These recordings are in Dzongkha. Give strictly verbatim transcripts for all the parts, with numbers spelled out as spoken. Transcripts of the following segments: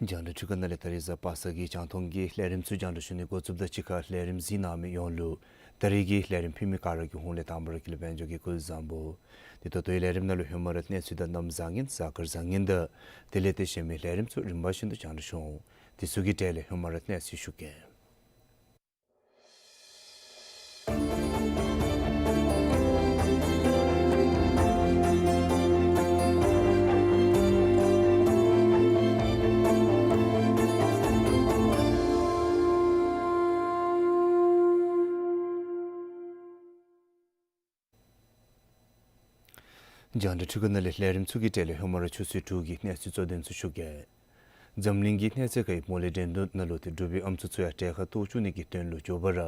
རྒྱང་བསྒྲགས་འཕྲུལ་ཁང་ནང་ལས་ད་རིས་གཟའ་པ་སངས་ཀྱི་རྒྱང་མཐོང་གི་ལས་རིམ་ཚུ་རྒྱང་བསྒྲགས་ཞུ་ནི་འགོ་བཙུགསཔ་ད་གཅིག་ཁར་ལས་རིམ་གཟིགས་གནང་མི་ཡོངས་ལུ་ད་རིས་ཀྱི་ལས་རིམ་ཕུལ་མི་ག་ར་གི་ཧོངས་ལས་དང་པ་ར་དཀྱིལ་ལས་དཔལ་འབྱོར་གྱིས་སྐུ་གཟུགས་བཟང་པོ། དེ་ད་ལྟོའི་ལས་རིམ་ནང་ལུ་ཧེ་མ་ར་གནས་ཚུལ་དང་གནམ་བཟང་ངན་གཟའ་སྐར་བཟང་ངན་དང་དེ་ལས་ཏེ་གཞན་མི་ལས་རིམ་ཚུ་རིམ་པ་བཞིན་དུ་རྒྱང་བསྒྲགས་ཞུ་འོང་། དེ་ཚུ་གི་གྲས་ལས་ཧེ་མ་ར་གནས་ཚུལ་ཞུ་གེ། རྒྱང་བསྒྲགས་འཕྲུལ་ཁང་ནང་ལས་ལས་རིམ་ཚུ་གི་གྲས་ལས་ཧེ་མ་ར་ཆུ་ཚོད་དྲུག་གི་གནས་ཚུལ་གཙོ་དོན་ཚུ་ཞུ་གེ། འཛམ་གླིང་གི་གནས་ཚད་ཁའི་མོ་ལེ་འགྲན་བསྡུར་ནང་ལུ་ཏེ་འབྲུག་པའི་ཨམ་སྲུ་ཚུ་ཡང་གྲལ་ཁར་གཏོགས་བཅུག་ནི་གི་དོན་ལུ་མགྱོགས་པ་ར་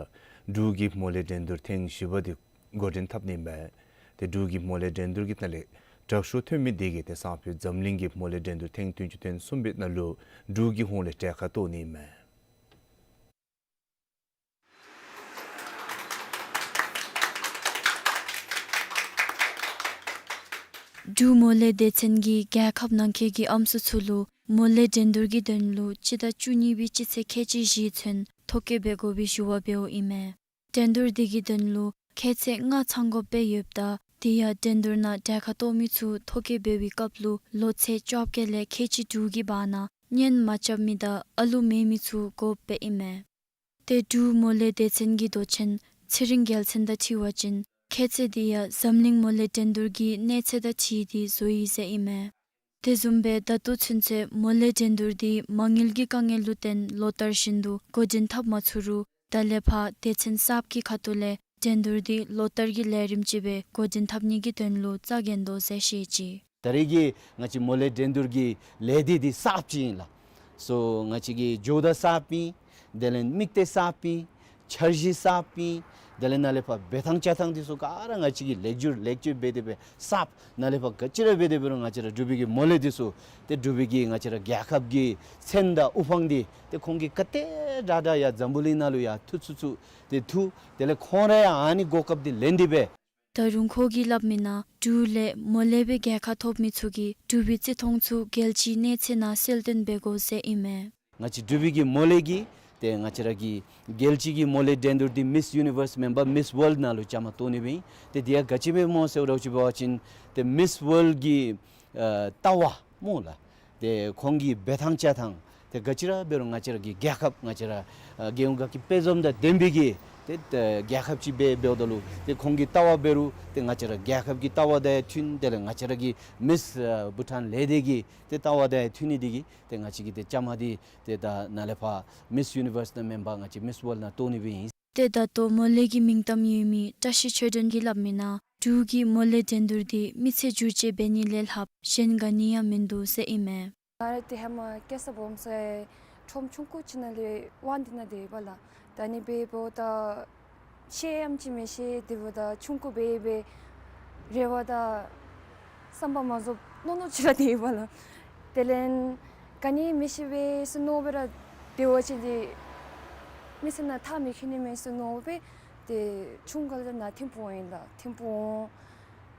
འབྲུག་གི་མོ་ལེ་འགྲན་བསྡུར་ཐེངས་བཞི་པ་འདི་འགོ་འདྲེན་འཐབ་ནི་མས། ཏེ་འབྲུག་གི་མོ་ལེ་འགྲན་བསྡུར་གྱི་ནང་ལས་དྲག་ཤོས་ཐོན་མི་དེ་གིས་ཏེ་སང་ཕོད་འཛམ་གླིང་གི་མོ་ལེ་འགྲན་བསྡུར་ཐེངས་བདུན་ཅུ་དོན་གསུམ་པའི་ནང་ལུ་འབྲུག་གི་ཧོངས་ལས་གྲལ་ཁར་གཏོགས་ནི་མས། འབྲུག་མོ་ལེ་སྡེ་ཚན་གྱིས་རྒྱལ་ཁབ་ནང་འཁོད་ཀྱི་ཨམ་སྲུ་ཚུ་ལུ་མོ་ལེ་འགྲན་བསྡུར་གྱི་དོན་ལུ་སྤྱི་ཟླ་བཅུ་གཉིས་པའི་སྤྱི་ཚེས་ཁལ་གཅིག་བཞི་ཚུན་ཐོ་བཀོད་འབད་དགོ་པའི་ཞུ་བ་འབདཝ་ཨིན་མས། འགྲན་བསྡུར་དེ་གི་དོན་ལུ་ཁལ་ཚད་ལྔ་ཚང་དགོཔ་སྦེ་ཡོདཔ་ད་དེ་ཡང་འགྲན་བསྡུར་ནང་གྲལ་ཁར་གཏོགས་མི་ཚུ་ཐོ་བཀོད་འབད་བའི་སྐབས་ལུ་ལོ་ཚད་བཅོ་བརྒྱད་ལས་ཁལ་གཅིག་དྲུག་གི་བར་ན་གཉེན་མ་རྐྱབ་མི་དང་ཨ་ལུ་མེད་མི་ཚུ་དགོཔ་སྦེ་ཨིན་མས། ཏེ་འབྲུག་མོ་ལེ་སྡེ་ཚན་གྱི་མདོ་ཆེན་ཚེ་རིང་རྒྱལ་མཚན་དང་འཁྲིལ་བ་ཅིན་ཁལ་ཚད་དེ་ཡང་འཛམ་གླིང་མོ་ལེ་འགྲན་བསྡུར་གྱི་གནས་ཚད་དང་འཁྲིལ་ཏེ་བཟོ་ཡི་ཟེར་ཨིན་མས། དེ་བཟུམ་སྦེ་ད་ལྟོ་ཚུན་ཚོད་མོ་ལེ་འགྲན་བསྡུར་དེ་མ་དངུལ་གྱི་དཀའ་ངལ་ལུ་བརྟེན་ལོ་ལྟར་བཞིན་དུ་འགོ་འདྲེན་འཐབ་མ་ཚུགས་རུང་ད་ལས་ཕར་སྡེ་ཚན་གསརཔ་གི་ཁ་ཐུག་ལས་འགྲན་བསྡུར་དེ་ལོ་ལྟར་གྱི་ལས་རིམ་ཅིག་སྦེ་འགོ་འདྲེན་འཐབ་ནི་གི་དོན་ལུ་རྩ་འགེངས་དོ་ཟེར་བཤད་ཅི། ད་རེས་ཀྱི་ང་བཅས་མོ་ལེ་འགྲན་བསྡུར་གྱི་ལས་སྡེ་འདི་གསརཔ་ཅིག་ཨིན་ལགས། སོ་ང་བཅས་ཀྱི་འགྱོཝ་ད་གསརཔ་ཨིན། དེ་ལས་དམིགས་གཏད་གསརཔ་ཨིན། འཆར་གཞི་གསརཔ་ཨིན། དེ་ལས་ནཱ་ལས་ཕར་འབད་ཐངས་བཅའ་ཐངས་འདི་ཚུ་ག་ར་ང་བཅས་ཀྱིས་ལེགས་བསྒྱུར་ལེགས་བཅོས་འབད་དེ་སྦེ་གསརཔ། ནཱ་ལས་ཕར་ག་ཅི་ར་འབད་དེ་འབད་རུང་ང་བཅས་ར་འབྲུག་པའི་གི་མོ་ལེ་འདི་ཚུ་ཏེ་འབྲུག་པའི་གི་ང་བཅས་ར་རྒྱལ་ཁབ་ཀྱི་མཚན་དང་དབུ་འཕང་འདི་ཏེ་ཁོང་གིས་ག་དེ་དྲག་དྲག་ཡར་འཛམ་བུ་གླིང་ནང་ལུ་ཡར་འཐུ་ཚུགས་ཚུགས་ཏེ་འཐུ། དེ་ལས་ཁོང་ར་ཡང་ཨ་ནི་གོ་སྐབས་འདི་ལེན་ཏེ་སྦེ། ད་རུང་ཁོ་གིས་སླབ་མི་ནང་འབྲུག་ལས་མོ་ལེ་སྦེ་རྒྱལ་ཁ་ཐོབ་མི་ཚུ་གིས་འབྲུག་པའི་བརྩི་མཐོང་ཚུ་རྒྱལ་སྤྱིའི་གནས་ཚད་ནང་གསལ་སྟོན་འབད་དགོ་ཟེར་ཨིན་མས། ང་བཅས་འབྲུག་པའི་གི་མོ་ལེ་གིས་ཏེ་ང་བཅས་ར་གི་རྒྱལ་སྤྱི་གི་མོ་ལེ་འགྲན་བསྡུར་འདི་མིས་ཡུ་ནི་ཝརསི་མེན་པར་མིས་ཝཱལཌ་ནང་ལུ་བཅའ་མར་གཏོགས་ནི་སྦེ་ཨིན། ཏེ་དེ་ཡང་ག་ཅི་སྦེ་སྨོ་ཟེར་བ་ཅིན་ཏེ་མིས་ཝཱལཌ་གི་ཨ་ལྟ་བ་སྨོ་ལགས། ཏེ་ཁོང་གི་འབད་ཐངས་བཅའ་ཐངས་ཏེ་ག་ཅི་ར་འབད་རུང་ང་བཅས་ར་གི་རྒྱལ་ཁབ་ང་བཅས་ར་ཨ་རྒྱལ་ཡོངས་དགའ་སྐྱིད་དཔལ་འཛོམས་དང་ལྡན་པའི་གི་ཏེ་ཨ་རྒྱལ་ཁབ་ཅིག་སྦེ་འབདཝ་ད་ལུ་ཏེ་ཁོང་གི་ལྟ་བ་འབད་རུང་ཏེ་ང་བཅས་ར་རྒྱལ་ཁབ་ཀྱི་ལྟ་བ་དང་ཡང་མཐུན། དེ་ལས་ང་བཅས་ར་གི་མིས་ཨ་བྷུ་ཊཱན་ལས་སྡེ་གི་ཏེ་ལྟ་བ་དང་ཡང་མཐུན་ནི་དེ་གིས་ཏེ་ང་བཅས་ཀྱིས་ཏེ་བཅའ་མར་འདི་ཏེ་ད་ནཱ་ལས་ཕར་མིས་ཡུ་ནི་ཝརསི་ནང་མེན་པར་ང་བཅས་མིས་ཝཱལཌ་ནང་གཏོགས་ནི་སྦེ་ཨིན། ཏེ་ད་ལྟོ་མོ་ལེ་གི་མིང་གཏམ་ཡོད་མི་བཀྲ་ཤིས་ཆོས་སྒྲོན་གྱིས་སླབ་མི་ནང་འབྲུག་གི་མོ་ལེ་འགྲན་བསྡུར་འདི་མི་ཚེ་བསྒྱུར་བཅོས་འབད་ནི་ལས་ལྷགཔ་གཞན་ག་ནི་ཡང་མིན་འདུག་ཟེར་ཨིན་མས། ང་ར་ཏེ་ཧེ་མ་སྐྱེས་ས་སྦོམ་ས་ཡང་ཁྲོམ་ཆུང་ཀུ་ཅིག་ནང་ལས་དབང་འདི་ནང་སྡོད་ཡོདཔ་ལགས། ད་ཨ་ནི་སྦེ་འབདཝ་ད་ཤེས་ཡང་ཅིག་མི་ཤེས། དེ་འབདཝ་ད་ཆུང་ཀུ་སྦེ་སྦེ་ རེ་བ་དང་བསམ་པ་མ་རྫོགས་མནོ་མནོ་ཅིག་ར་སྡོད་ཡི་པ་ལགས། དེ་ལས་ག་ནི་མི་ཤེས་པས་ཟེར་མནོ་སྦེ་ར་སྡོད་པ་ཅིན་ཏེ་མི་ཚེ་ནང་ཐག་མི་ཆོད་ནི་མས་ཟེར་མནོ་སྦེ་ཏེ་ཆུང་ཀ་ལས་ནཱ་ཐིམ་ཕུག་འོང་ཡི་ལགས། ཐིམ་ཕུག་འོང་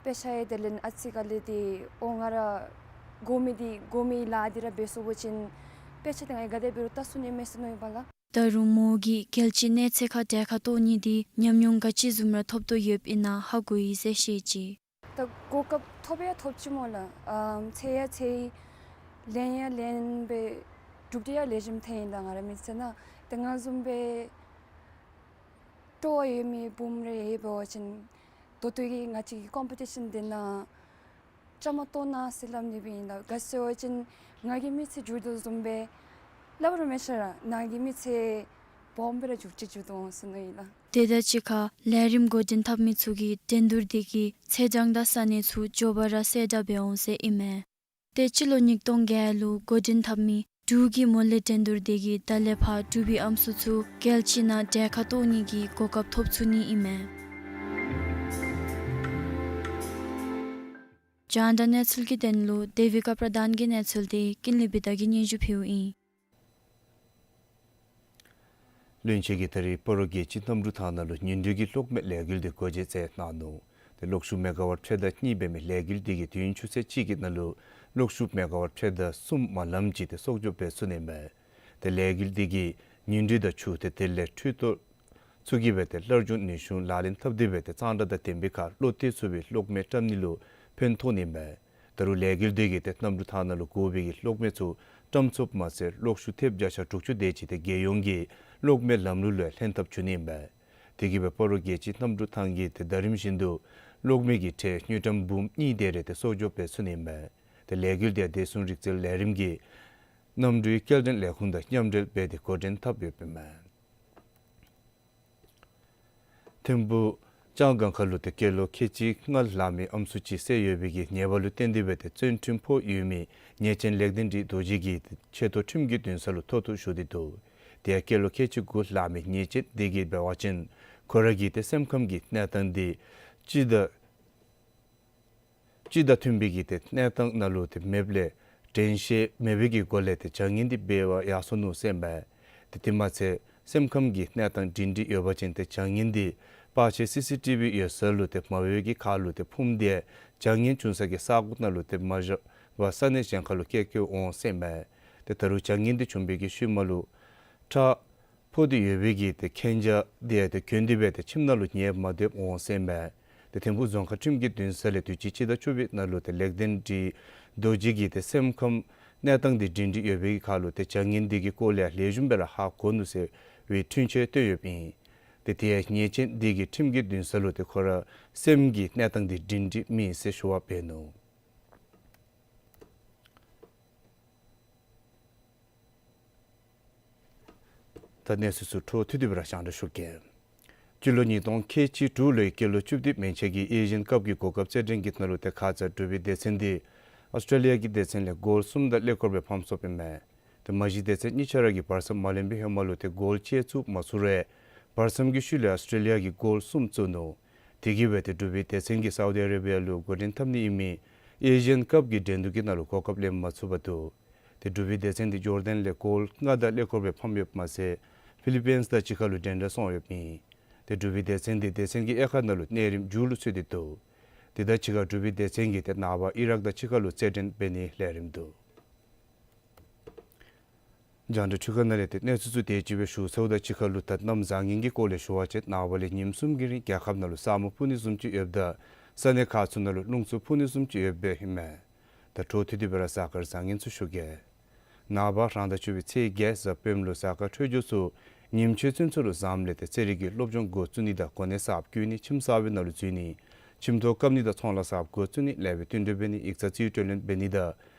དཔེ་ཆ་ཡང་དེ་ལས་ཨ་ཙི་ཁ་ལས་ཏེ་འོང་ང་ར་དགོ་མི་འདི་དགོ་མི་ལཱ་འདི་ར་འབད་ཚུགས་པ་ཅིན་དཔེ་ཆ་འདི་ང་གིས་ག་དེ་འབད་རུང་ལྟ་ཚུགས་ནི་མས་ཟེར་མནོ་ཡི་པ་ལགས། ད་རུང་མོ་གིས་རྒྱལ་སྤྱིའི་གནས་ཚད་ཁར་གྲལ་ཁར་གཏོགས་ནི་འདི་ཉམས་མྱོང་ག་ཅི་བཟུམ་ར་ཐོབ་དོ་ཡོདཔ་ཨིན་ན་ཧ་གོ་ཡི་ཟེར་བཤད་ཅི། ད་གོ་སྐབས་ཐོབ་ཡང་ཐོབ་ཅི་སྨོ་ལགས། ཨམ་འཚོལ་ཡང་འཚོལ་ཡི། ལེན་ཡང་ལེན་སྦེ་གྲུབ་འབྲས་ཡང་ལེགས་ཤོམ་ཐོན་ཡི་ད། ང་རའི་མི་ཚེ་ནང་ད་ང་བཟུམ་སྦེ་སྤྲོ་བ་ཡོད་མི་བུམོ་རེ་ཡོད་པ་ཅིན་ད་ལྟོ་གི་ང་བཅས་ཀྱི་ཀོམ་པི་ཊི་ཤཱན་འདི་ནང་བཅའ་མར་གཏོགས་གནང་ཟེར་སླབ་ནི་སྦེ་ཨིན་ལགས། ག་ཅི་ཟེར་བ་ཅིན་ང་གི་མི་ཚེ་འགྱུར་དོ་བཟུམ་སྦེ་སླབ་རུང་མི་ཤེས་ར་ནཱ་གི་མི་ཚེ་སྦོམ་སྦེ་ར་འགྱུར་ཅིག་འགྱུར་དོ་འོང་ཟེར་མནོ་ཡི་ལགས། དེ་དང་གཅིག་ཁར་ལས་རིམ་འགོ་འདྲེན་འཐབ་མི་ཚུ་གིས་འགྲན་བསྡུར་འདི་གི་ཚེས་གྲངས་དང་ས་གནས་ཚུ་མགྱོགས་པ་ར་གསལ་བསྒྲགས་འབད་འོང་ཟེར་ཨིན་མས། ཏེ་སྤྱི་ལོ་ཉིས་སྟོང་བརྒྱད་ལུ་འགོ་འདྲེན་འཐབ་མི་འབྲུག་གི་མོ་ལེ་འགྲན་བསྡུར་འདི་གིས་ད་ལས་ཕར་འབྲུག་པའི་ཨམ་སྲུ་ཚུ་རྒྱལ་སྤྱི་ནང་གྲལ་ཁར་གཏོགས་ནི་གི་གོ་སྐབས་ཐོབ་ཚུགས་ནི་ཨིན་མས། རྒྱང་བསྒྲགས་གནས་ཚུལ་གྱི་དོན་ལུ་དེ་བི་ཀ་པྲ་དཱན་གྱི་གནས་ཚུལ་འདི་ཀུན་ལེགས་བི་དྷ་གིས་སྙན་ཞུ་ཕུལཝ་ཨིན། བློན་ཆེན་གྱིས་ད་རིས་སྤ་རོ་རྒྱལ་སྤྱིའི་གནམ་གྲུ་ཐང་ནང་ལུ་ཉིན་དྲོད་ཀྱི་གློག་མེ་ལས་འགུལ་འདི་སྒོ་འབྱེད་མཛད་གནང་ནུག། ཏེ་གློག་ཤུགས་མེ་ག་ཝཊ་ཕྱེད་དང་གཉིས་འབད་མི་ལས་འགུལ་འདི་གིས་དུས་ཡུན་ཆུ་ཚོད་གཅིག་གི་ནང་ལུ་གློག་ཤུགས་མེ་ག་ཝཊ་ཕྱེད་དང་གསུམ་མ་ལམ་ཅིག་ཏེ་གསོག་འཇོག་འབད་ཚུགས་ནི་མས། ཏེ་ལས་འགུལ་འདི་གིས་ཉིན་དྲོད་དང་ཆུ་ཏེ་དེ་ལས་འཕྲུལ་གཏོར་ཚུ་གིས་འབད་དེ་སླར་འབྱུང་ནུས་ཤུགས་ལག་ལེན་འཐབ་སྟེ་འབད་དེ་གཙང་སྦྲ་དང་ལྡན་པའི་ཁར་གློག་ཐེབས་ཚུགས་པའི་གློག་མེ་བཀྲམ་ནི་ལུ་ཕན་ཐོགས་ནི་མས། ད་རུང་ལས་འགུལ་འདི་གིས་ཏེ་གནམ་གྲུ་ཐང་ནང་ལུ་དགོ་པའི་གི་གློག་མེ་ཚུ་བཀྲམ་ཚུགསཔ་མ་ཚད་གློག་ཤུགས་ཐེབས་བརྒྱ་ཆ་དྲུག་ཅུ་དེ་ཅིག་ཏེ་རྒྱལ་ཡོངས་ཀྱི་གློག་མེ་ལམ་ལུགས་ལུ་ལྷན་ཐབས་འབྱུང་ནི་མས། དེ་གིས་འབད་སྤ་རོ་རྒྱལ་སྤྱིའི་གནམ་གྲུ་ཐང་གིས་ཏེ་ཟླ་རིམ་བཞིན་དུ་གློག་མེ་གི་ཁྲལ་དངུལ་ཀྲམ་འབུམ་གཉིས་དེ་རེ་ཏེ་གསོག་འཇོག་འབད་ཚུགས་ནི་མས། ཏེ་ལས་འགུལ་འདི་བདེ་སྲུང་རིག་རྩལ་ལས་རིམ་གྱི་གནམ་གྲུའི་སྐྱེལ་འདྲེན་ལས་ཁུངས་དང་མཉམ་འབྲེལ་འབད་དེ་འགོ་འདྲེན་འཐབ་ཡོདཔ་ཨིན་མས། ཐིམ་ཕུག་ལྕང་སྒང་ཁ་ལུ་ཏེ་སྐྱེས་ལོ་ཁལ་གཅིག་ལྔ་ལང་མི་ཨམ་སྲུ་ཅིག་བསད་ཡོད་པའི་གི་ཉེས་པ་ལུ་བརྟེན་ཏེ་འབད་དེ་བཙོན་ཁྲིམས་ཕོག་ཡོད་མི་ཉེས་ཅན་ལེགས་ལྡན་འབྲིང་རྡོ་རྗེ་གིས་ཆེ་མཐོ་ཁྲིམས་ཀྱི་འདུན་ས་ལུ་མཐོ་གཏུགས་ཞུ་སྟེ་འདུག། ཏེ་སྐྱེས་ལོ་ཁལ་གཅིག་དགུ་ལང་མི་ཉེས་ཅན་འདི་གིས་འབད་བ་ཅིན་ཁོ་ར་གི་ཏེ་སེམས་ཁམས་ཀྱི་གནས་སྟངས་འདི་སྤྱི་དང་སྤྱི་དང་མཐུན་པའི་གི་ཏེ་གནས་སྟངས་ནང་ལུ་ཏེ་མེདཔ་ལས་དྲན་ཤེས་མེད་པའི་གི་སྒོ་ལས་ཏེ་བྱ་ངན་འདི་འབད་བར་ཡར་སོ་ནུག་ཟེར་མས། ཏེ་དེ་མ་ཚད་སེམས་ཁམས་ཀྱི་གནས་སྟངས་སྒྲིང་སྒྲི་ཡོད་པ་ཅིན་ཏེ་བྱ་ངན་འདི་པར་ཆས་སི་སི་ཊི་བི་ཡོད་ས་ལུ་ཏེ་མ་འབད་བའི་གི་ཁར་ལུ་ཏེ་ཕུངམ་འདི་བྱ་ངན་བྱུང་ས་གི་ས་གོ་ནང་ལུ་ཏེ་མ་བཞག་པར་ས་གནས་གཞན་ཁར་ལུ་བསྐྱལ་བསྐྱལཝ་འོང་ཟེར་མས། ཏེ་ད་རུང་བྱ་ངན་འདི་བྱུང་བའི་གི་ཤུལ་མ་ལུ་ཁྲག་ཕོག་སྟེ་ཡོད་པའི་གི་ཏེ་མཁྱེན་རྒྱ་འདི་ཡང་ཏེ་གྱོན་ཏེ་འབད་དེ་ཁྱིམ་ནང་ལུ་ཉལ་མ་སྡོདཔ་འོང་ཟེར་མས། ཏེ་ཐིམ་ཕུག་རྫོང་ཁག་ཁྲིམས་ཀྱི་འདུན་ས་ལས་དུས་ཅི་སྤྱི་ཟླ་བཅུ་པའི་ནང་ལུ་ཏེ་ལེགས་ལྡན་འབྲིང་རྡོ་རྗེ་གི་ཏེ་སེམས་ཁམས་གནས་སྟངས་འདི་སྒྲིང་སྒྲི་ཡོད་པའི་གི་ཁར་ལུ་ཏེ་བྱ་ངན་འདི་གི་སྐོར་ལས་ལེགས་ཤོམ་སྦེ་ར་ཧ་གོ་ནུག་ཟེར་བའི་འཁྲུན་ཆོད་བཏོན་ཡོདཔ་ཨིན། ཏེ་དེ་ཡང་ཉེས་ཅན་འདི་གིས་ཁྲིམས་ཀྱི་འདུན་ས་ལུ་ཏེ་ཁོ་ར་སེམས་ཀྱི་གནས་སྟངས་འདི་སྒྲིང་སྒྲི་མེད་ཟེར་ཞུ་བ་འབད་ནུག། ད་གནས་ཚུལ་ཚུ་འཕྲོ་མཐུད་དེ་སྦེ་ར་སྙན་ཞུ་གེ། སྤྱི་ལོ་ཉིས་སྟོང་ཁལ་གཅིག་དྲུག་ལོའི་སྐྱེས་ལོ་བཅུ་བདུན་མན་ཆད་ཀྱི་ཨེ་ཤི་ཡན་ཀབ་ཀྱི་གོ་སྐབས་རྩེད་འགྲན་གྱི་ནང་ལུ་ཏེ་ཁ་ཙ་འབྲུག་པའི་སྡེ་ཚན་འདི་ཨོསི་ཊེ་ལི་ཡ་གི་སྡེ་ཚན་ལས་གོལ་གསུམ་དང་ཀླད་ཀོར་སྦེ་ཕམ་སོཔ་ཨིན་མས། ཏེ་མ་གཞི་སྡེ་ཚན་གཉིས་ཆ་ར་གིས་བར་མཚམས་མ་ལེན་པའི་ཧེ་མ་ལུ་ཏེ་གོལ་ཅིག་ཚུད་མ་ཚུགས་རུང་བར་མཚམས་ཀྱི་ཤུལ་ལས་ཨོསི་ཊེ་ལི་ཡ་གིས་གོལ་གསུམ་བཙུགས་ནུག། དེ་གིས་འབད་དེ་འབྲུག་པའི་སྡེ་ཚན་གྱིས་སའུ་དི་ཨ་རེ་བི་ཡ་ལུ་འགོ་འདྲེན་འཐབ་ནི་ཨིན་མི་ཨེ་ཤི་ཡན་ཀབ་ཀྱི་འགྲན་བསྡུར་གྱི་ནང་ལུ་གོ་སྐབས་ལེན་མ་ཚུགས་པར་འདུག། ཏེ་འབྲུག་པའི་སྡེ་ཚན་འདི་ཇོར་ཌན་ལས་གོལ་ལྔ་དང་ཀླད་ཀོར་སྦེ་ཕམ་ཡོདཔ་མ་ཚད་ཕི་ལི་པིནསི་དང་གཅིག་ཁར་ལུ་འགྲན་ཟླ་སོང་ཡོདཔ་ཨིན། ཏེ་འབྲུག་པའི་སྡེ་ཚན་འདི་སྡེ་ཚན་གྱི་དབྱེ་ཁག་ནང་ལུ་གནས་རིམ་མཇུག་ལུ་ཚུད་དེ་འདུག། དེ་དང་གཅིག་ཁར་འབྲུག་པའི་སྡེ་ཚན་གྱིས་ཏེ་ནངས་པ་ཨི་རཱག་དང་གཅིག་ཁར་ལུ་རྩེད་འགྲན་འབད་ནིའི་ལས་རིམ་འདུག། རྒྱང་བསྒྲགས་འཕྲུལ་ཁང་ནང་ལས་ཏེ་གནས་ཚུལ་ཚུ་དེ་ཅིག་སྦེ་ཞུ་ཚརཝ་དང་གཅིག་ཁར་ལུ་ད་གནམ་བཟང་ངན་གྱི་སྐོར་ལས་ཞུ་བ་ཅིན་ནངས་པ་ལས་ཉིནམ་གསུམ་གྱི་རིང་རྒྱལ་ཁབ་ནང་ལུ་ས་སྨུག་སྤུབ་ནི་བཟུམ་ཅིག་ཡོདཔ་ད་ས་གནས་ཁག་ཚུ་ནང་ལུ་རླུང་འཚུབ་འཕུ་ནི་བཟུམ་ཅིག་ཡོདཔ་ཨིན་མས། ད་འཕྲོ་མཐུད་དེ་སྦེ་ར་གཟའ་སྐར་བཟང་ངན་ཚུ་ཞུ་གེ། ནངས་པ་རང་ཟླ་བཅུ་པའི་ཚེས་བརྒྱད་གཟའ་སྤེནམ་ལུ་གཟའ་སྐར་འཕྲོད་སྦྱོར་ཚུ་ཉིནམ་ཕྱེད་ཚུན་ཚོད་ལུ་བཟངམ་ལས་ཏེ་རྩེད་རིགས་ཀྱི་སློབ་སྦྱོང་འགོ་བཙུགས་ནི་དང་གོ་གནས་གསརཔ་བསྐོ་ནི་ཁྱིམ་གསར་པའི་ནང་ལུ་འཛུལ་ནི་ཁྱིམ་ཐོག་བཀབ་ནི་དང་ཚོང་ལཱ་གསརཔ་འགོ་བཙུགས་ནི་ལེགས་པའི་བསྟུན་གྲོས་འབད་ནི་ཡིག་ཚང་རྩིས་སྤྲོད་ལེན་འབད་ནི་དང་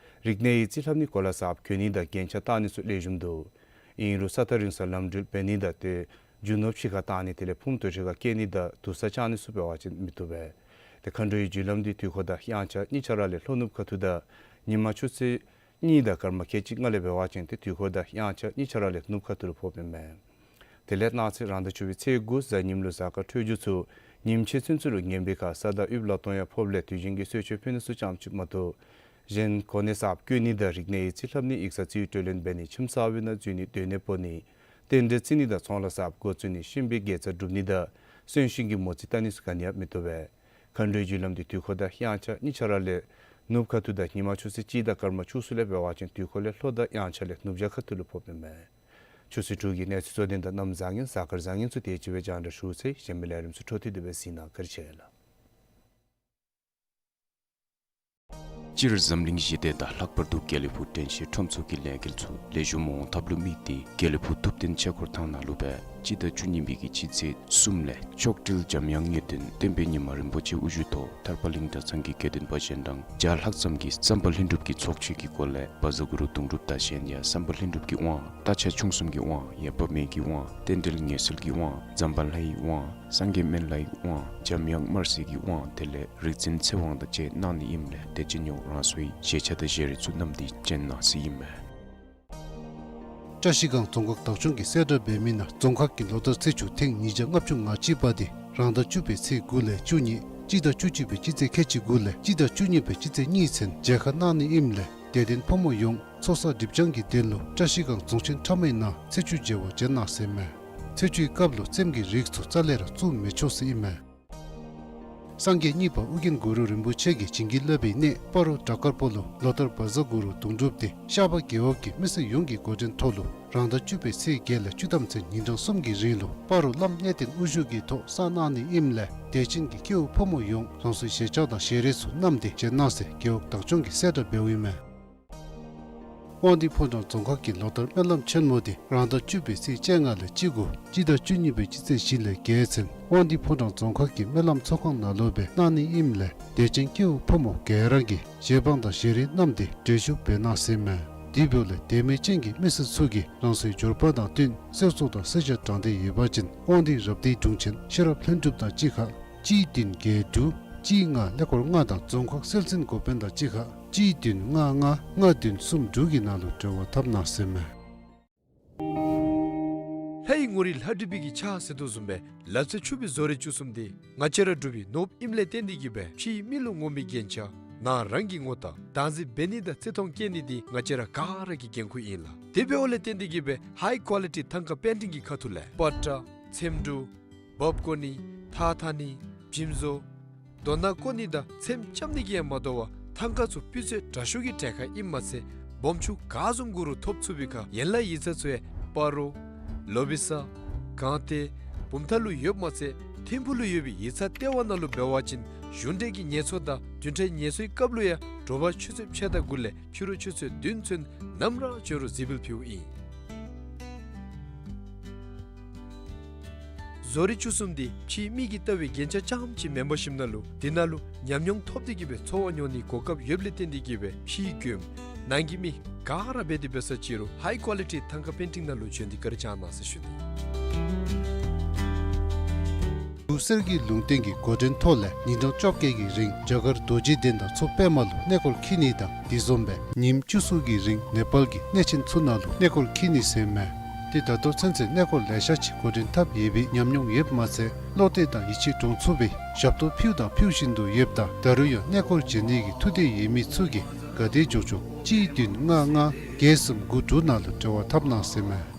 རིག་གནས་ཡིག་རྩིས་ལྷབ་ནི་གོ་ལ་གསརཔ་གྱོན་ནི་དང་རྒྱན་ཆ་བཏགས་ནི་ཚུ་ལེགས་ཤོམ་འདུག། ཨིན་རུང་ས་ཐག་རིང་སར་ལམ་འགྲུལ་འབད་ནི་དང་ཏེ་རྒྱུ་ནོར་ཕྱི་ཁར་བཏང་ནི་དེ་ལས་ཕུངམ་དོས་ཁྲི་ཁར་བསྐྱལ་ནི་དང་དུར་ས་བཅག་ནི་ཚུ་འབད་བ་ཅིན་མི་བཏུབ་པས། ཏེ་མཁའ་འགྲོའི་རྒྱུ་ལམ་འདི་དུས་འཁོར་དང་དབྱངས་འཆར་གཉིས་ཆ་ར་ལས་ལྷོ་ནུབ་ཁ་ཐུག་དང་ཉིན་མ་ཆུ་ཚོད་གཉིས་དང་སྐར་མ་ཁལ་གཅིག་ལྔ་ལས་འབད་བ་ཅིན་ཏེ་དུས་འཁོར་དང་དབྱངས་འཆར་གཉིས་ཆ་ར་ལས་ནུབ་ཁ་ཐུག་ལུ་ཕོགཔ་ཨིན་མས། དེ་ལས་གནངས་ཚེ་རང་ཟླ་བཅུ་པའི་ཚེས་དགུ་གཟའ་ཉིམ་ལུ་གཟའ་སྐར་འཕྲོད་སྦྱོར་ཚུ་ ཉིནམ་ཕྱེད་ཚུན་ཚོད་ལུ་ངན་པའི་ཁར་ས་དང་དབུས་ལ་གཏོང་ཡར་ཕོགཔ་ལས་དུས་རྒྱུན་གྱི་གསོལ་མཆོད་ཕུལ་ནི་ཚུ་ཙམ་ཅིག་མ་གཏོགས་གཞན་གོ་གནས་གསརཔ་བསྐོ་ནི་དང་རིག་གནས་ཡིག་རྩིས་ལྷབ་ནི་ཡིག་ཚང་རྩིས་སྤྲོད་ལེན་འབད་ནི་ཁྱིམ་གསར་པའི་ནང་འཛུལ་ནི་སྡོད་གནས་སྤོ་ནི་རྟེན་འབྲེལ་བརྩི་ནི་དང་ཚོང་ལཱ་གསརཔ་འགོ་བཙུགས་ནི་གཤིན་པོའི་དགེ་རྩ་སྒྲུབ་ནི་དང་གསོན་གཤིན་གྱི་མོ་རྩིས་བལྟ་ནི་ཚུ་ག་ནི་ཡང་མི་བཏུབ་པས། མཁའ་འགྲོའི་རྒྱུ་ལམ་འདི་དུས་འཁོར་དང་དབྱངས་འཆར་གཉིས་ཆ་ར་ལས་ནུབ་ཁ་ཐུག་དང་ཉི་མ་ཆུ་ཚོད་གཅིག་དང་སྐར་མ་བཅུ་གསུམ་ལས་འབད་བ་ཅིན་དུས་འཁོར་ལས་ལྷོ་དང་དབྱངས་འཆར་ལས་ནུབ་བྱང་ཁ་ཐུག་ལུ་ཕོགཔ་ཨིན་མས། ཆུ་ཚོད་དྲུག་གི་གནས་ཚུལ་གཙོ་དོན་དང་གནམ་བཟང་ངན་གཟའ་སྐར་བཟང་ངན་ཚུ་དེ་ཅིག་སྦེ་རྒྱང་བསྒྲགས་ཞུ་ཚར་ཡི། གཞན་མི་ལས་རིམ་ཚུ་འཕྲོ་མཐུད་དེ་སྦེ་གཟིགས་གནང་། བཀའ་དྲིན་ཆེ་ལགས། སྤྱིར་འཛམ་གླིང་ཞི་བདེ་དང་ལྷག་པར་དུ་དགེ་ལེགས་ཕུག་དྲན་ཤེས་ཁྲོམ་ཚོགས་ཀྱི་ལས་འགུལ་ཚུ་ལེགས་ཤོམ་འོང་ཐབས་ལུ་དམིགས་ཏེ་དགེ་ལེགས་ཕུག་ཐུབ་བསྟན་ཆས་འཁོར་ཐང་ནང་ལུ་སྦེ་སྤྱི་ཟླ་བཅུ་གཉིས་པའི་གི་སྤྱི་ཚེས་གསུམ་ལས་མཆོག་སྤྲུལ་འཇམ་དབྱངས་ངེས་དོན་བསྟན་པའི་ཉི་མ་རིན་པོ་ཆེ་དབུ་བཞུགས་ཐོག་ཐར་པ་གླིང་གྲྭ་ཚང་གི་དགེ་འདུན་པ་གཞན་དང་བརྒྱ་ལྷག་ཙམ་གྱིས་བསམ་པ་ལྷུན་གྲུབ་ཀྱི་ཚོགས་མཆོད་ཀྱི་སྒོ་ལས་བཛྲ་གུ་རུ་གདུང་སྒྲུབ་དང་གཞན་ཡང་བསམ་པ་ལྷུན་གྲུབ་ཀྱི་དབང་རྟ་ཕྱག་མཆོག་གསུམ་གྱི་དབང་ཡེ་བ་མེ་གི་དབང་རྟེན་འབྲེལ་ངེས་གསལ་གྱི་དབང་ཛམ་བྷ་ལའི་དབང་སངས་རྒྱས་སྨན་བླའི་དབང་འཇམ་དབྱངས་དམར་སེར་གྱི་དབང་དེ་ལས་རིག་འཛིན་ཚེ་དབང་དང་བཅས་གནང་ནི་ཨིནམ་ལས་དད་ཅན་ཡོངས་རང་སོའི་བཞེས་ཆ་དང་བཞེས་རིགས་ཚུ་བསྣམས་ཏེ་བྱོན་གནང་ཟེར་ཨིན་མས། བཀྲ་ཤིས་སྒང་རྫོང་ཁག་བདག་སྐྱོང་གིས་གསལ་བསྒྲགས་འབད་མི་ནང་རྫོང་ཁག་གི་ལོ་བསྟར་ཚེས་བཅུ་ཐེངས་ཉིས་བརྒྱ་ལྔ་བཅུ་ང་གཅིག་པ་དེ་རང་ཟླ་བཅུ་པའི་ཚེས་དགུ་ལས་བཅུ་གཉིས་སྤྱི་ཟླ་བཅུ་གཅིག་པའི་སྤྱི་ཚེས་ཁལ་གཅིག་དགུ་ལས་སྤྱི་ཟླ་བཅུ་གཉིས་པའི་སྤྱི་ཚེས་གཉིས་ཚུན་མཇལ་ཁ་གནང་ནི་ཨིནམ་ལས་དད་ལྡན་ཕོ་མོ་ཡོངས་ཚོགས་བསགས་སྒྲིབ་སྦྱང་གི་དོན་ལུ་བཀྲ་ཤིས་སྒང་རྫོང་ཆེན་ཁྲ་མོའི་ནང་ཚེས་བཅུ་མཇལ་བར་བྱོན་གནང་ཟེར་ཨིན་མས། ཚེས་བཅུའི་སྐབས་ལུ་རྩེདམོ་གི་རིགས་ཚུ་རྩ་ལས་ར་བཙུགས་མི་ཆོག་ཟེར་ཨིན་མས། སངས་རྒྱས་གཉིས་པ་ཨོ་རྒྱན་གུ་རུ་རིན་པོ་ཆེ་གིས་བྱིན་གྱིས་བརླབས་པའི་གནས་སྤ་རོ་བྲག་དཀར་པོ་ལུ་ལོ་བསྟར་བཛྲ་གུ་རུ་གདུང་སྒྲུབ་དེ་ཤར་པ་རྒེད་འོག་གི་མི་སེར་ཡོངས་ཀྱི་འགོ་འདྲེན་ཐོག་ལུ་རང་ཟླ་བཅུ་པའི་ཚེས་བརྒྱད་ལས་བཅུ་ཐམ་ཚུན་ཉིན་གྲངས་གསུམ་གྱི་རིང་ལུ་སྤ་རོ་བླམ་གནས་བརྟན་དབུ་བཞུགས་ཀྱི་ཐོག་བསགས་གནང་ནི་ཨིནམ་ལས་དད་ཅན་གྱི་སྐྱེ་བོ་ཕོ་མོ་ཡོངས་རང་སོའི་བཞེས་ཆ་དང་བཞེས་རིགས་ཚུ་བསྣམས་ཏེ་བྱོན་གནང་ཟེར་རྒེད་འོག་བདག་སྐྱོང་གིས་གསལ་བསྒྲགས་འབདཝ་ཨིན་མས། དབང་འདུས་ཕོ་བྲང་རྫོང་ཁག་གི་ལོ་བསྟར་སྨོན་ལམ་ཆེན་མོ་དེ་རང་ཟླ་བཅུ་པའི་ཚེས་བཅོ་ལྔ་ལས་བཅུ་དགུ་སྤྱི་ཟླ་བཅུ་གཉིས་པའི་སྤྱི་ཚེས་བཞི་ལས་བརྒྱད་ཚུན་དབང་འདུས་ཕོ་བྲང་རྫོང་ཁག་གི་སྨོན་ལམ་ཚོགས་ཁང་ནང་ལུ་སྦེ་གནང་ནི་ཨིནམ་ལས་དད་ཅན་སྐྱེ་བོ་ཕོ་མོ་ག་ར་གིས་བཞེས་བང་དང་བཞེས་རིགས་བསྣམས་ཏེ་འབྲེལ་ཞུ་འབད་གནང་ཟེར་ཨིན་མས། དེ་འབདཝ་ལས་དད་མོས་ཅན་གྱི་མི་སེར་ཚུ་གིས་རང་སོའི་འབྱོར་པ་དང་བསྟུན་གསེར་གཙུག་དང་གསེར་ཞྭ་དྲང་སྟེ་ཡོད་པ་ཅིན་དབང་འདུས་རབ་སྡེའི་དྲུང་ཆེན་ཤེས་རབ་ལྷུན་གྲུབ་དང་གཅིག་ཁར་གཅིག་བདུན་བརྒྱད་དྲུག་གཅིག་ལྔ་ཀླད་ཀོར་ལྔ་དང་རྫོང་ཁག་སྲོལ་འཛིན་འགོ་དཔོན་དང་གཅིག་ཁར་གཅིག་བདུན་ལྔ་ལྔ་ལྔ་བདུན་གསུམ་དྲུག་གི་ནང་ལུ་འབྲེལ་བ་འཐབ་གནང་ཟེར་ཨིན་མས། ལྷའི་ངོ་རིས་ལྷ་བྲིས་པའི་གི་ཕྱག་ཟེར་དོ་བཟུམ་སྦེ་ལ་རྩེ་ཆུ་སྦིས་བཟོ་རིག་བཅུ་གསུམ་དེ་ང་བཅས་ར་འབྲུག་པའི་ནོར་བུ་ཨིནམ་ལས་བརྟེན་ཏེ་གིས་སྦེ་ཕྱིའི་མི་ལུ་ངོམ་པའི་རྒྱན་ཆ་ནང་རང་གི་ངོ་རྟགས་བདག་འཛིན་འབད་ནི་དང་བརྩི་མཐོང་བསྐྱེད་ནི་དེ་ང་བཅས་ར་ག་ར་གི་འགན་ཁུར་ཨིན་ལགས། དེ་འབདཝ་ལས་བརྟེན་ཏེ་གིས་སྦེ་ཧའི་ཀོ་ལི་ཊི་ཐང་ཀ་པེན་ཊིང་གི་ཁ་ཐུག་ལས་པ་ཏྲ་ཚེམ་དྲུབ་འབག་བཀོ་ནི་ཐགས་འཐག་ནི་བྱིམ་བཟོ་རྡོ་ནག་བརྐོ་ནི་དང་ཚེམ་རྐྱབ་ནི་གིས་ཡང་མ་དོ་བར་ཐང་ཀ་ཚུ་སྤུས་ཚད་དྲག་ཤོས་ཀྱི་གྲལ་ཁར་ཨིནམ་མ་ཚད་སྦོམ་ཆུང་ག་བཟུམ་གུ་རུ་ཐོབ་ཚུགས་པའི་ཁར་ཡན་ལག་ཡིག་ཚང་ཚུ་ཡང་སྤ་རོ་ལོ་བི་ས་སྒང་སྟེང་བུམ་ཐང་ལུ་ཡོདཔ་མ་ཚད་ཐིམ་ཕུག་ལུ་ཡོད་པའི་ཡིག་ཚང་ལྟེ་བ་ནང་ལུ་འབད་བ་ཅིན་གཞུང་འབྲེལ་གྱི་ངལ་གསོ་དང་བདུན་ཕྲག་ངལ་གསོའི་སྐབས་ལུ་ཡང་དྲོ་པ་ཆུ་ཚོད་ཕྱེད་དང་དགུ་ལས་ཕྱི་རུ་ཆུ་ཚོད་བདུན་ཚུན་ནམ་ར་བྱོན་རུང་གཟིགས་འབུལ་ཕུལཝ་ཨིན། བཟོ་རིག་བཅུ་གསུམ་དེ་ཕྱིའི་མི་གིས་བལྟ་བའི་རྒྱན་ཆ་རྐྱངམ་ཅིག་མེན་པར་ཞིནམ་ལས་དེ་ནང་ལུ་ཉམས་མྱོང་ཐོབ་སྟེ་གིས་སྦེ་འཚོ་བ་མྱོང་ནིའི་གོ་སྐབས་ཡོདཔ་ལས་བརྟེན་ཏེ་གིས་སྦེ་ཕྱིའི་མགྱོནམ་ནང་གི་མི་ག་ར་འབད་དེ་འབད་ས་ཅིག་རུང་ཧའི་ཀོ་ལི་ཊི་ཐང་ཀ་པེན་ཊིང་ནང་ལུ་བྱོན་ཏེ་བཀའ་དྲིན་བསྐྱང་གནང་ཟེར་ཞུ་ནི། འབྲུག་གསེར་གྱི་ལུང་བསྟན་གྱི་འགོ་འདྲེན་ཐོག་ལས་ཉིན་གྲངས་བཅོ་བརྒྱད་ཀྱི་རིང་རྒྱ་གར་རྡོ་རྗེ་གདན་དང་མཚོ་པདྨ་ལུ་གནས་སྐོར་འཁྱིད་ནི་དང་དེ་བཟུམ་སྦེ་ཉིནམ་བཅུ་གསུམ་གྱི་རིང་ནེ་པཱལ་གྱི་གནས་ཆེན་ཚུ་ནང་ལུ་གནས་སྐོར་འཁྱིད་ནི་ཟེར་ཨིན་མས། དེ་ད་ལྟོ་ཚུན་ཚོད་གནས་སྐོར་ལེ་ཤ་ཅིག་འགོ་འདྲེན་འཐབ་ཡོད་པའི་ཉམས་མྱོང་ཡོདཔ་མ་ཚད་བློ་གཏད་དང་ཡིད་ཆེས་འདྲོངས་ཚུགས་པའི་ཞབས་ཏོག་ཕུལཝ་དང་ཕུལ་བཞིན་དུ་ཡོདཔ་ད་ད་རུང་ཡང་གནས་སྐོར་བྱོན་ནི་གི་ཐུགས་འདོད་ཡོད་མི་ཚུ་གིས་ག་དེ་མགྱོགས་མགྱོགས་གཅིག་བདུན་ལྔ་ལྔ་བརྒྱད་གསུམ་དགུ་དྲུག་ནང་ལུ་འབྲེལ་བ་འཐབ་གནང་ཟེར་ཨིན་མས།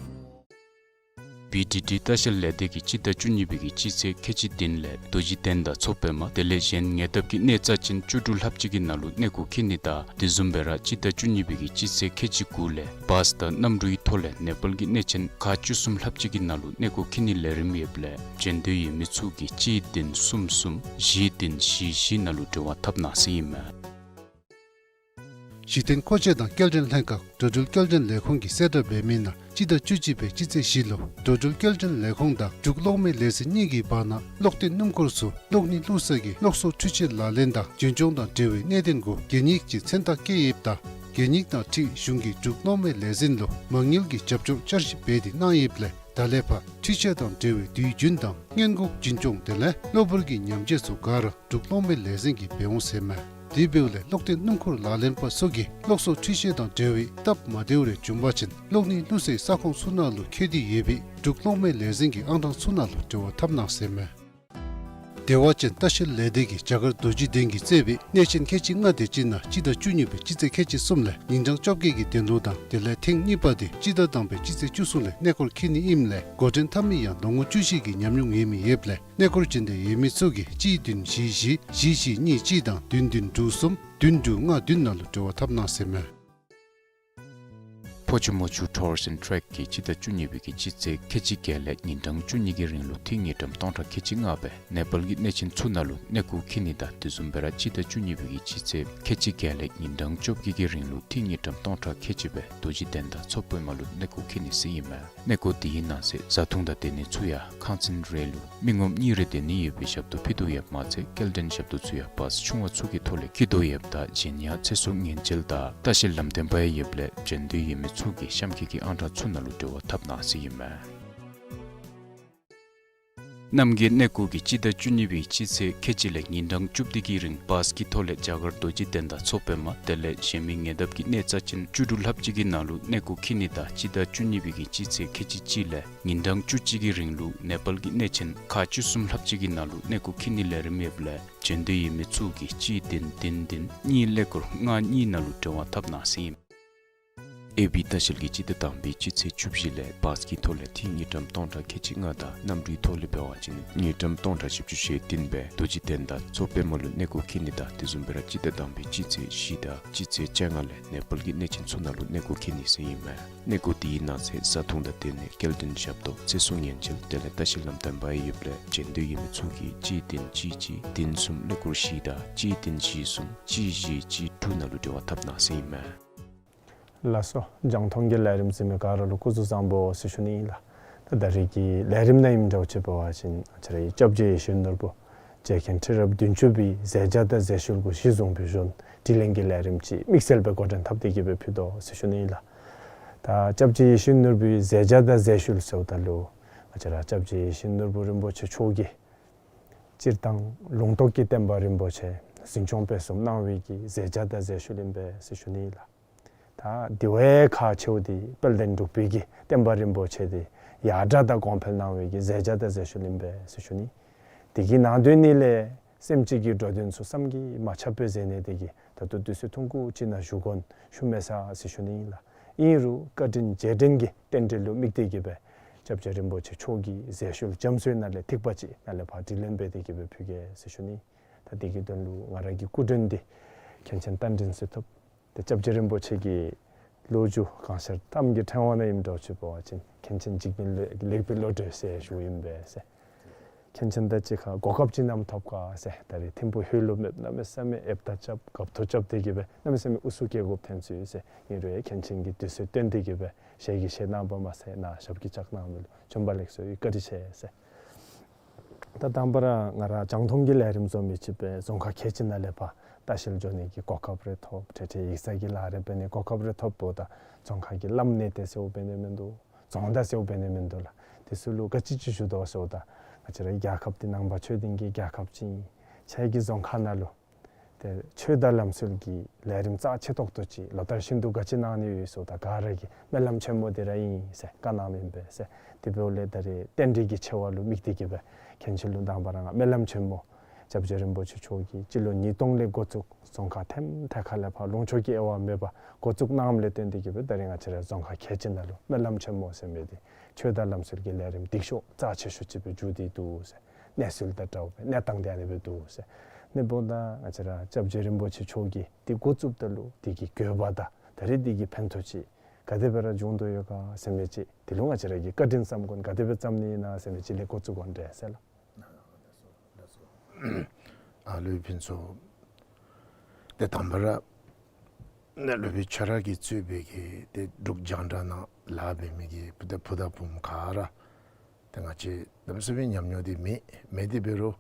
བི་ཌི་ཌི་ལྟ་བཤལ་ལས་སྡེ་གིས་སྤྱི་ཟླ་བཅུ་གཉིས་པའི་གི་སྤྱི་ཚེས་ཁལ་གཅིག་བདུན་ལས་རྡོ་རྗེ་གདན་དང་མཚོ་པདྨ་དེ་ལས་གཞན་ཉེ་འདབས་ཀྱི་གནས་རྩ་ཅན་བཅུ་དྲུག་ལྷགཔ་ཅིག་གི་ནང་ལུ་གནས་སྐོར་འཁྱིད་ནི་དང་དེ་བཟུམ་སྦེ་ར་སྤྱི་ཟླ་བཅུ་གཉིས་པའི་གི་སྤྱི་ཚེས་ཁལ་གཅིག་དགུ་ལས་བཱས་དང་གནམ་གྲུའི་ཐོག་ལས་ནེ་པཱལ་གྱི་གནས་ཆེན་ཁག་བཅུ་གསུམ་ལྷགཔ་ཅིག་གི་ནང་ལུ་གནས་སྐོར་འཁྱིད་ནིའི་ལས་རིམ་ཡོདཔ་ལས་བྱོན་འདོད་ཡོད་མི་ཚུ་གིས་གཅིག་བདུན་གསུམ་གསུམ་བཞི་བདུན་བཞི་བཞི་ནང་ལུ་འབྲེལ་བ་འཐབ་གནང་ཟེར་ཨིན་མས། གཞི་རྟེན་མཁོ་ཆས་དང་སྐྱེལ་འདྲེན་ལྷན་ཁག་འགྲོ་འགྲུལ་སྐྱེལ་འདྲེན་ལས་ཁུངས་ཀྱིས་གསལ་བསྒྲགས་འབད་མི་ནང་སྤྱི་ཟླ་བཅུ་གཅིག་པའི་སྤྱི་ཚེས་བཞི་ལུ་འགྲོ་འགྲུལ་སྐྱེལ་འདྲེན་ལས་ཁུངས་དང་འབྲུག་གློག་མེ་ལས་འཛིན་གཉིས་ཀྱི་བར་ན་གློག་གཏད་སྣུམ་འཁོར་ཚུ་གློག་ནི་བླུགས་ས་གི་གློག་གསོག་འཕྲུལ་ཆས་ལག་ལེན་དང་རྒྱུན་སྐྱོང་དང་འབྲེལ་བའི་གནད་དོན་གུ་གན་ཡིག་ཅིག་མཚན་རྟགས་བཀོད་ཡོདཔ་ད་གན་ཡིག་དང་འཁྲིལ་གཞུང་གིས་འབྲུག་གློག་མེ་ལས་འཛིན་ལུ་མ་དངུལ་གྱི་རྒྱབ་སྐྱོར་བསྐྱར་ཞིབ་འབད་དེ་གནང་ཡོདཔ་ལས་ད་ལས་ཕར་འཕྲུལ་ཆས་དང་འབྲེལ་བའི་དུས་རྒྱུན་དང་སྔོན་འགོག་རྒྱུན་སྐྱོང་དེ་ལས་གློ་བུར་གྱི་ཉམས་བཅོས་ཚུ་ག་ར་འབྲུག་གློག་མེ་ལས་འཛིན་གྱིས་འབད་འོང་ཟེར་ཨིན་མས། དེ་འབདཝ་ལས་གློག་གཏད་སྣུམ་འཁོར་ལག་ལེན་པ་ཚུ་གིས་གློག་གསོག་འཕྲུལ་ཆས་དང་འབྲེལ་བའི་སྟབས་མ་བདེཝ་རེ་བྱུང་པ་ཅིན་གློག་ནི་བླུགས་སའི་ས་ཁོངས་ཚུ་ནང་ལུ་འཁོད་དེ་ཡོད་པའི་འབྲུག་གློག་མེ་ལས་འཛིན་གྱི་ཨང་གྲངས་ཚུ་ནང་ལུ་འབྲེལ་བ་འཐབ་གནང་ཟེར་ཨིན་མས། བདེ་བ་ཅན་ལྟ་བཤལ་ལས་སྡེ་གིས་རྒྱ་གར་རྡོ་རྗེ་གདན་གྱིས་གཙོས་པའི་གནས་ཆེན་ཁལ་གཅིག་ལྔ་དེ་སྤྱིར་ན་སྤྱི་ཟླ་བཅུ་གཉིས་པའི་སྤྱི་ཚེས་ཁལ་གཅིག་གསུམ་ལས་ཉིན་གྲངས་བཅོ་བརྒྱད་ཀྱི་གདན་ལུ་དང་དེ་ལས་ཐེངས་གཉིས་པ་དེ་སྤྱི་ཟླ་དང་པའི་སྤྱི་ཚེས་བཅུ་གསུམ་ལས་གནས་སྐོར་འཁྱིད་ནི་ཨིནམ་ལས་འགོ་འདྲེན་འཐབ་མི་ཡང་ལོ་ངོ་བཅུ་བཞི་གི་ཉམས་མྱོང་ཡོད་མི་ཡོདཔ་ལས་གནས་སྐོར་འབྱོན་འདོད་ཡོད་མི་ཚུ་གིས་གཅིག་བདུན་བཞི་བཞི་བཞི་གཉིས་གཅིག་དང་བདུན་བདུན་དྲུག་གསུམ་བདུན་དྲུག་ལྔ་བདུན་ནང་ལུ་འབྲེལ་བ་འཐབ་གནང་ཟེར་མས། ཕོ་ཆུ་མོ་ཆུ་ཊུརསི་ཨེནཌ་ཊེཀ་གིས་སྤྱི་ཟླ་བཅུ་གཉིས་པའི་གི་སྤྱི་ཚེས་ཁལ་གཅིག་བརྒྱད་ལས་ཉིན་གྲངས་བཅུ་གཉིས་ཀྱི་རིང་ལུ་ཏི་རུ་དངུལ་ཀྲམ་སྟོང་ཕྲག་ཁལ་གཅིག་ལྔ་སྦེ་ནེ་པཱལ་གྱི་གནས་ཆེན་ཚུ་ནང་ལུ་གནས་སྐོར་འཁྱིད་ནི་དང་དེ་བཟུམ་སྦེ་ར་སྤྱི་ཟླ་བཅུ་གཉིས་པའི་གི་སྤྱི་ཚེས་ཁལ་གཅིག་བརྒྱད་ལས་ཉིན་གྲངས་བཅོ་བརྒྱད་ཀྱི་རིང་ལུ་ཏི་རུ་དངུལ་ཀྲམ་སྟོང་ཕྲག་ཁལ་གཅིག་སྦེ་རྡོ་རྗེ་གདན་དང་མཚོ་པདྨ་ལུ་གནས་སྐོར་འཁྱིད་ནི་ཟེར་ཨིན་མས། གནས་སྐོར་དེའི་ནང་གསེས་བཟའ་འཐུང་དང་སྡོད་ནི་ཚུ་ཡང་ཁང་ཚན་རེ་ལུ་མི་ངོམ་གཉིས་རེ་སྡོད་ནི་ཡོད་པའི་ཞབས་ཏོག་ཕུལ་དོ་ཡོདཔ་མ་ཚད་སྐྱེལ་འདྲེན་ཞབས་ཏོག་ཚུ་ཡང་བཱསི་ཆུང་བ་ཚུ་གི་ཐོག་ལས་འཁྱིད་དོ་ཡོདཔ་ད་གཞན་ཡང་ཚེ་སྲོག་ཉེན་བཅོལ་དང་ལྟ་བཤལ་ལམ་སྟོན་པ་ཡང་ཡོདཔ་ལས་འབྱོན་འདོད་ཡོད་མི་ཚུ་གིས་གཤམ་འཁོད་ཀྱི་ཨང་གྲངས་ཚུ་ནང་ལུ་འབྲེལ་བ་འཐབ་གནང་ཟེར་ཨིན་མས། རྣམ་རྒྱལ་གནས་སྐོར་གྱིས་སྤྱི་ཟླ་བཅུ་གཉིས་པའི་སྤྱི་ཚེས་ཁལ་གཅིག་ལས་ཉིན་གྲངས་བཅུ་བདུན་གྱི་རིང་བཱསི་གི་ཐོག་ལས་རྒྱ་གར་རྡོ་རྗེ་གདན་དང་མཚོ་པདྨ་དེ་ལས་གཞན་མི་ཉེ་འདབས་ཀྱི་གནས་རྩ་ཅན་བཅུ་དྲུག་ལྷགཔ་ཅིག་གི་ནང་ལུ་གནས་སྐོར་འཁྱིད་ནི་དང་སྤྱི་ཟླ་བཅུ་གཉིས་པའི་གི་སྤྱི་ཚེས་ཁལ་གཅིག་གཅིག་ལས་ཉིན་གྲངས་བཅུ་གཅིག་གི་རིང་ལུ་ནེ་པཱལ་གྱི་གནས་ཆེན་ཁག་བཅུ་གསུམ་ལྷགཔ་ཅིག་གི་ནང་ལུ་གནས་སྐོར་འཁྱིད་ནི་ལས་རིམ་ཡོདཔ་ལས་འབྱོན་འདོད་ཡོད་མི་ཚུ་གིས་གཅིག་བདུན་བདུན་བདུན་གཉིས་ཀླད་ཀོར་ལྔ་གཉིས་ནང་ལུ་འབྲེལ་བ་འཐབ་གནང་ཟེར་ཨིན། ཨེ་བི་ལྟ་བཤལ་གྱིས་སྤྱི་ཟླ་དང་པའི་སྤྱི་ཚེས་བཅུ་བཞི་ལས་བཱསི་གི་ཐོག་ལས་ཏི་རུ་དངུལ་ཀྲམ་སྟོང་ཕྲག་ཁལ་གཅིག་ལྔ་དང་གནམ་གྲུའི་ཐོག་ལས་འབད་བ་ཅིན་དངུལ་ཀྲམ་སྟོང་ཕྲག་བཞི་བཅུ་ཞེ་བདུན་སྦེ་རྡོ་རྗེ་གདན་དང་མཚོ་པདྨ་ལུ་གནས་སྐོར་འཁྱིད་ནི་དང་དེ་བཟུམ་སྦེ་ར་སྤྱི་ཟླ་དང་པའི་སྤྱི་ཚེས་བཞི་དང་སྤྱི་ཚེས་བཅོ་ལྔ་ལས་ནེ་པཱལ་གྱི་གནས་ཆེན་ཚུ་ནང་ལུ་གནས་སྐོར་འཁྱིད་ནི་ཟེར་ཨིན་མས། གནས་སྐོར་དེའི་ནང་གསེས་བཟའ་འཐུང་དང་སྡོད་ནི་སྐྱེལ་འདྲེན་ཞབས་ཏོག་ཚེ་སྲོག་ཉེན་བཅོལ་དེ་ལས་ལྟ་བཤལ་ལམ་སྟོན་པ་ཡང་ཡོདཔ་ལས་འབྱོན་འདོད་ཡོད་མི་ཚུ་གིས་གཅིག་བདུན་གཅིག་གཅིག་བདུན་གསུམ་ཀླད་ཀོར་བཞི་དང་གཅིག་བདུན་བཞི་གསུམ་གཅིག་བཞི་གཅིག་དྲུག་ནང་ལུ་འབྲེལ་བ་འཐབ་གནང་ཟེར་ཨིན་མས། ལགས་སོ། རྒྱང་མཐོང་གི་ལས་རིམ་གཟིགས་མི་ག་ར་ལུ་སྐུ་གཟུགས་བཟང་པོ་ཟེར་ཞུ་ནི་ཨིན་ལགས། ད་ད་རེས་ཀྱི་ལས་རིམ་ནང་ཨིནམ་འདྲཝ་ཅིག་འབད་བ་ཅིན་ང་བཅས་རའི་སྐྱབས་རྗེ་ཡིད་བཞིན་ནོར་བུ་རྗེ་མཁན་ཁྲི་རབས་བདུན་ཅུ་པའི་མཛད་བྱ་དང་མཛད་ཤུལ་གུ་གཞི་བཟུང་སྦེ་བྱོན་དྲི་ལན་གྱི་ལས་རིམ་ཅིག་དམིགས་བསལ་སྦེ་འགོ་འདྲེན་འཐབ་སྟེ་གི་སྦེ་ཕུལ་དོ་ཟེར་ཞུ་ནི་ཨིན་ལགས། ད་སྐྱབས་རྗེ་ཡིད་བཞིན་ནོར་བུའི་མཛད་བྱ་དང་མཛད་ཤུལ་ཟེརཝ་ད་ལུ་ང་བཅས་ར་སྐྱབས་རྗེ་ཡིད་བཞིན་ནོར་བུ་རིན་པོ་ཆེ་མཆོག་གིས་སྤྱིར་བཏང་ལུང་རྟོགས་ཀྱི་བསྟན་པ་རིན་པོ་ཆེ་འཛིན་སྐྱོང་སྤེལ་གསུམ་གནང་བའི་གི་མཛད་བྱ་དང་མཛད་ཤུལ་ཨིན་པས་ཟེར་ཞུ་ནི་ཨིན་ལགས། ད་དེ་བས་ཁག་ཆེཝ་འདི་དཔལ་ལྡན་འབྲུག་པའི་གི་བསྟན་པ་རིན་པོ་ཆེ་འདི་ཡར་དྲག་དང་གོང་འཕེལ་གནང་བའི་གི་མཛད་བྱ་དང་མཛད་ཤུལ་ཨིན་པས་ཟེར་ཞུ་ནི། དེ་གི་ནང་དོན་ནི་ལས་སེམས་ཅན་གྱི་འགྲོ་དོན་ཚུ་བསམ་གྱིས་མ་ཁྱབ་པའི་མཛད་ནི་དེ་གིས་ད་ལྟོ་དུས་ཚོད་ཐུང་ཀུ་ཅིག་ནང་ཞུ་དགོ་ཞུ་མི་ཚར་ཟེར་ཞུ་ནི་ཨིན་ལགས། ཨིན་རུང་བཀའ་དྲིན་རྗེས་དྲན་གྱི་རྟེན་འབྲེལ་ལུ་དམིགས་ཏེ་གི་སྦེ་སྐྱབས་རྗེ་རིན་པོ་ཆེ་མཆོག་གི་མཛད་ཤུལ་རྒྱ་མཚོའི་ནང་ལས་ཐིགས་པ་ཅིག་ནང་ལས་ཕར་དྲི་ལན་འབད་དེ་གི་སྦེ་ཕུལ་གེ་ཟེར་ཞུ་ནི། ད་དེ་གི་དོན་ལུ་ང་ར་གི་སྐུ་མགྲོན་འདི་མཁན་ཆེན་རྟ་མགྲིན་གསེར་ཐུབ། ཏེ་སྐྱབས་རྗེ་རིན་པོ་ཆེ་གི་ལོ་རྒྱུས་གང་ཤར་གཏམ་གྱི་ཕྲེང་བ་ནང་ཨིནམ་འདྲཝ་ཅིག་འབད་བ་ཅིན་མཁན་ཆེན་འཇིགས་མེད་ལེགས་པའི་བློ་གྲོས་ཟེར་ཞུཝ་ཨིན་པས་ཟེར། མཁན་ཆེན་ད་ཅི་ཁར་གོ་སྐབས་ཅིག་ནམ་ཐོབ་ག་ཟེར། ད་རེས་ཐིམ་ཕུག་ལྷོད་ལུ་མེདཔ་གནམ་མེད་ས་མེད་ཨེབ་ད་རྐྱབ་རྒཔོ་ཐོབ་རྐྱབ་སྟེ་གི་སྦེ་གནམ་མེད་ས་མེད་ཨུ་ཚུགས་བཀལ་དགོཔ་ཐོན་སོ་ཡི་ཟེར། ཨིན་རུང་མཁན་ཆེན་གྱིས་དུས་ཚོད་བཏོན་ཏེ་གི་སྦེ་ཞལ་གྱིས་བཞེས་གནང་བ་མ་ཚད་ནཱ་ཞབས་ཀྱིས་བཅགས་གནང་མི་ལུ་བྱོན་པ་ལེགས་སོ་ཡི་བཀའ་དྲིན་ཆེ་ཟེར། ད་དང་པ་ར་ང་ར་རྒྱང་མཐོང་གི་ལས་རིམ་བཟོ་མི་ཅིག་སྦེ་རྫོང་ཁག་ཁལ་གཅིག་ནང་ལས་ཕར་ལྟ་བཤལ་འགྱོ་ནི་གི་གོ་སྐབས་རེ་ཐོབ། འཕྲལ་འཕྲལ་ཡིག་ཚང་གི་ལཱ་རེ་འབད་ནི་གོ་སྐབས་རེ་ཐོབ་འབདཝ་ད་རྫོང་ཁག་གི་བླམ་གནས་བརྟན་ཟེརཝ་འབད་ནི་མིན་འདུག། རྫོང་བདག་ཟེརཝ་འབད་ནི་མིན་འདུག་ལགས། དེ་ཚུ་ལུ་ག་ཅི་ཅིག་ཞུ་དོ་ཟེརཝ་ད་ང་བཅས་ར་རྒྱལ་ཁབ་འདི་ནང་པ་ཆོས་ལྡན་གྱི་རྒྱལ་ཁབ་ཅིག་ཨིན། ཁྱེད་ཀྱི་རྫོང་ཁག་ནང་ལུ་ཏེ་ཆོས་དང་ལམ་སྲོལ་གྱི་ལས་རིམ་རྩ་ཆེ་ཏོག་ཏོ་ཅིག་ལོ་ལྟར་བཞིན་དུ་ག་ཅི་གནང་ནི་ཡོད་ཟེརཝ་ད་ག་ར་གིས་སྨོན་ལམ་ཆེན་མོ་འདི་ར་ཨིན་ཟེར་བཀའ་གནང་ནི་ཨིན་པས་ཟེར། དེ་འབདཝ་ལས་ད་རེས་རྟེན་འབྲེལ་གྱི་ཆེ་བ་ལུ་དམིགས་ཏེ་གི་སྦེ་མཁན་ཆེན་ལུ་དང་པ་ར་ང་སྨོན་ལམ་ཆེན་མོ་སྐྱབས་རྗེ་རིན་པོ་ཆེ་མཆོག་གིས་སྤྱི་ལོ་ཉིས་སྟོང་ལས་འགོ་བཙུགས་རྫོང་ཁག་ཐེམ་ཐད་ཁ་ལས་ཕར་ལུང་ཕྱོགས་ཀྱི་དབྱེ་བ་མེད་པར་འགོ་བཙུགས་གནངམ་ལས་བརྟེན་ཏེ་གི་སྦེ་ད་རེས་ང་བཅས་ར་རྫོང་ཁག་ཁལ་གཅིག་ནང་ལུ་སྨོན་ལམ་ཆེན་མོ་ཟེར་མི་འདི་ཆོས་དང་ལམ་སྲོལ་གྱི་ལས་རིམ་སྡིག་ཤོག་རྩ་ཆེ་ཤོས་ཅིག་སྦེ་འགྱུར་ཏེ་འདུག་ཟེར། གནས་ཚུལ་དང་འདྲཝ་སྦེ་གནས་སྟངས་འདི་ཨ་ནི་སྦེ་འདུག་ཟེར། ཨ་ནི་འབདཝ་ད་ང་བཅས་ར་སྐྱབས་རྗེ་རིན་པོ་ཆེ་མཆོག་གིས་འདི་འགོ་བཙུགསཔ་ད་ལུ་འདི་གི་དགོས་པ་དང་ད་རེས་འདི་གི་ཕན་ཐོགས་ཅིག་ག་དེ་སྦེ་ར་བྱུང་དོ་ཡོད་ག་ཟེར་མི་ཅིག་འདི་ལུ་ང་བཅས་ར་གིས་བཀའ་དྲིན་བསམ་དགོ་ནི་ག་དེ་སྦེ་བསམ་ནི་ཨིན་ན་ཟེར་མི་ཅིག་ལས་འགོ་བཙུགས་དགོ་འདྲས་ཟེར་ལགས། ཨ་ལུའི་ཕུན་ཚོགས། ཏེ་དང་པ་ར་ནཱ་སློབ་དཔོན་ཁྱོད་ར་གིས་གཙོས་པའི་གི་ཏེ་འབྲུག་རྒྱང་བསྒྲགས་ནང་ལཱ་འབད་མི་གི་བུ་དང་བུ་དང་བུམོ་ག་ར་ཏེ་ང་བཅས་གནམ་མེད་ས་མེད་ཉམས་མྱོང་འདི་མེད། མེད་དེ་འབད་རུང་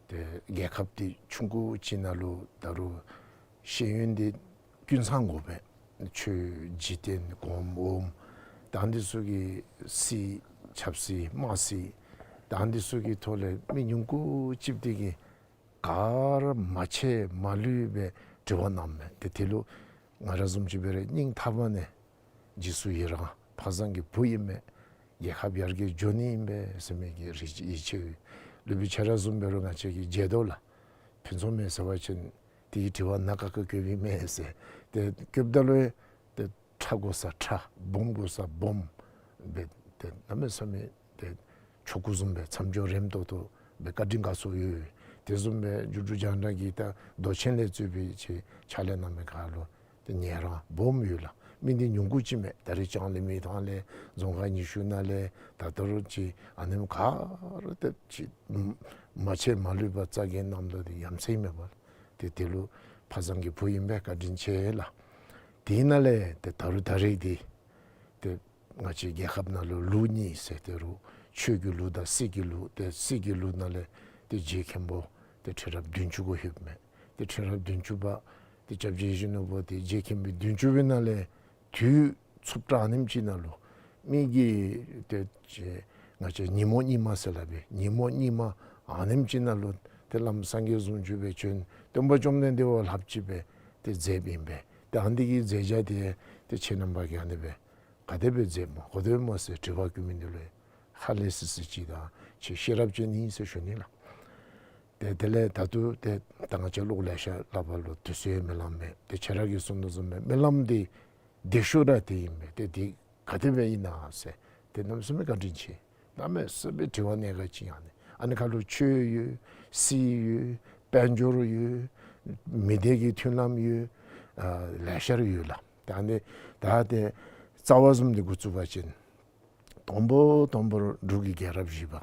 ཏེ་རྒྱལ་ཁབ་འདི་ཆུང་ཀུ་ཅིག་ནང་ལུ་ད་རུང་ཤེས་ཡོན་འདི་ཀུན་ཚང་དགོ་པས། ཆོས་འཇིག་རྟེན་སྒོམ་འོགམ་དང་འདི་ཚུ་གི་སྲིད་ཆབ་སྲིད་དམངས་སྲིད་དང་འདི་ཚུ་གི་ཐོག་ལས་མི་ཉུང་ཀུ་ཅིག་འདི་གིས་ག་ར་མ་ཆད་མ་ལུས་པའི་དྲི་བ་གནངམ་མས། ཏེ་དེ་ལུ་ང་ར་བཟུམ་ཅིག་འབད་རུང་སྙིང་ཐག་པ་ནས་རྗེས་སུ་ཡི་རང་། ཕ་བཟང་གི་བུ་ཨིན་མས། རྒྱལ་ཁབ་ཡར་རྒྱས་འགྱོ་ནི་ཨིན་པས་ཟེར་མི་གི་རེ་ཡིད་ཆེས་ ལུས་པོ་ཆེ་ར་བཟུམ་འབད་རུང་ང་བཅས་ཀྱིས་བརྗེད་དོ་ལགས། ཕུན་ཚོགས་མེད་ཟེར་བ་ཅིན་དེ་གི་དྲི་བ་ནཱ་ཀ་ཀ་བཀོདཔ་ཨིན་མས་ཟེར། ཏེ་བཀོདཔ་ད་ལུ་ཏེ་ཁྲ་དགོ་ས་ཁྲ་སྦོམ་དགོ་ས་སྦོམ་སྦེ་ཏེ་གནམ་མེད་ས་མེད་ཏེ་ཆོ་ག་བཟུམ་སྦེ་མཚམས་སྦྱོར་རིངམ་ཏོག་ཏོ་སྦེ་བཀའ་དྲིན་དགའ་ཚོར་ཡོད། དེ་བཟུམ་སྦེ་མཇུག་སྒྲུབ་རྒྱང་གྲགས་ཀྱི་ད་མདོ་ཆེན་ལས་གཙོས་པའི་ཅིག་ཕྱག་ལཱ་གནང་མི་ག་ལུ་ཏེ་ཉན་རང་སྦོམ་ཡོད་ལགས། མི་འདི་ཉུང་ཀུ་ཅིག་མེན། ད་རེས་ལྕང་གླིང་མི་ཐང་ལས་རྫོང་ཁག་ཉི་ཤུ་ནང་ལས་ད་ལྟོ་ར་ཅིག་ཨ་ནེམ་ག་ར་ཏེ་ཅིག་མ་ཆད་མ་ལུས་པར་རྩ་འགེངས་གནངམ་ད་འདི་ཡ་མཚན་མེད་པ་ལགས། ཏེ་དེ་ལུ་ཕ་བཟང་གི་བུ་ཨིན་པས། བཀའ་དྲིན་ཆེ་ལགས། དེ་ནང་ལས་ཏེ་ད་རུང་ད་རེས་འདི་ཏེ་ང་བཅས་རྒྱལ་ཁབ་ནང་ལུ་ལུགས་གཉིས་ཟེར་ཏེ་རུང་ཆོས་ཀྱི་ལུགས་དང་སྲིད་ཀྱི་ལུགས། ཏེ་སྲིད་ཀྱི་ལུགས་ནང་ལས་ཏེ་རྗེ་མཁན་པོ་ཏེ་ཁྲི་རབས་བདུན་ཅུ་གུ་ལྷོདཔ་མས། ཏེ་ཁྲི་རབས་བདུན་ཅུ་པ་ཏེ་སྐྱབས་རྗེ་ཡིད་བཞིན་ནོར་བུ་འདི་རྗེ་མཁན་པོ་བདུན་ཅུ་པའི་ནང་ལས་དུས་ཚུགས་དྲགས་ཨ་ནེམ་ཅིག་ནང་ལུ་མི་གི་ཏེ་ཅིག་ང་བཅས་ཉིན་མོ་སྙིགས་མ་ཟེར་སླབ་པས། ཉིན་མོ་སྙིགས་མ་ཨ་ནེམ་ཅིག་ནང་ལུ་ཏེ་བླམ་སངས་རྒྱས་ཟུང་འཇུག་སྦེ་བྱོན། སྟོན་པ་བཅོམ་ལྡན་འདས་བ་ལྷགཔ་ཅིག་སྦེ་ཏེ་མཛདཔ་ཨིན་པས། ཏེ་ཨ་ནི་གི་མཛད་བྱ་འདི་ཏེ་ཁྱེད་རྣམ་པ་གིས་ཨ་ནི་སྦེ་ག་དེ་སྦེ་མཛདཔ་སྨོ་ག་དེ་སྦེ་སྨོ་ཟེར་དྲི་བ་བཀོད་མི་འདི་ལུ་ཧ་ལས་སི་སི་ཅིག་དང་ཁྱེད་ཤེས་རབ་ཅན་ཨིན་ཟེར་ཞུ་ནི་ལགས། ཏེ་དེ་ལས་ད་ལྟོ་ཏེ་ད་ང་བཅས་ལོག་ལེ་ཤ་སླབ་པ་ལུ་དུས་ཚོད་མི་ལང་མས། ཏེ་ཁྱེད་ར་གིས་གསུང་དོ་བཟུམ་སྦེ་སྨོན་ལམ་འདི་བདེ་ཤོས་ར་དེ་ཨིན་པས། ཏེ་འདི་ག་དེ་སྦེ་ཨིན་ན་ཟེར་ཏེ་གནམ་མེད་ས་མེད་བཀའ་དྲིན་ཆེ། གནམ་མེད་ས་མེད་དྲི་བ་གནད་འགག་ཅིག་ཨ་ནི་ཨ་ནི་ཁ་ལུ་ཆོས་ཡོད། སྲིད་ཡོད། དཔལ་འབྱོར་ཡོད། མི་སྡེ་གི་མཐུན་ལམ་ཡོད། ཨ་ལེ་ཤ་ར་ཡོད་ལགས། ད་ཨ་ནི་ད་ཏེ་རྩ་བ་བཟུམ་འདི་འགོ་བཙུགས་པ་ཅིན་དང་པོ་དང་པོར་འབྲུག་གི་རྒྱལ་རབས་བཞི་པ་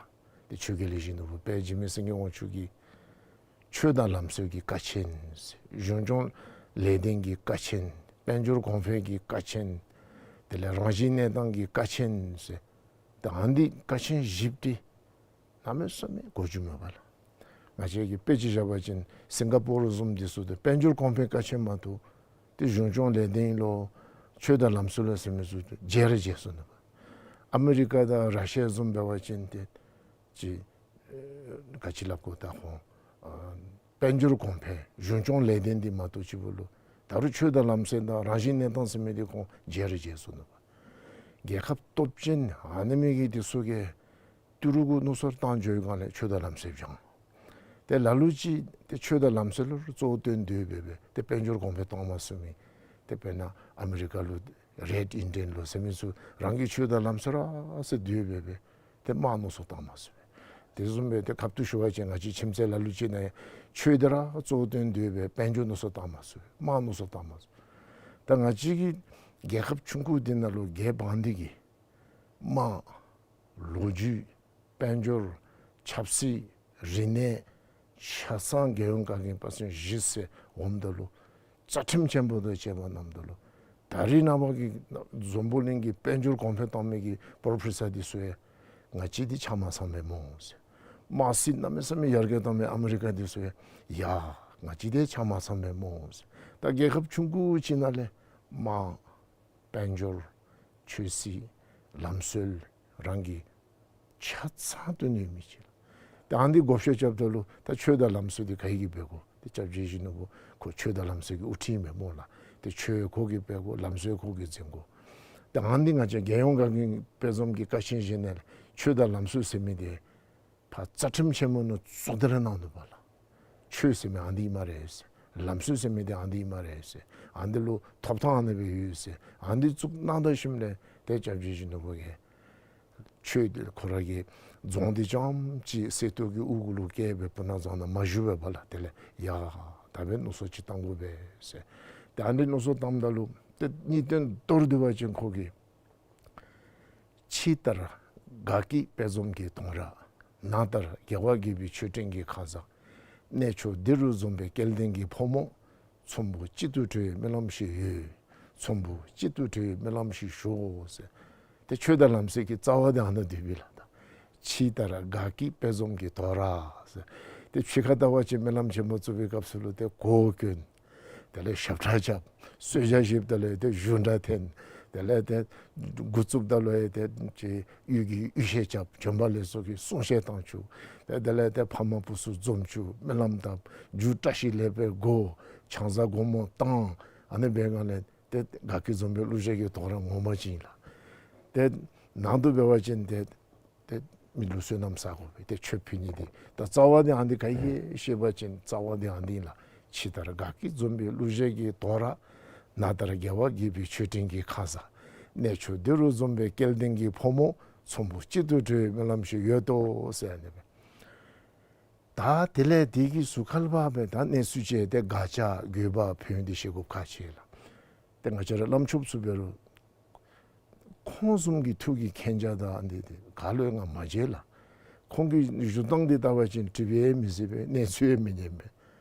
ཏེ་ཆོས་རྒྱལ་ཡིད་བཞིན་ནོར་བུ་དཔལ་འཇིགས་མེད་སེང་གེ་དབང་ཕྱུག་གིས་ཆོས་དང་ལམ་སྲོལ་གྱི་ཀ་ཆེན་ཟེར། གཞུང་སྐྱོང་ལས་དོན་གྱི་ཀ་ཆེན། དཔལ་འབྱོར་གོང་འཕེལ་གྱི་ཀ་ཆེན། དེ་ལས་རང་བཞིན་གནས་སྟངས་ཀྱི་ཀ་ཆེན་ཟེར། ད་ཨ་ནི་ཀ་ཆེན་བཞི་པོ་འདི་གནམ་མེད་ས་མེད་གོ་རྒྱུ་མེད་པ་ལགས། ང་བཅས་ཀྱིས་དཔེ་ཅིག་བཞག་པ་ཅིན་སིང་ག་པོར་བཟུམ་འདི་ཚུ་ཏེ་དཔལ་འབྱོར་གོང་འཕེལ་ཀ་ཆེན་མ་གཏོགས་ཏེ་གཞུང་སྐྱོང་ལས་དོན་ལོ་ཆོས་དང་ལམ་སྲོལ་ལོ་ཟེར་མི་ཚུ་ཏེ་མཇལ་ར་མཇལ་སོང་ནུག་པ། ཨ་མི་རི་ཀ་དང་ར་ཤི་ཡ་བཟུམ་འབད་བ་ཅིན་ཏེ་ཅིག་ཨེ་ག་ཅི་སླབ་དགོ། ད་ཁོང་ཨ་དཔལ་འབྱོར་གོང་འཕེལ་གཞུང་སྐྱོང་ལས་དོན་འདི་མ་གཏོགས་ཅིག་པོ་ལུ་ད་རུང་ཆོས་དང་ལམ་སྲོལ་དང་རང་བཞིན་གནས་སྟངས་ཟེར་མི་འདི་ཁོང་མཇལ་ར་མཇལ་སོང་ནུག་པ། རྒྱལ་ཁབ་སྟོབས་ཅན་ཨ་ནི་མི་གི་འདི་ཚུ་གིས་ཏི་རུ་གུ་མནོ་བསམ་བཏང་འགྱོ་བའི་སྒང་ལས་ཆོས་དང་ལམ་སྲོལ་སྦྱང་། ཏེ་ལ་ལུ་ཅིག་ཏེ་ཆོས་དང་ལམ་སྲོལ་ལུ་གཙོ་བོ་བཏོན་ཏེ་འབད་སྦེ་ཏེ་དཔལ་འབྱོར་གོང་འཕེལ་གཏང་མ་ཚུགས་མི་ཏེ་དཔེར་ན་ཨ་མི་རི་ཀ་ལུ་རེཌ་ཨིན་ཌི་ཡཱན་ལོ་ཟེར་མི་ཚུ་རང་གི་ཆོས་དང་ལམ་སྲོལ་ར་ཟེར་འདི་སྦེ་སྦེ་ཏེ་དམག་མནོ་བསམ་བཏང་མ་ཚུགས་པས། དེ་བཟུམ་སྦེ་ཏེ་ཁ་ཐུག་ཞུ་བ་ཅིན་ང་བཅས་ཁྱིམ་མཚེས་ལ་ལུ་ཅིག་ནང་ཡང་ཆོས་འདི་ར་གཙོ་བོ་བཏོན་ཏེ་སྦེ་དཔལ་འབྱོར་མནོ་བསམ་བཏང་མ་ཚུགས་པས། དམག་མནོ་བསམ་བཏང་མ་ཚུགས་པས། ད་ང་བཅས་ཀྱི་རྒྱལ་ཁབ་ཆུང་ཀུ་འདི་ནང་ལུ་རྒྱལ་འབངས་འདི་གིས་དམག་ལོ་རྒྱུས་དཔལ་འབྱོར་ཆབ་སྲིད་རིག་གནས་ཆ་ཚང་རྒྱལ་ཡོངས་བཀའ་བརྒྱུད་པ་སངས་རྒྱས་ཟེར་འོངམ་ད་ལུ་རྩ་ཁྲིམས་ཆེན་པོ་དང་བཅས་པ་གནངམ་ད་ལུ་ད་རེས་ནངས་པ་གི་འཛམ་བུ་གླིང་གི་དཔལ་འབྱོར་གོང་འཕེལ་གཏང་མི་གི་པོརོ་ཕེ་སར་འདི་ཚུ་ཡང་ང་བཅས་འདི་ཆ་མ་ཚང་པས་སྨོ་ཟེར། དམག་སྲིད་གནམ་མེད་ས་མེད་ཡར་རྒྱས་གཏང་མི་ཨ་མི་རི་ཀ་འདི་ཚུ་ཡང་ཡ་ང་བཅས་འདི་ཆ་མ་ཚང་པས་སྨོ་ཟེར། ད་རྒྱལ་ཁབ་ཆུང་ཀུ་ཅིག་ནང་ལས་དམག་དཔལ་འབྱོར་ཆོས་སྲིད་ལམ་སྲོལ་རང་གི་ཆ་ཚང་སྟོན་ནི་མི་ཅིག་ལགས། ཏེ་ཨ་ནི་འདི་བགོ་བཤའ་རྐྱབ་ད་ལུ་ད་ཆོས་དང་ལམ་སྲོལ་འདི་ག་གིས་འབད་དགོ། ཏེ་སྐྱབས་རྗེ་ཡིད་བཞིན་ནོར་བུ་ཁོ་ཆོས་དང་ལམ་སྲོལ་གྱི་དབུ་ཁྲིད་ཨིན་པས་སྨོ་ལགས། ཏེ་ཆོས་ཁོ་གིས་འབད་དགོ། ལམ་སྲོལ་ཁོ་གིས་འཛིན་དགོ། ཏེ་ཨ་ནི་འདི་ང་བཅས་རྒྱལ་ཡོངས་བཀའ་བརྒྱུད་དཔལ་འཛོམས་ཀྱི་བཀའ་ཆེན་བཞེས་ནི་ལས་ཆོས་དང་ལམ་སྲོལ་ཟེར་མི་འདི་ཕར་རྩ་ཁྲིམས་ཆེན་མོ་ནང་བཙུགས་ཏེ་ར་གནང་ནུག་པ་ལགས། ཆོས་ཟེར་མི་ཨ་ནི་འདི་ཨིན་སྨ་རེ་ཟེར། ལམ་སྲོལ་ཟེར་མི་འདི་ཨ་ནི་འདི་ཨིན་སྨ་རེ་ཟེར། ཨ་ནི་འདི་ལུ་ཐོབ་ཐང་ཨ་ནི་སྦེ་ཡོད་ཟེར། ཨ་ནི་འདི་བཙུགས་གནང་ད་ཞིནམ་ལས་ཏེ་སྐྱབས་རྗེ་ཡིད་བཞིན་ནོར་བུ་གིས་ཆོས་འདི་ཁོ་ར་གི་རྫོང་འདི་རྐྱངམ་ཅིག་གསེར་ཏོག་གི་དབུ་གུ་ལུ་བཀལ་སྦེ་སྤུ་ན་རྫོང་ནང་མ་བཞུགས་པས་པ་ལགས། དེ་ལས་ཡ་ད་འབདན་མནོ་བསམ་ཅིག་བཏང་དགོ་པས་ཟེར། ཏེ་ཨ་ནི་མནོ་བསམ་བཏངམ་ད་ལུ་ཏེ་གཉིས་སྟོན་མདོར་བསྡུ་བ་ཅིན་ཁོ་གིས་ཕྱི་ལྟར་དགའ་སྐྱིད་དཔལ་འཛོམས་ཀྱི་དོང་ར། ནང་ལྟར་རྒྱལ་བ་དགྱེས་པའི་མཆོད་སྤྲིན་གྱི་ཁང་བཟང་། གནས་མཆོག་འདི་རུ་འཛོམས་པའི་སྐལ་ལྡན་གྱི་ཕོ་མོ། ཚོམ་བུ་གཅིག་ཏུ་འགྲོ་བའི་སྨོན་ལམ་ཞིག་ཡོད། ཚོམ་བུ་གཅིག་ཏུ་འགྲོ་བའི་སྨོན་ལམ་ཞིག་ཞུ་ཟེར། ཏེ་ཆོས་དང་ལམ་སྲོལ་གྱི་རྩ་བ་འདི་ཨ་ནཱ་འདུག་པས་ལགས། ད་ཕྱི་ལྟར་དགའ་སྐྱིད་དཔལ་འཛོམས་ཀྱི་དོང་ར་ཟེར། ཏེ་ཕྱི་ཁར་ལྟ་བ་ཅིན་སྨོན་ལམ་ཆེན་མོ་བཙུགས་པའི་སྐབས་སུ་ལུ་ཏེ་གོ་གྱོན། དེ་ལས་ཞབས་ཁྲ་རྐྱབ། གསོལ་ཇ་བཞེསཔ་ད་ལུ་ཏེ་བཞུགས་སྒྲ་འཐེན། དེ་ལས་ཏེ་འགོ་བཙུགསཔ་ད་ལུ་ཡང་ཏེ་ཅིག་གཡུལ་གྱི་གཡུལ་བཤད་རྐྱབ། བྱོན་པ་ལེགས་སོ་གི་གསུང་བཤད་བཏང་བཅུག། ཏེ་དེ་ལས་ཏེ་ཕ་མ་བུ་ཚུ་འཛོམས་བཅུག། སྨོན་ལམ་བཏབ། རྒྱུ་བཀྲ་ཤིས་ལེགས་པའི་སྒོ། ཆང་ས་སྒོར་མོ་བཏང་། ཨ་ནི་འབད་སྒང་ལས་ཏེ་དགའ་སྐྱིད་འཛོམས་པའི་གླུ་གཞས་ཀྱི་དོང་ར་ངོ་མ་ཅིག་ཨིན་ལགས། ཏེ་ནང་དུ་འབད་བ་ཅིན་ཏེ་ཏེ་ མི་ལུ་བསོད་ནམས་བསག་དགོ་པས། ཏེ་མཆོད་ཕུལ་ནི་འདི་ད་རྩ་བ་འདི་ཨ་ནི་ག་གིས་ཤེས་པ་ཅིན་རྩ་བ་འདི་ཨ་ནི་ལགས། ཕྱི་ལྟར་དགའ་སྐྱིད་འཛོམས་པའི་གླུ་གཞས་ཀྱི་དོ་ར། ནང་ལྟར་རྒྱལ་བ་དགྱེས་པའི་མཆོད་སྤྲིན་གྱི་ཁ་ཟས། གནས་མཆོག་འདི་རུ་འཛོམས་པའི་སྐལ་ལྡན་གྱི་ཕོ་མོ། ཚོམ་བུ་གཅིག་ཏུ་འགྲོ་བའི་སྨོན་ལམ་ཞིག་ཡོད་དོ་ཟེར་ཨ་ནི་སྦེ། ད་དེ་ལས་དེ་གི་ཟུར་ཁ་ལུ་འབད་བ་ཅིན་ད་གནས་ཚུལ་ཅིག་ཏེ་དགག་བྱ་དགོས་པ་བོན་འདི་ཤེས་དགོཔ་ཁག་ཆེ་ལགས། ཏེ་ང་བཅས་ར་བླམ་ཆོསཔ་ཚུ་འབད་རུང་ཁོང་བཟུམ་གྱི་ཐུགས་ཀྱི་མཁྱེན་རྒྱ་དང་འདི་འདི་ག་ལུ་ཡང་ང་མ་མཇལ་ལགས། ཁོང་གི་བཞུགས་སྟངས་འདི་བལྟ་བ་ཅིན་དྲི་བ་ཡང་མི་ཟེར་བས། གནས་ཚུལ་ཡང་མི་ཉན་པས།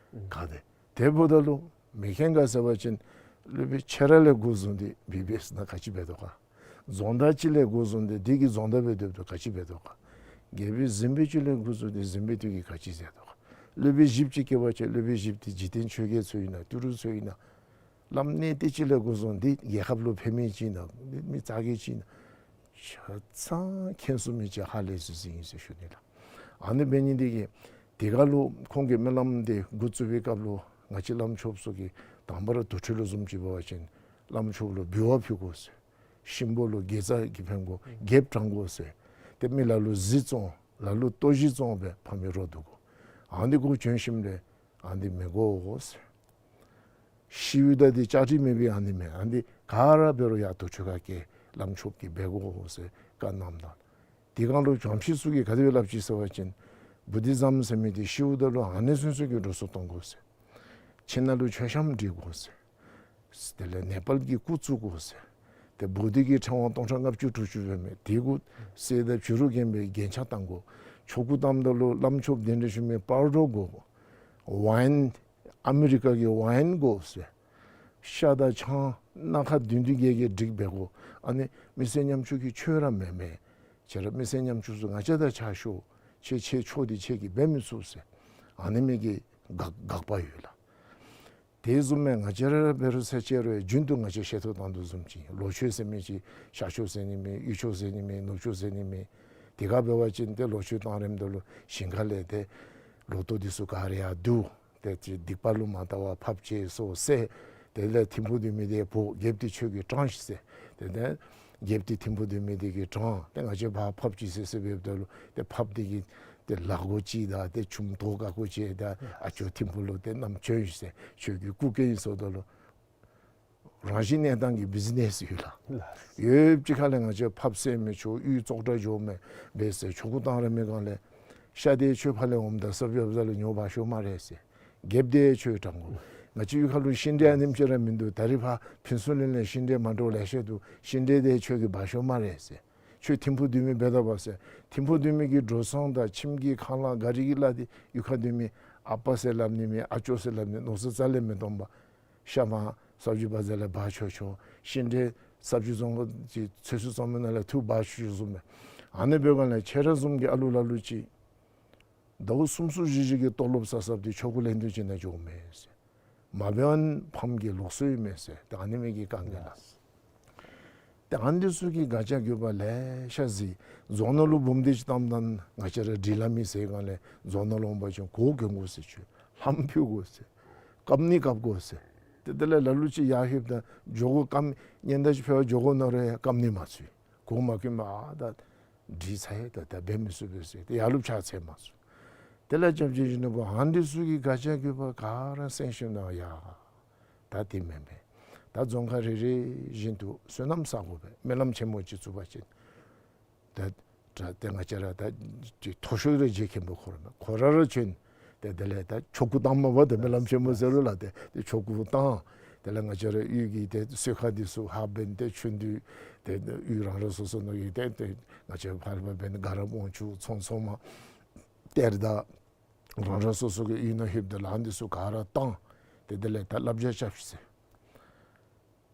ག་དེ་དེ་འབདཝ་ད་ལུ་མི་མཁྱེན་ག་ཟེར་བ་ཅིན་སློབ་དཔོན་ཁྱོད་ར་ལས་འགོ་བཟུང་སྟེ་བི་བི་ཨེསི་ནང་ག་ཅི་འབད་དོ་ག། རྫོང་བདག་ཅིག་ལས་འགོ་བཟུང་སྟེ་དེ་གི་རྫོང་བདག་སྦེ་སྡོདཔ་ད་ག་ཅི་འབད་དོ་ག། རྒྱལ་པོའི་གཟིམ་དཔོན་ཅིག་ལས་འགོ་བཟུང་སྟེ་གཟིམ་དཔོན་དེ་གིས་ག་ཅི་མཛད་དོ་ག། སློབ་དཔོན་བཞིཔོ་ཅིག་སྐྱེ་བ་ཅིན་སློབ་དཔོན་བཞིཔོ་དེ་འཇིག་རྟེན་ཆོས་རྒྱལ་ཚུ་ཨིན་ན་ཏི་རུ་ཚུ་ཨིན་ན། བླམ་གནས་བརྟན་ཅིག་ལས་འགོ་བཟུང་སྟེ་རྒྱལ་ཁབ་ལུ་ཕན་མི་ཅིག་ཨིན་ན་མི་རྩ་རྒས་ཅིག་ཨིན་ན། ཆ་ཚང་མཁྱེན་ཚུགས་མི་ཅིག་ཧ་ལས་ཚུགས་ཚུགས་ཨིན་ཟེར་ཞུ་ནི་ལགས། ཨ་ནི་འབད་ནི་འདི་གིས་དེ་ཁར་ལུ་ཁོང་གིས་སྨོན་ལམ་འདི་འགོ་བཙུགས་པའི་སྐབས་ལུ་ང་བཅས་བླམ་ཆོསཔ་ཚུ་གིས་དང་པ་ར་དུར་ཁྲོད་ལུ་བཟུམ་ཅིག་འབད་བ་ཅིན་བླམ་ཆོསཔ་ལུ་འབུལ་བ་ཕུལ་དགོ་ཟེར། གཤིན་པོ་ལུ་དགེ་རྩ་གི་ཕན་དགོ། རྒྱལཔོ་དྲང་དགོ་ཟེར། ཏེ་མི་ལ་ལུ་གཟི་བཙོང་། ལ་ལུ་ལྟོ་གཞི་བཙོང་སྦེ་ཕམ་ནི་རོགས་འདུག་གོ། ཨ་ནི་གུ་བྱོན་ཞིནམ་ལས་ཨ་ནི་མི་དགོ་ཟེར། ཤིཝ་ད་འདི་བཅའ་སྒྲིག་མེད་པའི་ཨ་ནི་མེན། ཨ་ནི་ག་ར་འབད་རུང་ཡར་དུར་ཁྲོད་ཁར་སྐྱེལ། བླམ་ཆོསཔ་གིས་འབད་དགོ་ཟེར་བཀའ་གནངམ་ད། དེ་སྒང་ལུ་བྱང་ཕྱོགས་ཚུ་གིས་ག་དེ་སྦེ་སླབ་ཅི་ཟེར་བ་ཅིན་བུ་དྷི་ཛམ་ཟེར་མི་འདི་ཤིཝ་ད་ལུ་ཨ་ནི་ཚུན་ཚོད་ཀྱི་འགྲོ་སོང་གཏང་དགོ་ཟེར། ཁྱིམ་ནང་ལུ་མཆོད་བཤམ་སྒྲིག་དགོ་ཟེར། དེ་ལས་ནེ་པཱལ་གྱི་སྐུ་བཙུགས་དགོ་ཟེར། ཏེ་བོ་དྷི་གི་ཕྲེང་བ་སྟོང་ཕྲག་ལྔ་བཅུ་དྲུག་ཅུ་ཡོད་མི་དེ་གུ་གསེར་དང་བྱུ་རུ་བརྒྱན་པའི་རྒྱན་ཆ་བཏང་དགོ། ཆོ་ག་བཏངམ་ད་ལུ་བླམ་ཆོསཔ་གདན་འདྲེན་ཞུ་མི་སྤ་རོ་དགོ། ཝའིན་ཨ་མི་རི་ཀ་གི་ཝའིན་དགོ་ཟེར། ཤ་དང་ཆང་སྣ་ཁ་བདུན་བདུན་བརྒྱད་བརྒྱད་སྒྲིག་འབད་དགོ། ཨ་ནི་མི་སེར་ཉམ་ཆུང་གི་ཆོས་ར་མེན་མས། ཁྱེད་ར་མི་སེར་ཉམ་ཆུང་ཚུ་ང་བཅས་དང་ཕྱད་ཤོག། ཁྱེད་ཁྱེད་ཆོས་འདི་ཁྱེད་ཀྱིས་འབད་མི་ཚུགས་ཟེར། ཨ་ནི་མི་གི་དགག་དགག་པ་ཡོད་ལགས། དེ་བཟུམ་མའི་ང་བཅས་ར་འབད་རུང་ཚར་ཅིག་རུང་རྒྱུན་དུ་ང་བཅས་བཤད་ཐོ་བཏང་དོ་བཟུམ་ཅིག་ལོ་མཆོད་ཟེར་མི་ཅིག་ཤར་ཕྱོགས་ཟེར་ནི་མེད། དབུས་ཕྱོགས་ཟེར་ནི་མེད། ནུབ་ཕྱོགས་ཟེར་ནི་མེད། དེ་ཁར་འབད་བ་ཅིན་ཏེ་ལོ་མཆོད་བཏང་རནམ་ད་ལུ་ཞིང་ཁ་ལས་ཏེ་ལོ་ཐོག་འདི་ཚུ་ག་ར་ཡར་བསྡུ། ཏེ་ཅིག་སྡིག་པ་ལུ་མ་བལྟ་བར་ཕགཔ་ཅིག་སོ་བསད། དེ་ལས་ཐིམ་ཕུག་སྡོད་མི་དེ་འབོ། རྒྱལཔོ་དེ་ཁྱོད་ཀྱིས་དྲངས་ཤིག་ཟེར། ཏེ་ཏེ་རྒྱལཔོ་དེ་ཐིམ་ཕུག་སྡོད་མི་དེ་གིས་དྲངས། ཏེ་ང་བཅས་ཕར་ཕགཔ་ཅིག་བསད་བསདཔ་ད་ལུ་ཏེ་ཕགཔ་དེ་གིས་ཏེ་ལག་མགོ་ཅིག་དང་ཏེ་ཆུམ་ཐོག་ཀ་ཀོ་ཅིག་དང་ཨ་ཅོ་ཐིམ་ཕུག་ལུ་ཏེ་བསྣམས་བྱོན་ཤིག་ཟེར། ཁྱོད་ཀྱི་སྐུ་སྐལ་ཨིན་ཟེརཝ་ད་ལུ་རང་བཞིན་གནས་སྟངས་ཀྱི་བི་ཛི་ནེསི་ཡོད་ལགས། ཡོདཔ་ཅིག་ཁ་ལས་ང་བཅས་ཕགཔ་བསད་མི་ཆོག། དབུས་བཙོག་དྲགས་འགྱོཝ་མས་འབད་ཟེར། ཆོ་ག་བཏང་རན་མི་སྒང་ལས་ཤ་དེ་ཁྱོད་ཕར་ལས་འོངམ་ད་ས་བཅུ་པ་ཟེར་ལུ་ཉོ་འབག་ཤོག་སྨ་རེ་ཟེར། རྒྱལཔོ་དེ་ཁྱོད་དྲང་དགོ། ང་བཅས་གཡུས་ཁ་ལུ་ཤིང་འབྲས་ཨ་ནེམ་ཅིག་ར་མིན་འདུག། ད་རིས་ཕར་ཕུན་ཚོགས་གླིང་ལས་ཤིང་འབྲས་མ་འདྲཝ་ལེ་ཤ་འདུག། ཤིང་འབྲས་དེ་ཁྱོད་ཀྱིས་འབག་ཤོག་སྨ་རེ་ཟེར། ཁྱོད་ཐིམ་ཕུག་སྡོད་མི་འབད་དོ་བ་ཟེར། ཐིམ་ཕུག་སྡོད་མི་གི་འགྲོ་སོང་དང་ཁྱིམ་གྱི་ཁང་གླ་ག་རི་གི་གླ་དེ་གཡུས་ཁར་སྡོད་མི་ཨ་པ་ཟེར་སླབ་ནི་མེད། ཨ་ཅོ་ཟེར་སླབ་ནི་མནོ་བསམ་རྩ་ལས་མི་གཏང་པར་ཤ་མར་ས་བཅུ་པ་ཟེར་ལས་འབག་ཆོག་ཆོག། ཤིང་འབྲས་ས་བཅུ་རྫོང་གི་ཚོད་བསྲེ་བཙོང་མི་ནང་ལས་འཐུ་འབག་ཆོག་ཆོག་བཟུམ་མས། ཨ་ནི་འབད་སྒང་ལས་ཁྱེད་ར་བཟུམ་གྱི་ཨ་ལུ་ལ་ལུ་ཅིག་ཟླཝ་གསུམ་གསུམ་བཞི་བཞི་གི་ཏོ་ལོབ་བསགས་བསགསཔ་དེ་ཆོ་ག་ལེན་དོན་ཅིག་ནང་འགྱོཝ་མས་ཟེར། མ་འབད་བ་ཕམ་གྱི་ལུགས་སྲོལ་ཨིན་མས་ཟེར། ཏེ་ཨ་ནི་མི་གིས་བཀའ་གནང་ལགས། ཏེ་ཨ་ནི་ཚུ་གིས་དགག་བྱ་དགོས་པ་ལེ་ཤ་གཟིགས། རྫོང་ནང་ལུ་འབུམ་སྡེ་ཅིག་བཏངམ་ད་ང་བཅས་ར་འབྲི་ལྷམ་ཨིན་ཟེར་སྒང་ལས་རྫོང་ནང་ལུ་འོང་པ་ཅིན་གོ་གྱོན་དགོ་ཟེར། ཁྱོད་ལྷམ་ཕུད་དགོ་ཟེར། བཀབ་ནི་བཀབ་དགོ་ཟེར། ཏེ་དེ་ལས་ལ་ལུ་ཅིག་ཡར་ལྷོདཔ་ད་འགྱོ་དགོ་བཀབ་ཉེན་བརྡ་ཅིག་ཕུལ་བར་འགྱོ་དགོ་མནོ་རུང་བཀབ་ནི་མ་ཚུགས། གོ་མ་གྱོནམ་ཨ་ད་འདྲིས་ཚར་ཡི། ད་ད་འབད་མི་ཚུགས་པས་ཟེར། ཏེ་ཡར་ལུ་ཕྱག་འཚལ་མ་ཚུགས། དེ་ལས་སྐྱབས་རྗེ་ཡིད་བཞིན་ནོར་བུ་ཨ་ནི་ཚུ་གིས་དགག་བྱ་དགོས་པ་ག་ར་གསན་ཞིནམ་ལས་ཡ་ད་དེ་མེན་པས། ད་རྫོང་ཁག་རེ་རེ་བཞིན་དུ་བསོད་ནམས་བསག་དགོ་པས། སྨོན་ལམ་ཆེན་མོ་ཅིག་བཙུགས་པ་ཅིན་ད་ད་ང་བཅས་ར་ད་མཐོ་ཤོས་ར་རྗེ་མཁན་པོ་ཁོ་ར་མས། ཁོ་ར་ར་བྱོན། ཏེ་དེ་ལས་ད་ཆོ་ག་བཏངམ་མས་པ། ཏེ་སྨོན་ལམ་ཆེན་མོ་ཟེར་རུང་ལགས། ཏེ་ཏེ་ཆོ་ག་བཏང་། དེ་ལས་ང་བཅས་ར་གཡུས་ཀྱི་ཏེ་གསོལ་ཁ་འདི་ཚུ་ཧ་འབད་ཏེ་ཆོས་འདུས་ཏེ་གཡུས་རང་རང་སོ་སོ་ནང་གི་ཏེ་ཏེ་ང་བཅས་ཕར་ཕར་འབད་ནི་དགའ་རབ་དབང་ཕྱུག་ཚོང་ཚོང་མ་གཏེར་བདག་རང་རང་སོ་སོ་གི་གཡུས་ནང་ལྷོདཔ་ད་ལཱ་འདི་ཚུ་ག་ར་བཏང་། ཏེ་དེ་ལས་ད་བསླབ་བྱ་རྐྱབ་ཤིག་ཟེར།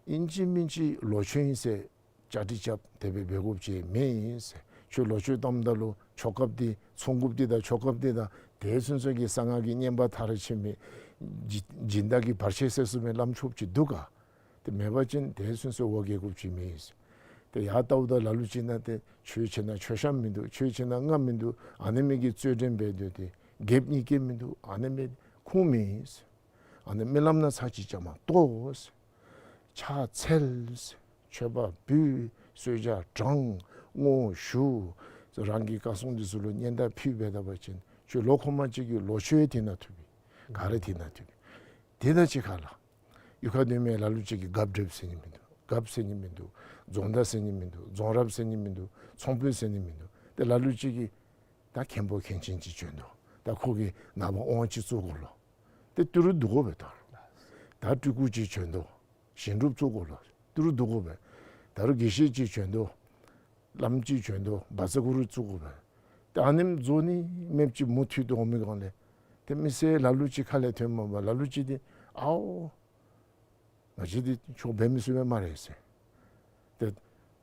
ཨིན་ཅི་མིན་ཅི་ལོ་མཆོད་ཨིན་ཟེར་བཅའ་སྒྲིག་རྐྱབ་དེ་སྦེ་འབད་དགོཔ་ཅིག་མེན་ཟེར། ཁྱོད་ལོ་མཆོད་བཏངམ་ད་ལུ་ཆོ་གཔ་འདི་ཚོང་འགུགཔ་འདི་དང་ཆོ་གཔ་འདི་དང་དེ་ཚུན་ཚོད་ཀྱི་གསང་སྔགས་ཀྱི་བསྙེན་པ་མཐར་ཕྱིན་མི་སྦྱིན་སྦྱིན་བདག་གི་བར་ཆད་སེལ་ཚུགས་མི་བླམ་ཆོསཔ་ཅིག་འདུག་ག། དེ་མེད་པ་ཅིན་དེ་ཚུན་ཚོད་འོ་བརྒྱལ་དགོཔ་ཅིག་མེན་ཟེར། ཏེ་ཡར་བལྟཝ་ད་ལ་ལུ་ཅིག་ནང་ཏེ་ཆོས་ཆེ་ན་མཆོད་བཤམ་མིན་འདུག། ཆོས་ཆེ་ན་རྔ་མིན་འདུག། ཨ་ནི་མི་གིས་རྩོད་འགྲན་འབད་སྡོད་དེ་རྒྱལཔོ་གཉིས་སྐྱེས་མིན་འདུག། ཨ་ནི་མི་ཁུངས་མེད་ཟེར། ཨ་ནི་སྨོན་ལམ་ནང་ཚར་གཅིག་བཅའ་མར་གཏོགས་ཟེར། ཕྱག་འཚལ་ཟེར། མཆོད་པ་འབུལ། གསོལ་ཇ་དྲང་། བསྔོ་ཞུ། རང་གི་བཀའ་གསུང་འདི་ཚུ་ལུ་སྙན་དར་ཕུལ་འབད་ད་པ་ཅིན་ཁྱོད་ལོ་གོང་མ་ཅིག་གི་ལོ་མཆོད་ཡང་འཐུ་ནི་ཐུབ་པས། ག་ར་འཐུ་ནི་ཐུབ་པས། དེ་དང་གཅིག་ཁར་ལགས། གཡུས་ཁར་སྡོད་མི་ལ་ལུ་ཅིག་གིས་རྒཔོ་བགྲེསཔ་ཟེར་ནི་མིན་འདུག། རྒཔོ་ཟེར་ནི་མིན་འདུག། རྫོང་བདག་ཟེར་ནི་མིན་འདུག། རྫོང་རབས་ཟེར་ནི་མིན་འདུག། ཚོང་དཔོན་ཟེར་ནི་མིན་འདུག། ཏེ་ལ་ལུ་ཅིག་གིས་ད་མཁན་པོ་མཁན་ཆེན་ཅིག་བྱོན་དོ། ད་ཁོ་གིས་ནངས་པ་དབང་ཅིག་བཙུགས་དགོ་ལོ། ཏེ་ཏི་རུ་བསྡུ་དགོ་པས་ད། ད་སྤྲུལ་སྐུ་ཅིག་བྱོན་དོ། བཞེངས་སྒྲུབ་བཙུགས་དགོ་ལོ། ཏི་རུ་བསྡུ་དགོ་པས། ད་རུང་དགེ་བཤེས་ཅིག་བྱོན་དོ། བླམ་ཅིག་བྱོན་དོ། བཛྲ་གུ་རུ་བཙུགས་དགོ་པས། ཏེ་ཨ་ནེམ་རྫོགས་ནི་མེདཔ་ཅིག་མུ་མཐུད་དེ་འོང་མི་སྒང་ལས་ཏེ་མི་སེར་ལ་ལུ་ཅིག་ཁ་ལས་ཐོནམ་མས། ལ་ལུ་ཅིག་འདི་ཨའོ་ང་བཅས་འདི་ཆོས་འབད་མི་ཚུགས་པས་སྨ་རེ་ཟེར། ཏེ་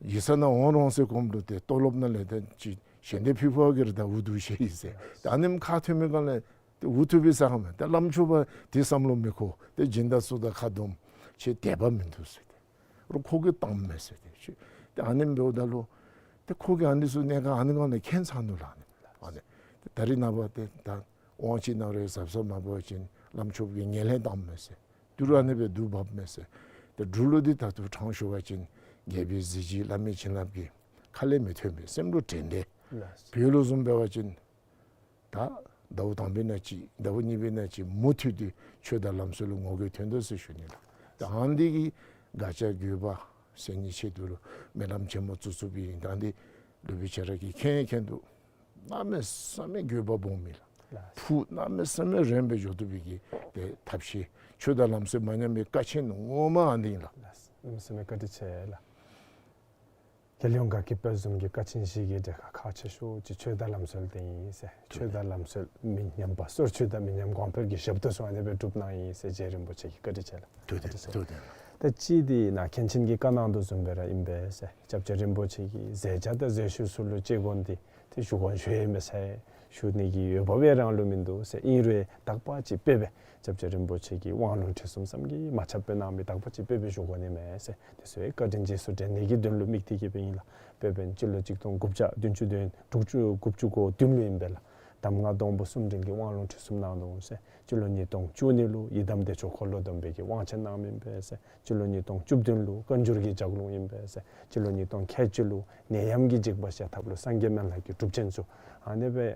ཡིག་ཚང་ནང་འོང་རུང་ཟེར་གོངམ་ལུ་ཏེ་ཏོ་ལོབ་ནང་ལས་ཏེ་ཅིག་ཞལ་འདེབས་ཕུལ་ཕུལཝ་གིས་ར་ད་འུ་སྡུག་ཤེས་ཡི་ཟེར། ཏེ་ཨ་ནེམ་ཁ་ཐོན་མི་སྒང་ལས་ཏེ་འུ་ཐུག་པའི་ས་ག་མས། ཏེ་བླམ་ཆོསཔ་འདི་བསམ་བློ་མི་འཁོར། ཏེ་སྦྱིན་བདག་ཚུ་དང་ཁ་བསྡོམས། ཁྱོད་དད་པ་མིན་འདུག་ཟེར་ཏེ། རོགས་ཁོ་གིས་བཏངམ་མས་ཟེར་ཏེ། ཏེ་ཨ་ནེམ་འབདཝ་ད་ལུ་ཏེ་ཁོ་གིས་ཨ་ནི་ཚུ་གནད་འགག་ཨ་ནི་སྒང་ལས་མཁྱེན་ཚར་ནུག་ལགས། ཨ་ནི་ཨ་ནི་ཏེ་ད་རིས་ནངས་པ་ཏེ་ད་དབང་ཅིག་གནང་རུང་གཟབ་གཟབ་མ་འབད་བ་ཅིན་བླམ་ཆོསཔ་གིས་ངན་ལན་བཏངམ་མས་ཟེར། ཏི་རུ་ཨ་ནི་སྦེ་བསྡུ་འབགཔ་མས་ཟེར། ཏེ་འབྲུག་ལུ་འདི་ད་ལྟོ་དྲང་ཞུ་བ་ཅིན་རྒྱལ་པོའི་གཟི་བརྗིད་བླ་མའི་བྱིན་རླབས་ཀྱིས་ཁ་ལས་མི་ཐོན་པས། སེམས་ལུ་དྲན་ཏེ། ལགས། བོད་ལུ་བཟུམ་འབད་བ་ཅིན་ད་ཟླཝ་དང་པའི་ནང་ཅིག་ཟླཝ་གཉིས་པའི་ནང་ཅིག་མུ་མཐུད་དེ་ཆོས་དང་ལམ་སྲོལ་ལུ་ངོ་རྒོལ་ཐོན་དོ་ཟེར་ཞུ་ནི་ལགས། ད་ཨ་ནི་འདི་གིས་ག་ཅི་དགོས་པ་ཟེར་ནི་ཆེད་དུ་ལུ་སྨོན་ལམ་ཆེན་མོ་བཙུགས་བཙུགསཔ་ཨིན། ད་འདི་སློབ་དཔོན་ཁྱོད་ར་གིས་མཁྱེན་མཁྱེན་དོ། གནམ་མེད་ས་མེད་དགོས་པ་སྦོམ་ཨིན་ལགས། ལགས། ཕུགས་གནམ་མེད་ས་མེད་རིངམོ་སྦེ་འགྱོ་བཏུབ་པའི་གི་ཏེ་ཐབས་ཤེས། ཆོས་དང་ལམ་སྲོལ་མ་ཉམས་པའི་ཀ་ཆེན་ངོ་མ་ཨ་ནི་ཨིན་ལགས། ལགས། གནམ་མེད་ས་མེད་བཀའ་དྲིན་ཆེ་ལགས། རྒྱལ་ཡོངས་དགའ་སྐྱིད་དཔལ་འཛོམས་ཀྱི་ཀ་ཆེན་བཞི་གི་གྲལ་ཁར་ཁག་ཆེ་ཤོས་ཅིག་ཆོས་དང་ལམ་སྲོལ་འདི་ཨིན་ཟེར། ཆོས་དང་ལམ་སྲོལ་མི་ཉམས་པ་སྲོལ་ཆོས་དང་མི་ཉམས་གོང་འཕེལ་གྱི་ཞབས་ཏོག་ཚུ་ཨ་ནི་སྦེ་སྒྲུབ་གནང་ཡི་ཟེར། རྗེ་རིན་པོ་ཆེ་གིས་བཀའ་དྲིན་ཆེ་ལགས། ཐུགས་རྗེ་ཆེ། ཐུགས་རྗེ་ཆེ། ད་ཅི་འདི་ནཱ་མཁན་ཆེན་གྱིས་བཀའ་གནང་དོ་བཟུམ་སྦེ་ར་ཨིན་པས་ཟེར། སྐྱབས་རྗེ་རིན་པོ་ཆེ་གིས་མཛད་བྱ་དང་མཛད་ཤུལ་ཚུ་ལུ་དཔྱད་དགོངས་འདི་ཏེ་ཞུ་དགོ་ཞུ་ཡི་མས་ཟེར། ཞུ་ནི་གི་འོས་འབབ་ཡང་རང་ལུ་མིན་འདུག་ཟེར། ཨིན་རུང་དག་པ་ཅིག་དཔེ་སྦེ་སྐྱབས་རྗེ་རིན་པོ་ཆེ་གིས་དབང་ལུང་ཁྲིད་གསུམ་བསམ་གྱིས་མ་ཁྱབ་པའི་གནང་མི་དག་པ་ཅིག་དཔེ་སྦེ་ཞུ་དགོ་ནི་མས་ཟེར། དེ་ཚུ་བཀའ་དྲིན་རྗེས་སུ་དྲན་ནི་གི་དོན་ལུ་དམིགས་ཏེ་གིས་སྦེ་ཨིན་ལགས། དཔེ་འབད་བ་ཅིན་སྤྱི་ལོ་གཅིག་སྟོང་དགུ་བརྒྱ་བདུན་ཅུ་དོན་དྲུག་ཅུ་དགུ་བཅུ་གོ་བདུན་ལུ་ཨིན་པས་ལགས། གདམས་ངག་སྡོང་པོ་གསུམ་འདྲེན་གྱི་དབང་ལུང་ཁྲིད་གསུམ་གནང་དོ་ཟེར། སྤྱི་ལོ་ཉིས་སྟོང་བཅུ་གཉིས་ལུ་ཡི་དམ་བདེ་མཆོག་འཁོར་ལོ་སྡོམ་པའི་གི་དབང་ཆེན་གནངམ་ཨིན་པས་ཟེར། སྤྱི་ལོ་ཉིས་སྟོང་བཅུ་བདུན་ལུ་བཀའ་འགྱུར་གྱི་ལྗགས་ལུང་ཨིན་པས་ཟེར། སྤྱི་ལོ་ཉིས་སྟོང་ཁལ་གཅིག་ལུ་ནད་ཡམས་ཀྱི་འཇིགས་པ་བཤགས་ཐབས་ལུ་སངས་རྒྱས་སྨན་བླ་གི་སྒྲུབ་ཆེན་ཚུ་ཨ་ནི་སྦེ་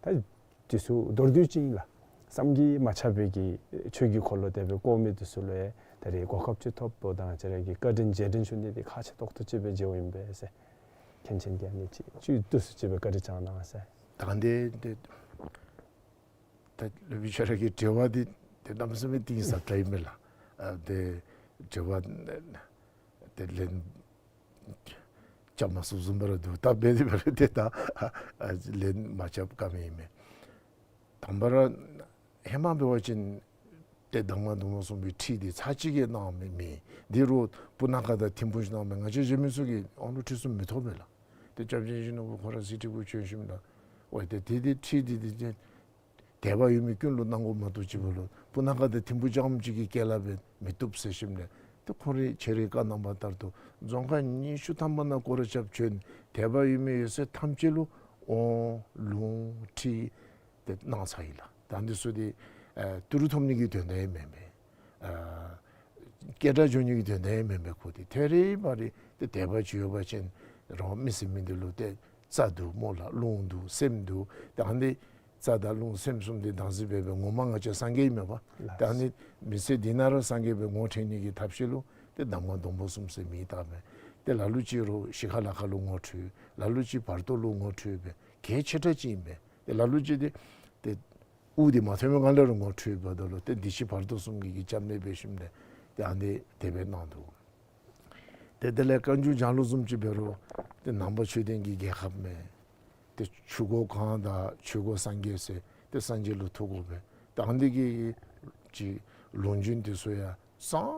ད་དེ་ཚུ་མདོར་བསྡུས་ཅིག་ཨིན་ལགས། བསམ་གྱིས་མ་ཁྱབ་པའི་གི་ཆོས་ཀྱི་འཁོར་ལོ་དེ་སྦེ་བསྐོར་མི་དེ་ཚུ་ལུ་ཡང་ད་རེས་གོ་སྐབས་ཅིག་ཐོབ་པ་དང་ཁྱོད་ར་གི་བཀའ་དྲིན་རྗེས་དྲན་ཞུ་ནི་འདི་ཁག་ཆེ་ཏོག་ཏོ་ཅིག་སྦེ་མཇལཝ་ཨིན་པས་ཟེར། མཁན་ཆེན་གྱིས་ཨ་ནི་ཅིག་བཅུད་བསྡུས་སུ་ཅིག་སྦེ་བཀའ་དྲིན་བསྐྱང་གནང་ཟེར། ད་འདི་འདི་ད་སློབ་དཔོན་ཁྱོད་ར་གི་དྲི་བ་འདི་ཏེ་གནམ་མེད་ས་མེད་གཏིང་ཟབ་དྲགས་ཨིན་མས་ལགས། ཨ་ཏེ་དྲི་བ་ཏེ་ལན་རྐྱབ་མ་ཚུགསཔ་བཟུམ་སྦེ་ར་འདུག། ད་འབད་དེ་འབད་རུང་ཏེ་ད་ལན་མ་རྐྱབ་ཀ་མེད་ཨིན་མས། དང་པ་ར་ཧེ་མ་འབད་བ་ཅིན་ཏེ་གདམས་ངག་སྡོང་པོ་གསུམ་པའི་ཁྲིད་འདི་ཚར་གཅིག་གིས་གནང་མི་མེད། འདི་རུང་སྤུ་ན་ཁ་དང་ཐིམ་ཕུ་ཅིག་གནང་མི་ང་བཅས་གཞན་མི་ཚུ་གིས་དབང་ལུང་ཁྲིད་གསུམ་མི་ཐོབ་མས་ལགས། ཏེ་སྐྱབས་རྗེ་ཡིད་བཞིན་ནོར་བུ་ཁོ་ར་གཟི་བརྗིད་ཀྱིས་བྱོན་ཞིནམ་ལས་འོ་ཏེ་ཏེ་འདི་ཁྲིད་འདི་འདི་ཏེ་དད་པ་ཡོད་མི་ཀུན་ལུ་གནང་དགོ་མ་གཏོགས་ཅིག་འབད་རུང་སྤུ་ན་ཁ་དང་ཐིམ་ཕུ་རྐྱངམ་ཅིག་གི་སྐལ་བ་སྦེ་མི་བཏུབ་ཟེར་ཞིནམ་ལས་ཏེ་ཁོ་རའི་ཁྱོད་རའི་བཀའ་གནང་བ་ལྟར་དུ་རྫོང་ཁག་ཉི་ཤུ་ཐམ་པ་ནང་སྐོར་ར་རྐྱབ་བྱོན། དད་པ་ཡོད་མི་ཡོད་ཚད་ཐམས་ཅད་ལུ་དབང་ལུང་ཁྲིད་ཏེ་གནང་ཚར་ཡི་ལགས། ད་འདི་ཚུ་འདི་ཨ་ཏི་རུ་ཐོབ་ནི་གི་དོན་དག་ཡང་མེན་པས། ཨ་སྐད་གྲགས་འབྱུང་ནི་གི་དོན་དག་ཡང་མེན་པས། ཁོ་འདི་ཐད་རི་བ་རི་ཏེ་དད་པ་ཅིག་ཡོད་པ་ཅིན་རང་མི་ཟེར་མི་འདི་ལུ་ཏེ་རྩ་འདུག་སྨོ་ལགས། རླུང་འདུག། སེམས་འདུག། ཏེ་ཨ་ནི་རྩ་དང་རླུང་སེམས་གསུམ་འདི་བདག་འཛིན་འབད་བའི་ངོ་མ་ང་བཅས་སངས་རྒྱས་མེན་པ། ལགས། ཏེ་ཨ་ནི་མི་ཚེ་འདི་ནང་ར་སངས་རྒྱས་སྦེ་ངོ་འཕྲོད་ནི་གི་ཐབས་ཤེས་ལུ་ཏེ་གདམས་ངག་སྡོང་པོ་གསུམ་ཟེར་མིང་བཏགས་མས། ཏེ་ལ་ལུ་ཅིག་རོགས་ཤི་ཁ་ལ་ཁ་ལུ་ངོ་འཕྲོད། ལ་ལུ་ཅིག་བར་དོ་ལུ་ངོ་འཕྲོད་སྦེ་གལ་ཆེ་དྲགས་ཅིག་ཨིན་པས། ཏེ་ལ་ལུ་ཅིག་འདི་ཏེ་དབུགས་འདི་མ་ཐོན་པའི་སྒང་ལས་ར་ངོ་འཕྲོད་འབདཝ་ད་ལུ་ཏེ་འདི་ཕྱི་བར་དོ་གསུམ་གྱི་གི་སྐྱབས་གནས་འབད་ཞིནམ་ལས་ཏེ་ཨ་ནི་དེ་སྦེ་གནང་འདུག། ཏེ་དེ་ལས་བཀའ་འགྱུར་ལྗགས་ལུང་བཟུམ་ཅིག་འབད་རུང་ཏེ་ནང་པ་ཆོས་ལྡན་གྱི་རྒྱལ་ཁབ་མས། ཏེ་ཆོས་སྒོ་གང་དང་ཆོས་སྒོ་སངས་རྒྱས་ཟེར་ཏེ་སངས་རྒྱས་ལུ་ཐུག་དགོ་པས། ད་འདི་གི་ཅིག་ལུང་རྒྱུན་འདི་ཚུ་ཡང་གཙང་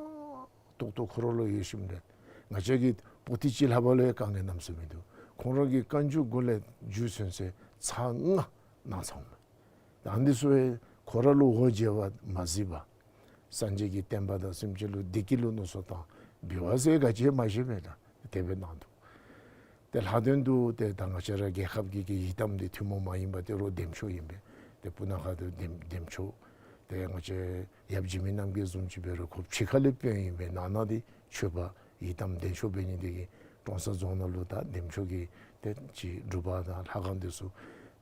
ཏོག་ཏོ་ཁོ་ར་ལུ་ཡོད་ཞིནམ་ལས་ང་བཅས་ཀྱི་པོ་ཏི་ཅིག་ལྷག་པ་ལུ་ཡང་དཀའ་ངལ་གནམ་མེད་ས་མེད་མིན་འདུག། ཁོང་ར་གི་བཀའ་འགྱུར་གུ་ལས་རྒྱུད་ཚུན་ཚོད་ཚར་ལྔ་གནང་ཚརཝ་མས། ད་འདི་ཚུ་ཡང་ཁོ་ར་ལུ་འོ་བརྗེ་བ་མ་གཟིགས་པར་སངས་རྒྱས་ཀྱི་བསྟན་པ་དང་སེམས་ཅན་ལུ་བདེ་སྐྱིད་ལུ་མནོ་བསམ་བཏང་འབད་བ་ཟེར་ག་ཅི་མ་ཤེས་པས། ད་དེ་སྦེ་གནང་འདུག། ཏེ་ལྷག་དོན་དུ་ཏེ་ད་ང་བཅས་ར་རྒྱལ་ཁབ་ཀྱི་གི་ཡི་དམ་འདི་ཐུན་མོང་མ་ཡིན་པ་ཏེ་རོགས་འདེམས་ཆོག་ཨིན་པས། ཏེ་སྤུ་ན་ཁ་དུ་འདེམས་འདེམས་ཆོག། ཏེ་ང་བཅས་ཡབ་འཇིགས་མེད་རྣམ་རྒྱལ་བཟུམ་ཅིག་འབད་རུང་ཁོ་ཕྱི་ཁ་ལས་དཔོན་ཨིན་པས། ནང་ན་འདི་ཆོས་པ་ཡི་དམ་འདེམས་ཆོག་འབད་ནི་དེ་གིས་ཀྲོང་གསར་རྫོང་ནང་ལུ་ད་འདེམས་ཆོག་གི་ ཏེ་ཅིག་སྒྲུབ་པ་དང་ལྷ་ཁང་འདི་ཚུ་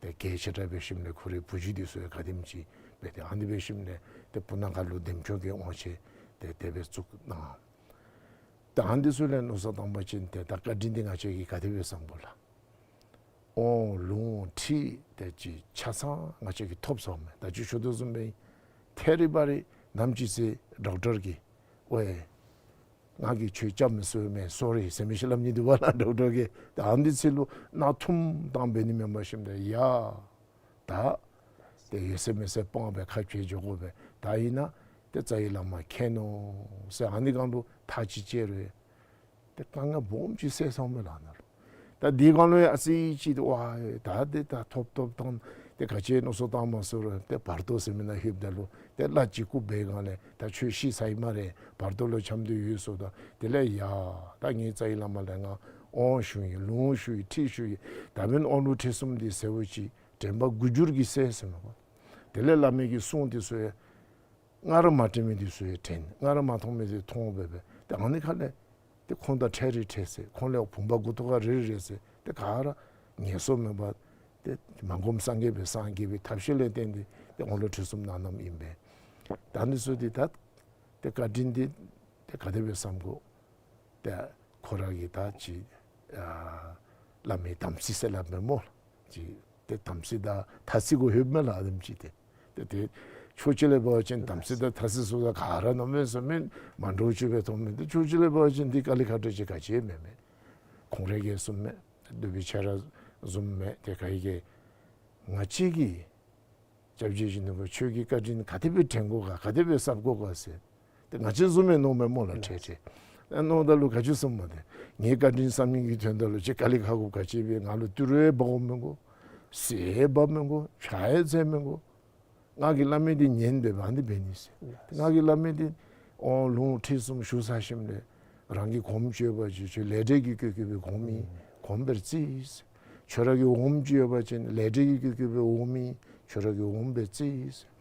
ཏེ་གལ་ཆེ་དྲགས་འབད་ཞིནམ་ལས་ཁོ་རའི་བུ་རྒྱུད་འདི་ཚུ་ཡང་ག་དེམ་ཅིག་འབད་དེ་ཨ་ནི་འབད་ཞིནམ་ལས་ཏེ་སྤུ་ན་ཁ་ལུ་འདེམས་སྐྱོང་གི་དབང་ཆེན་ཏེ་དེ་སྦེ་བཙུགས་གནང་། ད་ཨ་ནི་འདི་ཚུ་ལས་མནོ་བསམ་བཏང་པ་ཅིན་ཏེ་ད་བཀའ་དྲིན་འདི་ང་བཅས་ཀྱིས་ག་དེ་སྦེ་བསམ་དགོ་ལགས། དབང་ལུང་ཁྲིད་དེ་ཅིག་ཆ་ཚང་ང་བཅས་ཀྱིས་ཐོབ་སོང་མས། ད་ཅི་ཞུ་དོ་བཟུམ་སྦེ་ཐད་རི་བ་རི་ནམ་ཅིག་ཚེ་ཌོག་ཊར་གྱིས་ཝའེ་ང་གིས་ཁྱོད་སྐྱབས་མི་ཚུགས་མས་སོ་རི་ཟེར་མི་ཅིག་སླབ་ནི་འདུག་པ་ལགས་ཌོག་ཊར་གྱིས། ད་ཨ་ནི་འདི་ཚུ་ལུ་སྣ་ཐུམ་བཏང་འབད་ནི་མེན་པར་ཞིནམ་ལས་ཡ་ད་ཏེ་ཡོད་ཚད་མེད་ཚད་སྤང་སྦེ་ཁ་འབྱལ་འགྱོ་དགོ་པས། ད་ཨིན་ན་ཏེ་རྩ་བའི་བླ་མ་མཁྱེན་ནོ་ཟེར་ཨ་ནི་སྒང་ལུ་ཐག་ཅིག་བཅད་རུང་ཏེ་དཀའ་ངལ་སྦོམ་ཅིག་སེལ་སོང་མས་ལགས་ནཱ་ལུ། ད་འདི་སྒང་ལུ་ཡང་ཨ་ཙི་ཅིག་ཏེ་ཝའེ་ད་ཏེ་ད་ཐོབ་ཐོབ་བཏང་ཏེ་ག་ཅི་མནོ་བསམ་བཏང་མ་ཚུགས་རུང་ཏེ་བར་དོ་ཟེར་མི་ནང་ལྷོདཔ་ད་ལུ་ཏེ་བླ་གཅིག་བཀུག་པའི་སྒང་ལས་ད་ཁྱོད་ཤི་ཚར་ཡི་སྨ་རེ་བར་དོ་ལུ་འཁྱམས་ཏེ་ཡོད་ཟེརཝ་ད་དེ་ལས་ཡ་ད་ངེའི་རྩ་བའི་བླ་མ་ལས་ང་དབང་ཞུ་ཡི་ལུང་ཞུ་ཡི་ཁྲིད་ཞུ་ཡི། ད་འབདན་དབང་ལུང་ཁྲིད་གསུམ་འདི་ཟེརཝ་ཅིག་དྲན་པ་དགུ་འགྱུར་གྱིས་གསལ་ཟེར་མས་པ། དེ་ལས་བླ་མའི་གི་གསུང་འདི་ཚུ་ཡང་སྔར་མ་དྲན་མི་འདི་ཚུ་ཡང་དྲན། སྔར་མ་མཐོང་མི་འདི་མཐོང་འབད་འབད་ཏེ་ཨ་ནི་ཁ་ལས་ཏེ་ཁོང་དང་འཕྲད་རི་འཕྲད་ཚེ་ཁོང་ལས་བུམ་པ་མགུ་ཏོ་ཁར་རེག་རི་རེག་ཚེ་ཏེ་ག་ར་ངལ་འཚོ་མེད་པར་ཏེ་མ་བསྒོམ་སངས་རྒྱས་པའི་སངས་རྒྱས་པའི་ཐབས་ཤེས་ལས་བརྟེན་ཏེ་ཏེ་དབང་ལུང་ཁྲིད་གསུམ་གནང་གནངམ་ཨིན་པས། ད་འདི་ཚུ་འདི་ད་ཏེ་བཀའ་དྲིན་འདི་ཏེ་ག་དེ་སྦེ་བསམ་དགོ། ཏེ་ཁོ་ར་གིས་ད་ཅིག་ཨ་བླ་མའི་དམ་ཚིག་ཟེར་སླབ་མས་སྨོ། ཅིག་ཏེ་དམ་ཚིག་དང་ཐ་ཚིག་གུ་ལྷོདཔ་མས་ལགས་ཨ་དེམ་ཅིག་ཏེ། ཏེ་ཏེ་ཕྱོགས་གཅིག་ལས་འབད་བ་ཅིན་དམ་ཚིག་དང་ཐ་ཚིག་ཚུ་དང་ག་ར་གནམ་མེད་ས་མེད་མ་འདྲཝ་ཅིག་སྦེ་མཐོངམ་མས། ཏེ་ཕྱོགས་གཅིག་ལས་འབད་བ་ཅིན་འདི་དཀའ་ལས་ཁག་དྲགས་ཅིག་ག་ཅི་ཡང་མེན་མས། ཁོང་ར་གིས་གསུངམ་མས། འདུས་པའི་ཆ་ར་བཟུམ་མས། ཏེ་ག་གིས་ང་བཅས་ཀྱིས་སྐྱབས་རྗེ་ཡིད་བཞིན་ནོར་བུ་ཁྱོད་ཀྱི་བཀའ་དྲིན་ག་དེ་སྦེ་དྲན་དགོ་ག་ག་དེ་སྦེ་གསབ་དགོ་ག་ཟེར་ཏེ་ང་བཅས་བཟུམ་སྦེ་མནོཝ་མས་སྨོ་ལགས། ལགས། ཏེ་ཏེ་ཨ་མནོཝ་ད་ལུ་ག་ཅི་གསུངམ་མས་ཏེ། ངེའི་བཀའ་དྲིན་བསམ་མི་གི་དོན་དག་ལུ་ཅིག་དཀའ་ལས་ཁག་དགོཔ་ག་ཅི་སྦེ་ང་ལུ་ཏི་རུ་ཡང་འབག་དགོཔ་མི་དགོ། གསེར་ཡང་འབག་མི་དགོ། ཕྱག་ཡང་འཚལ་མི་དགོ། ང་གིས་སླབ་མི་འདི་ཉན་སྦེ་ཨ་ནི་འབད་ནི་ཟེར། ང་གིས་སླབ་མི་འདི་དབང་ལུང་ཁྲིད་གསུམ་ཞུ་ཚར་ཞིནམ་ལས་རང་གིས་གོངམ་ཅིག་ཡོད་པ་ཅིན་ཁྱོད་ལས་འབྲས་ཀྱི་བཀོད་བཀོད་པའི་གོངམ་ཨིན། གོངམ་སྦེ་རྩིས་ཟེར། ཁྱོད་ར་གི་འོགམ་ཅིག་ཡོད་པ་ཅིན་ལས་འབྲས་ཀྱི་བཀོད་བཀོད་པའི་འོགམ་ཨིན། ཁྱོད་ར་གི་འོགམ་སྦེ་རྩིས་ཟེར།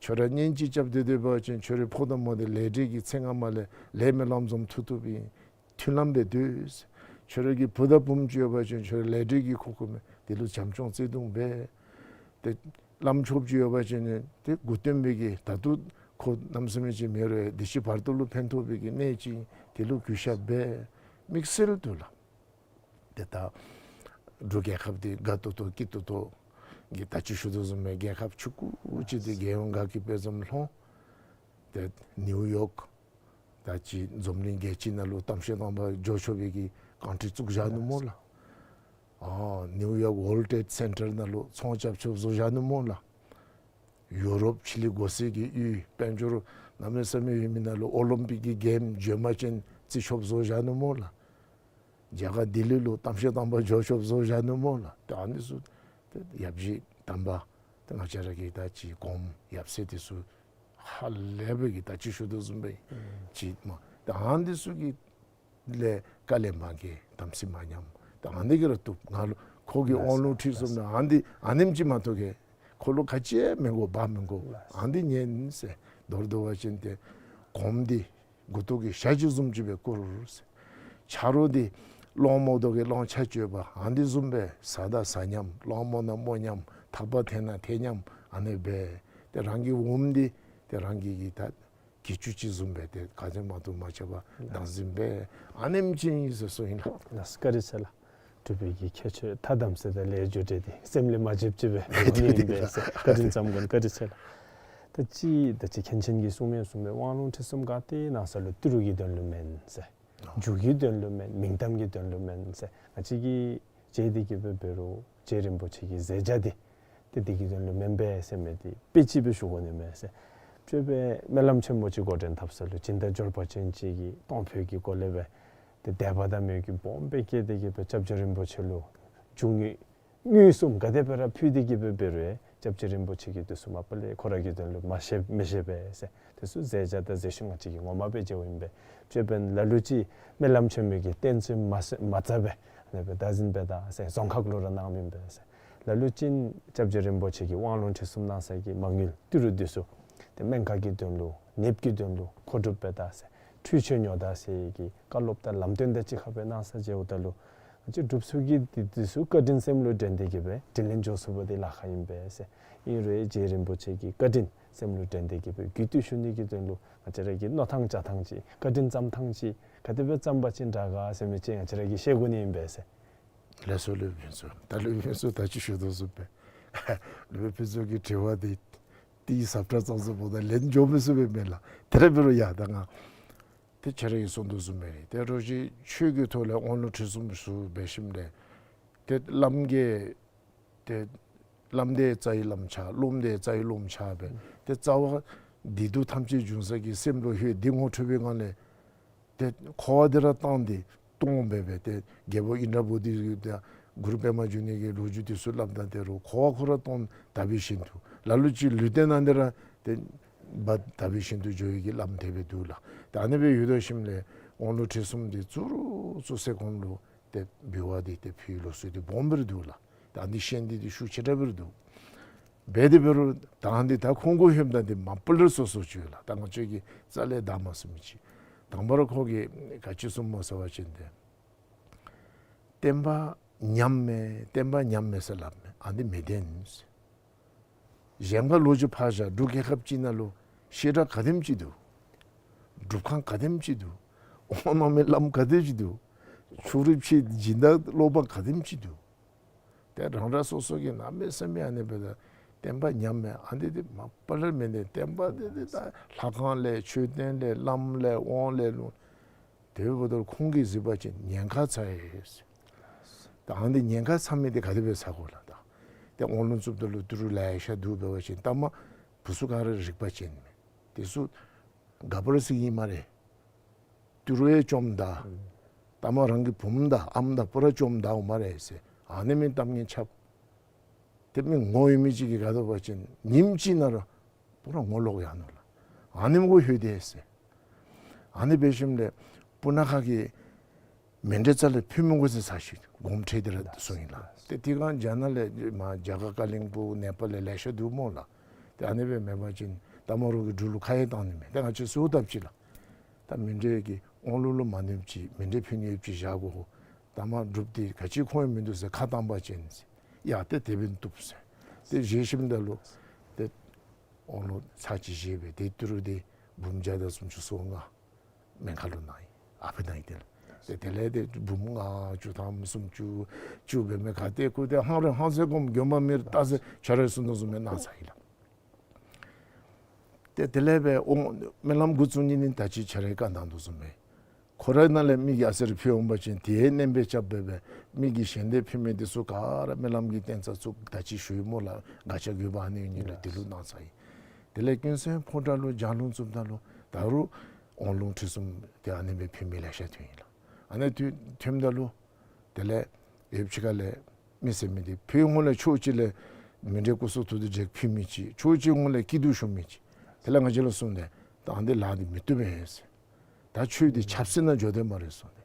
ཁྱོད་ར་གཉེན་ཅིག་རྐྱབ་སྟེ་སྡོད་པ་ཅིན་ཁྱོད་རའི་ཕོ་དང་མོ་འདི་ལས་འབྲས་ཀྱི་ཚེ་སྔ་མ་ལས་ལས་སྨོན་ལམ་བཟུམ་ཐུབ་ཐུབ་ཨིན། མཐུན་ལམ་སྦེ་སྡོད་ཟེར། ཁྱོད་ར་གི་བུ་དང་བུམོ་ཅིག་ཡོད་པ་ཅིན་ཁྱོད་ར་ལས་འབྲས་ཀྱི་ཁུག་ཁུག་མས། དེ་ལུ་བྱམས་སྐྱོང་བརྩེ་གདུང་འབད། ཏེ་བླམ་ཆོསཔ་ཅིག་ཡོད་པ་ཅིན་ཏེ་མགུ་སྟོན་པའི་གི་ད་ལྟོ་ཁོ་གནམ་མེད་ས་མེད་ཅིག་མེད་རུང་འདི་ཕྱི་བར་དོ་ལུ་ཕན་ཐོགས་པའི་གི་གནས་ཅིག་དེ་ལུ་གུས་ཞབས་འབད། དམིགས་བསལ་དུ་ལགས། ཏེ་ད་འབྲུག་རྒྱལ་ཁབ་འདི་དགའ་ཏོག་ཏོ་སྐྱིད་ཏོག་ཏོ་གི་ད་ཅི་ཞུ་དོ་བཟུམ་སྦེ་རྒྱལ་ཁབ་ཆུང་ཀུ་ཅིག་འདི་རྒྱལ་ཡོངས་དགའ་སྐྱིད་དཔལ་འཛོམས་ལྷོངས། ཏེ་ནིའུ་ཡོག་ད་ཅི་འཛམ་གླིང་རྒྱལ་སྤྱི་ནང་ལུ་གཏམ་བཤད་དང་པ་འགྱོ་ཆོག་པའི་གི་ཀཱན་ཊི་བཙུགས་བཞག་ནུག་སྨོ་ལགས། ཨ་ནིའུ་ཡོག་ཝཱརལཌ་ཊྲེཌ་སེན་ཊར་ནང་ལུ་ཚོང་རྐྱབ་ཆོགཔ་བཟོ་བཞག་ནུག་སྨོ་ལགས། ཡུ་རོབ་ཕྱི་གླིང་གོ་ས་གི་ཡུལ་དཔལ་འབྱོར་གནམ་མེད་ས་མེད་ཡོད་མི་ནང་ལུ་ཨོ་ལིམ་པིག་གི་གེམ་འགྱོ་མ་ཅིན་རྩི་ཆོགཔ་བཟོ་བཞག་ནུག་སྨོ་ལགས། རྒྱ་གར་ལྡི་ལི་ལུ་གཏམ་བཤད་དང་པ་འགྱོ་ཆོགཔ་བཟོ་བཞག་ནུག་སྨོ་ལགས། ཏེ་ཨ་ནི་ཚུ་ཏེ་ཡབ་གཞིས་དམ་པ་ཏེ་ང་བཅས་ར་གི་ད་ཅི་གོངམ་ཡབ་སྲས་འདི་ཚུ་ཧ་ལས་པའི་གི་ད་ཅི་ཞུ་དོ་བཟུམ་སྦེ་ཅིག་མས། ཏེ་ཨ་ནི་ཚུ་གི་ལས་དཀའ་ལས་མ་བརྒྱབ་དམ་ཚིག་མ་ཉམས། ཏེ་ཨ་ནི་གིས་ར་བཏུབ། ང་ལུ་ཁོ་གི་དབང་ལུང་ཁྲིད་གསུམ་ནང་ཨ་ནི་ཨ་ནེམ་ཅིག་མ་གཏོགས་ཁོ་ལུ་ག་ཅི་ཡང་མི་དགོ་འབག་མི་དགོ། ཨ་ནི་ཉན་ཟེར། མདོར་བསྡུ་བ་ཅིན་ཏེ་གོངམ་འདི་མགུ་ཏོ་གི་ཞྭ་ཅིག་བཟུམ་ཅིག་སྦེ་བཀུར་ཟེར། ཆ་རོགས་འདི་གླང་མོ་དོ་གི་གླང་ཆ་ཅིག་ཡོད་པ་ཨ་ནི་བཟུམ་སྦེ་བཟའ་དང་བཟའ་ཉམས་གླང་མོ་ནང་མོ་ཉམས་ཐག་པ་འཐེན་ན་འཐེན་ཉམས་ཨ་ནི་སྦེ། ཏེ་རང་གི་འོགམ་འདི་ཏེ་རང་གི་གི་ད་གྱི་ཅུང་ཅིག་བཟུམ་སྦེ་ཏེ་ག་ཅི་མ་གཏོགས་མ་བྱས་པར་བདག་འཛིན་འབད་ཨ་ནེམ་ཅིག་ཨིན་ཟེར་གསུངས་ཡི་ལགས། ལགས་བཀའ་དྲིན་ཆེ་ལགས། འབྲུག་པའི་གི་ཁྱད་ཆོས་ཐ་དམ་ཚིག་དང་ལས་རྒྱུ་འབྲས་འདི་སེམས་ལས་མ་བརྗེད་ཅིག་སྦེ་འོང་ནི་ཨིན་པས་ཟེར། བཀའ་དྲིན་ཙམ་གུན་བཀའ་དྲིན་ཆེ་ལགས། ད་ཅི་ད་ཅི་མཁན་ཆེན་གྱིས་གསུངས་མི་གསུངས་མི་དབང་ལུང་ཁྲིད་གསུམ་ག་ཏེ་གནང་ས་ལུ་ཏི་རུ་གི་དོན་ལུ་མེན་ཟེར། མཇུག་གི་དོན་ལུ་མེན། མིང་གཏམ་གྱི་དོན་ལུ་མེན་ཟེར། ང་བཅས་ཀྱིས་མཇལ་ཏེ་གི་སྦེ་འབད་རུང་རྗེ་རིན་པོ་ཆེ་གི་མཛད་བྱ་འདི་ཏེ་འདི་གི་དོན་ལུ་མེན་པས་ཟེར་མི་འདི་དཔེ་ཅིག་སྦེ་ཞུ་དགོ་ནི་མས་ཟེར། སྤྱོད་པའི་སྨོན་ལམ་ཆེན་མོ་ཅིག་འགོ་འདྲེན་འཐབ་ས་ལུ་སྦྱིན་བདག་འབྱོར་པ་ཅན་ཅིག་གིས་གཏོང་ཕོད་ཀྱི་སྒོ་ལས་སྦེ་ཏེ་དད་པ་དང་མོས་གུས་སྦོམ་སྦེ་བསྐྱེད་དེ་གི་སྦེ་སྐྱབས་རྗེ་རིན་པོ་ཆེ་ལུ་རྒྱུ་དངོས་དངོས་སུ་ག་དེ་སྦེ་ར་ཕུལ་ཏེ་གི་སྦེ་འབད་རུང་སྐྱབས་རྗེ་རིན་པོ་ཆེ་གིས་དེ་ཚུ་མ་པ་ལས་ཁོ་ར་གི་དོན་ལུ་མ་བཞེས་མི་བཞེས་པས་ཟེར། དེ་ཚུ་མཛད་བྱ་དང་མཛད་ཤུལ་ང་བཅས་ཀྱིས་ངོ་མ་སྦེ་མཇལཝ་ཨིན་པས། ཅོད་པན་ལ་ལུ་ཅིག་སྨོན་ལམ་ཆེན་མོ་གི་རྟེན་ཚུ་མ་ས་མ་རྩ་སྦེ་ཨ་ནི་སྦེ་བདག་འཛིན་འབད་ད་ཟེར་རྫོང་ཁག་ལུ་ར་གནངམ་ཨིན་པས་ཟེར། ལ་ལུ་ཅིག་སྐྱབས་རྗེ་རིན་པོ་ཆེ་གིས་དབང་ལུང་ཁྲིད་གསུམ་གནང་ས་གི་མ་དངུལ་ཏི་རུ་འདི་ཚུ་ཏེ་སྨན་ཁང་གི་དོན་ལུ་ནདཔ་གི་དོན་ལུ་མཁོ་སྒྲུབ་འབད་ད་ཟེར་ཁྲུས་ཆོས་ཉོ་ད་ཟེར་གྱི་བཀའ་སློབ་དང་ལམ་སྟོན་དང་གཅིག་ཁར་སྦེ་གནང་ས་མཇལཝ་ད་ལུ་ ང་བཅས་འབྲུགཔ་ཚུ་གིས་འདི་འདི་ཚུ་བཀའ་དྲིན་སེམས་ལུ་དྲན་ཏེ་གི་སྦེ་དྲིན་ལན་འཇལ་ཚུགས་པ་འདི་ལཱ་ཁག་ཨིན་པས་ཟེར། ཨིན་རུང་རྗེ་རིན་པོ་ཆེ་གི་བཀའ་དྲིན་སེམས་ལུ་དྲན་ཏེ་གི་སྦེ་གུས་བཏུད་ཞུ་ནི་གི་དོན་ལུ་ང་བཅས་ར་གིས་མནོ་ཐངས་བྱ་ཐངས་ཅིག་བཀའ་དྲིན་བསམ་ཐངས་ཅིག་ག་དེ་སྦེ་བསམ་པ་ཅིན་དྲག་ག་ཟེར་མི་ཅིག་ང་བཅས་ར་གིས་ཤེས་དགོ་ནི་ཨིན་པས་ཟེར། ལགས་སོ་སློབ་དཔོན་ཚུ། ད་སློབ་དཔོན་ཚུ་ད་ཅི་ཞུ་དོ་བཟུམ་སྦེ་སློབ་དཔོན་ཕུན་ཚོགས་ཀྱི་དྲི་བ་འདི་ཏེ་ཟབ་དྲགས་ཙང་ཙང་འབདཝ་ད་ལན་འཇལ་མི་ཚུགས་པས་མེན་ལགས། དེ་ར་འབད་རུང་ཡ་ད་ང་ཏེ་ཁྱེད་ར་གིས་གསུང་དོ་བཟུམ་སྦེ་ར་ཏེ་རོགས་ཅིག་ཆོས་ཀྱི་ཐོག་ལས་དབང་ལུང་ཁྲིད་གསུམ་ཞུ་འབད་ཞིནམ་ལས་ཏེ་བླམ་གིས་ཏེ་བླམ་འདི་རྩ་བའི་བླམ་ཆགས་སློབམ་འདི་རྩ་བའི་སློབམ་ཆགས་སྦེ་ཏེ་རྩ་བ་བདེ་སྡུག་ཐམས་ཅད་འབྱུང་ས་གི་སེམས་ལུ་ལྷོད། འདི་ངོ་འཕྲོད་པའི་ངང་ལས་ཏེ་འཁོར་བ་འདི་ར་བཏང་སྟེ་སྟོང་སྦེ་སྦེ་ཏེ་རྒྱལ་པོ་ཨིནྡྲ་བོ་དྷི་ཏེ་གུ་རུ་པདྨ་འབྱུང་གནས་ཀྱི་ལོ་རྒྱུས་འདི་ཚུ་སླབ་ད་ཏེ་རོགས་འཁོར་བ་ཁོ་ར་སྟོང་དག་པའི་ཞིང་དུ་ལ་ལུ་ཅིག་ལུས་རྟེན་ནང་འདི་ར་ཏེ་བ་དག་པའི་ཞིང་དུ་འགྱོ་བའི་གི་བླམ་དེ་སྦེ་འདུག་ལགས། ཏེ་ཨ་ནི་སྦེ་ཡོད་དོ་ཞིནམ་ལས་དབང་ལུང་ཁྲིད་གསུམ་འདི་ཚུ་རུ་ཚུ་ཟེར་ཁོང་ལུ་ཏེ་འབུལ་བ་འདི་ཏེ་ཕུལ་ལོ་ཟེར་ཏེ་སྦོམ་སྦེ་ར་འདུག་ལགས། ད་འདི་ཤེས་འདི་ཏེ་ཤུགས་ཆེ་དྲགས་སྦེ་ར་འདུག། འབད་དེ་འབད་རུང་ད་འདི་ད་ཁོང་གུ་ལྷོདཔ་ད་འདི་མ་པ་ལས་སོ་སོ་ཅིག་ཡོད་ལགས། ད་ང་བཅས་ཀྱིས་རྩ་ལས་བདའ་མ་ཚུགས་མི་ཅིག། དང་པ་ར་ཁོ་གིས་ག་ཅི་གསུངམ་སྨོ་ཟེར་བ་ཅིན་ཏེ་བསྟན་པ་ཉམས་མས་བསྟན་པ་ཉམས་མས་ཟེར་སླབ་མས། ཨ་འདི་མི་བདེན་ཟེར། གཞན་ཁར་ལོག་ཅིག་ཕར་བཞག། འབྲུག་རྒྱལ་ཁབ་ཅིག་ནང་ལུ་བཤད་གྲྭ་ག་དེམ་ཅིག་འདུག། སྒྲུབ་ཁང་ག་དེམ་ཅིག་འདུག། དབང་གནང་མི་བླམ་ག་དེམ་ཅིག་འདུག། ཕྱོགས་རིས་ཕྱེ་སྦྱིན་བདག་སློབ་མ་ག་དེམ་ཅིག་འདུག། ཏེ་རང་རང་སོ་སོ་གིས་གནམ་མེད་ས་མེད་ཨ་ནི་སྦེ་ད་བསྟན་པ་ཉམས་མས། ཨ་འདི་འདི་མ་པ་ལས་མི་བདེན། བསྟན་པ་འདི་འདི་ད་ལྷ་ཁང་ལས་མཆོད་རྟེན་ལས་བླམ་ལས་དབང་ལས་ལུང་། དེ་འབདཝ་ད་ཁོང་གིས་གཟིགས་པ་ཅིན་ཉེན་ཁ་ཚ་ཡི་ཟེར། ད་ཨ་འདི་ཉེན་ཁ་ཚ་མི་འདི་ག་དེ་སྦེ་ཚ་དགོ་ལགས། ད་ཏེ་དབང་ལུང་བཙུགསཔ་ད་ལུ་ཏི་རུ་ལེ་ཤ་འདུག་འབད་བ་ཅིན་ལྟ་མ་བུ་ཚུ་ག་ར་རིག་པ་ཅན་མས། དེ་ཚུ་ག་པར་སི་ཨིན་སྨ་རེ། ཏི་རུ་ཡང་བཅོམ་ད། ལྟ་མ་རང་གི་བུམོ་དང་ཨམ་དང་པུ་ར་བཅོམ་ད་འོང་སྨ་རེ་ཟེར། ཨ་ནི་མི་གཏམ་ངན་ཆགས། ཏེ་མི་ངོ་ཡོད་མི་ཅིག་གིས་ག་དོ་བ་ཅིན་ཉིནམ་གཅིག་ནང་ར་པུ་ར་ངོ་ལོག་ཡར་ནུག་ལགས། ཨ་ནི་མི་གུ་ལྷོད་དེས་ཟེར། ཨ་ནི་འབད་ཞིནམ་ལས་སྤུ་ན་ཁ་གི་མཎྜལ་རྩ་ལས་ཕུལ་མི་གུ་ཚེ་ཚར་ཞིག་དགོངསམ་ཁྲེལ་ཏེ་ར་སོང་ཡི་ལགས། ཏེ་དེ་སྒང་རྒྱ་ནག་ལས་མར་རྒྱ་གར་ཀ་ལིང་པོ་ནེ་པཱལ་ལས་ལེ་ཤ་འདུག་སྨོ་ལགས། ཏེ་ཨ་ནི་སྦེ་མེན་པ་ཅིན་ལྟ་མ་རོགས་ཀྱིས་འབྲུག་ལུ་ཁ་ཡང་བཏང་ནི་མེད། ཏེ་ང་བཅས་གསོལཝ་བཏབ་ཅི་ལགས། ད་མཎྜལ་གྱི་དབང་ལུང་ལུ་མ་གནོདཔ་ཅིག་མཎྜལ་ཕུལ་ནི་ཡོདཔ་ཅིག་བཞག་དགོ། ལྟ་མ་སྒྲུབ་སྟེ་ག་ཅི་ཁོང་ཡང་མིན་འདུག་ཟེར་ཁ་བཏང་པ་ཅིན་ཟེར། ཡ་ཏེ་དེ་སྦེ་བཏུབ་ཟེར། ཏེ་བཞེས་ཞིནམ་ད་ལུ་ཏེ་དབང་ལུང་ཚར་གཅིག་བཞེས་སྦེ་ཏེ་ཏི་རུ་འདི་འབུམ་བརྒྱ་དང་སུམ་ཅུ་སོ་ལྔ་སྨན་ཁང་ལུ་གནང་ཡི། ཨ་ཕི་གནང་ཡི། དེ་ལས་ཏེ་དེ་ལས་ཏེ་འབུམ་ལྔ་བཅུ་ཐམ་སུམ་ཅུ་བཅུ་འབད་མི་ག་ཏེ་ཁུ་ཏེ་ཧང་རེ་ཧང་ཟེར་གོམ་དགོན་པ་མེར་ཏ་ཟེར་ཆ་རེ་སུ་ནུ་སུ་མེར་གནང་ཚར་ཡི་ལགས། ཏེ་དེ་ལས་སྦེ་འོང་སྨོན་ལམ་འགོ་བཙུགས་ནི་ནི་ད་ཅི་ཆ་རེ་བཀའ་གནང་དོ་བཟུམ་སྦེ། ཁོ་རའི་ནང་ལས་མི་གིས་ཨ་ཙི་རེ་ཕུལ་འོང་པ་ཅིན་དེ་ཡང་བསྣན་པས་རྐྱབ་སྦེ་སྦེ་མི་གིས་ཞལ་འདེབས་ཕུལ་མི་འདི་ཚུ་ག་ར་སྨོན་ལམ་གྱི་རྟེན་རྩ་བཙུགས་ད་ཅི་ཞུ་ཡི་སྨོ་ལགས། ག་ཅི་དགོ་པ་ཨ་ནི་ཡོད་ནི་ལགས། དེ་ལུ་གནང་ཚར་ཡི། དེ་ལས་ཀུན་གསལ་ཕོ་བྲང་ལུ་ལྗགས་ལུང་བཙུགསཔ་ད་ལུ་ད་རུང་དབང་ལུང་ཁྲིད་གསུམ་ཏེ་ཨ་ནི་སྦེ་ཕུལ་མི་ལེ་ཤ་ཐོན་ཡི་ལགས། ཨ་ནི་ཐོན་ཐོནམ་ད་ལུ་དེ་ལས་ཡོདཔ་ཅིག་ཁ་ལས་མི་ཟེར་མི་འདི་ཕུལ་ཧོང་ལས་ཕྱོགས་གཅིག་ལས་མཎྜལ་སྐུ་གསུང་ཐུགས་རྟེན་བཞེངས་ཕུལ་མི་ཅིག། ཕྱོགས་གཅིག་ཧོང་ལས་སྐྱིད་སྡུག་ཞུ་མི་ཅིག། དེ་ལས་ང་བཅས་ལུ་གསུངས་ཏེ་ད་འདི་ལཱ་འདི་མི་བཏུབ་པས་ཟེར། ད་ཆོས་འདི་ཆབ་སྲིད་ནང་འགྱོ་དེས་སྨ་རེ་གསུངས་ཏེ།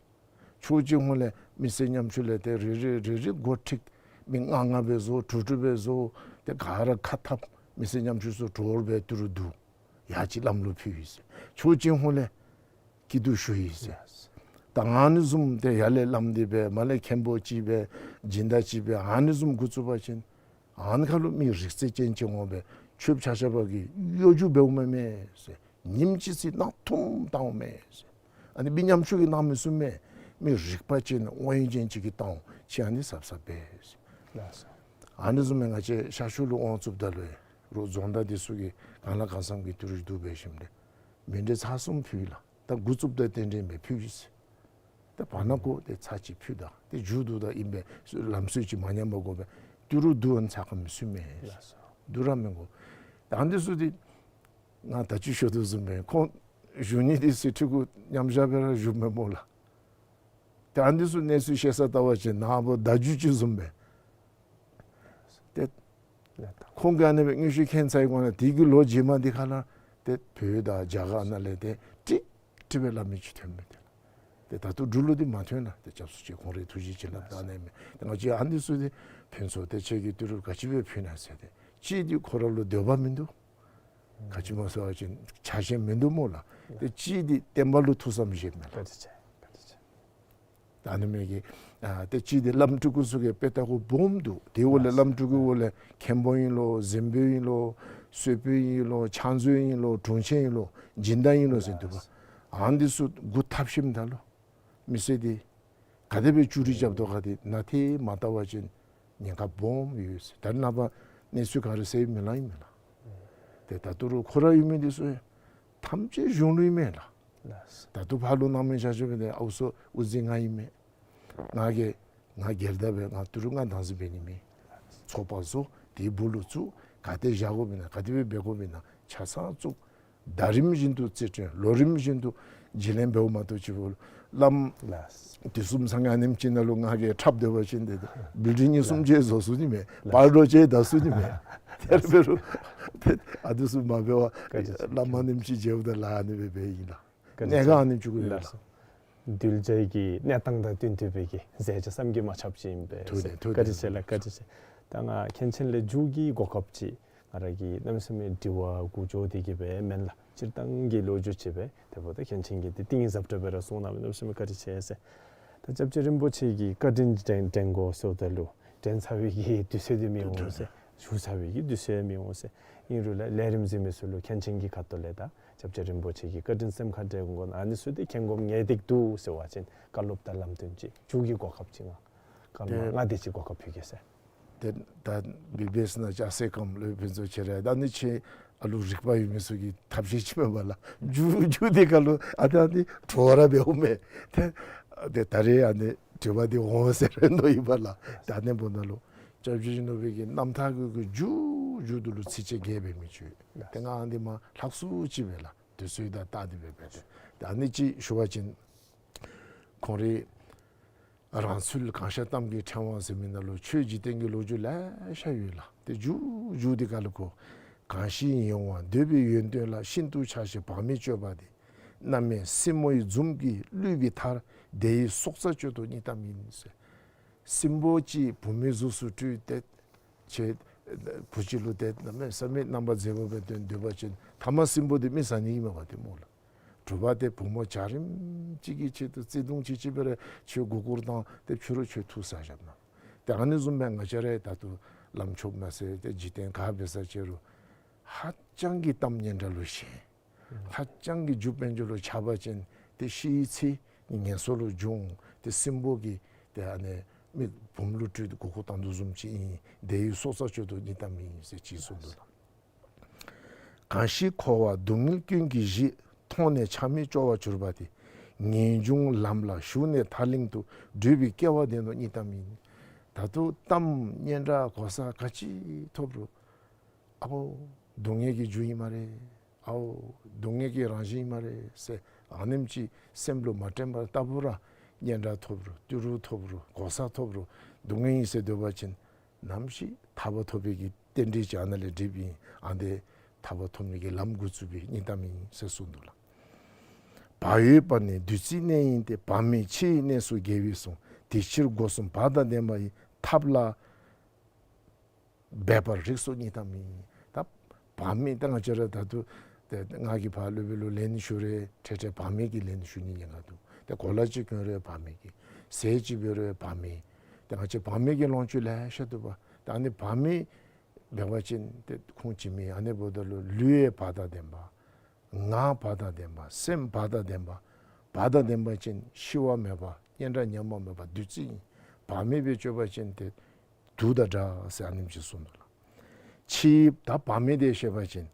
ཕྱོགས་གཅིག་ཧོང་ལས་མི་སེར་ཉམ་ཆུང་ལས་ཏེ་རེ་རེ་རེ་རེ་འགོ་ཁྲིད་མི་ལྔ་ལྔ་སྦེ་བཟོ་དྲུག་དྲུག་སྦེ་བཟོ་ཏེ་ག་ར་ཁ་འཐབ་མི་སེར་ཉམ་ཆུང་ཚུ་གྲོགས་སྦེ་ཏི་རུ་བསྡུ། ཡ་ཅིག་བླམ་ལུ་ཕུལ་ཡི་ཟེར། ཕྱོགས་གཅིག་ཧོང་ལས་སྐྱིད་སྡུག་ཞུ་ཡི་ཟེར། ད་ཨ་ནི་བཟུམ་ཏེ་ཡར་ལས་བླམ་འདི་སྦེ་མར་ལས་མཁན་པོ་ཅིག་སྦེ་སྦྱིན་བདག་ཅིག་སྦེ་ཨ་ནི་བཟུམ་འགོ་བཙུགས་པ་ཅིན་ཨ་ནི་ཁ་ལུ་མི་རིག་རྩལ་ཅན་ཅིག་འོང་སྦེ་ཆོསཔ་ཆ་ཁྱབ་ཀྱིས་གཡོ་སྒྱུ་འབདཝ་མས་མས་ཟེར། ཉིནམ་གཅིག་ཚེ་གནང་ཐུམ་བཏང་འོང་མས་ཟེར། ཨ་ནི་མི་ཉམ་ཆུང་གིས་གནང་མི་ཚུགས་མས། མི་རིག་པ་ཅན་དབང་ཡོན་ཅན་ཅིག་གིས་བཏང་འོང་། ཁྱེད་ཨ་ནི་ཟབ་ཟབ་འབད་ཟེར། ལགས་སོ། ཨ་ནི་བཟུམ་སྦེ་ང་བཅས་ཤར་ཕྱོགས་ལུ་དབང་བཙུགསཔ་ད་ལུ་རོགས་རྫོང་བདག་འདི་ཚུ་གིས་གང་ལ་གང་འཚམས་ཀྱི་ཏི་རུ་བསྡུ་འབད་ཞིནམ་ལས་མཎྜལ་ཚར་གསུམ་ཕུལ་ལགས། ད་འགོ་བཙུགསཔ་ད་རྟེན་འབྲེལ་སྦེ་ཕུལ་ཡི་ཟེར། ད་བར་ན་ཁོ་ཏེ་ཚར་གཅིག་ཕུལ་ད་ཏེ་མཇུག་བསྡུ་ད་ཨིན་པས། ལམ་སྲོལ་ཅིག་མ་ཉམས་པ་དགོ་པས། ཏི་རུ་བསྡུ་འོང་ཚར་ག་མི་ཚུགས་མས། ལགས་སོ། བསྡུ་ར་མི་དགོ། ད་འདི་ཚུ་འདི་ང་ད་ཅི་ཞུ་དོ་བཟུམ་སྦེ་ཁོང་བཞུགས་ནི་འདི་གསེར་ཁྲི་གུ་མཉམ་བཞག་སྦེ་ར་བཞུགས་མས་སྨོ་ལགས། ད་འདི་ཚུ་གནས་ཚུལ་བཤད་ས་བལྟ་བ་ཅིན་ནཱ་བུ་བརྡ་བརྒྱུད་ཅིག་བཟུམ་སྦེ། ཏེ་ཁོང་གིས་ཨ་ནི་སྦེ་དངོས་ཤུགས་མཁྱེན་ཚར་བའི་སྒང་ལས་དེ་གི་ལོ་རྗེས་མ་འདི་ཁ་ལུ་ཏེ་བོད་དང་རྒྱ་གར་ནང་ལས་ཏེ་ཀྲིག་ཀྲི་སྦེ་སླབ་མི་ཅིག་ཐོན་མས། ཏེ་ད་ལྟོ་འབྲུག་ལུ་འདི་མ་ཐོན་ལགས། ཏེ་སྐྱབས་སུ་མཆི། ཁོང་རའི་ཐུགས་རྗེ་བྱིན་རླབས་ད་ཨ་ནི་མས། ཏེ་ང་བཅས་ཨ་འདི་ཚུ་འདི་ཕུན་ཚོགས་ཏེ་ཁྱེད་ཀྱིས་ཏི་རུ་ག་ཅི་སྦེ་ཕུལ་ན་ཟེར་ཏེ་གཅིག་འདི་ཁོ་ར་ལུ་འདོད་པ་མིན་འདུག། ག་ཅི་སྨོ་ཟེར་བ་ཅིན་ཆ་ཤས་མིན་འདུག་སྨོ་ལགས། ཏེ་གཅིག་འདི་བསྟན་པ་ལུ་ཐུགས་བསམ་བཞེས་མས་ལགས། བཀའ་དྲིན་ཆེ། བཀའ་དྲིན་ཆེ། ད་ཨ་ནི་མི་གི་ཨ་ཏེ་ཅིག་འདི་བླམ་སྤྲུལ་སྐུ་ཚུ་གིས་དཔེ་ལྟ་བུ་སྦོམ་འདུག། དེ་འོག་ལས་བླམ་སྤྲུལ་སྐུ་འོག་ལས་མཁན་པོ་ཨིན་ལོ། གཟིམ་དཔོན་ཨིན་ལོ། གསོལ་དཔོན་ཨིན་ལོ། ཕྱག་མཛོད་ཨིན་ལོ། དྲུང་ཆེན་ཨིན་ལོ། སྦྱིན་བདག་ཨིན་ལོ་ཟེར་འདུག་པ། ཨ་ནི་འདི་ཚུ་སྒུག་ཐབས་ཤེས་མི་ད་ལོ། མི་སེར་འདི་ག་དེ་སྦེ་ཅུ་རི་རྐྱབ་དོ་ག་འདི་ནང་ཏེ་མ་བལྟ་བ་ཅིན་ཉེན་ཁ་སྦོམ་ཡོད་ཟེར། ད་ནངས་པ་གནས་ཚུལ་ག་ར་གསལ་མི་ལང་ཨིན་མས་ལགས། ཏེ་ད་ལྟོ་རུང་ཁོ་ར་ཡོད་མི་འདི་ཚུ་ཡང་ཐམས་ཅད་གཞུང་ལུ་ཨིན་མས་ལགས། ད་ལྟོ་ཕར་ལུ་སྣང་མེད་བྱ་བྱ་བའི་ཏེ་ཨའུ་ཚོ་དབུ་འཛིན་ང་ཨིན་མས། ང་གིས་ང་སྒེར་བདག་སྦེ་ང་ཏི་རུ་ང་བདག་འཛིན་འབད་ནི་མེད། ཚོགས་པ་བཟོ། དེའི་སྦུག་ལུ་བཙུགས། ག་ཏེ་བཞག་དགོཔ་ཨིན་ན་ག་དེ་སྦེ་འབད་དགོཔ་ཨིན་ན་ཆ་ཚང་བཙུགས། ཟླ་རིམ་བཞིན་དུ་རྩིས་སྤྲོད། ལོ་རིམ་བཞིན་དུ་བརྗེ་ལེན་འབདཝ་མ་གཏོགས་ཅིག་པོ་བླམ་ལགས། དུས་གསུམ་སངས་རྒྱས་ཨ་ནེམ་ཅིག་ནང་ལུ་ང་གིས་འཁྲབ་སྡོད་པ་ཅིན་ཏེ་བིལ་ཌིང་གཉིས་གསུམ་ཅིག་བཟོ་ཚུགས་ནི་མས། ལགས། པར་ལོ་ཅིག་བཏབ་ཚུགས་ནི་མས། དེ་འབད་རུང་ཏེ་ཨ་འདི་ཚུ་མ་འབད་བར་བཀའ་དྲིན་ཆེ། བླམ་ཨ་ནེམ་ཅིག་མཇལཝ་ད་ལཱ་ཨ་ནི་སྦེ་འབད་ཨིན་ལགས། བཀའ་དྲིན་ཆེ། གནད་འགག་ཨ་ནི་བཅུག་གི་ཡོད་ལགས། ལགས། གདུལ་བྱའི་གི་གནས་སྟངས་དང་བསྟུན་ཏེ་སྦེ་གི་མཛད་བྱ་བསམ་གྱིས་མ་ཁྱབ་ཅིག་ཨིན་པས། ཐུགས་རྗེ་ཆེ། ཐུགས་རྗེ་ཆེ། བཀའ་དྲིན་ཆེ་ལགས། བཀའ་དྲིན་ཆེ། ད་ང་མཁན་ཆེན་ལས་མཇུག་གི་གོ་སྐབས་ཅིག་ང་ར་གི་གནམ་མེད་ས་མེད་དྲི་བ་འགོ་འགྱོ་སྟེ་གི་སྦེ་མེན་ལགས། སྤྱིར་བཏང་གི་ལོ་རྒྱུས་ཅིག་སྦེ་དེ་འབདཝ་ད་མཁན་ཆེན་གྱིས་དེ་ཏིང་ངེ་འཛིན་སྦེ་ར་གསུངས་གནང་བས་གནམ་མེད་ས་མེད་བཀའ་དྲིན་ཆེ་ཟེར། ད་སྐྱབས་རྗེ་རིན་པོ་ཆེ་གི་བཀའ་དྲིན་དྲན་དྲན་དགོ་ཟེརཝ་ད་ལུ་དྲན་ཚར་བའི་གི་དུས་ཚོད་འདི་མི་འོང་ཟེར། བཞུགས་ཚར་བའི་གི་དུས་ཚོད་མི་འོང་ཟེར། ཨིན་རུང་ལས་ལས་རིམ་གཟིགས་མི་ཚུ་ལུ་མཁན་ཆེན་གྱི་ཁ་ཐུག་ལས་ད་སྐྱབས་རྗེ་རིན་པོ་ཆེ་གི་བཀའ་དྲིན་སེམས་ཁར་དྲན་དགོ་ན་ཨ་ནི་ཚུ་འདི་མཁྱེན་དགོཔ་ངེས་ཏིག་འདུག་ཟེར་བ་ཅིན་བཀའ་སློབ་དང་ལམ་སྟོན་ཅིག་མཇུག་གི་གོ་སྐབས་ཅིག་ང་སྐར་མ་ཏེ་ལྔ་དེ་ཅིག་གོ་སྐབས་ཕུལ་གེ་ཟེར། ཏེ་ད་བི་བི་ཨེསི་ནང་ཅིག་ཨ་ཙི་སྐམ་ལོ་ཕུན་ཚོགས་ཁྱེད་ར་ད་ཨ་ནི་ཅིག་ཨ་ལུ་རིག་པ་ཡོད་མི་ཚུ་གི་ཐབས་ཤེས་ཅིག་མས་པ་ལགས། མཇུག་མཇུག་འདི་ཁར་ལུ་ཨ་ད་ཨ་ནི་བྲོ་བ་ར་འབདཝ་མས། ཏེ་ཏེ་ད་རེས་ཨ་ནི་དྲི་བ་འདི་འོང་ཟེར་མནོ་ཡི་པ་ལགས། ད་ཨ་ནི་འབདཝ་ད་ལུ་སྐྱབས་རྗེ་ཡིད་བཞིན་ནོར་བུ་གི་རྣམ་ཐར་གྱི་གི་མཇུག་མཇུག་འདི་ལུ་ཚིགས་བཅད་བརྒྱད་འབད་མི་ཅིག་ཡོད། ཏེ་ང་ཨ་ནི་མ་ལྷག་སུ་ཅིག་སྦེ་ལགས་དུས་ཚོད་དང་བལྟ་སྟེ་སྦེ་འབད་དེ། ཏེ་ཨ་ནི་ཅིག་ཞུ་བ་ཅིན་ཁོང་རའི་རང་ཚུལ་གང་ཤར་གཏམ་གྱི་ཕྲེང་བ་ཟེར་མི་ནང་ལུ་ཆོས་འཇིག་རྟེན་གྱི་ལོ་རྒྱུས་ལེ་ཤ་ཡོད་ལགས། ཏེ་མཇུག་མཇུག་འདི་ཁར་ལུ་ཁོ་གང་ཞིག་ཡིད་འོང་བ་འདོད་པའི་ཡོན་ཏན་ལ། ཤིན་ཏུ་ཆགས་ཞེན་བག་མེད་སྤྱོད་པ་དེ། རྣམ་སྨིན་སྲིན་མོ་ཡི་འཛུམ་གྱིས་བསླུས་པའི་མཐར། དེ་ཡི་སྲོག་རྩ་གཅོད་དོ་སྙིང་གཏམ་ཡིན་ཟེར། སྲིན་པོ་ཅིག་བུད་མེད་གཟུགས་སུ་སྤྲུལ་ཏེ་ཁྱོད་བུ་ཅིག་ལུ་ཏེ་གནམ་མེད་ས་མེད་རྣམ་པར་མཛེས་པ་སྦེ་སྟོན་སྡོད་པ་ཅིན་ཐ་མ་སྲིན་པོ་འདི་མི་བཟའ་ནི་ཨིན་མས་པ་ཏེ་སྨོ་ལགས། དྲོ་པ་ཏེ་བུ་མོ་འཇའ་རིསམོ་ཅིག་གི་ཆེད་དུ་བརྩེ་གདུང་ཅིག་ཅིག་སྦེ་ར་ཁྱོད་མགུ་སྐོར་བཏང་སྟེ་ཕྱི་རུ་ཁྱོད་འཐུ་ཟ་བཞགཔ་ན། ཏེ་ཨ་ནི་བཟུམ་སྦེ་ང་བཅས་ར་ད་ལྟོ་བླམ་ཆོསཔ་མ་ཚད་ཏེ་འཇིག་རྟེན་ག་འབད་ས་ཅིག་རུང་ཧ་ཅང་གི་གཏམ་སྙན་གྲགས་ལུ་ཞེན། ཧ་ཅང་གི་རྒྱུ་དཔལ་འབྱོར་ལུ་ཆགས་པ་ཅིན་ཏེ་ཤི་བའི་ཚེ་ངན་སོང་ལུ་འབྱུང་། ཏེ་སྲིན་པོ་གིས་ཏེ་ཨ་ནི་མི་བུམོ་ལུ་སྤྲུལ་ཏེ་མགུ་སྐོར་བཏང་དོ་བཟུམ་ཅིག་ཨིན། དེ་ཡི་སྲོག་རྩ་གཅོད་དོ་སྙིང་གཏམ་ཡིན་ཟེར་ཅིག་གསུངས་འདུག་ལགས། གང་ཞིག་འཁོར་བ་སྡུག་བསྔལ་ཀུན་གྱི་གཞི། མཐོང་ནས་ཆགས་མེད་སྐྱོ་བར་གྱུར་པ་དེ། ངེས་འབྱུང་ལམ་ལ་ཞུགས་ནས་ཐར་གླིང་དུ། བགྲོད་པའི་སྐལ་བ་ལྡན་དོ་སྙིང་གཏམ་ཡིན། ད་ལྟོ་གཏམ་སྙན་གྲགས་གོ་ས་ག་ཅི་ཐོབ་རུང་ཨ་ཕོ་སྡུག་བསྔལ་གྱི་རྒྱུ་ཨིན་སྨ་རེ། ཨའོ་སྡུག་བསྔལ་གྱི་རང་བཞིན་ཨིན་སྨ་རེ་ཟེར་ཨ་ནེམ་ཅིག་སེམས་ལུ་མ་དྲན་པར་ལྟ་བུ་ར་སྙན་གྲགས་ཐོབ་རུང་ཏི་རུ་ཐོབ་རུང་གོ་ས་ཐོབ་རུང་སྡུག་བསྔལ་ཨིན་ཟེར་སྡོད་པ་ཅིན་ནམ་ཞིག་ཐར་པ་ཐོབ་པའི་གི་རྟེན་འབྲེལ་ཅིག་ཨ་ནཱ་ལས་འགྲིགཔ་ཨིན། ཨ་ནི་ཐར་པ་ཐོབ་ནི་གི་ལམ་འགོ་བཙུགས་པའི་སྙིང་གཏམ་ཨིན་ཟེར་གསུངས་འདུག་ལགས། བག་ཡོད་པ་ནི་བདུད་རྩིའི་གནས་ཡིན་ཏེ། བག་མེད་ཕྱིའི་གནས་སུ་དགེ་བས་གསུངས། དེ་ཕྱིར་སྒོ་གསུམ་བག་དང་ལྡན་པ་ཡི། ཐབས་ལ་འབད་པར་རིགས་སུ་སྙིང་གཏམ་ཡིན། ད་བག་མེད་ད་ང་བཅས་ར་ད་ལྟོ་ཏེ་ང་གིས་ཕར་སློབ་དཔོན་ལུ་ལན་ཞུ་རུང་ཏེ་ཏེ་བག་མེད་ཀྱི་ལན་ཞུ་ནི་ཉེན་ཁ་འདུག། ཏེ་གོ་ལ་ཅིག་གྱོན་རུང་བག་མེད་ཀྱི། ཟས་ཅིག་འབད་རུང་བག་མེད། ཏེ་ང་བཅས་བག་མེད་ཀྱི་ལོངས་སྤྱོད་ལེ་ཤ་འདུག་པ། ད་ཨ་ནི་བག་མེད་འབད་བ་ཅིན་ཏེ་ཁུངས་ཅིག་མེད། ཨ་ནི་འབདཝ་ད་ལུ་ལུས་ཡང་བག་དང་ལྡན་པ། ངག་བག་དང་ལྡན་པ། སེམས་བག་དང་ལྡན་པ། བག་དང་ལྡན་པ་ཅིན་ཤི་བ་མེད་པ། སྙན་གྲགས་ཉམས་པ་མེད་པ་བདུད་རྩི་ཨིན། བག་མེད་སྦེ་སྤྱོད་པ་ཅིན་ཏེ་དུག་དང་འདྲ་ཟེར་ཨ་ནེམ་ཅིག་གསུངས་འདུག་ལགས། ཕྱིའི་ད་བག་མེད་དེ་བཤད་པ་ཅིན་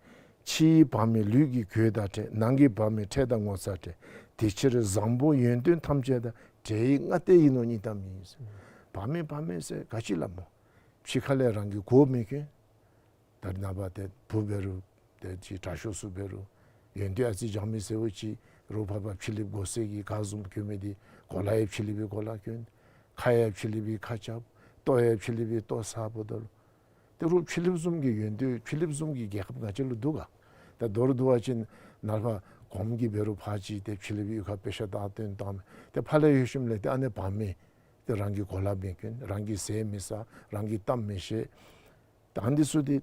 ཕྱིའི་བག་མེད་ལུས་ཀྱི་གོས་དང་འཕྲད། ནང་གི་བག་མེད་འཕྲལ་དང་ངོ་ཚ་བྲལ། དེ་ཕྱིར་བཟང་པོ་ཡོན་ཏན་ཐམས་ཅད་དང་། བྲལ་བའི་སྔ་ལྟས་ཡིན་ནོ་སྙིང་གཏམ་ཡིན། བག་མེད་བག་མེད་ཟེར་ག་ཅི་སླབ་སྨོ། ཕྱི་ཁ་ལས་རང་གི་གོ་མི་གྱོན། ད་རེས་ནངས་པ་ཏེ་བུ་འབད་རུང་ཏེ་ཅིག་དྲག་ཤོས་ཚུ་འབད་རུང་ཡོན་ཏན་ཨ་ཙི་སྦྱང་མི་ཟེརཝ་ཅིག་རོགས་ཕར་ཕར་ཕྱི་གླིངཔ་གོ་ཟེར་གྱི་ག་བཟུམ་གྱོན་མི་འདི་གོ་ལ་ཡང་ཕྱི་གླིངཔ་གི་གོ་ལ་གྱོན། ཁ་ཡང་ཕྱི་གླིངཔ་གི་ཁ་རྐྱབ། ལྟོ་ཡང་ཕྱི་གླིངཔ་གི་ལྟོ་ཟ། འབདཝ་ད་ལུ་ཏེ་རོགས་ཕྱི་གླིངཔ་བཟུམ་གྱི་ཡོན་ཏན་ཕྱི་གླིངཔ་བཟུམ་གྱི་རྒྱལ་ཁབ་ང་བཅས་ལུ་འདུག་ག། ད་མདོར་བསྡུ་བ་ཅིན་ནཱ་ལས་ཕར་གོངམ་གི་འབད་རུང་ཕར་ཅིག་ཏེ་ཕྱི་གླིངཔ་གཡུས་ཁར་དཔེ་ཆ་བལྟ་སྟོན་བཏང་། ཏེ་ཕར་ལས་ཡར་ཞིནམ་ལས་ཏེ་ཨ་ནི་བག་མེད་ཏེ་རང་གི་གོ་ལ་མི་གྱོན། རང་གི་ཟས་མི་ཟ། རང་གི་གཏམ་མི་བཤད། ད་ཨ་ནི་ཚུ་འདི་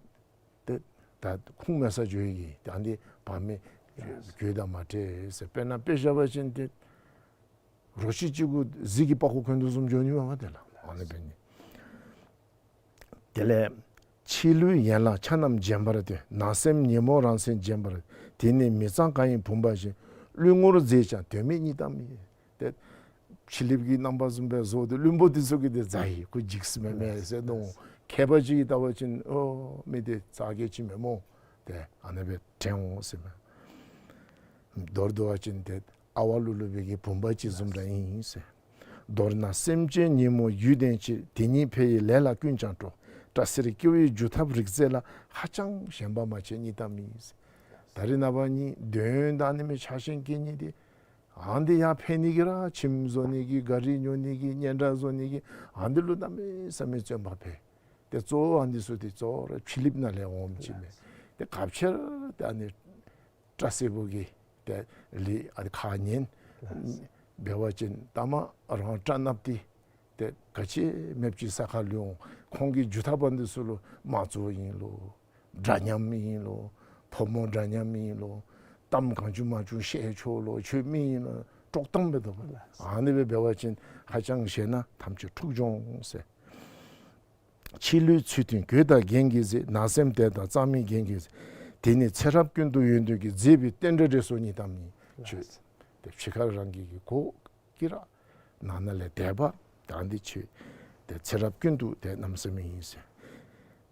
ཏེ་ད་ཁུངས་མེད་སར་འགྱོ་ཡི། ད་ཨ་ནི་བག་མེད་གོས་དང་མ་འཕྲད་ཟེར། དཔེར་ན་དཔེ་བཞག་པ་ཅིན་ཏེ་ རོ་ཁྱི་ཅིག་གུ་གཟིག་གི་པགས་ཀོ་གོན་དོ་བཟུམ་འགྱོ་ནི་མས་མ་དེ་ལགས། ཨ་ནི་འབད་ནི། དེ་ལས་ཕྱི་ལུས་ཡན་ལག་ཆ་རྣམས་བརྗེན་པར་སྟོན། ནང་སེམས་ཉོན་མོངས་རང་མཚན་བརྗེན་པར། དེ་ནི་མི་གཙང་གང་ཡིན་བུམ་པ་བཞིན། བླུན་ངོར་མཛེས་ཀྱང་དོན་མེད་གཉིས་ལྟ་མིན། ཏེ་ཕྱི་གླིངཔ་གི་རྣམ་པ་བཟུམ་སྦེ་བཟོ་སྟེ་བླུན་པོ་འདི་ཚུ་གིས་ཏེ་མཛའ་ཡི་ཁོ་འཇིགས་སུ་མེད་མས་ཟེར་མནོ་འོང་། མཁས་པ་ཅིག་གིས་བལྟ་བ་ཅིན་ཨོ་མི་འདི་ཙག་གེ་ཅིག་མེན་མོ། ཏེ་ཨ་ནི་སྦེ་དྲན་འོང་ཟེར་མས། མདོར་བསྡུ་བ་ཅིན་ཏེ་ཨ་ཝ་ལུ་ལུ་སྦེ་གི་བུམ་པ་ཅིག་བཟུམ་ར་ཨིན་ཟེར། མདོར་ན་སེམས་ཅན་ཉོན་མོངས་རྒྱུད་ལྡན་ཕྱིར། དེ་ཉིད་འཕེལ་བའི་ལས་ལ་ཀུན་ཀྱང་སྤྲོ། སྐྲ་སེར་སྐྱེ་བོའི་སྒྱུ་ཐབས་རིག་རྩལ་ལ། ཧ་ཅང་ཞེན་པ་མ་བྱེད་གཉིས་ལྟ་མིན་ཟེར། ད་རེས་ནངས་པ་ནི་འདོད་ཡོན་དང་ཨ་ནི་མི་ཆགས་ཞེན་སྐྱེ་ནི་འདི་ཨ་ནི་འདི་ཡར་འཕེལ་ནི་གི་ར་ཁྱིམ་བཟོ་ནི་གི་ག་རི་ཉོ་ནི་གི་སྙན་གྲགས་བཟོ་ནི་གི་ཨ་ནི་འདི་ལུ་གནམ་མེད་ས་མེད་བརྩོན་པ་འཕེལ། ཏེ་གཙོ་བོ་ཨ་ནི་འདི་ཚུ་ཏེ་གཙོ་བོ་ར་ཕྱི་གླིངཔ་ནང་ལས་འོངམ་ཅིག་མས། ཏེ་སྐབས་ཅིག་ཏེ་ཨ་ནི་སྐྲ་སེར་པོ་གི་ཏེ་ལི་ཨ་ནི་ཁ་ཉན་འབད་བ་ཅིན་ཐ་མ་རང་སྐྲ་གནགཔ་འདི་ཏེ་ག་ཅི་མེདཔ་ཅིག་ས་ཁར་ལུས་འོང་། ཁོང་གི་སྒྱུ་ཐབས་པ་འདི་ཚུ་ལུ་དམངས་གཙོ་ཨིན་ལོ། འདྲ་མཉམ་ཨིན་ལོ། ཕོ་མོ་འདྲ་མཉམ་ཨིན་ལོ། གཏམ་གང་བྱུང་མང་བྱུང་བཤད་ཆོག་ལོ། ཁྱོད་མི་ཨིན་ན་དཀྲོག་གཏམ་འབད་དོ་བ། ཨ་ནི་སྦེ་འབད་བ་ཅིན་ཧ་ཅང་ཞེན་ན་ཐམས་ཅད་འཁྲུགས་འགྱོ་འོང་ཟེར། ཕྱི་ལུས་ཚུལ་མཐུན་གོས་དང་རྒྱན་གྱིས་མཛེས། ནང་སེམས་དད་དང་གཙང་མའི་རྒྱན་གྱིས་མཛེས། དེ་ནི་ཚེ་རབས་ཀུན་ཏུ་ཡོན་ཏན་གྱི། མཛེས་པའི་རྟེན་འབྲེལ་རེ་སོགས་གཉིས་ལྟ་མིན། ཁྱོད་ཏེ་ཕྱི་ཁར་རང་གི་གི་གོས་ཀྱི་ར་ནང་ན་ལས་དད་པ་དང་འདི་ཁྱོད་ཏེ་ཚེ་རབས་ཀུན་ཏུ་ཏེ་གནམ་མེད་ས་མེད་ཨིན་ཟེར།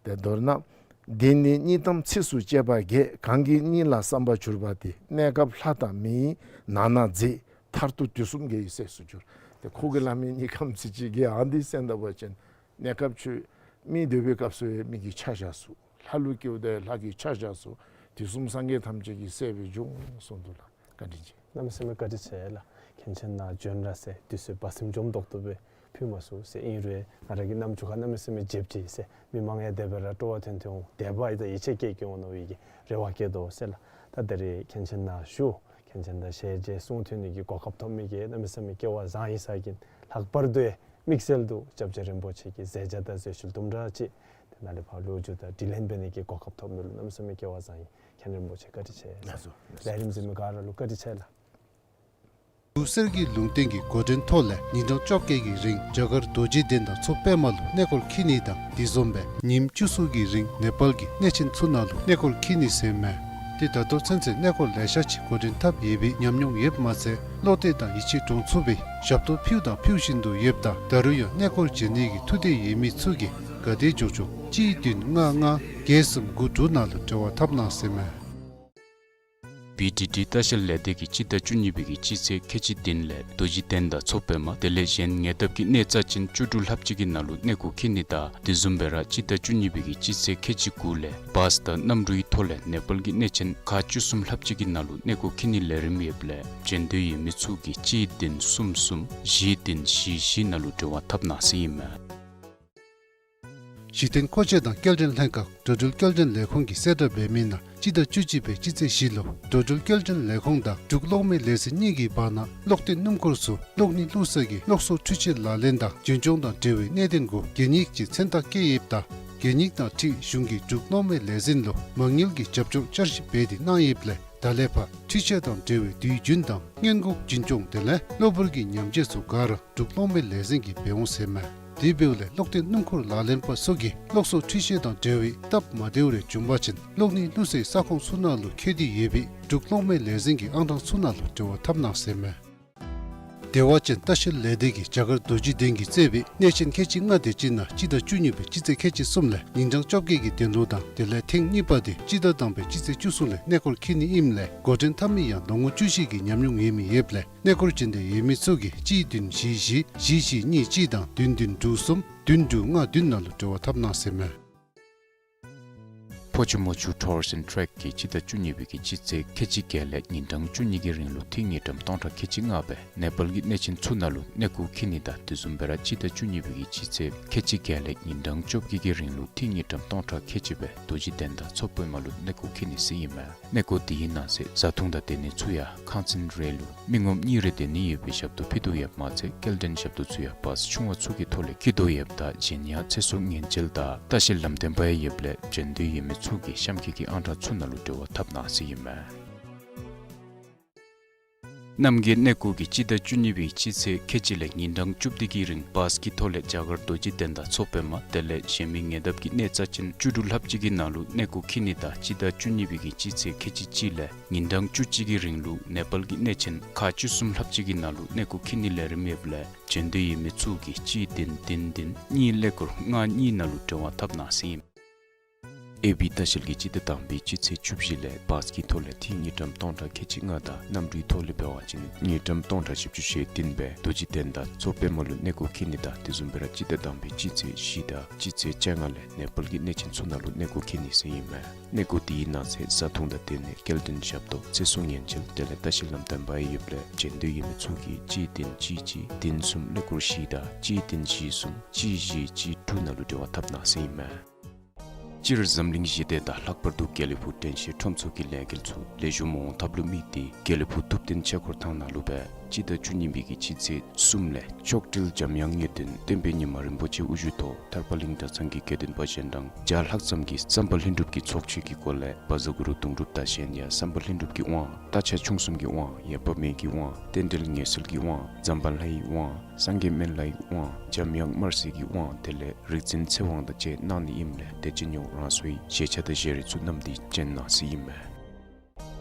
ཏེ་མདོར་ན་འདི་ནི་གཉིད་དམ་ཚིགས་སུ་བཅད་པ་བརྒྱད། གང་གིས་གཉིད་ལ་བསམ་པར་གྱུར་པ་དེ། གནས་སྐབས་ལྷ་དང་མིའི་ནང་ན་མཛེས། མཐར་ཐུག་དུས་གསུམ་དགེ་བའི་སྲས་སུ་འགྱུར། ཏེ་ཁོ་གིས་སླབ་མི་གཉིད་དམ་ཚིགས་བཅད་བརྒྱད་ཨ་ནི་འདི་གསན་ད་པ་ཅིན་གནས་སྐབས་ཁྱོད་མི་སྡོད་པའི་སྐབས་སུ་ཡང་མི་གི་ཆ་བཞག་ཚུགས། ལྷ་ལུ་སྐྱེཝ་ད་ལྷ་གི་ཆ་བཞག་ཚུགས། དུས་གསུམ་སངས་རྒྱས་ཐམས་ཅད་ཀྱི་སྲས་སྦེ་འགྱོ་འོང་གསུངས་འདུག་ལགས། བཀའ་དྲིན་ཆེ། གནམ་མེད་ས་མེད་བཀའ་དྲིན་ཆེ་ལགས། མཁན་ཆེན་ནཱ་བྱོན་ར་ཟེར་དུས་ཚོད་བར་སེམས་འཇོམས་ཏོག་ཏོ་སྦེ་ཕུལ་མ་ཚུགས་ཟེར། ཨིན་རུང་ང་ར་གི་རྣམ་འགྱུར་ཁར་གནམ་མེད་ས་མེད་འཇེབ་ཅི་ཟེར། མི་མང་ཡང་དེ་སྦེ་ར་སྤྲོ་བ་ཐོན་ཐོན་འོང་། དད་པ་ཡང་དང་ཡིད་ཆེས་སྐྱེ་སྐྱེ་འོང་མནོ་བའི་གི་རེ་བ་བསྐྱེད་དོ་ཟེར་ལགས། ད་ད་རེས་མཁན་ཆེན་ནཱ་བཞུགས། མཁན་ཆེན་དང་ཞལ་མཇལ་གསུང་ཐོས་ནི་གི་གོ་སྐབས་ཐོབ་མི་གི་གནམ་མེད་ས་མེད་སྐལ་བ་བཟང་ཡི་ཟེར་གིན། ལྷག་པར་དུ་ཡང་དམིགས་བསལ་དུ་སྐྱབས་རྗེ་རིན་པོ་ཆེ་གི་མཛད་བྱ་དང་མཛད་ཤུལ་དུམ་གྲ་ཅིག་དེ་ནང་ལས་ཕར་ལོ་རྒྱུས་དང་དྲི་ལན་འབད་ནི་གི་གོ་སྐབས་ཐོབ་མི་ལུ་གནམ་མེད་ས་མེད་སྐལ་བ་བཟང་ཡི། མཁན་རིན་པོ་ཆེ་བཀའ་དྲིན་ཆེ། ལགས་སོ། ལས་རིམ་གཟིགས་མི་ག་ར་ལུ་བཀའ་དྲིན་ཆེ་ལགས། འབྲུག་གསེར་གྱི་ལུང་བསྟན་གྱི་འགོ་འདྲེན་ཐོག་ལས་ཉིན་གྲངས་བཅོ་བརྒྱད་ཀྱི་རིང་རྒྱ་གར་རྡོ་རྗེ་གདན་དང་མཚོ་པདྨ་ལུ་གནས་སྐོར་འཁྱིད་ནི་དང་། དེ་བཟུམ་སྦེ་ཉིནམ་བཅུ་གསུམ་གྱི་རིང་ནེ་པཱལ་གྱི་གནས་ཆེན་ཚུ་ནང་ལུ་གནས་སྐོར་འཁྱིད་ནི་ཟེར་མས། ཏེ་ད་ལྟོ་ཚུན་ཚོད་གནས་སྐོར་ལེ་ཤ་ཅིག་འགོ་འདྲེན་འཐབ་ཡོད་པའི་ཉམས་མྱོང་ཡོདཔ་མ་ཚད་བློ་གཏད་དང་ཡིད་ཆེས་འདྲོངས་ཚུགས་པའི་ཞབས་ཏོག་ཕུལ་དང་ཕུལ་བཞིན་དུ་ཡོདཔ་ད་ད་རུང་ཡང་གནས་སྐོར་མཇལ་ནི་གི་ཐུགས་འདོད་ཡོད་མི་ཚུ་གིས་ག་དེ་མགྱོགས་མགྱོགས་གཅིག་བདུན་ལྔ་ལྔ་བརྒྱད་གསུམ་དགུ་དྲུག་ནང་ལུ་འབྲེལ་བ་འཐབ་གནང་ཟེར་མས། བི་ཌི་ཌི་ལྟ་བཤལ་ལས་སྡེ་གིས་སྤྱི་ཟླ་བཅུ་གཉིས་པའི་གི་སྤྱི་ཚེས་ཁལ་གཅིག་བདུན་ལས་རྡོ་རྗེ་གདན་དང་མཚོ་པདྨ་དེ་ལས་གཞན་ཉེ་འདབས་ཀྱི་གནས་རྩ་ཅན་བཅུ་དྲུག་ལྷགཔ་ཅིག་གི་ནང་ལུ་གནས་སྐོར་འཁྱིད་ནི་དང་དེ་བཟུམ་སྦེ་ར་སྤྱི་ཟླ་བཅུ་གཉིས་པའི་གི་སྤྱི་ཚེས་ཁལ་གཅིག་དགུ་ལས་བཱས་དང་གནམ་གྲུའི་ཐོག་ལས་ནེ་པཱལ་གྱི་གནས་ཆེན་ཁག་བཅུ་གསུམ་ལྷགཔ་ཅིག་གི་ནང་ལུ་གནས་སྐོར་འཁྱིད་ནིའི་ལས་རིམ་ཡོདཔ་ལས་མཇལ་འདོད་ཡོད་མི་ཚུ་གིས་གཅིག་བདུན་གསུམ་གསུམ་བཞི་བདུན་བཞི་བཞི་ནང་ལུ་འབྲེལ་བ་འཐབ་གནང་ཟེར་ཨིན་མས། གཞི་རྟེན་མཁོ་ཆས་དང་སྐྱེལ་འདྲེན་ལྷན་ཁག་འགྲོ་འགྲུལ་སྐྱེལ་འདྲེན་ལས་ཁུངས་ཀྱིས་གསལ་བསྒྲགས་འབད་མི་ནང་སྤྱི་ཟླ་བཅུ་གཅིག་པའི་སྤྱི་ཚེས་བཞི་ལུ་འགྲོ་འགྲུལ་སྐྱེལ་འདྲེན་ལས་ཁུངས་དང་འབྲུག་གློག་མེ་ལས་འཛིན་གཉིས་ཀྱི་བར་ན་གློག་ལྡན་སྣུམ་འཁོར་ཚུ་གློག་བརྙན་བླུག་ས་གི་གློག་གསོག་འཕྲུལ་ཆས་ལག་ལེན་དང་རྒྱུན་སྐྱོང་དང་འབྲེལ་བའི་གནད་དོན་གུ་གད་སྙིགས་ཀྱི་མཚན་རྟགས་བཀལ་ཡོདཔ་ད་གད་སྙིགས་དང་འཁྲིལ་གཞུང་གིས་འབྲུག་གློག་མེ་ལས་འཛིན་ལུ་མ་དངུལ་གྱི་རྒྱབ་སྐྱོར་བསྐྱར་ཞིབ་འབད་དེ་གནང་ཡོདཔ་ལས་ད་ལས་ཕར་འཕྲུལ་ཆས་དང་འབྲེལ་བའི་དུས་རྒྱུན་དང་སྔོན་འགོག་རྒྱུན་སྐྱོང་དེ་ལས་གློ་བུར་གྱི་ཉམས་བཅོས་ཚུ་ག་ར་འབྲུག་གློག་མེ་ལས་འཛིན་གྱིས་འབད་འོང་ཟེར་མས། དེ་འབདཝ་ལས་གློག་ལྡན་སྣུམ་འཁོར་ལག་ལེན་པ་ཚུ་གིས་གློག་གསོག་འཕྲུལ་ཆས་དང་འབྲེལ་བའི་སྟབས་མ་བདེཝ་རེ་བྱུང་པ་ཅིན་གློག་བརྙན་བླུག་སའི་ས་ཁོངས་ཚུ་ནང་ལུ་འཁོད་དེ་ཡོད་པའི་འབྲུག་གློག་མེ་ལས་འཛིན་གྱི་ཨང་གྲངས་ཚུ་ནང་ལུ་འབྲེལ་བ་འཐབ་གནང་ཟེར་མས། བདེ་བ་ཅན་ལྟ་བཤལ་ལས་སྡེ་གིས་རྒྱ་གར་རྡོ་རྗེ་གདན་གྱིས་གཙོས་པའི་གནས་ཆེན་ཁལ་གཅིག་ལྔ་དེ་ཅིག་ནང་སྤྱི་ཟླ་བཅུ་གཉིས་པའི་སྤྱི་ཚེས་ཁལ་གཅིག་གསུམ་ལས་ཉིན་གྲངས་བཅོ་བརྒྱད་ཀྱི་གདན་ལུ་དང་དེ་ལས་ཐེངས་གཉིས་པ་དེ་སྤྱི་ཟླ་དང་པའི་སྤྱི་ཚེས་བཅུ་གསུམ་ལས་གནས་སྐོར་འཁྱིད་ནི་ཨིནམ་ལས་འགོ་འདྲེན་འཐབ་མི་ཡང་ལོ་ངོ་བཅུ་བཞི་གི་ཉམས་མྱོང་ཡོད་མི་ཡོདཔ་ལས་གནས་སྐོར་མཇལ་འདོད་ཡོད་མི་ཚུ་གིས་གཅིག་བདུན་བཞི་བཞི་བཞི་གཉིས་གཅིག་དང་བདུན་བདུན་དྲུག་གསུམ་བདུན་དྲུག་ལྔ་བདུན་ནང་ལུ་འབྲེལ་བ་འཐབ་གནང་ཟེར་མས། ཕོ་ཆུ་མོ་ཆུ་ཊུ་རིསམ་ཊེཀ་གིས་སྤྱི་ཟླ་བཅུ་གཉིས་པའི་གི་སྤྱི་ཚེས་ཁལ་གཅིག་བརྒྱད་ལས་ཉིན་གྲངས་བཅུ་གཉིས་ཀྱི་རིང་ལུ་ཐིག་དངུལ་ཀྲམ་སྟོང་ཕྲག་ཁལ་གཅིག་ལྔ་སྦེ་ནེ་པཱལ་གྱི་གནས་ཆེན་ཚུ་ནང་ལུ་གནས་སྐོར་འཁྱིད་ནི་དང་དེ་བཟུམ་སྦེ་ར་སྤྱི་ཟླ་བཅུ་གཉིས་པའི་གི་སྤྱི་ཚེས་ཁལ་གཅིག་བརྒྱད་ལས་ཉིན་གྲངས་བཅོ་བརྒྱད་ཀྱི་རིང་ལུ་ཐིག་དངུལ་ཀྲམ་སྟོང་ཕྲག་ཁལ་གཅིག་སྦེ་རྡོ་རྗེ་གདན་དང་མཚོ་པདྨ་ལུ་གནས་སྐོར་འཁྱིད་ནི་ཟེར་ཨིན་མས། གནས་སྐོར་དེའི་ནང་གསེས་བཟའ་འཐུང་དང་སྡོད་ནི་ཚུ་ཡང་ཁང་ཚན་རེ་ལུ་མི་ངོམ་གཉིས་རེ་སྡོད་ནི་ཡོད་པའི་ཞབས་ཏོག་ཕུལ་དོ་ཡོདཔ་མ་ཚད་སྐྱེལ་འདྲེན་ཞབས་ཏོག་ཚུ་ཡང་བཱས་ཆུང་བ་ཚུ་གི་ཐོག་ལས་འཁྱིད་དོ་ཡོདཔ་ད་གཞན་ཡང་ཚེ་སྲོག་ཉེན་བཅོལ་དང་ལྟ་བཤལ་ལམ་སྟོན་པ་ཡང་ཡོདཔ་ལས་མཇལ་འདོད་ཡོད་མི་ཚུ་གིས་གཤམ་འཁོད་ཀྱི་ཨང་གྲངས་ཚུ་ནང་ལུ་འབྲེལ་བ་འཐབ་གནང་ཟེར་ཨིན་མས། རྣམ་རྒྱལ་གནས་སྐོར་གྱིས་སྤྱི་ཟླ་བཅུ་གཉིས་པའི་སྤྱི་ཚེས་ཁལ་གཅིག་ལས་ཉིན་གྲངས་བཅུ་བདུན་གྱི་རིང་བཱས་ཀྱི་ཐོག་ལས་རྒྱ་གར་རྡོ་རྗེ་གདན་དང་མཚོ་པདྨ་དེ་ལས་གཞན་མི་ཉེ་འདབས་ཀྱི་གནས་རྩ་ཅན་བཅུ་དྲུག་ལྷགཔ་ཅིག་གི་ནང་ལུ་གནས་སྐོར་འཁྱིད་ནི་དང་སྤྱི་ཟླ་བཅུ་གཉིས་པའི་གི་སྤྱི་ཚེས་ཁལ་གཅིག་གཅིག་ལས་ཉིན་གྲངས་བཅུ་གཅིག་གི་རིང་ལུ་ནེ་པཱལ་གྱི་གནས་ཆེན་ཁག་བཅུ་གསུམ་ལྷགཔ་ཅིག་གི་ནང་ལུ་གནས་སྐོར་འཁྱིད་ནིའི་ལས་རིམ་ཡོདཔ་ལས་བྱོན་འདོད་ཡོད་མི་ཚུ་གིས་གཅིག་བདུན་བདུན་བདུན་གཉིས་ཀླད་ཀོར་ལྔ་གཉིས་ནང་ལུ་འབྲེལ་བ་འཐབ་གནང་ཟེར་ཨིན། ཨེ་བི་ལྟ་བཤལ་གྱིས་སྤྱི་ཟླ་དང་པའི་སྤྱི་ཚེས་བཅུ་བཞི་ལས་བཱས་ཀྱི་ཐོག་ལས་ཏི་རུ་དངུལ་ཀྲམ་སྟོང་ཕྲག་ཁལ་གཅིག་ལྔ་དང་གནམ་གྲུའི་ཐོག་ལས་འབད་བ་ཅིན་དངུལ་ཀྲམ་སྟོང་ཕྲག་བཞི་བཅུ་ཞེ་བདུན་སྦེ་རྡོ་རྗེ་གདན་དང་མཚོ་པདྨ་ལུ་གནས་སྐོར་འཁྱིད་ནི་དང་དེ་བཟུམ་སྦེ་ར་སྤྱི་ཟླ་དང་པའི་སྤྱི་ཚེས་བཞི་དང་སྤྱི་ཚེས་བཅོ་ལྔ་ལས་ནེ་པཱལ་གྱི་གནས་ཆེན་ཚུ་ནང་ལུ་གནས་སྐོར་འཁྱིད་ནི་ཟེར་ཨིན་མས། གནས་སྐོར་དེའི་ནང་གསེས་བཟའ་འཐུང་དང་སྡོད་གནས་སྐྱེལ་འདྲེན་ཞབས་ཏོག་ཚེ་སྲོག་ཉེན་བཅོལ་དེ་ལས་ལྟ་བཤལ་ལམ་སྟོན་པ་ཡོདཔ་ལས་བྱོན་འདོད་ཡོད་མི་ཚུ་གིས་གཅིག་བདུན་གཅིག་གཅིག་བདུན་གསུམ་ཀླད་ཀོར་བཞི་དང་གཅིག་བདུན་བཞི་གསུམ་གཅིག་བཞི་གཅིག་དྲུག་ནང་ལུ་འབྲེལ་བ་འཐབ་གནང་ཟེར་ཨིན་མས། སྤྱིར་འཛམ་གླིང་ཞི་བདེ་དང་ལྷག་པར་དུ་དགེ་ལེགས་ཕུག་དྲན་ཤེས་ཁྲོམ་ཚོགས་ཀྱི་ལས་འགུལ་ཚུ་ལེགས་ཤོམ་འོང་ཐབས་ལུ་དམིགས་ཏེ་དགེ་ལེགས་ཕུག་ཐུབ་བསྟན་ཆོས་འཁོར་ཐང་ནང་ལུ་སྦེ་སྤྱི་ཟླ་བཅུ་གཉིས་པའི་གི་སྤྱི་ཚེས་གསུམ་ལས་མཆོག་སྤྲུལ་འཇམ་དབྱངས་དངོས་བསྟན་བསྟན་པའི་ཉི་མ་རིན་པོ་ཆེ་དབུ་བཞུགས་ཐོག་ཐར་པ་གླིང་གྲྭ་ཚང་གི་དགེ་འདུན་པ་གཞན་དང་བརྒྱ་ལྷག་ཙམ་གྱིས་བསམ་པ་ལྷུན་གྲུབ་ཀྱི་ཚོགས་མཆོད་ཀྱི་སྒོ་ལས་བཛྲ་གུ་རུ་གདུང་སྒྲུབ་དང་གཞན་ཡང་བསམ་པ་ལྷུན་གྲུབ་ཀྱི་དབང་། རྟ་ཕྱག་མཆོང་གསུམ་གྱི་དབང་། ཡེ་དཔག་མེད་ཀྱི་དབང་། རྟེན་འབྲེལ་ངེས་གསལ་གྱི་དབང་། ཛམ་བྷ་ལའི་དབང་། སངས་རྒྱས་སྨན་བླའི་དབང་། འཇམ་དབྱངས་དམར་སེར་གྱི་དབང་དེ་ལས་རིག་འཛིན་ཚེ་དབང་དང་བཅས་གནང་ནི་ཨིནམ་ལས་དད་ཅན་ཡོངས་རང་སོའི་བཞེས་ཆ་དང་བཞེས་རིགས་ཚུ་བསྣམས་ཏེ་བྱོན་གནང་ཟེར་ཨིན་མས།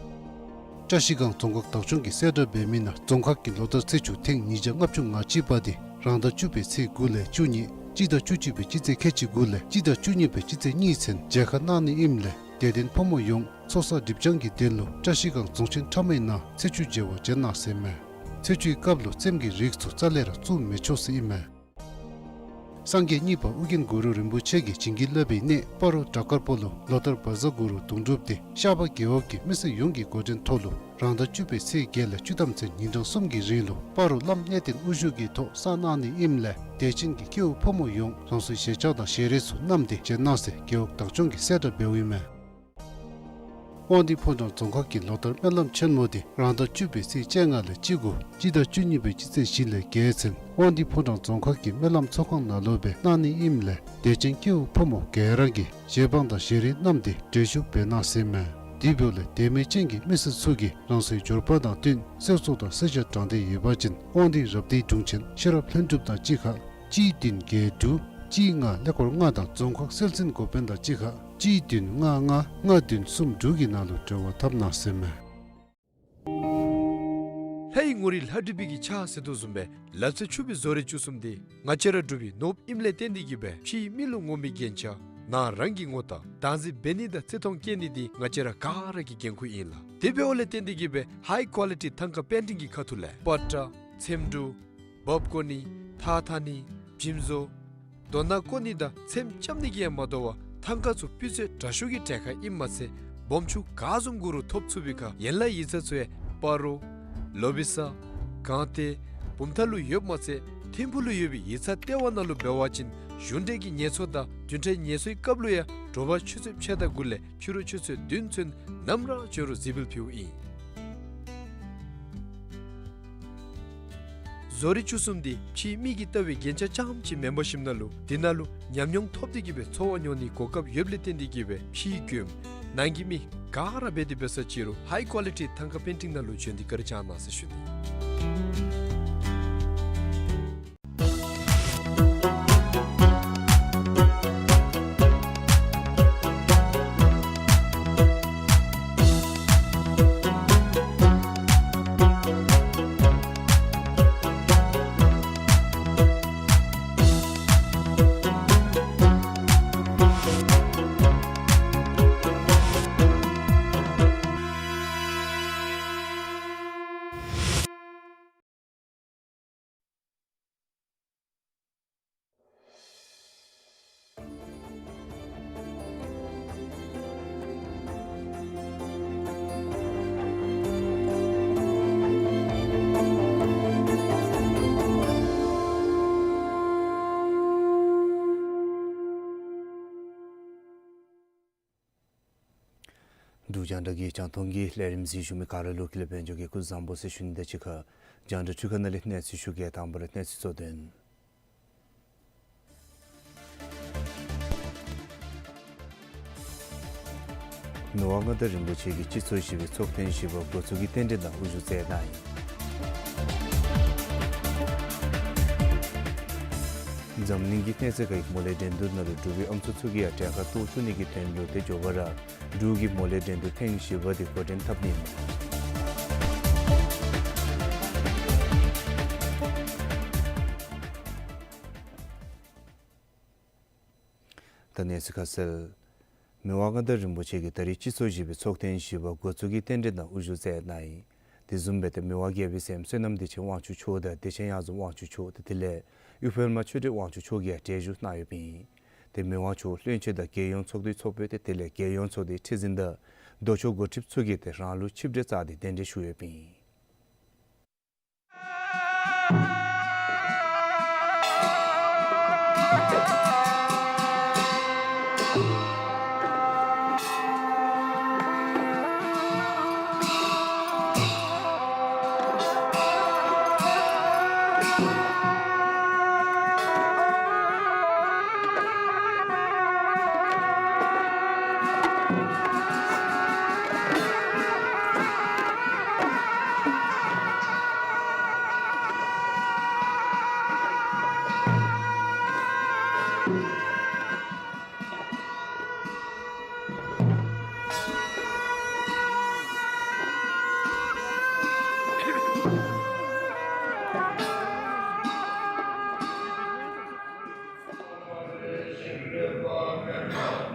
བཀྲ་ཤིས་སྒང་རྫོང་ཁག་བདག་སྐྱོང་གིས་གསལ་བསྒྲགས་འབད་མི་ནང་རྫོང་ཁག་གི་ལོ་བསྟར་ཚེས་བཅུ་ཐེངས་ཉིས་བརྒྱ་ལྔ་བཅུ་ང་གཅིག་པ་དེ་རང་ཟླ་བཅུ་པའི་ཚེས་དགུ་ལས་བཅུ་གཉིས་སྤྱི་ཟླ་བཅུ་གཅིག་པའི་སྤྱི་ཚེས་ཁལ་གཅིག་དགུ་ལས་སྤྱི་ཟླ་བཅུ་གཉིས་པའི་སྤྱི་ཚེས་གཉིས་ཚུན་མཇལ་ཁ་གནང་ནི་ཨིནམ་ལས་དད་ལྡན་ཕོ་མོ་ཡོངས་ཚོགས་བསགས་སྒྲིབ་སྦྱང་གི་དོན་ལུ་བཀྲ་ཤིས་སྒང་རྫོང་ཆེན་ཁྲ་མོའི་ནང་ཚེས་བཅུ་མཇལ་བར་བྱོན་གནང་ཟེར་ཨིན་མས། ཚེས་བཅུའི་སྐབས་ལུ་རྩེདམོ་གི་རིགས་ཚུ་རྩ་ལས་ར་བཙུགས་མི་ཆོག་ཟེར་ཨིན་མས། སངས་རྒྱས་གཉིས་པ་ཨོ་རྒྱན་གུ་རུ་རིན་པོ་ཆེ་གིས་བྱིན་གྱིས་བརླབས་པའི་གནས་སྤ་རོ་བྲག་དཀར་པོ་ལུ་ལོ་བསྟར་བཛྲ་གུ་རུ་གདུང་སྒྲུབ་དེ་ཤར་པ་རྒེད་འོག་གི་མི་སེར་ཡོངས་ཀྱི་འགོ་འདྲེན་ཐོག་ལུ་རང་ཟླ་བཅུ་པའི་ཚེས་བརྒྱད་ལས་བཅུ་ཐམ་ཚུན་ཉིན་གྲངས་གསུམ་གྱི་རིང་ལུ་སྤ་རོ་བླམ་གནས་བརྟན་དབུ་བཞུགས་ཀྱི་ཐོག་བསགས་གནང་ནི་ཨིནམ་ལས་དད་ཅན་གྱི་སྐྱེ་བོ་ཕོ་མོ་ཡོངས་རང་སོའི་བཞེས་ཆ་དང་བཞེས་རིགས་ཚུ་བསྣམས་ཏེ་བྱོན་གནང་ཟེར་རྒེད་འོག་བདག་སྐྱོང་གིས་གསལ་བསྒྲགས་འབདཝ་ཨིན་མས། དབང་འདུས་ཕོ་བྲང་རྫོང་ཁག་གི་ལོ་བསྟར་སྨོན་ལམ་ཆེན་མོ་དེ་རང་ཟླ་བཅུ་པའི་ཚེས་བཅོ་ལྔ་ལས་བཅུ་དགུ་སྤྱི་ཟླ་བཅུ་གཉིས་པའི་སྤྱི་ཚེས་བཞི་ལས་བརྒྱད་ཚུན་དབང་འདུས་ཕོ་བྲང་རྫོང་ཁག་གི་སྨོན་ལམ་ཚོགས་ཁང་ནང་ལུ་སྦེ་གནང་ནི་ཨིནམ་ལས་དད་ཅན་སྐྱེ་བོ་ཕོ་མོ་ག་ར་གིས་གཞས་བང་དང་བཞེས་རིགས་བསྣམས་ཏེ་འགྲན་ཞུགས་འབད་གནང་ཟེར་ཨིན་མས། དེ་འབདཝ་ལས་དད་མོས་ཅན་གྱི་མི་སེར་ཚུ་གིས་རང་སོའི་འབྱོར་པ་དང་བསྟུན་གསེར་སོགས་དང་གསེར་ཞྭ་དྲང་བདེན་ཡོད་པ་ཅིན་དབང་འདུས་རབ་སྡེའི་དྲུང་ཆེན་ཤེས་རབ་ལྷུན་གྲུབ་དང་གཅིག་ཁར་གཅིག་བདུན་བརྒྱད་དྲུག་གཅིག་ལྔ་ཀླད་ཀོར་ལྔ་དང་རྫོང་ཁག་སྲོལ་འཛིན་འགོ་དཔོན་དང་གཅིག་ཁར་གཅིག་བདུན་ལྔ་ལྔ་ལྔ་བདུན་གསུམ་དྲུག་གི་ནང་ལུ་འབྲེལ་བ་འཐབ་གནང་ཟེར་ཨིན་མས། ལྷའི་ངོ་རིས་ལྷ་བྲིས་པའི་གི་ཕྱག་ཟེར་དོ་བཟུམ་སྦེ་ལ་རྩེ་ཆུ་སྦིས་བཟོ་རིག་བཅུ་གསུམ་དེ་ང་བཅས་ར་འབྲུག་པའི་ནོར་བུ་ཨིནམ་ལས་བརྟེན་ཏེ་གིས་སྦེ་ཕྱིའི་མི་ལུ་ངོམ་པའི་རྒྱན་ཆ་ནང་རང་གི་ངོ་རྟགས་བདག་འཛིན་འབད་ནི་དང་བརྩི་མཐོང་བསྐྱེད་ནི་དེ་ང་བཅས་ར་ག་ར་གི་འགན་ཁུར་ཨིན་ལགས། དེ་འབདཝ་ལས་བརྟེན་ཏེ་གིས་སྦེ་ཧའི་ཀོ་ལི་ཊི་ཐང་ཀ་པེན་ཊིང་གི་ཁ་ཐུག་ལས་པ་ཏྲ་ཚེམ་དྲུབ་འབག་བཀོ་ནི་ཐགས་འཐག་ནི་བྱིམ་བཟོ་རྡོ་ནག་བརྐོ་ནི་དང་ཚེམ་རྐྱབ་ནི་གིས་ཡང་མ་དོ་བར་ཐང་ཀ་ཚུ་སྤུས་ཚད་དྲག་ཤོས་ཀྱི་གྲལ་ཁར་ཨིནམ་མ་ཚད་སྦོམ་ཆུང་ག་བཟུམ་གུ་རུ་ཐོབ་ཚུགས་པའི་ཁར་ཡན་ལག་ཡིག་ཚང་ཚུ་ཡང་སྤ་རོ་ལོ་བི་ས་སྒང་སྟེང་བུམ་ཐང་ལུ་ཡོདཔ་མ་ཚད་ཐིམ་ཕུག་ལུ་ཡོད་པའི་ཡིག་ཚང་ལྟེ་བ་ནང་ལུ་འབད་བ་ཅིན་གཞུང་འབྲེལ་གྱི་ངལ་གསོ་དང་བདུན་ཕྲག་ངལ་གསོའི་སྐབས་ལུ་ཡང་དྲོ་པ་ཆུ་ཚོད་ཕྱེད་དང་དགུ་ལས་ཕྱི་རུ་ཆུ་ཚོད་བདུན་ཚུན་ནམ་ར་བྱོན་རུང་གཟིགས་འབུལ་ཕུལཝ་ཨིན། བཟོ་རིག་བཅུ་གསུམ་དེ་ཕྱིའི་མིག་གིས་བལྟ་བའི་རྒྱན་ཆ་རྐྱངམ་ཅིག་མེན་པར་ཞིནམ་ན་ལུ་དེ་ནང་ལུ་ཉམས་མྱོང་ཐོབ་སྟེ་གིས་སྦེ་འཚོ་བ་མྱོང་ནིའི་གོ་སྐབས་ཡོདཔ་ལས་བརྟེན་ཏེ་གིས་སྦེ་ཕྱིའི་མགྱོནམ་ནང་གི་མི་ག་ར་འབད་དེ་འབད་ས་ཅིག་རུང་ཧའི་ཀོ་ལི་ཊི་ཐང་ཀ་པེན་ཊིང་ནང་ལུ་བྱོན་ཏེ་བཀའ་དྲིན་བསྐྱང་གནང་ཟེར་ཞུ་ནི། འབྲུག་རྒྱང་བསྒྲགས་ཀྱི་རྒྱང་མཐོང་གི་ལས་རིམ་གཟིགས་བཞུགས་མི་ག་ར་ལུ་ཀུན་ལེགས་དཔལ་འབྱོར་གྱིས་སྐུ་གཟུགས་བཟང་པོ་ཟེར་ཞུ་ནི་དང་གཅིག་ཁར་རྒྱང་བསྒྲགས་འཕྲུལ་ཁང་ནང་ལས་གནས་ཚུལ་ཞུ་གེ། དང་པ་ར་གནས་ཚུལ་གཙོ་དོན། ནོར་བ་མངའ་བདག་རིན་པོ་ཆེ་གིས་སྤྱི་ཚོགས་བཞི་པའི་ཚོགས་ཐེངས་བཞི་པ་འགོ་འཛུགས་ཀྱི་རྟེན་འབྲེལ་ནང་དབུ་བཞུགས་མཛད་གནང་ཡི། འཛམ་གླིང་གི་གནས་ཚད་ཁག་གི་མོ་ལས་འགྲན་བསྡུར་ནང་ལུ་འབྲུག་པའི་ཨམ་སྲུ་ཚུ་གིས་ཡང་གྲལ་ཁར་གཏོགས་བཅུག་ནི་གི་དོན་ལུ་ཏེ་འགྱོ་བར་འབྲུག་གི་མོ་ལས་འགྲན་བསྡུར་ཐེངས་བཞི་པ་དེ་འགོ་འདྲེན་འཐབ་ནི་ཨིན། ད་གནས་ཚུལ་ཁ་གསལ། མི་དབང་མངའ་བདག་རིན་པོ་ཆེ་གིས་ད་རིས་སྤྱི་ཚོགས་བཞི་པའི་ཚོགས་ཐེངས་བཞི་པ་འགོ་བཙུགས་ཀྱི་རྟེན་འབྲེལ་ནང་དབུ་བཞུགས་མཛད་གནང་ཡི། དེ་བཟུམ་སྦེ་ཏེ་མི་དབང་རྒྱལ་པོའི་སྲསམོ་བསོད་ནམས་བདེ་ཆེན་དབང་ཕྱུག་མཆོག་དང་བདེ་ཆེན་གཡང་འཛོམས་དབང་ཕྱུག་མཆོག་དང་དེ་ལས་གཡུ་འཕེལ་མ་ཆོས་སྒྲོན་དབང་ཕྱུག་མཆོག་གིས་ཡང་གྲལ་བཞུགས་གནང་ཡོདཔ་ཨིན། ཏེ་མི་དབང་མཆོག་བློན་ཆེན་དང་རྒྱལ་ཡོངས་ཚོགས་འདུའི་ཚོགས་དཔོན་དེ་དེ་ལས་རྒྱལ་ཡོངས་ཚོགས་སྡེའི་ཁྲི་འཛིན་དང་ལྡོག་ཕྱོགས་འགོ་ཁྲིདཔ་ཚུ་གིས་ཏེ་རང་ལུགས་ཆིབས་གྲལ་བཅའ་སྟེ་གདན་འདྲེན་ཞུ་ཡོདཔ་ཨིན།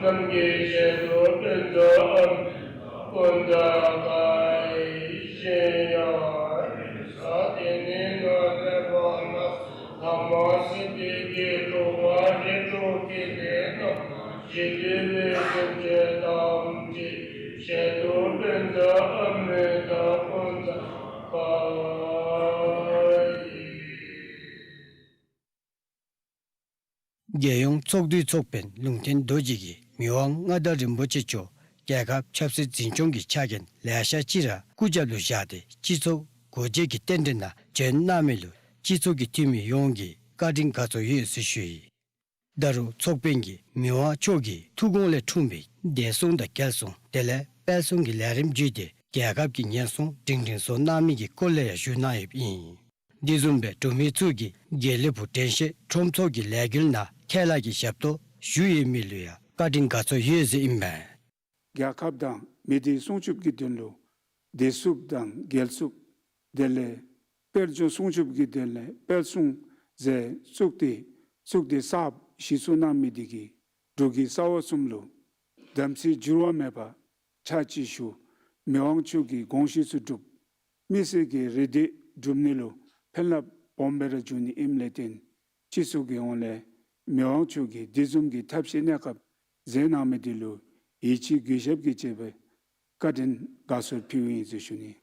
རྣམས་ཀྱི་ཞལ་དུ་ཕན་དང་ཨ་མི་དང་ཀུན་དགའ་ཡིད་བཞིན་ཡང་རིག་ས་དེ་ནི་ང་ལས་བར་ན་ཐ་མ་སྲིད་པའི་གི་འགྲོ་བ་རིགས་དྲུག་གི་ལས་རྣམས་ཞི་བདེ་བའི་རྒྱུ་འབྲས་ཐམས་ཅད་ཞལ་དུ་ཕན་དང་ཨ་མི་དང་ཀུན་དགའ་ཡིད། རྒྱལ་ཡོངས་ཚོགས་འདུའི་ཚོགས་དཔོན་ལུང་བསྟན་རྡོ་རྗེ་གིས་མི་དབང་མངའ་བདག་རིན་པོ་ཆེ་མཆོག་རྒྱལ་ཁབ་ཆབ་སྲིད་འཛིན་སྐྱོང་གི་ཕྱག་འགན་ལེ་ཤ་ཅིག་ར་སྐུ་རྒྱབ་ལུ་བཞག་སྟེ་སྤྱི་ཚོགས་སྒོ་འབྱེད་ཀྱི་རྟེན་འབྲེལ་ནང་བྱོན་གནང་མི་ལུ་སྤྱི་ཚོགས་ཀྱི་འཐུས་མི་ཡོངས་ཀྱིས་བཀའ་དྲིན་དགའ་ཚོར་ཡོད་ཟེར་ཞུ་ཡི། ད་རུང་ཚོགས་དཔོན་གྱིས་མི་དབང་མཆོག་གི་ཐུགས་དགོངས་ལས་འཁྲུངས་པའི་བདེ་སྲུང་དང་རྒྱལ་སྲུང་དེ་ལས་དཔལ་སྲུང་གི་ལས་རིམ་བརྒྱུད་དེ་རྒྱལ་ཁབ་ཀྱི་ཉེན་སྲུང་སྒྲིང་སྒྲིང་བཟོ་གནང་མི་གི་སྐོར་ལས་ཡང་ཞུ་གནང་ཡོདཔ་ཨིན། དེ་བཟུམ་སྦེ་འབྲུག་མི་ཚུ་གིས་དགེ་ལེགས་ཕུག་དྲན་ཤེས་ཁྲོམ་ཚོགས་ཀྱི་ལས་འགུལ་ནང་ཁས་བླངས་ཀྱི་ཞབས་ཏོག་ཞུ་ཡོད་མི་ལུ་ཡང་བཀའ་དྲིན་དགའ་ཚོར་ཡོད་ཟེར་ཨིན་མས། རྒྱལ་ཁབ་དང་མི་སྡེ་སྲུང་སྐྱོབ་ཀྱི་དོན་ལུ་བདེ་སྲུངཔ་དང་རྒྱལ་སྲུངཔ་དེ་ལས་དཔལ་འབྱོར་སྲུང་སྐྱོབ་ཀྱི་དོན་ལས་དཔལ་སྲུང་ཟེར་བཙུགས་ཏེ་བཙུགས་ཏེ་གསརཔ་གཞི་བཙུགས་གནང་མི་དེ་གིས་འབྲུག་གི་ས་འོག་གསུམ་ལུ་དམ་ཚིག་འགྱུར་བ་མེད་པ་ཕྱག་ཕྱིད་ཞུ། མི་དབང་མཆོག་གི་དགོངས་གཞི་ཚུ་སྒྲུབ། མི་སེར་གྱི་རེ་འདོད་སྒྲུབ་ནི་ལུ་ཕན་རླབས་སྦོམ་སྦེ་ར་འབྱུང་ནི་ཨིནམ་ལས་བརྟེན་སྤྱི་ཚོགས་ཀྱི་ཧོངས་ལས་མི་དབང་མཆོག་གིས་དེ་བཟུམ་གྱི་ཐབས་ཤེས་གནས་སྐབས་མཛད་གནང་མི་དེ་ལུ་ཡིད་ཆེས་གུས་ཞབས་ཀྱིས་བཅས་པའི་བཀའ་དྲིན་དགའ་ཚོར་ཕུལཝ་ཨིན་ཟེར་ཞུ་ནི།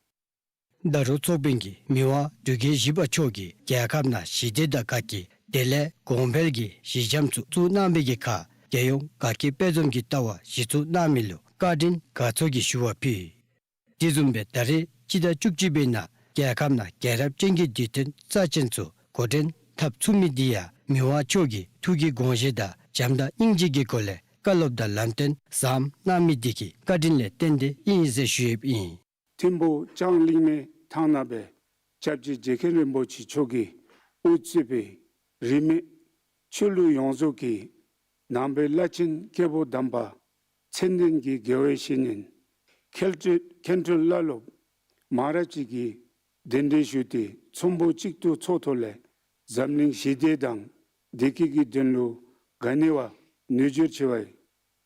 ད་རུང་ཚོགས་དཔོན་གྱིས་མི་དབང་འབྲུག་རྒྱལ་བཞི་པ་མཆོག་གིས་རྒྱལ་ཁབ་ནང་ཞི་བདེ་དང་དགའ་སྐྱིད་དེ་ལས་གོང་འཕེལ་གྱི་གཞི་འགྱམ་ཚུ་བཙུགས་གནང་མི་གི་ཁར་རྒྱལ་ཡོངས་དགའ་སྐྱིད་དཔལ་འཛོམས་ཀྱི་ལྟ་བ་གཞི་བཙུགས་གནང་མི་ལུ་བཀའ་དྲིན་དགའ་ཚོར་གྱི་ཞུ་བ་ཕུལ། དེ་བཟུམ་སྦེ་ད་རེས་སྤྱི་ཟླ་བཅུ་གཅིག་པའི་ནང་རྒྱལ་ཁབ་ནང་རྒྱལ་རབས་ཅན་གྱི་དུས་སྟོན་རྩ་ཅན་ཚུ་འགོ་འདྲེན་འཐབ་ཚུགས་མི་དེ་ཡང་མི་དབང་མཆོག་གི་ཐུགས་ཀྱི་དགོངས་བཞེད་དང་བྱམས་དང་སྙིང་རྗེ་གི་སྒོ་ལས་བཀའ་སློབ་དང་ལམ་སྟོན་བཟངམ་གནང་མི་དེ་གི་བཀའ་དྲིན་ལས་བརྟེན་ཏེ་ཨིན་ཟེར་ཞུ་ཡོདཔ་ཨིན། ཐིམ་ཕུག་ལྕང་གླིང་མའི་ཐང་ནང་སྦེ་སྐྱབས་རྗེ་རྗེ་མཁན་རིན་པོ་ཆེ་མཆོག་གིས་དབུ་གཙོས་པའི་རིས་མེད་ཆོས་ལུགས་ཡོངས་རྫོགས་ཀྱི་ནང་པའི་བླ་ཆེན་སྐྱེས་བུ་དམ་པ་མཚན་ལྡན་གྱི་དགེ་བའི་བཤེས་གཉེན་མཁན་སྤྲུལ་མཁན་སྤྲུལ་བླ་སློབ་མང་རབས་ཅིག་གིས་གདན་འདྲེན་ཞུས་ཏེ་ཚོམ་བུ་གཅིག་ཏུ་ཚོགས་ཐོག་ལས་འཛམ་གླིང་ཞི་བདེ་དང་བདེ་སྐྱིད་ཀྱི་དོན་ལུ་ག་ནི་བ་ནུས་འབྱོར་ཆེ་བའི་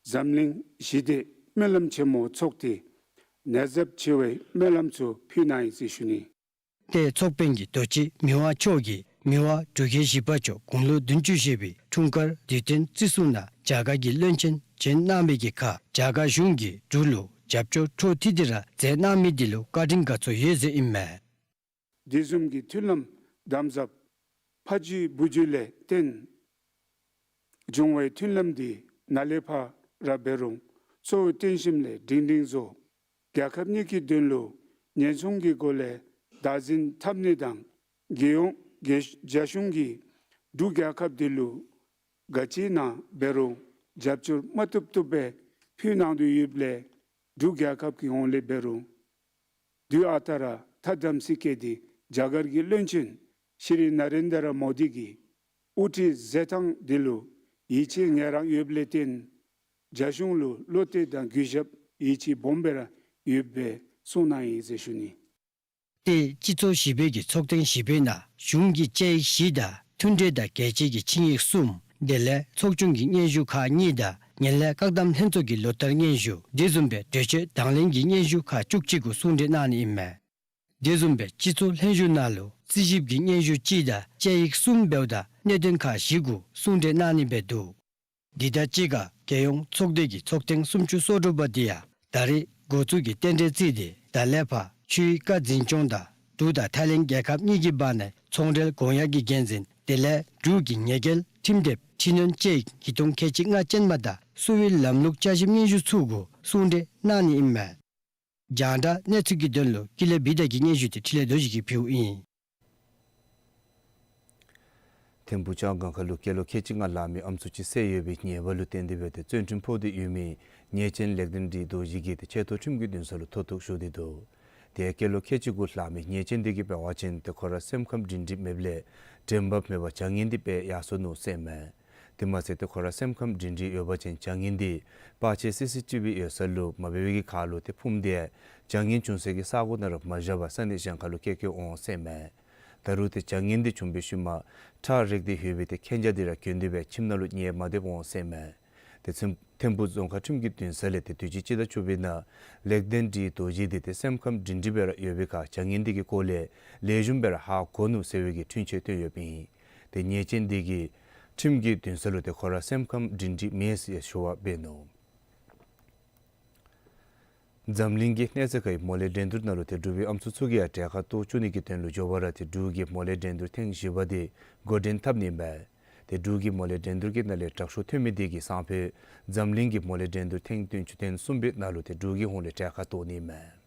འཛམ་གླིང་ཞི་བདེ་སྨོན་ལམ་ཆེན་མོ་ཚོགས་ཏེ་ནད་ཟབ་ཆེ་བའི་སྨོན་ལམ་ཚུ་ཕུལ་གནང་ཡི་ཟེར་ཞུ་ནི། ཏེ་ཚོགས་དཔོན་གྱིས་དོ་ཅི་མི་དབང་མཆོག་གིས་མི་དབང་འབྲུག་རྒྱལ་བཞི་པ་མཆོག་དགུང་ལོ་བདུན་ཅུ་བཞེས་པའི་འཁྲུངས་སྐར་དུས་སྟོན་བརྩི་སྲུང་ནང་རྒྱ་གར་གྱི་བློན་ཆེན་བྱོན་གནང་མི་གི་ཁར་རྒྱ་གར་གཞུང་གིས་འབྲུག་ལུ་རྒྱབ་སྐྱོར་འཕྲོ་མཐུད་དེ་ར་མཛད་གནང་མི་དེ་ལུ་བཀའ་དྲིན་དགའ་ཚོར་ཡོད་ཟེར་ཨིན་མས། དེ་བཟུམ་གྱི་མཐུན་ལམ་དམ་ཟབ་ཕ་རྒྱུད་བུ་རྒྱུད་ལས་བརྟེན་འབྱུང་བའི་མཐུན་ལམ་འདི་ནཱ་ལས་ཕར་ར་འབད་རུང་གཙོ་བོ་བསྟེན་ཞིནམ་ལས་སྒྲིང་སྒྲིང་བཟོ། རྒྱལ་ཁབ་གཉིས་ཀྱི་དོན་ལུ་ཉེན་སྲུང་གི་སྒོ་ལས་བདག་འཛིན་འཐབ་ནི་དང་རྒྱལ་ཡོངས་རྒྱལ་རྒྱ་གཞུང་གིས་འབྲུག་རྒྱལ་ཁབ་འདི་ལུ་ག་ཅི་ནང་འབད་རུང་རྒྱབ་སྐྱོར་མ་བཏུབ་བཏུབ་སྦེ་ཕུལ་གནང་དོ་ཡོདཔ་ལས་འབྲུག་རྒྱལ་ཁབ་ཀྱི་ཧོངས་ལས་འབད་རུང་དུས་ཨ་རྟག་ར་ཐ་དམ་ཚིག་བསྐྱེད་དེ་རྒྱ་གར་གྱི་བློན་ཆེན་ཤྲི་ནཱ་རེནྡྲ་མོ་དི་གིས་ དབུ་ཁྲིད་མཛད་ཐངས་འདི་ལུ་ཡིད་ཆེས་ངེས་རང་ཡོདཔ་ལས་བརྟེན་རྒྱ་གཞུང་ལུ་བློ་གཏད་དང་གུས་ཞབས་ཡིད་ཆེས་སྦོམ་སྦེ་ར་ཡོདཔ་སྦེ་གསུངས་གནང་ཡི་ཟེར་ཞུ་ནི། ཏེ་སྤྱི་ཚོགས་བཞི་པའི་གི་ཚོགས་ཐེངས་བཞི་པའི་ནང་གཞུང་གི་བཅའ་ཡིག་བཞི་དང་མཐུན་འབྲེལ་དང་རྒྱལ་སྤྱི་གི་ཆིངས་ཡིག་གསུམ་དེ་ལས་ཚོགས་ཆུང་གི་སྙན་ཞུ་ཁག་གཉིས་དང་ངན་ལྷད་བཀག་སྡོམ་ལྷན་ཚོགས་ཀྱི་ལོ་བསྟར་སྙན་ཞུ་དེ་བཟུམ་སྦེ་གྲོས་ཆོད་དང་ལེན་གྱི་སྙན་ཞུ་ཁག་བཅུ་གཅིག་གུ་གསུང་གྲོས་གནང་ནི་ཨིན་མས། དེ་བཟུམ་སྦེ་སྤྱི་ཚོགས་ལྷན་བཞུགས་ནང་ལུ་རྩིས་ཞིབ་ཀྱི་སྙན་ཞུ་གཅིག་དང་བཅའ་ཡིག་གསུམ་འབདཝ་ད་གནད་དོན་ཁག་བཞི་གུ་གསུང་གྲོས་གནང་ནི་སྦེ་འདུག། འདི་དང་གཅིག་ཁར་རྒྱལ་ཡོངས་ཚོགས་སྡེ་གི་ཚོགས་ཐེངས་སུམ་ཅུ་སོ་དྲུག་པ་འདི་ཡང་ད་རེས་འགོ་བཙུགས་ཀྱི་རྟེན་འབྲེལ་བརྩིས་ཏེ་ད་ལས་ཕར་ཆོས་བཀའ་འཛིན་སྐྱོང་དང་འབྲུག་དང་ཐའི་ལེནཌ་རྒྱལ་ཁབ་གཉིས་ཀྱི་བར་ནས་ཚོང་འབྲེལ་གོང་ཡངས་ཀྱི་འགན་འཛིན་དེ་ལས་འབྲུག་གི་ཉེས་འགེལ་ཁྲིམས་དེབ་འཕྲི་སྣོན་དཔྱད་ཡིག་ཡིག་ཐོག་ཁལ་གཅིག་ལྔ་ཅན་མ་དང་གསོ་བའི་ལམ་ལུགས་བསྐྱར་ཞིབ་སྙན་ཞུ་ཚུ་གུ་གསུང་གྲོས་གནང་ནི་ཨིན་མས། རྒྱང་བསྒྲགས་གནས་ཚུལ་གྱི་དོན་ལུ་ཀུན་ལེགས་བི་དྷ་གི་སྙན་ཞུ་དེ་འཕྲིན་ལས་རྡོ་རྗེ་གིས་ཕུལཝ་ཨིན། ཐིམ་ཕུག་ལྕང་སྒང་ཁ་ལུ་སྐྱེས་ལོ་ཁལ་གཅིག་ལྔ་ལང་མི་ཨམ་སྲུ་ཅིག་བསད་ཡོད་པའི་ཉེས་པ་ལུ་བརྟེན་ཏེ་འབད་དེ་བཙོན་ཁྲིམས་ཕོག་སྟེ་ཡོད་མི་ཉེས་ཅན་ལེགས་ལྡན་འབྲི་རྡོ་རྗེ་གིས་ཏེ་ཆེ་མཐོ་ཁྲིམས་ཀྱི་འདུན་ས་ལུ་མཐོ་གཏུགས་ཞུ་སྟེ་འདུག། ཏེ་སྐྱེས་ལོ་ཁལ་གཅིག་དགུ་ལང་མི་ཉེས་ཅན་དེ་གིས་འབད་བ་ཅིན་ཏེ་ཁོ་ར་སེམས་ཁམས་སྒྲིང་སྒྲིང་མེདཔ་ལས་དྲན་འབབ་མེད་པར་བྱ་ངན་དེ་སྦེ་ཡར་སོ་ནུག་ཟེར་མས། དེ་མ་ཚད་ཏེ་ཁོ་ར་སེམས་ཁམས་སྒྲིང་སྒྲིང་ཡོད་པ་ཅིན་བྱ་ངན་དེ་བར་ཆད་སི་སི་ཊི་བི་ཡོད་ས་ལུ་མ་འབད་བའི་གི་ཁར་ལུ་ཏེ་ཕུངམ་དེ་བྱ་ངན་བྱུང་སའི་གི་ས་གོ་ནང་ར་མ་བཞག་པར་ས་གནས་གཞན་ཁ་ལུ་བསྐྱལ་བསྐྱལཝ་འོང་ཟེར་མས། ད་རུང་ཏེ་བྱ་ངན་དེ་བྱུང་བའི་ཤུལ་མ་ཁྲག་རེག་སྟེ་ཡོད་པའི་ཏེ་མཁྱེན་རྒྱ་དེ་ར་གྱོན་ཏེ་སྦེ་ཁྱིམ་ནང་ལུ་ཉལ་མ་སྡོདཔ་འོང་ཟེར་མས། ཏེ་ཐིམ་ཐིམ་ཕུག་རྫོང་ཁག་ཁྲིམས་ཀྱི་འདུན་ས་ལས་ཏེ་དུས་ཅི་སྤྱི་ཟླ་བཅུ་པའི་ནང་ལེགས་ལྡན་འབྲི་རྡོ་རྗེ་དེ་ཏེ་སེམས་ཁམས་སྒྲིང་སྒྲིང་སྦེ་ར་ཡོད་པའི་ཁར་བྱ་ངན་དེ་གི་སྐོར་ལས་ལེགས་ཤོམ་སྦེ་ར་ཧ་གོ་ནུག་ཟེར་བའི་གི་འཁྲུན་ཆོད་བཏོན་ཡོདཔ་ཨིན། ཏེ་ཉེས་ཅན་དེ་གིས་ཁྲིམས་ཀྱི་འདུན་ས་ལུ་ཏེ་ཁོ་ར་སེམས་ཁམས་སྒྲིང་སྒྲིང་མེད་ཟེར་ཞུ་བ་འབད་ནུག། འཛམ་གླིང་གི་གནས་ཚད་ཁའི་མོ་ལེ་འགྲན་བསྡུར་ནང་ལུ་ཏེ་འབྲུག་པའི་ཨམ་སྲུ་ཚུ་གིས་ཡང་གྲལ་ཁར་གཏོགས་བཅུག་ནི་གི་དོན་ལུ་མགྱོགས་པ་ར་ཏེ་འབྲུག་གི་མོ་ལེ་འགྲན་བསྡུར་ཐེངས་བཞི་པ་དེ་འགོ་འདྲེན་འཐབ་ནི་མས། ཏེ་འབྲུག་གི་མོ་ལེ་འགྲན་བསྡུར་གྱི་ནང་ལས་དྲག་ཤོས་ཐོན་མི་དེ་གིས་སང་ཕོད་འཛམ་གླིང་གི་མོ་ལེ་འགྲན་བསྡུར་ཐེངས་བདུན་ཅུ་དོན་གསུམ་པའི་ནང་ལུ་ཏེ་འབྲུག་གི་ཧོངས་ལས་གྲལ་ཁར་གཏོགས་ནི་མས།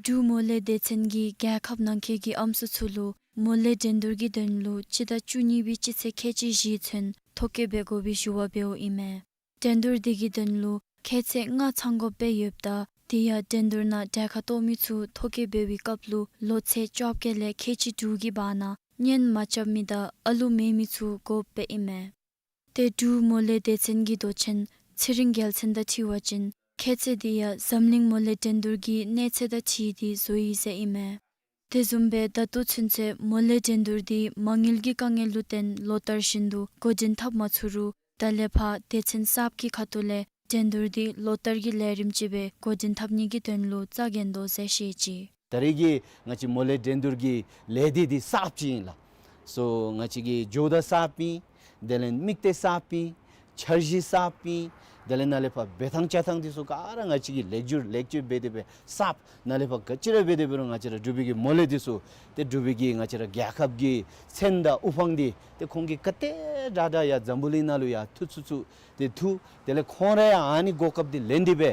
འབྲུག་མོ་ལེ་སྡེ་ཚན་གྱིས་རྒྱལ་ཁབ་ནང་འཁོད་ཀྱི་ཨམ་སྲུ་ཚུ་ལུ་མོ་ལེ་འགྲན་བསྡུར་གྱི་དོན་ལུ་སྤྱི་ཟླ་བཅུ་གཉིས་པའི་སྤྱི་ཚེས་ཁལ་གཅིག་བཞི་ཚུན་ཐོ་བཀོད་འབད་དགོ་པའི་ཞུ་བ་འབདཝ་ཨིན་མས། འགྲན་བསྡུར་དེ་གི་དོན་ལུ་ཁྱད་ཚད་ལྔ་ཚང་དགོཔ་སྦེ་ཡོདཔ་ད་དེ་ཡང་འགྲན་བསྡུར་ནང་གྲལ་ཁར་གཏོགས་མི་ཚུ་ཐོ་བཀོད་འབད་བའི་སྐབས་ལུ་ལོ་ཚད་བཅོ་བརྒྱད་ལས་ཁལ་གཅིག་དྲུག་གི་བར་ན་གཉེན་མ་རྐྱབ་མི་དང་ཨ་ལུ་མེད་མི་ཚུ་དགོཔ་སྦེ་ཨིན་མས། ཏེ་འབྲུག་མོ་ལེ་སྡེ་ཚན་གྱི་མདོ་ཆེན་ཚེ་རིང་རྒྱལ་མཚན་དང་འཁྲིལ་བ་ཅིན་ཁྱད་ཚད་དེ་ཡང་འཛམ་གླིང་མོ་ལེ་འགྲན་བསྡུར་གྱི་གནས་ཚད་དང་འཁྲིལ་ཏེ་བཟོ་ཡི་ཟེར་ཨིན་མས། དེ་བཟུམ་སྦེ་ད་ལྟོ་ཚུན་ཚོད་མོ་ལེ་འགྲན་བསྡུར་འདི་མ་དངུལ་གྱི་དཀའ་ངལ་ལུ་བརྟེན་ལོ་ལྟར་བཞིན་དུ་འགོ་འདྲེན་འཐབ་མ་ཚུགས་རུང་ད་ལས་ཕར་སྡེ་ཚན་གསརཔ་གི་ཁ་ཐུག་ལས་འགྲན་བསྡུར་འདི་ལོ་ལྟར་གྱི་ལས་རིམ་ཅིག་སྦེ་འགོ་འདྲེན་འཐབ་ནི་གི་དོན་ལུ་རྩ་འགེངས་དོ་ཟེར་བཤད་ཅི། ད་རེས་ཀྱི་ང་བཅས་མོ་ལེ་འགྲན་བསྡུར་གྱི་ལས་སྡེ་འདི་གསརཔ་ཅིག་ཨིན་ལགས། སོ་ང་བཅས་ཀྱི་ཇོ་བདག་གསརཔ་ཨིན། དེ་ལས་དམིགས་གཏད་གསརཔ་ཨིན། འཆར་གཞི་གསརཔ་ཨིན། དེ་ལས་ནཱ་ལས་ཕར་འབད་ཐངས་བཅའ་ཐངས་འདི་ཚུ་ག་ར་ང་བཅས་ཀྱིས་ལེགས་བསྒྱུར་ལེགས་བཅོས་འབད་དེ་སྦེ་གསརཔ། ནཱ་ལས་ཕར་ག་ཅི་ར་འབད་དེ་འབད་རུང་ང་བཅས་ར་འབྲུག་པའི་གི་མོ་ལེ་འདི་ཚུ་ཏེ་འབྲུག་པའི་གི་ང་བཅས་ར་རྒྱལ་ཁབ་ཀྱི་མཚན་དང་དབུ་འཕང་འདི་ཏེ་ཁོང་གིས་ག་དེ་དྲག་དྲག་ཡར་འཛམ་བུ་གླིང་ནང་ལུ་ཡར་འཐུ་ཚུགས་ཚུགས་ཏེ་འཐུ། དེ་ལས་ཁོང་ར་ཡང་ཨ་ནི་གོ་སྐབས་འདི་ལེན་ཏེ་སྦེ།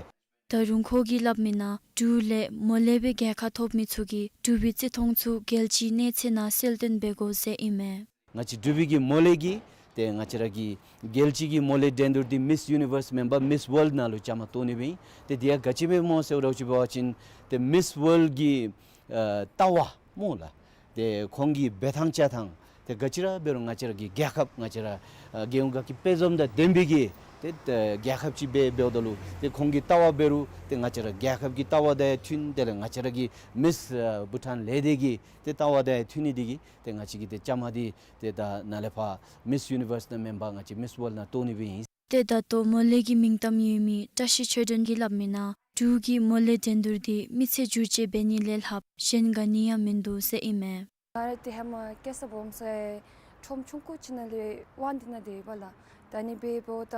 ད་རུང་ཁོ་གིས་སླབ་མི་ནང་འབྲུག་ལས་མོ་ལེ་སྦེ་རྒྱལ་ཁ་ཐོབ་མི་ཚུ་གིས་འབྲུག་པའི་བརྩི་མཐོང་ཚུ་རྒྱལ་སྤྱིའི་གནས་ཚད་ནང་གསལ་སྟོན་འབད་དགོ་ཟེར་ཨིན་མས། ང་བཅས་འབྲུག་པའི་གི་མོ་ལེ་གི་ཏེ་ང་བཅས་ར་གི་རྒྱལ་སྤྱི་གི་མོ་ལེ་འགྲན་བསྡུར་འདི་མིས་ཡུ་ནི་ཝརསི་མེན་པར་མིས་ཝཱལཌ་ནང་ལུ་བཅའ་མར་གཏོགས་ནི་སྦེ་ཨིན། ཏེ་དེ་ཡང་ག་ཅི་སྦེ་སྨོ་ཟེར་བ་ཅིན་ཏེ་མིས་ཝཱལཌ་གི་ཨ་ལྟ་བ་སྨོ་ལགས། ཏེ་ཁོང་གི་འབད་ཐངས་བཅའ་ཐངས་ཏེ་ག་ཅི་ར་འབད་རུང་ང་བཅས་ར་གི་རྒྱལ་ཁབ་ང་བཅས་ར་ཨ་རྒྱལ་ཡོངས་དགའ་སྐྱིད་དཔལ་འཛོམས་དང་ལྡན་པའི་གི་ཏེ་ཏེ་རྒྱལ་ཁབ་ཅིག་སྦེ་འབདཝ་ད་ལུ་ཏེ་ཁོང་གི་ལྟ་བ་འབད་རུང་ཏེ་ང་བཅས་ར་རྒྱལ་ཁབ་ཀྱི་ལྟ་བ་དང་ཡང་མཐུན། དེ་ལས་ང་བཅས་ར་གི་མིས་ཨ་བྷུ་ཊཱན་ལས་སྡེ་གི་ཏེ་ལྟ་བ་དང་ཡང་མཐུན་ནི་དེ་གིས་ཏེ་ང་བཅས་ཀྱིས་ཏེ་བཅའ་མར་འདི་ཏེ་ད་ནཱ་ལས་ཕར་མིས་ཡུ་ནི་ཝརསི་ནང་མེན་པར་ང་བཅས་མིས་ཝཱལཌ་ནང་གཏོགས་ནི་སྦེ་ཨིན། ཏེ་ད་ལྟོ་མོ་ལེ་གི་མིང་གཏམ་ཡོད་མི་བཀྲ་ཤིས་ཆོས་སྒྲོན་གྱིས་སླབ་མི་ནང་འབྲུག་གི་མོ་ལེ་འགྲན་བསྡུར་འདི་མི་ཚེ་བསྒྱུར་བཅོས་འབད་ནི་ལས་ལྷགཔ་གཞན་ག་ནི་ཡང་མིན་འདུག་ཟེར་ཨིན་མས། ང་ར་ཏེ་ཧེ་མ་སྐྱེས་ས་སྦོམ་ས་ཁྲོམ་ཆུང་ཀུ་ཅིག་ནང་ལས་དབང་འདི་ནང་སྡོད་ཡོདཔ་ལགས། ད་ཨ་ནི་སྦེ་འབདཝ་ད་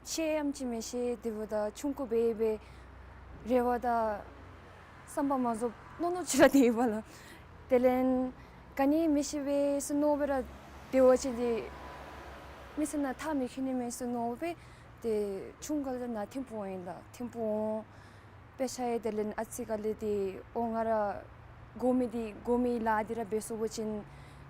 ཤེས་ཡང་ཅིག་མི་ཤེས། དེ་འབདཝ་ད་ཆུང་ཀུ་སྦེ་སྦེ་རེ་བ་དང་བསམ་པ་མ་རྫོགས་མནོ་མནོ་ཅིག་ར་སྡོད་ཡོདཔ་ལགས། དེ་ལས་ག་ནི་མི་ཤེས་པས་ཟེར་མནོ་སྦེ་ར་སྡོད་པ་ཅིན་ཏེ་མི་ཚེ་ནང་མཐའ་མི་འཁྱོལ་ནི་མས་ཟེར་མནོ་སྦེ་ཏེ་ཆུང་ཀུ་ལས་ནཱ་ཐིམ་ཕུག་འོང་ཡི་ལགས། ཐིམ་ཕུག་འོང་། དཔེ་ཆ་ཡང་དེ་ལས་ཨ་ཙི་ཁ་ལས་ཏེ་འོ་ང་ར་དགོ་མི་འདི་དགོ་མི་ལཱ་འདི་ར་འབད་ཚུགས་པ་ཅིན་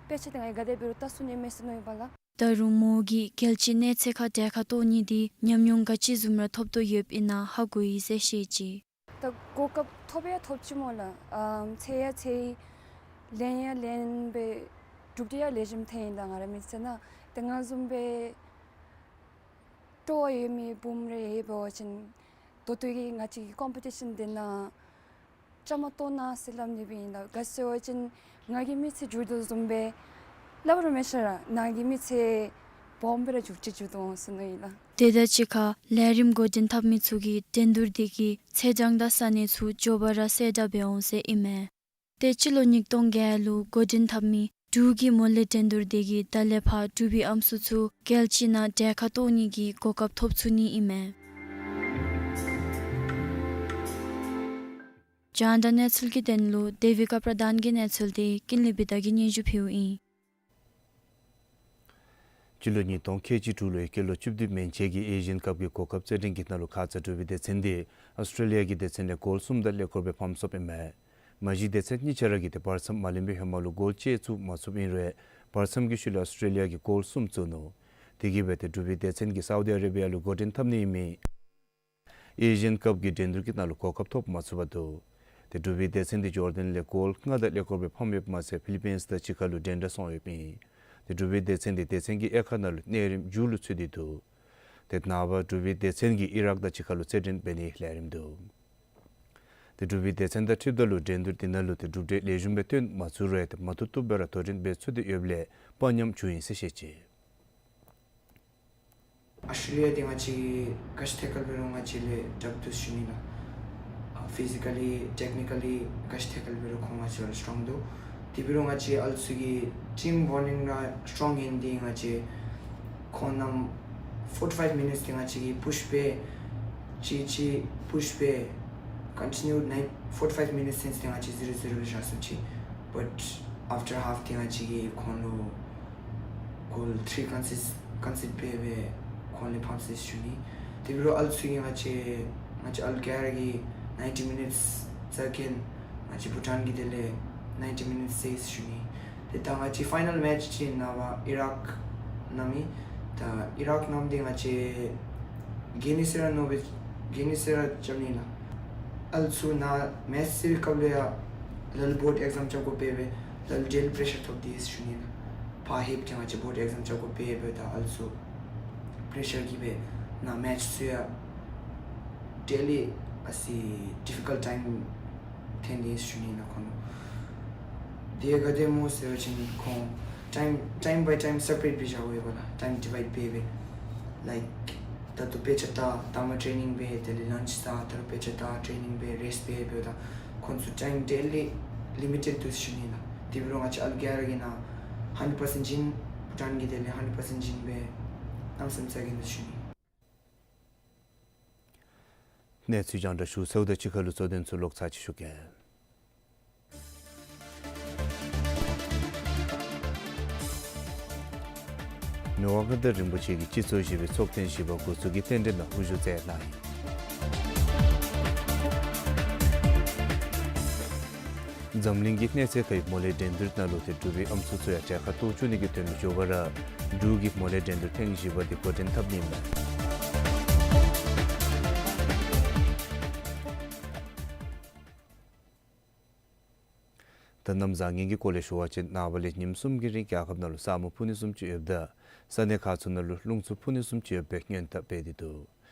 དཔེ་ཆ་འདི་ང་གིས་ག་དེ་འབད་རུང་ལྟ་ཚུགས་ནི་མས་ཟེར་མནོ་ཡོདཔ་ལགས། ད་རུང་མོ་གིས་རྒྱལ་སྤྱིའི་གནས་ཚད་ཁར་གྲལ་ཁར་གཏོགས་ནི་འདི་ཉམས་མྱོང་ག་ཅི་བཟུམ་ར་ཐོབ་དོ་ཡོདཔ་ཨིན་ན་ཧ་གོ་ཡི་ཟེར་བཤད་ཅི། ད་གོ་སྐབས་ཐོབ་ཡང་ཐོབ་ཅི་སྨོ་ལགས། ཨམ་ཚད་ཡང་ཚད་ཡི། ལེན་ཡང་ལེན་སྦེ་གྲུབ་འབྲས་ཡང་ལེགས་ཤོམ་ཐོན་ཡི་ད། ང་རའི་མི་ཚེ་ནང་ཏེ་ང་བཟུམ་སྦེ་སྤྲོ་བ་ཡོད་མི་བུམོ་རེ་ཡོད་པ་ཅིན་ད་ལྟོ་གི་ང་བཅས་ཀྱི་ཀོམ་པི་ཊི་ཤཱན་འདི་ནང་བཅའ་མར་གཏོགས་གནང་ཟེར་སླབ་ནི་སྦེ་ཨིན་ལགས། ག་ཅི་ཟེར་བ་ཅིན་ང་གི་མི་ཚེ་འགྱུར་དོ་བཟུམ་སྦེ་སླབ་རུང་མི་ཤེས་ར་ནཱ་གི་མི་ཚེ་སྦོམ་སྦེ་ར་འགྱུར་ཅི་འགྱུར་དོ་འོང་ཟེར་མནོ་ཡི་ལགས། དེ་དང་གཅིག་ཁར་ལས་རིམ་འགོ་འདྲེན་འཐབ་མི་ཚུ་གིས་འགྲན་བསྡུར་འདི་གི་ཚེས་གྲངས་དང་ས་གནས་ཚུ་མགྱོགས་པ་ར་གསལ་བསྒྲགས་འབད་འོང་ཟེར་ཨིན་མས། ཏེ་སྤྱི་ལོ་ཉིས་སྟོང་བརྒྱད་ལུ་འགོ་འདྲེན་འཐབ་མི་འབྲུག་གི་མོ་ལེ་འགྲན་བསྡུར་འདི་གིས་ད་ལས་ཕར་འབྲུག་པའི་ཨམ་སྲུ་ཚུ་རྒྱལ་སྤྱི་ནང་གྲལ་ཁར་གཏོགས་ནི་གི་གོ་སྐབས་ཐོབ་ཚུགས་ནི་ཨིན་མས། རྒྱང་བསྒྲགས་གནས་ཚུལ་གྱི་དོན་ལུ་དེ་བི་ཀ་པྲ་དཱན་གྱི་གནས་ཚུལ་འདི་ཀུན་ལེགས་བི་དྷ་གིས་སྙན་ཞུ་ཕུལཝ་ཨིན། སྤྱི་ལོ་ཉིས་སྟོང་ཁལ་གཅིག་དྲུག་ལོའི་སྐྱེས་ལོ་བཅུ་བདུན་མན་ཆད་ཀྱི་ཨེ་ཤི་ཡན་ཀབ་ཀྱི་གོ་སྐབས་རྩེད་འགྲན་གྱི་ནང་ལུ་ཁ་ཙ་འབྲུག་པའི་སྡེ་ཚན་འདི་ཨོསི་ཊེ་ལི་ཡ་གི་སྡེ་ཚན་ལས་གོལ་གསུམ་དང་ཀླད་ཀོར་སྦེ་ཕམ་སོཔ་ཨིན་མས། མ་གཞི་སྡེ་ཚན་གཉིས་ཆ་ར་གིས་ཏེ་བར་མཚམས་མ་ལེན་པའི་ཧེ་མ་ལུ་གོལ་ཅིག་བཙུགས་མ་ཚུགསཔ་ཨིན་རུང་བར་མཚམས་ཀྱི་ཤུལ་ལུ་ཨོསི་ཊེ་ལི་ཡ་གིས་གོལ་གསུམ་བཙུགས་ནུག། དེ་གིས་འབད་ཏེ་འབྲུག་པའི་སྡེ་ཚན་གྱིས་སའུ་དི་ཨ་རེ་བི་ཡ་ལུ་འགོ་འདྲེན་འཐབ་ནི་ཨིན་མི་ཨེ་ཤི་ཡན་ཀབ་ཀྱི་འགྲན་བསྡུར་གྱི་ནང་ལུ་གོ་སྐབས་ཐོབ་མ་ཚུགས་པར་འདུག། ཏེ་འབྲུག་པའི་སྡེ་ཚན་འདི་ཇོར་ཌན་ལས་གོལ་ལྔ་དང་ཀླད་ཀོར་སྦེ་ཕམ་ཡོདཔ་མ་ཚད་ཕི་ལི་པིནསི་དང་གཅིག་ཁར་ལུ་འགྲན་ཟླ་སོང་ཡོདཔ་ཨིན། ཏེ་འབྲུག་པའི་སྡེ་ཚན་འདི་སྡེ་ཚན་གྱི་དབྱེ་ཁག་ནང་ལུ་གནས་རིམ་མཇུག་ལུ་ཚུད་དེ་འདུག། ཏེ་ནངས་པ་འབྲུག་པའི་སྡེ་ཚན་གྱིས་ཨི་རཱག་དང་གཅིག་ཁར་ལུ་རྩེད་འགྲན་འབད་ནིའི་ལས་རིམ་འདུག། ཏེ་འབྲུག་པའི་སྡེ་ཚན་དང་འཁྲིལཝ་ད་ལུ་འགྲན་བསྡུར་འདི་ནང་ལུ་ཏེ་གྲུབ་འབྲས་ལེགས་ཤོམ་སྦེ་སྟོན་མ་ཚུགས་རུང་ཏེ་མ་བཏུབ་བཏུབ་སྦེ་ར་དོ་འགྲན་འབད་ཚུགས་ཏེ་ཡོདཔ་ལས་དཔའ་ཉམས་བྱུང་ཡི་ཟེར་བཤད་ཅི། ཨོསི་ཊེ་ལི་ཡ་འདི་ང་བཅས་ག་ཅི་ཐད་ཁར་འབད་རུང་ང་བཅས་ལས་དྲག་འདུག་ཞུ་ནི་ལགས། ཨ་ཕི་ཟི་ཀ་ལི་ཊེག་ནི་ཀ་ལི་ག་ཅི་ཐད་ཁར་འབད་རུང་ཁོང་ང་བཅས་ལས་སི་ཊོང་འདུག། དེ་འབད་རུང་ང་བཅས་ཨ་ལུ་ཚུ་གི་ཊིམ་བོན་ཌིང་ར་སི་ཊོང་ཨིན། འདི་ང་བཅས་ཁོང་རྣམ་ཕོར་ཊི་ཕའིབ་མི་ནིཊསི་འདི་ང་བཅས་ཀྱིས་པུཤ་འབད་ཅིག་ཅིག་པུཤ་འབད་ཀོན་ཊི་ནིའུ་ནའིན་ཕོར་ཊི་ཕའིབ་མི་ནིཊསི་སིནསི་འདི་ང་བཅས་ཛི་རོ་ཛི་རོ་སྦེ་བཞག་ཚུགས་ཅི། བཊ་ཨཕ་ཊར་ཧཱཕ་འདི་ང་བཅས་ཀྱིས་ཁོང་ལུ་གོལ་ཐི་རི་ཀོན་སི་ཀོན་སི་ཌར་འབད་འབད་ཁོང་ལས་ཕམ་ཅི་ཟེར་ཞུ་ནི། དེ་འབད་རུང་ཨ་ལུ་ཚུ་གིས་ང་བཅས་ང་བཅས་ཨ་ལུ་ག་ར་གིས་ནའིན་ཊི་མི་ནིཊསི་རྩ་འགེངས། ང་བཅས་བྷུ་ཊཱན་གྱི་དེ་ལས་ནའིན་ཊི་མི་ནིཊསི་རྩེ་ཟེར་ཞུ་ནི། ཏེ་ད་ང་བཅས་ཕའི་ནཱལ་མེཆ་ཅིག་ནངས་པ་ཨི་རཱག་ནང་མི། ད་ཨི་རཱག་ནང་འདི་ང་བཅས་རྒྱལ་ནི་ཟེར་ར་མནོ་སྦེ་རྒྱལ་ནི་ཟེར་ར་རྐྱབ་ནི་ལགས། ཨ་ལུ་ཚུ་ནཱ་མེཆ་རྩེ་བའི་སྐབས་ལུ་ཡང་ལ་ལུ་བོརཌ་ཨེག་ཛམ་རྐྱབ་དགོ་པས་སྦེ་ལ་ལུ་ཌེ་ལི་པེ་རེ་ཤར་ཐོབ་དེས་ཟེར་ཞུ་ནི་ལགས། ཕར་ཧེབ་ཅིག་ང་བཅས་བོརཌ་ཨེག་ཛམ་རྐྱབ་དགོ་པས་སྦེ་ད་ཨ་ལུ་ཚུ་པེ་རེ་ཤར་གྱིས་སྦེ་ནཱ་མེཆ་ཚུ་ཡང་ཌེ་ལི་ཨ་ཙི་ཌི་ཕི་ཀལ་ཊའིམ་ཐོན་དེས་ཟེར་ཞུ་ནི་ལགས་ཁོང་ལུ། དེ་ག་དེ་སྨོ་ཟེར་བ་ཅིན་ཁོང་ཊའིམ་ཊའིམ་བའི་ཊའིམ་སེ་པ་རེཊ་སྦེ་བཞག་དགོ་པས་ལགས། ཊའིམ་ཌི་ཝའིཌ་འབད་འབད་ལའིཀ་ད་ལྟོ་དཔེ་ཆ་ལྟ་ད་མ་ཊེ་ནིང་འབད། དེ་ལས་ལཱནཆ་ཟ། ད་རུང་དཔེ་ཆ་ལྟ་ཊེ་ནིང་འབད་རེསཊ་འབད་འབདཝ་ད་ཁོང་ཚུ་ཊའིམ་ཌེ་ལི་ལི་མི་ཊེཌ་འདུག་ཟེར་ཞུ་ནི་ལགས། དེ་འབད་རུང་ང་བཅས་ཨ་ལུ་ག་ར་གིས་ནཱ་ཧན་ཌེཌ་པར་སེནཊ་བྱིན་བྷུ་ཊཱན་གྱི་དེ་ལས་ཧན་ཌེཌ་པར་སེནཊ་བྱིན་སྦེ་གནམ་མེད་ས་མེད་རྩ་འགེངས་འདུག་ཟེར་ཞུ་ནི། གནས་ཚུལ་རྒྱང་བསྒྲགས་ཞུ་ཚརཝ་དང་གཅིག་ཁར་ལུ་གཙོ་དོན་ཚུ་ལོག་ཚར་ཅིག་ཞུ་གེ། མི་དབང་མངའ་བདག་རིན་པོ་ཆེ་གིས་སྤྱི་ཚོགས་བཞི་པའི་ཚོགས་ཐེངས་བཞི་པ་འགོ་བཙུགས་ཀྱི་རྟེན་འབྲེལ་ནང་དབུ་བཞུགས་མཛད་གནང་ཡི། འཛམ་གླིང་གི་གནས་ཚད་ཁག་གི་མོ་ལེ་འགྲན་བསྡུར་ནང་ལུ་ཏེ་འབྲུག་པའི་ཨམ་སྲུ་ཚུ་ཡང་གྲལ་ཁར་གཏོགས་བཅུག་ནི་གི་དོན་ལུ་མགྱོགས་པ་ར་འབྲུག་གི་མོ་ལེ་འགྲན་བསྡུར་ཐེངས་བཞི་པ་འདི་འགོ་འདྲེན་འཐབ་ནི་ཨིན་མས། ད་གནམ་བཟང་ངན་གྱི་སྐོར་ལས་ཞུ་བ་ཅིན་ནངས་པ་ལས་ཉིནམ་གསུམ་གྱི་རིང་རྒྱལ་ཁབ་ནང་ལུ་ས་སྨུག་ཕུབ་ནི་བཟུམ་ཅིག་ཡོདཔ་ད་ས་གནས་ཁག་ཚུ་ནང་ལུ་རླུང་འཚུབ་ཕུབ་ནི་བཟུམ་ཅིག་ཡོད་པའི་སྔོན་བརྡ་སྤེལ་ཏེ་འདུག།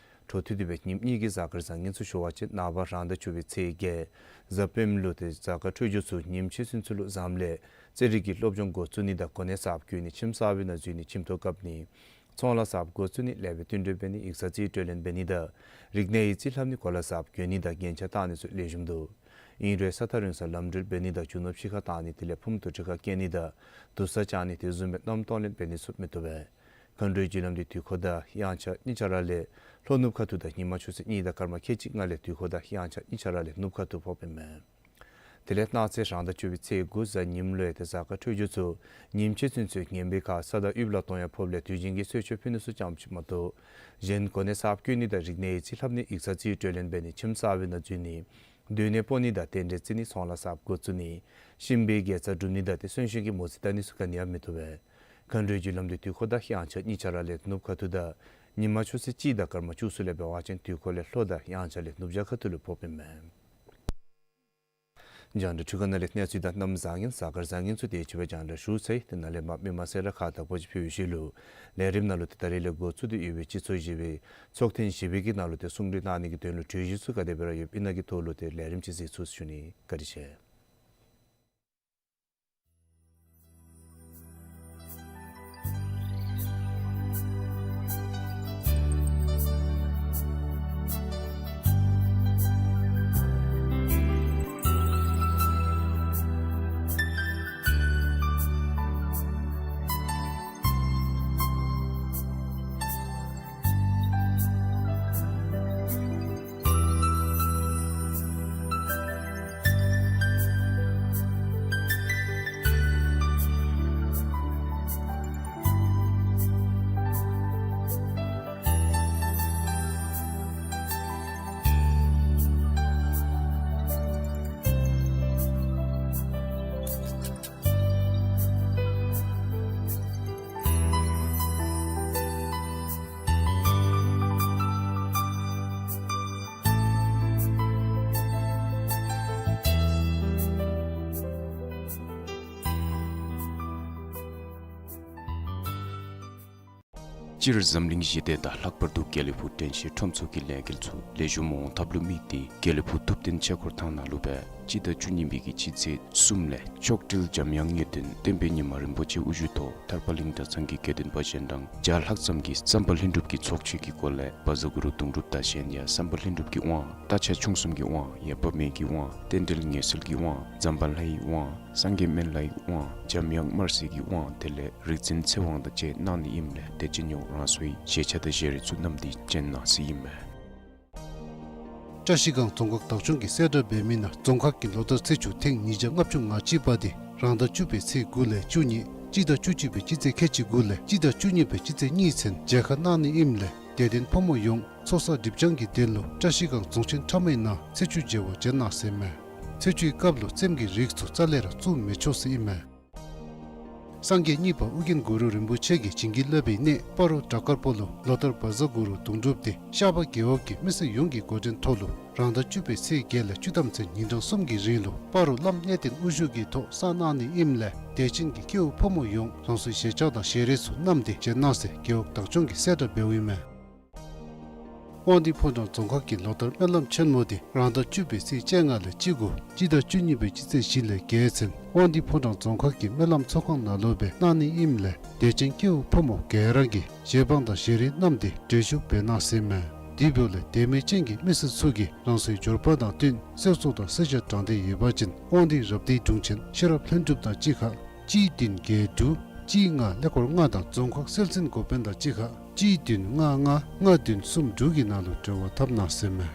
འཕྲོ་མཐུད་དེ་སྦེ་ཉིནམ་གཉིས་ཀྱི་གཟའ་སྐར་བཟང་ངན་ཚུ་ཞུ་བ་ཅིན་ནངས་པ་རང་ཟླ་བཅུ་པའི་ཚེས་བརྒྱད་གཟའ་སྤེནམ་ལུ་ཏེ་གཟའ་སྐར་འཕྲོད་སྦྱོར་ཚུ་ཉིནམ་ཕྱེད་ཚུན་ཚོད་ལུ་བཟངམ་ལས་རྩེད་རིགས་ཀྱི་སློབ་སྦྱོང་འགོ་བཙུགས་ནི་དང་གོ་གནས་གསརཔ་བསྐོ་ནི་ཁྱིམ་གསར་པའི་ནང་འཛུལ་ནི་ཁྱིམ་ཐོག་བཀབ་ནི་ཚོང་ལཱ་གསརཔ་འགོ་བཙུགས་ནི་ལེགས་པའི་བསྟུན་གྲོས་འབད་ནི་ཡིག་ཚང་རྩིས་སྤྲོད་ལེན་འབད་ནི་དང་རིག་གནས་ཡིག་རྩིས་ལྷབ་ནི་གོ་ལ་གསརཔ་གྱོན་ནི་དང་རྒྱན་ཆ་བཏགས་ནི་ཚུ་ལེགས་ཤོམ་འདུག། ཨིན་རུང་ས་ཐག་རིང་སར་ལམ་འགྲུལ་འབད་ནི་དང་རྒྱུ་ནོར་ཕྱི་ཁར་བཏང་ནི་དེ་ལས་ཕུངམ་དུ་གྲི་ཁ་བཀལ་ནི་དང་དུར་ས་བཅག་ནི་དེ་བཟུམ་སྦེ་གནམ་གཏོང་ལེན་འབད་ནི་ཚུ་མི་བཏུབ་པས། མཁའ་འགྲོའི་རྒྱུ་ལམ་འདི་དུས་འཁོར་དང་དབྱངས་འཆར་གཉིས་ཆ་ར་ལས་ལྷོ་ནུབ་ཁ་ཐུག་དང་ཉིན་མ་ཆུ་ཚོད་གཉིས་དང་སྐར་མ་ཁལ་གཅིག་ལྔ་ལས་དུས་འཁོར་དང་དབྱངས་འཆར་གཉིས་ཆ་ར་ལས་ནུབ་ཁ་ཐུག་ཕོགཔ་ཨིན་མས། དེ་ལས་གནངས་ཚེ་རང་ཟླ་བཅུ་པའི་ཚེས་དགུ་གཟའ་ཉིམ་ལུ་ཡང་ཏེ་གཟའ་སྐར་འཕྲོད་སྦྱོར་ཚུ་ཉིནམ་ཕྱེད་ཚུན་ཚོད་ངན་པའི་ཁར་ས་དང་དབུས་ལ་གཏོང་ཡང་ཕོགཔ་ལས་དུས་རྒྱུན་གྱི་གསོལ་མཆོད་ཕུལ་ནི་ཚུ་ཙམ་ཅིག་མ་གཏོགས་གཞན་གོ་གནས་གསརཔ་བསྐོ་ནི་དང་རིག་གནས་ཡིག་རྩིས་ལྷབ་ནི་ཡིག་ཚང་རྩིས་སྤྲོད་ལེན་འབད་ནི་ཁྱིམ་གསར་པའི་ནང་འཛུལ་ནི་སྡོད་གནས་སྤོ་ནི་དང་རྟེན་འབྲེལ་བརྩི་ནི་ཚོང་ལཱ་གསརཔ་འགོ་བཙུགས་ནི་གཤིན་པོའི་དགེ་རྩ་སྒྲུབ་ནི་དང་ཏེ་གསོན་གཤིན་གྱི་མོ་རྩིས་བལྟ་ནི་ཚུ་ག་ནི་ཡང་མི་བཏུབ་པས། མཁའ་འགྲོའི་རྒྱུ་ལམ་འདི་དུས་འཁོར་དང་དབྱངས་འཆར་གཉིས་ཆ་ར་ལས་ནུབ་ཁ་ཐུག་དང་ཉིན་མ་ཆུ་ཚོད་གཅིག་དང་སྐར་མ་བཅུ་གསུམ་ལས་འབད་བ་ཅིན་དུས་འཁོར་ལས་ལྷོ་དང་དབྱངས་འཆར་ལས་ནུབ་བྱང་ཁ་ཐུག་ལུ་ཕོགཔ་ཨིན་མས། རྒྱང་བསྒྲགས་འཕྲུལ་ཁང་ནང་ལས་གནས་ཚུལ་དང་གནམ་བཟང་ངན་གཟའ་སྐར་བཟང་ངན་ཚུ་དེ་ཅིག་སྦེ་རྒྱང་བསྒྲགས་ཞུ་ཚར་ཡི། དེ་ནང་ལས་མར་མི་མང་སེར་ར་ཁག་དང་པོ་ཅིག་ཕུལ་བའི་ཤུལ་ལུ་ལས་རིམ་ནང་ལུ་ཏེ་ད་རེས་ལས་འགོ་བཙུགས་ཏེ་ཡོད་པའི་སྤྱི་ཚོགས་བཞི་པའི་ཚོགས་ཐེངས་བཞི་པའི་གི་ནང་ལུ་ཏེ་གསུང་གྲོས་གནང་ནི་གི་དོན་ལུ་གྲོས་གཞི་ཚུ་ག་དེ་སྦེ་ར་ཡོདཔ་ཨིན་ན་གི་ཐོག་ལུ་ཏེ་ལས་རིམ་ཅིག་གཟིགས་ཚུགས་ཞུ་ནི། བཀའ་དྲིན་ཆེ། སྤྱིར་འཛམ་གླིང་ཞི་བདེ་དང་ལྷག་པར་དུ་དགེ་ལེགས་ཕུག་དྲན་ཤེས་ཁྲོམ་ཚོགས་ཀྱི་ལས་འགུལ་ཚུ་ལེགས་ཤོམ་འོང་ཐབས་ལུ་དམིགས་ཏེ་དགེ་ལེགས་ཕུག་ཐུབ་བསྟན་ཆོས་འཁོར་ཐང་ནང་ལུ་སྦེ་སྤྱི་ཟླ་བཅུ་གཉིས་པའི་གི་སྤྱི་ཚེས་གསུམ་ལས་མཆོག་སྤྲུལ་འཇམ་དབྱངས་དངོས་བསྟན་བསྟན་པའི་ཉི་མ་རིན་པོ་ཆེ་དབུ་བཞུགས་ཐོག་ཐར་པ་གླིང་གྲྭ་ཚང་གི་དགེ་འདུན་པ་གཞན་དང་བརྒྱ་ལྷག་ཙམ་གྱིས་བསམ་པ་ལྷུན་གྲུབ་ཀྱི་ཚོགས་མཆོད་ཀྱི་སྒོ་ལས་བཛྲ་གུ་རུ་དུང་སྒྲུབ་དང་གཞན་ཡང་བསམ་པ་ལྷུན་གྲུབ་ཀྱི་དབང་། རྟ་ཕྱྭ་ཆུང་གསུམ་གྱི་དབང་། ཡབ་དཔའ་མེད་ཀྱི་དབང་། རྟེན་འབྲེལ་ངེས་གསལ་གྱི་དབང་། ཛམ་བྷ་ལའི་དབང་། སངས་རྒྱས་སྨན་བླའི་དབང་། འཇམ་དབྱངས་སྨྲ་སེང་གི་དབང་། དེ་ལས་རིག་འཛིན་ཚེ་དབང་དང་བཅས་གནང་ནི་ཨིནམ་ལས་དད་ཅན་ཡོངས་རང་སོའི་བཞེས་ཆ་དང་བཞེས་རིགས་ཚུ་བསྣམས་ཏེ་བྱོན་གནང་ཟེར་ཨིན་མས། བཀྲ་ཤིས་སྒང་རྫོང་ཁག་བདག་སྐྱོང་གིས་གསལ་བསྒྲགས་འབད་མི་ནང་རྫོང་ཁག་གི་ལོ་ལྟར་ཚེས་བཅུ་ཐེངས་ཉིས་བརྒྱ་ལྔ་བཅུ་ང་གཅིག་པ་དེ་རང་ཟླ་བཅུ་པའི་ཚེས་དགུ་ལས་བཅུ་གཉིས། སྤྱི་ཟླ་བཅུ་གཅིག་པའི་སྤྱི་ཚེས་ཁལ་གཅིག་དགུ་ལས་སྤྱི་ཟླ་བཅུ་གཉིས་པའི་སྤྱི་ཚེས་གཉིས་ཚུན་མཇལ་ཁ་གནང་ནི་ཨིནམ་ལས་དད་ལྡན་ཕོ་མོ་ཡོངས་ཚོགས་བསགས་སྒྲིབ་སྦྱང་གི་དོན་ལུ་བཀྲ་ཤིས་སྒང་རྫོང་ཆེན་ཁྲ་མོའི་ནང་ཚེས་བཅུ་མཇལ་བར་བྱོན་གནང་ཟེར་མས། ཚེས་བཅུའི་སྐབས་ལུ་རྩེདམོ་གི་རིགས་ཚུ་རྩ་ལས་ར་བཙུགས་མི་ཆོག་ཟེར་ཨིན་མས། སངས་རྒྱས་གཉིས་པ་ཨོ་རྒྱན་གུ་རུ་རིན་པོ་ཆེ་གིས་བྱིན་གྱིས་བརླབས་པའི་གནས་སྤ་རོ་བྲག་དཀར་པོ་ལུ་ལོ་ལྟར་བཛྲ་གུ་རུ་དུང་སྒྲུབ་དེ་ཤར་པ་རྒེད་འོག་གི་མི་སེར་ཡོངས་ཀྱི་འགོ་འདྲེན་ཐོག་ལུ་རང་ཟླ་བཅུ་པའི་ཚེས་བརྒྱད་ལས་བཅུ་ཐམ་ཚུན་ཉིན་གྲངས་གསུམ་གྱི་རིང་ལུ་སྤ་རོ་བླམ་གནས་བརྟན་དབུ་བཞུགས་ཀྱི་ཐོག་བསགས་གནང་ནི་ཨིནམ་ལས་དད་ཅན་གྱི་སྐྱེ་བོ་ཕོ་མོ་ཡོངས་རང་སོའི་བཞེས་ཆ་དང་བཞེས་རིགས་ཚུ་བསྣམས་ཏེ་བྱོན་གནང་ཟེར་རྒེད་འོག་བདག་སྐྱོང་གིས་གསལ་བསྒྲགས་འབདཝ་ཨིན་མས། དབང་འདུས་ཕོ་བྲང་རྫོང་ཁག་གི་ལོ་ལྟར་སྨོན་ལམ་ཆེན་མོ་དེ་རང་ཟླ་བཅུ་པའི་ཚེས་བཅོ་ལྔ་ལས་བཅུ་དགུ། སྤྱི་ཟླ་བཅུ་གཉིས་པའི་སྤྱི་ཚེས་བཞི་ལས་བརྒྱད་ཚུན་དབང་འདུས་ཕོ་བྲང་རྫོང་ཁག་གི་སྨོན་ལམ་ཚོགས་ཁང་ནང་ལུ་སྦེ་གནང་ནི་ཨིནམ་ལས་དད་ཅན་སྐྱེ་བོ་ཕོ་མོ་ག་ར་གིས་བཞེས་བང་དང་བཞེས་རིགས་བསྣམས་ཏེ་གྲལ་བཞུགས་འབད་གནང་ཟེར་མས། དེ་འབདཝ་ལས་དད་མོས་ཅན་གྱི་མི་སེར་ཚུ་གིས་རང་སོའི་འབྱོར་པ་དང་བསྟུན་གསེར་བཙོ་དང་གསེར་ཞྭ་དྲང་སྟེ་ཡོད་པ་ཅིན་དབང་འདུས་རབ་སྡེའི་དྲུང་ཆེན་ཤེས་རབ་ལྷུན་གྲུབ་དང་གཅིག་ཁར་གཅིག་བདུན་བརྒྱད་དྲུག་གཅིག་ལྔ་ཀླད་ཀོར་ལྔ་དང་རྫོང་ཁག་སྲོལ་འཛིན་འགོ་དཔོན་དང་གཅིག་ཁར་གཅིག་བདུན་ལྔ་ལྔ་ལྔ་བདུན་གསུམ་དྲུག་གི་ནང་ལུ་འབྲེལ་བ་འཐབ་གནང་ཟེར་མས།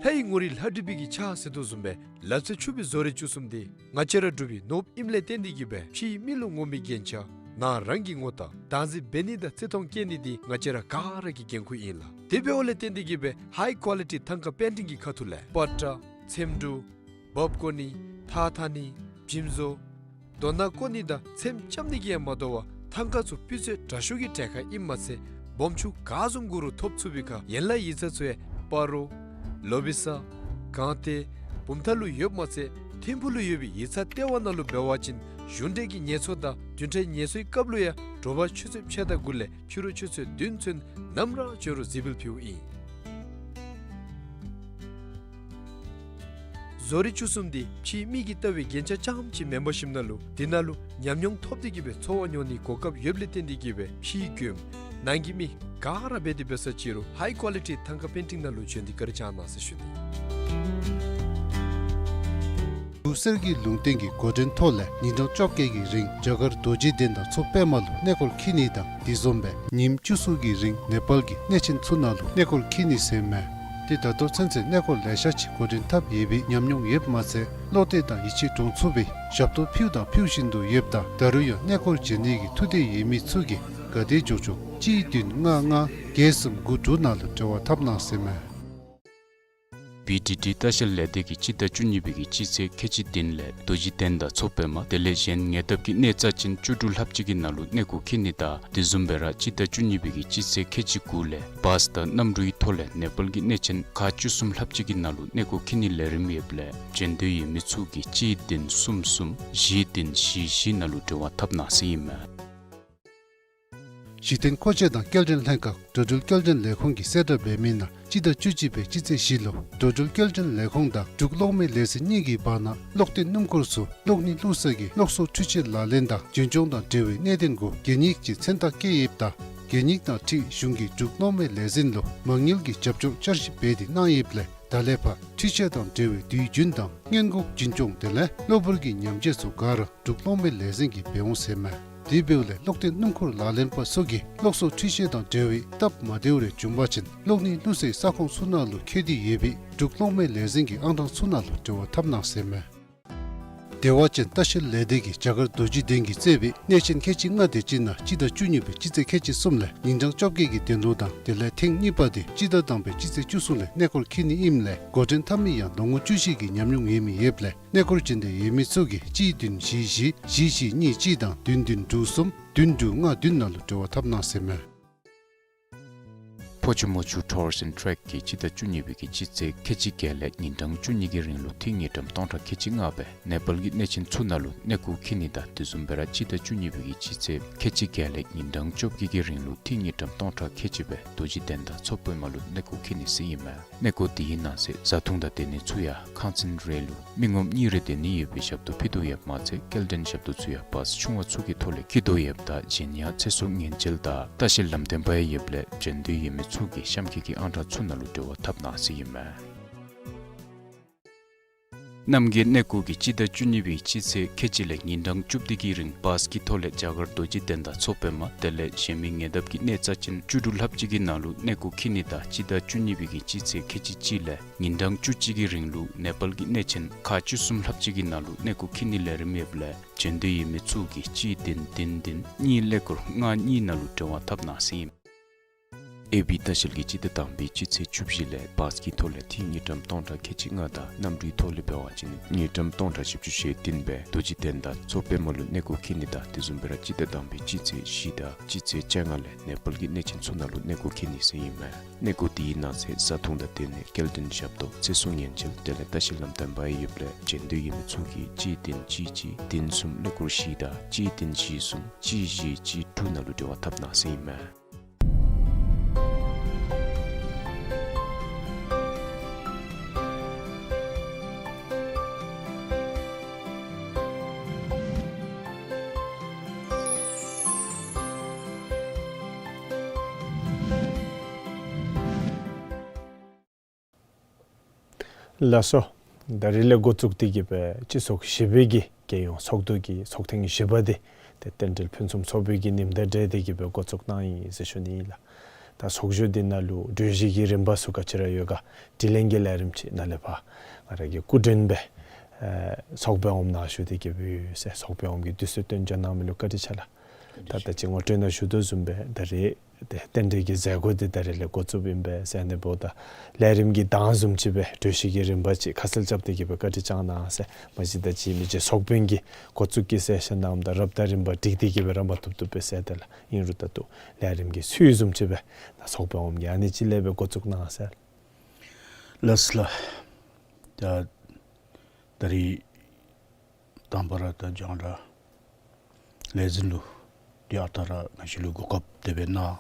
ལྷའི་ངོ་རིས་ལྷ་བྲིས་པའི་གི་ཕྱག་ཟེར་དོ་བཟུམ་སྦེ་ལ་རྩེ་ཆུ་སྦིས་བཟོ་རིག་བཅུ་གསུམ་དེ་ང་བཅས་ར་འབྲུག་པའི་ནོར་བུ་ཨིནམ་ལས་བརྟེན་ཏེ་གི་སྦེ་ཕྱིའི་མི་ལུ་ངོམ་པའི་རྒྱན་ཆ་ནང་རང་གི་ངོ་རྟགས་བདག་འཛིན་འབད་ནི་དང་བརྩི་མཐོང་བསྐྱེད་ནི་དེ་ང་བཅས་ར་ག་ར་གི་འགན་ཁུར་ཨིན་ལགས། དེ་འབདཝ་ལས་བརྟེན་ཏེ་གི་སྦེ་ཧའི་ཀོ་ལི་ཊི་ཐང་ཀ་པེན་ཊིང་གི་ཁ་ཐུག་ལས་པ་ཏྲ་ཚེམ་དྲུབ་འབག་བཀོ་ནི་ཐགས་འཐག་ནི་འཇིམ་བཟོ་རྡོ་ནང་བཀོ་ནི་དང་ཚེམ་རྐྱབ་ནི་གིས་ཡང་མ་དོ་བར་ཐང་ཀ་ཚུ་སྤུས་ཚད་དྲག་ཤོས་ཀྱི་གྲལ་ཁར་ཨིནམ་མ་ཚད་སྦོམ་ཆུང་ག་བཟུམ་གུ་རུ་ཐོབ་ཚུགས་པའི་ཁར་ཡན་ལག་ཡིག་ཚང་ཚུ་ཡང་སྤ་རོ་ལོ་བི་ས་སྒང་སྟེང་བུམ་ཐང་ལུ་ཡོདཔ་མ་ཚད་ཐིམ་ཕུག་ལུ་ཡོད་པའི་ཡིག་ཚང་ལྟེ་བ་ནང་ལུ་འབད་བ་ཅིན་གཞུང་འབྲེལ་གྱི་ངལ་འཚོ་དང་བདུན་ཕྲག་ངལ་འཚོའི་སྐབས་ལུ་ཡང་དྲོ་པ་ཆུ་ཚོད་ཕྱེད་དང་དགུ་ལས་ཕྱི་རུ་ཆུ་ཚོད་བདུན་ཚུན་ནམ་ར་འབྱོན་རུང་གཟིགས་འབུལ་ཕུལཝ་ཨིན། བཟོ་རིག་བཅུ་གསུམ་དེ་ཕྱིའི་མི་གིས་ལྟ་བའི་རྒྱན་ཆ་རྐྱངམ་ཅིག་མེན་པར་ཞིནམ་ན་ལུ་དེ་ནང་ལུ་ཉམས་མྱོང་ཐོབ་སྟེ་གི་སྦེ་འཚོ་བ་མྱོང་ནིའི་གོ་སྐབས་ཡོདཔ་ལས་བརྟེན་ཏེ་གི་སྦེ་ཕྱིའི་མགྱོནམ་ནང་གི་མི་ག་ར་འབད་དེ་འབད་ས་ཅིག་རུང་ཧའི་ཀོ་ལི་ཊི་ཐང་ཀ་པེན་ཊིང་ནང་ལུ་བྱོན་ཏེ་བཀའ་དྲིན་བསྐྱང་གནང་ཟེར་ཞུ་ནི། འབྲུག་གསེར་གྱི་ལུང་བསྟན་གྱི་འགོ་འདྲེན་ཐོག་ལས་ཉིན་གྲངས་བཅོ་བརྒྱད་ཀྱི་རིང་རྒྱ་གར་རྡོ་རྗེ་གདན་དང་མཚོ་པདྨ་ལུ་གནས་སྐོར་འཁྱིད་ནི་དང་དེ་བཟུམ་སྦེ་ཉིནམ་བཅུ་གསུམ་གྱི་རིང་ནེ་པཱལ་གྱི་གནས་ཆེན་ཚུ་ནང་ལུ་གནས་སྐོར་འཁྱིད་ནི་ཟེར་མས། ཏེ་ད་ལྟོ་ཚུན་ཚོད་གནས་སྐོར་ལེ་ཤ་ཅིག་འགོ་འདྲེན་འཐབ་ཡོད་པའི་ཉམས་མྱོང་ཡོདཔ་མ་ཚད་བློ་གཏད་དང་ཡིད་ཆེས་འདྲོངས་ཚུགས་པའི་ཞབས་ཏོག་ཕུལཝ་དང་ཕུལ་བཞིན་དུ་ཡོདཔ་ད་ད་རུང་ཡང་གནས་སྐོར་བྱོན་ནི་གི་ཐུགས་འདོད་ཡོད་མི་ཚུ་གིས་ག་དེ་མགྱོགས་མགྱོགས་གཅིག་བདུན་ལྔ་ལྔ་བརྒྱད་གསུམ་དགུ་དྲུག་ནང་ལུ་འབྲེལ་བ་འཐབ་གནང་ཟེར་མས། བི་ཌི་ཌི་ལྟ་བཤལ་ལས་སྡེ་གིས་སྤྱི་ཟླ་བཅུ་གཉིས་པའི་གི་སྤྱི་ཚེས་ཁལ་གཅིག་བདུན་ལས་རྡོ་རྗེ་གདན་དང་མཚོ་པདྨ་དེ་ལས་གཞན་ཉེ་འདབས་ཀྱི་གནས་རྩ་ཅན་བཅུ་དྲུག་ལྷགཔ་ཅིག་གི་ནང་ལུ་གནས་སྐོར་འཁྱིད་ནི་དང་དེ་བཟུམ་སྦེ་ར་སྤྱི་ཟླ་བཅུ་གཉིས་པའི་གི་སྤྱི་ཚེས་ཁལ་གཅིག་དགུ་ལས་བཱས་དང་གནམ་གྲུའི་ཐོག་ལས་ནེ་པཱལ་གྱི་གནས་ཆེན་ཁག་བཅུ་གསུམ་ལྷགཔ་ཅིག་གི་ནང་ལུ་གནས་སྐོར་འཁྱིད་ནིའི་ལས་རིམ་ཡོདཔ་ལས་འབྱོན་འདོད་ཡོད་མི་ཚུ་གིས་གཅིག་བདུན་གསུམ་གསུམ་བཞི་བདུན་བཞི་བཞི་ནང་ལུ་འབྲེལ་བ་འཐབ་གནང་ཟེར་ཨིན་མས། གཞི་རྟེན་མཁོ་ཆས་དང་སྐྱེལ་འདྲེན་ལྷན་ཁག་འགྲོ་འགྲུལ་སྐྱེལ་འདྲེན་ལས་ཁུངས་ཀྱིས་གསལ་བསྒྲགས་འབད་མི་ནང་སྤྱི་ཟླ་བཅུ་གཅིག་པའི་སྤྱི་ཚེས་བཞི་ལུ་འགྲོ་འགྲུལ་སྐྱེལ་འདྲེན་ལས་ཁུངས་དང་འབྲུག་གློག་མེ་ལས་འཛིན་གཉིས་ཀྱི་བར་ན་གློག་འཐེན་སྣུམ་འཁོར་ཚུ་གློག་བརྙན་བླུག་ས་གི་གློག་གསོག་འཕྲུལ་ཆས་ལག་ལེན་དང་རྒྱུན་སྐྱོང་དང་འབྲེལ་བའི་གནད་དོན་གུ་གན་ཡིག་ཅིག་མཚན་རྟགས་བཀོད་ཡོདཔ་ད་གན་ཡིག་དང་འཁྲིལ་གཞུང་གིས་འབྲུག་གློག་མེ་ལས་འཛིན་ལུ་མ་དངུལ་གྱི་རྒྱབ་སྐྱོར་བསྐྱར་ཞིབ་འབད་དེ་གནང་ཡོདཔ་ལས་ད་ལས་ཕར་འཕྲུལ་ཆས་དང་འབྲེལ་བའི་དུས་རྒྱུན་དང་སྔོན་འགོག་རྒྱུན་སྐྱོང་དེ་ལས་གློ་བུར་གྱི་ཉམས་བཅོས་ཚུ་ག་ར་འབྲུག་གློག་མེ་ལས་འཛིན་གྱིས་འབད་འོང་ཟེར་མས། དེ་འབདཝ་ལས་གློག་འཐེན་སྣུམ་འཁོར་ལག་ལེན་པ་ཚུ་གིས་གློག་གསོག་འཕྲུལ་ཆས་དང་འབྲེལ་བའི་སྟབས་མ་བདེཝ་རེ་བྱུང་པ་ཅིན་གློག་བརྙན་བླུག་སའི་ས་ཁོངས་ཚུ་ནང་ལུ་འཁོད་དེ་ཡོད་པའི་འབྲུག་གློག་མེ་ལས་འཛིན་གྱི་ཨང་གྲངས་ཚུ་ནང་ལུ་འབྲེལ་བ་འཐབ་གནང་ཟེར་མས། བདེ་བ་ཅན་ལྟ་བཤལ་ལས་སྡེ་གིས་རྒྱ་གར་རྡོ་རྗེ་གདན་གྱིས་གཙོས་པའི་གནས་ཆེན་ཁལ་གཅིག་ལྔ་དེ་ཅིག་ནང་སྤྱི་ཟླ་བཅུ་གཉིས་པའི་སྤྱི་ཚེས་ཁལ་གཅིག་གསུམ་ལས་ཉིན་གྲངས་བཅོ་བརྒྱད་ཀྱི་གདན་ལུ་དང་དེ་ལས་ཐེངས་གཉིས་པ་དེ་སྤྱི་ཟླ་དང་པའི་སྤྱི་ཚེས་བཅུ་གསུམ་ལས་གནས་སྐོར་འཁྱིད་ནི་ཨིནམ་ལས་འགོ་འདྲེན་འཐབ་མི་ཡང་ལོ་ངོ་བཅུ་བཞི་གི་ཉམས་མྱོང་ཡོད་མི་ཡོདཔ་ལས་གནས་སྐོར་འབྱོན་འདོད་ཡོད་མི་ཚུ་གིས་གཅིག་བདུན་བཞི་བཞི་བཞི་བཞི་གཉིས་གཅིག་དང་བདུན་བདུན་དྲུག་གསུམ་བདུན་དྲུག་ལྔ་བདུན་ནང་ལུ་འབྲེལ་བ་འཐབ་གནང་ཟེར་མས། ཕོ་ཆུ་མོ་ཆུ་ཊུར་སི་ཨེནཌ་ཊེག་གིས་སྤྱི་ཟླ་བཅུ་གཉིས་པའི་གི་སྤྱི་ཚེས་ཁལ་གཅིག་བརྒྱད་ལས་ཉིན་གྲངས་བཅུ་གཉིས་ཀྱི་རིང་ལུ་ཏི་ཉིས་ཀྲམ་སྟོང་ཕྲག་ཁལ་གཅིག་ལྔ་སྦེ་ནེ་པཱལ་གྱི་གནས་ཆེན་ཚུ་ནང་ལུ་གནས་སྐོར་འཁྱིད་ནི་དང་དེ་བཟུམ་སྦེ་ར་སྤྱི་ཟླ་བཅུ་གཉིས་པའི་གི་སྤྱི་ཚེས་ཁལ་གཅིག་བརྒྱད་ལས་ཉིན་གྲངས་བཅོ་བརྒྱད་ཀྱི་རིང་ལུ་ཏི་ཉིས་ཀྲམ་སྟོང་ཕྲག་ཁལ་གཅིག་སྦེ་རྡོ་རྗེ་གདན་དང་མཚོ་པདྨ་ལུ་གནས་སྐོར་འཁྱིད་ནི་ཟེར་ཨིན་མས། གནས་སྐོར་དེའི་ནང་གསེས་བཟའ་འཐུང་དང་སྡོད་གནས་ཚུ་ཡང་ཁང་ཚན་རེ་ལུ་མི་ངོམ་གཉིས་རེ་སྡོད་ནི་ཡོད་པའི་ཞབས་ཏོག་ཕུལ་དོ་ཡོདཔ་མ་ཚད་སྐྱེལ་འདྲེན་ཞབས་ཏོག་ཚུ་ཡང་བཱས་ཆུང་བ་ཚུ་གི་ཐོག་ལས་འཁྱིད་དོ་ཡོདཔ་ད་གཞན་ཡང་ཚེ་སྲོག་ཉེན་བཅོལ་དང་ལྟ་བཤལ་ལམ་སྟོན་པ་ཡང་ཡོདཔ་ལས་འབྱོན་འདོད་ཡོད་མི་ཚུ་གིས་གཤམ་འཁོད་ཀྱི་ཨང་གྲངས་ཚུ་ནང་ལུ་འབྲེལ་བ་འཐབ་གནང་ཟེར་ཨིན་མས། རྣམ་རྒྱལ་གནས་སྐོར་གྱིས་སྤྱི་ཟླ་བཅུ་གཉིས་པའི་སྤྱི་ཚེས་ཁལ་གཅིག་ལས་ཉིན་གྲངས་བཅུ་བདུན་གྱི་རིང་བཱས་ཀྱི་ཐོག་ལས་རྒྱ་གར་རྡོ་རྗེ་གདན་དང་མཚོ་པདྨ་དེ་ལས་གཞན་མི་ཉེ་འདབས་ཀྱི་གནས་རྩ་ཅན་བཅུ་དྲུག་ལྷགཔ་ཅིག་གི་ནང་ལུ་གནས་སྐོར་འཁྱིད་ནི་དང་སྤྱི་ཟླ་བཅུ་གཉིས་པའི་གི་སྤྱི་ཚེས་ཁལ་གཅིག་གཅིག་ལས་ཉིན་གྲངས་བཅུ་གཅིག་གི་རིང་ལུ་ནེ་པཱལ་གྱི་གནས་ཆེན་ཁག་བཅུ་གསུམ་ལྷགཔ་ཅིག་གི་ནང་ལུ་གནས་སྐོར་འཁྱིད་ནིའི་ལས་རིམ་ཡོདཔ་ལས་འབྱོན་འདོད་ཡོད་མི་ཚུ་གིས་གཅིག་བདུན་བདུན་བདུན་གཉིས་ཀླད་ཀོར་ལྔ་གཉིས་ནང་ལུ་འབྲེལ་བ་འཐབ་གནང་ཟེར་ཨིན། ཨེ་བི་ལྟ་བཤལ་གྱིས་སྤྱི་ཟླ་དང་པའི་སྤྱི་ཚེས་བཅུ་བཞི་ལས་བཱས་ཀྱི་ཐོག་ལས་ཏི་ཉིས་ཀྲམ་སྟོང་ཕྲག་ཁལ་གཅིག་ལྔ་དང་གནམ་གྲུའི་ཐོག་ལས་འབད་བ་ཅིན་ཉིས་ཀྲམ་སྟོང་ཕྲག་བཞི་བཅུ་ཞེ་བདུན་སྦེ་རྡོ་རྗེ་གདན་དང་མཚོ་པདྨ་ལུ་གནས་སྐོར་འཁྱིད་ནི་དང་དེ་བཟུམ་སྦེ་ར་སྤྱི་ཟླ་དང་པའི་སྤྱི་ཚེས་བཞི་དང་སྤྱི་ཚེས་བཅོ་ལྔ་ལས་ནེ་པཱལ་གྱི་གནས་ཆེན་ཚུ་ནང་ལུ་གནས་སྐོར་འཁྱིད་ནི་ཟེར་ཨིན་མས། གནས་སྐོར་དེའི་ནང་གསེས་བཟའ་འཐུང་དང་སྡོད་གནས་སྐྱེལ་འདྲེན་ཞབས་ཏོག་ཚེ་སྲོག་ཉེན་བཅོལ་དེ་ལས་ལྟ་བཤལ་ལམ་སྟོན་པ་ཡོདཔ་ལས་འབྱོན་འདོད་ཡོད་མི་ཚུ་གིས་གཅིག་བདུན་གཅིག་གཅིག་བདུན་གསུམ་ཀླད་ཀོར་བཞི་དང་གཅིག་བདུན་བཞི་གསུམ་གཅིག་བཞི་གཅིག་དྲུག་ནང་ལུ་འབྲེལ་བ་འཐབ་གནང་ཟེར་ཨིན་མས། ལགས་སོ། ད་རིས་ལས་འགོ་བཙུགས་ཏེ་གི་སྦེ་སྤྱི་ཚོགས་བཞི་པའི་གི་རྒྱལ་ཡོངས་ཚོགས་འདུ་གི་ཚོགས་ཐེངས་བཞི་པ་དེ་ཏེ་རྟེན་འབྲེལ་ཕུན་སུམ་ཚོགས་པའི་གི་ཉིནམ་དང་འབྲེལ་ཏེ་གི་སྦེ་འགོ་བཙུགས་གནང་ཡི་ཟེར་ཞུ་ནི་ཨིན་ལགས། ད་ཚོགས་བཞུགས་འདི་ནང་ལུ་གྲོས་གཞི་གི་རིམ་པ་ཚུ་ག་ཅི་ར་ཡོད་ག་དྲི་ལན་གྱི་ལས་རིམ་ཅིག་ནཱ་ལས་ཕར་ང་ར་གི་སྐུ་མགྲོན་སྦེ་ཨེ་ཚོགས་དཔོན་འོགམ་ནཱ་བཞུགས་ཏེ་གི་སྦེ་ཡོད་ཟེར། ཚོགས་དཔོན་འོགམ་གིས་དུས་ཚོད་བཏོན་འབྱོན་གནང་མི་ལུ་བཀའ་དྲིན་ཆེ་ལགས། ད་ད་ཅི་ངོ་སྤྲོད་ནང་ཞུ་དོ་བཟུམ་སྦེ་ད་རིས་ཏེ་རྟེན་འབྲེལ་གྱི་མཛད་སྒོ་འདི་ད་རིས་ལས་འགོ་བཙུགསཔ་ཨིན་པས་ཟེར། ཨ་ནི་འབདཝ་ད་ལས་རིམ་གྱི་གདངས་བཟུམ་ཅིག་སྦེ་གྲོས་གཞི་གི་རིམ་པ་ཅིག་ཁ་གསལ་རྐྱབ་སྟེ་གི་སྦེ་བཀའ་དྲིན་བསྐྱང་གནང་ཟེར། མ་གཞི་ད་ཅི་མི་རྗེ་ཚོགས་དཔོན་གྱིས་འགོ་བཙུགས་ཀྱི་ཟེར་ཞུ་གནངམ་ད་རབ་དང་རིམ་པ་བསྒྲིགས་ཏེ་གི་སྦེ་ར་མ་བཏུབ་བཏུབ་སྦེ་ཟེར། དེ་ལགས་ཨིན་རུང་ད་ལྟོ་ལས་རིམ་གྱི་ཚུལ་བཟུམ་ཅིག་སྦེ་ད་ཚོགས་དཔོན་འོགམ་གིས་ཨ་ནི་ཅིག་ལས་སྦེ་འགོ་བཙུགས་གནང་ཟེར། ལགས་ལགས། ད་ད་རིས་དང་པ་ར་ད་རྒྱང་བསྒྲགས་ལས་འཛིན་ལུ་ཏེ་ཨ་རྟག་ར་ང་བཅས་ལུ་གོ་སྐབས་དེ་སྦེ་གནང་།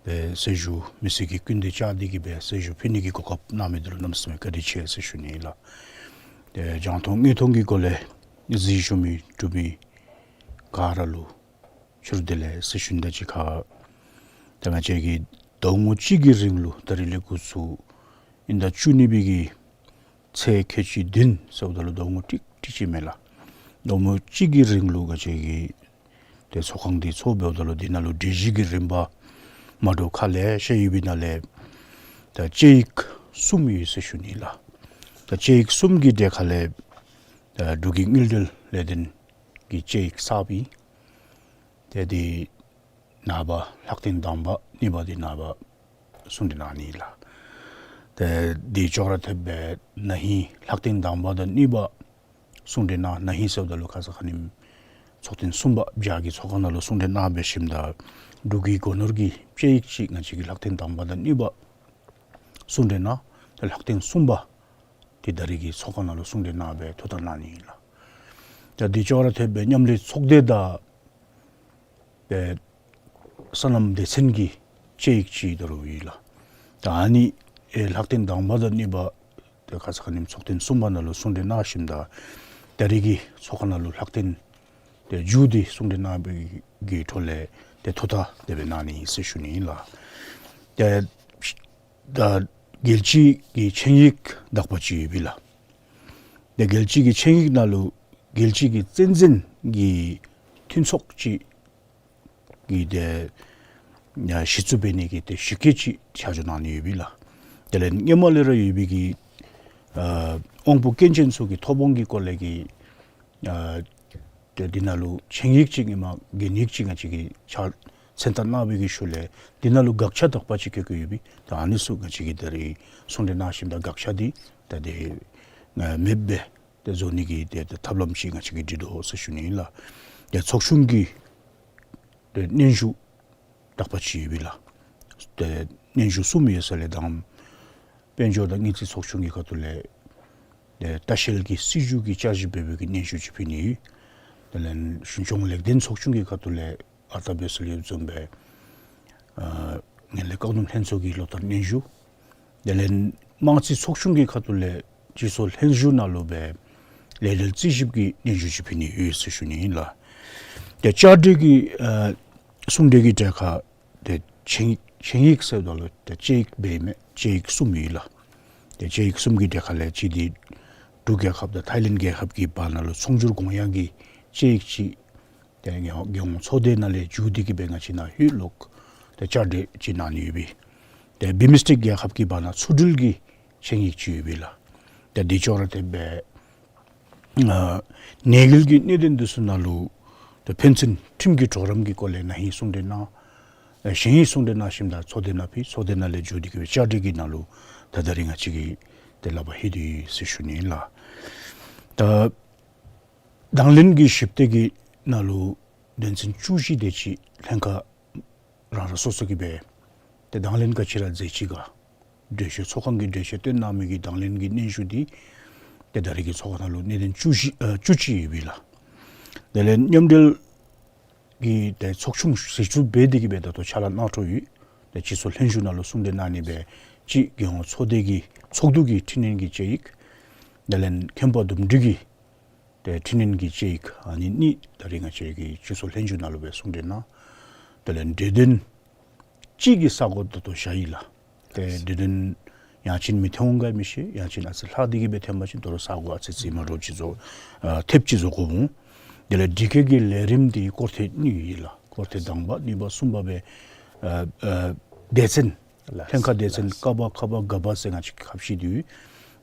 ཏེ་གསལ་ཞུ་མི་སེར་གྱི་སྐུ་མདུན་བཅར་ཏེ་གི་སྦེ་གསལ་ཞུ་ཕུལ་ནི་གི་གོ་སྐབས་གནང་མི་འདི་ལུ་གནམ་མེད་ས་མེད་བཀའ་དྲིན་ཆེ་ཟེར་ཞུ་ནི་ཨིན་ལགས། ཏེ་རྒྱང་མཐོང་དངོས་མཐོང་གི་སྒོ་ལས་གཟིགས་ཞུ་མི་འབྲུག་མི་ག་ར་ལུ་ཕྱི་རུ་བདེ་ལེགས་ཟེར་ཞུ་ནི་དང་གཅིག་ཁར་ད་ང་བཅས་ཀྱིས་ཟླཝ་ངོ་གཅིག་གི་རིང་ལུ་ད་རིས་ལས་འགོ་བཙུགས་ཨིན་ཟླ་བཅུ་གཉིས་པའི་གི་ཚེས་ཁལ་གཅིག་བདུན་ཟེརཝ་ད་ལུ་ཟླཝ་ངོ་ཏིག་ཏིག་ཅིག་མས་ལགས། ཟླཝ་ངོ་གཅིག་གི་རིང་ལུ་ང་བཅས་ཀྱིས་ཏེ་ཚོགས་ཁང་འདི་ཚོགས་འབདཝ་ད་ལུ་འདི་ནང་ལུ་གྲོས་གཞི་གི་རིམ་པ་མ་འདྲཝ་ཁག་ལེ་ཤ་ཡོད་པའི་ནང་ལས་ད་དཔྱད་ཡིག་གསུམ་ཡོད་ཟེར་ཞུ་ནི་ལགས། ད་དཔྱད་ཡིག་གསུམ་གྱི་གྲས་ཁར་ལས་ད་འབྲུག་གི་དངུལ་འབྲེལ་ལས་དོན་གྱི་དཔྱད་ཡིག་གསརཔ་ཨིན། ཏེ་འདི་ནངས་པ་ལྷག་དོན་དང་པ་གཉིས་པ་འདི་ནངས་པ་གསུང་སྟེ་གནང་ནི་ལགས། ཏེ་དེ་ཅོག་ར་འཐདཔ་སྦེ་ན་ཧིང་ལྷག་རྟེན་དང་པ་དང་གཉིས་པ་གསུང་གྲོས་གནང་། ན་ཧིང་ཟེརཝ་ད་ལུ་ཁ་ཙ་ཁ་ཉིནམ་ཚོགས་ཐེངས་གསུམ་པ་བྱཱར་གྱི་ཚོགས་ཁང་ནང་ལུ་གསུང་གྲོས་གནང་སྦེ་ཞིནམ་ད་འབྲུག་གི་སྒོ་ནོར་གྱི་དཔྱད་ཡིག་ཅིག་ང་བཅས་ཀྱིས་ལྷག་རྟེན་དང་པ་དང་གཉིས་པ་གསུང་གྲོས་གནང་། ཏེ་ལྷག་རྟེན་གསུམ་པ་འདི་ད་རེས་ཀྱི་ཚོགས་ཁང་ནང་ལུ་གསུང་གྲོས་གནང་སྦེ་ཐོ་བཏང་གནང་ནི་ཨིན་ལགས། ད་དེ་ཅོག་ར་འཐདཔ་སྦེ་མཉམ་ལས་ཚོགས་སྡེ་དང་ཏེ་སོ་ནམ་སྡེ་ཚན་གྱི་དཔྱད་ཡིག་ཅིག་ད་རུང་ཡོད་ལགས། ད་ཨ་ནི་ཨེ་ལྷག་རྟེན་དང་པ་དང་གཉིས་པ་ཏེ་ཁ་ཙ་ཁ་ཉིནམ་ཚོགས་ཐེངས་གསུམ་པ་ནང་ལུ་གསུང་གྲོས་གནང་ཞིནམ་ད་ད་རེས་ཀྱི་ཚོགས་ཁང་ནང་ལུ་ལྷག་རྟེན་ཏེ་མཇུག་འདི་གསུང་གྲོས་གནང་བའི་གི་འཕྲོ་ལས་ཏེ་ཐོ་བཏང་དེ་སྦེ་གནང་ནི་ཨིན་ཟེར་ཞུ་ནི་ཨིན་ལགས། ཏེ་ད་རྒྱལ་སྤྱི་གི་ཆིངས་ཡིག་དག་པ་ཅིག་ཡོད་པས་ལགས། ཏེ་རྒྱལ་སྤྱི་གི་ཆིངས་ཡིག་ནང་ལུ་རྒྱལ་སྤྱི་གི་བཙན་འཛིན་གྱི་མཐུན་ཚོགས་ཅིག་གི་ཏེ་ཡ་གཞི་བཙུགས་འབད་ནི་གི་ཏེ་གཞི་བཀོད་ཅིག་ཆ་འཇོག་གནང་ནི་ཡོད་པས་ལགས། དེ་ལས་སྔོན་མ་ལས་ར་ཡོད་པའི་གི་ཨ་དབང་པོ་སྐྱོན་ཅན་ཚུ་གི་ཐོབ་དབང་གི་སྐོར་ལས་ཀྱི་ཨ་ཏེ་འདི་ནང་ལུ་ཆིངས་ཡིག་ཅིག་ཨིནམ་གན་ཡིག་ཅིག་ང་བཅས་ཀྱིས་ཕྱག་མཚན་རྟགས་གནང་བའི་གི་ཤུལ་ལས་འདི་ནང་ལུ་དགག་བྱ་དག་པ་ཅིག་བཀོད་བཀོདཔ་ཡོད་པས། ད་ཨ་ནི་ཚུ་ང་བཅས་ཀྱིས་ད་རེས་གསུང་གྲོས་གནང་ཞིནམ་ད་དགག་བྱ་འདི་ད་ཏེ་ཨ་མེདཔ་སྦེ་ཏེ་བཟོ་ནི་གི་ཏེ་ཏེ་ཐབས་ལམ་ཅིག་ང་བཅས་ཀྱིས་སྒྲིག་དོ་ཟེར་ཞུ་ནི་ཨིན་ལགས། ཏེ་ཚོགས་ཆུང་གི་ཏེ་སྙན་ཞུ་དག་པ་ཅིག་ཡོད་པས་ལགས། ཏེ་སྙན་ཞུ་གསུམ་ཡོད་ས་ལས་དང་པ་དཔལ་འབྱོར་དང་དངུལ་རྩིས་ཚོགས་ཆུང་གི་ཁ་ཐུག་ལས་ཏེ་ལྟ་བཤལ་གྱི་སྲིད་བྱུས་ཀྱི་བསྐྱར་ཞིབ་འབད་བའི་གི་སྙན་ཞུ་ཅིག་ཕུལ་ནི་ཡོད། དེ་ལས་གཞུང་སྐྱོང་ལེགས་ལྡན་ཚོགས་ཆུང་གི་ཁ་ཐུག་ལས་ཨ་རྟག་འབད་ས་ལས་བཟུམ་སྦེ་ཨ་ངན་ལྷད་བཀག་སྡོམ་ལྷན་ཚོགས་ཀྱི་ལོ་བསྟར་སྙན་ཞུ། དེ་ལས་དམངས་རྩིས་ཚོགས་ཆུང་གི་ཁ་ཐུག་ལས་སྤྱི་ཚོགས་ལྷན་བཞུགས་ནང་ལུ་སྦེ་ལས་རིམ་རྩིས་ཞིབ་ཀྱི་སྙན་ཞུ་ཅིག་ཕུལ་ནི་ཡོད་ཟེར་ཞུ་ནི་ཨིན་ལགས། ཏེ་བསྐྱར་གྲོས་ཀྱི་ཨ་གསུང་གྲོས་ཀྱི་གྲལ་ཁར་ཏེ་ཆིངས་ཆིངས་ཡིག་ཟེརཝ་ད་ལུ་ཏེ་དཔྱད་ཡིག་འབད་མི་དཔྱད་ཡིག་གསུམ་ཡོད་ལགས། ཏེ་དཔྱད་ཡིག་གསུམ་གྱི་གྲལ་ཁ་ལས་གཅིག་འདི་འབྲུག་རྒྱལ་ཁབ་དང་ཐའི་ལེནཌ་རྒྱལ་ཁབ་ཀྱི་བར་ན་ལུ་ཚོང་སྒྱུར་དགོངས་ཡངས་ཀྱི་དཔྱད་ཡིག་ཅིག་ཏེ་རྒྱལ་ཡོངས་ཚོགས་སྡེ་ནང་ལས་མཇུག་སྡུད་ཀྱི་སྦེ་ང་བཅས་ནང་ལྷོད་ལུ་ཏེ་བསྐྱར་གྲོས་ཅིག་གནང་ནི་ཡོད་པས། ཏེ་བིམ་སྟེག་རྒྱལ་ཁབ་ཀྱི་བར་ན་ཚུར་འབྲེལ་གྱི་ཆིངས་ཡིག་ཅིག་ཡོད་པས་ལགས། ཏེ་འདི་ཅོག་ར་འཐདཔ་སྦེ་ཨ་གནས་འགེལ་གྱི་གནད་དོན་འདི་ཚུ་ནང་ལུ་ཏེ་ཕན་ཚུན་ཁྲིམས་ཀྱི་གྲོགས་རམ་གྱི་སྐོར་ལས་ན་ཧིང་གསུང་གྲོས་གནང་། ཨ་གཞེས་ཧིང་གསུང་གྲོས་གནང་ཞིནམ་ད་ཚོགས་སྡེ་ནང་ཕུལ། ཚོགས་སྡེ་ནང་ལས་མཇུག་སྡུད་ཀྱི་སྦེ་བསྐྱར་གྲོས་ཀྱི་ནང་ལུ་ད་ད་རིས་ང་བཅས་ཀྱིས་ཏེ་ལག་པར་ལྷོད་དེ་ཡོད་ཟེར་ཞུ་ནི་ཨིན་ལགས། ད་དང་ལེན་གྱི་ཞིབ་ལྟ་གི་ནང་ལུ་དོན་ཚན་བཅུ་བཞི་དེ་ཅིག་ལྷན་ཁག་རང་རང་སོ་སོ་གིས་སྦེ་ཏེ་དང་ལེན་ག་ཅི་ར་མཛད་ཅི་ག། གྲོས་ཆོད་ཚོགས་ཁང་གིས་གྲོས་ཆོད་བཏོན་གནང་མི་གི་དང་ལེན་གྱི་སྙན་ཞུ་འདི་ཏེ་ད་རིས་ཀྱི་ཚོགས་ཁང་ནང་ལུ་གནད་དོན་བཅུ་བཞི་ཨ་བཅུ་གཅིག་ཡོད་པས་ལགས། དེ་ལས་མཉམ་འབྲེལ་གྱི་ཏེ་ཚོགས་ཆུང་གཞི་བཙུགས་འབད་དེ་གི་སྦེ་ད་ལྟོ་ཕྱག་ལཱ་གནང་འཕྲོ་ཡོད། ཏེ་སྤྱི་ཚོགས་ལྷན་བཞུགས་ནང་ལུ་གསུང་གྲོས་གནང་ནི་སྦེ་གཅིག་རྒྱལ་ཡོངས་ཚོགས་སྡེ་གི་ཚོགས་འདུ་གི་འཕྲི་སྣོན་གྱི་དཔྱད་ཡིག། དེ་ལས་ཁྱིམ་པ་འདུམ་འགྲིག་གི་ཏེ་འཕྲི་སྣོན་གྱི་དཔྱད་ཡིག། ཨ་ནི་གཉིས་ད་རིས་ང་བཅས་ཀྱིས་སྤྱི་ཚོགས་ལྷན་བཞུགས་ནང་ལུ་སྦེ་གསུང་གྲོས་གནང་། དེ་ལས་འབྲེལ་དོན་གཅིག་གི་ས་གོ་ད་ལྟོ་བཞག་ཡི་ལགས། ཏེ་འབྲེལ་དོན་ཡང་ཅིན་མི་ཐོན་འོང་ག་མི་ཤེས། ཡང་ཅིན་ཨ་ཙི་ལྷག་སྟེ་གི་སྦེ་ཐོན་པ་ཅིན་ད་རུང་ས་གོ་ཨ་ཙི་ཙི་མ་འདྲཝ་ཅིག་བཟོ་ཨ་ཐེབས་ཅིག་བཟོ་དགོཔ་འོང་། དེ་ལས་སྒྲིག་བཀོད་ཀྱི་ལས་རིམ་འདི་སྐོར་ཐེངས་གཉིས་ཡོད་ལགས། སྐོར་ཐེངས་དང་པ་གཉིས་པ་གསུམ་པ་སྦེ་ཨ་ཨ་སྡེ་ཚན་ལགས། ལྷན་ཁག་སྡེ་ཚན་ལགས། ཀ་པ་ཁ་པ་ག་པ་ཟེར་ང་བཅས་ཁ་བཤད་དེ་ཡོད།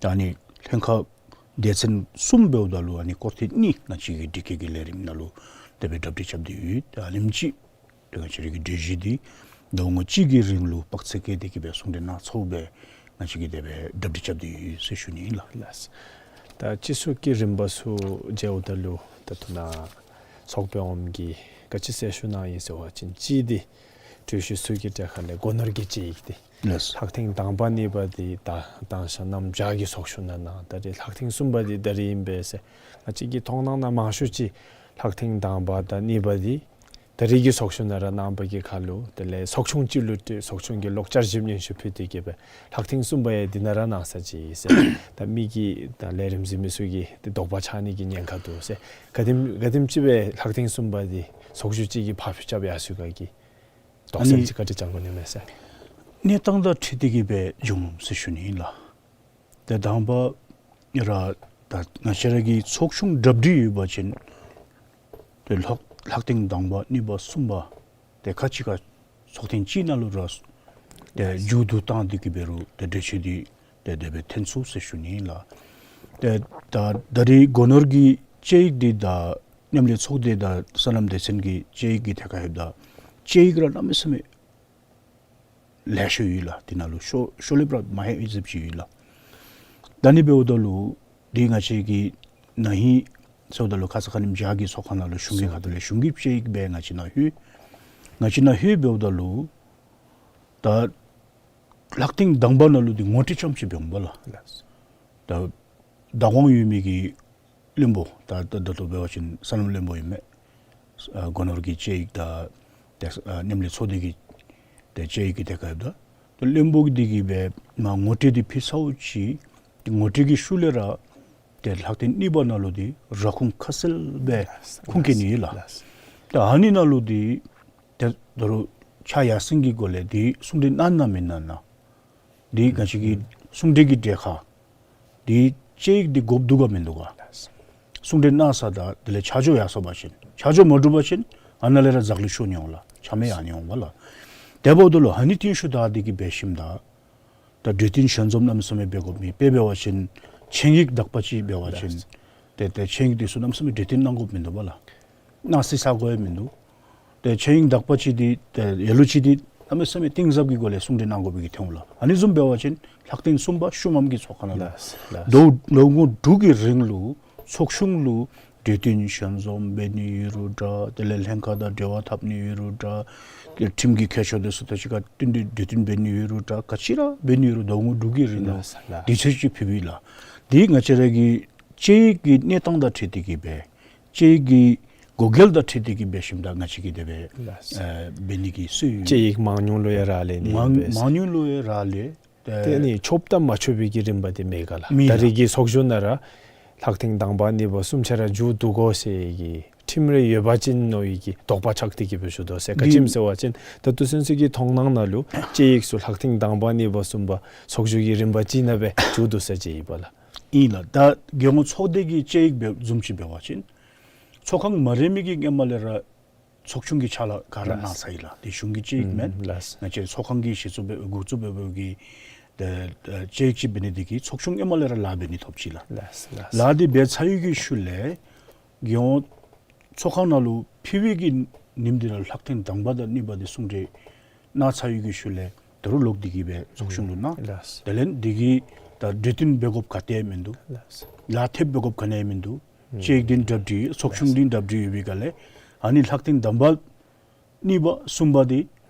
ད་ཨ་ནི་ལྷན་ཁག་སྡེ་ཚན་གསུམ་འབདཝ་ད་ལུ་ཨ་ནི་སྐོར་ཐེངས་གཉིས་ང་བཅས་ཀྱིས་སྒྲིག་བཀོད་ཀྱི་ལས་རིམ་ནང་ལུ་དེ་སྦེ་གྲ་སྒྲིག་རྐྱབ་སྟེ་ཡོད། ད་ཨ་ནེམ་ཅིག་ཏེ་ང་བཅས་ར་གི་གྲོས་གཞི་འདི་ཟླཝ་ངོ་གཅིག་གི་རིང་ལུ་དཔག་ཚད་བཀལ་ཏེ་གི་སྦེ་གསུང་གྲོས་གནང་ཚརཝ་སྦེ་ང་བཅས་ཀྱིས་དེ་སྦེ་གྲ་སྒྲིག་རྐྱབ་སྟེ་ཡོད་ཟེར་ཞུ་ནི་ཨིན་ལགས། ལགས། ད་སྤྱི་ཚོགས་ཀྱི་རིམ་པ་ཚུ་མཇལཝ་ད་ལུ་ད་ལྟོ་ནཱ་ཚོགས་དཔོན་འོགམ་གིས་ག་ཅི་གསལ་ཞུ་གནང་ཡི་ཟེར་བ་ཅིན་གཅིག་འདི་གྲོས་གཞི་ཚུ་གི་གྲལ་ཁ་ལས་སྒོ་ནོར་གྱི་དཔྱད་ཡིག་འདི། ལགས། ལྷག་ཐེངས་དང་པ་གཉིས་པ་འདི་ད་དང་ཞག་གནམ་བྱཱར་གྱི་ཚོགས་ཞུགས་ནང་གནང་། ད་རིས་ལྷག་ཐེངས་གསུམ་པ་འདི་ད་རིས་ཨིན་པས་ཟེར། ང་བཅས་ཀྱི་མཐོང་སྣང་ནང་མང་ཤོས་ཅིག་ལྷག་ཐེངས་དང་པ་དང་གཉིས་པ་འདི་ད་རིས་ཀྱི་ཚོགས་ཞུགས་ནང་ར་གནང་པ་གི་ཁར་ལུ་དེ་ལས་ཚོགས་ཆུང་ཅིག་ལུ་ཏེ་ཚོགས་ཆུང་གིས་ལོག་བསྐྱར་ཞིབ་སྙན་ཞུ་ཕུལ་ཏེ་གི་སྦེ་ལྷག་ཐེངས་གསུམ་པ་ཡང་འདི་ནང་ར་གནང་ས་ཅིག་ཟེར། ད་མི་གིས་ད་ལས་རིམ་གཟིགས་མི་ཚུ་གིས་ཏེ་དོགས་པ་ཆགས་ནི་གི་ཉེན་ཁ་འདུག་ཟེར། ག་དེམ་ག་དེམ་ཅིག་སྦེ་ལྷག་ཐེངས་གསུམ་པ་འདི་ཚོགས་ཞུགས་ཅིག་གིས་ཕར་འགྱངས་རྐྱབ་ཡར་སོང་ག་གི་དོགས་སེལ་ཨ་ནི་ཅིག་ག་དེ་རྐྱབ་དགོ་ནི་མས་ཟེར། གནས་སྟངས་དང་འཁྲིལ་ཏེ་གི་སྦེ་འབྱུངམ་ཟེར་ཞུ་ནི་ཨིན་ལགས། ཏེ་དང་པ་ར་ད་ང་བཅས་ར་གི་ཚོགས་ཆུང་གྲ་སྒྲིག་ཡོད་པ་ཅིན་ཏེ་ལྷག་ལྷག་ཐེངས་དང་པ་གཉིས་པ་གསུམ་པ་ཏེ་ཁ་ཅིག་ཁར་ཚོགས་ཐེངས་གཅིག་ནང་ལུ་ར་ཏེ་མཇུག་བསྡུ་བཏང་སྟེ་གི་འབད་རུང་ཏེ་གྲོས་ཆོད་འདི་ཏེ་དེ་སྦེ་ཐོན་ཚུགས་ཟེར་ཞུ་ནི་ཨིན་ལགས། ཏེ་ད་ད་རིས་སྒོ་ནོར་གྱི་དཔྱད་ཡིག་འདི་དང་མཉམ་ལས་ཚོགས་སྡེ་དང་སོ་ནམ་སྡེ་ཚན་གྱི་དཔྱད་ཡིག་གི་ཐད་ཁར་ཡོདཔ་ད་དཔྱད་ཡིག་ར་གནམ་མེད་ས་མེད་ ལེ་ཤ་ཡོད་ལགས། དེ་ནང་ལུ་ཤོ་ཤོ་ལེབ་ར་མ་ཧེ་ཨིན་ཟེར་ཅིག་ཡོད་ལགས། ད་ནི་འབདཝ་ད་ལུ་འདི་ང་བཅས་ཀྱི་ན་ཧིང་ཟེརཝ་ད་ལུ་ཁ་ཙ་ཁ་ཉིནམ་རྒྱ་གི་ཚོགས་ཁང་ནང་ལུ་གཞུང་གི་ཁ་ཐུག་ལས་གཞུང་གི་དཔྱད་ཡིག་སྦེ་ང་བཅས་ནཱ་ལྷོད། ང་བཅས་ནཱ་ལྷོད་འབདཝ་ད་ལུ་ད་ལྷག་རྟིང་དང་པ་ནང་ལུ་འདི་ངོ་སྤྲོད་རྐྱངམ་ཅིག་འབད་འོང་པ་ལགས། ལགས། ད་བདག་དབང་ཡོད་མི་གི་བློན་པོ་ད་ད་ད་ལྟོ་འབད་བ་ཅིན་སོ་ནམ་བློན་པོ་ཨིན་མས། ཨ་སྒོ་ནོར་གྱི་དཔྱད་ཡིག་དང་ཏེ་ཨ་མཉམ་ལས་ཚོགས་སྡེ་གི་ཏེ་དཔྱད་ཡིག་གི་ཏེ་ག་ཡོདཔ་ད་ཏེ་བློན་པོ་གིས་འདི་གི་སྦེ་མ་ངོ་སྤྲོད་འདི་ཕུལ་ཚརཝ་ཅིག་ཏེ་ངོ་སྤྲོད་ཀྱི་ཤུལ་ལས་ར་ཏེ་ལྷག་རྟིང་གཉིས་པ་ནང་ལུ་འདི་ར་ཁུངས་ཁ་གསལ་སྦེ་ལགས། ཁུངས་སྐྱེལ་ནི་ཡོད་ལགས། ལགས། ཏེ་ཨ་ནི་ནང་ལུ་འདི་ཏེ་ད་རུང་ཕྱག་ཡར་སེང་གི་སྒོ་ལས་འདི་གསུང་གྲོས་གནང་གནངམ་ཨིན་ན་ན། འདི་ང་བཅས་ཀྱི་གསུང་གྲོས་ཀྱི་གྲལ་ཁར་འདི་དཔྱད་ཡིག་འདི་དགོཔ་འདུག་ག་མིན་འདུག་ག། གསུང་གྲོས་གནང་ས་དང་དེ་ལས་ཆ་འཇོག་ཡར་སོང་པ་ཅིན་ཆ་འཇོག་མ་གྲུབ་པ་ཅིན་ཨ་ནཱ་ལས་ར་འཛག་ལུས་ཤོར་ནི་འོང་ལགས། ཆ་མེད་ཡར་ནི་འོང་པ་ལགས། དེ་འབདཝ་ད་ལུ་ཨ་ནི་རྟིང་ཤུལ་བདའ་སྟེ་གི་འབད་ཞིནམ་ད་ད་གྲོས་བསྟུན་ཞལ་འཛོམས་གནམ་མེད་ས་མེད་འབད་དགོཔ་མེད། དཔེ་འབད་བ་ཅིན་ཆེད་ཡིག་དག་པ་ཅིག་འབད་བ་ཅིན་ཏེ་ཏེ་ཆེད་ཡིག་འདི་ཚུ་གནམ་མེད་ས་མེད་གྲོས་བསྟུན་གནང་དགོཔ་མིན་འདུག་པ་ལགས། གནང་སྲིད་ས་གོ་ཡང་མིན་འདུག། ཏེ་ཆེད་ཡིག་དག་པ་ཅིག་འདི་ཏེ་ལ་ལུ་ཅིག་འདི་གནམ་མེད་ས་མེད་གཏིང་ཟབ་ཀྱི་སྒོ་ལས་གསུང་གྲོས་གནང་དགོ་པའི་གི་ཐོན་འོང་ལགས། ཨ་ནི་བཟུམ་འབད་བ་ཅིན་ལྷག་རྟིང་གསུམ་པ་ཤུལ་མམ་གྱི་ཚོགས་ཁང་ནང་ལུ་ལགས་ལགས། ཟླཝ་ཟླཝ་ངོ་དྲུག་གི་རིང་ལུ་ཚོགས་ཆུང་ལུ་གྲོས་བསྟུན་ཞལ་འཛོམས་འབད་ནི་ཡོད་རུང་འདྲ། དེ་ལས་ལྷན་ཁག་དང་འབྲེལ་བ་འཐབ་ནི་ཡོད་རུང་འདྲ། ཏེ་ཁྲིམས་ཀྱི་མཁས་མཆོག་འདི་ཚུ་དང་གཅིག་ཁར་བསྟུན་ཏེ་གྲོས་བསྟུན་འབད་ནི་ཡོད་རུང་འདྲ། ག་ཅི་ར་འབད་ནི་ཡོད་རུང་ཟླཝ་ངོ་དྲུག་གི་རིང་ལུ་ལགས་ལགས། དུས་ཚོད་ཅིག་ཕུལ་བའི་ལགས། འདི་ང་བཅས་ར་གི་དཔྱད་ཡིག་གི་གནས་སྟངས་དང་འཁྲིལ་ཏེ་གི་སྦེ་དཔྱད་ཡིག་གི་གོ་གལ་དང་འཁྲིལ་ཏེ་གི་འབད་ཞིནམ་ད་ང་བཅས་ཀྱིས་དེ་སྦེ་ལགས། ཨ་འབད་ནི་གི་སྲོལ་ཡོད། དཔྱད་ཡིག་མང་ཉུང་ལུ་ཡང་རག་ལས་ནི་མང་ཨིན་པས། མང་ཉུང་ལུ་ཡང་རག་ལས། ཏེ་ཏེ་ནི་ཆོགཔ་དང་མ་ཆོག་པའི་གི་རིམ་པ་དེ་མེད་ག་ལགས། མེད་ད་ལགས། རེས་ཀྱི་ཚོགས་བཞུགས་ནང་ར་ལྷག་རྟིང་དང་པ་གཉིས་པ་གསུམ་ཆ་ར་མཇུག་བསྡུ་དགོ་ཟེར་གྱི་ཁྲིམས་རེ་ཡོད་པ་ཅིན་མནོ་བའི་གི་དོགས་པ་ཆགས་ཏེ་གི་སྦེ་ཞུ་དོ་ཟེར། ག་ཅི་སྨོ་ཟེར་བ་ཅིན་ད་ལྟོ་ཚུན་ཚོད་ཀྱི་མཐོང་སྣང་ནང་ལུ་དཔྱད་ཡིག་ཚུ་ལྷག་རྟིང་དང་པ་གཉིས་པ་གསུམ་པ་ཚོགས་བཞུགས་ཀྱི་རིམ་པ་ཅིག་ནང་སྦེ་མཇུག་བསྡུ་ས་ཅིག་ཨིན་པས་ལགས། ཨིན་ལགས། ད་རྒྱལ་ཡོངས་ཚོགས་སྡེ་གི་དཔྱད་ཡིག་འབད་བཟུམ་ཅིག་འབད་བ་ཅིན་ཚོགས་ཁང་མ་རན་མི་གི་སྔོན་མ་ལས་ར་ཚོགས་ཆུང་གི་ཕྱག་ལཱ་ག་ར་ལགས། གནང་ཚར་ཡི་ལགས། དེ་གཞུང་གི་དཔྱད་ཡིག་མེན། ཨུམ་ལགས། ང་བཅས་ཚོགས་ཁང་གི་གཞི་བཙུགས་འབད་འགོ་བཙུགས་འབད་འབདཝ་གི་ཏེ་ཨ་དཔྱད་ཡིག་ཅིག་འབད་ནི་དེ་གིས་ཚོགས་ཆུང་ཧེ་མ་ལས་ར་ལཱ་འབད་ནི་ཐོབ་ཅི་ལགས། ལགས་ལགས། ལཱ་འདི་འབད་ཚར་ཡི་གི་ཤུལ་ལས་རྒྱལ་ཡོངས་ཚོགས་ཁང་ནང་ལུ་ཕུལ་བའི་གི་ཉིནམ་འདི་ར་ལྷག་རྟིང་དང་པ་དང་གཉིས་པ་འདི་གསུང་གྲོས་གནང་ཚར་ཡི་གི་ཤུལ་ལས་ད་རུང་ལོག་སྟེ་གི་སྦེ་ཚོགས་ཆུང་ལུ་གནང་། ལགས། དེ་ལས་འདི་གི་ད་གྲོས་བསྟུན་འབད་དགོཔ་ག་ཏེ་ཡང་མིན་འདུག། ལགས། ལཱ་ཐེབས་འབད་དགོཔ་ག་ནི་ཡང་མིན་འདུག། ཨུམ། དཔྱད་ཡིག་འདི་གྲ་སྒྲིག་ཚོགས་ཆུང་འདི་གྲ་སྒྲིག་ཡོད་པའི་སྒང་ལས་ཨ་ནི་ལྷག་རྟིང་དང་པ་གཉིས་པ་གསུམ་པ་འདི་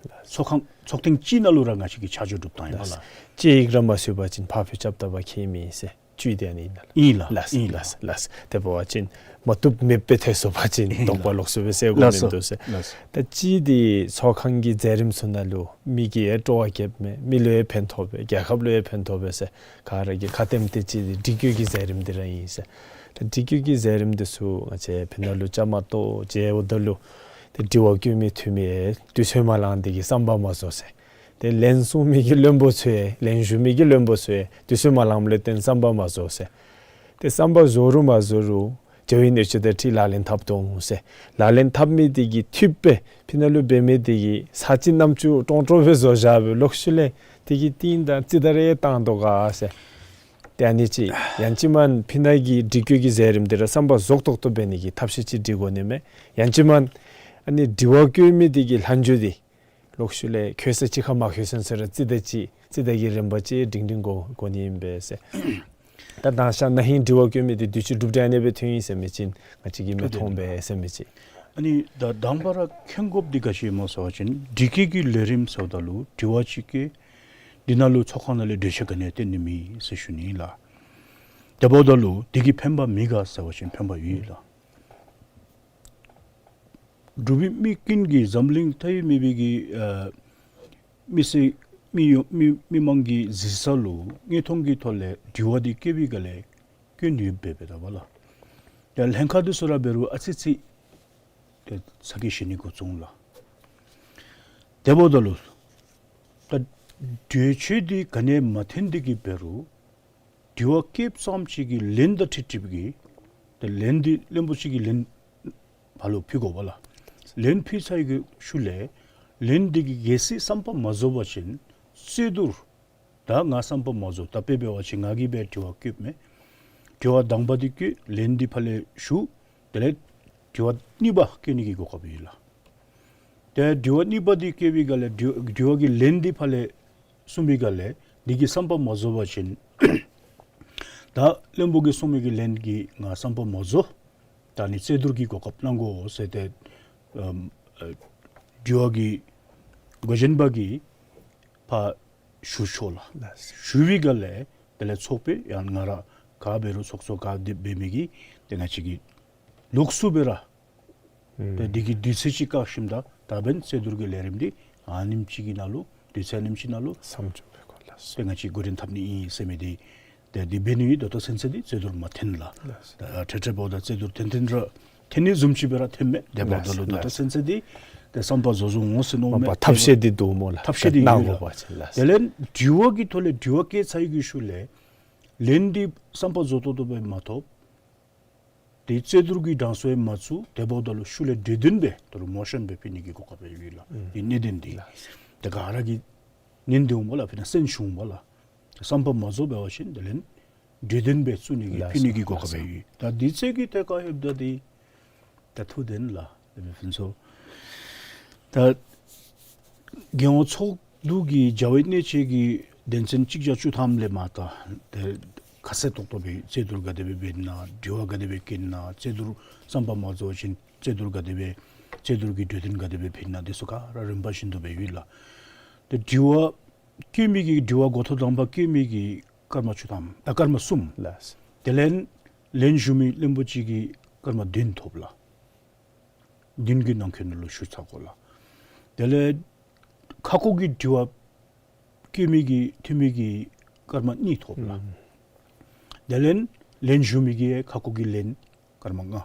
ཚོགས་ཁང་ཚོགས་ཐེངས་གཅིག་ནང་ལུ་ར་ང་བཅས་ཀྱིས་ཆ་འཇོག་གྲུབ་བཏང་ཡི་ལགས། ལགས། དཔྱད་ཡིག་ར་མ་ཚུད་པ་ཅིན་ཕར་འཕུལ་རྐྱབ་ད་པ་ཁྱད་མེད་ཟེར་བཅུད་དེ་ཨ་ནི་ཨིན་ན་ལགས། ཨིན་ལགས། ལགས་ལགས། ལགས་ལགས། དེ་འབད་བ་ཅིན་མ་བཏུབ་མེདཔ་སྦེ་ཐལ་སོང་པ་ཅིན་ཨིན་ལགས། དོགས་པ་ལོག་སུ་སྦེ་སེལ་དགོ་ལགས་སོ། མིན་འདུག་ཟེར། ལགས་སོ། ད་ཅི་འདི་ཚོགས་ཁང་གི་མཛད་རིམ་ཚུ་ནང་ལུ་མི་གིས་ཡང་སྤྲོ་བ་བསྐྱེདཔ་མས། མི་ལུ་ཡང་ཕན་ཐོགས་པས། རྒྱལ་ཁབ་ལུ་ཡང་ཕན་ཐོགས་པས་ཟེར་ག་ར་གིས་ཁ་བསྟནམ་དེ་ཅིག་འདི་སྒྲིག་བཀོད་ཀྱི་མཛད་རིམ་འདི་ར་ཨིན་ཟེར། ད་སྒྲིག་བཀོད་ཀྱི་མཛད་རིམ་འདི་ཚུ་ང་བཅས་ཕི་ནང་ལུ་བཅའ་མར་གཏོགས་བྱོནམ་ད་ལུ་ཏེ་དྲི་བ་བཀོད་མི་འཐུས་མི་ཡང་དུས་ཚོད་མ་ལང་སྟེ་གི་བསམ་པ་མ་རྫོགས་ཟེར། ཏེ་ལན་གསུང་མི་གི་བློན་པོ་ཚུ་ཡང་ལན་ཞུ་མི་གི་བློན་པོ་ཚུ་ཡང་དུས་ཚོད་མ་ལངམ་ལས་བརྟེན་བསམ་པ་མ་རྫོགས་ཟེར། ཏེ་བསམ་པ་རྫོགས་རུང་མ་རྫོགས་རུང་འབྱོན་པའི་གནས་མཆོག་དང་འཁྲིལ་ལག་ལེན་འཐབ་དོ་འོང་ཟེར། ལག་ལེན་འཐབ་མི་དེ་གིས་འཐུས་པའི་ཕི་ནང་ལུ་འབད་མི་དེ་གིས་ས་ཅིག་རྣམ་ཅོ་ཀྲོང་ཀྲོང་སྦེ་བཟོ་བཞག་སྦེ་ལོག་ཤུལ་ལས་དེ་གི་རྟིང་དང་རྩིས་ད་རེ་བཏང་དོ་ག་ཟེར། ཏེ་ཨ་ནི་ཅིག་ཡང་ཅིན་མེན་ཕི་ནང་གི་སྒྲིག་བཀོད་ཀྱི་མཛད་རིམ་འདི་ར་བསམ་པ་རྫོགས་ཏོག་ཏོ་འབད་ནི་གི་ཐབས་ཤེས་ཅིག་སྒྲིག་དགོ་ནི་མས། ཡང་ཅིན་མེན་ཨ་ནི་དྲི་བ་བཀོད་མི་དེ་གི་ལྷན་བརྒྱུད་དེ་ལོག་ཤུལ་ལས་འཁོད་ས་ཅིག་ཁར་མ་འཁོད་ཚུན་ཚོད་ར་རྩིས་ད་ཅིག་རྩིས་ད་གི་རིམ་པ་ཅིག་སྒྲིང་སྒྲིང་དགོ་དགོ་ནི་ཨིན་པས་ཟེར། ད་དང་ཤ་ན་ཧིང་དྲི་བ་བཀོད་མི་དེ་དུས་ཅི་གྲུབ་སྟེ་ཨ་ནི་སྦེ་ཐོན་ཡི་ཟེར་མི་ཅིག་ང་བཅས་ཀྱིས་མི་མཐོང་པས་ཟེར་མི་ཅིག། ཨ་ནི་ད་དང་པ་ར་མཁྱེན་དགོཔ་འདི་ག་ཅི་སྨོ་ཟེར་བ་ཅིན་སྒྲིག་བཀོད་ཀྱི་ལས་རིམ་ཟེརཝ་ད་ལུ་དྲི་བ་ཅིག་བཀོད། འདི་ནང་ལུ་ཚོགས་ཁང་ནང་ལས་གྲོས་ཆོད་ག་ནི་ཡང་བཏོན་ནི་མེད་ཟེར་ཞུ་ནི་ལགས། དེ་འབདཝ་ད་ལུ་དེ་གིས་ཕན་པ་མེད་ག་ཟེར་བ་ཅིན་ཕན་པ་ཡོད་ལགས། འབྲུག་པའི་མི་ཀུན་གྱིས་འཛམ་གླིང་མཐའ་ཡས་མེད་པའི་གི་ཨ་མི་སེར་མི་ཡོངས་མི་མི་མང་གི་གཟིགས་ས་ལུ་དངོས་མཐོང་གི་ཐོག་ལས་དྲི་བ་འདི་བཀོད་པའི་སྒང་ལས་སྐྱོན་ཡོདཔ་སྦེ་འབདཝ་ད་པ་ལགས། ཡང་ལྷན་ཁག་འདི་ཚུ་ར་འབད་རུང་ཨ་ཙི་ཙི་ཏེ་ཚ་གྱང་བཞེས་ནི་འགོ་བཙུགས་འོང་ལགས། དེ་འབདཝ་ད་ལུ་ད་གྲོས་ཆོད་འདི་ག་ནི་ཡང་མ་ཐོན་ཏེ་གི་འབད་རུང་དྲི་བ་བཀོདཔ་ཙམ་ཅིག་གི་ལན་དང་འཁྲིལ་འཁྲིལཝ་གི་ཏེ་ལན་འདི་བློན་པོ་ཅིག་གིས་ལན་ཕར་ལུ་ཕུལ་དགོ་པ་ལགས། ལན་ཕུལ་ཚར་བའི་གི་ཤུལ་ལས་ལན་འདི་གིས་གལ་སྲིད་བསམ་པ་མ་རྫོགས་པ་ཅིན་རྩོད་བསྡུར། ད་ང་བསམ་པ་མ་རྫོགས། ད་དཔེ་འབད་བ་ཅིན་ང་གིས་སྦེ་དྲི་བ་བཀོདཔ་མས། དྲི་བ་དང་པ་འདི་བཀོད། ལན་འདི་ཕར་ལས་ཞུ། དེ་ལས་དྲི་བ་གཉིས་པ་བཀོད་ནི་གི་གོ་སྐབས་ཡོད་ལགས། ཏེ་དྲི་བ་གཉིས་པ་འདི་བཀོད་པའི་སྒང་ལས་དྲི་དྲི་བ་གི་ལན་འདི་ཕར་ལས་ གསུངས་པའི་སྒང་ལས་འདི་གི་བསམ་པ་མ་རྫོགས་པ་ཅིན་ད་བློན་པོ་གིས་གསུངས་མི་གི་ལན་གྱིས་ང་བསམ་པ་མ་རྫོགས། ད་ནི་རྩོད་བསྡུར་གྱི་གོ་སྐབས་གནང་དགོ་ཟེར་ཏེ་ཨམ་ཨ་དྲི་བ་གི་འགོ་འདྲེན་པ་གིས་ཕར་ཞུ་ཆོག་ལགས། ལགས། ཞུ་བའི་སྒང་ལས་དེ་ལས་ཚོགས་པས་ཡང་ང་ར་ག་འབད་རུང་ཚོགས་གཙོ་ག་འབད་མི་གིས་ཏེ་ང་བཅས་ཀྱི་ལོགས་སུ་སྦེ་ར་ཨུམ་ཏེ་འདི་གི་དུས་ཚོད་ཅིག་བཀག་ཞིནམ་ད་ད་འབདན་རྩོད་བསྡུར་གྱི་ལས་རིམ་འདི་ཨ་ནེམ་ཅིག་གི་ནང་ལུ་དུས་ཚོད་ཨ་ནེམ་ཅིག་ནང་ལུ་མཚམས་འཇོག་འབད་དགོ་ལགས། ཏེ་ང་བཅས་འགོ་འདྲེན་འཐབ་ནི་ཨིན་ཟེར་མི་འདི་ཏེ་འདི་འབད་ནི་ད་ལྟོ་ཚུན་ཚོད་འདི་རྩོད་བསྡུར་མ་ཐོན་ལགས། ལགས། ད་ཁྲེ་ཁྲེ་འབདཝ་ད་རྩོད་བསྡུར་ཐོན་ཐོན་ར་ཐོན་ནི་བཟུམ་ཅིག་སྦེ་ར་ཐོནམ་མས། དེ་འབདཝ་ད་ལུ་ད་ལྟོ་ཚུན་ཚོད་འདི་ཏེ་བསམ་པ་རྫོགས་རྫོགས་འོང་ཟེར་མནོཝ་མས། མ་པ་ཐབས་ཤེས་འདི་འདུག་སྨོ་ལགས། ཐབས་ཤེས་འདི་ཡོད་ལགས། གནང་དགོ་པ་ཅིན་ལགས། དེ་ལས་དྲི་བ་གི་ཐོག་ལས་དྲི་བ་བཀོད་ཚར་བའི་ཤུལ་ལས་ལན་འདི་བསམ་པ་རྫོགས་ཏོག་ཏོ་སྦེ་མ་ཐོབ། ཏེ་རྩོད་བསྡུར་གྱི་གྲངས་སུ་ཡང་མ་ཚུད། དེ་འབདཝ་ད་ལུ་ཤུལ་ལས་གྲོས་དོན་སྦེ་ད་རུང་མོ་ཤཱན་སྦེ་ཕུལ་ནི་གི་གོ་སྐབས་ཡོད་ལགས། ཨུམ་འདི་གནད་དོན་འདི་ལགས། ཏེ་ག་ར་གིས་ཉན་ཏེ་འོང་པ་ལགས། ཕུལ་ན་སེམས་ཤུགས་འོང་པ་ལགས། བསམ་པ་མ་རྫོགས་འབད་བ་ཅིན་དེ་ལས་གྲོས་དོན་སྦེ་བཙུགས་ནི་གི་ལགས་ཕུལ་ནི་གི་གོ་སྐབས་ཡོད། ད་འདི་ཚུ་གི་ཐད་ཁར་ལྷོདཔ་ད་འདི་ད་ཐུགས་བདེན་ལགས། ཨེ་མི་ཕུན་ཚོགས། ད་རྒྱལ་ཡོངས་ཚོགས་འདུ་གི་བྱ་བའི་གནད་སྤྱོད་ཀྱི་དོན་ཚན་གཅིག་བརྒྱ་བཅུ་ཐམ་ལས་མར་ད་ཏེ་ཁ་གསལ་ཏོག་ཏོ་སྦེ་རྩོད་བསྡུར་ག་དེ་སྦེ་འབད་ན། དྲི་བ་ག་དེ་སྦེ་བཀོད་ན། རྩོད་བསྡུར་བསམ་པ་མ་རྫོགས་པ་ཅིན་རྩོད་བསྡུར་ག་དེ་སྦེ་རྩོད་བསྡུར་གྱི་གྲོས་དོན་ག་དེ་སྦེ་ཕུལ་ན། དེ་ཚུ་ག་ར་རིམ་པ་བཞིན་དུ་སྦེ་ཡོད་ལགས། ཏེ་དྲི་བ་བཀོད་མི་གི་དྲི་བ་འགོ་ཐོག་དང་པ་བཀོད་མི་གིས་སྐར་མ་བཅུ་ཐམ་ཨ་སྐར་མ་གསུམ། ལགས། དེ་ལས་ལན་ཞུ་མི་བློན་པོ་གཅིག་གིས་སྐར་མ་བདུན་ཐོབ་ལགས། བདུན་གྱི་ནང་འཁོད་ནང་ལུ་ཞུ་ཚར་དགོ་ལགས། དེ་ལས་ཁ་སྐོང་གི་དྲི་བ་བཀོད་མི་གི་འཐུས་མི་གིས་སྐར་མ་གཉིས་ཐོབ་ལགས། ཨུམ་དེ་ལས་ལན་ཞུ་མི་གིས་ཁ་སྐོང་གི་ལན་སྐར་མ་ལྔ་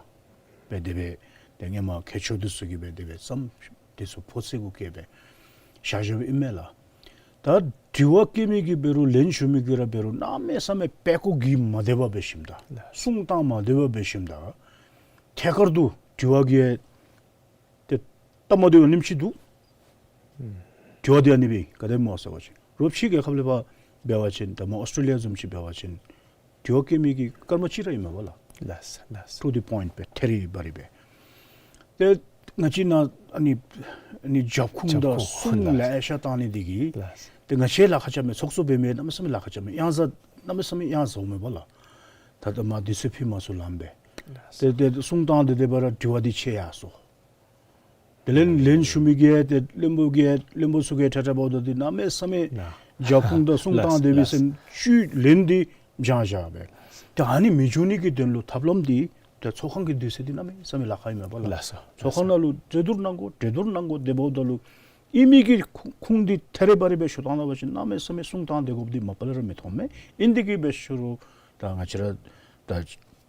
སྦེ་དེ་སྦེ་ཏེ་སྔོན་མ་མཁས་མཆོག་འདི་ཚུ་གིས་སྦེ་དེ་སྦེ་བསམ་འདི་ཚུ་ཕོག་ཚད་གུ་བཀལ་སྦེ་བཞག་བཞགཔ་ཨིན་མས་ལགས། ད་དྲི་བ་བཀོད་མི་གིས་འབད་རུང་ལན་ཞུ་མི་གིས་ར་འབད་རུང་གནམ་མེད་ས་མེད་དཔེ་ཁུངས་ཀྱིས་མ་དེད་པར་འབད་ཞིནམ་ད་ལགས། གསུང་སྟངས་མ་དེད་པར་འབད་ཞིནམ་ད་ཐད་ཀར་དུ་དྲི་བ་གིས་ཏེ་སྟབས་མ་བདེཝ་ཨ་ནེམ་ཅིག་འདུག། ཨུམ་དྲི་བ་འདི་ཨ་ནི་སྦེ་ག་དེ་སྨོ་ཟེར་བ་ཅིན་རོགས་ཕྱི་རྒྱལ་ཁབ་ལས་ཕར་འབད་བ་ཅིན་ད་སྨོ་ཨོསི་ཊྲེ་ལི་ཡ་བཟུམ་ཅིག་འབད་བ་ཅིན་དྲི་བ་བཀོད་མི་གི་སྐར་མ་གཅིག་ར་ཨིན་མས་པ་ལགས། ལགས་ལགས། ཊུ་ཌི་པོའིནཊ་སྦེ་ཐད་རི་བ་རི་སྦེ། ཏེ་ང་བཅས་ནཱ་ཨ་ནི་ཨ་ནི་རྒྱབ་ཁུངས་རྒྱབ་དང་ཁུངས་གསུང་ལགས། ལེ་ཤ་བཏང་ནི་འདི་གིས་ལགས། ཏེ་ང་བཅས་ལཱ་ཁག་རྐྱབ་མས། ཚོགས་གཙོ་འབད་མི་གནམ་མེད་ས་མེད་ལཱ་ཁག་རྐྱབ་མས། གཡང་ཟ་གནམ་མེད་ས་མེད་གཡང་ཟཝ་མས་པ་ལགས། ད་ལྟོ་མ་དུས་ཚོད་ཕུལ་མ་ཚུགས་ལངམ་སྦེ། ལགས། ཏེ་ཏེ་གསུང་སྟངས་འདི་དེ་སྦེ་ར་དྲི་བ་འདི་ཆད་ཡར་སོང་། དེ་ལས་ལན་ཞུ་མི་གིས་ཏེ་བློན་པོ་གིས་བློན་པོ་ཚུ་གིས་ཁྲ་ཁྲ་འབདཝ་ད་འདི་གནམ་མེད་ས་མེད་ན་རྒྱབ་ཁུངས་དང་གསུང་སྟངས་ལགས་དེ་སྦེ་ལགས། སེམས་ཅུ་ལན་འདི་འབྱང་བཞག་སྦེ། ཏེ་ཨ་ནི་མི་འབྱུང་ནི་གི་དོན་ལུ་ཐབས་ལམ་འདི་ཏེ་ཚོགས་ཁང་གི་དུས་ཚོད་འདི་གནམ་མེད་ས་མེད་ལཱ་ཁག་ཨིན་མས་པ་ལགས། ལགས་སོ། ཚོགས་ཁང་ནང་ལུ་རྩོད་བསྡུར་གནང་དགོ། གྲོས་བསྡུར་གནང་དགོ། དེ་འབདཝ་ད་ལུ་ཨིན་མི་གི་ཁུངས་ཁུངས་འདི་ཐད་རི་བ་རི་སྦེ་ཞུ་བཏང་ད་པ་ཅིན་གནམ་མེད་ས་མེད་གསུང་སྟངས་དེ་དགོཔ་འདི་མ་པ་ལས་ར་མི་མཐོང་མས། ཨིན་འདི་གིས་འབད་ཞུ་རུང་ད་ང་བཅས་ར་ད་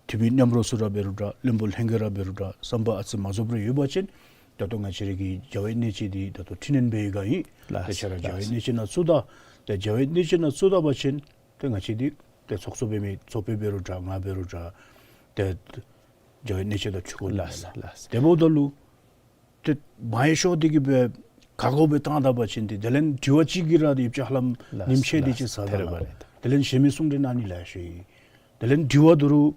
འཐུས་མི་མཉམ་རོགས་ཚུ་ར་འབད་རུང་འདྲ་བློན་པོ་ལྷན་རྒྱས་ར་འབད་རུང་འདྲ་བསམ་པ་ཨ་ཙི་མ་རྫོགསཔ་རེ་ཡོད་པ་ཅིན་ད་ལྟོ་ང་བཅས་ར་གི་བྱ་བའི་གནད་སྤྱོད་འདི་ད་ལྟོ་འཕྲི་སྣོན་འབད་བའི་སྒང་ཨིན། ལགས། ད་ཁྱེད་ར་བྱ་བའི་གནད་སྤྱོད་ནང་བཙུགས་ད། ད་བྱ་བའི་གནད་སྤྱོད་ནང་བཙུགས་ད་པ་ཅིན་ཏེ་ང་བཅས་འདི་ཏེ་ཚོགས་གཙོ་འབད་མི་ཚོགས་པ་འབད་རུང་འདྲ་ང་འབད་རུང་འདྲ་ཏེ་བྱ་བའི་གནད་སྤྱོད་དང་འཁྲིལ་དགོ་ནི་མས་ལགས། ལགས། དེ་འབདཝ་ད་ལུ་ཏེ་མ་ཡེ་ཤོས་འདི་གིས་སྦེ་ག་དགོ་སྦེ་བཏང་ད་པ་ཅིན་ཏེ་དེ་ལས་དྲི་བ་གཅིག་གིས་ར་ཡིག་ཆ་ཧ་ལམ་ཉིནམ་ཕྱེད་དེ་ཅིག་ཟ་ད་ལགས། དེ་ལས་གཞན་མི་གསུང་གྲོས་གནང་ནི་ལེ་ཤ་ཨིན། དེ་ལས་དྲི་བ་དོ་རུང་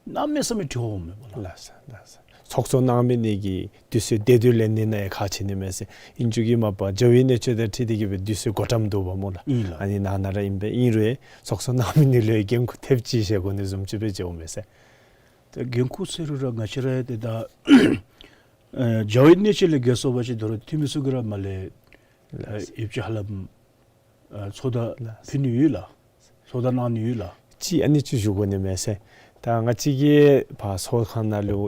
གནམ་མེད་ས་མེད་དྲི་བ་འོང་མས་པ་ལགས། ལགས་སོ་ལགས་སོ། ཚོགས་གཙོ་གནང་མི་ནི་གི་དུས་ཚོད་བདེ་སྡུག་ལེན་ནི་ནང་ཡང་ཁག་ཆེ་ནི་མས་ཟེར། ཨིན་རུང་གི་མ་པ་བྱ་བའི་གནད་སྤྱོད་དང་འཁྲིལ་ཏེ་གིས་སྦེ་དུས་ཚོད་བགོ་བཀྲམ་འདུག་པ་སྨོ་ལགས། ཨིན་ལགས། ཨ་ནི་ནང་ན་ར་ཨིན་པས། ཨིན་རུང་ཚོགས་གཙོ་གནང་མི་ནི་ལུ་ཡང་འགན་ཁུར་ཐེབས་ཅི་བཞེས་དགོ་ནི་བཟུམ་ཅིག་སྦེ་མཇལཝ་མས་ཟེར། ཏེ་འགན་ཁུར་ཟེར་རུང་ར་ང་བཅས་ར་ཡང་ཏེ་ད་ཨེ་བྱ་བའི་གནད་སྤྱོད་ལས་བརྒལ་སོང་པ་ཅིན་དོ་རུང་འཐུས་མི་ཚུ་གིས་ར་མར་ལས་ཨེ་ཡིག་ཆ་ཧ་ལམ་ཨེ་ཚོགས་བརྡ་ཕུལ་ནི་ཡོད་ལགས། ཚོགས་བརྡ་གནང་ནི་ཡོད་ལགས། ཅིག་ཨ་ནི་ཅིག་ཞུ་དགོ་ནི་མས་ཟེར། ད་ང་བཅས་ཀྱིས་ཕར་ཚོགས་ཁང་ནང་ལུ་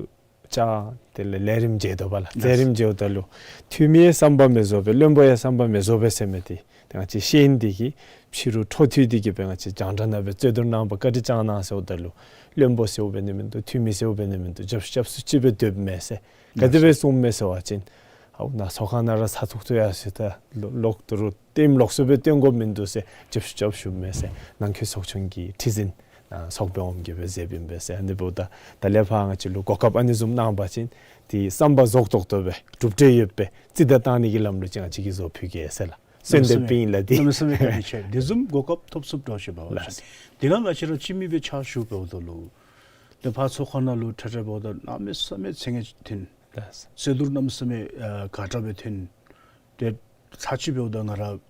བཅར་དེ་ལས་ལས་རིམ་མཇལ་དོ་པ་ལགས། ལས་རིམ་མཇལཝ་ད་ལུ་འཐུས་མི་བསམ་པ་མི་རྫོགས་པས། བློན་པོ་ཡང་བསམ་པ་མི་རྫོགས་པས་ཟེར་མི་འདི་ཏེ་ང་བཅས་ཤེས་ཡོན་འདི་གིས་ཕྱི་རུ་འཕྲོ་མཐུད་དེ་གིས་སྦེ་ང་བཅས་རྒྱང་བསྒྲགས་ནང་སྦེ་རྩོད་བསྡུར་གནང་པ་བཀའ་དྲིན་བསྐྱང་གནང་ཟེརཝ་ད་ལུ་བློན་པོ་ཟེརཝ་འབད་ནི་མིན་འདུག། འཐུས་མི་ཟེརཝ་འབད་ནི་མིན་འདུག། རྒྱབ་ཤུགས་རྒྱབ་སུ་ཅིག་སྦེ་སྡོདཔ་མས་ཟེར། ག་དེ་སྦེ་གསུངམ་མས་ཟེར་བ་ཅིན་ཨའུ་ནཱ་ཚོགས་ཁང་ནང་ར་ཚར་ཚུགས་ཏོག་ཡར་སོ་ད་ལོག་ལོག་ཏོ་རུང་ལྟདམོ་ལོགས་སུ་སྦེ་སྟོན་དགོཔ་མིན་འདུག་ཟེར་རྒྱབ་ཤུགས་རྒྱབ་ཞུཝ་མས་ཟེར། ནང་འཁོད་ཚོགས་ཆུང་གི་ཁྲི་འཛིན་ཨ་ཚོགས་དཔོན་འོགམ་གིས་སྦེ་མཛདཔ་ཨིན་པས་ཟེར། ཨ་ནི་འབདཝ་ད་ད་ལས་ཕར་ང་བཅས་ལུ་གོ་སྐབས་ཨ་ནི་བཟུམ་གནང་པ་ཅིན་ཏེ་བསམ་པ་རྫོགས་ཏོག་ཏོ་སྦེ་གྲུབ་འབྲས་ཡོདཔ་སྦེ་རྩིས་བརྡ་བཏང་ནི་གི་ལམ་ལུ་ཅིག་ང་བཅས་ཀྱིས་བཟོ་ཕུལ་གེ་ཟེར་ལགས། གསོལ་འདེབས་སྦེ་ཨིན་ལགས་འདི། གནམ་མེད་ས་མེད་བཀའ་དྲིན་ཆེ། དེ་བཟུམ་གོ་སྐབས་ཐོབ་ཚུགསཔ་འདྲཝ་ཅིག་འབད་བ་ཅིན། ལགས། དེ་ནང་ང་བཅས་ར་སྤྱི་མི་སྦེ་ཕྱག་ཞུ་འབདཝ་ད་ལུ་ཏེ་ཕར་ཚོགས་ཁང་ནང་ལུ་ཁྲ་ཁྲ་འབདཝ་ད་གནམ་མེད་ས་མེད་ཚེ་སྔ་ཐོན། ལགས། རྩོད་བསྡུར་གནམ་མེད་ས་མེད་ཨ་ག་དྲག་སྦེ་ཐོན། ཏེ་ཚར་གཅིག་འབདཝ་ད་ང་ར་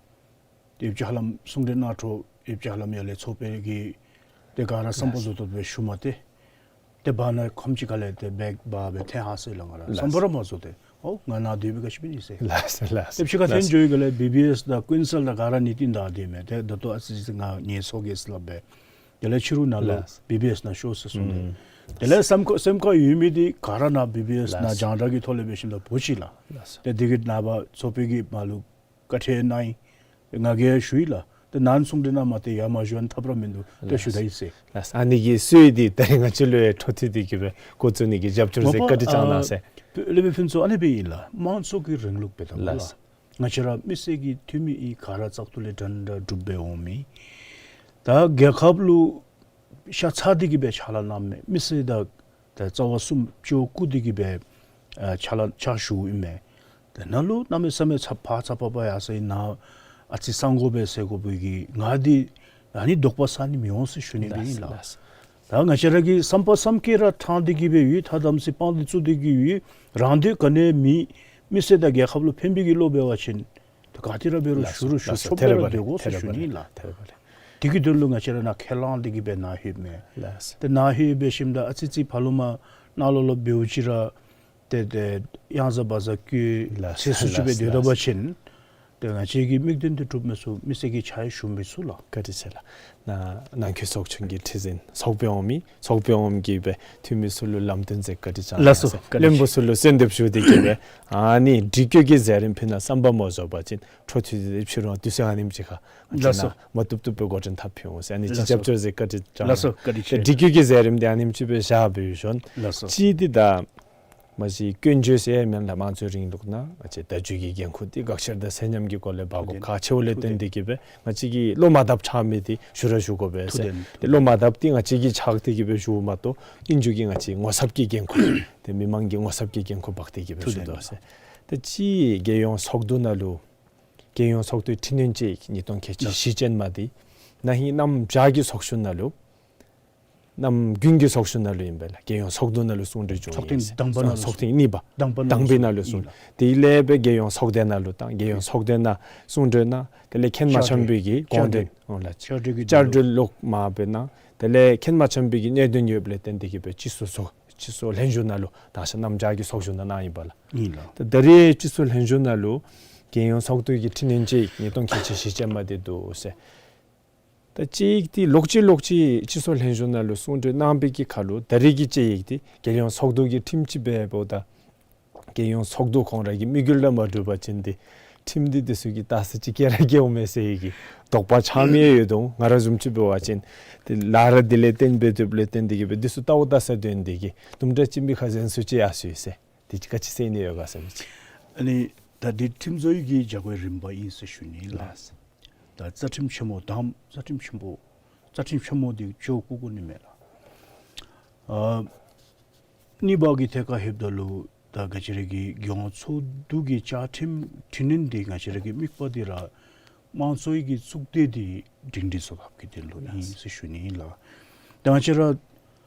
ཏེ་ཡིབ་ཅ་ལམ་གསུང་གྲོས་གནང་འཕྲོ་ཡིབ་ཅ་ལམ་ཡར་ལས་ཚོགས་པའི་གི་ཏེ་ག་ར་བསམ་པ་ལགས། བཟོ་ཏོག་སྦེ་ཞུ་མ་སྟེ། ཏེ་བར་ན་ཁམས་ཅིག་ཁ་ལས་ཏེ་བེག་འབག་སྦེ་ཐོན་ཧ་སོ་ཡི་ལགས། ང་ར་ལགས། བསམ་པ་ར་མ་བཟོ་སྟེ། ཨོ་ང་ནཱ་སྡོད་པའི་ག་ཅི་འབད་ནི་ཟེར། ལགས་ལགས། ཏེ་ཕྱི་ཁར་ཐོན་ལགས། འགྱོ་ཡི་ག་ལས་བི་བི་ཨེསི་དང་ཀུན་གསལ་དང་ག་ར་ནི་ཏིང་བདའ་སྡོད་མས། ཏེ་ད་ལྟོ་ཨ་ཙི་ཅིག་ང་ངལ་གསོ་གེ་ཟེར་སླབ་སྦེ། དེ་ལས་ཕྱི་རུ་ནཱ་ལུ་ལགས། བི་བི་ཨེསི་ནང་ཤོག་ཟེར་གསུངས་ནུག། ཨུམ། དེ་ལས་སེམས་ཁར་སེམས་ཁར་ཡོད་མི་འདི་ག་ར་ནཱ་བི་བི་ཨེསི་ནང་ལགས། རྒྱང་བསྒྲགས་ཀྱི་ཐོག་ལས་འབད་ཞིནམ་ད་འབོ་ཅི་ལགས། ལགས། ཏེ་དེ་གིས་ནངས་པ་ཚོགས་པའི་གི་མར་ལུ་བཀའ་ཁྲིད་གནང་ཡི། ང་གིས་ཞུ་ཡི་ལགས། ཏེ་ནཱ་གསུང་གྲོས་གནང་མ་སྟེ་ཡར་མ་ཞུ་བ་ཐབས་ར་མིན་འདུག། ཏེ་ཞུ་ད་ཡི་ཟེར། ལགས། ཨ་ནི་གི་སྲོལ་འདི་ད་རིས་ང་བཅས་ལུ་ཡང་འཕྲོ་མཐུད་དེ་གི་སྦེ་འགོ་བཙུགས་ནི་གི་རྒྱབ་སྐྱོར་མ་པ་ཨ་ཟེར་བཀའ་དྲིན་བསྐྱང་གནང་ཟེར། ལེགས་པའི་ཕུན་ཚོགས་ཨ་ནི་སྦེ་ཨིན་ལགས། དམངས་གཙོ་གི་རིང་ལུགས་འབདཝ་ད་ལགས། ལགས། ང་བཅས་ར་མི་སེར་གྱི་འཐུས་མི་ཨིན། ག་ར་བཙག་འཐུ་ལས་འདྲན་འདྲ་གྲུབ་སྦེ་འོང་མི། ད་རྒྱལ་ཁབ་ལུ་ཤ་ཚ་སྟེ་གི་སྦེ་ཕྱག་ལཱ་གནང་མི་མི་སེར་དང་ད་རྩ་བ་གསུམ་ལྕེ་བོ་བཀུག་སྟེ་གི་སྦེ་ཨ་ཕྱག་ལཱ་ཕྱག་ཞུཝ་ཨིན་མས། ད་ནཱ་ལུ་གནམ་མེད་ས་མེད་ཚ་བ་ཚ་བ་བ་ཡར་སོ་ཡི། ནཱ་ཨ་ཙི་གསང་དགོ་པས་ཟེར་དགོ་པའི་གི་ང་འདི་ཨ་ནི་དོགས་པ་ཟ་ནི་མི་འོང་ཟེར་ཞུ་ནི་འདི་ཨིན་ལགས། ལགས། ད་ང་བཅས་ར་གི་བསམ་པ་བསམ་སྐྱེ་ར་ཐང་སྟེ་གི་སྦེ་ཡོད། ཐ་དམ་ཚིག་སྤང་སྟེ་བཙུགས་ཏེ་གི་ཡོད། རང་འདོད་ག་ནི་མེད། མི་སེར་དང་རྒྱལ་ཁབ་ལུ་ཕན་པའི་གི་བློ་འབད་བ་ཅིན་ད་ག་ཏེ་ར་འབད་རུང་ལགས་སོ། ཞུ་རུང་ཞུ་ལགས་སོ། ཆོགཔ་སྦེ་ར་སྡོད་དགོ་ཟེར་ཞུ་ནི་ལགས། ཐད་རི་བ་རི། དེ་གི་དོན་ལུ་ང་བཅས་ར་ནཱ་ཁས་བླངས་ཏེ་གི་སྦེ་ནཱ་ལྷོདཔ་མས། ལགས་སོ། ཏེ་ནཱ་ལྷོད་སྦེ་ཞིནམ་ད་ཨ་ཙི་ཅིག་ཕར་ལུ་མར་ནཱ་ལོག་ལོག་འབདཝ་ཅིག་ར་ཏེ་ཏེ་གཡང་ཟ་བ་ཟ་བཀོལ་ལགས་སོ། ཚེ་སུ་ཅིག་སྦེ་ལགས་སོ། སྡོད་ད་པ་ཅིན་ཏེ་ང་བཅས་ཀྱི་དམིགས་དོན་འདི་གྲུབ་མི་ཚུགས། མི་སེར་གྱི་ཕྱག་ཡང་ཞུ་མི་ཚུགས་ལགས། བཀའ་དྲིན་ཆེ་ལགས། ནཱ་ནང་ཁུལ་ཚོགས་ཆུང་གི་ཁྲི་འཛིན་ཚོགས་པའི་འོག་མི་ཚོགས་པའི་འོགམ་གིས་སྦེ་འཐུས་མི་ཚུ་ལུ་ལམ་སྟོན་མཛད་བཀའ་དྲིན་བསྐྱང་གནང་ཟེར། ལགས་སོ། བཀའ་དྲིན་ཆེ། བློན་པོ་ཚུ་ལུ་གསོལ་འདེབས་ཞུ་སྟེ་གི་སྦེ་ཨ་ནི་སྒྲིག་བཀོད་ཀྱི་མཛད་རིམ་ཕུལ་ནི་བསམ་པ་མ་བཟོད་པ་ཅིན་འཕྲོ་མཐུད་དེ་ཕྱི་རུ་དུས་ཚོད་ཨ་ནེམ་ཅིག་ཁར་ལགས་སོ། ནཱ་མ་བཏུབ་བཏུབ་སྦེ་འགོ་འདྲེན་འཐབ་ཕུལ་འོང་ཟེར་ཨ་ནི་ཅིག་ལགས་སོ། རྒྱབ་སྐྱོར་མཛད་བཀའ་དྲིན་བསྐྱང་ལགས་སོ། གནང་། བཀའ་དྲིན་ཆེ། སྒྲིག་བཀོད་ཀྱི་མཛད་རིམ་འདི་ཨ་ནེམ་ཅིག་སྦེ་བཞག་སྦེ་ཡོད་ཞུ་ནི། ལགས་སོ། གཅིག་འདི་ད་མ་གཞི་སྐྱོན་བརྗོད་ཟེར་མེན་ལགས། དམངས་གཙོའི་རིང་ལུགས་ནང་ང་བཅས་བརྡ་བརྒྱུད་ཀྱི་འགན་ཁུར་འདི་དགག་བཤེར་དང་ཚད་མཉམ་གྱི་སྐོར་ལས་འབག་དགོཔ་ཐུགས་བདེན། ཁག་ཆེཝ་ལས་ཐུགས་བདེན། བརྟེན་ཏེ་གི་སྦེ་ང་བཅས་ཀྱིས་བློ་མ་བཏབ་ཆགས་མི་འདི་ཞུ་ར་ཞུ་དགོ་པས་ཟེར། ཐུགས་བདེན། ཏེ་བློ་མ་བཏབ་སྟེ་ང་བཅས་ཀྱིས་ཆགས་ཏེ་གི་སྦེ་ཞུཝ་མ་གཏོགས་ཨིན་རྒྱུ་གི་ང་བཅས་ངོ་ཚབ་ཀྱི་འགན་ཁུར་ཏེ་མི་མང་གི་ངོ་ཚབ་ཀྱི་འགན་ཁུར་འབག་སྟེ་གི་སྦེ་ཞུ་དོ་ཟེར། ཏེ་གཅིག་རྒྱལ་ཡོངས་ཚོགས་འདུ་ནང་ལུ་རྒྱལ་ཡོངས་ཚོགས་འདུའི་འཕྲི་སྣོན་ཅིག་ཉིས་སྟོང་ཁལ་གཅིག་ལགས། བཞི་ཅན་མ་འདི་ན་ཧིང་གནམ་བྱཱར་གྱི་ཚོགས་ཞུགས་ནང་ལུ་གནམ་དགུན་གྱི་ཚོགས་ཞུགས་ནང་ལུ་ཨིན་པས་ལགས། རྒྱལ་ཡོངས་ཚོགས་འདུ་ནང་ལུ་གསུང་གྲོས་བྱུང་ཡི་ཟེར། ཚོགས་ཐེངས་དང་པ་ནང་ལུ་ཚོགས་ཐེངས་གཉིས་པ། དང་པ་ནང་ལུ་དང་པའི་ནང་ལུ་གསུང་། ཨིན་ལགས། དེ་ལས་སྦེ་རྒྱལ་ཡོངས་ཚོགས་སྡེ་ནང་ལུ་དང་རྒྱལ་ཡོངས་ཚོགས་སྡེ་ནང་གསུང་གྲོས་གནང་། དེ་ལས་ཁྱད་མ་འཆམ་པའི་གི་དགོངས་དོན་བཅར་འདྲི་ལགས། བཅར་འདྲི་གི་བཅར་འདྲི་ལོག་མར་སྦེ་གནང་། དེ་ལས་ཁྱད་མ་འཆམ་པའི་གི་གནད་དོན་ཡོདཔ་ལས་བརྟེན་ཏེ་གི་སྦེ་སྤྱི་ཚོགས་སྤྱི་ཚོགས་ལྷན་བཞུགས་ནང་ལུ་ད་ཞག་གནམ་བྱཱར་གྱི་ཚོགས་ཞུགས་ནང་གནང་ཡི་པ་ལགས། ཨིན་ལགས། ད་ད་རིས་སྤྱི་ཚོགས་ལྷན་བཞུགས་ནང་ལུ་རྒྱལ་ཡོངས་ཚོགས་འདུ་གི་འཕྲི་སྣོན་ཅིག་ཉིས་སྟོང་ཁལ་གཅིག་བཞི་ཅན་མ་འདི་འདུག་ཟེར། ད་གཅིག་འདི་ལོག་ཅི་ལོག་ཅི་སྤྱི་ཚོགས་ལྷན་བཞུགས་ནང་ལུ་གསུང་གྲོས་གནང་བའི་གི་ཁར་ལུ་ད་རིས་ཀྱི་དཔྱད་ཡིག་འདི་རྒྱལ་ཡོངས་ཚོགས་འདུ་གི་ཁྲིམས་ཅིག་འབདཝ་ད་རྒྱལ་ཡོངས་ཚོགས་འདུ་ཁོང་ར་གི་དམིགས་ཡུལ་ལུ་མ་འགྲུབ་པ་ཅིན་འདི་ཁྲིམས་འདི་འདི་ཚུ་གིས་ད་ས་ཅིག་སྐྱེལ་ར་སྐྱེལཝ་མས་ཟེར་བའི་གི་དོགས་པ་ཆགས་མི་ཡོད་དོ། ང་ར་བཟུམ་ཅིག་འབད་བ་ཅིན་འདི་ལཱ་ར་འདི་ལས་བརྟེན་སྦེ་སྡོདཔ་ལས་བརྟེན་ཏེ་གི་སྦེ་འདི་ཚུ་ལྟཝ་ད་ས་དོན་འདི་གིས་དུམ་གྲ་ཅིག་མི་ཁ་གཟན་སུ་ཅིག་ཡར་སོ་ཡི་ཟེར། དེ་ཅིག་ག་ཅི་ཟེར་ནི་ཡོད་ག་ཟེར་མི་ཅིག། ཨ་ནི་ད་འདི་ཁྲིམས་བཟོ་ཡི་གི་བྱ་སྒོའི་རིམ་པ་ཨིན་ཟེར་ཞུ་ནི་ལགས། ལགས། ད་རྩ་ཁྲིམས་ཆེན་མོ་དང་རྩ་ཁྲིམས་ཆེན་པོ་རྩ་ཁྲིམས་ཆེན་མོ་འདི་ལྕོགས་བཀུག་དགོ་ནི་མས་ལགས། ཨ་གཉིས་པ་གི་ཐད་ཁར་ལྷོདཔ་ད་ལུ་ད་ང་བཅས་ར་གི་རྒྱལ་ཡོངས་ཚོགས་འདུ་གི་བཅའ་ཁྲིམས་འཕྲི་སྣོན་འདི་ང་བཅས་ར་གི་དམིགས་པ་འདི་ར་དམངས་གཙོའི་གི་གཙུག་སྡེ་འདི་སྒྲིང་སྒྲི་བཟོ་ཐབས་ཀྱི་དོན་ལུ་ཨིན་ཟེར་ཞུ་ནི་ཨིན་ལགས། ད་ང་བཅས་ར་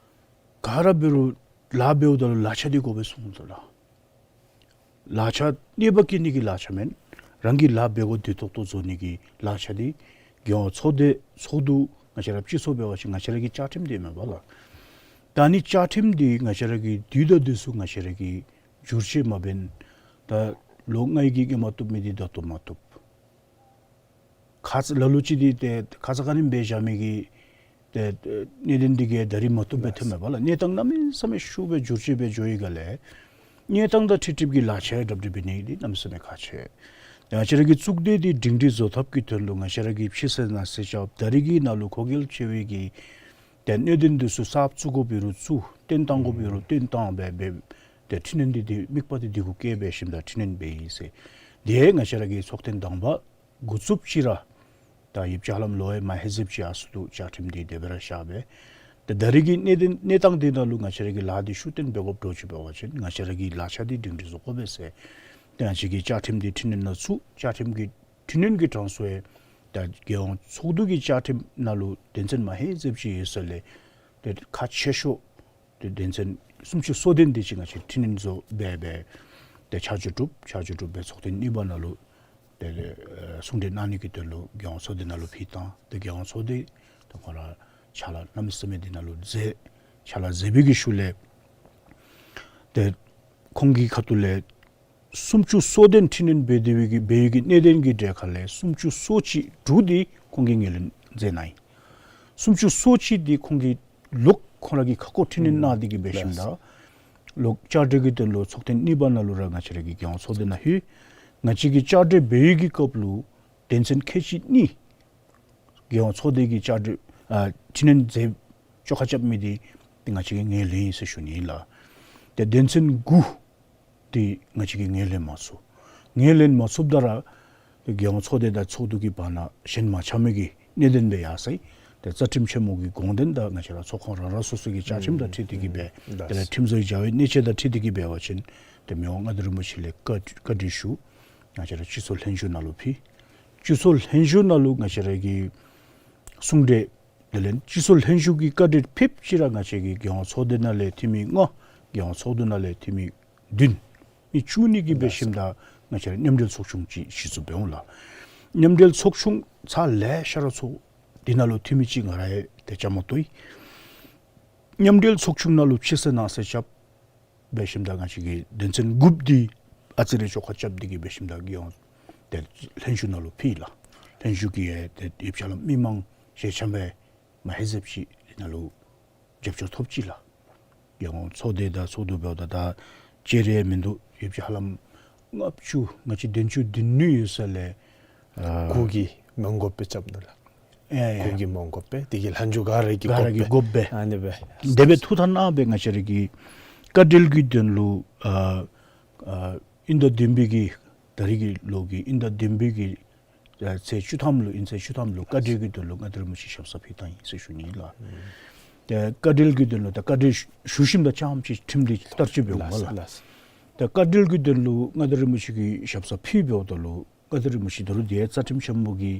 ག་ར་འབད་རུང་ལཱ་འབདཝ་ད་ལུ་ལག་ཆ་འདི་དགོ་པས་གསུངས་འདུག་ལགས། ལག་ཆ་གནོད་པ་བཀལ་ནི་གི་ལག་ཆ་མེན། རང་གི་ལཱ་འབད་དགོཔ་འདི་ཏོག་ཏོ་བཟོ་ནི་གི་ལག་ཆ་འདི་རྒྱལ་ཡོངས་ཚོགས་སྡེ་ཚོགས་འདུ་ང་བཅས་ར་སྤྱི་ཚོགས་འབད་བ་ཅིན་ང་བཅས་ར་གི་བཅའ་ཁྲིམས་འདི་མེན་པ་ལགས། ད་ནི་བཅའ་ཁྲིམས་འདི་ང་བཅས་ར་གིས་དུས་དང་དུས་སུ་ང་བཅས་ར་གིས་བསྒྱུར་བཅོས་མ་འབད་ན་ད་ལོ་ལྔའི་གི་སྔོན་མ་བཏུབ་མི་འདི་ད་ལྟོ་མ་བཏུབ། ཁ་ཙ་ལ་ལུ་ཅིག་འདི་ཏེ་ཁ་ཙ་ཁ་ཉིནམ་སྦེ་བཞག་མི་གི་ཏེ་གནད་དོན་འདི་གིས་ད་རིས་མ་བཏུབ་སྦེ་ཐོནམ་མས་པ་ལགས། གནས་སྟངས་གནམ་མེད་ས་མེད་ཤུགས་སྦེ་འགྱུར་བཅོས་འབད་འགྱོ་ཡི་ག་ལས་གནས་སྟངས་དང་འཁྲིལ་འཁྲིལཝ་གི་ལག་ཆ་གྲ་སྒྲིག་འབད་ནི་འདི་གནམ་མེད་ས་མེད་ཁག་ཆེ། ང་བཅས་ར་གི་གཙུག་སྡེ་འདི་སྒྲིང་སྒྲི་བཟོ་ཐབས་ཀྱི་དོན་ལུ་ང་བཅས་ར་གི་ཕྱི་གསལ་ནང་གསལ་རྐྱབ་ད་རིས་ཀྱི་ནང་ལུ་ཁོ་གལ་ཆེ་བའི་གི་ཏེ་གནད་དོན་འདི་ཚུ་གསརཔ་བཙུགས་དགོཔ་འབད་རུང་བཙུགས་བཏོན་བཏང་དགོཔ་འབད་རུང་བཏོན་བཏང་སྦེ་འབད་ཏེ་འཕྲི་སྣོན་འདི་འདི་དམིགས་པ་འདི་འདི་གུ་བསྐྱེད་འབད་ཞིནམ་ད་འཕྲི་སྣོན་འབད་ཡི་ཟེར། འདི་ང་བཅས་ར་གི་ཚོགས་ཐེངས་དང་པ་འགོ་བཙུགསཔ་ཅིག་ར་ད་ཡིབ་ཅ་ལམ་ལོ་ཡང་མ་ལྷོད་ཟེརཝ་ཅིག་ཨ་ཟུར་དུ་བཅའ་ཁྲིམས་འདི་དེ་སྦེ་ར་བཞག་སྦེ་ཏེ་ད་རིས་ཀྱི་གནད་དོན་གནས་སྟངས་འདི་ནང་ལུ་ང་བཅས་ར་གིས་ལཱ་འདི་ཤུགས་བཏོན་འབད་དགོཔ་འདྲཝ་ཅིག་འབད་བ་ཅིན་ང་བཅས་ར་གིས་ལག་ཆ་འདི་སྒྲིང་སྒྲི་བཟོ་དགོ་པས་ཟེར། ཏེ་ང་བཅས་ཀྱིས་བཅའ་ཁྲིམས་འདི་འཕྲི་སྣོན་ནང་བཙུགས། བཅའ་ཁྲིམས་ཀྱི་འཕྲི་སྣོན་གྱི་གྲངས་སུ་ཡང་ད་རྒྱལ་ཡོངས་ཚོགས་འདུ་གི་བཅའ་ཁྲིམས་ནང་ལུ་དོན་ཚན་མ་ལྷོད་ཟེརཝ་ཅིག་ཡོད་ས་ལས་ཏེ་ཁག་ཆེ་ཤོས་ཏེ་དོན་ཚན་སུམ་ཅུ་སོ་བདུན་དེ་ཅིག་ང་བཅས་འཕྲི་སྣོན་བཟོ་འབད་འབད་ཏེ་ཆ་འཇོག་གྲུབ། ཆ་འཇོག་གྲུབ་སྦེ་ཚོགས་ཐེངས་གཉིས་པ་ནང་ལུ་ ཏེ་ཨ་གསུང་གྲོས་གནང་ནི་གི་དོན་ལུ་རྒྱལ་ཡོངས་ཚོགས་སྡེ་ནང་ལུ་ཕུལ་བཏང་། ཏེ་རྒྱལ་ཡོངས་ཚོགས་སྡེ་ད་ཁོང་ར་ཕྱག་ལཱ་གནམ་མེད་ས་མེད་འདི་ནང་ལུ་མཛད། ཕྱག་ལཱ་མཛད་པའི་གི་ཤུལ་ལས་ཏེ་ཁོང་གི་ཁ་ཐུག་ལས་སུམ་ཅུ་སོ་བདུན་འཕྲི་སྣོན་འབད་དེ་བའི་གི་འབད་བའི་གི་གནད་དོན་གྱི་གྲས་ཁ་ལས་སུམ་ཅུ་སོ་གཅིག་དྲུག་འདི་ཁོང་གིས་ངོས་ལེན་མཛད་གནང་ཡི། སུམ་ཅུ་སོ་གཅིག་འདི་ཁོང་གིས་ལོག་ཁོང་ར་གི་ཁ་སྐོང་འཕྲི་སྣོན་གནང་སྟེ་གི་འབད་ཞིནམ་ད་ལོག་བཅའ་སྒྲིག་གི་དོན་ལུ་ཚོགས་ཐེངས་གཉིས་པ་ནང་ལུ་ར་ང་བཅས་ར་གི་རྒྱལ་ཡོངས་ཚོགས་སྡེ་ནང་ལྷོད། ང་བཅས་ཀྱིས་བཅའ་སྒྲིག་འབད་བའི་གི་སྐབས་ལུ་དོན་ཚན་ཁལ་གཅིག་གཉིས་རྒྱལ་ཡོངས་ཚོགས་སྡེ་གི་བཅའ་སྒྲིག་ཨ་འཕྲི་སྣོན་མཛད་བཅོ་ཁ་རྐྱབ་མི་འདི་ཏེ་ང་བཅས་ཀྱིས་ངོས་ལེན་ཡི་ཟེར་ཞུ་ནི་ལགས། ཏེ་དོན་ཚན་དགུ་འདི་ང་བཅས་ཀྱིས་ངོས་ལེན་མ་ཚུགས། ངོས་ལེན་མ་ཚུགསཔ་ད་ར་རྒྱལ་ཡོངས་ཚོགས་སྡེ་དང་ཚོགས་འདུ་གི་བར་ན་ཞེན་མ་ཆགས་མི་གི་གནད་དོན་སྦེ་ཡར་སོང་ཡི། ཏེ་རྩ་ཁྲིམས་ཆེན་མོ་གི་དགོངས་དོན་དང་ང་བཅས་ར་ཚོགས་ཁང་རང་རང་སོ་སོ་གི་བཅའ་ཁྲིམས་དང་འཁྲིལ་ཏེ་གི་སྦེ་ཨུམ་དེ་ལས་ཁྲིམས་བཟོའི་བྱ་བའི་གནད་སྤྱོད་དང་འཁྲིལ་ཏེ་གི་འབད་བ་ཅིན་ཏེ་མི་དབང་མངའ་བདག་རིན་པོ་ཆེ་ལས་བཀའ་བཀའ་འདྲི་ཞུ། ང་བཅས་ར་སྤྱི་ཚོགས་ལྷན་བཞུགས་ནང་ལུ་ཕུལ། སྤྱི་ཚོགས་ལྷན་བཞུགས་ནང་ལུ་ང་བཅས་ར་གི་གསུང་གྲོས་དེ་ལས་སྤྱི་ཚོགས་ལྷན་བཞུགས་ཀྱི་བཀའ་འདྲི་ཕེབས་ཅི་ར་ང་བཅས་ཀྱིས་རྒྱལ་ཡོངས་ཚོགས་སྡེ་ནང་ལས་འཐུས་མི་ལྔ་རྒྱལ་ཡོངས་ཚོགས་འདུ་ནང་ལས་འཐུས་མི་བདུན་མི་བཅུ་གཉིས་ཀྱིས་འབད་ཞིནམ་ད་ང་བཅས་ར་མཉམ་འབྲེལ་ཚོགས་ཆུང་ཅིག་གཞི་བཙུགས་འབད་འོང་ལགས། མཉམ་འབྲེལ་ཚོགས་ཆུང་ཚར་ལས་ཤར་ཚོགས་འདི་ནང་ལུ་འཐུས་མི་གཅིག་ང་ར་ཡང་ཏེ་བཅའ་མར་གཏོགས་ཡི། མཉམ་འབྲེལ་ཚོགས་ཆུང་ནང་ལུ་ཕྱི་གསལ་ནང་གསལ་རྐྱབ་འབད་ཞིནམ་ད་ང་བཅས་ཀྱི་དོན་ཚན་དགུཔ་འདི་ཨ་ཙི་རེ་བཅོ་ཁ་རྐྱབ་སྟེ་གི་འབད་ཞིནམ་ད་རྒྱལ་ཡོངས་ཏེ་ལྷན་བཞུགས་ནང་ལུ་ཕུལ་ལགས། ལྷན་བཞུགས་ཀྱི་ཡང་ཏེ་ཡོདཔ་ཅིག་ལགས་མི་མང་ཞལ་འཆམ་སྦེ་མ་ཧེ་ཟེབ་ཅིག་འདི་ནང་ལུ་རྒྱབ་སྐྱོར་ཐོབ་ཅི་ལགས། རྒྱལ་ཡོངས་ཚོགས་སྡེ་དང་ཚོགས་འདུ་འབདཝ་ད་ད་ཅིག་རེ་མིན་འདུག། ཡོདཔ་ཅིག་ཧ་ལམ་ལྔ་བཅུ་ང་བཅས་བདུན་ཅུ་བདུན་ཅུ་ཡོད་ས་ལས་ཨ་དགུ་གིས་མོན་གྷོ་སྦེ་རྐྱབ་ནུག་ལགས། ཨེ་ཨེ་དགུ་གིས་མོན་གྷོ་སྦེ་དེ་གིས་ལྷན་བཞུགས་ག་ར་གིས་ག་ར་གིས་དགོཔ་སྦེ་དགོཔ་སྦེ་ཨ་ནི་སྦེ་དེ་སྦེ་ཐུགས་ཐག་གནང་སྦེ་ང་བཅས་ར་གི་བཀའ་འབྲེལ་གྱི་དོན་ལུ་ཨ་ཨ་དབྱིན་ཟླ་བདུན་པའི་གི་ད་རིས་ཀྱི་ལོ་གི་དབྱིན་ཟླ་བདུན་པའི་གི་ཨ་ཚེས་བཅུ་ཐམ་ལུ་ཨིན་ཚེས་བཅུ་ཐམ་ལུ་བཀའ་འབྲེལ་གྱི་དོན་ལུ་མངའ་བདག་རིན་པོ་ཆེ་ཞབས་སར་ཕུལ་བཏང་ཡི་ཟེར་ཞུ་ནི་ལགས། ཨུམ་ཏེ་བཀའ་འབྲེལ་གྱི་དོན་ལུ་ད་བཀའ་འབྲེལ་ཞུ་ཞིནམ་ད་རྐྱངམ་ཅིག་ཁྲིམས་འདི་བསྟར་སྤྱོད་འབད་འོང་པ་ལགས། ལགས་ལགས། ད་བཀའ་འབྲེལ་གྱི་དོན་ལུ་མངའ་བདག་རིན་པོ་ཆེ་གི་ཞབས་སར་ཕུལ་འབདཝ་ད་ལུ་མངའ་བདག་རིན་པོ་ཆེ་ད་རུང་དེ་རྩ་ཁྲིམས་ཆེན་མོ་གི་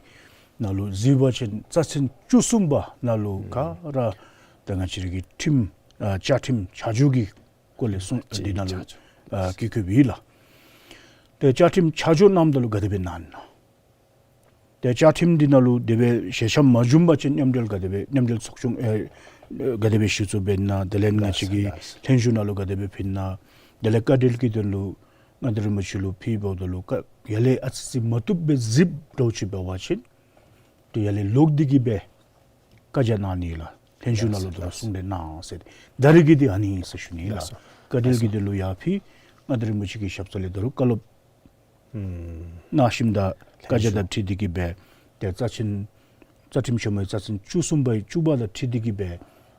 ནང་ལུ་གཟིགས་པ་ཅིན་རྩ་ཚན་བཅུ་གསུམ་པ་ནང་ལུ་ག་ར་ད་ང་བཅས་ར་གི་ཁྲིམས་ཨ་བཅའ་ཁྲིམས་ཆ་འཇོག་གི་སྐོར་ལས་གསུངས་འདི་ནང་ལུ་ཨ་བཀོད་བཀོདཔ་ཨིན་ལགས། ཏེ་བཅའ་ཁྲིམས་ཆ་འཇོག་གནངམ་ད་ལུ་ག་དེ་སྦེ་གནང་ན། ཏེ་བཅའ་ཁྲིམས་འདི་ནང་ལུ་དེ་སྦེ་ཞལ་འཆམ་མ་བྱུང་པ་ཅིན་མཉམ་འབྲེལ་ག་དེ་སྦེ་མཉམ་འབྲེལ་ཚོགས་ཆུང་ཨེ་ག་དེ་སྦེ་གཞི་བཙུགས་འབད་ན། དེ་ལས་ང་བཅས་ཀྱི་ལྷན་བཞུགས་ནང་ལུ་ག་དེ་སྦེ་ཕུལ་ན། དེ་ལས་བཀའ་འབྲེལ་གྱི་དོན་ལུ་མངའ་བདག་རིན་པོ་ཆེ་ལུ་ཕུལ་འབདཝ་ད་ལུ་ཡར་ལས་ཨ་ཙི་ཙི་མ་བཏུབ་སྦེ་གཟིགསཔ་འདྲཝ་ཅིག་འབད་བ་ཅིན་ཏེ་ཡར་ལས་ལོག་སྟེ་གི་སྦེ་བཀའ་རྒྱ་གནང་ནི་ལགས། ལྷན་བཞུགས་ནང་ལུ་ད་རུང་གསུང་གྲོས་གནང་ཟེར། ད་རིས་ཀྱི་འདི་ཨ་ནི་ཟེར་ཞུ་ནི་ལགས། བཀའ་འབྲེལ་གྱི་དོན་ལུ་ཡར་ཕུལ། མངའ་བདག་རིན་པོ་ཆེ་གི་ཞབས་ས་ལས་ད་རུང་བཀའ་སློབ་གནང་ཞིནམ་ད་བཀའ་རྒྱ་དང་འཁྲིལ་ཏེ་གི་སྦེ་ཏེ་རྩ་ཆེན་རྩ་ཁྲིམས་ཆེན་མོའི་རྩ་ཚན་བཅུ་གསུམ་པའི་བཅུ་པ་དང་འཁྲིལ་ཏེ་གི་སྦེ་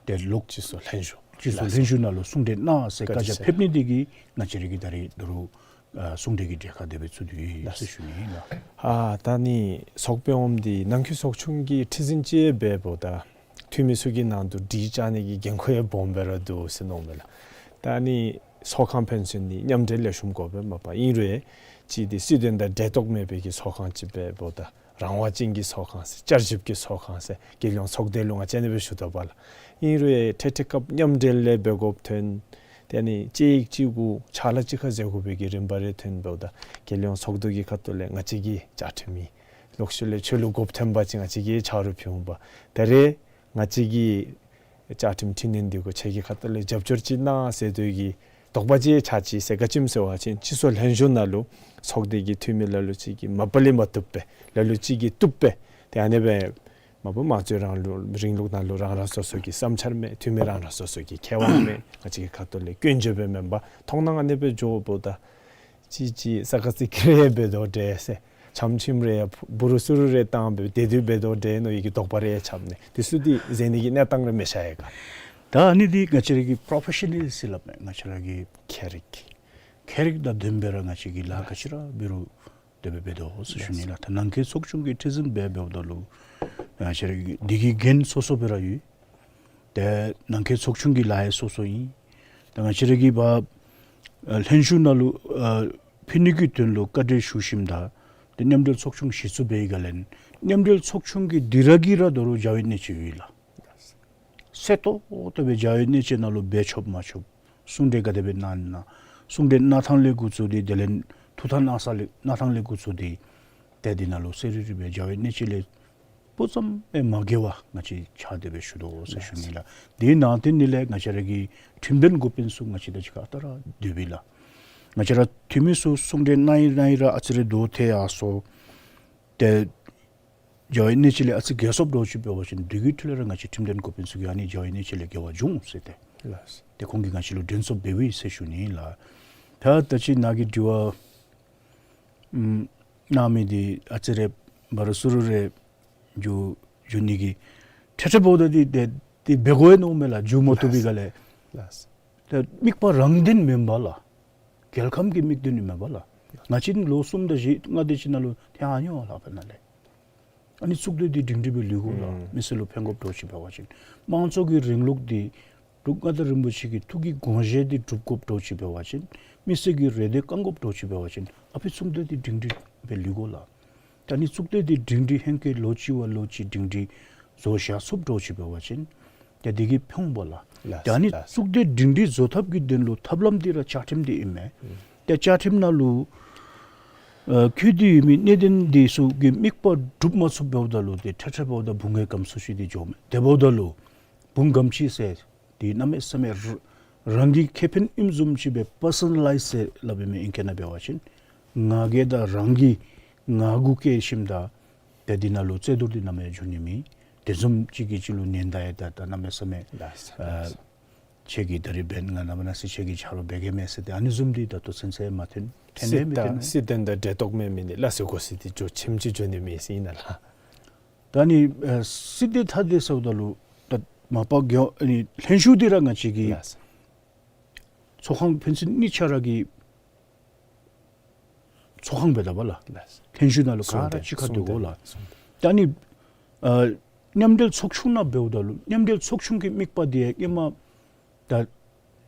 ཏེ་ལོག་སྤྱི་ཚོགས་ལྷན་བཞུགས་སྤྱི་ཚོགས་ལྷན་བཞུགས་ནང་ལུ་གསུང་གྲོས་གནང་ཟེར་བཀའ་རྒྱ་ཕེབས་ནི་དེ་གིས་ང་བཅས་ར་གི་ད་རིས་ད་རུང་ཨ་གསུང་གྲོས་ཀྱི་གྲལ་ཁར་དེ་སྦེ་ཚུད་དེ་ཡོད་ཟེར་ཞུ་ནི་ཨིན་ལགས། ཨ་ད་ནི་ཚོགས་པའི་འོགམ་འདི་ནང་འཁོད་ཚོགས་ཆུང་གི་ཁྲི་འཛིན་ཅིག་འབདཝ་ད་འཐུས་མི་ཚུ་གི་ནང་དུ་སྒྲིག་བཅའ་ནི་གི་འགན་ཁུར་ཡང་སྦོམ་སྦེ་ར་འདུག་ཟེར་མནོཝ་མས་ལགས། ད་ནི་ཚོགས་ཁང་ཕན་ཚུན་ནི་མཉམ་འབྲེལ་ལེགས་ཤོམ་དགོ་པས་མ་པ། ཨིན་རུང་ཅིག་འདི་སྲིད་དོན་དང་འབྲེལ་གཏོགས་མེད་པའི་གི་ཚོགས་ཁང་ཅིག་འབདཝ་ད་རང་དབང་ཅན་གྱི་ཚོགས་ཁང་ཟེར་བསྐྱར་ཞིབ་ཀྱི་ཚོགས་ཁང་ཟེར་རྒྱལ་ཡོངས་ཚོགས་སྡེ་ལུ་ང་བཅས་ཨ་ནི་སྦེ་ཞུ་དོ་བ་ལགས། ཨིན་རུང་འཕྲལ་འཕྲལ་སྐབས་མཉམ་འབྲེལ་ལས་འབད་དགོཔ་ཐོན། དེ་ནི་གཅིག་གིས་གཅིག་གུ་ཕྱག་ལཱ་གཅིག་ཁར་མཛད་དགོ་པའི་གི་རིམ་པ་རེ་ཐོན་འབདཝ་ད་རྒྱལ་ཡོངས་ཚོགས་འདུ་གི་ཁ་ཐུག་ལས་ང་བཅས་ཀྱི་བཅའ་ཁྲིམས་ཨིན། ལོག་ཤུལ་ལས་ཆོས་ལུགས་དགོཔ་ཐོན་པ་ཅིན་ང་བཅས་ཀྱིས་ཆ་རོགས་ཕུལ་འོང་པ། ད་རེས་ང་བཅས་ཀྱི་བཅའ་ཁྲིམས་འཕྲི་སྣོན་འདི་གུ་ཁྱེད་ཀྱི་ཁ་ཐུག་ལས་རྒྱབ་སྐྱོར་ཅིག་གནང་ཟེར་དོ་གི་དོགས་པ་ཅིག་ཆགས་ཅི་ཟེར། ག་ཅི་སྨོ་ཟེར་བ་ཅིན་སྤྱི་ཚོགས་ལྷན་བཞུགས་ནང་ལུ་ཚོགས་སྡེ་གི་འཐུས་མི་ལ་ལུ་ཅིག་གིས་མ་པ་ལས་མ་བཏུབ་པས། ལ་ལུ་ཅིག་གིས་བཏུབ་པས། ཏེ་ཨ་ནི་སྦེ་མ་པ་དམངས་གཙོའི་རིང་ལུགས་ནང་ལུ་རང་རང་སོ་སོ་གི་བསམ་འཆར་མས། འཐུས་མི་རང་རང་སོ་སོ་གི་ཁེ་དབང་མས། ང་བཅས་ཀྱི་ཁ་ཐུག་ལས་སྐྱོན་བརྗོད་སྦེ་མེན་པར་མཐོང་སྣང་ཨ་ནི་སྦེ་འགྱོཝ་ད་ཅིག་ཅིག་ས་ཁ་ཙིག་གི་རེ་འབད་དོ་འདྲས་ཟེར། ཆམ་ཆིམ་རེ་ཡང་བུ་རུ་སུ་རུ་རེ་བཏང་སྦེ་དེ་དུས་འབད་དོ་འདྲས་མནོ་ཡི་གི་དོགས་པ་རེ་ཡང་ཆགསཔ་ནི་དེ་ཚུ་འདི་མཛད་ནི་གི་གནས་སྟངས་རེ་མི་ཤར་ཡི་ག། ད་ཨ་ནི་འདི་ང་བཅས་ར་གི་པྲོ་ཕེ་ཤ་ནཱལ་ཟེར་སླབ་མས། ང་བཅས་ར་གི་ཁྱད་རིག་ཁྱད་རིག་དང་ལྡནམ་སྦེ་ར་ང་བཅས་ཀྱིས་ལཱ་ག་ཅི་ར་འབད་རུང་དེ་སྦེ་འབད་དོ་ཟེར་ཞུ་ནི་ལགས། ད་ནང་འཁོད་ཚོགས་ཆུང་གི་ཁྲི་འཛིན་སྦེ་འབདཝ་ད་ལུ་ང་བཅས་ར་གི་འདི་གི་འགན་སོ་སོ་སྦེ་ར་ཡོད། ཏེ་ནང་འཁོད་ཚོགས་ཆུང་གི་ལཱ་ཡང་སོ་སོ་ཨིན། ད་ང་བཅས་ར་གིས་ཕར་ཨ་ལྷན་བཞུགས་ནང་ལུ་ཨ་ཕུལ་ནི་གི་དོན་ལུ་བཀའ་འབྲེལ་ཞུ་ཞིནམ་ད་ཏེ་མཉམ་འབྲེལ་ཚོགས་ཆུང་གཞི་བཙུགས་འབད་བའི་སྒང་ལས་མཉམ་འབྲེལ་ཚོགས་ཆུང་གི་འདི་ར་གིས་ར་ད་རུང་བྱ་བའི་གནད་སྤྱོད་ཡོད་ལགས། གསལ་ཏོག་ཏོ་སྦེ་བྱ་བའི་གནད་སྤྱོད་ནང་ལུ་འབད་ཆོག་མ་ཆོག། གསུང་གྲོས་ག་དེ་སྦེ་གནང་ན། གསུང་གྲོས་གནང་ཐངས་ལས་འགོ་བཙུགས་ཏེ་དེ་ལས་ཐུགས་ཐག་གནང་ས་ལས་གནང་ཐངས་ལས་འགོ་བཙུགས་ཏེ་ ཏེ་འདི་ནང་ལུ་གསལ་རི་རི་སྦེ་རྒྱལ་བའི་གནས་བཅས་ལས་སྤུ་ཙམ་ཡང་མ་འགལ་བར་ང་བཅས་ཕྱག་དེ་སྦེ་ཞུ་དོ་ཟེར་ཞུ་ནི་ལགས། དེའི་ནང་དེ་ནི་ལས་ང་བཅས་ར་གི་ཁྲིམས་དོན་འགོ་དཔོན་ཚུ་ང་བཅས་དང་གཅིག་ཁར་ད་ར་སྡོདཔ་ཨིན་ལགས། ང་བཅས་ར་འཐུས་མི་ཚུ་གསུང་གྲོས་གནང་ཡི་གནང་ཡི་ར་ཨ་ཙི་རེ་དོ་ཐལ་ཡར་སོང་། ཏེ་རྒྱལ་བའི་གནས་བཅས་ལས་ཨ་ཙི་འགལ་སོངམ་འདྲཝ་ཅིག་འབད་བ་ཅིན་དེ་གི་འཕྲོ་ལས་ར་ང་བཅས་ཁྲིམས་དོན་འགོ་དཔོན་ཚུ་གིས་ཨ་ནི་རྒྱལ་བའི་གནས་བཅས་ལས་འགལ་བ་བྱུང་ཟེར་ཏེ། ལགས། ཏེ་ཁོང་གིས་ང་བཅས་ལུ་དྲན་གསོ་འབདཝ་ཨིན་ཟེར་ཞུ་ནི་ལགས། ད་ད་ཅི་ནཱ་གིས་དྲི་བ་ཨམ་གནང་མི་འདི་ཨ་ཙི་རེ་བ་ར་སུ་རུ་རེ་འགྱོ་འགྱོ་ནི་གི་ཁྲེ་ཁྲེ་འབདཝ་ད་འདི་ཏེ་འདི་འབད་དགོ་ནི་འོང་མས་ལགས། འགྱོ་མ་བཏུབ་པའི་སྒང་ལས། ལགས། ཏེ་དམིགས་པ་རང་དོན་མེན་པ་ལགས། རྒྱལ་ཁམས་ཀྱི་དམིགས་དོན་ཨིན་མས་པ་ལགས། ང་བཅས་ལོ་གསུམ་དང་བཞི་ལྔ་དེ་ཅིག་ནང་ལུ་ཐོན་ཡར་ཡོད་ལགས་ཕར་ནཱ་ལས། ཨ་ནི་གཙུག་སྡེ་འདི་སྒྲིང་སྒྲི་སྦེ་ལུས་དགོ་ལགས། ཨུམ། མི་སེར་ལུ་ཕན་དགོཔ་འདྲཝ་ཅིག་འབད་བ་ཅིན། དམངས་གཙོ་གི་རིང་ལུགས་འདི་འབྲུག་མངའ་བདག་རིན་པོ་ཆེ་གི་ཐུགས་ཀྱི་དགོངས་བཞེད་འདི་འགྲུབ་དགོཔ་འདྲཝ་ཅིག་འབད་བ་ཅིན། མི་སེར་གྱི་རེ་འདོད་བསྐང་དགོཔ་འདྲཝ་ཅིག་འབད་བ་ཅིན། ཨ་ཕི་གཙུག་སྡེ་འདི་སྒྲིང་སྒྲི་སྦེ་ལུས་དགོ་ལགས། ད་ནི་གཙུག་སྡེ་འདི་སྒྲིང་སྒྲི་ཧེང་སྐལ་ལོ་གཅིག་བ་ལོ་གཅིག་སྒྲིང་སྒྲི་བཟོ་བཞག་ཚུགསཔ་འདྲཝ་ཅིག་འབད་བ་ཅིན། ཏེ་འདི་གིས་ཕན་འོང་པ་ལགས། ལགས། ད་ནི་ལགས། གཙུག་སྡེ་སྒྲིང་སྒྲི་བཟོ་ཐབས་ཀྱི་དོན་ལུ་ཐབས་ལམ་འདི་ར་བཅའ་ཁྲིམས་འདི་ཨིན་མས། ཨུམ། ཏེ་བཅའ་ཁྲིམས་ནང་ལུ་ཨ་ཁུངས་འདི་ཡོད་མི་གནད་དོན་འདི་ཚུ་གི་དམིགས་པ་འགྲུབ་མ་ཚུགསཔ་འབདཝ་ད་ལུ་ཏེ་ཁྲེ་ཁྲེ་འབདཝ་ད་བུང་བའི་སྐམ་སུ་ཅིག་འདི་འགྱོཝ་མས། དེ་འབདཝ་ད་ལུ་བུང་སྐམ་ཅིག་ཟེར་འདི་གནམ་མེད་ས་མེད་ར་རང་གི་ཁེ་ཕན་ཨིནམ་བཟུམ་ཅིག་སྦེ་པར་སོ་ན་ལའིཛ་ཟེར་སླབ་ཨིན་མས། ཨིང་སྐད་ནང་འབད་བ་ཅིན་ང་རྒྱལ་དང་རང་གི་ང་རྒྱལ་བསྐྱེད་ཞིནམ་ད་ཏེ་འདི་ནང་ལུ་རྩོད་བསྡུར་འདི་གནམ་མེད་འགྱོ་ནི་མེད། དེ་བཟུམ་ཅིག་གི་ཅིག་ལུ་ཉེན་བརྡ་ཡང་ད་ད་གནམ་མེད་ས་མེད་ལགས་སོ། ཨ་ལགས་སོ། ཁྱེད་ཀྱིས་ད་རིས་འབད་ང་ནངས་པ་གནངས་ཚེ་ཁྱེད་ཀྱི་ཆ་རོགས་འབད་གེ་མས་ཟེར་ཏེ་ཨ་ནི་བཟུམ་འདི་ད་ལྟོ་ཚུན་ཚོད་མ་ཐོན། ཐོན་ནི་མེད། ཐོན་ནི་མེད། སྲིད་དོན་དང་འབྲེལ་གཏོགས་མེད་མི་ནི་ལགས་སོ་གོ་ཟེར་ཏེ་འགྱོ་ཆེམ་ཅིག་འགྱོ་ནི་མེད་ཟེར་ཨིན་ན་ལགས། ད་ནི་ཨ་སྲིད་དེ་ཐ་དད་ཟེརཝ་ད་ལུ་ད་མ་པ་གི་ཨ་ནི་ལྷན་བཞུགས་འདི་ར་ང་བཅས་ཀྱི་ལགས་སོ། ཚོགས་ཁང་ཕན་ཚུན་གཉིས་ཆ་ར་གི་ཚོགས་ཁང་འབད་དོ་བ་ལགས། ལགས་སོ། ལྷན་བཞུགས་ནང་ལུ་ག་ར་གཅིག་ཁར་སྡོད་དགོ་ལགས། ད་ནི་ཨ་མཉམ་འབྲེལ་ཚོགས་ཆུང་ནང་འབདཝ་ད་ལུ་མཉམ་འབྲེལ་ཚོགས་ཆུང་གི་དམིགས་པ་འདི་ཡང་ཧེ་མ་ད་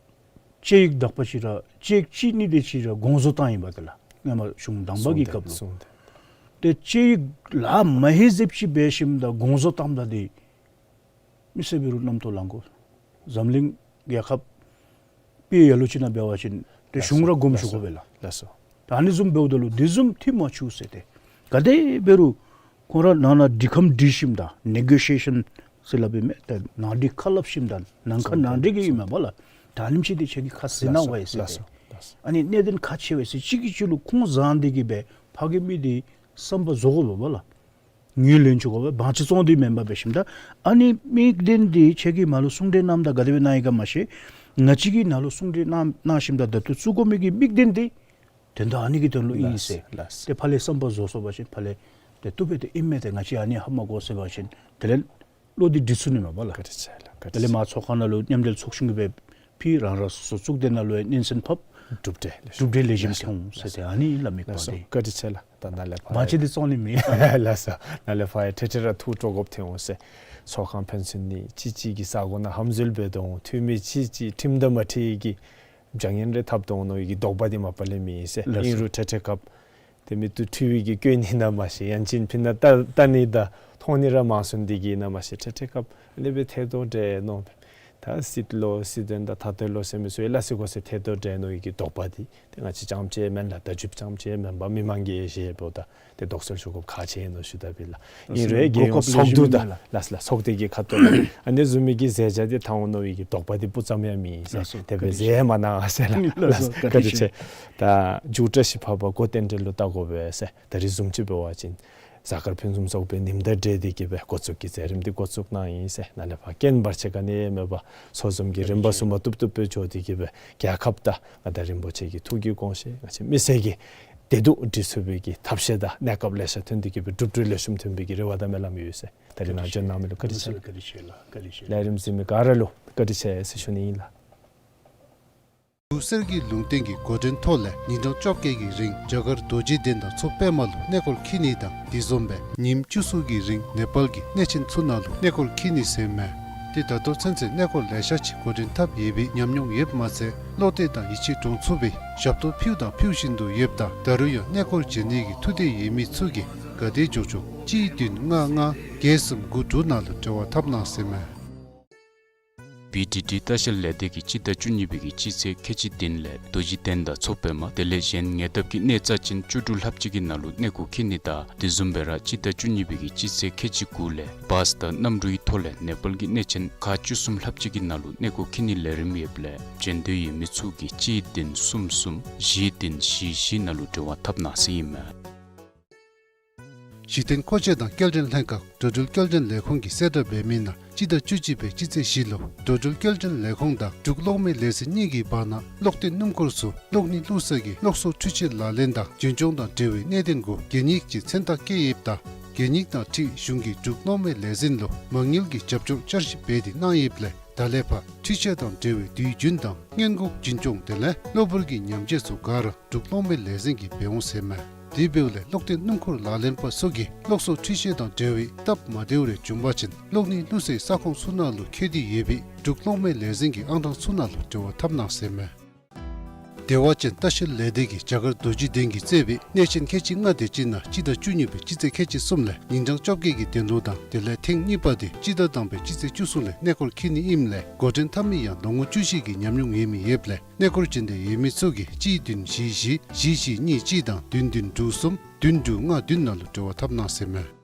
དཔྱད་ཡིག་དག་པ་ཅིག་ར་དཔྱད་ཡིག་གཅིག་གཉིས་དེ་ཅིག་ར་དགོངས་བཟོ་བཏང་ཡི་པ་ཏེ་ལགས། ཧེ་མ་གཞུང་དང་པ་གི་སྐབས་ལུ། གསུངས་ཏེ། ཏེ་དཔྱད་ཡིག་ལཱ་མ་ཧེ་ཟེརཝ་ཅིག་འབད་ཞིནམ་ད་དགོངས་བཟོ་བཏངམ་ད་འདི་མི་སེར་འབད་རུང་རྣམ་རྟོག་ལང་དགོ། འཛམ་གླིང་རྒྱལ་ཁབ་དཔེ་ཡ་ལུ་ཅིག་ནང་འབད་བ་ཅིན་ཏེ་གཞུང་ར་སྒོམ་ཞུ་དགོ་པས་ལགས། ལགས་སོ། ད་ཨ་ནི་བཟུམ་འབདཝ་ད་ལུ་འདི་བཟུམ་འཐུས་མ་ཆོག་ཟེར་ཏེ། ག་དེ་འབད་རུང་ཁོང་ར་ནང་ན་འགྲིག་ཁམས་འགྲིག་ཞིནམ་ད་ནེ་གོ་ཤི་ཡེ་ཤཱན་ཟེར་སླབ་ཨིན་མས། ད་ནང་འགྲིག་ཁ་སླབ་ཞིནམ་ད་ནང་ཁ་ནང་འགྲིག་གི་ཨིན་མས་པ་ལགས། ད་ཨ་ནེམ་ཅིག་འདི་ཁྱེད་ཀྱིས་ཁ་བཟེད་གནང་བ་ཡི་ཟེར་ཏེ། ལགས་སོ། ལགས་སོ། ཨ་ནི་གནད་དོན་ཁག་ཆེ་བས་ཟེར་གཅིག་གིས་གཅིག་ལུ་ཁུངས་བཟང་སྟེ་གིས་སྦེ་ཕར་གྱི་མི་འདི་བསམ་པ་རྫོགས་དགོ་པ་ལགས། ངོས་ལེན་ཆོག་ག་བ་བང་ཆེ་བཙོང་སྟེ་མེན་པར་འབད་ཞིནམ་ད། ཨ་ནི་དམིགས་དོན་འདི་ཁྱེད་ཀྱིས་མ་ལུ་གསུང་གྲོས་གནངམ་ད་ག་དེ་སྦེ་གནང་ཡི་ག་མ་ཤེས། ང་བཅས་ཀྱིས་ནཱ་ལུ་གསུང་གྲོས་གནང་གནང་ཞིནམ་ད་ད་ལྟོ་བཙུགས་དགོ་མི་གི་དམིགས་དོན་འདི་དོན་དག་ཨ་ནི་གི་དོན་ལུ་ཨིན་ཟེར། ལགས་སོ། ཏེ་ཕར་ལས་བསམ་པ་རྫོགས་སོང་པ་ཅིན་ཕར་ལས་ཏེ་བཏུབ་པས་ཏེ་ཨིན་མས། ཏེ་ང་བཅས་ཨ་ནི་ཧ་མ་གོ་ཟེར་བ་ཅིན་དེ་ལས་བློ་འདི་འདྲི་ཚུགས་ནི་མས་པ་ལགས། བཀའ་དྲིན་ཆེ་ལགས། བཀའ་དྲིན་ཆེ། དེ་ལས་མར་ཚོགས་ཁང་ནང་ལུ་མཉམ་འབྲེལ་ཚོགས་ཆུང་གིས་སྦེ་ཕུལ། རང་རང་སོ་སོ་གཙུག་སྡེ་ནང་ལུ་ཡང་སྙན་སེང་ཕབ། གྲུབ་འབྲས་ལེགས་ཤོམ། གྲུབ་འབྲས་ལེགས་ཤོམ་ཐོན་འོང་ཟེར་ཏེ་ཨ་ནི་ལགས་དམིགས་པ་འདི། བཀའ་དྲིན་ཆེ་ལགས། ད་ནཱ་ལས་ཕར་མ་ཅི་འདི་བཙོང་ནི་མེད། ལགས་སོ། ནཱ་ལས་ཕར་ཡང་ཐེ་ཐེ་ར་ཐུགས་སྤྲོ་དགོཔ་ཐོན་འོང་ཟེར། ཚོགས་ཁང་ཕན་ཚུན་ནི་གཅིག་གཅིག་གི་ས་གོ་ནང་ཧམ་འཛུལ་འབད་དོ་འོང་། འཐུས་མི་གཅིག་གཅིག་ཁྲིམས་དང་མ་འཁྲིལ་གྱི་བྱ་ངན་རེ་འཐབ་དོ་འོང་མནོ་བའི་གི་དོགས་པ་འདི་མ་པ་ལས་མེད་ཟེར། ལགས་སོ། ཨིན་རུང་ཐེ་ཐེ་སྐབས་དེ་མི་དུ་འཐུས་བའི་གི་སྐྱོན་ཨིན་ན་མ་ཤེས། ཡང་ཅིན་ཕི་ན་ལྟ་ལྟ་ནི་དང་མཐོང་ནི་ར་མང་སུ་འདི་གིས་ཨིན་ན་མ་ཤེས། ཐེ་ཐེ་སྐབས་ཨ་ནི་སྦེ་ཐལ་དོ་འདྲ་མནོ། ད་སྲིད་ལོ་སྲིད་དོན་དང་ཐ་དད་ལོ་ཟེར་མི་ཚུ་ཡང་ལ་སི་གོ་ཟེར་ཐལ་དོ་འདྲ་མནོ་བའི་གི་དོགས་པ་འདི་ཏེ་ང་བཅས་རྐྱངམ་ཅིག་མེན་ལགས། བརྡ་བརྒྱུདཔ་རྐྱངམ་ཅིག་མེན་པར་མི་མང་གིས་ཡང་ཤེས་འབདཝ་ད་ཏེ་དོགས་སེལ་ཞུ་དགོཔ་ཁག་ཆེ་ཨིན་ནོ་ཞུ་དགོཔ་ཨིན་ལགས། ཨིན་རུང་རྒྱལ་ཡོངས་ཚོགས་འདུ་དང་ལགས་ལགས་ཚོགས་སྡེ་གི་ཁ་ཐུག་ཨ་ནི་བཟུམ་མའི་གི་མཛད་བྱ་འདི་འཐབ་འོང་མནོ་བའི་གི་དོགས་པ་འདི་སྤུ་ཙམ་ཡང་མེད་ཟེར། ལགས་སོ། དེ་སྦེ་མཛད་མ་གནང་ཟེར་ལགས། ལགས་སོ། ལགས་སོ། བཀའ་དྲིན་ཆེ། ད་མཇུག་བཀྲ་ཤིས་འཕགས་པ་འགོ་རྟེན་འབྲེལ་ལུ་བལྟ་དགོ་པས་ཟེར། ད་རིས་བཟུམ་ཅིག་འབད་བ་ཅིན་གཟའ་སྐར་ཕུན་སུམ་ཚོགས་པའི་ཉིནམ་དང་འབྲེལ་ཏེ་གིས་སྦེ་འགོ་བཙུགས་ཀྱི་མཛད་རིམ་འདི་འགོ་བཙུགས་གནང་ཡི་ཟེར། ནཱ་ལས་ཕར་རྐྱེན་བར་ཆད་ག་ནི་ཡང་མེད་པར་ཚོགས་འཛོམས་ཀྱི་རིམ་པ་བཟུམ་མ་བཏུབ་བཏུབ་སྦེ་འགྱོ་སྟེ་གིས་སྦེ་རྒྱལ་ཁབ་དང་མངའ་བདག་རིན་པོ་ཆེ་གི་ཐུགས་ཀྱི་དགོངས་བཞེད་ང་བཅས་མི་སེར་གྱི་བདེ་སྡུག་སྒྲིག་ཚུགས་པའི་གི་ཐབས་ཤེས་དང་གནས་སྐབས་ལེ་ཤ་ཐོན་ཏེ་གིས་སྦེ་གྲུབ་འབྲས་ལེགས་ཤོམ་ཐོན་པའི་གི་རེ་བ་དང་སྨོན་ལམ་ཡོད་ཟེར། ད་རིས་ནཱ་བྱོན་གནང་མི་ལུ་བཀའ་དྲིན་ཆེ། བཀའ་དྲིན་ཆེ་ལགས། བཀའ་དྲིན་ཆེ། ལས་རིམ་གཟིགས་མི་ག་ར་ལུ་བཀའ་དྲིན་ཆེ་ཟེར་ཞུ་ནི་ཨིན་ལགས། འབྲུག་གསེར་གྱི་ལུང་བསྟན་གྱི་འགོ་འདྲེན་ཐོག་ལས་ཉིན་གྲངས་བཅོ་བརྒྱད་ཀྱི་རིང་རྒྱ་གར་རྡོ་རྗེ་གདན་དང་མཚོ་པདྨ་ལུ་གནས་སྐོར་འཁྱིད་ནི་དང་། དེ་བཟུམ་སྦེ་ཉིནམ་བཅུ་གསུམ་གྱི་རིང་ནེ་པཱལ་གྱི་གནས་ཆེན་ཚུ་ནང་ལུ་གནས་སྐོར་འཁྱིད་ནི་ཟེར་མས། ཏེ་ད་ལྟོ་ཚུན་ཚོད་གནས་སྐོར་ལེ་ཤ་ཅིག་འགོ་འདྲེན་འཐབ་ཡོད་པའི་ཉམས་མྱོང་ཡོདཔ་མ་ཚད་བློ་གཏད་དང་ཡིད་ཆེས་འདྲོངས་ཚུགས་པའི་ཞབས་ཏོག་ཕུལཝ་དང་ཕུལ་བཞིན་དུ་ཡོདཔ་ད་ད་རུང་ཡང་གནས་སྐོར་བྱོན་ནི་གི་ཐུགས་འདོད་ཡོད་མི་ཚུ་གིས་ག་དེ་མགྱོགས་མགྱོགས་གཅིག་བདུན་ལྔ་ལྔ་བརྒྱད་གསུམ་དགུ་དྲུག་ནང་ལུ་འབྲེལ་བ་འཐབ་གནང་ཟེར་མས། བི་ཌི་ཌི་ལྟ་བཤལ་ལས་སྡེ་གིས་སྤྱི་ཟླ་བཅུ་གཉིས་པའི་གི་སྤྱི་ཚེས་ཁལ་གཅིག་བདུན་ལས་རྡོ་རྗེ་གདན་དང་མཚོ་པདྨ་དེ་ལས་གཞན་ཉེ་འདབས་ཀྱི་གནས་རྩ་ཅན་བཅུ་དྲུག་ལྷགཔ་ཅིག་གི་ནང་ལུ་གནས་སྐོར་འཁྱིད་ནི་དང་དེ་བཟུམ་སྦེ་ར་སྤྱི་ཟླ་བཅུ་གཉིས་པའི་གི་སྤྱི་ཚེས་ཁལ་གཅིག་དགུ་ལས་བཱས་དང་གནམ་གྲུའི་ཐོག་ལས་ནེ་པཱལ་གྱི་གནས་ཆེན་ཁག་བཅུ་གསུམ་ལྷགཔ་ཅིག་གི་ནང་ལུ་གནས་སྐོར་འཁྱིད་ནིའི་ལས་རིམ་ཡོདཔ་ལས་འབྱོན་འདོད་ཡོད་མི་ཚུ་གིས་གཅིག་བདུན་གསུམ་གསུམ་བཞི་བདུན་བཞི་བཞི་ནང་ལུ་འབྲེལ་བ་འཐབ་གནང་ཟེར་ཨིན་མས། གཞི་རྟེན་མཁོ་ཆས་དང་སྐྱེལ་འདྲེན་ལྷན་ཁག་འགྲོ་འགྲུལ་སྐྱེལ་འདྲེན་ལས་ཁུངས་ཀྱིས་གསལ་བསྒྲགས་འབད་མི་ནང་སྤྱི་ཟླ་བཅུ་གཅིག་པའི་སྤྱི་ཚེས་བཞི་ལུ་འགྲོ་འགྲུལ་སྐྱེལ་འདྲེན་ལས་ཁུངས་དང་འབྲུག་གློག་མེ་ལས་འཛིན་གཉིས་ཀྱི་བར་ན་གློག་སྡེ་སྣུམ་འཁོར་ཚུ་གློག་སྣེ་བླུག་ས་གི་གློག་གསོག་འཕྲུལ་ཆས་ལག་ལེན་དང་རྒྱུན་སྐྱོང་དང་འབྲེལ་བའི་གནད་དོན་གུ་གད་སྙིགས་ཀྱི་མཚན་རྟགས་བཀལ་ཡོདཔ་ད་གད་སྙིགས་དང་འཁྲིལ་གཞུང་གིས་འབྲུག་གློག་མེ་ལས་འཛིན་ལུ་མ་དངུལ་གྱི་རྒྱབ་སྐྱོར་བསྐྱར་ཞིབ་འབད་དེ་གནང་ཡོདཔ་ལས་ད་ལས་ཕར་འཕྲུལ་ཆས་དང་འབྲེལ་བའི་དུས་རྒྱུན་དང་སྔོན་འགོག་རྒྱུན་སྐྱོང་དེ་ལས་གློ་བུར་གྱི་ཉམས་བཅོས་ཚུ་ག་ར་འབྲུག་གློག་མེ་ལས་འཛིན་གྱིས་འབད་འོང་ཟེར་མས། དེ་འབདཝ་ལས་གློག་སྡེ་སྣུམ་འཁོར་ལག་ལེན་པ་ཚུ་གིས་གློག་གསོག་འཕྲུལ་ཆས་དང་འབྲེལ་བའི་སྟབས་མ་བདེཝ་རེ་བྱུང་པ་ཅིན་གློག་སྣེ་བླུག་སའི་ས་ཁོངས་ཚུ་ནང་ལུ་འཁོད་དེ་ཡོད་པའི་འབྲུག་གློག་མེ་ལས་འཛིན་གྱི་ཨང་གྲངས་ཚུ་ནང་ལུ་འབྲེལ་བ་འཐབ་གནང་ཟེར་མས། བདེ་བ་ཅན་ལྟ་བཤལ་ལས་སྡེ་གིས་རྒྱ་གར་རྡོ་རྗེ་གདན་གྱིས་གཙོས་པའི་གནས་ཆེན་ཁལ་གཅིག་ལྔ་དེ་ཅིག་ནང་སྤྱི་ཟླ་བཅུ་གཉིས་པའི་སྤྱི་ཚེས་ཁལ་གཅིག་གསུམ་ལས་ཉིན་གྲངས་བཅོ་བརྒྱད་ཀྱི་དོན་ལུ་དང་དེ་ལས་ཐེངས་གཉིས་པ་དེ་སྤྱི་ཟླ་དང་པའི་སྤྱི་ཚེས་བཅུ་གསུམ་ལས་གནས་སྐོར་འཁྱིད་ནི་ཨིནམ་ལས་འགོ་འདྲེན་འཐབ་མི་ཡང་ལོ་ངོ་བཅུ་བཞི་གི་ཉམས་མྱོང་ཡོད་མི་ཡོདཔ་ལས་གནས་སྐོར་འབྱོན་འདོད་ཡོད་མི་ཚུ་གིས་གཅིག་བདུན་བཞི་བཞི་བཞི་བཞི་གཉིས་གཅིག་དང་བདུན་བདུན་དྲུག་གསུམ་བདུན་དྲུག་ལྔ་བདུན་ནང་ལུ་འབྲེལ་བ་འཐབ་གནང་ཟེར་མས།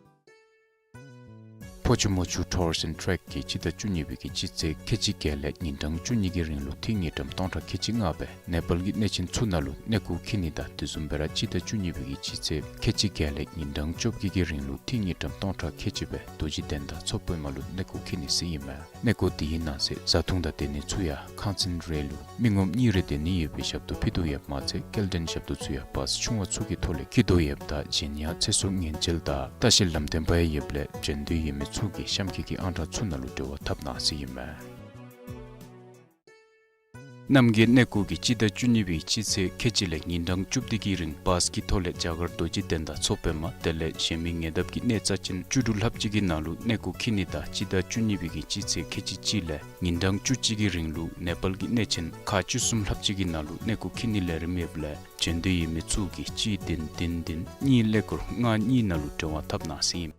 ཕོ་ཆུ་མོ་ཆུ་ཊུར་སི་ཨེནཌ་ཊེག་གིས་སྤྱི་ཟླ་བཅུ་གཉིས་པའི་གི་སྤྱི་ཚེས་ཁལ་གཅིག་བརྒྱད་ལས་ཉིན་གྲངས་བཅུ་གཉིས་ཀྱི་རིང་ལུ་ཐིག་དངུལ་ཀྲམ་སྟོང་ཕྲག་ཁལ་གཅིག་ལྔ་སྦེ་ནེ་པཱལ་གྱི་གནས་ཆེན་ཚུ་ནང་ལུ་གནས་སྐོར་འཁྱིད་ནི་དང་དེ་བཟུམ་སྦེ་ར་སྤྱི་ཟླ་བཅུ་གཉིས་པའི་གི་སྤྱི་ཚེས་ཁལ་གཅིག་བརྒྱད་ལས་ཉིན་གྲངས་བཅོ་བརྒྱད་ཀྱི་རིང་ལུ་ཐིག་དངུལ་ཀྲམ་སྟོང་ཕྲག་ཁལ་གཅིག་སྦེ་རྡོ་རྗེ་གདན་དང་མཚོ་པདྨ་ལུ་གནས་སྐོར་འཁྱིད་ནི་ཟེར་ཨིན་མས། གནས་སྐོར་དེའི་ནང་གསེས་བཟའ་འཐུང་དང་སྡོད་གནས་ཚུ་ཡང་ཁང་ཚན་རེ་ལུ་མི་ངོམ་གཉིས་རེ་སྡོད་ནི་ཡོད་པའི་ཞབས་ཏོག་ཕུལ་དོ་ཡོདཔ་མ་ཚད་སྐྱེལ་འདྲེན་ཞབས་ཏོག་ཚུ་ཡང་བཱས་ཆུང་བ་ཚུ་གི་ཐོག་ལས་འཁྱིད་དོ་ཡོདཔ་ད་གཞན་ཡང་ཚེ་སྲོག་ཉེན་བཅོལ་དང་ལྟ་བཤལ་ལམ་སྟོན་པ་ཡང་ཡོདཔ་ལས་འབྱོན་འདོད་ཡོད་མི་ཚུ་གིས་གཤམ་འཁོད་ཀྱི་ཨང་གྲངས་ཚུ་ནང་ལུ་འབྲེལ་བ་འཐབ་གནང་ཟེར་ཨིན་མས། རྣམ་རྒྱལ་གནས་སྐོར་གྱིས་སྤྱི་ཟླ་བཅུ་གཉིས་པའི་སྤྱི་ཚེས་ཁལ་གཅིག་ལས་ཉིན་གྲངས་བཅུ་བདུན་གྱི་རིང་བཱས་ཀྱི་ཐོག་ལས་རྒྱ་གར་རྡོ་རྗེ་གདན་དང་མཚོ་པདྨ་དེ་ལས་གཞན་མི་ཉེ་འདབས་ཀྱི་གནས་རྩ་ཅན་བཅུ་དྲུག་ལྷགཔ་ཅིག་གི་ནང་ལུ་གནས་སྐོར་འཁྱིད་ནི་དང་སྤྱི་ཟླ་བཅུ་གཉིས་པའི་གི་སྤྱི་ཚེས་ཁལ་གཅིག་གཅིག་ལས་ཉིན་གྲངས་བཅུ་གཅིག་གི་རིང་ལུ་ནེ་པཱལ་གྱི་གནས་ཆེན་ཁག་བཅུ་གསུམ་ལྷགཔ་ཅིག་གི་ནང་ལུ་གནས་སྐོར་འཁྱིད་ནིའི་ལས་རིམ་ཡོདཔ་ལས་འབྱོན་འདོད་ཡོད་མི་ཚུ་གིས་གཅིག་བདུན་བདུན་བདུན་གཉིས་ཀླད་ཀོར་ལྔ་གཉིས་ནང་ལུ་འབྲེལ་བ་འཐབ་གནང་ཟེར་ཨིན།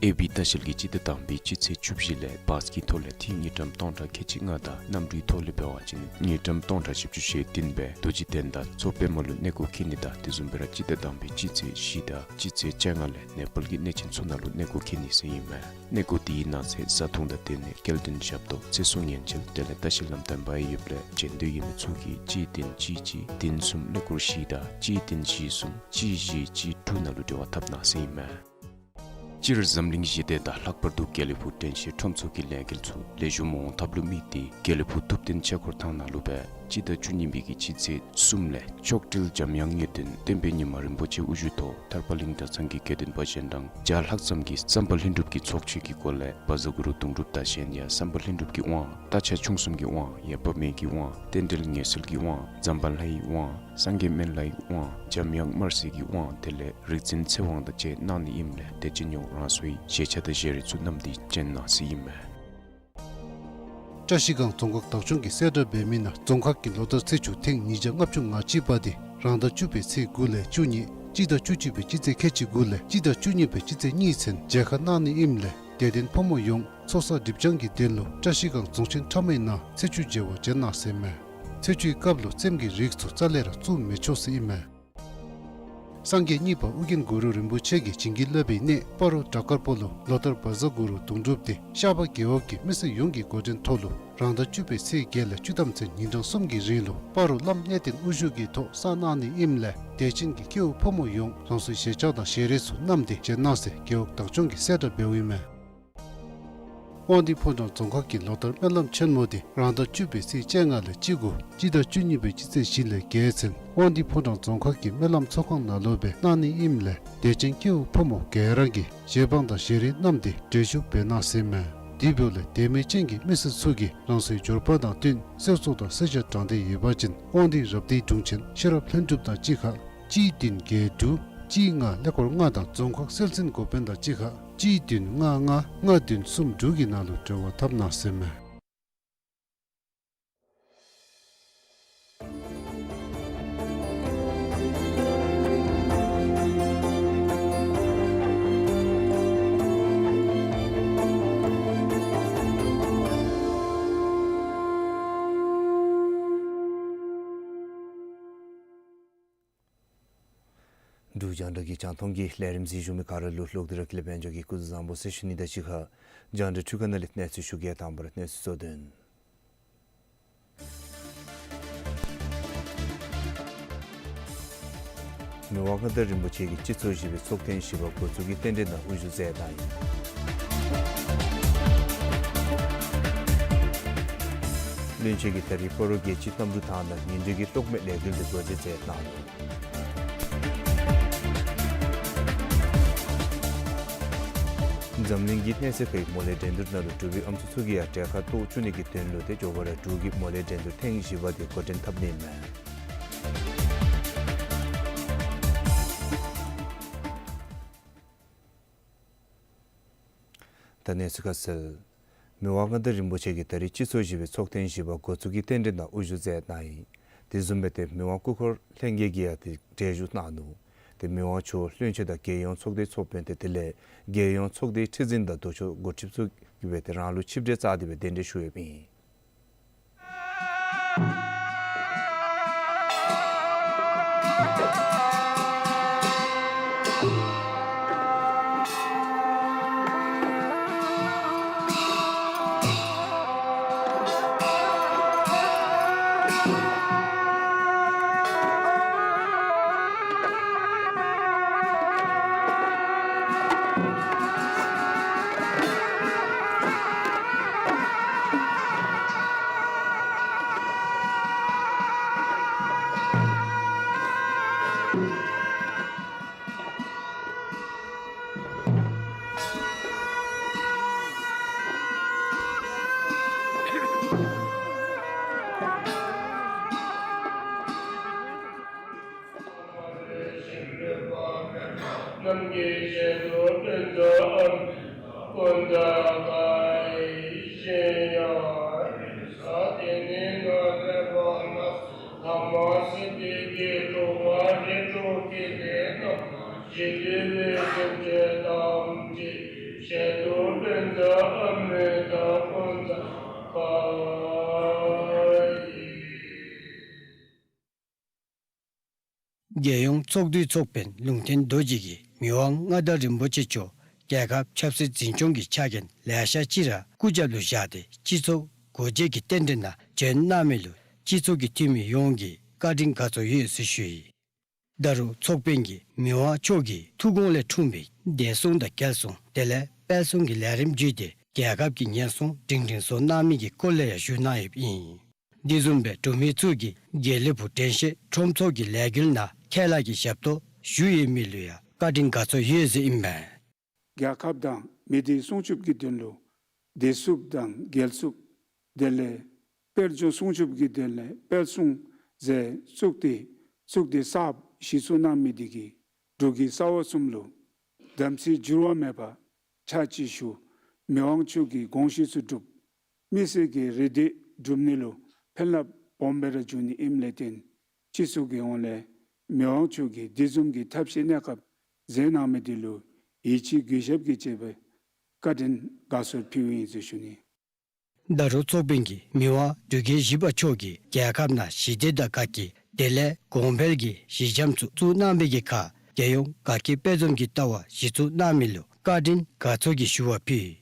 ཨེ་བི་ལྟ་བཤལ་གྱིས་སྤྱི་ཟླ་དང་པའི་སྤྱི་ཚེས་བཅུ་བཞི་ལས་བཱས་ཀྱི་ཐོག་ལས་ཐིག་དངུལ་ཀྲམ་སྟོང་ཕྲག་ཁལ་གཅིག་ལྔ་དང་གནམ་གྲུའི་ཐོག་ལས་འབད་བ་ཅིན་དངུལ་ཀྲམ་སྟོང་ཕྲག་བཞི་བཅུ་ཞེ་བདུན་སྦེ་རྡོ་རྗེ་གདན་དང་མཚོ་པདྨ་ལུ་གནས་སྐོར་འཁྱིད་ནི་དང་དེ་བཟུམ་སྦེ་ར་སྤྱི་ཟླ་དང་པའི་སྤྱི་ཚེས་བཞི་དང་སྤྱི་ཚེས་བཅོ་ལྔ་ལས་ནེ་པཱལ་གྱི་གནས་ཆེན་ཚུ་ནང་ལུ་གནས་སྐོར་འཁྱིད་ནི་ཟེར་ཨིན་མས། གནས་སྐོར་དེའི་ནང་གསེས་བཟའ་འཐུང་དང་སྡོད་གནས་སྐྱེལ་འདྲེན་ཞབས་ཏོག་ཚེ་སྲོག་ཉེན་བཅོལ་དེ་ལས་ལྟ་བཤལ་ལམ་སྟོན་པ་ཡང་ཡོདཔ་ལས་འབྱོན་འདོད་ཡོད་མི་ཚུ་གིས་གཅིག་བདུན་གཅིག་གཅིག་བདུན་གསུམ་ཀླད་ཀོར་བཞི་དང་གཅིག་བདུན་བཞི་གསུམ་གཅིག་བཞི་གཅིག་དྲུག་ནང་ལུ་འབྲེལ་བ་འཐབ་གནང་ཟེར་ཨིན་མས། སྤྱིར་འཛམ་གླིང་ཞི་བདེ་དང་ལྷག་པར་དུ་དགེ་ལེགས་ཕུག་དྲན་ཤེས་ཁྲོམ་ཚོགས་ཀྱི་ལས་འགུལ་ཚུ་ལེགས་ཤོམ་འོང་ཐབས་ལུ་དམིགས་ཏེ་དགེ་ལེགས་ཕུག་ཐུབ་བསྟན་ཆས་འཁོར་ཐང་ནང་ལུ་སྦེ་སྤྱི་ཟླ་བཅུ་གཉིས་པའི་གི་སྤྱི་ཚེས་གསུམ་ལས་མཆོག་སྤྲུལ་འཇམ་དབྱངས་དངོས་བསྟན་བསྟན་པའི་ཉི་མ་རིན་པོ་ཆེ་དབུ་བཞུགས་ཐོག་ཐར་པ་གླིང་གྲྭ་ཚང་གི་དགེ་འདུན་པ་གཞན་གྲངས་བརྒྱ་ལྷག་ཙམ་གྱིས་བསམ་པ་ལྷུན་གྲུབ་ཀྱི་ཚོགས་མཆོད་ཀྱི་སྒོ་ལས་བཛྲ་གུ་རུ་གདུང་སྒྲུབ་དང་གཞན་ཡང་བསམ་པ་ལྷུན་གྲུབ་ཀྱི་དབང་རྟ་ཕྱག་མཆོང་གསུམ་གྱི་དབང་ཡེ་བ་མེ་གི་དབང་རྟེན་འབྲེལ་ངེས་གསོལ་གྱི་དབང་འཛམ་བྷ་ལ་ཡི་དབང་སངས་རྒྱས་སྨན་བླའི་དབང་འཇམ་དབྱངས་དམར་སེར་གྱི་དབང་དེ་ལས་རིག་འཛིན་ཚེ་དབང་དང་བཅས་གནང་ནི་ཨིནམ་ལས་དད་ཅན་ཡོངས་རང་སོའི་བཞེས་ཆས་དང་ཞལ་རས་ཚུ་བསྣམས་ཏེ་བྱོན་གནང་ཟེར་ཨིན་མས། བཀྲ་ཤིས་སྒང་རྫོང་ཁག་བདག་སྐྱོང་གིས་གསལ་བསྒྲགས་འབད་མི་ནང་རྫོང་ཁག་གི་ལོ་བསྟར་ཚེས་བཅུ་ཐེངས་ཉིས་བརྒྱ་ལྔ་བཅུ་ང་གཅིག་པ་དེ་རང་ཟླ་བཅུ་པའི་ཚེས་དགུ་ལས་བཅུ་གཉིས་སྤྱི་ཟླ་བཅུ་གཅིག་པའི་སྤྱི་ཚེས་ཁལ་གཅིག་དགུ་ལས་སྤྱི་ཟླ་བཅུ་གཉིས་པའི་སྤྱི་ཚེས་གཉིས་ཚུན་མཇལ་ཁ་གནང་ནི་ཨིནམ་ལས་དད་ལྡན་ཕོ་མོ་ཡོངས་ཚོགས་བསགས་སྒྲིབ་སྦྱང་གི་དོན་ལུ་བཀྲ་ཤིས་སྒང་རྫོང་ཆེན་ཁྲ་མོའི་ནང་ཚེས་བཅུ་མཇལ་བར་བྱོན་གནང་ཟེར་མས། ཚེས་བཅུའི་སྐབས་ལུ་རྩེདམོ་གི་རིགས་ཚུ་རྩ་ལས་ར་བཙུགས་མི་ཆོག་ཟེར་ཨིན་མས། སངས་རྒྱས་གཉིས་པ་ཨོ་རྒྱན་གུ་རུ་རིན་པོ་ཆེ་གིས་བྱིན་གྱིས་བརླབས་པའི་གནས་སྤ་རོ་བྲག་དཀར་པོ་ལུ་ལོ་ལྟར་བཛྲ་གུ་རུ་གདུང་སྒྲུབ་དེ་ཤར་པ་རྒེད་འོག་གི་མི་སེར་ཡོངས་ཀྱི་འགོ་འདྲེན་ཐོག་ལུ་རང་ཟླ་བཅུ་པའི་ཚེས་བརྒྱད་ལས་བཅུ་ཐམ་ཚུན་ཉིན་གྲངས་གསུམ་གྱི་རིང་ལུ་སྤ་རོ་བླམ་གནས་བརྟན་དབུ་བཞུགས་ཀྱི་ཐོག་བསགས་གནང་ནི་ཨིནམ་ལས་དད་ཅན་གྱི་སྐྱེ་བོ་ཕོ་མོ་ཡོངས་རང་སོའི་བཞེས་ཆས་དང་ཞལ་རས་ཚུ་བསྣམས་ཏེ་བྱོན་གནང་ཟེར་རྒེད་འོག་བདག་སྐྱོང་གིས་གསལ་བསྒྲགས་འབདཝ་ཨིན་མས། དབང་འདུས་ཕོ་བྲང་རྫོང་ཁག་གི་ལོ་ལྟར་སྨོན་ལམ་ཆེན་མོ་དེ་རང་ཟླ་བཅུ་པའི་ཚེས་བཅོ་ལྔ་ལས་བཅུ་དགུ་སྤྱི་ཟླ་བཅུ་གཉིས་པའི་སྤྱི་ཚེས་བཞི་ལས་བརྒྱད་ཚུན་དབང་འདུས་ཕོ་བྲང་རྫོང་ཁག་གི་སྨོན་ལམ་ཚོགས་ཁང་ནང་ལུ་སྦེ་གནང་ནི་ཨིནམ་ལས་དད་ཅན་སྐྱེ་བོ་ཕོ་མོ་ག་ར་གིས་གཞས་བང་དང་ཞལ་རས་བསྣམས་ཏེ་གྲོལ་ཞུ་འབད་གནང་ཟེར་མས། དེ་འབདཝ་ལས་དད་མོས་ཅན་གྱི་མི་སེར་ཚུ་གིས་རང་སོའི་འབྱོར་པ་དང་བསྟུན་གསོལ་ཚོགས་དང་གསོལ་ཇ་དྲང་འདོད་ཡོད་པ་ཅིན་དབང་འདུས་རབ་སྡེའི་དྲུང་ཆེན་ཤེས་རབ་ལྷུན་གྲུབ་དང་གཅིག་ཁར་གཅིག་བདུན་བརྒྱད་དྲུག་གཅིག་ལྔ་ཀླད་ཀོར་ལྔ་དང་རྫོང་ཁག་སྲོལ་འཛིན་འགོ་དཔོན་དང་གཅིག་ཁར་གཅིག་བདུན་ལྔ་ལྔ་ལྔ་བདུན་གསུམ་དྲུག་གི་ནང་ལུ་འབྲེལ་བ་འཐབ་གནང་ཟེར་མས། འབྲུག་རྒྱང་བསྒྲགས་ཀྱི་རྒྱང་མཐོང་གི་ལས་རིམ་གཟིགས་བཞུགས་མི་ག་ར་ལུ་ལྷག་སྟེ་ར་ཀུན་ལེགས་དཔལ་འབྱོར་གྱི་སྐུ་གཟུགས་བཟང་པོ་ཟེར་ཞུ་ནི་དང་གཅིག་ཁར་རྒྱང་བསྒྲགས་འཕྲུལ་ཁང་ནང་ལས་གནས་ཚུལ་ཞུ་གེ། དང་པ་ར་གནས་ཚུལ་གཙོ་དོན། མི་དབང་མངའ་བདག་རིན་པོ་ཆེ་གིས་སྤྱི་ཚོགས་བཞི་པའི་ཚོགས་ཐེངས་བཞི་པ་འགོ་འཛུགས་ཀྱི་རྟེན་འབྲེལ་ནང་དབུ་བཞུགས་མཛད་གནང་ཡི། བློན་ཆེན་གྱིས་ད་རིས་སྤ་རོ་རྒྱལ་སྤྱིའི་གནམ་གྲུ་ཐང་ནང་ཉིན་དྲོད་ཀྱི་གློག་མེ་ལས་འགུལ་དེ་འགོ་འཛུགས་མཛད་གནང་ནུག། འཛམ་གླིང་གི་གནས་ཚད་ཁག་གི་མོ་ལའི་འགྲན་བསྡུར་ནང་ལུ་འབྲུག་པའི་ཨམ་སྲུ་ཚུ་གིས་ཡང་གྲལ་ཁར་གཏོགས་བཅུག་ནི་གི་དོན་ལུ་ཏེ་མགྱོགས་པ་ར་འབྲུག་གི་མོ་ལའི་འགྲན་བསྡུར་ཐེངས་བཞི་པ་དེ་འགོ་འདྲེན་འཐབ་ནི་ཨིན་མས། ད་གནས་ཚུལ་ཁ་གསལ། མི་དབང་མངའ་བདག་རིན་པོ་ཆེ་གིས་ད་རིས་སྤྱི་ཚོགས་བཞི་པའི་ཚོགས་ཐེངས་བཞི་པ་འགོ་འཛུགས་ཀྱི་རྟེན་འབྲེལ་ནང་དབུ་བཞུགས་མཛད་གནང་ཡི། དེ་བཟུམ་སྦེ་ཏེ་མི་དབང་སྐུ་འཁོར་ལྷན་རྒྱས་ཀྱིས་ཡང་ཏེ་གྲལ་བཞུགས་གནང་ནུག། ཏེ་མི་དབང་མཆོག་བློན་ཆེན་དང་རྒྱལ་ཡོངས་ཚོགས་སྡེའི་ཚོགས་དཔོན་ཏེ་དེ་ལས་རྒྱལ་ཡོངས་ཚོགས་སྡེའི་ཁྲི་འཛིན་དང་ལྡོག་ཕྱོགས་འགོ་ཁྲིདཔ་ཚུ་གིས་སྦེ་ཏེ་རང་ལུགས་ཆིབས་གྲལ་བཅར་ཏེ་སྦེ་གདན་འདྲེན་ཞུ་ཡོདཔ་ཨིན། རྒྱལ་ཡོངས་ཚོགས་འདུའི་ཚོགས་དཔོན་ལུང་བསྟན་རྡོ་རྗེ་གིས་མི་དབང་མངའ་བདག་རིན་པོ་ཆེ་མཆོག་རྒྱལ་ཁབ་ཆབ་སྲིད་འཛིན་སྐྱོང་གི་ཕྱག་འགན་ལེ་ཤ་ཅིག་ར་སྐུ་རྒྱབ་ལུ་བཞག་སྟེ་སྤྱི་ཚོགས་སྒོ་འབྱེད་ཀྱི་རྟེན་འབྲེལ་ནང་བྱོན་གནང་མི་ལུ་སྤྱི་ཚོགས་ཀྱི་འཐུས་མི་ཡོངས་ཀྱིས་བཀའ་དྲིན་དགའ་ཚོར་ཡོད་ཟེར་ཞུ་ཡི། ད་རུང་ཚོགས་དཔོན་གྱིས་མི་དབང་མཆོག་གི་ཐུགས་དགོངས་ལས་འཁྲུངས་པའི་བདེ་སྲུང་དང་རྒྱལ་སྲུང་དེ་ལས་དཔལ་སྲུང་གི་ལས་རིམ་བརྒྱུད་དེ་རྒྱལ་ཁབ་ཀྱི་ཉེན་སྲུང་སྒྲིང་སྒྲིང་བཟོ་གནང་མི་གི་སྐོར་ལས་ཡང་ཞུ་གནང་ཡོདཔ་ཨིན། དེ་བཟུམ་སྦེ་འབྲུག་མི་ཚུ་གིས་དགེ་ལེགས་ཕུག་དྲན་ཤེས་ཁྲོམ་ཚོགས་ཀྱི་ལས་འགུལ་ནང་ཁས་བླངས་ཀྱི་ཞབས་ཏོག་ཞུ་ཡོད་མི་ལུ་ཡང་བཀའ་དྲིན་དགའ་ཚོར་ཡོད་ཟེར་ཨིན་མས། རྒྱལ་ཁབ་དང་མི་སྡེ་སྲུང་སྐྱོབ་ཀྱི་དོན་ལུ་བདེ་སྲུངཔ་དང་རྒྱལ་སྲུངཔ་དེ་ལས་དཔལ་འབྱོར་སྲུང་སྐྱོབ་ཀྱི་དོན་ལས་དཔལ་སྲུང་ཟེར་བཙུགས་ཏེ་བཙུགས་ཏེ་གསརཔ་གཞི་བཙུགས་གནང་མི་དེ་གིས་འབྲུག་གི་ས་འོག་གསུམ་ལུ་དམ་ཚིག་འགྱུར་བ་མེད་པ་ཆ་ཅིག་ཞུ་མི་དབང་མཆོག་གི་དགོངས་གཞི་ཚུ་སྒྲུབ་མི་སེར་གྱི་རེ་འདོད་སྒྲུབ་ནི་ལུ་ཕན་རླབས་སྦོམ་སྦེ་ར་འབྱུང་ནི་ཨིནམ་ལས་བརྟེན་སྤྱི་ཚོགས་ཀྱི་ངོས་ལས་མི་དབང་མཆོག་གིས་དེ་བཟུམ་གྱི་ཐབས་ཤེས་གནས་སྐབས་མཛད་གནང་མི་དེ་ལུ་ཡིད་ཆེས་གུས་ཞབས་ཀྱིས་བཅས་པའི་བཀའ་དྲིན་དགའ་ཚོར་ཕུལཝ་ཨིན་ཟེར་ཞུ་ནི། ད་རུང་ཚོགས་དཔོན་གྱིས་མི་དབང་འབྲུག་རྒྱལ་བཞི་པ་མཆོག་གིས་རྒྱལ་ཁབ་ནང་ཞི་བདེ་དང་དགའ་སྐྱིད་དེ་ལས་གོང་འཕེལ་གྱི་གཞི་འགྱམ་ཚུ་བཙུགས་གནང་བའི་གི་ཁར་རྒྱལ་ཡོངས་དགའ་སྐྱིད་དཔལ་འཛོམས་ཀྱི་ལྟ་བ་གཞི་བཙུགས་གནང་མི་ལུ་བཀའ་དྲིན་དགའ་ཚོར་གྱི་ཞུ་བ་ཕུལ།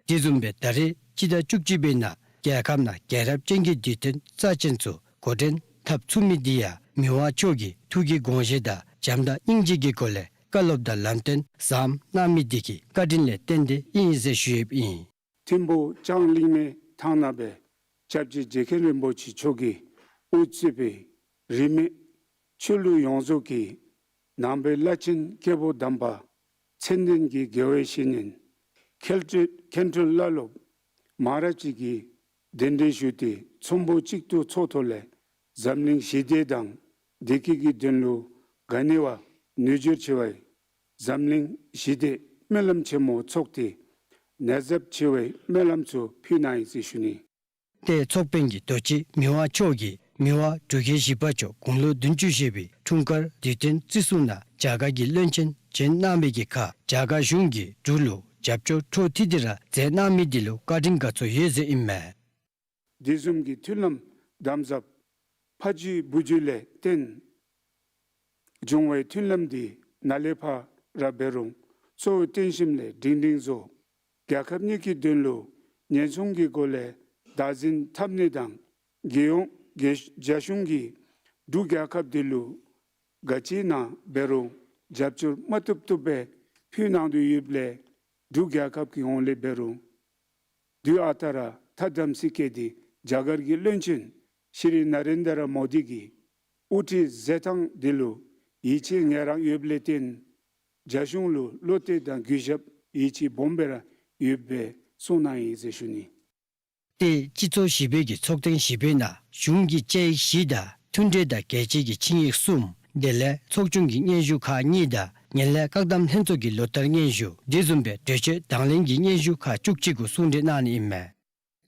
དེ་བཟུམ་སྦེ་ད་རེས་སྤྱི་ཟླ་བཅུ་གཅིག་པའི་ནང་རྒྱལ་ཁབ་ནང་རྒྱལ་རབས་ཅན་གྱི་དུས་སྟོན་རྩ་ཆེན་ཚུ་འགོ་འདྲེན་འཐབ་ཚུགས་མི་དེ་ཡང་མི་དབང་མཆོག་གི་ཐུགས་ཀྱི་དགོངས་བཞེད་དང་བྱམས་དང་སྙིང་རྗེ་གི་སྒོ་ལས་བཀའ་སློབ་དང་ལམ་སྟོན་བཟངམ་གནང་མི་དེ་གི་བཀའ་དྲིན་ལས་བརྟེན་ཏེ་ཨིན་ཟེར་ཞུ་ཡོདཔ་ཨིན། ཐིམ་ཕུག་ལྕང་གླིང་མའི་ཐང་ནང་སྦེ་སྐྱབས་རྗེ་རྗེ་མཁན་རིན་པོ་ཆེ་མཆོག་གིས་དབུ་གཙོས་པའི་རིས་མེད་ཆོས་ལུགས་ཡོངས་རྫོགས་ཀྱི་ནང་པའི་བླ་ཆེན་སྐྱེས་བུ་དམ་པ་མཚན་ལྡན་གྱི་དགེ་བའི་བཤེས་གཉེན་མཁན་སྤྲུལ་མཁན་སྤྲུལ་བླ་སློབ་མང་རབས་ཅིག་གིས་གདན་འདྲེན་ཞུས་ཏེ་ཚོམ་བུ་གཅིག་ཏུ་ཚོགས་ཐོག་ལས་འཛམ་གླིང་ཞི་བདེ་དང་བདེ་སྐྱིད་ཀྱི་དོན་ལུ་ག་ནི་བ་ནུས་འབྱོར་ཆེ་བའི་འཛམ་གླིང་ཞི་བདེ་སྨོན་ལམ་ཆེན་མོ་ཚོགས་ཏེ་ནད་ཟབ་ཆེ་བའི་སྨོན་ལམ་ཚུ་ཕུལ་གནང་ཡི་ཟེར་ཞུ་ནི། ཏེ་ཚོགས་དཔོན་གྱིས་ད་ཅི་མི་དབང་མཆོག་གིས་མི་དབང་འབྲུག་རྒྱལ་བཞི་པ་མཆོག་དགུང་ལོ་བདུན་ཅུ་བཞེས་པའི་འཁྲུངས་སྐར་དུས་སྟོན་བརྩི་སྲུང་ནང་རྒྱ་གར་གྱི་བློན་ཆེན་བྱོན་གནང་བའི་གི་ཁར་རྒྱ་གར་གཞུང་གིས་འབྲུག་ལུ་རྒྱབ་སྐྱོར་འཕྲོ་མཐུད་དེ་ར་མཛད་གནང་མི་དེ་ལུ་བཀའ་དྲིན་དགའ་ཚོར་ཡོད་ཟེར་ཨིན་མས། དེ་བཟུམ་གྱི་མཐུན་ལམ་དམ་ཟབ་ཕ་རྒྱུད་བུ་རྒྱུད་ལས་བརྟེན་འབྱུང་བའི་མཐུན་ལམ་འདི་ ནཱ་ལས་ཕར་ར་འབད་རུང་གཙོ་བོ་བརྟན་ཞིནམ་ལས་སྒྲིང་སྒྲིང་བཟོ། རྒྱལ་ཁབ་གཉིས་ཀྱི་དོན་ལུ་ཉེན་སྲུང་གི་སྒོ་ལས་བདག་འཛིན་འཐབ་ནི་དང་། རྒྱལ་ཡོངས་རྒྱལ་རྒྱལ་གཞུང་གིས་འབྲུག་རྒྱལ་ཁབ་འདི་ལུ་ག་ཅི་ནང་འབད་རུང་རྒྱབ་སྐྱོར་མ་བཏུབ་བཏུབ་སྦེ་ཕུལ་གནང་དོ་ཡོདཔ་ལས། འབྲུག་རྒྱལ་ཁབ་ཀྱི་ཧོངས་ལས་འབད་རུང་དུས་ཨ་རྟག་ར་ཐ་དམ་སྲི་སྐྱེལ་ཏེ་རྒྱ་གར་གྱི་བློན་ཆེན་ཤྲི་ན་རེན་དྲ་མོ་དི་གི་དབུ་ཁྲིད་མཛད་ཐངས་འདི་ལུ་ཡིད་ཆེས་ངེས་རང་ཡོདཔ་ལས་བརྟེན་རྒྱལ་གཞུང་ལུ་བློ་གཏད་དང་གུས་ཞབས་ཡིད་ཆེས་སྦོམ་སྦེ་ར་ཡོདཔ་སྦེ་གསུངས་གནང་ཡི་ཟེར་ཞུ་ནི། ཏེ་སྤྱི་ཚོགས་བཞི་པའི་གི་ཚོགས་ཐེངས་བཞི་པའི་ནང་གཞུང་གི་དཔྱད་ཡིག་བཞི་དང་མཐུན་འབྲེལ་དང་གལ་ཆེ་གི་ཆིངས་ཡིག་གསུམ། དེ་ལས་ཚོགས་ཆུང་གི་སྙན་ཞུ་ཁག་གཉིས་དང་ངན་ལྷད་བཀག་སྡོམ་ལྷན་ཚོགས་ཀྱི་ལོ་བསྟར་སྙན་ཞུ། དེ་བཟུམ་སྦེ་གྲོས་ཆོད་དང་ལེན་གྱི་སྙན་ཞུ་ཁག་བཅུ་གཅིག་གུ་གསུང་གྲོས་གནང་ནི་ཨིན་མས།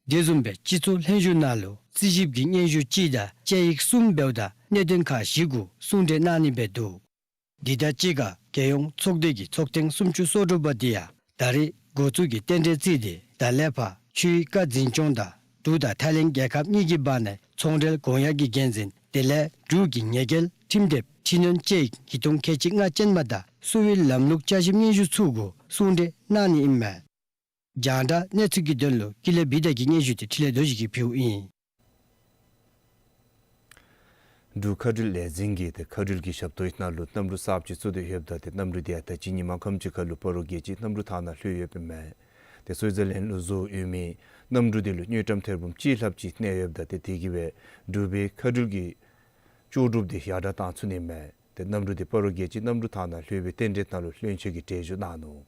དེ་བཟུམ་སྦེ་སྤྱི་ཚོགས་ལྷན་བཞུགས་ནང་ལུ་རྩིས་ཞིབ་ཀྱི་སྙན་ཞུ་གཅིག་དང་དཔྱད་ཡིག་གསུམ་འབདཝ་ད་གནད་དོན་ཁག་བཞི་གུ་གསུང་གྲོས་གནང་ནི་སྦེ་འདུག། འདི་དང་གཅིག་ཁར་རྒྱལ་ཡོངས་ཚོགས་སྡེ་གི་ཚོགས་ཐེངས་སུམ་ཅུ་སོ་དྲུག་པ་འདི་ཡང་ད་རེས་འགོ་བཙུགས་ཀྱི་རྟེན་འབྲེལ་བརྩིས་ཏེ་ད་ལས་ཕར་ཆུའི་རྐ་འཛིན་སྐྱོང་དང་འབྲུག་དང་ཐའི་ལེནཌ་རྒྱལ་ཁབ་གཉིས་ཀྱི་བར་ནའི་ཚོང་འབྲེལ་གོང་ཡངས་ཀྱི་འགན་འཛིན་དེ་ལས་འབྲུག་གི་ཉེས་འགེལ་ཁྲིམས་དེབ་འཕྲི་སྣོན་དཔྱད་ཡིག་ཉིས་སྟོང་ཁལ་གཅིག་ལྔ་ཅན་མ་དང་བསུ་བའི་ལམ་ལུགས་བསྐྱར་ཞིབ་སྙན་ཞུ་ཚུ་གུ་གསུང་གྲོས་གནང་ནི་ཨིན་མས། རྒྱང་བསྒྲགས་གནས་ཚུལ་གྱི་དོན་ལུ་ཀུན་ལེགས་བི་དྷ་གི་སྙན་ཞུ་དེ་འཕྲིན་ལས་རྡོ་རྗེ་གིས་ཕུལཝ་ཨིན། འབྲུག་མཁའ་འགྲུལ་ལས་འཛིན་གྱིས་ཏེ་མཁའ་འགྲུལ་གྱི་ཞབས་ཏོག་ནང་ལུ་གནམ་གྲུ་གསརཔ་ཅིག་བཙུགས་ཏེ་ཡོདཔ་ད་ཏེ་གནམ་གྲུ་དེ་ཡང་ད་ཅི་ཉིན་མ་ཁམས་ཅིག་ཁར་ལུ་སྤ་རོ་རྒྱལ་སྤྱིའི་གནམ་གྲུ་ཐང་ནང་ལྷོད་ཡོདཔ་ཨིན་མས། ཏེ་སུའི་ཛར་ལེནཌ་ལུ་བཟོ་ཡོད་མི་གནམ་གྲུ་དེ་ལུ་དངུལ་ཀྲམ་ཐེར་འབུམ་གཅིག་ལྷགཔ་ཅིག་གནས་ཡོདཔ་ད་ཏེ་དེ་གིས་སྦེ་འབྲུག་པའི་མཁའ་འགྲུལ་གྱི་ལྕོགས་གྲུབ་དེ་ཡར་དྲག་བཏང་ཚུགས་ནི་མས། ཏེ་གནམ་གྲུ་དེ་སྤ་རོ་རྒྱལ་སྤྱིའི་གནམ་གྲུ་ཐང་ནང་ལྷོད་པའི་རྟེན་འབྲེལ་ནང་ལུ་བློན་ཆེན་གྱིས་གྲལ་བཞུགས་གནང་ནུག།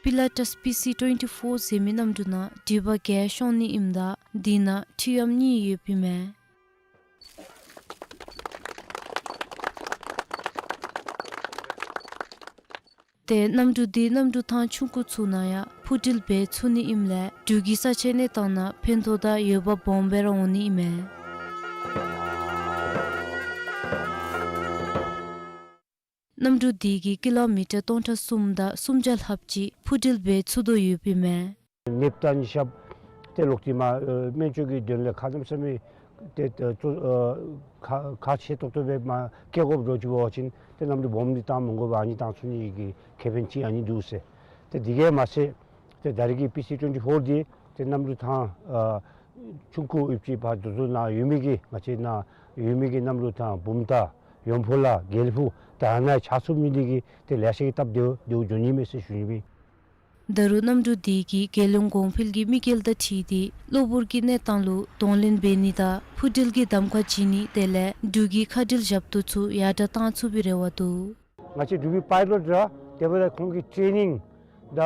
པི་ལ་ཊས་པི་སི་ཊུ་ཝེན་ཊི་ཕོར་ཟེར་མི་གནམ་གྲུ་ནང་འགྲུལ་པ་བརྒྱད་ཤོང་ནི་ཨིནམ་ད་དེ་ནང་འཕྲུལ་ཡམ་གཉིས་ཡོདཔ་ཨིན་མས། ཏེ་གནམ་གྲུ་འདི་གནམ་གྲུ་ཐང་ཆུང་ཀུ་ཚུ་ནང་ཡང་འཕུར་འགྲུལ་འབད་ཚུགས་ནི་ཨིནམ་ལས་འབྲུག་གི་ས་ཆའི་གནས་སྟངས་ནང་ཕན་ཐོགས་དང་འོས་འབབ་སྦོམ་སྦེ་ར་འོང་ནི་ཨིན་མས། གནམ་གྲུ་འདི་གིས་ཀི་ལོ་མི་ཊར་སྟོང་ཕྲག་གསུམ་དང་སུམ་བརྒྱ་ལྷགཔ་ཅིག་འཕུར་འགྲུལ་འབད་ཚུགས་དོ་ཡོདཔ་ཨིན་མས། ནདཔ་དང་ནི་ཤབ་ཏེ་ལོག་སྟེ་མར་ཨེ་སྨན་བཅོས་ཀྱི་དོན་ལས་ཁ་གནམ་མེད་ས་མེད་ཏེ་ཏེ་གཙོ་ཨེ་ཁག་ཁག་ཆེ་ཏོག་ཏོ་སྦེ་མར་བསྐྱལ་དགོཔ་འདྲཝ་ཅིག་འབད་བ་ཅིན་ཏེ་གནམ་གྲུ་སྦོམ་འདི་བཏང་མི་དགོ་པར་ཨ་ནི་བཏང་ཚུགས་ནི་གི་ཁེ་ཕན་ཅིག་ཨ་ནི་འདུག་ཟེར། ཏེ་དེ་གིས་མ་ཚད་ཏེ་ད་རེས་ཀྱི་པི་སི་ཊུ་ཝེན་ཊི་ཕོར་འདི་ཏེ་གནམ་གྲུ་ཐང་ཨ་ཆུང་ཀུ་ཨིན་ཅི་ཕར་དེ་ཚུ་ནང་ཡོད་མི་གི་ང་བཅས་ནཱ་ཡོད་མི་གི་གནམ་གྲུ་ཐང་བུམ་ཐང་ཡོམ་ཕུ་ལ་དགེ་ལེགས་ཕུག་ད་ནཱ་ཆ་ཚུགས་མི་འདི་གིས་ཏེ་ལེ་ཤ་གིས་སྟབས་བདེཝ་བདེཝ་འགྱོ་ནི་མས་ཟེར་ཞུ་ནི་ཨིན། ད་རུང་གནམ་གྲུ་འདི་གིས་རྒྱལ་ཡོངས་གོང་འཕེལ་གྱི་དམིགས་ཡུལ་དང་འཁྲིལ་ཏེ་གློ་བུར་གྱི་གནས་སྟངས་ལུ་གདོང་ལེན་འབད་ནི་དང་འཕུར་འགྲུལ་གྱི་གདམ་ཁ་བྱིན་ནི་དེ་ལས་འབྲུག་གི་མཁའ་འགྲུལ་ཞབས་ཏོག་ཚུ་ཡར་དྲག་བཏང་ཚུགས་པའི་རེ་བ་འདུག། ང་བཅས་འབྲུག་པའི་པའི་ལོཊ་ར་དེ་འབདཝ་ད་ཁོང་གི་ཊེ་ནིང་དང་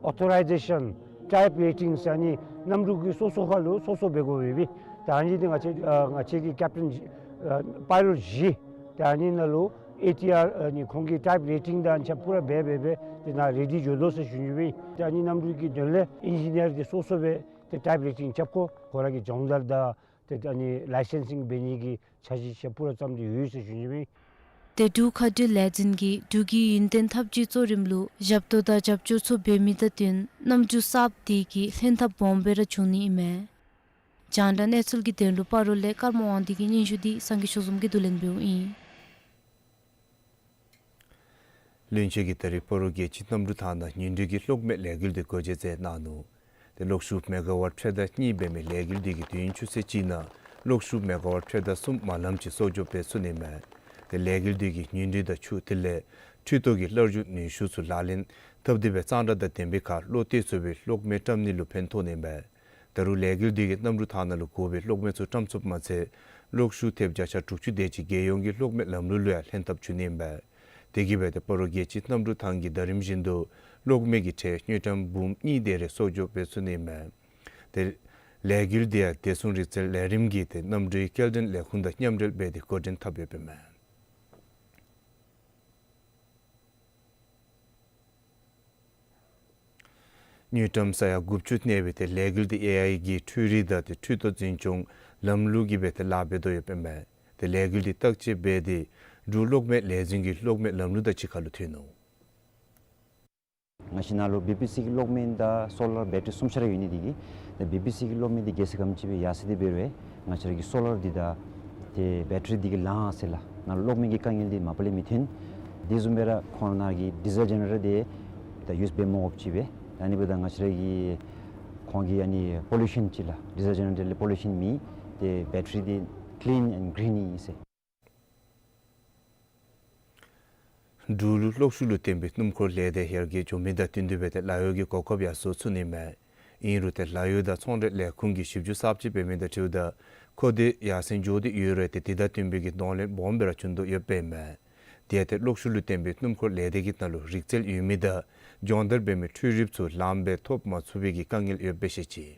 ཨོ་ཐོ་རའི་ཛེ་ཤཱན་ཊའིཔ་རེ་ཊིང་ཟེར་ཨ་ནི་གནམ་གྲུ་གི་སོ་སོ་ཁར་ལུ་སོ་སོ་འབད་དགོ་པས། ད་ཨ་ནི་འདི་ང་བཅས་ཨ་ང་བཅས་ཀྱི་ཀེབ་ཊེན་ཨ་པའི་ལོཊ་བཞི་ད་ཨ་ནི་ནང་ལུ་ཨེ་ཊི་ཨར་ཨ་ནི་ཁོང་གི་ཊའིཔ་རེ་ཊིང་དང་ཆ་པུ་ར་འབད་འབད་འབད་དེ་ནཱ་རེ་ཌི་འགྱོ་དོ་ཟེར་ཞུ་ནི་ཨིན། ད་ཨ་ནི་གནམ་གྲུ་གི་དོན་ལས་ཨིན་ཇི་ནི་ཡར་འདི་སོ་སོ་སྦེ་ཏེ་ཊའིཔ་རེ་ཊིང་རྐྱབ་དགོ། ཁོ་ར་གི་སྦྱོང་བརྡར་དང་ཏེ་ཨ་ནི་ལའི་སེན་སིང་འབད་ནི་གི་འཆར་གཞི་ཆ་པུ་ར་བརྩམས་ཏེ་ཡོད་ཟེར་ཞུ་ནི་ཨིན། ཏེ་འབྲུག་མཁའ་འགྲུལ་ལས་འཛིན་གྱིས་འབྲུག་གི་ཡུན་བརྟན་འཐབ་ཇུས་གཙོ་རིམ་ལུ་ཞབས་ཏོག་དང་རྒྱབ་སྐྱོར་ཚུ་འབད་མི་དང་བསྟུན་གནམ་གྲུ་གསརཔ་འདི་གིས་ལྷན་ཐབས་སྦོམ་སྦེ་ར་བྱུང་ནི་ཨིན་མས། རྒྱང་བསྒྲགས་གནས་ཚུལ་གྱི་དོན་ལུ་སྤ་རོ་ལས་ཀརྨ་དབང་འདུས་ཀྱི་སྙན་ཞུ་འདི་སངས་རྒྱས་ཆོས་འཛོམས་ཀྱིས་བསྡུ་ལེན་འབདཝ་ཨིན། བློན་ཆེན་གྱིས་ད་རེས་སྤ་རོ་རྒྱལ་སྤྱིའི་གནམ་གྲུ་ཐང་ནང་ཉིན་དྲོད་ཀྱི་གློག་མེ་ལས་འགུལ་དེ་སྒོ་འབྱེད་མཛད་གནང་ནུག། ཏེ་གློག་ཤུགས་མེ་ག་ཝཊ་ཁྲི་དང་གཉིས་འབད་མི་ལས་འགུལ་དེ་གིས་དུས་ཡུན་ཆུ་ཚོད་གཅིག་ནང་གློག་ཤུགས་མེ་ག་ཝཊ་ཁྲི་དང་གསུམ་མ་ལམ་ཅིག་གསོག་འཇོག་འབད་ཚུགས་ནི་མས། ཏེ་ལས་འགུལ་དེ་གིས་ཉིན་དྲོད་དང་ཆུ་དེ་ལས་འཕྲུལ་ཐོག་གི་གླར་གཞུང་ནུས་ཤུགས་ཚུ་ལག་ལེན་འཐབ་སྟེ་སྦེ་གཙང་སྦྲ་དང་ལྡན་པའི་ཁར་གློག་གཏད་ཚུགས་པའི་གློག་མེ་བཀྲམ་ནི་ལུ་ཕན་ཐོགས་ནི་མས། ད་རུང་ལས་འགུལ་དེ་གིས་གནམ་གྲུ་ཐང་ནང་ལུ་དགོ་པའི་གློག་མེ་ཚུ་བཀྲམ་ཚུགསཔ་མ་ཚད་གློག་ཤུགས་ཐེབས་བརྒྱ་ཆ་དྲུག་ཅུ་དེ་ཅིག་རྒྱལ་ཡོངས་ཀྱི་གློག་མེ་ལམ་ལུགས་ལུ་ཡང་ལྷན་ཐབས་འབྱུང་ནི་ཨིན་པས། དེ་གིས་འབད་དེ་སྤ་རོ་རྒྱལ་སྤྱིའི་གནམ་གྲུ་ཐང་གིས་ཟླ་རིམ་བཞིན་དུ་གློག་མེ་གི་ཁྲལ་དངུལ་ཀྲམ་འབུམ་གཉིས་དེ་རེ་གསོག་འཇོག་འབད་ཚུགས་ནི་ཨིན་མས། ཏེ་ལས་འགུལ་དེ་ཡང་བདེ་སྲུང་རིག་རྩལ་ལས་རིམ་གྱིས་ཏེ་གནམ་གྲུའི་སྐྱེལ་འདྲེན་ལས་ཁུངས་དང་མཉམ་འབྲེལ་འབད་དེ་འགོ་འདྲེན་འཐབ་ཡོདཔ་ཨིན་མས། དངུལ་ཀྲམ་ས་ཡ་དགུ་བཅུ་གནས་པའི་ཏེ་ལས་འགུལ་དེ་ཨེ་ཨའི་གི་འཕྲུལ་རིག་དང་ཏེ་འཕྲུལ་ཐོག་འཛིན་སྐྱོང་ལམ་ལུགས་ཀྱིས་འབད་དེ་ལཱ་འབད་དོ་ཡོདཔ་ཨིན་མས། ཏེ་ལས་འགུལ་དེ་བརྟག་དཔྱད་འབད་དེ་འབྲུག་གློག་མེ་ལས་འཛིན་གྱི་གློག་མེ་ལམ་ལུགས་དང་གཅིག་ཁར་ལུ་མཐུད་ནུག། ང་བཅས་ནཱ་ལུ་བི་པི་སི་གི་གློག་མེ་དང་སོ་ལར་བེ་ཊ་རི་གསུམ་ཆ་ར་ཡོད་ནི་འདི་གིས་ཏེ་བི་པི་སི་གི་གློག་མེ་འདི་རྒྱལ་སའི་ཁ་ཙ་ཅིག་སྦེ་ཡར་སོང་སྟེ་འབད་རུང་ང་བཅས་ར་གི་སོ་ལར་འདི་དང་ཏེ་བེ་ཊ་རི་འདི་གིས་ལང་ཟེར་ལགས། ནཱ་ལུ་གློག་མེ་གི་དཀའ་ངལ་འདི་མ་པ་ལས་མི་ཐོན། དེ་བཟུམ་སྦེ་ར་ཁོང་ནཱ་གི་ཌི་ཟེལ་ཇེ་ནེ་རེ་ཊར་འདི་ད་ཡུསི་འབད་མ་དགོཔ་ཅིག་སྦེ་ད་ཨ་ནི་འབདཝ་ད་ང་བཅས་ར་གི་ཁོང་གི་ཨ་ནི་པོ་ལུ་ཤཱན་ཅིག་ལགས། ཌི་ཟེལ་ཇེ་ནེ་རེ་ཊར་ལས་པོ་ལུ་ཤཱན་མེད། ཏེ་བེ་ཊ་རི་འདི་ཀི་ལིན་ཨེནཌ་གི་རིན་ཨིན་ཟེར། འབྲུག་ལུ་གློག་ཤུགས་ལུ་བརྟེན་པའི་སྣུམ་འཁོར་ལས་སྡེ་ཡར་རྒྱས་འགྱོ་མི་དང་བསྟུན་ཏེ་སྦེ་ཏེ་ལཱ་གཡོག་གི་གོ་སྐབས་ཡང་བཟོ་ཚུགས་ནི་མས། ཨིན་རུང་ཏེ་ལཱ་གཡོག་དང་ཚོང་འབྲེལ་ལས་ཁུངས་ཀྱིས་ཞིབ་འཇུག་གསརཔ་ཅིག་འབད་མི་དང་འཁྲིལཝ་ད་ཁོ་དེ་ཡར་སེང་འགྱོ་སྟེ་ཡོད་རུང་ཏེ་དེ་དང་བསྟུན་པའི་གི་གདོང་ལེན་སྦོམ་སྦེ་ར་བྱུང་དོ་ཡོདཔ་ཨིན་མས། དེ་ཡང་ཏེ་གློག་ཤུགས་ལུ་བརྟེན་པའི་སྣུམ་འཁོར་ལས་སྡེ་གི་ནང་ལུ་རིག་རྩལ་ཡོད་མི་དང་སྦྱོང་བརྡར་འབད་མི་འཕྲུལ་རིགཔ་ཚུ་ལངམ་སྦེ་ཐོབ་མ་ཚུགས་པའི་གི་དཀའ་ངལ་ཡོདཔ་སྦེ་བཤད་ཅི།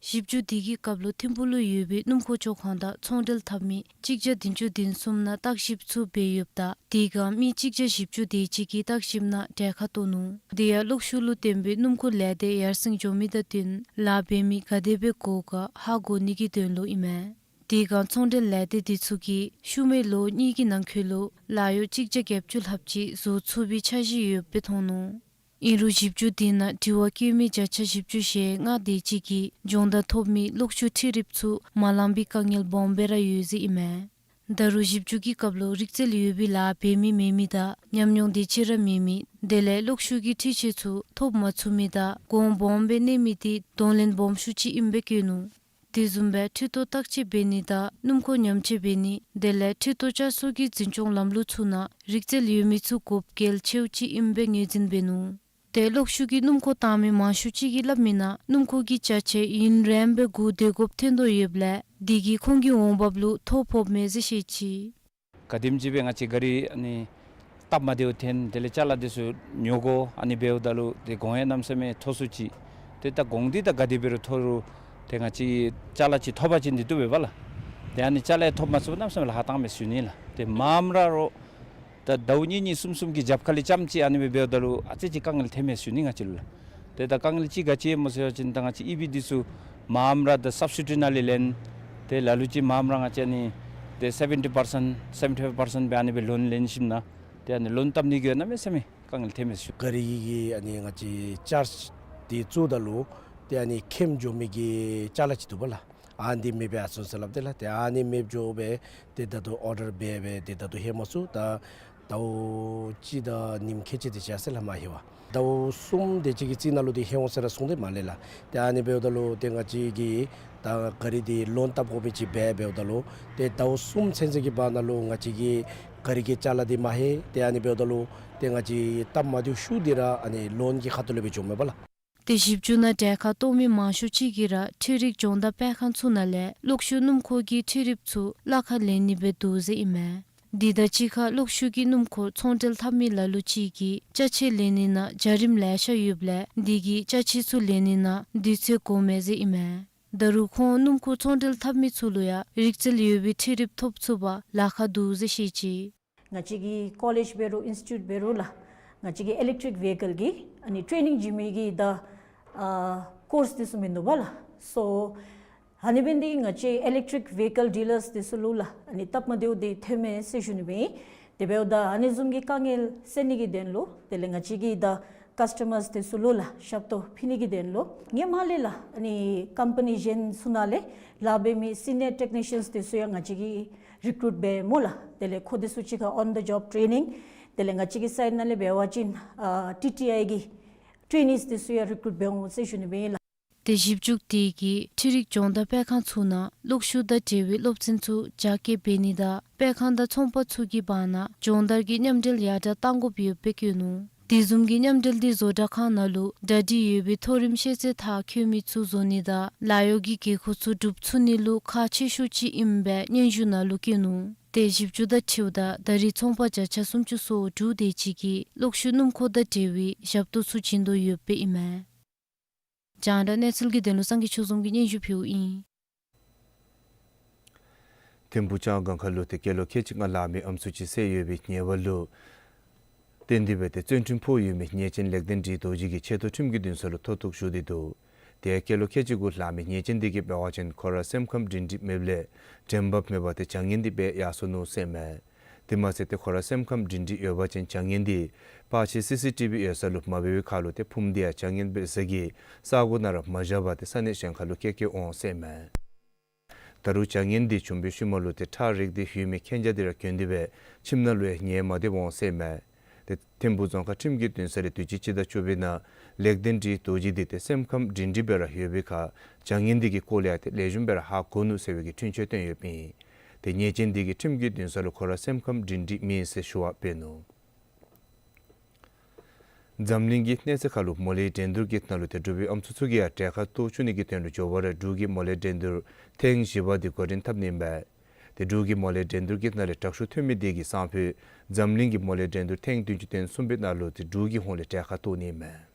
ཞིབ་འཇུག་དེ་གི་སྐབས་ལུ་ཐིམ་ཕུག་ལུ་ཡོད་པའི་སྣུམ་འཁོར་བཅོ་ཁང་དང་ཚོང་འབྲེལ་འཐབ་མི་གཅིག་བརྒྱ་བདུན་ཅུ་དོན་གསུམ་ནང་བརྟག་ཞིབ་ཚུ་འབད་ཡོདཔ་ད་དེ་སྒང་མི་གཅིག་བརྒྱ་བཞི་བཅུ་དེ་ཅིག་གིས་བརྟག་ཞིབ་ནང་གྲལ་ཁར་གཏོགས་ནུག། དེ་ཡང་གློག་ཤུགས་ལུ་བརྟེན་པའི་སྣུམ་འཁོར་ལས་སྡེ་ཡར་སེང་འགྱོ་མི་དང་བསྟུན་ལཱ་འབད་མི་ག་དེ་སྦེ་དགོ་ག་ཧ་གོ་ནི་གི་དོན་ལུ་ཨིན་མས། དེ་སྒང་ཚོང་འབྲེལ་ལས་སྡེ་དེ་ཚུ་གིས་ཤུལ་མའི་ལོ་གཉིས་ཀྱི་ནང་འཁོད་ལུ་ལཱ་གཡོག་གཅིག་བརྒྱ་བརྒྱད་ཅུ་ལྷགཔ་ཅིག་བཟོ་ཚུགས་པའི་འཆར་གཞི་ཡོདཔ་སྦེ་མཐོང་ནུག། ཨིན་རུང་ཞིབ་འཇུག་དེ་ནང་དྲི་བ་བཀོད་མི་བརྒྱ་ཆ་བཞི་བཅུ་ཞེ་ལྔ་དེ་ཅིག་གིས་སྦྱོང་བརྡར་ཐོབ་མི་གློག་ཤུགས་འཕྲུལ་རིགཔ་ཚུ་མ་ལང་པའི་དཀའ་ངལ་སྦོམ་སྦེ་ར་ཡོད་ཟེར་ཨིན་མས། ད་རུང་ཞིབ་འཇུག་གི་སྐབས་ལུ་རིག་རྩལ་ཡོད་པའི་ལཱ་འབད་མི་མེད་མི་དང་ཉམས་མྱོང་དེ་ཅིག་ར་མེད་མི་དེ་ལས་གློག་ཤུགས་ཀྱི་འཕྲུལ་ཆས་ཚུ་ཐོབ་མ་ཚུགས་མི་དང་གོང་སྦོམ་སྦེ་གནས་མི་དེ་གདོང་ལེན་སྦོམ་ཤོས་ཅིག་ཨིནམ་སྦེ་བཀོད་ནུག། དེ་བཟུམ་སྦེ་འཕྲུལ་རྡོ་བརྟག་དཔྱད་འབད་ནི་དང་སྣུམ་འཁོར་ཉམས་དཔྱད་འབད་ནི་དེ་ལས་འཕྲུལ་རྡོ་བསྐྱར་གསོ་གི་འཛིན་སྐྱོང་ལམ་ལུགས་ཚུ་ནང་རིག་རྩལ་ཡོད་མི་ཚུ་དགོཔ་གལ་ཆེཝ་ཅིག་ཨིནམ་སྦེ་ངོས་འཛིན་འབད་ནུག། ཏེ་གློག་ཤུགས་ཀྱི་སྣུམ་འཁོར་བཏང་མི་མང་ཤོས་ཅིག་གིས་སླབ་མི་ནང་སྣུམ་འཁོར་གྱི་ཅ་ཆས་ཡུན་རིངམོ་སྦེ་སྒུག་སྡོད་དགོཔ་ཐོན་དོ་ཡོདཔ་ལས་དེ་གིས་ཁོང་གི་འོང་འབབ་ལུ་ཐོ་ཕོགཔ་མས་ཟེར་བཤད་ཅི། ག་དེམ་ཅིག་སྦེ་ང་བཅས་ག་རི་ཨ་ནི་སྟབས་མ་བདེཝ་ཐོན་དེ་ལས་ཅ་ལ་དེ་ཚུ་ཉོ་དགོ་ཨ་ནི་འབདཝ་ད་ལུ་ཏེ་གོང་ཡང་གནམ་མེད་ས་མེད་མཐོ་སུ་ཅིག། ཏེ་ད་གོང་འདི་ད་ག་དེ་འབད་རུང་མཐོ་རུང་ཏེ་ང་བཅས་ཅ་ལ་ཅིག་ཐོབ་པ་ཅིན་འདི་བཏུབ་པས་ལགས། ཏེ་ཨ་ནི་ཅ་ལ་ཡང་ཐོབ་མ་ཚུགས་གནམ་མེད་ས་མེད་ལཱ་ཁག་བཏངམ་མས་ཟེར་ཞུ་ནི་ལགས། ཏེ་མངམ་ར་རོགས་ད་ཟླཝ་གཉིས་གཉིས་གསུམ་གསུམ་གྱི་རྒྱབ་ཁ་ལས་རྐྱངམ་ཅིག་ཨ་ནི་སྦེ་འབདཝ་ད་ལུ་ཨ་ཙི་ཅིག་དཀའ་ངལ་ཐོནམ་མས་ཟེར་ཞུ་ནི་ང་བཅས་ལུ་ལགས། ཏེ་ད་དཀའ་ངལ་ཅིག་ག་ཅི་སྨོ་ཟེར་བ་ཅིན་ད་ང་བཅས་ཨི་བི་འདི་ཚུ་མངམ་ར་ད་སབ་སི་ཌི་ནང་ལས་ལེན། ཏེ་ལ་ལུ་ཅིག་མངམ་ར་ང་བཅས་ཨ་ནི་ཏེ་སེ་བེན་ཊི་པར་སེནཊ་སེ་བེན་ཊི་ཕའིབ་པར་སེནཊ་སྦེ་ཨ་ནི་སྦེ་ལོན་ལེན་ཞིནམ་ན་ཏེ་ཨ་ནི་ལོན་བཏབ་ནི་གི་གནམ་མེད་ས་མེད་དཀའ་ངལ་ཐོནམ་མས་ཟེར་ཞུ། ག་རི་གི་ཨ་ནི་ང་བཅས་ཅརཇ་འདི་བཙུགསཔ་ད་ལུ་ཏེ་ཨ་ནི་ཁྱེམ་འགྱོ་མི་གི་ཅ་ལ་ཅིག་འདུག་པ་ལགས། ཨ་ནི་མེདཔ་སྦེ་ཨ་སོང་ཟེར་སླབ་དེས་ལགས། ཏེ་ཨ་ནི་མེདཔ་འགྱོ་སྦེ་ཏེ་ད་ལྟོ་ཨོར་ཌར་འབད་སྦེ་ཏེ་ད་ལྟོ་ལྷོད་མ་ཚུགས། ད་ཟླཝ་གཅིག་དང་ཉིནམ་ཁལ་གཅིག་དེ་ཅིག་ཡར་སོང་ལགས་མ་ལྷོད་པར། ཟླཝ་གསུམ་དེ་ཅིག་གི་རྩིས་ནང་ལུ་ཏེ་ལྷོད་འོང་ཟེར་ར་གསུངས་ཏེ་མ་ལྷོད་ལགས། ཏེ་ཨ་ནི་འབདཝ་ད་ལུ་ཏེ་ང་བཅས་ཀྱིས་ད་ག་རི་འདི་ལོན་བཏབ་དགོ་མི་ཅིག་འབད་འབདཝ་ད་ལུ་ཏེ་ཟླཝ་གསུམ་ཚུན་ཚོད་ཀྱི་བར་ན་ལུ་ང་བཅས་ཀྱི་ག་རི་གི་ཅ་ལ་འདི་མ་ལྷོད། ཏེ་ཨ་ནི་འབདཝ་ད་ལུ་ཏེ་ང་བཅས་སྟབས་མ་བདེཝ་ཤོས་འདི་ར་ཨ་ནི་ལོན་གྱི་ཁ་ཐུག་ལས་སྦེ་བྱུངམ་མས་པ་ལགས། ཏེ་ཞིབ་འཇུག་ནང་གྲལ་ཁར་གཏོགས་མི་མང་ཤོས་ཅིག་གིས་ར་འཕྲུལ་རིག་སྦྱོང་བརྡར་སྤེལ་ཁང་ཚུ་ནང་ལས་གློག་ཤུགས་སྣུམ་འཁོར་གྱི་འཕྲུལ་རིགཔ་ཚུ་གླ་ཁར་ལེན་ནི་སྦེ་འདུག་ཟེར་ཨིན་མས། དེ་དང་གཅིག་ཁར་གློག་ཤུགས་ཀྱི་སྣུམ་འཁོར་ཚོང་འབྲེལ་འཐབ་མི་ལ་ལུ་ཅིག་གིས་ཅ་ཆས་ལེན་ནི་ནང་འཇའ་རིསམོ་ལེ་ཤ་ཡོདཔ་ལས་དེ་གིས་ཅ་ཆས་ཚུ་ལེན་ནི་ནང་དུས་ཚོད་འགོརཝ་མས་ཟེར་ཨིན་མས། ད་རུང་ཁོང་སྣུམ་འཁོར་ཚོང་འབྲེལ་འཐབ་མི་ཚུ་ལུ་ཡང་རིག་རྩལ་ཡོད་པའི་འཕྲུལ་རིགཔ་ཐོབ་ཚུགས་པར་ལཱ་ཁག་འདུག་ཟེར་བཤད་ཅི། ང་བཅས་ཀྱི་ཀོ་ལེཇ་འབད་རུང་ཨིནསི་ཊི་ཊིའུཊ་འབད་རུང་ལགས། ང་བཅས་ཀྱི་ཨི་ལེག་ཊིག་བྷི་ཡི་ཀལ་གྱི་ཨ་ནི་ཊེ་ནིང་བྱིན་མི་གི་ད་ཨ་ཀོརསི་འདི་ཚུ་མིན་འདུག་པ་ལགས། སོ་ཨ་ནི་འབད་ནི་འདི་ང་བཅས་ཨི་ལེག་ཊིག་བྷི་ཡི་ཀལ་ཌི་ལརསི་འདི་ཚུ་ལུ་ལགས་ཨ་ནི་སྟབས་མ་བདེཝ་འདི་ཐོནམ་མས་ཟེར་ཞུ་ནི་མས། དེ་འབདཝ་ད་ཨ་ནི་བཟུམ་གྱི་དཀའ་ངལ་སེལ་ནི་གི་དོན་ལུ་དེ་ལས་ང་བཅས་ཀྱིས་ད་ཀསི་ཊ་མརསི་འདི་ཚུ་ལུ་ལགས་ཞབས་ཏོག་ཕུལ་ནི་གི་དོན་ལུ་ངོ་མ་ལས་ལགས་ཨ་ནི་ཀམ་པ་ནི་གཞན་ཚུ་ནང་ལས་ལཱ་འབད་མི་སི་ནི་ཡར་ཊེག་ནི་ཤཱནསི་འདི་ཚུ་ཡང་ང་བཅས་ཀྱིས་རི་ཀུ་རུཊ་འབདཝ་མས་ལགས། དེ་ལས་ཁོང་འདི་ཚུ་གཅིག་ཁར་ཨོན་ཌི་ཇོབ་ཊེ་ནིང་དེ་ལས་ང་བཅས་ཀྱི་སའིཌ་ནང་ལས་འབད་བ་ཅིན་ཨ་ཊི་ཊི་ཨའི་གི་ཊེ་ནིས་འདི་ཚུ་ཡང་རི་ཀུ་རུཊ་འབད་འོང་ཟེར་ཞུ་ནི་མས་ལགས། ཏེ་ཞིབ་འཇུག་དེ་གིས་འཕྲུལ་རིག་སྦྱོང་བརྡར་སྤེལ་ཁང་ཚུ་ནང་གློག་ཤུགས་དང་འབྲེལ་བའི་སློབ་ཚན་ཚུ་རྒྱ་སྐྱེད་འབད་ནི་དང་སྤེལ་ཁང་དང་ཚོང་པ་ཚུ་གི་བར་ན་སྦྱོང་བརྡར་གྱི་མཉམ་འབྲེལ་ཡར་དྲགས་གཏང་དགོཔ་ཡོདཔ་སྦེ་བཀོད་ནུག། དེ་བཟུམ་གྱི་མཉམ་འབྲེལ་འདི་བཟོ་གྲྭ་ཁང་ནང་ལུ་གྲ་སྒྲིག་ཡོད་པའི་མཐོ་རིམ་ཤེས་ཚད་མཐར་འཁྱོལ་མི་ཚུ་བཟོ་ནི་དང་ལཱ་གཡོག་གི་དགོས་མཁོ་ཚུ་སྒྲུབ་ཚུགས་ནི་ལུ་ཁག་ཆེ་ཤོས་ཅིག་ཨིནམ་སྦེ་སྙན་ཞུ་ནང་ལུ་བཀོད་ནུག། ཏེ་ཞིབ་འཇུག་དང་འཁྲིལཝ་ད་ད་རེས་ཚོང་པ་བརྒྱ་ཆ་སུམ་ཅུ་སོ་དྲུག་དེ་ཅིག་གིས་གློག་ཤུགས་སྣུམ་འཁོར་དང་འབྲེལ་བའི་ཞབས་ཏོག་ཚུ་བྱིན་དོ་ཡོདཔ་ཨིན་མས། རྒྱང་བསྒྲགས་གནས་ཚུལ་གྱི་དོན་ལུ་སངས་རྒྱས་ཆོས་འཛོམས་ཀྱིས་སྙན་ཞུ་ཕུལཝ་ཨིན། ཐིམ་ཕུག་ལྕང་སྒང་ཁ་ལུ་ཏེ་སྐྱེས་ལོ་ཁལ་གཅིག་ལྔ་ལང་མི་ཨམ་སྲུ་ཅིག་བསད་ཡོད་པའི་ཉེས་པ་ལུ་བརྟེན་ཏེ་སྦེ་ཏེ་བཙོན་ཁྲིམས་ཕོག་ཡོད་མི་ཉེས་ཅན་ལེགས་ལྡན་འབྲི་རྡོ་རྗེ་གིས་ཆེ་མཐོ་ཁྲིམས་ཀྱི་འདུན་ས་ལུ་མཐོ་གཏུགས་ཞུ་སྟེ་འདུག། ཏེ་སྐྱེས་ལོ་ཁལ་གཅིག་དགུ་ལང་མི་ཉེས་ཅན་དེ་གིས་འབད་བ་ཅིན་ཁོ་ར་སེམས་ཁམས་སྒྲིང་སྒྲིང་མེདཔ་ལས་དྲན་འབབ་མེད་པར་ཏེ་བྱ་ངན་དེ་སྦེ་ཡར་སོ་ནུག་ཟེར་མས། དེ་མ་ཚད་ཏེ་ཁོ་ར་སེམས་ཁམས་སྒྲིང་སྒྲིང་ཡོད་པ་ཅིན་བྱ་ངན་འདི་ཕར་ཕྱི་སི་སི་ཊི་བི་ཡོད་ས་ལུ་མ་འབད་བའི་ཁར་ལུ་ཏེ་ཕུངམ་འདི་ཡང་བྱ་ངན་འབད་ས་གི་ས་གོ་ནང་ར་མ་བཞག་པར་ཏེ་ས་གནས་གཞན་ཁར་ལུ་བསྐྱལ་བསྐྱལ་འོང་ཟེར་མས། ད་རུང་བྱ་ངན་འདི་བྱུང་བའི་ཤུལ་མ་ལུ་ཏེ་ཁྲག་རེག་སྟེ་ལྷོད་མི་མཁན་ཆ་འདི་ར་གྱོན་ཏེ་སྦེ་ཁྱིམ་ནང་ལུ་ཡང་ཉལ་མ་སྡོདཔ་འོང་ཟེར་མས། ཏེ་ཐིམ་ཕུག་རྫོང་ཁག་ཁྲིམས་ཀྱི་འདུན་ས་ལས་དུས་ཅི་སྤྱི་ཟླ་བཅུ་པའི་ནང་ལེགས་ལྡན་འབྲི་རྡོ་རྗེ་འདི་ཏེ་སེམས་ཁམས་སྒྲིང་སྒྲིང་སྦེ་ར་ཡོད་པའི་ཁར་བྱ་ངན་འདི་གི་སྐོར་ལས་ཡང་ཏེ་ལེགས་ཤོམ་སྦེ་ར་ཧ་གོ་ནུག་ཟེར་བའི་གི་འཁྲུན་ཆོད་བཏོན་ཡོདཔ་ཨིན། ཏེ་ཉེས་ཅན་འདི་གིས་ཁྲིམས་ཀྱི་འདུན་ས་ལུ་ཁོ་ར་སེམས་ཁམས་སྒྲིང་སྒྲིང་མེད་ཟེར་ཞུ་བ་འབད་ནུག། འཛམ་གླིང་གི་གནས་ཚད་ཁར་ལུ་མོ་ལའི་འགྲན་བསྡུར་གྱི་ནང་ལུ་ཏེ་འབྲུག་པའི་ཨམ་སྲུ་ཚུ་གིས་ཡང་གྲལ་ཁར་གཏོགས་བཅུག་ནི་གི་དོན་ལུ་མགྱོགས་པ་ར་འབྲུག་གི་མོ་ལའི་འགྲན་བསྡུར་ཐེངས་བཞི་པ་འདི་འགོ་འདྲེན་འཐབ་ནི་མས། ཏེ་འབྲུག་གི་མོ་ལའི་འགྲན་བསྡུར་གྱི་ནང་ལས་དྲག་ཤོས་ཐོན་མི་དེ་གིས་སང་ཕོད་འཛམ་གླིང་གི་མོ་ལའི་འགྲན་བསྡུར་ཐེངས་བདུན་ཅུ་དོན་གསུམ་པའི་ནང་ལུ་ཏེ་འབྲུག་གི་ཧོངས་ལས་གྲལ་ཁར་གཏོགས་ནི་མས།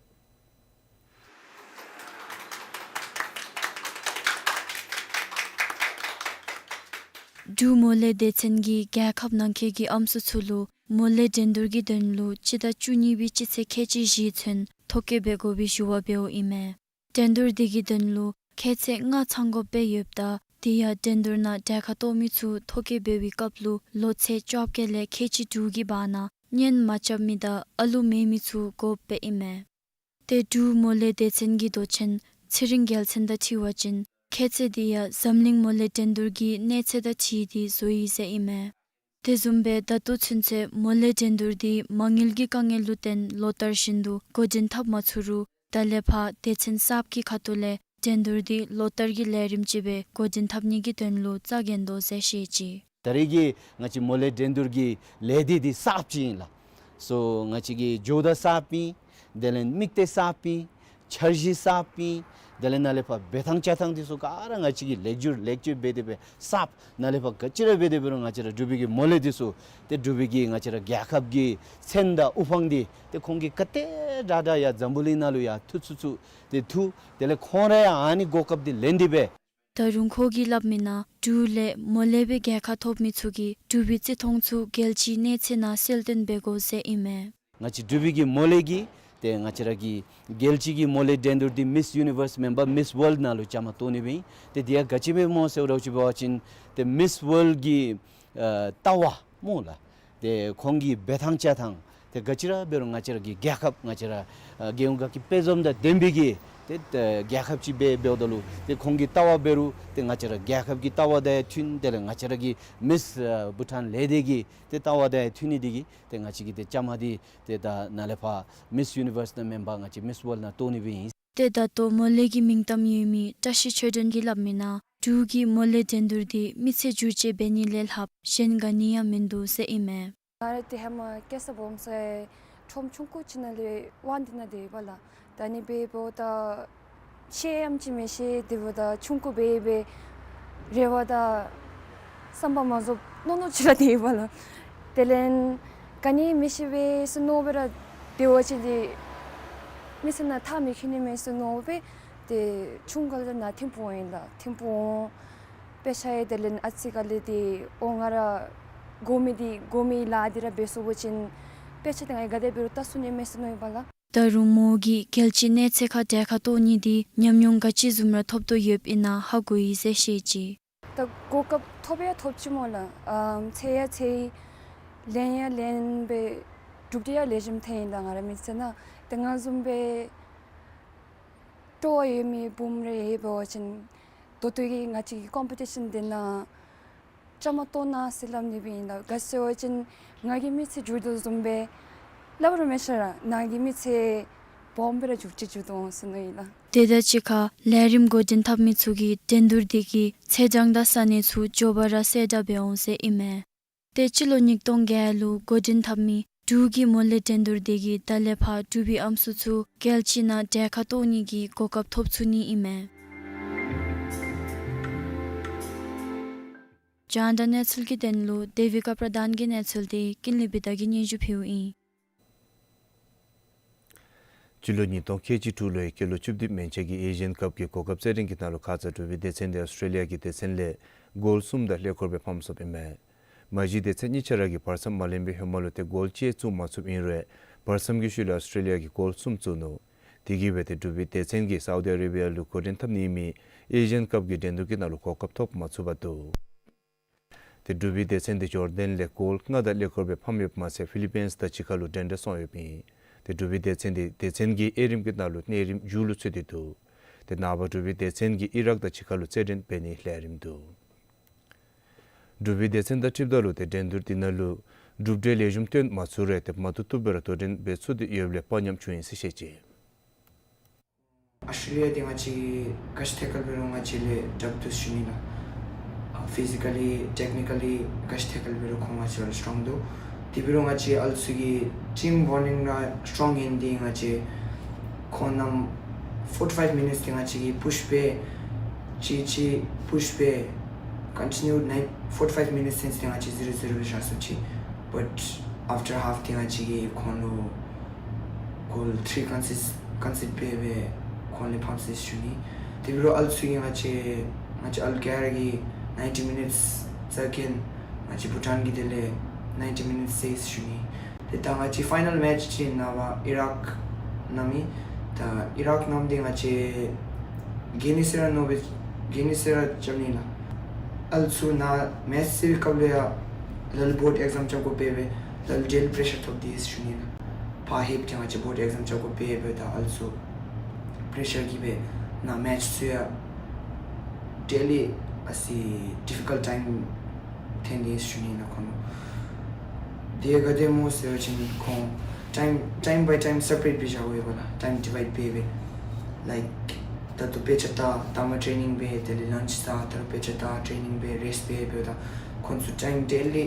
འབྲུག་མོ་ལའི་སྡེ་ཚན་གྱིས་རྒྱལ་ཁབ་ནང་འཁོད་ཀྱི་ཨམ་སྲུ་ཚུ་ལུ་མོ་ལའི་འགྲན་བསྡུར་གྱི་དོན་ལུ་སྤྱི་ཟླ་བཅུ་གཉིས་པའི་སྤྱི་ཚེས་ཁལ་གཅིག་བཞེས་ཚུན་ཐོ་བཀོད་འབད་དགོ་པའི་ཞུ་བ་འབདཝ་ཨིན་མས། འགྲན་བསྡུར་འདི་གི་དོན་ལུ་ཁྱད་ཚད་ལྔ་ཚང་དགོཔ་སྦེ་ཡོདཔ་ད་དེ་ཡང་འགྲན་བསྡུར་ནང་གྲལ་ཁར་གཏོགས་མི་ཚུ་ཐོ་བཀོད་འབད་བའི་སྐབས་ལུ་ལོ་ཚད་བཅོ་བརྒྱད་ལས་ཁལ་གཅིག་དྲུག་གི་བར་ན་གཉེན་མ་རྐྱབ་མི་དང་ཨ་ལུ་མེད་མི་ཚུ་དགོཔ་སྦེ་ཨིན་མས། ཏེ་འབྲུག་མོ་ལའི་སྡེ་ཚན་གྱི་མདོ་ཆེན་ཚེ་རིང་རྒྱལ་མཚན་དང་འཁྲིལ་བ་ཅིན་ཁྱད་ཚད་འདི་ཡང་འཛམ་གླིང་མོ་ལའི་འགྲན་བསྡུར་གྱི་གནས་ཚད་དང་འཁྲིལ་ཏེ་བཟོ་ཡི་ཟེར་ཨིན་མས། དེ་བཟུམ་སྦེ་ད་ལྟོ་ཚུན་ཚོད་མོ་ལའི་འགྲན་བསྡུར་འདི་མ་དངུལ་གྱི་དཀའ་ངལ་ལུ་བརྟེན་ལོ་ལྟར་བཞིན་དུ་འགོ་འདྲེན་འཐབ་མ་ཚུགས་རུང་ད་ལས་ཕར་སྡེ་ཚན་གསརཔ་གི་ཁ་ཐུག་ལས་འགྲན་བསྡུར་འདི་ལོ་ལྟར་གྱི་ལས་རིམ་ཅིག་སྦེ་འགོ་འདྲེན་འཐབ་ནི་གི་དོན་ལུ་རྩ་འགེངས་དོ་ཟེར་བཤད་ཅི། ད་རེས་ཀྱི་ང་བཅས་མོ་ལའི་འགྲན་བསྡུར་གྱི་ལས་སྡེ་འདི་གསརཔ་ཅིག་ཨིན་ལགས། སོ་ང་བཅས་ཀྱི་ཇོ་བདག་གསརཔ་ཨིན། དེ་ལས་དམིགས་གཏད་གསརཔ་ཨིན། འཆར་གཞི་གསརཔ་ཨིན། དེ་ལས་ནཱ་ལས་ཕར་འབད་ཐངས་བཅའ་ཐངས་འདི་ཚུ་ག་ར་ང་བཅས་ཀྱིས་ལེགས་བསྒྱུར་ལེགས་བཅོས་འབད་དེ་སྦེ་གསརཔ། ནཱ་ལས་ཕར་ག་ཅི་ར་འབད་དེ་འབད་རུང་ང་བཅས་ར་འབྲུག་པའི་གི་མོ་ལའི་འདི་ཚུ་ཏེ་འབྲུག་པའི་གི་ང་བཅས་ར་རྒྱལ་ཁབ་ཀྱི་མཚན་དང་དབུ་འཕང་འདི་ཏེ་ཁོང་གིས་ག་དེ་དྲག་དྲག་ཡར་འཛམ་བུ་གླིང་ནང་ལུ་ཡར་མཐུད་ཚུགས་ཚུགས་ཏེ་མཐུད། དེ་ལས་ཁོང་ར་ཡང་ཨ་ནི་གོ་སྐབས་འདི་ལེན་ཏེ་སྦེ། ད་རུང་ཁོ་གིས་སླབ་མི་ནང་འབྲུག་ལས་མོ་ལའི་སྦེ་རྒྱལ་ཁ་ཐོབ་མི་ཚུ་གིས་འབྲུག་པའི་བརྩི་མཐོང་ཚུ་རྒྱལ་སྤྱིའི་གནས་ཚད་ནང་གསལ་སྟོན་འབད་དགོ་ཟེར་ཨིན་མས། ང་བཅས་འབྲུག་པའི་གི་མོ་ལའི་གིས་ཏེ་ང་བཅས་ར་གི་རྒྱལ་སྤྱི་གི་མོ་ལའི་འགྲན་བསྡུར་འདི་མིསི་ཡུ་ནི་ཝརསི་མེན་པར་མིསི་ཝཱལཌ་ནང་ལུ་བཅའ་མར་གཏོགས་ནི་སྦེ་ཨིན། ཏེ་དེ་ཡང་ག་ཅི་སྦེ་སྨོ་ཟེར་བ་ཅིན་ཏེ་མིསི་ཝཱལཌ་གི་ཨ་ལྟ་བ་སྨོ་ལགས། ཏེ་ཁོང་གི་འབད་ཐངས་བཅའ་ཐངས་ཏེ་ག་ཅི་ར་འབད་རུང་ང་བཅས་ར་གི་རྒྱལ་ཁབ་ང་བཅས་ར་ཨ་རྒྱལ་ཡོངས་དགའ་སྐྱིད་དཔལ་འཛོམས་དང་ལྡན་པའི་གི་ཏེ་ཨ་རྒྱལ་ཁབ་ཅིག་སྦེ་འབདཝ་ད་ལུ་ཏེ་ཁོང་གི་ལྟ་བ་འབད་རུང་ཏེ་ང་བཅས་ར་རྒྱལ་ཁབ་ཀྱི་ལྟ་བ་དང་ཡང་མཐུན། དེ་ལས་ང་བཅས་ར་གི་མིསི་ཨ་བྷུ་ཊཱན་ལས་སྡེ་གི་ཏེ་ལྟ་བ་དང་ཡང་མཐུན་ནི་འདི་གིས་ཏེ་ང་བཅས་ཀྱིས་ཏེ་བཅའ་མར་འདི་ཏེ་ད་ནཱ་ལས་ཕར་མིསི་ཡུ་ནི་ཝརསི་ནང་མེན་པར་ང་བཅས་མིསི་ཝཱལཌ་ནང་གཏོགས་ནི་སྦེ་ཨིན། ཏེ་ད་ལྟོ་མོ་ལའི་གི་མིང་གཏམ་ཡོད་མི་བཀྲ་ཤིས་ཆོས་སྒྲོན་གྱིས་སླབ་མི་ནང་འབྲུག་གི་མོ་ལའི་འགྲན་བསྡུར་འདི་མི་ཚེ་བསྒྱུར་བཅོས་འབད་ནི་ལས་ལྷགཔ་གཞན་ག་ནི་ཡང་མིན་འདུག་ཟེར་ཨིན་མས། ང་ར་ཏེ་ཧེ་མ་སྐྱེས་ས་སྦོམ་ས་ཁྲོམ་ཆུང་ཀུ་ཅིག་ནང་ལས་དབང་འདུས་ནང་སྡོད་ཡོདཔ་ལགས། ད་ཨ་ནི་སྦེ་འབདཝ་ད་ཤེས་ཡང་ཅིག་མི་ཤེས། དེ་འབདཝ་ད་ཆུང་ཀུ་སྦེ་སྦེ་རེ་བ་དང་བསམ་པ་མ་རྫོགས་མནོ་མནོ་ཅིག་ར་སྡོད་ཡོདཔ་ལགས། དེ་ལས་ག་ནི་མི་ཤེས་པས་ཟེར་མནོ་སྦེ་ར་སྡོད་པ་ཅིན་ཏེ་མི་ཚེ་ནང་ཐག་མི་འཁྱོལ་ནི་མས་ཟེར་མནོ་སྦེ་ཏེ་ཆུང་ཀུ་ལས་ནཱ་ཐིམ་ཕུག་འོང་ཡི་ལགས། ཐིམ་ཕུག་འོང་། དཔེ་ཆ་ཡང་དེ་ལས་ཨ་ཙི་ག་ལས་ཏེ་འོང་ང་ར་དགོ་མི་འདི་དགོ་མི་ལཱ་འདི་ར་འབད་ཚུགས་པ་ཅིན་དཔེ་ཆ་འདི་ང་གིས་ག་དེ་འབད་རུང་བལྟ་ཚུགས་ནི་མས་ཟེར་མནོ་ཡོདཔ་ལགས། ད་རུང་མོ་གིས་རྒྱལ་སྤྱིའི་གནས་ཚད་ཁར་གྲལ་ཁར་གཏོགས་ནི་འདི་ཉམས་མྱོང་ག་ཅི་བཟུམ་ར་ཐོབ་དོ་ཡོདཔ་ཨིན་ན་ཧ་གོ་ཡི་ཟེར་བཤད་ཅི། ད་གོ་སྐབས་ཐོབ་ཡང་ཐོབ་ཅི་སྨོ་ལགས། ཨམ་འཚོལ་ཡང་འཚོལ་ཡི། ལེན་ཡང་ལེན་སྦེ་གྲུབ་འབྲས་ཡང་ལེགས་ཤོམ་ཐོན་ཡི་ལགས། ང་རའི་མི་ཚེ་ནང་ཏེ་ང་བཟུམ་སྦེ་སྤྲོ་བ་ཡོད་མི་བུམོ་རེ་ཡོད་པ་ཅིན་ད་ལྟོ་གི་ང་བཅས་ཀྱི་ཀོམ་པི་ཊི་ཤཱན་འདི་ནང་བཅའ་མར་གཏོགས་གནང་ཟེར་སླབ་ནི་སྦེ་ཨིན་ལགས། ག་ཅི་ཟེར་བ་ཅིན་ང་གི་མི་ཚེ་འགྱུར་དོ་བཟུམ་སྦེ་སླབ་རུང་མི་ཤེས་ར་ནཱ་གི་མི་ཚེ་སྦོམ་སྦེ་ར་འགྱུར་ཅི་འགྱུར་དོ་འོང་ཟེར་མནོ་ཡི་ལགས། དེ་དང་གཅིག་ཁར་ལས་རིམ་འགོ་འདྲེན་འཐབ་མི་ཚུ་གིས་འགྲན་བསྡུར་འདི་གི་ཚེས་གྲངས་དང་ས་གནས་ཚུ་མགྱོགས་པ་ར་གསལ་བསྒྲགས་འབད་འོང་ཟེར་ཨིན་མས། ཏེ་སྤྱི་ལོ་ཉིས་སྟོང་བརྒྱད་ལུ་འགོ་འདྲེན་འཐབ་མི་འབྲུག་གི་མོ་ལའི་འགྲན་བསྡུར་འདི་གིས་ད་ལས་ཕར་འབྲུག་པའི་ཨམ་སྲུ་ཚུ་རྒྱལ་སྤྱི་ནང་གྲལ་ཁར་གཏོགས་ནི་གི་གོ་སྐབས་ཐོབ་ཚུགས་ནི་ཨིན་མས། རྒྱང་བསྒྲགས་གནས་ཚུལ་གྱི་དོན་ལུ་དེ་བི་ཀ་པྲ་དཱན་གྱི་གནས་ཚུལ་འདི་ཀུན་ལེགས་བི་དྷ་གིས་སྙན་ཞུ་ཕུལཝ་ཨིན། སྤྱི་ལོ་ཉིས་སྟོང་ཁལ་གཅིག་དྲུག་ལོའི་སྐྱེས་ལོ་བཅུ་བདུན་མན་ཆད་ཀྱི་ཨེ་ཤི་ཡན་ཀབ་ཀྱི་གོ་སྐབས་རྩེད་འགྲན་གྱི་ནང་ལུ་ཁ་ཙ་འབྲུག་པའི་སྡེ་ཚན་འདི་ཨོསི་ཊྲེ་ལི་ཡ་གི་སྡེ་ཚན་ལས་གོལ་གསུམ་དང་ལྷད་སྐོར་སྦེ་ཕམ་སོཔ་ཨིན་མས། མ་གཞི་སྡེ་ཚན་གཉིས་ཆ་ར་གིས་བར་མཚམས་མ་ལེན་པའི་ཧེ་མ་ལུ་ཏེ་གོལ་གཅིག་བཙུགས་མ་ཚུགསཔ་ཨིན་རུང་བར་མཚམས་ཀྱི་ཤུལ་ལུ་ཨོསི་ཊྲེ་ལི་ཡ་གིས་གོལ་གསུམ་བཙུགས་ནུག། དེ་གིས་འབད་དེ་འབྲུག་པའི་སྡེ་ཚན་གྱིས་སའུ་དི་ཨ་རེ་བི་ཡ་ལུ་འགོ་འདྲེན་འཐབ་ནི་ཨིན་མི་ཨེ་ཤི་ཡན་ཀབ་ཀྱི་འགྲན་བསྡུར་གྱི་ནང་ལུ་གོ་སྐབས་ཐོབ་མ་ཚུགས་པར་འདུག། ཏེ་འབྲུག་པའི་སྡེ་ཚན་འདི་ཇོར་ཌན་ལས་གོལ་ལྔ་དང་ཀླད་ཀོར་སྦེ་ཕམ་ཡོདཔ་མ་ཚད་ཕི་ལི་པིནསི་དང་གཅིག་ཁར་ལུ་འགྲན་ཟླ་སོང་ཡོདཔ་ཨིན། ཏེ་འབྲུག་པའི་སྡེ་ཚན་འདི་སྡེ་ཚན་གྱི་དབྱེ་རིམ་གྱི་ནང་ལུ་གནས་རིམ་མཇུག་ལུ་ཚུད་དེ་འདུག། ཏེ་ནངས་པ་འབྲུག་པའི་སྡེ་ཚན་གྱིས་ཨི་རཱག་དང་གཅིག་ཁར་ལུ་རྩེད་འགྲན་འབད་ནིའི་ལས་རིམ་འདུག། འབྲུག་པའི་སྡེ་ཚན་དང་འཁྲིལཝ་ད་ལུ་ཏེ་འགྲན་བསྡུར་འདི་ནང་ལུ་གྲུབ་འབྲས་ལེགས་ཤོམ་སྟོན་མ་ཚུགས་རུང་ཏེ་མ་བཏུབ་བཏུབ་སྦེ་ར་དོ་འགྲན་འབད་ཚུགས་ཏེ་ཡོདཔ་ལས་དཔའ་ཉམས་བྱུང་ཡི་ཟེར་བཤད་ཅི། ཨཱོས་ཊྲེ་ལི་ཡ་འདི་ང་བཅས་ག་ཅི་ཐད་ཁར་འབད་རུང་ང་བཅས་ལས་དྲག་འདུག་ཞུ་ནི་ལགས། ཨ་ཕི་ཟི་ཀ་ལི་ཊེག་ནི་ཀ་ལི་ག་ཅི་ཐད་ཁར་འབད་རུང་ཁོང་ང་བཅས་ལས་སི་ཊོང་འདུག། དེ་འབད་རུང་ང་བཅས་ཨ་ལུ་ཚུ་གི་ཊིམ་བོན་ཌིང་ར་སི་ཊོང་ཨིན། འདི་ང་བཅས་ཁོང་རྣམ་ཕོར་ཊི་ཕའིབ་མི་ནིཊསི་འདི་ང་བཅས་ཀྱིས་པུཤ་འབད་ཅི་ཅི་པུཤ་འབད་ཀོན་ཊི་ནིའུ་ནའིཊ་ཕོར་ཊི་ཕའིབ་མི་ནིཊསི་ཚུན་ཚོད་འདི་ང་བཅས་ཛི་རོ་ཛི་རོ་སྦེ་བཞག་སོང་ཅི། བཊ་ཨཕ་ཊར་ཧཱཕ་འདི་ང་བཅས་ཀྱིས་ཁོང་ལུ་གོལ་ཐིརི་ཀོན་སི་ཀོན་སི་ཌར་འབད་འབད་ཁོང་ལས་ཕམ་སོ་ཡི་ཟེར་ཞུ་ནི། དེ་འབད་རུང་ཨ་ལུ་ཚུ་གིས་ང་བཅས་ང་བཅས་ཨ་ལུ་ག་ར་གིས་ནའིན་ཊི་མི་ནིཊསི་རྩ་འགེངས་ང་བཅས་བྷུ་ཊཱན་གྱིས་དེ་ལས་ནའིན་ཊི་མི་ནིཊསི་རྩེ་ཡི་ཟེར་ཞུ་ནི། ཏེ་ད་ང་བཅས་ཕའི་ནཱལ་མེཆ་ཅིག་ནངས་པ་ཨི་རཱག་ནང་ཨིན། ད་ཨི་རཱག་ནང་འདི་ང་བཅས་གེ་ནི་ཟེར་ར་ནོ་སྦེ་གེ་ནི་ཟེར་ར་རྐྱབ་ནི་ལགས། ཨ་ལུ་ཚུ་ནཱ་མེཆ་རྩེ་བའི་སྐབས་ལུ་ཡང་ལ་ལུ་བོརཌ་ཨེག་ཛམ་རྐྱབ་དགོ་པས་སྦེ་ལ་ལུ་ཌེ་ལི་པེ་རེ་ཤར་ཐོབ་དེས་ཟེར་ཞུ་ནི་ལགས། ཕར་ལྷོདཔ་ད་ང་བཅས་བོརཌ་ཨེག་ཛམ་རྐྱབ་དགོ་པས་སྦེ་ད་ཨ་ལུ་ཚུ་པེ་རེ་ཤར་གིས་སྦེ་ནཱ་མེཆ་ཚུ་ཡང་ཌེ་ལི་ཨ་ཙི་ཌི་ཕི་ཀལ་ཊའིམ་ཐོན་དེས་ཟེར་ཞུ་ནི་ལགས། ཁོང་ལུ་དེ་ག་དེ་སྨོ་ཟེར་བ་ཅིན་ཁོང་ཊའིམ་ཊའིམ་བའི་ཊའིམ་སེ་པ་རེཊ་སྦེ་བཞག་དགོ་པས་ལགས། ཊའིམ་ཌི་ཝའིཌ་འབད་འབད་ལའིཀ་ད་ལྟོ་དཔེ་ཆ་ལྟ་ད་མ་ཊེ་ནིང་འབད་དེ་ལས་ལཱནཆ་ཟ་ད་རུང་དཔེ་ཆ་ལྟ་ཊེ་ནིང་འབད་རེསཊ་འབད་འབདཝ་ད་ཁོང་ཚུ་ཊའིམ་ཌེ་ལི་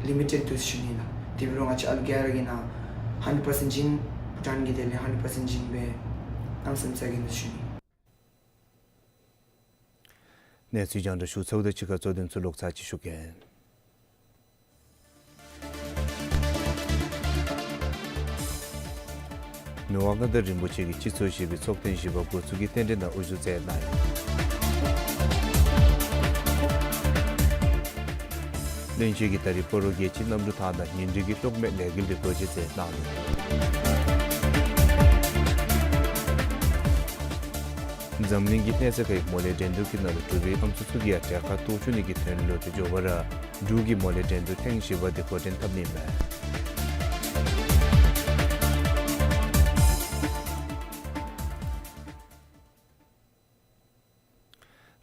ལི་མི་ཊེཌ་འདུག་ཟེར་ཞུ་ནི་ལགས། དེ་འབད་རུང་ང་བཅས་ཨ་ལུ་ག་ར་གིས་ནཱ་ཧན་ཌེཌ་པར་སེནཊ་བྱིན་བྷུ་ཊཱན་གྱིས་དེ་ལས་ཧན་ཌེཌ་པར་སེནཊ་བྱིན་སྦེ་གནམ་མེད་ས་མེད་རྩ་འགེངས་འདུག་ཟེར་ཞུ་ནི། གནས་ཚུལ་རྒྱང་བསྒྲགས་ཞུ་ཚརཝ་དང་གཅིག་ཁར་གཙོ་དོན་ཚུ་ལོག་ཚར་ཅིག་ཞུ་གེ། མི་དབང་མངའ་བདག་རིན་པོ་ཆེ་གིས་སྤྱི་ཚོགས་བཞི་པའི་ཚོགས་ཐེངས་བཞི་པ་འགོ་བཙུགས་ཀྱི་རྟེན་འབྲེལ་ནང་དབུ་བཞུགས་མཛད་གནང་ཡི། བློན་ཆེན་གྱིས་ད་རིས་སྤ་རོ་རྒྱལ་སྤྱིའི་གནམ་གྲུ་ཐང་ནང་ཉིན་རེ་གི་གློག་མེ་ལས་འགུལ་འདི་སྒོ་འབྱེད་མཛད་གནང་ནུག། འཛམ་གླིང་གི་གནས་ཚད་ཁག་གི་མོ་ལས་འགྲན་བསྡུར་གྱི་ནང་ལུ་འབྲུག་པའི་ཨམ་སྲུ་ཚུ་གིས་ཡང་གྲལ་ཁར་གཏོགས་བཅུག་ནི་གི་དོན་ལུ་ཏེ་མགྱོགས་པ་ར་འབྲུག་གི་མོ་ལས་འགྲན་བསྡུར་ཐེངས་བཞི་པ་འདི་འགོ་འདྲེན་འཐབ་ནི་ཨིན་མས།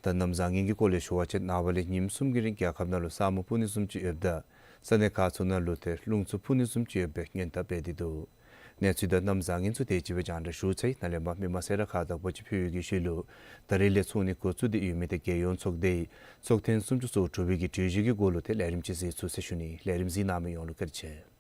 ད་གནམ་བཟང་ངན་གྱི་སྐོར་ལས་ཞུ་བ་ཅིན་ནངས་པ་ལས་ཉིནམ་གསུམ་གྱི་རིང་རྒྱལ་ཁབ་ནང་ལུ་ས་སྨུག་སྤུབ་ནི་བཟུམ་ཅིག་ཡོདཔ་ད་ས་གནས་ཁག་ཚུ་ནང་ལུ་ཏེ་རླུང་འཚུབ་འཕུ་ནི་བཟུམ་ཅིག་ཡོདཔ་སྦེ་སྔོན་བརྡ་འབད་དེ་འདུག། གནས་ཚུལ་དང་གནམ་བཟང་ངན་ཚུ་དེ་ཅིག་སྦེ་རྒྱང་བསྒྲགས་ཞུ་ཚར་ཡི། ནཱ་ལས་མར་མི་མང་གསལ་བསྒྲགས་ཁག་དང་པོ་ཅིག་ཕུལ་བའི་གི་ཤུལ་ལུ་ད་རིས་ལས་ཚོགས་ནི་འགོ་བཙུགས་ཏེ་ཡོད་མི་ཏེ་རྒྱལ་ཡོངས་ཚོགས་སྡེའི་ཚོགས་ཐེངས་སུམ་ཅུ་སོ་དྲུག་པའི་གི་གྲོས་གཞི་གི་སྐོར་ལུ་ཏེ་ལས་རིམ་ཅིག་གཟིགས་ཚུགས་ཟེར་ཞུ་ནི། ལས་རིམ་གཟིགས་གནང་མི་ཡོངས་ལུ་བཀའ་དྲིན་ཆེ།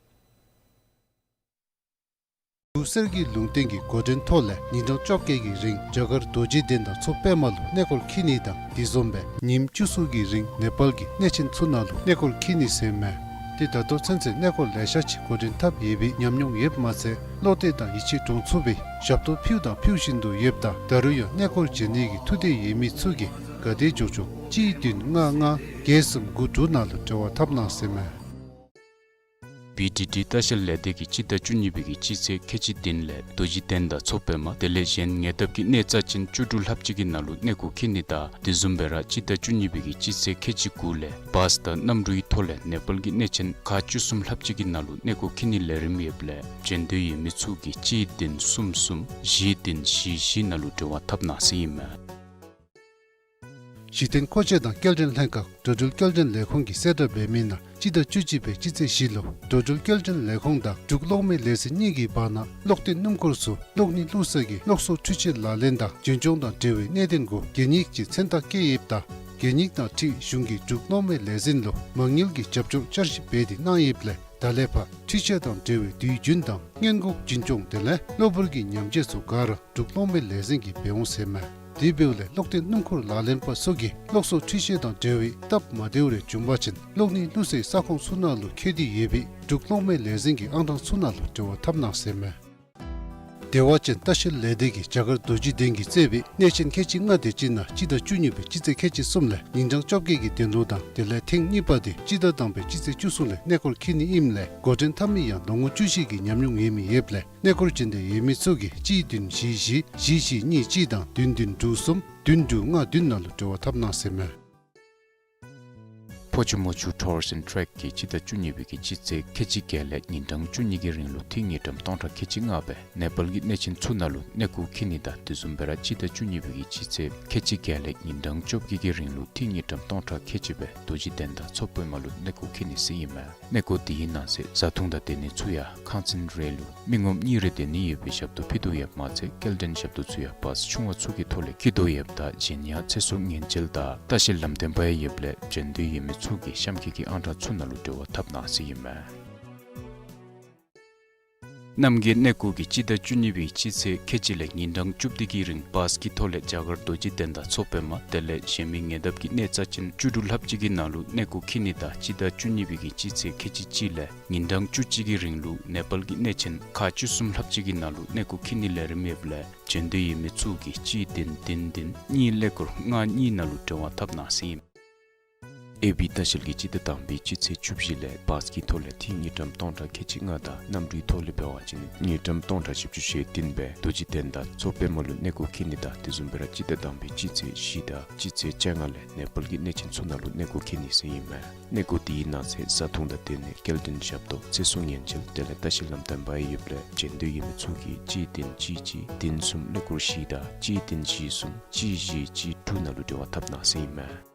འབྲུག་གསེར་གྱི་ལུང་བསྟན་གྱི་འགོ་འདྲེན་ཐོག་ལས་ཉིན་གྲངས་བཅོ་བརྒྱད་ཀྱི་རིང་རྒྱ་གར་རྡོ་རྗེ་གདན་དང་མཚོ་པདྨ་ལུ་གནས་སྐོར་འཁྱིད་ནི་དང་དེ་བཟུམ་སྦེ་ཉིནམ་བཅུ་གསུམ་གྱི་རིང་ནེ་པཱལ་གྱི་གནས་ཆེན་ཚུ་ནང་ལུ་གནས་སྐོར་འཁྱིད་ནི་ཟེར་མས། ཏེ་ད་ལྟོ་ཚུན་ཚོད་གནས་སྐོར་ལེ་ཤ་ཅིག་འགོ་འདྲེན་འཐབ་ཡོད་པའི་ཉམས་མྱོང་ཡོདཔ་མ་ཚད་བློ་གཏད་དང་ཡིད་ཆེས་འདྲོངས་ཚུགས་པའི་ཞབས་ཏོག་ཕུལཝ་དང་ཕུལ་བཞིན་དུ་ཡོདཔ་ད་ད་རུང་ཡང་གནས་སྐོར་མཇལ་ནི་གི་ཐུགས་འདོད་ཡོད་མི་ཚུ་གིས་ག་དེ་མགྱོགས་མགྱོགས་གཅིག་བདུན་ལྔ་ལྔ་བརྒྱད་གསུམ་དགུ་དྲུག་ནང་ལུ་འབྲེལ་བ་འཐབ་གནང་ཟེར་མས། བི་ཌི་ཌི་ལྟ་བཤལ་ལས་སྡེ་གིས་སྤྱི་ཟླ་བཅུ་གཉིས་པའི་གི་སྤྱི་ཚེས་ཁལ་གཅིག་བདུན་ལས་རྡོ་རྗེ་གདན་དང་མཚོ་པདྨ་དེ་ལས་གཞན་ཉེ་འདབས་ཀྱི་གནས་རྩ་ཅན་བཅུ་དྲུག་ལྷགཔ་ཅིག་གི་ནང་ལུ་གནས་སྐོར་འཁྱིད་ནི་དང་དེ་བཟུམ་སྦེ་ར་སྤྱི་ཟླ་བཅུ་གཉིས་པའི་གི་སྤྱི་ཚེས་ཁལ་གཅིག་དགུ་ལས་བཱས་དང་གནམ་གྲུའི་ཐོག་ལས་ནེ་པཱལ་གྱི་གནས་ཆེན་ཁག་བཅུ་གསུམ་ལྷགཔ་ཅིག་གི་ནང་ལུ་གནས་སྐོར་འཁྱིད་ནིའི་ལས་རིམ་ཡོདཔ་ལས་མཇལ་འདོད་ཡོད་མི་ཚུ་གིས་གཅིག་བདུན་གསུམ་གསུམ་བཞི་བདུན་བཞི་བཞི་ནང་ལུ་འབྲེལ་བ་འཐབ་གནང་ཟེར་ཨིན་མས། གཞི་རྟེན་མཁོ་ཆས་དང་སྐྱེལ་འདྲེན་ལྷན་ཁག་འགྲོ་འགྲུལ་སྐྱེལ་འདྲེན་ལས་ཁུངས་ཀྱིས་གསལ་བསྒྲགས་འབད་མི་ནང་སྤྱི་ཟླ་བཅུ་གཅིག་པའི་སྤྱི་ཚེས་བཞི་ལུ་འགྲོ་འགྲུལ་སྐྱེལ་འདྲེན་ལས་ཁུངས་དང་འབྲུག་གློག་མེ་ལས་འཛིན་གཉིས་ཀྱི་བར་ན་གློག་གཏད་སྣུམ་འཁོར་ཚུ་གློག་བརྙན་བླུག་ས་གི་གློག་གསོག་འཕྲུལ་ཆས་ལག་ལེན་དང་རྒྱུན་སྐྱོང་དང་འབྲེལ་བའི་གནད་དོན་གུ་གན་ཡིག་ཅིག་མཚན་རྟགས་བཀོད་ཡོདཔ་ད་གན་ཡིག་དང་འཁྲིལ་གཞུང་གིས་འབྲུག་གློག་མེ་ལས་འཛིན་ལུ་མ་དངུལ་གྱི་རྒྱབ་སྐྱོར་བསྐྱར་ཞིབ་འབད་དེ་གནང་ཡོདཔ་ལས་ད་ལས་ཕར་འཕྲུལ་ཆས་དང་འབྲེལ་བའི་དུས་རྒྱུན་དང་སྔོན་འགོག་རྒྱུན་སྐྱོང་དེ་ལས་གློ་བུར་གྱི་ཉམས་བཅོས་ཚུ་ག་ར་འབྲུག་གློག་མེ་ལས་འཛིན་གྱིས་འབད་འོང་ཟེར་མས། དེ་འབདཝ་ལས་གློག་གཏད་སྣུམ་འཁོར་ལག་ལེན་པ་ཚུ་གིས་གློག་གསོག་འཕྲུལ་ཆས་དང་འབྲེལ་བའི་སྟབས་མ་བདེཝ་རེ་བྱུང་པ་ཅིན་གློག་བརྙན་བླུག་སའི་ས་ཁོངས་ཚུ་ནང་ལུ་འཁོད་དེ་ཡོད་པའི་འབྲུག་གློག་མེ་ལས་འཛིན་གྱི་ཨང་གྲངས་ཚུ་ནང་ལུ་འབྲེལ་བ་འཐབ་གནང་ཟེར་མས། བདེ་བ་ཅན་ལྟ་བཤལ་ལས་སྡེ་གིས་རྒྱ་གར་རྡོ་རྗེ་གདན་གྱིས་གཙོས་པའི་གནས་ཆེན་ཁལ་གཅིག་ལྔ་དེ་ཅིག་ནང་སྤྱི་ཟླ་བཅུ་གཉིས་པའི་སྤྱི་ཚེས་ཁལ་གཅིག་གསུམ་ལས་ཉིན་གྲངས་བཅོ་བརྒྱད་ཀྱི་གདན་ལོ་དང་དེ་ལས་ཐེངས་གཉིས་པ་དེ་སྤྱི་ཟླ་དང་པའི་སྤྱི་ཚེས་བཅུ་གསུམ་ལས་གནས་སྐོར་འཁྱིད་ནི་ཨིནམ་ལས་འགོ་འདྲེན་འཐབ་མི་ཡང་ལོ་ངོ་བཅུ་བཞི་གི་ཉམས་མྱོང་ཡོད་མི་ཡོདཔ་ལས་གནས་སྐོར་མཇལ་འདོད་ཡོད་མི་ཚུ་གིས་གཅིག་བདུན་བཞི་བཞི་བཞི་བཞི་གཉིས་གཅིག་དང་བདུན་བདུན་དྲུག་གསུམ་བདུན་དྲུག་ལྔ་བདུན་ནང་ལུ་འབྲེལ་བ་འཐབ་གནང་ཟེར་མས། པོ་ཅུ་མོ་ཆུ་ཊུརསི་ཨེནཌ་ཊེཀ་གིས་སྤྱི་ཟླ་བཅུ་གཉིས་པའི་གི་སྤྱི་ཚེས་ཁལ་གཅིག་བརྒྱད་ལས་ཉིན་གྲངས་བཅུ་གཉིས་ཀྱི་རིང་ལུ་ཐིག་དངུལ་ཀྲམ་སྟོང་ཕྲག་ཁལ་གཅིག་ལྔ་སྦེ་ནེ་པཱལ་གྱི་གནས་ཆེན་ཚུ་ནང་ལུ་གནས་སྐོར་འཁྱིད་ནི་དང་དེ་བཟུམ་སྦེ་ར་སྤྱི་ཟླ་བཅུ་གཉིས་པའི་གི་སྤྱི་ཚེས་ཁལ་གཅིག་བརྒྱད་ལས་ཉིན་གྲངས་བཅོ་བརྒྱད་ཀྱི་རིང་ལུ་ཐིག་དངུལ་ཀྲམ་སྟོང་ཕྲག་ཁལ་གཅིག་སྦེ་རྡོ་རྗེ་གདན་དང་མཚོ་པདྨ་ལུ་གནས་སྐོར་འཁྱིད་ནི་ཟེར་ཨིན་མས། གནས་སྐོར་དེའི་ནང་གསེས་བཟའ་འཐུང་དང་སྡོད་ནི་ཚུ་ཡང་ཁང་ཚན་རེ་ལུ་མི་ངོམ་གཉིས་རེ་སྡོད་ནི་ཡོད་པའི་ཞབས་ཏོག་ཕུལ་དོ་ཡོདཔ་མ་ཚད་སྐྱེལ་འདྲེན་ཞབས་ཏོག་ཚུ་ཡང་བཱསི་ཆུང་བ་ཚུ་གི་ཐོག་ལས་འཁྱིད་དོ་ཡོདཔ་ད་གཞན་ཡང་ཚེ་སྲོག་ཉེན་བཅོལ་དང་ལྟ་བཤལ་ལམ་སྟོན་པ་ཡང་ཡོདཔ་ལས་བྱོན་འདོད་ཡོད་མི་ཚུ་གིས་གཤམ་འཁོད་ཀྱི་ཨང་གྲངས་ཚུ་ནང་ལུ་འབྲེལ་བ་འཐབ་གནང་ཟེར་ཨིན་མས། རྣམ་རྒྱལ་གནས་སྐོར་གྱིས་སྤྱི་ཟླ་བཅུ་གཉིས་པའི་སྤྱི་ཚེས་ཁལ་གཅིག་ལས་ཉིན་གྲངས་བཅུ་བདུན་གྱི་རིང་བཱསི་གི་ཐོག་ལས་རྒྱ་གར་རྡོ་རྗེ་གདན་དང་མཚོ་པདྨ་དེ་ལས་གཞན་མི་ཉེ་འདབས་ཀྱི་གནས་རྩ་ཅན་བཅུ་དྲུག་ལྷགཔ་ཅིག་གི་ནང་ལུ་གནས་སྐོར་འཁྱིད་ནི་དང་སྤྱི་ཟླ་བཅུ་གཉིས་པའི་གི་སྤྱི་ཚེས་ཁལ་གཅིག་གཅིག་ལས་ཉིན་གྲངས་བཅུ་གཅིག་གི་རིང་ལུ་ནེ་པཱལ་གྱི་གནས་ཆེན་ཁག་བཅུ་གསུམ་ལྷགཔ་ཅིག་གི་ནང་ལུ་གནས་སྐོར་འཁྱིད་ནི་ལས་རིམ་ཡོདཔ་ལས་བྱོན་འདོད་ཡོད་མི་ཚུ་གིས་གཅིག་བདུན་བདུན་བདུན་གཉིས་ཀླད་ཀོར་ལྔ་གཉིས་ནང་ལུ་འབྲེལ་བ་འཐབ་གནང་ཟེར་ཨིན། ཨེ་བི་ལྟ་བཤལ་གྱིས་སྤྱི་ཟླ་དང་པའི་སྤྱི་ཚེས་བཅུ་བཞི་ལས་བཱསི་གི་ཐོག་ལས་ཐིག་དངུལ་ཀྲམ་སྟོང་ཕྲག་ཁལ་གཅིག་ལྔ་དང་གནམ་གྲུའི་ཐོག་ལས་འབད་བ་ཅིན་དངུལ་ཀྲམ་སྟོང་ཕྲག་བཞི་བཅུ་ཞེ་བདུན་སྦེ་རྡོ་རྗེ་གདན་དང་མཚོ་པདྨ་ལུ་གནས་སྐོར་འཁྱིད་ནི་དང་དེ་བཟུམ་སྦེ་ར་སྤྱི་ཟླ་དང་པའི་སྤྱི་ཚེས་བཞི་དང་སྤྱི་ཚེས་བཅོ་ལྔ་ལས་ནེ་པཱལ་གྱི་གནས་ཆེན་ཚུ་ནང་ལུ་གནས་སྐོར་འཁྱིད་ནི་ཟེར་ཨིན་མས། གནས་སྐོར་དེའི་ནང་གསེས་བཟའ་འཐུང་དང་སྡོད་ནི་སྐྱེལ་འདྲེན་ཞབས་ཏོག་ཚེ་སྲོག་ཉེན་བཅོལ་དེ་ལས་ལྟ་བཤལ་ལམ་སྟོན་པ་ཡང་ཡོདཔ་ལས་བྱོན་འདོད་ཡོད་མི་ཚུ་གིས་གཅིག་བདུན་གཅིག་གཅིག་བདུན་གསུམ་ཀླད་ཀོར་བཞི་དང་གཅིག་བདུན་བཞི་གསུམ་གཅིག་བཞི་གཅིག་དྲུག་ནང་ལུ་འབྲེལ་བ་འཐབ་གནང་ཟེར་ཨིན་མས།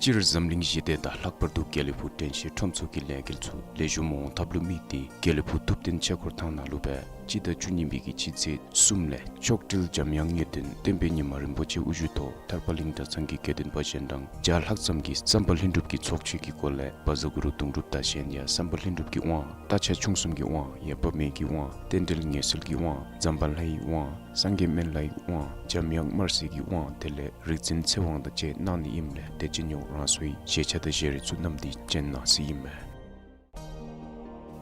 སྤྱིར་འཛམ་གླིང་ཞི་བདེ་དང་ལྷག་པར་དུ་དགེ་ལེགས་ཕུག་དྲན་ཤེས་ཁྲོམ་ཚོགས་ཀྱི་ལས་འགུལ་ཚུ་ལེགས་ཤོམ་འོང་ཐབས་ལུ་དམིགས་ཏེ་དགེ་ལེགས་ཕུག་ཐུབ་བསྟན་ཆོས་འཁོར་ཐང་ནང་ལུ་སྦེ་སྤྱི་ཟླ་བཅུ་གཉིས་པའི་གི་སྤྱི་ཚེས་གསུམ་ལས་མཆོག་སྤྲུལ་འཇམ་དབྱངས་དངོས་བསྟན་བསྟན་པའི་ཉི་མ་རིན་པོ་ཆེ་དབུ་བཞུགས་ཐོག་ཐར་པ་གླིང་གྲྭ་ཚང་གི་དགེ་འདུན་པ་གཞན་དང་བརྒྱ་ལྷག་ཙམ་གྱིས་བསམ་པ་ལྷུན་གྲུབ་ཀྱི་ཚོགས་མཆོད་ཀྱི་སྒོ་ལས་བཛྲ་གུ་རུ་གདུང་སྒྲུབ་དང་གཞན་ཡང་བསམ་པ་ལྷུན་གྲུབ་ཀྱི་དབང་རྟ་ཕྱག་མཆོག་གསུམ་གྱི་དབང་ཡང་དབང་པདྨའི་གི་དབང་རྟེན་འབྲེལ་ངེས་གསོལ་གྱི་དབང་ཛམ་བྷ་ལའི་དབང་སངས་རྒྱས་སྨན་བླའི་དབང་འཇམ་དབྱངས་དམར་སེར་གྱི་དབང་དེ་ལས་རིག་འཛིན་ཚེ་དབང་དང་བཅས་གནང་ནི་ཨིནམ་ལས་དེ་ཅིག་ཉོག་རང་སོའི་ཞལ་ཆས་དང་ཞལ་རས་ཚུ་བསྣམས་ཏེ་བྱོན་གནང་ཟེར་ཨིན་མས།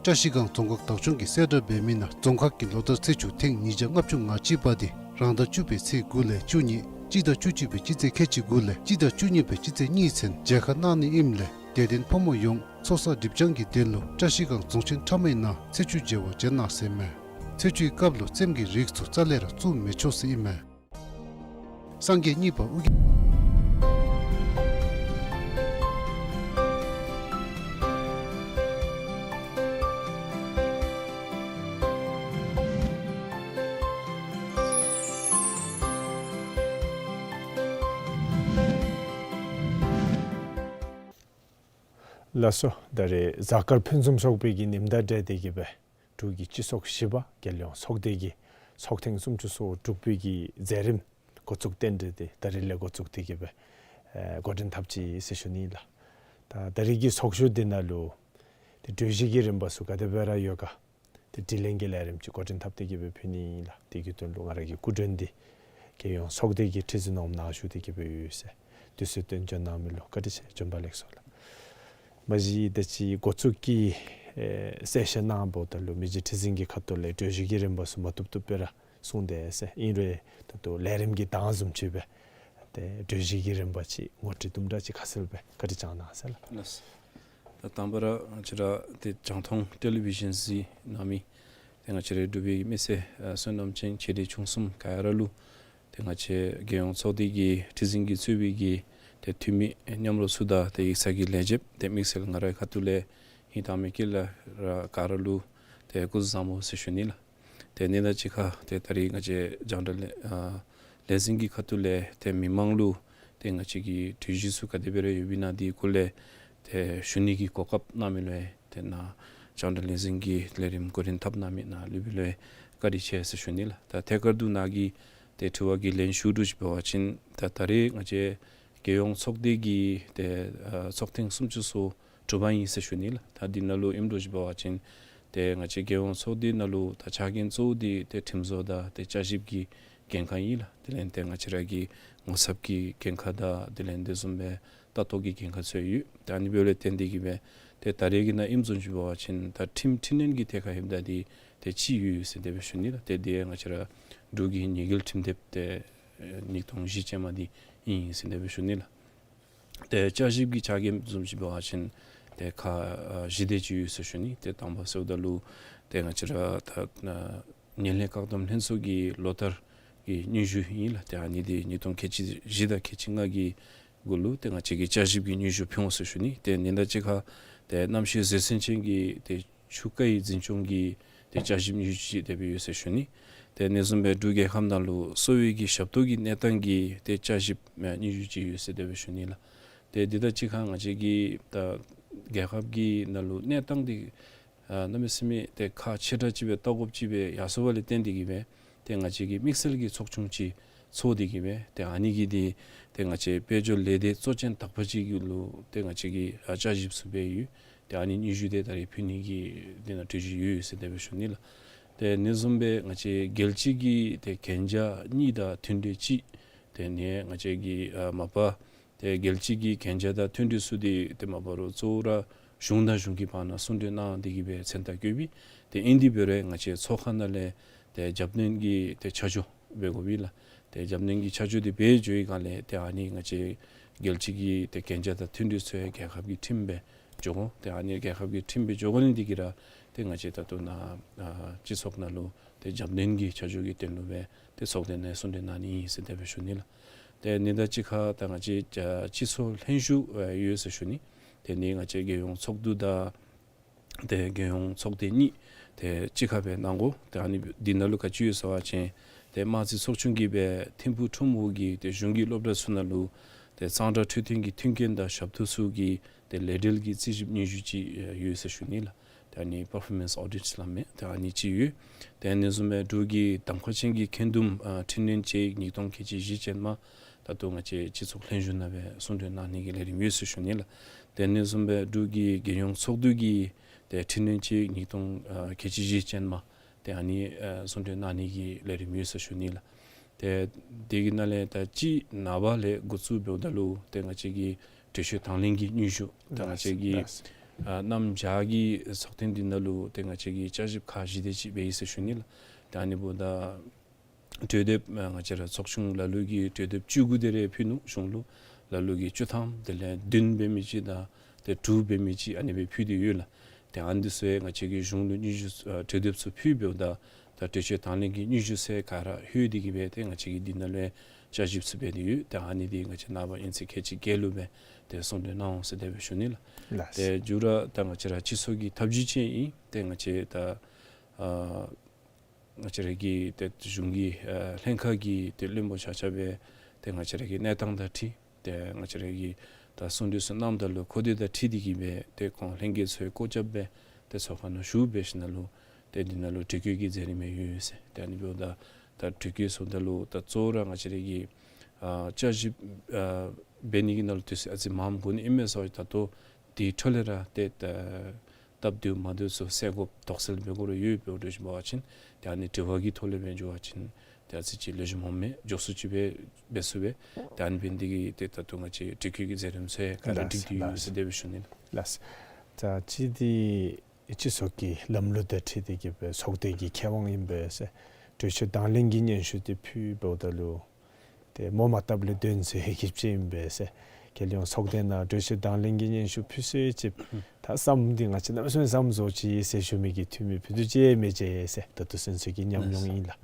བཀྲ་ཤིས་སྒང་རྫོང་ཁག་བདག་སྐྱོང་གིས་གསལ་བསྒྲགས་འབད་མི་ནང་རྫོང་ཁག་གི་ལོ་ལྟར་ཚེས་བཅུ་ཐེངས་ཉིས་བརྒྱ་ལྔ་བཅུ་ང་གཅིག་པ་དེ་རང་ཟླ་བཅུ་པའི་ཚེས་དགུ་ལས་བཅུ་གཉིས་སྤྱི་ཟླ་བཅུ་གཅིག་པའི་སྤྱི་ཚེས་ཁལ་གཅིག་དགུ་ལས་སྤྱི་ཟླ་བཅུ་གཉིས་པའི་སྤྱི་ཚེས་གཉིས་ཚུན་མཇལ་ཁ་གནང་ནི་ཨིནམ་ལས་དད་ལྡན་ཕོ་མོ་ཡོངས་ཚོགས་བསགས་སྒྲིབ་སྦྱང་གི་དོན་ལུ་བཀྲ་ཤིས་སྒང་རྫོང་ཆེན་ཁྲ་མོའི་ནང་ཚེས་བཅུ་མཇལ་བར་བྱོན་གནང་ཟེར་ཨིན་མས། ཚེས་བཅུའི་སྐབས་ལུ་རྩེདམོ་གི་རིགས་ཚུ་རྩ་ལས་ར་བཙུགས་མི་ཆོག་ཟེར་ཨིན་མས། སངས་རྒྱས་གཉིས་པ་ཨོ་རྒྱན། ལགས་སོ། ད་རེས་གཟའ་སྐར་ཕུན་སུམ་ཚོགས་པའི་གི་ཉིནམ་དང་འབྲེལ་ཏེ་གི་སྦེ་འབྲུག་གི་སྤྱི་ཚོགས་བཞི་པ་རྒྱལ་ཡོངས་ཚོགས་སྡེ་གི་ཚོགས་ཐེངས་སུམ་ཅུ་སོ་དྲུག་པའི་གི་མཛད་རིམ་འགོ་བཙུགས་རྟེན་འབྲེལ་ཏེ་ད་རེས་ལས་འགོ་བཙུགས་ཏེ་གི་སྦེ་ཨེ་འགོ་འདྲེན་འཐབ་ཅི་ཟེར་ཞུ་ནི་ལགས། ད་ད་རེས་ཀྱི་ཚོགས་བཞུགས་འདི་ནང་ལུ་ཏེ་གྲོས་གཞི་གི་རིམ་པ་ཚུ་ག་དེ་སྦེ་ར་ཡོད་ག་ཏེ་དྲི་ལན་གྱི་ལས་རིམ་ཅིག་འགོ་འདྲེན་འཐབ་སྟེ་གི་སྦེ་ཕུལ་ནི་ཨིན་ལགས། དེ་གི་དོན་ལུ་ང་ར་གི་སྐུ་མགྲོན་འདི་རྒྱལ་ཡོངས་ཚོགས་སྡེ་གི་ཁྲི་འཛིན་འོགམ་ནང་བཞུགས་ཏེ་གི་སྦེ་ཡོད་ཟེར་དུས་ཚོད་བཏོན་འབྱོན་གནང་མི་ལུ་བཀའ་དྲིན་ཆེ། བྱོན་པ་ལེགས་སོ་ལགས། མ་གཞི་ད་ཅི་འགོ་བཙུགས་ཀྱི་ཨེ་གསལ་བཤད་གནང་བ་ད་ལུ་མི་རྗེ་ཁྲི་འཛིན་གྱི་ཁ་ཐུག་ལས་གྲོས་གཞི་གི་རིམ་པ་ཚུ་མ་བཏུབ་བཏུབ་སྦེ་ར་གསུངས་དེས་ཟེར། ཨིན་རུང་ད་ལྟོ་ལས་རིམ་གྱི་གདངས་བཟུམ་ཅིག་སྦེ་ཏེ་གྲོས་གཞི་གི་རིམ་པ་ཅིག་ངོ་སྤྲོད་དུམ་གྲ་ཅིག་ཁ་གསལ་སྦེ་བཀའ་དྲིན་བསྐྱང་གནང་ཟེར་ལགས། ལགས། ད་དང་པ་ར་ང་བཅས་ར་ཏེ་རྒྱང་མཐོང་ཊེ་ལི་བི་ཞཱན་གཟིགས་གནང་མི་ཏེ་ང་བཅས་རའི་འབྲུག་པའི་མི་སེར་ཨ་བསོད་ནམས་ཅན་ཆེ་འབྲིང་ཆུང་གསུམ་ག་ར་ལུ་ཏེ་ང་བཅས་རྒྱལ་ཡོངས་ཚོགས་སྡེ་གི་ཁྲི་འཛིན་གྱིས་གཙོས་པའི་གི་ཏེ་འཐུས་མི་མཉམ་རོགས་ཚུ་དང་ཏེ་ཡིག་ཚང་གི་ལས་བྱེདཔ་ཏེ་དམིགས་བསལ་ང་རའི་ཁ་ཐུག་ལས་ཧིང་དྭངས་མའི་དཀྱིལ་ལས་ར་ག་ར་ལུ་ཏེ་སྐུ་གཟུགས་བཟང་པོ་ཟེར་ཞུ་ནི་ལགས། ཏེ་ཨ་ནི་དང་གཅིག་ཁར་ཏེ་ད་རིས་ང་བཅས་རྒྱང་བསྒྲགས་ལས་ཨ་ལས་འཛིན་གྱི་ཁ་ཐུག་ལས་ཏེ་མི་མང་ལུ་ཏེ་ང་བཅས་ཀྱི་གྲོས་གཞི་ཚུ་ག་དེ་སྦེ་ར་ཡོདཔ་ཨིན་ན་དེ་སྐོར་ལས་ཏེ་ཞུ་ནི་གི་གོ་སྐབས་གནང་མི་ལུ་ཡང་ཏེ་ནཱ་རྒྱང་བསྒྲགས་ལས་འཛིན་གྱི་ལས་རིམ་འགོ་འདྲེན་འཐབ་གནང་མི་ནཱ་ལུ་སྦེ་ལུ་ཡང་བཀའ་དྲིན་ཆེ་ཟེར་ཞུ་ནི་ལགས། ད་ཐད་ཀར་དུ་ནཱ་གི་ཏེ་དྲི་བ་གི་ལན་ཞུ་དོ་ཅིག་འབད་བ་ཅིན་ད་ད་རེས་ང་བཅས་རྒྱལ་ཡོངས་ཚོགས་སྡེ་གི་ཏེ་ཨ་ཚོགས་ཐེངས་སུམ་ཅུ་སོ་དྲུག་པ་ཨིན་ཟེར་ཞུ་ནི་ལགས། ད་འདི་ནང་ལུ་ཨིནམ་འདྲཝ་ཅིག་འབད་བ་ཅིན་ཏེ་ང་བཅས་རྒྱལ་ཡོངས་ཚོགས་སྡེ་ནང་ལུ་ད་ཕྱག་འགན་གཙོ་བོ་འདི་ཏེ་ཁྲིམས་བཟོ་དང་ཏེ་བསྐྱར་ཞིབ་ཀྱི་འགན་ཁག་ཨིན་ལགས། དེ་ལས་ཏེ་ང་བཅས་ར་གི་ངོ་ཚབ་ཀྱི་འགན་ཁག་དང་དེ་ལས་དེ་བཟུམ་སྦེ་ལྟ་རྟོག་གི་འགན་ཁག་ཚུ་ཡོད། ད་ཨ་ནི་འབདཝ་ལས་བརྟེན་ཏེ་གི་སྦེ་ཏེ་ད་རེས་ཀྱི་ནང་ཨིནམ་བཟུམ་ཅིག་འབད་བ་ཅིན་ད་ཁྲིམས་འཕྲི་སྣོན་གྱི་ཐད་ཁར་ལྷོདཔ་ད་འདི་ཏེ་ཅིག་ཡོད་ཟེར་དེ་སྦེ་ཞུ་ནི་ལགས། ཏེ་འདི་ང་བཅས་ར་འབྲུག་གི་ཉེས་འགེལ་ཁྲིམས་དེབ་ཏེ་ཉིས་སྟོང་བཞི་ཅན་མ་འདི་ཨིན་ཟེར་དེ་སྦེ་ཞུ་ནི་ལགས། ཏེ་བསྐྱར་ཞིབ་ཀྱི་ཕྱག་འགན་བཟུམ་ཅིག་འབད་བ་ཅིན་ཏེ་ཁག་ཨ་བཞི་དེ་ཅིག་ཡོད་ཟེར་ཞུ་ནི། ཏེ་དང་པ་ཟེརཝ་ད་ལུ་ཏེ་ང་བཅས་ར་ད་ཨ་ངན་ལྷད་བཀག་སྡོམ་ལྷན་ཚོགས་ཀྱི་ལོ་ལྟར་གྱི་སྙན་ཞུ་ཨིན་ལགས། ཏེ་ཨ་ནི་འདི་ཉིས་སྟོང་ཁལ་གཅིག་བཞི་དང་ཁལ་གཅིག་ལྔ་གི་ གུ་ལུ་ཏེ་ང་བཅས་ཀྱིས་བསྐྱར་ཞིབ་ཀྱི་སྙན་ཞུ་ཕུལ་འོང་ཟེར་ཞུ་ནི། ཏེ་ཨ་ནི་དང་གཅིག་ཁར་ཏེ་གནམ་གཤིས་བཟོད་བསྲན་ཅན་གྱི་ཏེ་ཆུ་རྐ་ཡི་འཛིན་སྐྱོང་གི་ཏེ་བསྐྱར་ཞིབ་སྙན་ཞུ་ཅིག་དེ་སྦེ་ཡོད་ཟེར་ཞུ་ནི། ཏེ་ཨ་ནི་བཟུམ་སྦེ་འབྲུག་རྒྱལ་ཁབ་ནང་ལུ་གསོ་བའི་གི་ཞབས་ཏོག་གི་གནས་སྟངས་ཀྱི་ཏེ་བསྐྱར་ཞིབ་ཨ་སྙན་ཞུ་ཅིག་ཡོད་ཟེར་དེ་སྦེ་ཞུ་ནི་ལགས། ཏེ་འདི་དང་གཅིག་ཁར་ང་བཅས་ཀྱི་ད་རྒྱལ་ཁབ་ཀྱི་ནང་ལུ་གནས་སྟངས་འདི་ཨ་གནམ་མེད་ས་མེད་ཏེ་ཁག་ཆེ་དྲགས་ཅིག་སྦེ་བལྟ་དགོཔ་ཅིག་སྦེ་ཡར་སོང་བ་ལས་བརྟེན་ཏེ་གིས་སྦེ་ཏེ་ང་བཅས་ཀྱིས་དམིགས་བསལ་གྱི་ཚོགས་ཆུང་ཅིག་ཚོགས་ཏེ་གིས་སྦེ་ཏེ་ཨ་ནི་གི་འདི་ཏེ་ང་བཅས་དཔལ་འབྱོར་ལས་སྡེ་གཙོ་ཅན་དག་པ་ཅིག་གུ་ལུ་ཏེ་ང་བཅས་ཀྱིས་ཨ་བསྐྱར་ཞིབ་ཚུ་འབད་ཡོད། ཏེ་ཨ་ནི་སྙན་ཞུ་འདི་ད་རིས་ཕུལ་ནི་གི་འདི་ནང་གྲོས་གཞི་ཡོད་ཟེར་དེ་སྦེ་ཞུ་ནི་ལགས། ཏེ་ཨ་ནི་བཟུམ་སྦེ་ང་བཅས་རྒྱལ་སྤྱི་གི་ཏེ་གན་རྒྱ་གཉིས་དང་མཐུན་གྲོས་ཅིག་ཏེ་ཨ་ནི་ང་བཅས་ཀྱི་ཨ་མ་པ་ཏེ་རྒྱལ་སྤྱི་གི་གན་རྒྱ་དང་མཐུན་གྲོས་ཚུ་འདི་ཏེ་མ་པ་རོགས་གཙོ་བོ་ར་གཞུང་དང་གཞུང་གི་བར་ན་གསུང་གྲོས་གནང་སྟེ་གིས་སྦེ་མཚན་རྟགས་བཀོད་པས། ཏེ་ཨིན་དེ་འབད་རུང་ང་བཅས་ཚོགས་ཁང་ནང་ལས་ཏེ་རྒྱབ་སྣོན་གྱི་ཏེ་ཆ་འཇོག་འབད་དགོ་པས་ལགས། ཏེ་རྒྱབ་སྣོན་གྱི་ཆ་འཇོག་འདི་འབད་འགྱོ་བའི་སྒང་ལས་ཏེ་ཨ་ནི་ང་བཅས་རྒྱལ་སྤྱི་གི་ཏེ་གན་རྒྱ་དང་མཐུན་གྲོས་ཚུ་ཡང་རྒྱལ་ཁབ་ཀྱི་ཁྲིམས་སྦེ་འགྱོ་དགོ། ཏེ་ཨ་ནི་རྒྱལ་ཁབ་ཀྱི་ཁྲིམས་སྦེ་འགྱོ་དགོ་ནི་འདི་གིས་ར་ཏེ་ང་བཅས་ད་ལྟོ་ནཱ་ཨ་སྤྱི་ཚོགས་ནང་ལུ་ཏེ་རྒྱབ་སྣོན་གྱི་ཆ་འཇོག་གི་དོན་ལུ་སྦེ་ཏེ་ཚོགས་སྡེ་ནང་གསུང་གྲོས་གནང་ནི་ཨིན་ཟེར་དེ་སྦེ་ཞུ་ནི་ལགས། ཏེ་ཨ་ནི་དང་གཅིག་ཁར་ད་ང་བཅས་ཨ་སྤྱི་ཚོགས་ལྷན་བཞུགས་ཨ་ཡོད་ཟེར་ཞུ་ནི། ཏེ་ཨ་ནི་ང་བཅས་རྒྱལ་ཡོངས་ཚོགས་འདུ་དང་ཏེ་རྒྱལ་ཡོངས་ཚོགས་སྡེ་གཉིས་ཏེ་གཅིག་ཁར་སྦེ་གནང་དགོ། ཏེ་ཨ་ནི་འདི་ནང་ལུ་ག་ཅི་ཡོད་ཟེར་བ་ཅིན་ཏེ་དམངས་རྩིས་ཚོགས་ཆུང་གིས་སྦེ་ཐིམ་ཕུག་ཁྲོམ་འོག་གི་ཏེ་གཞུང་གི་སློབ་གྲྭ་ཚུ་ནང་ལུ་ཏེ་གཙང་སྦྲ་འཕྲོད་བསྟེན་གྱི་མཐུན་རྐྱེན་དང་ཞབས་ཏོག་ཚུ་གི་ཏེ་ལས་འབྲེལ་གྱི་རྩིས་ཞིབ་སྙན་ཞུ་ཅིག་ཡོད་ཟེར་ཞུ་ནི་ལགས། ཏེ་ཨ་ནི་པར་ཕོར་མེནསི་ཨོ་ཌིཊ་སླབ་མི་ཏེ་ཨ་ནི་ཅིག་ཡོད། ཏེ་ཨ་ནི་བཟུམ་སྦེ་འབྲུག་གི་གདམ་ཁ་ཅན་གྱི་འཁོན་འདུམ་ཨ་འཕྲི་སྣོན་དཔྱད་ཡིག་ཉིས་སྟོང་ཁལ་གཅིག་བཞི་ཅན་མ་ད་ལྟོ་ང་བཅས་སྤྱི་ཚོགས་ལྷན་བཞུགས་ནང་སྦེ་གསུང་གྲོས་གནང་ནི་གི་ལས་རིམ་ཡོད་ཟེར་ཞུ་ནི་ལགས། ཏེ་ཨ་ནི་བཟུམ་སྦེ་འབྲུག་གི་རྒྱལ་ཡོངས་ཚོགས་འདུ་གི་ཏེ་འཕྲི་སྣོན་དཔྱད་ཡིག་ཉིས་སྟོང་ཨ་ཁལ་གཅིག་བཞི་ཅན་མ་ཏེ་ཨ་ནི་ཨ་གསུང་གྲོས་གནང་ནི་གི་ལས་རིམ་ཡོད་ཟེར་ཞུ་ནི་ལགས། ཏེ་དེ་གི་ནང་ལས་ད་ཅི་ནངས་པ་ལས་འགོ་བཙུགས་འབདཝ་ད་ལུ་ཏེ་ང་བཅས་ཀྱི་གྲོས་ཆོད་དང་ལེན་གྱི་སྙན་ཞུ་ད་ང་བཅས་ཀྱི་ལགས། ཨ་གནམ་བྱཱར་གྱི་ཚོགས་ཐེངས་འདི་ནང་ལུ་ཏེ་ང་བཅས་ཀྱིས་བསྐྱར་ཞིབ་ཁག་བཞི་དེ་ཅིག་འབད་ཡི་ཟེར་ཞུ་ནི་ལགས། ཏེ་ཨ་ནི་འབདཝ་ད་གྲོས་འདེབས་ཨ་ང་བཅས་ར་ཚོགས་ཆུང་ལ་ལུ་གིས་གྲོས་འདེབས་བཅུ་དགུ་དེ་རེ་ཕུལ་ནུག། གཞུང་ལུ་ལ་ལུ་གིས་བཅུ་ཐམ་དེ་ལས་བདུན་འབད་མི་ཅིག་དང་ཏེ་དྲུག་འབད་མི་ཅིག་ཨ་ནི་སྦེ་ཕུལ་ཏེ་ཡོད་ལགས། ཏེ་ཨ་ནི་འདི་ཚུ་ཡང་ང་བཅས་ཀྱིས་གཞུང་ལུ་སྙན་ཞུ་ཨ་གྲོས་འདེབས་ཚུ་ཕུལ་འབདཝ་ད་ད་གྲོས་ཆོད་དང་ལེན་གྱི་སྙན་ཞུ་ཚུ་ག་ར་ལྷོད་དེ་གིས་སྦེ་ཏེ་ང་བཅས་ཀྱིས་འདི་ནང་ལུ་བསྐྱར་ཞིབ་ཚུ་འབད་དེ་ཡོད། ཏེ་ཨ་ནི་འདི་ང་བཅས་ནངས་པ་ཨིན་ཚེས་ཁལ་གཅིག་བརྒྱད་ལུ་སྦེ་ཏེ་གསུང་གྲོས་གནང་འོང་ཟེར་དེ་སྦེ་ཞུ་ནི་ལགས། ལགས། ཏེ་མཇུག་ར་ད་ང་བཅས་ར་སྤྱི་ཚོགས་ཀྱི་ཐབས་བྱུས་ཅིག་ཨིན། ཏེ་ང་བཅས་ད་ཨ་ང་བཅས་ར་གི་ཏེ་གཞུང་གི་ཨ་ལྷན་ཁག་གི་ཏེ་བློན་པོ་ཆ་ཁྱབ་སྦེ་ཏེ་ང་བཅས་ར་གི་གནས་སྟངས་དང་འཁྲིལ་ཏེ་ང་བཅས་ར་གི་ད་གསུང་གྲོས་ཚུ་གནངམ་ད་ལུ་གོ་བརྡ་དང་འཁྲིལ་ཏེ་གིས་སྦེ་ཏེ་ཁོང་ལྷན་རྒྱས་ཚུ་སྐོར་རྐྱབ་སྦེ་ཏེ་ཚོགས་ཁང་ནང་ཞུ་འབད་ཞིནམ་ལས་ཏེ་འདི་ནང་ལུ་དྲི་བཀོད་ཀྱི་མཛད་རིམ་ཡང་ཡོད་ཟེར། ཏེ་ཨ་ནི་འབདཝ་ད་ད་དྲི་བཀོད་ཟེརཝ་ད་ལུ་ད་གཙོ་བོ་ར་ང་བཅས་ར་གི་ཨ་བསྐྱར་ཞིབ་ཨ་འབད་ནི་གི་ནང་ལུ་དུས་ཚོད་ཨ་ཙི་མངམ་འགོར་ནི་ཨིན་མས་ཟེར་བ་ཅིན་ད་ལྟོ་དེའི་འཕྲོ་ལས་ར་ཏེ་ད་སྟབས་བདེཝ་མ་བདེཝ་ཚུ་སེལ་དགོཔ་དོགས་སེལ་འབད་དགོ་རུང་ཡོད་པའི་འགྲོ་བཞིན་འབད་བ་ཅིན་ཏེ་ཨ་ནི་དྲི་བ་གི་ཐོག་ལས་འབད་འགྱོ་བ་ཅིན་ཏེ་ཨ་ཙི་ཅིག་ལེགས་ཤོམ་མས། མགྱོགས་སུ་ཅིག་སྦེ་འབད་ཚུགས་པས། ཏེ་ཨ་ནི་འབད་ནི་འདི་གིས་ཏེ་ད་ལྟོ་ང་བཅས་དྲི་བཀོད་ཀྱི་མཛད་རིམ་ཚུ་ག་ར་ལགས་སྒྲིག་སྟེ་ཡོད་ལགས། ཟེར་དེ་སྦེ་ཞུ་ནི་ལགས། ལགས། ད་ཅི་འདི་སྤྱི་ཚོགས་ཀྱི་ལམ་ལུགས་དང་འཁྲིལ་ཏེ་གིས་སྦེ་ཚོགས་སྡེ་གི་ཁེ་དབང་ཨིན་པས་ཟེར། གྲོས་ཆོད་དང་ལེན་གྱི་སྙན་ཞུ་འདི་ཕུལ་འབདཝ་ད་ལུ་ཏེ་མོ་མ་བཏབ་ལས་དོན་ཟེར་གྱི་ཅིག་ཨིན་པས་ཟེར། རྒྱལ་ཡོངས་ཚོགས་སྡེ་ནང་གྲོས་ཆོད་དང་ལེན་གྱི་སྙན་ཞུ་ཕུལ་ཚར་ཅི། ད་བསམ་འདི་ང་བཅས་གནམ་མེད་ས་མེད་བསམ་བཟོ་ཅིག་ཟེར་ཞུ་མི་གི་འཐུས་མི་ཕུད་རྡོག་གཅིག་མེད་ཅི་ཟེར་ད་ལྟོ་ཚུན་ཚོད་ཀྱི་ཉམས་མྱོང་ཨིན་ལགས།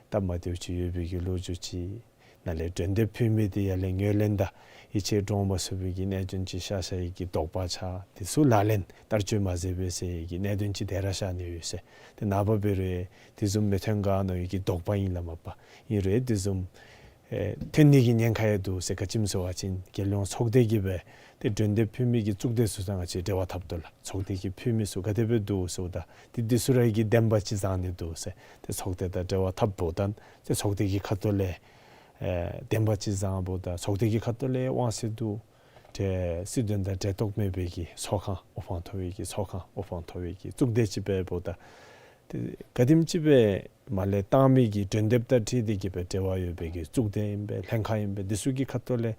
སྟབས་མ་བདེཝ་ཅིག་ཡོད་པའི་གི་ལོ་རྒྱུས་ཅིག། ནཱ་ལས་གྲོས་འདེབས་ཕུལ་མི་འདི་ཡར་ལས་ངོས་ལེན་དང་ཡིད་ཆེས་འདྲོངས་མ་ཚུགས་པའི་གི་གནད་དོན་ཅིག་ཤར་ཤརཝ་གི་དོགས་པ་ཆགས། དེ་ཚུ་ལག་ལེན་བསྟར་སྤྱོད་མ་མཛད་པས་ཟེར་གྱི་གནད་དོན་ཅིག་དེ་ར་ཤར་ནི་ཡོད་ཟེར། ཏེ་ནངས་པ་འབད་རུང་དེ་བཟུམ་མི་ཐོན་ག་མནོ་བའི་གི་དོགས་པ་ཨིན་ལགས་མ་པ། ཨིན་རུང་དེ་བཟུམ་ཨེ་ཐོན་ནི་གི་ཉེན་ཁ་ཡང་འདུག་ཟེར། ག་ཅི་སྨོ་ཟེར་བ་ཅིན་རྒྱལ་ཡོངས་ཚོགས་སྡེ་གིས་སྦེ་ཏེ་གྲོས་འདེབས་ཕུལ་མི་གི་གཙུག་སྡེ་ཚུ་དང་ང་བཅས་འབྲེལ་བ་འཐབ་དོ་ལགས། ཚོགས་སྡེ་གིས་ཕུལ་མི་ཚུ་ག་དེ་སྦེ་འདུག་ཟེརཝ་ད་ཏེ་འདི་ཚུ་ར་གིས་བདེན་པ་ཅིག་བཟང་ནི་འདུག་ཟེར། ཏེ་ཚོགས་སྡེ་དང་འབྲེལ་བ་འཐབ་འབདཝ་ད་ཏེ་ཚོགས་སྡེ་གི་ཁ་ཐུག་ལས་ཨེ་བདེན་པ་ཅིག་བཟང་འབདཝ་ད་ཚོགས་སྡེ་གི་ཁ་ཐུག་ལས་དབང་ཚད་འདུག། ཏེ་སྲིད་དོན་དང་འབྲེལ་གཏོགས་མེད་པའི་གི་ཚོགས་ཁང་དབུ་འཕང་མཐོ་བའི་གི་ཚོགས་ཁང་དབུ་འཕང་མཐོ་བའི་གི་གཙུག་སྡེ་ཅིག་འབདཝ་ད་ཏེ་ག་དེམ་ཅིག་སྦེ་མར་ལས་བཏང་མི་གི་གྲོས་འདེབས་དང་འཁྲིལ་ཏེ་གིས་སྦེ་འབྲེལ་བ་ཡོད་པའི་གི་གཙུག་སྡེ་ཨིན་པས་ལྷན་ཁག་ཨིན་པས། འདི་ཚུ་གི་ཁ་ཐུག་ལས་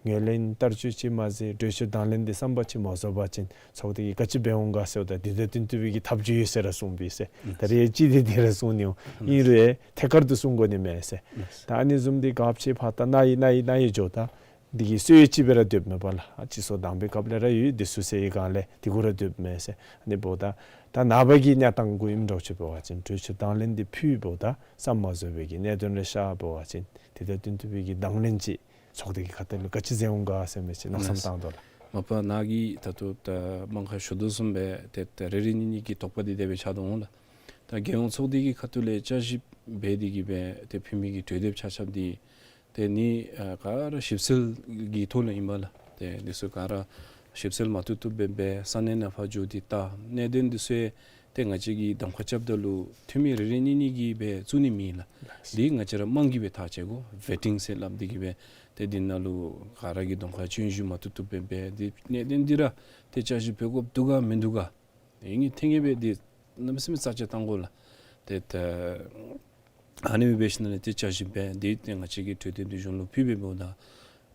ངོས་ལེན་བསྟར་སྤྱོད་ཅིག་མ་མཛད། གྲོས་ཆོད་དང་ལེན་འདི་བསམ་པ་ཅིག་མ་བཟོ་བ་ཅིན་ཚོགས་སྡེ་གིས་ག་ཅི་འབད་འོང་ག་ཟེརཝ་ད་འདི་དང་བསྟུན་ཏེ་སྦེ་གི་ཐབས་བྱུས་ཡོད་ཟེར་ར་གསུངས་པས་ཟེར། ད་རེས་ཅིག་འདི་འདི་ར་གསུང་ནི་འོང་། ཨིན་རུང་ཐད་ཀར་དུ་གསུང་དགོ་ནི་མས་ཟེར། ད་ཨ་ནི་བཟུམ་འདི་ག་ཅི་ཕར་ད་ནཱ་ཡི་ནཱ་ཡི་ནཱ་ཡི་འགྱོཝ་ད་འདི་གིས་སོ་ཡི་ཅིག་སྦེ་ར་སྡོདཔ་མས་པ་ལགས། ཨ་སྤྱི་ཚོགས་དང་པའི་སྐབས་ལས་ར་ཡོད། འདི་ཚུ་ཟེར་བའི་སྒང་ལས་འདི་གུ་ར་སྡོདཔ་མས་ཟེར། ཨ་ནི་འབདཝ་ད་ད་ནངས་པ་གི་གནས་སྟངས་གུ་ཨིནམ་འདྲཝ་ཅིག་འབད་བ་ཅིན་གྲོས་ཆོད་དང་ལེན་འདི་ཕུལ་འབདཝ་ད་བསམ་མ་བཟོ་བའི་གི་གནད་དོན་རེ་ཤར་འབད་བ་ཅིན་དེ་དང་བསྟུན་ཏེ་སྦེ་གི་དང་ལེན་ཅིག་ ཚོགས་སྡེ་གི་ཁ་ཐུག་ལུ་ག་ཅི་མཛད་འོང་ག་ཟེར་མི་ཅིག་མནོ་བསམ་བཏང་དོ་ལགས། མ་པ་ནཱ་གིས་ད་ལྟོ་ད་མང་ཁ་ཞུ་དོ་བཟུམ་སྦེ་ཏེ་ད་རེ་རེ་གཉིས་གཉིས་ཀྱི་དོགས་པ་འདི་དེ་སྦེ་ཆགས་དོ་འོང་ལགས། ད་རྒྱལ་ཡོངས་ཚོགས་སྡེ་གི་ཁ་ཐུག་ལས་བསྐྱར་ཞིབ་འབད་དེ་གིས་སྦེ་ཏེ་ཕུལ་མི་གི་གྲོས་འདེབས་ཆ་ཁྱབ་འདི་ཏེ་ནི་ཨ་ག་ར་ཞིབ་འཚོལ་གྱི་ཐོག་ལས་ཨིན་པས་ལགས། ཏེ་འདི་ཚུ་ག་ར་ཞིབ་འཚོལ་མ་བཏུབ་བཏུབ་སྦེ་འབད་ས་གནས་ནང་ཕར་འགྱོ་སྟེ་ལྟ། གནད་དོན་འདི་ཚུ་ཏེ་ང་བཅས་ཀྱིས་གདམ་ཁ་རྐྱབ་ད་ལུ་འཐུས་མི་རེ་རེ་གཉིས་གཉིས་ཀྱིས་སྦེ་བཙུགས་ནི་མེན་ལགས། འདི་ང་བཅས་ར་དམངས་ཀྱིས་སྦེ་ཐག་བཅད་དགོ། ཝེ་ཊིང་ཟེར་སླབ་འདི་གིས་སྦེ་ཏེ་འདི་ནང་ལུ་ག་ར་གིས་གདམ་ཁ་སྐྱོན་ཞིབ་མ་བཏུབ་བཏུབ་སྦེ་འབད། འདི་གནད་དོན་འདི་ར་ཏེ་བསྐྱར་ཞིབ་འབད་དགོཔ་འདུག་ག་མིན་འདུག་ག། ཨིན་ནི་ཐེངས་ངེ་སྦེ་འདི་གནམ་མེད་ས་མེད་རྩ་ཆེ་བཏང་དགོ་ལགས། ཏེ་ད་ཨ་ནི་སྦེ་འབད་ཞིནམ་ལས་ཏེ་བསྐྱར་ཞིབ་འབད་དེ་ཏེ་ང་བཅས་ཀྱིས་གྲོས་འདེབས་འདི་གཞུང་ལུ་ཕུལ་སྦེ་འབདཝ་ད་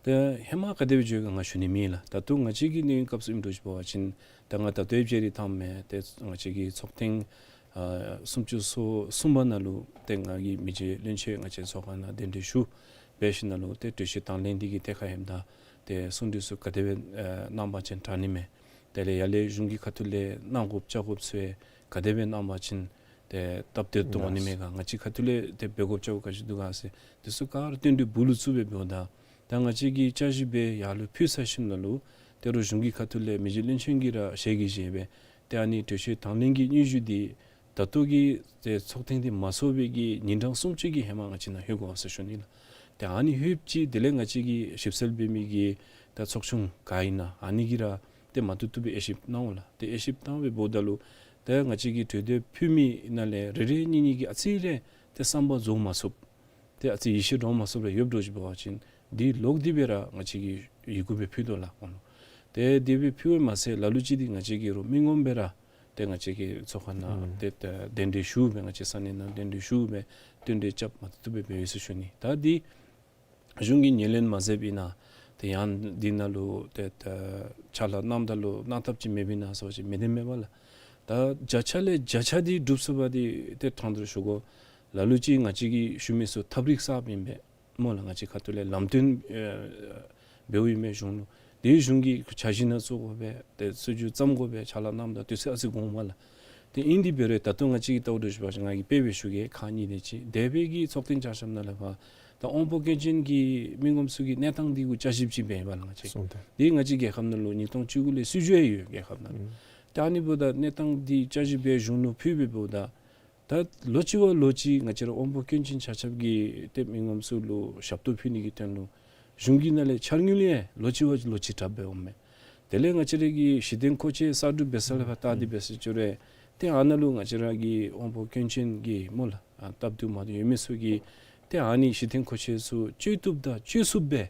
ཏེ་ཧེ་མ་ག་དེ་སྦེ་འགྱོ་ཡི་ག་ང་ཞུ་ནི་མེད་ལགས། ད་ལྟོ་ང་བཅས་ཀྱི་གནས་སྐབས་སུ་ཨིནམ་འདྲཝ་ཅིག་འབད་བ་ཅིན་ད་ང་ད་ལྟོ་ཡང་བཅར་ཡི་ཐངས་མེད། ཏེ་ང་བཅས་ཀྱི་ཚོགས་ཐེངས་ཨ་སུམ་ཅུ་སོ་གསུམ་པ་ནང་ལུ་ཏེ་ང་གིས་མི་རྗེ་བློན་ཆེན་ང་བཅས་ཚོགས་ཁང་ནང་གདན་འདྲེན་ཞུ་འབད་ཞིནམ་ལས་ཏེ་གྲོས་ཆོད་དང་ལེན་འདི་གི་ཐད་ཁར་ཨིནམ་ད་ཏེ་གསུང་གྲོས་ཚུ་ག་དེ་སྦེ་ཨ་གནང་བ་ཅིན་དྲག་ནི་མས། དེ་ལས་ཡར་ལས་གཞུང་གི་ཁ་ཐུག་ལས་གནང་དགོཔ་བཅར་དགོཔ་ཚུ་ག་དེ་སྦེ་གནང་བ་ཅིན་ཏེ་སྟབས་བདེ་ཏོག་ཏོ་འོང་ནི་མས་ག། ང་བཅས་ཁ་ཐུག་ལས་ཏེ་འབད་དགོཔ་བཅར་དགོཔ་ག་ཅི་འདུག་ག་ཟེར་འདི་ཚུ་ག་ར་བཏོན་ཏེ་སྦུག་ལུ་བཙུགས་སྦེ་འབདཝ་ད་ད་ང་བཅས་ཀྱིས་བསྐྱར་ཞིབ་འབད་ཡར་ལུ་ཕུལ་ཚར་ཞིནམ་ལས་ཏེ་རོགས་གཞུང་གི་ཁ་ཐུག་ལས་མི་རྗེ་བློན་ཆེན་གྱིས་ར་ཞལ་གྱིས་བཞེས་སྦེ་ཏེ་ཨ་ནི་གྲོས་ཆོད་དང་ལེན་གྱི་སྙན་ཞུ་འདི་ད་ལྟོ་གི་ཏེ་ཚོགས་ཐེངས་འདི་མ་ཚོགས་པའི་གི་ཉིན་གྲངས་སུམ་ཅུ་གི་ཧེ་མ་ང་བཅས་ནང་ལྷོད་དགོ་ཟེར་ཞུ་ནི་ལགས། ཏེ་ཨ་ནི་ལྷོདཔ་ཅིག་དེ་ལས་ང་བཅས་ཀྱིས་ཞིབ་འཚོལ་འབད་མི་གི་ད་ཚོགས་ཆུང་ག་ཨིན་ན་ཨ་ནི་གིས་ར་ཏེ་མ་བཏུབ་བཏུབ་སྦེ་དབྱེ་ཞིབ་གནང་འོང་ལགས། ཏེ་དབྱེ་ཞིབ་བཏང་སྦེ་འབདཝ་ད་ལུ་ཏེ་ང་བཅས་ཀྱིས་གྲོས་འདེབས་ཕུལ་མི་ནང་ལས་རེ་རེ་གཉིས་གཉིས་ཀྱིས་ཨ་ཙི་རེ་ཏེ་བསམ་པ་རྫོགས་མ་ཚུགསཔ་ཏེ་ཨ་ཙི་ཡིད་ཆེས་འདྲོངས་མ་ཚུགསཔ་རེ་ཡོདཔ་འདྲཝ་ཅིག་འབད་བ་ཅིན་འདི་ལོག་སྟེ་སྦེ་ར་ང་བཅས་ཀྱིས་ཡི་གུ་སྦེ་ཕུལ་དོ་ལགས་ཁོང་ལུ། ཏེ་དེ་སྦེ་ཕུལ་བ་མ་ཚད་ལ་ལུ་ཅིག་འདི་ང་བཅས་ཀྱིས་རོགས་མི་ངོམ་སྦེ་ར་ཏེ་ང་བཅས་ཀྱི་ཚོགས་ཁང་ནང་ཨུམ་ཏེ་ད་གདན་འདྲེན་ཞུ་སྦེ་ང་བཅས་ས་གནས་ནང་གདན་འདྲེན་ཞུ་སྦེ་བསྟུན་གྲོས་རྐྱབ་མ་བཏུབ་བཏུབ་སྦེ་འབད་ཡི་ཟེར་ཞུ་ནི། ད་འདི་གཞུང་གིས་ངོས་ལེན་མ་མཛདཔ་ཨིན་ན་ཏེ་ཡང་འདི་ནང་ལུ་ཏེ་ད་ཕྱག་ལཱ་གནངམ་ད་ལུ་གནང་ཐབས་ཅིག་མེདཔ་ཨིན་ན་ཟེར་བ་ཅིན་མེད་དེ་མེད་པས་ལགས། ད་བརྒྱ་ཆ་ལས་བརྒྱ་ཆ་འདི་འགྲུབ་ཚུགས་པ་འདི་ཏེ་ཕྲང་སྒྲོག་ཞུ་དགོ། ལ་ལུ་ཅིག་ང་བཅས་ཀྱིས་ཞུ་མི་ཚུ་ཐབས་རིག་གསརཔ་ཨིན་པས། སྨོ་ལགས། ང་བཅས་ཁ་ཐུག་ལས་ལམ་སྟོན་ཨེ་འབདཝ་ཨིན་མས་གཞུང་ལུ། དེ་གཞུང་གིས་འཆར་གཞི་ནང་བཙུགས་དགོ་པས། ཏེ་སྲིད་བྱུས་བརྩམ་དགོ་པས། ཕྱག་ལཱ་གནངམ་ད་དུས་ཚོད་ཨ་ཙི་འགོརཝ་མས་ལགས། ཏེ་ཨིན་དེ་འབད་རུང་ད་ལྟོ་ང་བཅས་ཀྱིས་བལྟཝ་འདྲཝ་ཅིག་འབད་བ་ཅིན་ང་གིས་དཔེ་སྦེ་ཞུ་གེ། ཁག་གཉིས་དེ་ཅིག་འདས་པའི་གི་ཚོགས་ཐེངས་བཅར་འཆམ་ནང་ལས་ཕར་ད་དབང་པོ་སྐྱོན་ཅན་གྱི་མི་ངོམ་ཚུ་གི་གནས་སྟངས་འདི་གུ་བསྐྱར་ཞིབ་ཅིག་འབད་ཡི་པ་ལགས་ང་བཅས། སོང་སྟེ་འདི་ང་བཅས་རྒྱལ་ཁབ་ནང་ལུ་ཉིས་སྟོང་བཅུ་དགུ་ལས་སྲིད་བྱུས་ཡོད་རྒྱལ་ཁབ་ནང་ལུ། ཨུམ་ད་ཨ་ནི་འབདཝ་ད་གནས་སྟངས་འདི་བསྐྱར་ཞིབ་འབད་གཞུང་ལུ་ཕུལ་སྦེ་འབདཝ་ད་ད་ལོ་གཅིག་བ་ལོ་གཅིག་ང་བཅས་ར་དབང་པོ་སྐྱོན་ཅན་ཆ་ཁྱབ་ཀྱི་ཏེ་མི་ངོམ་ཚུ་ལུ་ཞབས་ཏོག་ཕུལ་ནི་གི་དོན་ལུ་གཞུང་གི་ནང་ལས་འཆར་དངུལ་ཡང་ལོ་གཅིག་བ་ལོ་གཅིག་དྲག་སྦེ་འོངམ་མས། དེ་ལས་ང་བཅས་ར་གི་གཞི་རྟེན་མཁོ་ཆས་གསར་སྒྲུབ་འབད་ས་ལས་ཕར་བལྟ་སྟེ་འབད་ས་ཅིག་རུང་ཏེ་ཨ་ནཱ་ལུ་ང་བཅས་ར་གི་དབང་པོ་སྐྱོན་ཅན་གྱི་སྨོ་ལགས་ཨ་སྟབས་བདེཝ་མ་བདེཝ་ཡོད་མི་ཚུ་གིས་ཏེ་ཨ་ནི་གཞི་རྟེན་མཁོ་ཆས་ཚུ་སྤྱོད་བཏུབ་དང་སྤྱོད་ཚུགསཔ་སྦེ་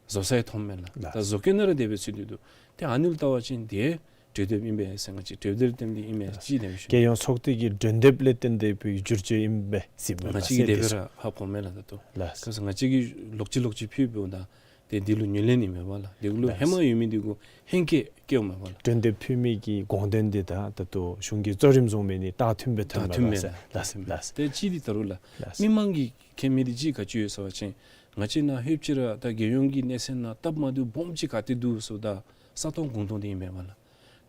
བཟོ་སར་ཐོནམ་མས་ལགས། ལགས། ད་བཟོ་བཀོད་ནང་ར་དེ་སྦེ་ཚུད་དེ་འདུག། ཏེ་ཨ་ནི་ལུ་བལྟ་བ་ཅིན་དེ་གྲོས་འདེབས་ཨིན་པས་ཟེར་ང་བཅས་གྲོས་འདེབས་བཏོན་ཏེ་ཨིན་མས་ལགས། ཅིག་དེ་སྦེ་ཞུ། རྒྱལ་ཡོངས་ཚོགས་སྡེ་གི་གྲོས་འདེབས་ལས་བརྟེན་ཏེ་བྱུང་བྱུང་ཅིག་ཨིན་པས་ཟེར་མས་ལགས། ང་བཅས་ཀྱིས་དེ་སྦེ་ར་ཧ་གོཝ་མས་ལགས་ད་ལྟོ། ལགས། ག་ཅི་ང་བཅས་ཀྱིས་ལོག་ཅི་ལོག་ཅི་ཕུལ་འབདཝ་ད་ཏེ་འདི་ལུ་ངོས་ལེན་ཨིན་མས་པ་ལགས། འདི་ལུ་ལགས། ཧེ་མ་ཡོད་མི་འདི་གུ་ཧེང་སྐལ་བཀལཝ་མས་པ་ལགས། གྲོས་འདེབས་ཕུལ་མི་གི་དགོངས་དོན་འདི་དང་ད་ལྟོ་གཞུང་གི་གཙོ་རིམ་བཟུང་མི་འདི་ད་མཐུནམ་སྦེ་ཐོན་པས་ལགས། ལགས་ལགས། ཏེ་གཅིག་འདི་ད་རུང་ལགས། ལགས། མི་མང་གིས་མཁྱེན་མི་འདི་གཅིག་ག་ཅི་ཡོད་ཟེར་བ་ཅིན་ང་བཅས་ནཱ་ལྷོདཔ་ཅིག་ར་ད་རྒྱལ་ཡོངས་ཀྱི་གནས་ཚད་ནང་སྟབས་མ་བདེཝ་སྦོམ་ཅིག་ག་ཏེ་འདུག་ཟེརཝ་ད་ས་སྟོང་གུང་སྟོང་འདི་ཨིན་མས་པ་ལགས།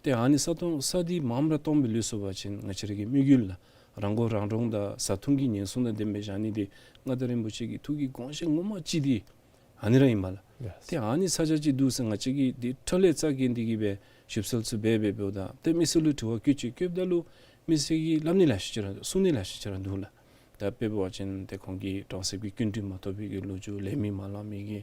ཏེ་ཨ་ནི་ས་སྟོང་ས་འདི་མངམ་ར་སྟོངམ་སྦེ་ལུས་སོང་པ་ཅིན་ང་བཅས་ར་གི་དམིགས་ཡུལ་ལགས་རང་མགོ་རང་འདྲོངས་དང་བཟའ་འཐུང་གི་ཉེན་སྲུང་དང་ལྡནམ་སྦེ་བཞག་ནི་འདི་མངའ་བདག་རིན་པོ་ཆེ་གི་ཐུགས་ཀྱི་དགོངས་བཞེད་ངོ་མ་ཅིག་འདི་ཨ་ནི་ར་ཨིན་པ་ལགས། ལགས། ཏེ་ཨ་ནི་ས་ཆ་ཅིག་འདུག་ཟེར་ང་བཅས་ཀྱིས་འདི་ཕྲང་ལས་རྩ་འགེངས་ཏེ་གིས་སྦེ་ཞིབ་འཚོལ་ཚུ་འབད་འབད་འབདཝ་ད་ཏེ་མི་སེར་ལུ་དྲི་བ་བཀོད་ཅི་བཀོདཔ་ད་ལུ་མི་སེར་གྱིས་སླབ་ནི་ལེ་ཤ་ཅིག་ར་གསུང་ནི་ལེ་ཤ་ཅིག་ར་འདུག་ལགས། ད་དཔེ་འབད་བ་ཅིན་ཏེ་ཁོང་གིས་གྲོང་གསེབ་ཀྱི་སྐྱིན་འགྲུལ་མ་ཐོབ་པའི་གི་ལོ་རྒྱུས་ལས་མི་མ་ལང་མི་གི་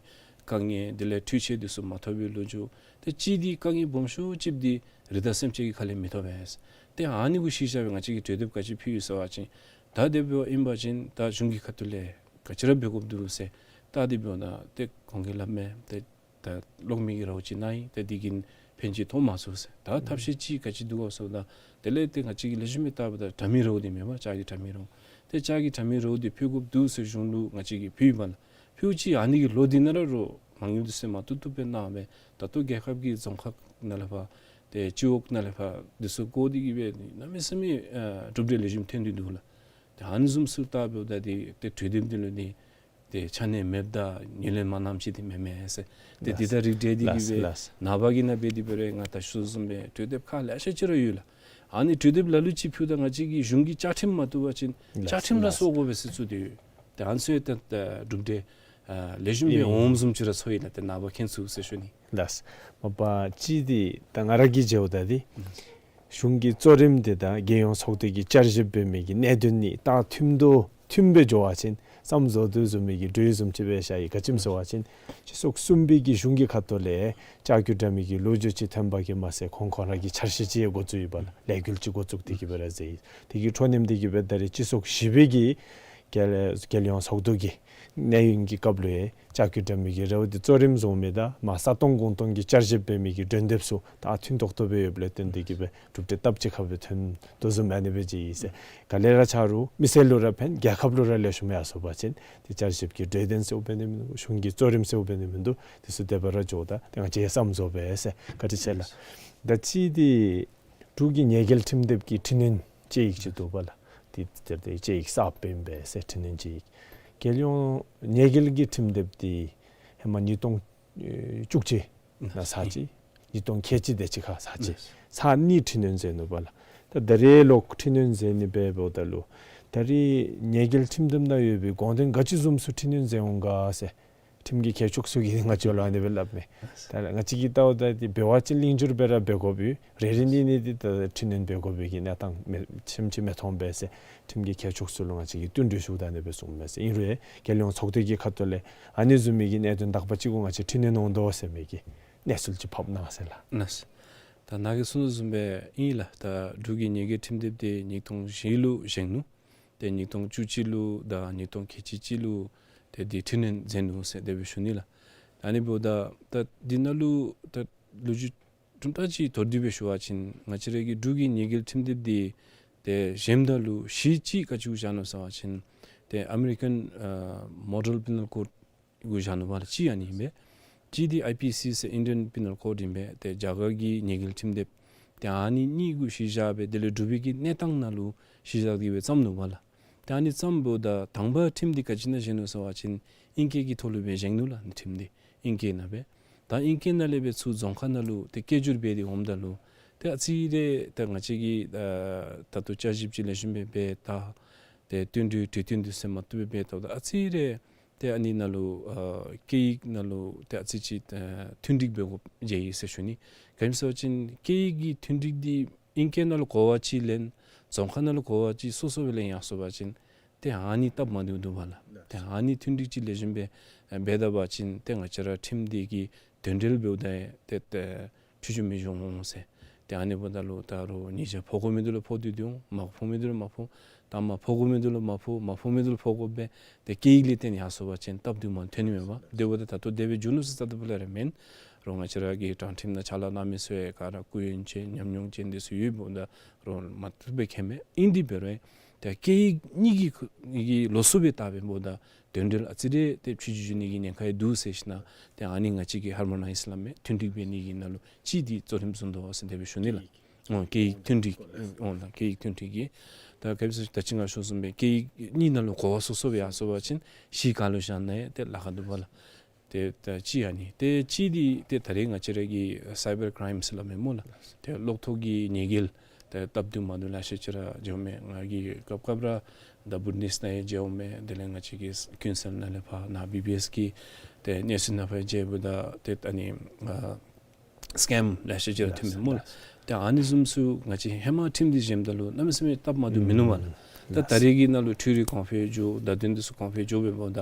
དཀའ་ངལ་དེ་ལས་འཕྲུལ་ཆས་འདི་ཚུ་མ་ཐོབ་པའི་ལོ་རྒྱུས་ཏེ་གཅིག་འདི་དཀའ་ངལ་སྦོམ་ཤོས་ཅིག་འདི་རི་དྭགས་སེམས་ཅན་གྱི་ཁ་ལས་མི་ཐོབ་པས། ཏེ་ཨ་ནི་གུ་གཞི་བཞག་སྦེ་ང་བཅས་ཀྱིས་གྲོས་འདེབས་ག་ཅི་ཕུལ་ཡི་ཟེར་བ་ཅིན་ད་དེ་འབདཝ་ཨིན་པ་ཅིན་ད་གཞུང་གི་ཁ་ཐུག་ལས་ག་ཅི་ར་འབད་དགོཔ་འདུག་ཟེར་ད་དེ་འབདཝ་ད་ཏེ་ཁོང་གིས་སླབ་མས། ཏེ་ད་གློག་མེ་གི་རཝ་ཅིག་ནང་ཨིན། ཏེ་འདི་གིས་ཕན་ཅིག་ཐོགས་མ་ཚུགས་ཟེར། ད་ཐབས་ཤེས་ཅིག་ག་ཅི་འདུག་གོ་ཟེརཝ་ད་དེ་ལས་ཏེ་ང་བཅས་ཀྱིས་ལེགས་ཤོམ་སྦེ་བལྟཝ་ད་དྲ་མིག་རཝ་འདི་མེན་པར་ལྕགས་ཀྱི་དྲ་མིག་རཝ། ཏེ་ལྕགས་ཀྱི་དྲ་མིག་རཝ་འདི་ཕུལ་དགོཔ་འདུག་ཟེར་གཞུང་ལུ་ང་བཅས་ཀྱིས་ཕུལ་ཡི་པ་ལགས། ཕུལཝ་ཅིག་ཨ་ནི་གི་ལོ་འདི་ནང་ར་རོགས་མ་དངུལ་འདི་ཚུ་མ་བཏུབ་བཏུབ་སྦེ་གནང་སྦེ་ད་ལྟོ་རྒྱལ་ཁབ་ཀྱི་རྫོང་ཁག་ནང་ལས་ཕར་ཏེ་སྤྱི་འོག་ནང་ལས་ཕར་འདི་ཚུ་བསྐོར་ཏེ་གིས་སྦེ་གནམ་མེད་ས་མེད་ཨ་གྲུབ་འབྲས་ལེགས་ཤོམ་ཐོན་ཏེ་འདུག་ལགས། ཏེ་ཨ་ནི་བཟུམ་ཚུ་བལྟ་འབདཝ་ད་འདི་ཏེ་གྲོས་འདེབས་འདི་ལུ་ནི་ཏེ་ཆ་གནས་མེདཔ་དང་ངོས་ལེན་མ་གནངམ་ཅིག་འདི་མེན་མས་ཟེར། ཏེ་འདི་ལགས། ད་རིགས་བསྒྲེས་ཏེ་གིས་ལགས་སྦེ་ལགས། ནངས་པ་གི་ནང་འབད་དེ་འབད་རུང་ང་ད་ཞུ་དོ་བཟུམ་སྦེ་གྲོས་འདེབས་ཁག་ལེ་ཤ་ཅིག་ར་ཡོད་ལགས། ཨ་ནི་གྲོས་འདེབས་ལ་ལུ་ཅིག་ཕུལཝ་ད་ང་བཅས་ཀྱིས་གཞུང་གི་བཅའ་ཁྲིམས་མ་བཏུབ་པ་ཅིན་ལགས། བཅའ་ཁྲིམས་ར་ལགས། སྲོལ་དགོ་པས་ཟེར་བཙུགས་ཏེ་ཡོད། ཏེ་ཨ་ནི་ཚུ་ད་ད་གྲུབ་འབྲས་ ཨ་ལེགས་ཤོམ་སྦེ་ཨིན། འོངམ་བཟུམ་ཅིག་ར་ཚོར་ཡི་ལགས། ཏེ་ནངས་པ་མཁྱེན་ཚུགས་ཟེར་ཞུ་ནི། ལགས། མ་པ་ཅིག་འདི་ད་ང་ར་གིས་མཇལཝ་ད་འདི་གཞུང་གི་གཙོ་རིམ་འདི་དང་རྒྱལ་ཡོངས་ཚོགས་སྡེ་གིས་བསྐྱར་ཞིབ་འབད་མི་གི་གནད་དོན་གཉིས་ད་མཐུན་དོ་མཐུན་སྦེ་འགྱོ་བ་ཅིན་བསམ་བཟོ་དོ་བཟུམ་མའི་གི་གྲོས་བཟུམ་ཅིག་སྦེ་ཤར་ཡི། ག་ཅི་སྨོ་ཟེར་བ་ཅིན་སྤྱི་ཚོགས་གསུམ་པའི་གི་གཞུང་གི་ཁ་ཐུག་ལས་བཅའ་བརྒྱུད་འདྲ་མིན་གྱི་ལོ་རྒྱུས་ཅིག་ཐོན་པ་གིས་མ་ཚད་ཁོང་ཁོང་ར་གི་འཆར་གཞི་ཅིག་འགོ་བཙུགས་ཡོདཔ་ལགས། ལས་འགུལ་ཅིག་འགོ་བཙུགས་ཏེ་གི་སྦེ་ར་མཛད་ཡི། དེ་གི་འཕྲོ་མཐུད་དེ་གི་སྦེ་ད་རེས་སྤྱི་ཚོགས་བཞི་པའི་གི་རྒྱལ་རྒྱལ་ཡོངས་ཚོགས་འདུ་གི་གནས་ཡུན་གྱི་སྐབས་ལུ་ཡང་བཅའ་བརྒྱུད་འདྲ་མིན་གྱི་རེ་བ་འདི་གཙོ་རིམ་བཟུང་མི་དང་མ་ས་སྟོང་དགོང་སྟོང་གི་བསྐྱར་ཞིབ་འབད་མི་གི་གྲོས་འདེབས་ཚུ་ད་མཐུན་ཏོག་ཏོ་སྦེ་ཡོདཔ་ལས་བརྟེན་ཏེ་གི་སྦེ་གྲུབ་འབྲས་སྟབས་གཅིག་ཁར་སྦེ་ཐོན་དོ་བཟུམ་ཨ་ནི་སྦེ་མཇལ་ཡི་ཟེར། ག་ལས་ར་ཆ་རུང་མི་སེར་ལུ་ར་ཕན་རྒྱལ་ཁབ་ལུ་ར་ལེགས་ཤོམ་ཡར་སོང་པ་ཅིན་ཏེ་བསྐྱར་ཞིབ་ཀྱི་གྲོས་དོན་ཟེརཝ་འབད་ནི་མིན་འདུག། གཞུང་གི་གཙོ་རིམ་ཟེརཝ་འབད་ནི་མིན་འདུག། དེ་ཚུ་དེ་སྦེ་ར་འགྱོཝ་ད་ཏེ་ང་བཅས་བསམ་བཟོ་འབད་ཟེར། བཀའ་དྲིན་ཆེ་ལགས། ད་ཅི་འདི་འབྲུག་གི་ཉེས་འགེལ་ཁྲིམས་དེབ་ཀྱི་འཕྲི་སྣོན་དཔྱད་ཡིག་ཅིག་འདུག་པ་ལགས། དེ་དེ་དེ་དཔྱད་ཡིག་གསརཔ་ཨིན་པས་ཟེར། འཕྲི་སྣོན་དཔྱད་ཡིག། རྒྱལ་ཡོངས་ཉེས་འགེལ་གྱི་ཁྲིམས་དེབ་འདི་ཧེ་མ་ཉིས་སྟོང་ཨེ་བཅུ་གཅིག་ནང་ཚར་ཅིག། ཉིས་སྟོང་ཁལ་གཅིག་དེ་ཅིག་ཁར་ཚར་ཅིག། ཚར་གཉིས་འཕྲི་སྣོན་མཛད་ནུག་པ་ལགས། ད་ད་རེས་ལོག་འཕྲི་སྣོན་མཛད་ནི་འབདཝ་ད་ལུ་ད་རེས་ཉེས་འགེལ་ཁྲིམས་དེབ་ནང་ཡོད་པའི་དགོངས་དོན་ག་ཅི་བཟུམ་ཚུ་འཕྲི་སྣོན་མཛད་འོང་ག་ཟེར། ཁྲིམས་ཀྱི་མཁས་མཆོག་ཚུ་གིས་ང་བཅས་ལུ་ཨ་ནི་སྦེ་སླབ་མས། ད་ང་བཅས་ཀྱིས་བལྟཝ་ད་འདི་འབད་བ་ཅིན་ལིང་འགྱུར་སྦེ་ར་འབད་དགོཔ་ཡོད། རེ་རེ་གཉིས་གཉིས་འདི་ད་འཕྲི་སྣོན་འབད་དགོ་པའི་གི་གནས་སྟངས་མེད་ཁྱིམ་ཅིག་མི་མཐོང་པས་ཟེར་ཁྲིམས་ཀྱི་མཁས་མཆོག་ཚུ་ལུ་ང་བཅས་ཀྱིས་བསྟུན་གྲོས་ཞུཝ་ད་ཨ་ནི་སྦེ་གསུངས་མས་ཟེར། ཨིན་རུང་རྒྱལ་ཡོངས་ཚོགས་སྡེ་གི་ཁ་ཐུག་ལས་ཨ་ནི་བཟུམ་མའི་གི་གནད་དོན་དག་པ་ཅིག་གུ་ང་བཅས་འཕྲི་སྣོན་འོང་དོ་ཟེར་མི་གི་གནས་ཚུལ་ཅིག་ཕབ་གནང་ཟེར་ལགས། ལགས། ད་ནཱ་གིས་གསུངས་དོ་བཟུམ་སྦེ་ཨིན་ལགས། ད་འབྲུག་གི་ཉེས་འགེལ་ཁྲིམས་དེབ་འདི་ཉིས་སྟོང་བཞི་ལུ་བཞེངས་ནུག། ཏེ་ཉིས་སྟོང་བཅུ་གཅིག་ལུ་དང་ཉིས་སྟོང་ཁལ་གཅིག་གཅིག་ལུ་ཏེ་འདི་འཕྲི་སྣོན་མཛད་ནུག་ཟེར་དེ་སྦེ་ཞུ་ནི་ལགས། ཨ་ནི་འབདཝ་ད་ད་འདི་ནང་ལུ་ད་ལོ་རྒྱུས་གྲུབ་མཐའ་ཅིག་མདོར་བསྡུས་སྦེ་ཞུ་བ་ཅིན་ང་བཅས་ར་གི་འབྲུག་གི་ཉེས་འགེལ་ཁྲིམས་དེབ་འདི་ཏེ་བཞེངམ་ད་ལུ་གཞི་ཅིག་ག་ཅི་གུ་བཞག་ནུག་ཟེར་བ་ཅིན་ཏེ་ཨ་མི་རི་ཀན་ཨ་མོ་ཌེལ་པི་ནཱལ་ཀོཌ་གུ་བཞག་ནུག་པ་ལགས། གཅིག་ཨ་ནི་ཨིན་པས། གཅིག་འདི་ཨའི་པི་སི་ཟེར་ཨིན་ཌི་ཡན་པི་ནཱལ་ཀོཌ་ཨིན་པས། ཏེ་རྒྱ་གར་གྱི་ཉེས་འགེལ་ཁྲིམས་དེབ། ཏེ་ཨ་ནི་གཉིས་གུ་གཞི་བཞག་སྦེ་དེ་ལས་འབྲུག་པའི་གི་གནས་སྟངས་ནང་ལུ་གཞི་བཞག་སྟེ་སྦེ་བརྩམས་ནུག་པ་ལགས། ཏེ་ཨ་ནི་བརྩམས་འབདཝ་ད་དང་པ་ཁྲིམས་འདི་ག་ཅི་ནང་བཞེངས་ནུག་ཟེར་བ་ཅིན་ཨིང་སྐད་ཀྱི་ཐོག་ལུ་སྦེ་བཞེངས་ནུག་ལགས། ཨ་ནི་ཁྲིམས་འདི་ཨིང་སྐད་ནང་སྦེ། ད་ཨིང་སྐད་ནང་ལས་སྦེ་ཚུར་རྫོང་ཁ་ནང་ལུ་ཏེ་སྐད་སྒྱུར་འབད་དེ་འོངམ་ད་ལུ་ཏེ་ཨ་ཙི་རེ་ད་ང་བཅས་ཀྱིས་ཨ་ད་ལྟོ་བསྐྱར་ཞིབ་ཅིག་ལེགས་ཤོམ་སྦེ་འབད་ད་ཏེ་བསྟུན་གྲོས་གྲོས་བསྟུན་འདི་ཚུ་མ་བཏུབ་སྦེ་འབད་ད་ཨ་ཙི་རེ་ཏེ་ཨ་ནི་ནང་ལུ་ཨ་སྐད་ཡིག་ནང་ལུ་ཏེ་ཨ་ཙི་ཅིག་ཨ་མཐུན་འགྲིག་འབད་དགོཔ་མཇལ་ཡི་ཟེར་ཞུ་ནི། ག་ཅི་སྨོ་ཟེར་བ་ཅིན་སྐད་ཡིག་གི་མཐུན་འགྲིག་འདི་ཨིང་སྐད་ནང་ལུ་གོ་བ་ཅིག་ལེན། རྫོང་ཁ་ནང་ལུ་གོ་བ་ཅིག་སོ་སོ་སྦེ་ལེན་ཡར་སོང་པ་ཅིན་ཏེ་ཨ་ནི་སྟབས་མ་བདེཝ་འདུག་པ་ལགས། ཏེ་ཨ་ནི་མཐུན་འགྲིག་ཅིག་ལེགས་ཤོམ་སྦེ་ཨ་འབད་ད་པ་ཅིན་ཏེ་ང་བཅས་ར་ཁྲིམས་འདི་གི་དོན་འབྲེལ་འབདཝ་ད་ཏེ་ཏེ་འཁྲུལ་ཆ་མི་འབྱུང་འོང་ཟེར། ཏེ་ཨ་ནི་འབདཝ་ད་ལུ་ད་རུང་ཉེས་ཆད་ཕོག་དགོ་མི་འདི་ལུ་ཕོག་སྟེ་འདུག། མ་ཕོག་མི་འདི་ལུ་མ་ཕོག། ད་མ་ཕོག་དགོ་མི་འདི་ལུ་མ་ཕོག། མ་ཕོག་མི་འདི་ལུ་ཕོག་དགོ་པས། ཏེ་སྐད་ཡིག་ལས་བརྟེན་ཡར་སོང་པ་ཅིན་སྟབས་བདེཝ་མ་ཐོན་ནི་མས་པ། དེ་འབདཝ་ད་ད་ལྟོ་དེ་སྦེ་འགྱོ་ནུག་ཟེར་ས་ད་པ་ལས་ར་མེན། རུང་ང་བཅས་ར་གི་དྲང་ཁྲིམས་ནང་ཕྱག་ལཱ་གནང་མི་ཚུ་ཡང་ག་ར་སྐུ་ཡོན་ཅན་ཉམས་མྱོང་ཅན་འདི་ཚུ་ཡོདཔ་འབདཝ་ད་རུང་མ་བཏུབ་པས་མཁྱེན་མས། ཨིན་དེ་འབད་རུང་ཏེ་སྐད་ཡིག་གཉིས་ཀྱི་ཁོ་གི་ལོགས་སུ་སྦེ་བལྟ་སྦེ་འབདཝ་ད་དོན་འབྲེལ་ཨ་ཙི་རེ་ཏེ་ཕྱི་འགྱུར་འགྱོ་ནི་གི་ཉེན་ཁ་ཡང་འདུག་ཟེར་ཞིནམ་ཏེ་ཨ་ནི་ང་བཅས་ཀྱིས་ཧར་མོ་ནའིཛ་སླབ་མས། མཐུན་འགྲིག་འབད་ནི་གི་ནང་ལུ་གཅིག་འདི་གཙོ་རིམ་བཟུང་དོ་ཟེར་དེ་སྦེ་ཞུ་ནི་ལགས། ཨོ་སྐད་ཡིག་མཐུན་འགྲིག། ཨོ་ད་སྐད་ཡིག་མཐུན་འགྲིག་གི། ད་ག་ཅི་ཟེར་ད་ཅི་ང་ཞུ་བཟུམ་སྦེ་སྐད་ཡིག་གཉིས་ནང་ལུ་གོ་བ་སོ་སོ་སྦེ་ཡར་སོང་པ་ཅིན་གཞི་ག་ལུ་བཞག་ནི་ཡང་ཏེ་ལཱ་ཁག་འདུག་པ་ལགས། ཏེ་ད་གཅིག་ཨ་ནི། ཏེ་གཅིག་འདི་ཏེ་ད་རེས་ང་བཅས་ར་གི་སའི་བར་ཀྲའིམ་ཟེར་སླབ་མས་སྨོ་ལགས། ཏེ་གློག་ཐོག་གི་ཉེས་འགེལ་ཏེ་སྟབས་བདེཝ་མ་བདེཝ་ལེ་ཤ་ཅིག་ར་འགྱོཝ་མས། ང་གིས་སྐབས་སྐབས་ར་ད་བུ་ཊི་ནེས་ནང་ཡང་མཇལཝ་མས། དེ་ལས་ང་བཅས་ཀྱི་ཀུན་གསལ་ནང་ལས་ཕར་ནཱ་བི་བི་ཨེསི་གི་ཏེ་གནས་ཚུལ་ནང་ཕར་མཇལཝ་ད་ཏེ་ཨ་ནི་ཨ་སི་ཀེམ་ལེ་ཤ་ཅིག་ར་ཐོན་མས་སྨོ་ལགས། ཏེ་ཨ་ནི་བཟུམ་ཚུ་ང་བཅས་ཧེ་མ་ཁྲིམས་འདི་བཞེངམ་ད་ལུ་གནམ་མེད་ས་མེད་སྟབས་མ་བདེཝ་མིན་ནུག་པ་ལགས། ད་ད་རེས་ཀྱི་ནང་ལུ་འཕྲུལ་རིག་གོང་འཕེལ་འགྱོ་བརྡ་དོན་འདི་ཚུ་གོང་འཕེལ་འགྱོ་སྦེ་འབདཝ་ད་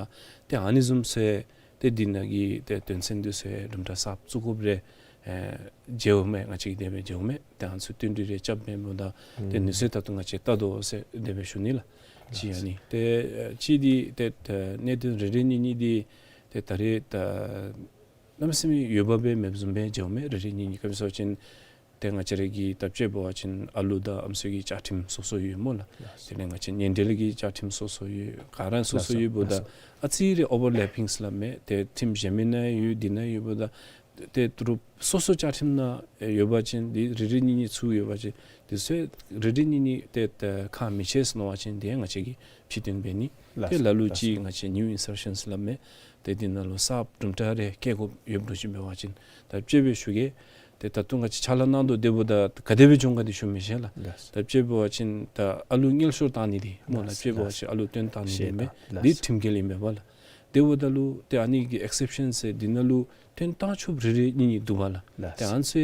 ཏེ་ཨ་ནི་བཟུམ་ཚུ་ཏེ་འདི་ནང་གི་ཏེ་དོན་ཚན་འདི་ཚུ་གྲུབ་མཐའ་གསརཔ་བཙུགས་དགོཔ་རེ་ཨེ་མཇལཝ་མས། ང་བཅས་ཀྱིས་དེ་སྦེ་མཇལཝ་མས། ཏེ་ཨ་ནི་ཚུ་བསྟུན་གྲོས་རེ་རྐྱབ་སྦེ་འབདཝ་ད་ཏེ་ཨུམ་གནས་ཚུལ་ད་ལྟོ་ང་བཅས་བལྟ་དོ་ཟེར་དེ་སྦེ་ཞུ་ནི་ལགས། གཅིག་ཨ་ནི། ཏེ་ཨེ་གཅིག་འདི་ཏེ་ཨེ་གནད་དོན་རེ་རེ་གཉིས་གཉིས་འདི་ཏེ་ད་རེས་ད་གནམ་མེད་ས་མེད་ཡོདཔ་སྦེ་མེདཔ་བཟུམ་སྦེ་མཇལཝ་མས། རེ་རེ་གཉིས་གཉིས་ག་ཅི་ཟེར་བ་ཅིན་ཏེ་ང་བཅས་ར་གི་ད་དཔྱེ་འབད་བ་ཅིན་ཨ་ལུ་དང་ཨམ་སྲུ་གི་བཅའ་ཁྲིམས་སོ་སོ་ཡོད་སྨོ་ལགས། དེ་ལས་ང་བཅས་ཉེ་འབྲེལ་གྱི་བཅའ་ཁྲིམས་སོ་སོ་ཡོད། ག་ར་སོ་སོ་ཡོདཔ་ད་ཨ་ཙི་རེ་ཨོ་བར་ལེ་པིང་ཟེར་སླབ་མས། ཏེ་ཁྲིམས་གཞན་མི་ནང་ཡོད་འདི་ནང་ཡོདཔ་ད་ཏེ་ཏེ་རུང་སོ་སོ་བཅའ་ཁྲིམས་ནང་ཡོད་པ་ཅིན་འདི་རེ་རེ་གཉིས་གཉིས་ཚུར་ཡོད་པ་ཅིན་འདི་ཚུ་རེ་རེ་གཉིས་གཉིས་ཏེ་ཏེ་ཁག་མི་ཆེ་ཟེར་མནོ་བ་ཅིན་ཏེ་ང་བཅས་ཀྱིས་ཕྱིར་བཏོན་འབད་ནི། ཏེ་ལ་ལུ་ཅིག་ང་བཅས་ནིའུ་ཨིན་སར་ཤཱན་ཟེར་སླབ་མས། ཏེ་འདི་ནང་ལུ་གསརཔ་གྲུབ་མཐའ་རེ་བཀལ་དགོཔ་ཡོདཔ་འདྲཝ་ཅིག་འབད་བ་ཅིན་ད་དཔྱེ་སྦེ་ཞུ་གེ། ཏེ་ད་ལྟོ་ང་བཅས་ཕྱག་ལཱ་གནང་དོ་སྡོདཔ་ད་ག་དེ་སྦེ་འབྱུང་ག་འདི་ཞུ་མི་ཤེས་ལགས། ད་དཔྱེ་འབད་བ་ཅིན་ད་ཨ་ལུ་མངལ་ཤོར་བཏང་ནི་འདི་སྨོ་ལགས། དཔྱེ་འབད་བ་ཅིན་ཨ་ལུ་བཏོན་བཏང་ནི་འདི་མས། འདི་ཁྲིམས་འགལ་ཨིན་པས་པ་ལགས། དེ་འབདཝ་ད་ལུ་ཏེ་ཨ་ནི་གི་ཨེག་སེབ་ཤཱན་ཟེར་འདི་ནང་ལུ་ཐོན་བཏང་ཆོགཔ་རེ་རེ་གཉིས་གཉིས་འདུག་པ་ལགས། ལགས། ཏེ་ཨ་ནི་ཚུ་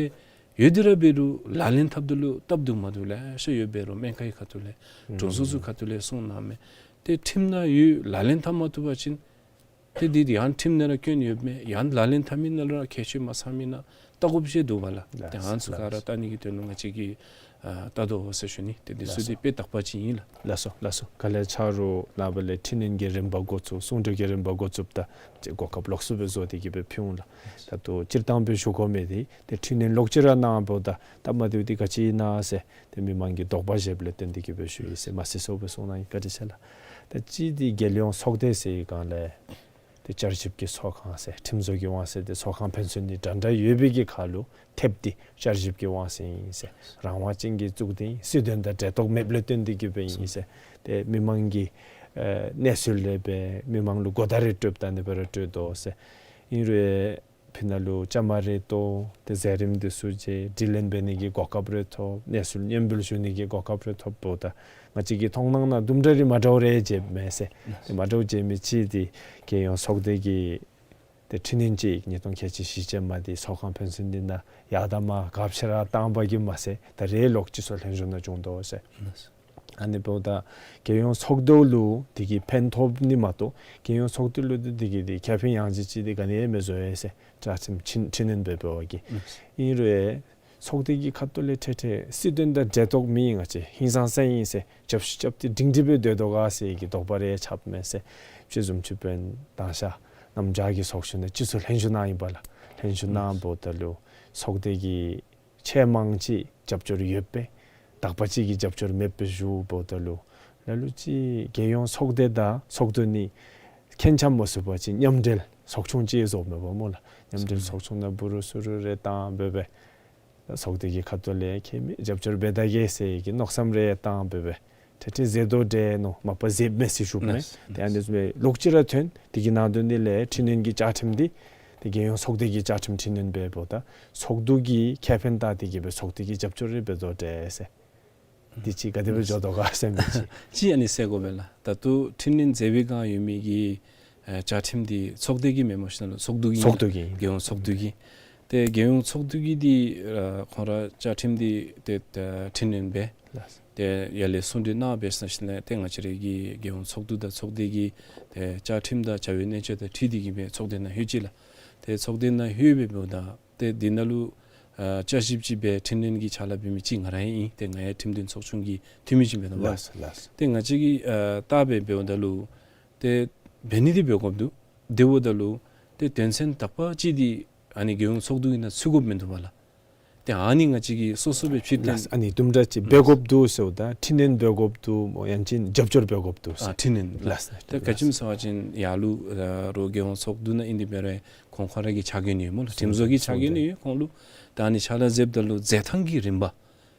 ཡོད་དེ་ར་འབད་རུང་ལག་ལེན་འཐབ་ད་ལུ་སྟབས་བདེཝ་མ་བདེཝ་ལེ་ཤ་ཡོདཔ་འབད་རུང་སྨན་ཁང་གི་ཁ་ཐུག་ལས་ཨུམ་གྲོང་ཚོ་ཚུ་ཁ་ཐུག་ལས་གསུངས་གནངམ་མས། ཏེ་ཁྲིམས་ནང་ཡོད་ལག་ལེན་འཐབ་མ་བཏུབ་པ་ཅིན་ཏེ་འདི་ཡང་ཁྲིམས་ནང་ར་སྐྱོན་ཡོདཔ་མས། ཡང་ལག་ལེན་འཐབ་མི་ནང་ལུ་ར་ཁྱད་ཆོས་མ་ཚང་མི་ནང་ལྟ་དགོཔ་ཅིག་འདུག་པ་ལགས། ལགས། ཏེ་ཨ་ནི་ཚུ་ག་ར་ལགས། ལྟ་ནི་གི་དོན་ལུ་ང་བཅས་ཀྱིས་ཨ་ལྟ་དོ་ཟེར་ཞུ་ནི། ཏེ་འདི་ཚུ་ལགས་སོ། འདི་དཔེ་དག་པ་ཅིག་ཨིན་ལགས། ལགས་སོ་ལགས་སོ། ག་ལས་ཆ་རུང་ནངས་པ་ལས་འཕྲི་སྣོན་གྱི་རིམ་པ་འགོ་བཙུགས། གསུང་གྲོས་ཀྱི་རིམ་པ་འགོ་བཙུགསཔ་ད་ཅིག་གོ་སྐབས་ལོགས་སུ་སྦེ་བཟོ་སྟེ་གི་སྦེ་ཕུལ་འོང་ལགས། ད་ལྟོ་སྤྱིར་བཏང་སྦེ་ཞུ་དགོ་མི་འདི་ཏེ་འཕྲི་སྣོན་ལོག་ཅི་ར་གནང་འབདཝ་ད་སྟབས་མ་བདེཝ་འདི་ག་ཅི་ཨིན་ན་ཟེར་ཏེ་མི་མང་གི་དོགས་པ་བཞེསཔ་ལས་བརྟེན་ཏེ་གི་སྦེ་ཞུ་ཡི་ཟེར་མ་གསལ་སོ་སྦེ་གསུངས་གནང་ཡི། བཀའ་དྲིན་ཆེ་ལགས། ད་ཅི་འདི་རྒྱལ་ཡོངས་ཚོགས་སྡེ་ཟེར་བའི་སྒང་ལས་ཏེ་བསྐྱར་ཞིབ་ཀྱི་ཚོགས་ཁང་ཟེར་ཁྲིམས་བཟོ་གི་དབང་ཚད་འདི་ཚོགས་ཁང་ཕན་ཚུན་འདི་འདྲ་འདྲ་ཡོད་པའི་གི་ཁར་ལུ་ཐེབས་འདི་བསྐྱར་ཞིབ་ཀྱི་དབང་ཚད་ཨིན་ཟེར་རང་དབང་ཅན་གྱི་གཙུག་སྡེ་ཨིན། སྲིད་དོན་དང་འབྲེལ་གཏོགས་མེདཔ་ལས་བརྟེན་ཏེ་གི་སྦེ་ཨིན་ཟེར། ཏེ་མི་མང་གི་ཨེ་གནས་ཚུལ་ལས་སྦེ་མི་མང་ལུ་གོ་བརྡ་རེ་སྤྲོདཔ་ད་ཨ་ནི་སྦེ་ར་སྤྲོད་དོ་ཟེར། ཨིན་རུང་ཕི་ནང་ལུ་བཅའ་མར་རེ་གཏོགས་ཏེ་མཛད་རིམ་འདི་ཚུ་མཇལ་དྲི་ལན་འབད་ནི་གི་གོ་སྐབས་རེ་ཐོབ། གནས་ཚུལ་སྙན་འབུལ་ཞུ་ནི་གི་གོ་སྐབས་རེ་ཐོབ་འབདཝ་ད་ང་བཅས་ཀྱི་མཐོང་སྣང་ནང་དུམ་གྲ་རེ་མ་འདྲཝ་རེ་མཇལཝ་མས་ཟེར། ཏེ་མ་འདྲཝ་མཇལ་མི་ཅིག་འདི་རྒྱལ་ཡོངས་ཚོགས་སྡེ་གི་ཏེ་འཕྲི་སྣོན་ཅིག་ཉིས་སྟོང་ཁལ་གཅིག་བཞི་ཅན་མ་འདི་ཚོགས་ཁང་ཕན་ཚུན་འདི་ནང་ཡར་དང་མར་ག་ཅི་ར་བཏང་པ་གིས་མ་ཚད་ད་རེས་ལོག་སྤྱི་ཚོགས་ལྷན་བཞུགས་ནང་བྱུང་དོ་ཟེར། ཨ་ནི་འབདཝ་ད་རྒྱལ་ཡོངས་ཚོགས་འདུ་ལུ་འདི་གིས་ཕན་ཐོགས་ནི་མ་གཏོགས་རྒྱལ་ཡོངས་ཚོགས་འདུ་ལུ་འདི་གིས་འདི་ཁེ་ཕན་ཡང་ཅིག་ཅིག་འདི་ག་ནི་ཡང་མི་བཟོ་ཡི་ཟེར། བཅའ་ཁྲིམས་འཕྲི་འཕྲི་སྣོན་འབད་འབདཝ་གིས། ཨིན་རུང་ཚོགས་སྡེ་གི་ཁ་ཐུག་ལས་ཏེ་ཏེ་སྲིད་དོན་དང་འབྲེལ་གཏོགས་མེད། ང་བཅས་ཧིང་སངས་ས་ཨིན་ཟེར་རྒྱབ་ཤུལ་རྐྱབ་སྟེ་སྒྲིང་སྒྲི་སྦེ་སྡོད་དོ་ག་ཟེར་གྱི་དོགས་པ་རེ་ཆགསཔ་མས་ཟེར། ཅི་བཟུམ་ཅིག་འབདན་དང་ཞག་གནམ་བྱཱར་གྱི་ཚོགས་ཞུགས་ནང་སྤྱི་ཚོགས་ལྷན་བཞུགས་གནང་ཡི་པ་ལགས། ལྷན་བཞུགས་གནང་འབདཝ་ད་ལུ་ཚོགས་སྡེ་གི་ཆེས་མང་ཅིག་རྒྱབ་སྐྱོར་ཡོདཔ་སྦེ་དག་པ་ཅིག་གིས་རྒྱབ་སྐྱོར་མེདཔ་སྦེ་ཞུ་འབདཝ་ད་ལུ་ལ་ལུ་ཅིག་རྒྱལ་ཡོངས་ཚོགས་སྡེ་དང་ཚོགས་འདུ་གཉིས་ཁྱད་ཆ་མ་ཚུད་པ་ཅིན་མཉམ་འབྲེལ་ཚོགས་ཆུང་ཅིག་བཟོཝ་མས་པ་སྨོ་ལགས། མཉམ་འབྲེལ་ཚོགས་ཆུང་ནང་འབུ་རུ་སུ་རུ་རེ་བཏང་སྦེ་སྦེ་ཚོགས་སྡེ་གི་ཁ་ཐུག་ལས་ཁྱད་མེད་རྒྱབ་སྐྱོར་འབད་ད་གེ་ཟེར་གྱི་མནོ་བསམ་རེ་བཏང་སྦེ་སྦེ་ཏེ་ཏེ་མཛད་དོ་འདྲས་མནོ་མ་པ་མཛདཔ་མས་ཟེར་ཞུཝ་མས། ཏེ་ཨ་ནི་ཚུ་ལོག་ཅི་ར་ཐོན། འདི་གི་ནང་དོན་འདི་ལས་འཕྲི་སྣོན་གྱི་བཅའ་ཁྲིམས་འདི་ཏེ་རྒྱལ་ཡོངས་ཚོགས་སྡེ་གི་བཅའ་ཁྲིམས་འཕྲི་སྣོན་འབདཝ་ད་ཚོགས་འདུ་གི་ཁེ་ཕན་བལྟ་སྟེ་གི་སྦེ་ཚོགས་སྡེ་གིས་རྒྱབ་སྐྱོར་རེ་འབད་དོ་འདྲས་ཟེར། འདི་ཅིག་ག་དེ་སྦེ་འགྱོ་དོ་ག་ཟེར་མི་ཅིག་ཅིག་ཨ་ནི་ཟེར་དགོ་པས་ལགས། ད་ལྟོ་འཕྲི་སྣོན་མཛད་པའི་སྒང་ཡོད་མི་གི་ཨ་བཅའ་ཁྲིམས་འདི་ཚོགས་སྡེ་གི་མེན་མོ་ཤིག་ནང་ལུ་ཚོགས་འདུ་གི་ཚོགས་འདུ་གི་རྒྱལ་ཡོངས་ཚོགས་འདུ་གི། ཏེ་རྒྱལ་ཡོངས་ཚོགས་འདུ་གི་འདི་ཨ་ཁོང་ར་བཅའ་ཁྲིམས་འདི་ཏེ་ཨ་འཕྲི་སྣོན་འབད། ལགས། ཏེ་ཡར་ལས་གསུང་གྲོས་གནང་འབད་ཞིནམ་ལས་ཏེ་ང་བཅས་རའི་གི་རྒྱལ་ཡོངས་ཚོགས་འདུ་དང་ཚོགས་སྡེ་གི་ཏེ་བཅའ་ཁྲིམས་དང་བྱ་བའི་གནད་སྤྱོད་དང་འཁྲིལ་ཏེ་གི་སྦེ་ཚོགས་སྡེ་ནང་ལྷོད་ཅི་ལགས། ཏེ་ཚོགས་སྡེ་ནང་ལྷོད་སྦེ་འབདཝ་ད་ཏེ་འདི་ནང་ལུ་ཨ་བསྐྱར་ཞིབ་ཅིག་འབད་འཕྲི་སྣོན་གྱི་ཕྱག་ལཱ་འབད་མི་ཅིག་ང་ར་ཨིན། ཏེ་ང་ཡང་ཁྲིམས་དོན་ཚོགས་ཆུང་གི་འཐུས་མི་ཅིག་འབད་དོ་པ། ལགས་ལགས། ཏེ་ང་བཅས་ཀྱིས་ཨ་བལྟ་སྦེ་འབདཝ་ད་ལུ་ཏེ་འབད་ནི་འདི་འབད་དགོཔ་འདུག། དེ་འབདཝ་ད་ལུ་ཏེ་དོན་ཚན་དག་པ་ཅིག་འདི་ཨ་ནི་རྒྱལ་ཡོངས་ཚོགས་འདུ་གི་ནང་ཚུད་དགོཔ་མིན་འདུག་པ་ལགས། ཏེ་ཨ་ནི་ང་བཅས་ཀྱིས་སོ་སོ་སྦེ་ཕྱིར་བཏོན། ལགས། ཨ་ནི་དུམ་གྲ་ཅིག་འབད་དགོཔ་འདུག་ཟེརཝ་ད་འཕྲི་སྣོན་འབད་དགོཔ་འདུག་མོ་ཡང་ཅིན་རྒྱབ་སྐྱོར་འབད་དགོཔ་འདུག་ཟེར། ཨ་འཕྲི་སྣོན། ལགས། ལགས། ཏེ་ག་ཅི་སྨོ་ཟེར་བ་ཅིན་ཡར་ལུ་ཨ་རོགས་རྒྱལ་ཡོངས་ཚོགས་འདུ་ནང་ཨིན་དེ་འབད་རུང་ཁོང་ཁོང་ར་གི་ཕྱག་འགན་ཡོད་སྨོ་ལགས། ཁྲིམས་བཟོ་གི་ཕྱག་འགན་ཡོད་ཁོང་ལུ། ད་ཨ་ནི་ཕྱག་ལཱ་མཛདཔ་ད་ལུ་མཛད་ཐངས་ཀྱི་རིམ་པ་བྱ་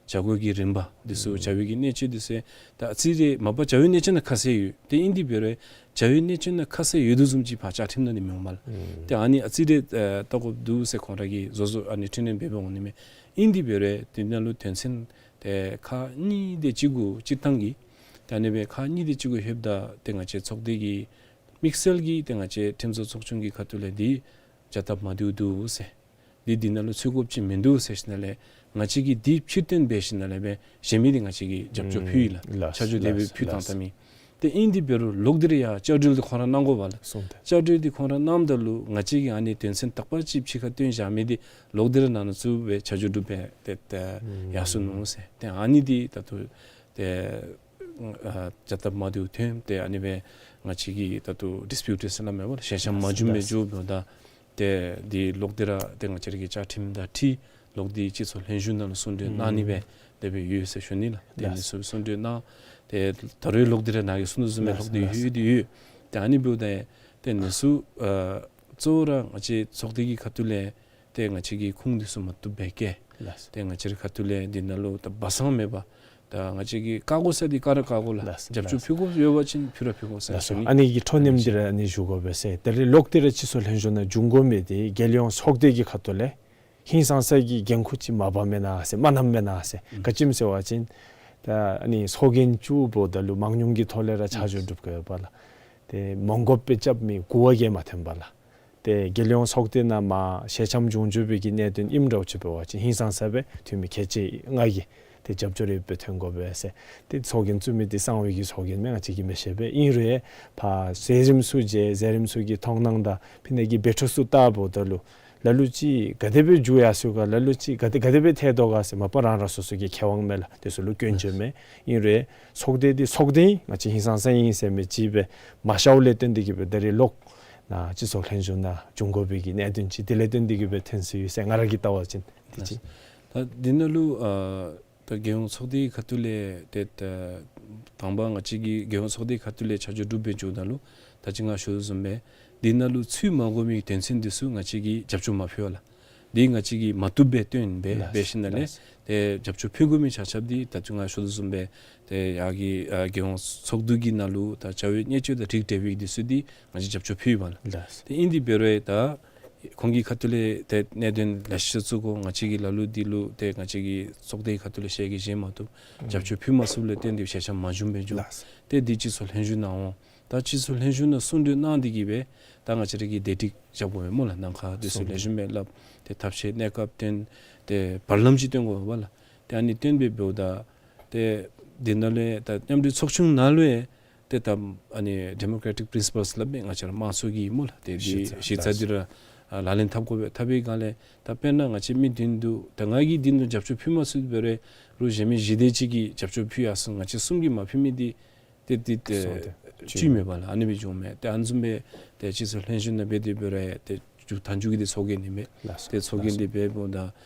སྒོ་གི་རིམ་པ་འདི་ཚུ་བྱ་བའི་གི་གནད་སྤྱོད་འདི་ཚུ་ད་ཨ་ཙི་རེ་མ་པ་བྱ་བའི་གནད་སྤྱོད་ནང་ཁ་གསལ་ཡོད། ཏེ་ཨིན་དེ་འབད་རུང་བྱ་བའི་གནད་སྤྱོད་ནང་ཁ་གསལ་ཡོད་དོ་བཟུམ་ཅིག་ཕར་བཅའ་ཁྲིམས་ནང་ནི་མི་འོང་མས་ལགས། ཏེ་ཨ་ནི་ཨ་ཙི་རེ་ཨ་བལྟ་དགོཔ་འདུག་ཟེར་ཁོང་ར་གིས་བཟོ་བཟོཝ་ཨ་ནི་འཕྲི་སྣོན་འབད་འབདཝ་འོང་ནི་མས། ཨིན་དེ་འབད་རུང་དེ་ནང་ལུ་དོན་ཚན་ཏེ་ཁག་གཉིས་དེ་ཅིག་གུ་སྤྱིར་བཏང་གི་ཏེ་ཨ་ནི་སྦེ་ཁག་གཉིས་དེ་ཅིག་གུ་ལྷོདཔ་ད་ཏེ་ང་བཅས་ཚོགས་སྡེ་གིས་དམིགས་བསལ་གྱིས་ཏེ་ང་བཅས་ཁྲིམས་བཟོ་ཚོགས་ཆུང་གི་ཁ་ཐུག་ལས་འདི་བྱ་སྟབས་མ་བདེཝ་འདུག་ཟེར། འདི་འདི་ནང་ལུ་ཚུད་དགོཔ་ཅིག་མིན་འདུག་ཟེར་ཞིནམ་ལས་ང་བཅས་ཀྱིས་འདི་ཕྱིར་བཏོན་འབད་ཞིནམ་ལས་སྦེ་གཞན་མི་འདི་ང་བཅས་ཀྱིས་རྒྱབ་སྐྱོར་ཕུལ་ཡི་ལགས། ལགས། ཆ་འཇོག་དེ་སྦེ་ལགས། ཕུལ་བཏང་ལགས། བཏང་མི། ཏེ་ཨིན་དེ་འབད་རུང་ལོག་སྟེ་ར་ཡར་བསྐྱར་སྒྲིལ་འདི་ཁོང་ར་གནང་དགོ་པ་ལགས། སོང་སྟེ། བསྐྱར་སྒྲིལ་འདི་ཁོང་ར་གནངམ་ད་ལུ་ང་བཅས་ཀྱིས་ཨ་ནི་དོན་ཚན་དག་པ་ཅིག་ཕྱི་ཁར་བཏོན་བཞག་མི་འདི་ལོག་སྟེ་ར་ནང་ན་ཚུད་སྦེ་ཆ་འཇོག་གྲུབ་སྦེ་ཏེ་ཏེ་ཡར་སོ་ནུག་ཟེར། ཏེ་ཨ་ནི་འདི་ད་ལྟོ་ཏེ་ཨ་བྱ་སྟབས་མ་བདེཝ་ཐོན། ཏེ་ཨ་ནི་སྦེ་ང་བཅས་ཀྱིས་ད་ལྟོ་ཌིས་པིའུཊ་ཟེར་སླབ་མས་པ་ལགས། ཞལ་བྱང་མ་བྱུང་བར་འགྱོ་འབདཝ་ད་ཏེ་འདི་ལོག་སྟེ་ར་ཏེ་ང་བཅས་ར་གི་བཅའ་ཁྲིམས་དང་འཁྲིལ་ལོག་སྟེ་སྤྱི་ཚོགས་ལྷན་བཞུགས་ནང་ལུ་གསུང་གྲོས་གནང་ནི་སྦེ་དེ་སྦེ་ཡོད་ཟེར་ཞུ་ནི་ལགས། ཏེ་ཨ་ནི་ཚུ་གསུང་གྲོས་གནང་། ཏེ་ད་རུང་ལོག་སྟེ་ར་ནཱ་གིས་གསུངས་དོ་བཟུམ་སྦེ་ལོག་སྟེ་ཡོད་དེ་ཡོད། ཏེ་ཨ་ནི་འབདཝ་ད་ཏེ་ཨ་ནི་ཚུ་ཨ་གཙོ་བོ་ར་ང་བཅས་ཚོགས་སྡེ་གི་ཁ་ཐུག་ལས་ཏེ་ང་བཅས་ཀྱི་ཁུངས་འདི་ཚུ་མ་བཏུབ་པས་ཀྱེ། ལགས། ཏེ་ང་བཅས་རའི་ཁ་ཐུག་ལས་འདི་ནང་ལུ་ད་སྦ་གསང་མེད་པར་ད་ང་བཅས་ཀྱིས་བཀག་དགོ་ས་འདི་བཀག་ར་བཀག་དགོ་ལགས། ལགས། རྒྱབ་སྐྱོར་ཕུལ་དགོཔ་ཡོད་པ་ཅིན་ཕུལ་ར་ཕུལ་དགོ་ཟེར་ཞུ་ནི། ཨ་ནི་གི་འཕྲོ་མཉམ་འདི་ར་ཨ་ནི་ཞུ་དགོ་པས་ཟེར། ད་རེས་ལོག་སྟེ་ར་སྤྱི་ཚོགས་ལྷན་བཞུགས་ནང་འབྱུང་དགོ་མི་འདི་རྒྱལ་ཡོངས་ཚོགས་སྡེ་གི་ཁ་ཐུག་ལས་ཧིང་སངས་ས་གི་འགན་ཁུར་ཅིག་མ་འབག་མེན་ན་ཟེར་མ་གནངམ་མེན་ན་ཟེར། ག་ཅི་སྨོ་ཟེར་བ་ཅིན་ད་ཨ་ནི་ཚོགས་རྒྱན་བཙུགས་འབདཝ་ད་ལུ་མང་ཉུང་གི་ཐོག་ལས་ར་ཆ་འཇོག་གྲུབ་དགོ་པས་ལགས། ཏེ་མ་དགོཔ་སྦེ་རྐྱབ་མི་གོ་བ་གིས་མ་འཐོན་པས་ལགས། ཏེ་རྒྱལ་ཡོངས་ཚོགས་སྡེ་ནང་མར་ཞལ་འཆམ་འབྱུང་འགྱོ་བའི་གི་གནད་དོན་ཨིནམ་འདྲཝ་ཅིག་འབད་བ་ཅིན་ཧིང་སངས་ས་སྦེ་འཐུས་མི་ཁལ་གཅིག་ལྔ་གིས་ཏེ་རྒྱབ་སྐྱོར་ཡོདཔ་སྦེ་འཐོན་དགོ་པས་ཟེར། ཏེ་ཚོགས་རྒྱན་བཙུགས་མི་འདི་གསང་བའི་གི་ཚོགས་རྒྱན་མས། ང་བཅས་ཀྱིས་མི་ཤེས་པས། ཨིན་རུང་ཕར་མཛད་རིམ་ཚུ་མཇལ། མཛད་རིམ་ཚུ་གི་མཐོང་སྣང་དང་ཕི་ནང་གི་འབད་འཕྲོ་ཚུ་བལྟཝ་ད་ལུ་ལ་ལུ་ཅིག་ག་དེ་སྦེ་འགྱོ་ཡར་སོ་ག། ལ་ལུ་ཅིག་ག་དེ་ག་དེ་སྦེ་ཐལ་དོ་ག་ཟེར་མ་པ་རང་རང་སོ་སོ་གི་ཁེ་དབང་མས་ལགས། དེ་ཚུ་ལུ་སྐྱོན་བརྗོད་མེད། ཨིན་རུང་ཚོགས་སྡེ་འདི་ཚོགས་སྡེ་ཨིན། ང་བཅས་ཧིང་སངས་ས་ཨིན་ཟེར་མི་ཅིག་སྦེ་མ་ཤརཝ་ལས་བརྟེན་ཏེ་གིས་སྦེ་ད་རེས་ལོག་ནཱ་སྤྱི་ཚོགས་ལྷན་བཞུགས་ནང་འབྱུང་དགོ་པའི་གི་གནད་དོན་ཅིག་དེ་ལས་བརྟེན་ཏེ་གིས་སྦེ་ཐོན་སོ་ཡོད་ཟེར་ང་ར་གིས་བལྟ་བ་ཅིན་དེ་ཅིག། ད་འདི་ནང་ལུ་ཨ་ད་རྒྱལ་ཡོངས་ཚོགས་སྡེའི་ཁ་ཐུག་ལས་ཏེ་ད་དང་པ་ང་བཅས་ཀྱིས་རྒྱལ་ཡོངས་ཚོགས་སྡེའི་ཁ་ཐུག་ལས་ཆ་འཇོག་གྲུབ་སྦེ་འགྱོཝ་ད་ལུ་ད་ཅི་ང་ཞུ་དོ་བཟུམ་སྦེ་འདི་ནང་ལུ་ཚུད་མ་དགོ་མི་དོན་ཚན་འདི་ཚུ་ང་བཅས་ཀྱིས་རྒྱབ་སྐྱོར་མ་ཕུལ་བས་ལགས། འདི་ང་བཅས་ཀྱིས་མ་བཏུབ་སྦེ་སྟོན་སྦེ་ལགས། འབད་ཞིནམ་ལས་ལགས། ཏེ་རྒྱབ་སྐྱོར་ཕུལ་དགོ་མི་ཆ་ཁྱབ་འདི་ད་ཅི་ང་ཞུ་དོ་བཟུམ་སྦེ་ཏེ་ཡར་གྱི་ཨ་རྒྱལ་ཡོངས་ཚོགས་འདུ་གི་ནང་ལུ་ད་བྱ་བའི་བརྙས་བཅོས་དང་འཁྲིལ་འབྲེལ་བའི་འདི་ཚུ་འདི་ང་བཅས་རྒྱབ་སྐྱོར་ཕུལ་བས་ལགས། ལགས། ཏེ་ཨིན་དེ་འབད་རུང་ད་ཁོང་གི་ཁ་ཐུག་ལས་ཏེ་གནད་དོན་ལེ་ཤ་བཙུགས་དགོ། ང་བཅས་ཀྱིས་ལ་ལུ་འདི་ལུ་ཏེ་ང་བཅས་ཀྱི་ཚོགས་སྡེའི་ཁ་ཐུག་ལས་ཞལ་གྱིས་བཞེས་མ་བཏུབ། ཨུམ། རྒྱབ་སྐྱོར་ཕུལ་མ་ཚུགསཔ་ལས་བརྟེན་ཏེ་ཞལ་འཆམ་མ་བྱུངམ་སྦེ་འགྱོ། ལགས། ཏེ་འདི་སྤྱི་ཚོགས་ལྷན་བཞུགས་ནང་འོང་། ད་སྤྱི་ཚོགས་ལྷན་བཞུགས་ནང་གསུང་གྲོས་གནང་སྟེ་གིས་སྦེ་ད་ང་བཅས་ར་གི་བདེ་སྒྲིག་བཞག་དགོ་པས་སྨོ་ལགས། ནང་ཁ་འདི་ཚུ་ལེགས་ཤོམ་སྦེ་སླབ། ཏེ་ཐབས་ཤེས་གནས་སྐབས་སྟོན། ཏེ་བར་ལམ་ཅིག་སྟོན་དགོ་པས་ལགས། ཏེ་ཨ་ནི་སྟོན་སྦེ་འབདཝ་ད་ཏེ་འདི་ནང་ལུ་ད་མཉམ་འབྲེལ་ཚོགས་ཆུང་ནང་ལུ་ཡང་ཏེ་ད་ཨ་ནི་ཌི་མོ་ཀྲེ་ཊིཀ་པི་རིན་སི་པཱལསི་སླབ་མི་ང་བཅས་ར་དམངས་གཙོ་གི་སྨོ་ལགས། ཏེ་འདི་གཞི་རྩ་གཞི་རྩ་འདི་ར་ཨ་ལག་ལེན་འཐབ་དགོ་པས། འཐབ་པའི་སྒང་ལས་ད་དཔེར་ན་ང་བཅས་མི་བདུན་འདུག། ད་ང་གིས་འདི་ནང་རྒྱབ་སྐྱོར་ཕུལ་མ་ཚུགས་པ་རེ་རུང་གཞན་མི་བཞི་དེ་ཅིག་གིས་རྒྱབ་སྐྱོར་ཕུལ་ཡར་སོང་། ང་བཅས་གསུམ་གྱིས་མ་ཕུལ་མི་འདི་ཏེ་ཏེ་ཏེ་སོང་སྟེ་བཅུད་མེད་པས་ལགས། ཨ་ནི་སྦེ་འགྱོཝ་མས། ཏེ་ཨ་ནི་བཟུམ་སྦེ་ཏེ་སྤྱི་ཚོགས་ལྷན་བཞུགས་ནང་འབད་དེ་འབད་རུང་ཏེ་མཇུག་མཐའ་མཇུག་གི་འདི་ཚོགས་རྒྱན་ཨིན་མས། ལགས། ཏེ་ཚོགས་རྒྱན་འདི་འབདཝ་ད་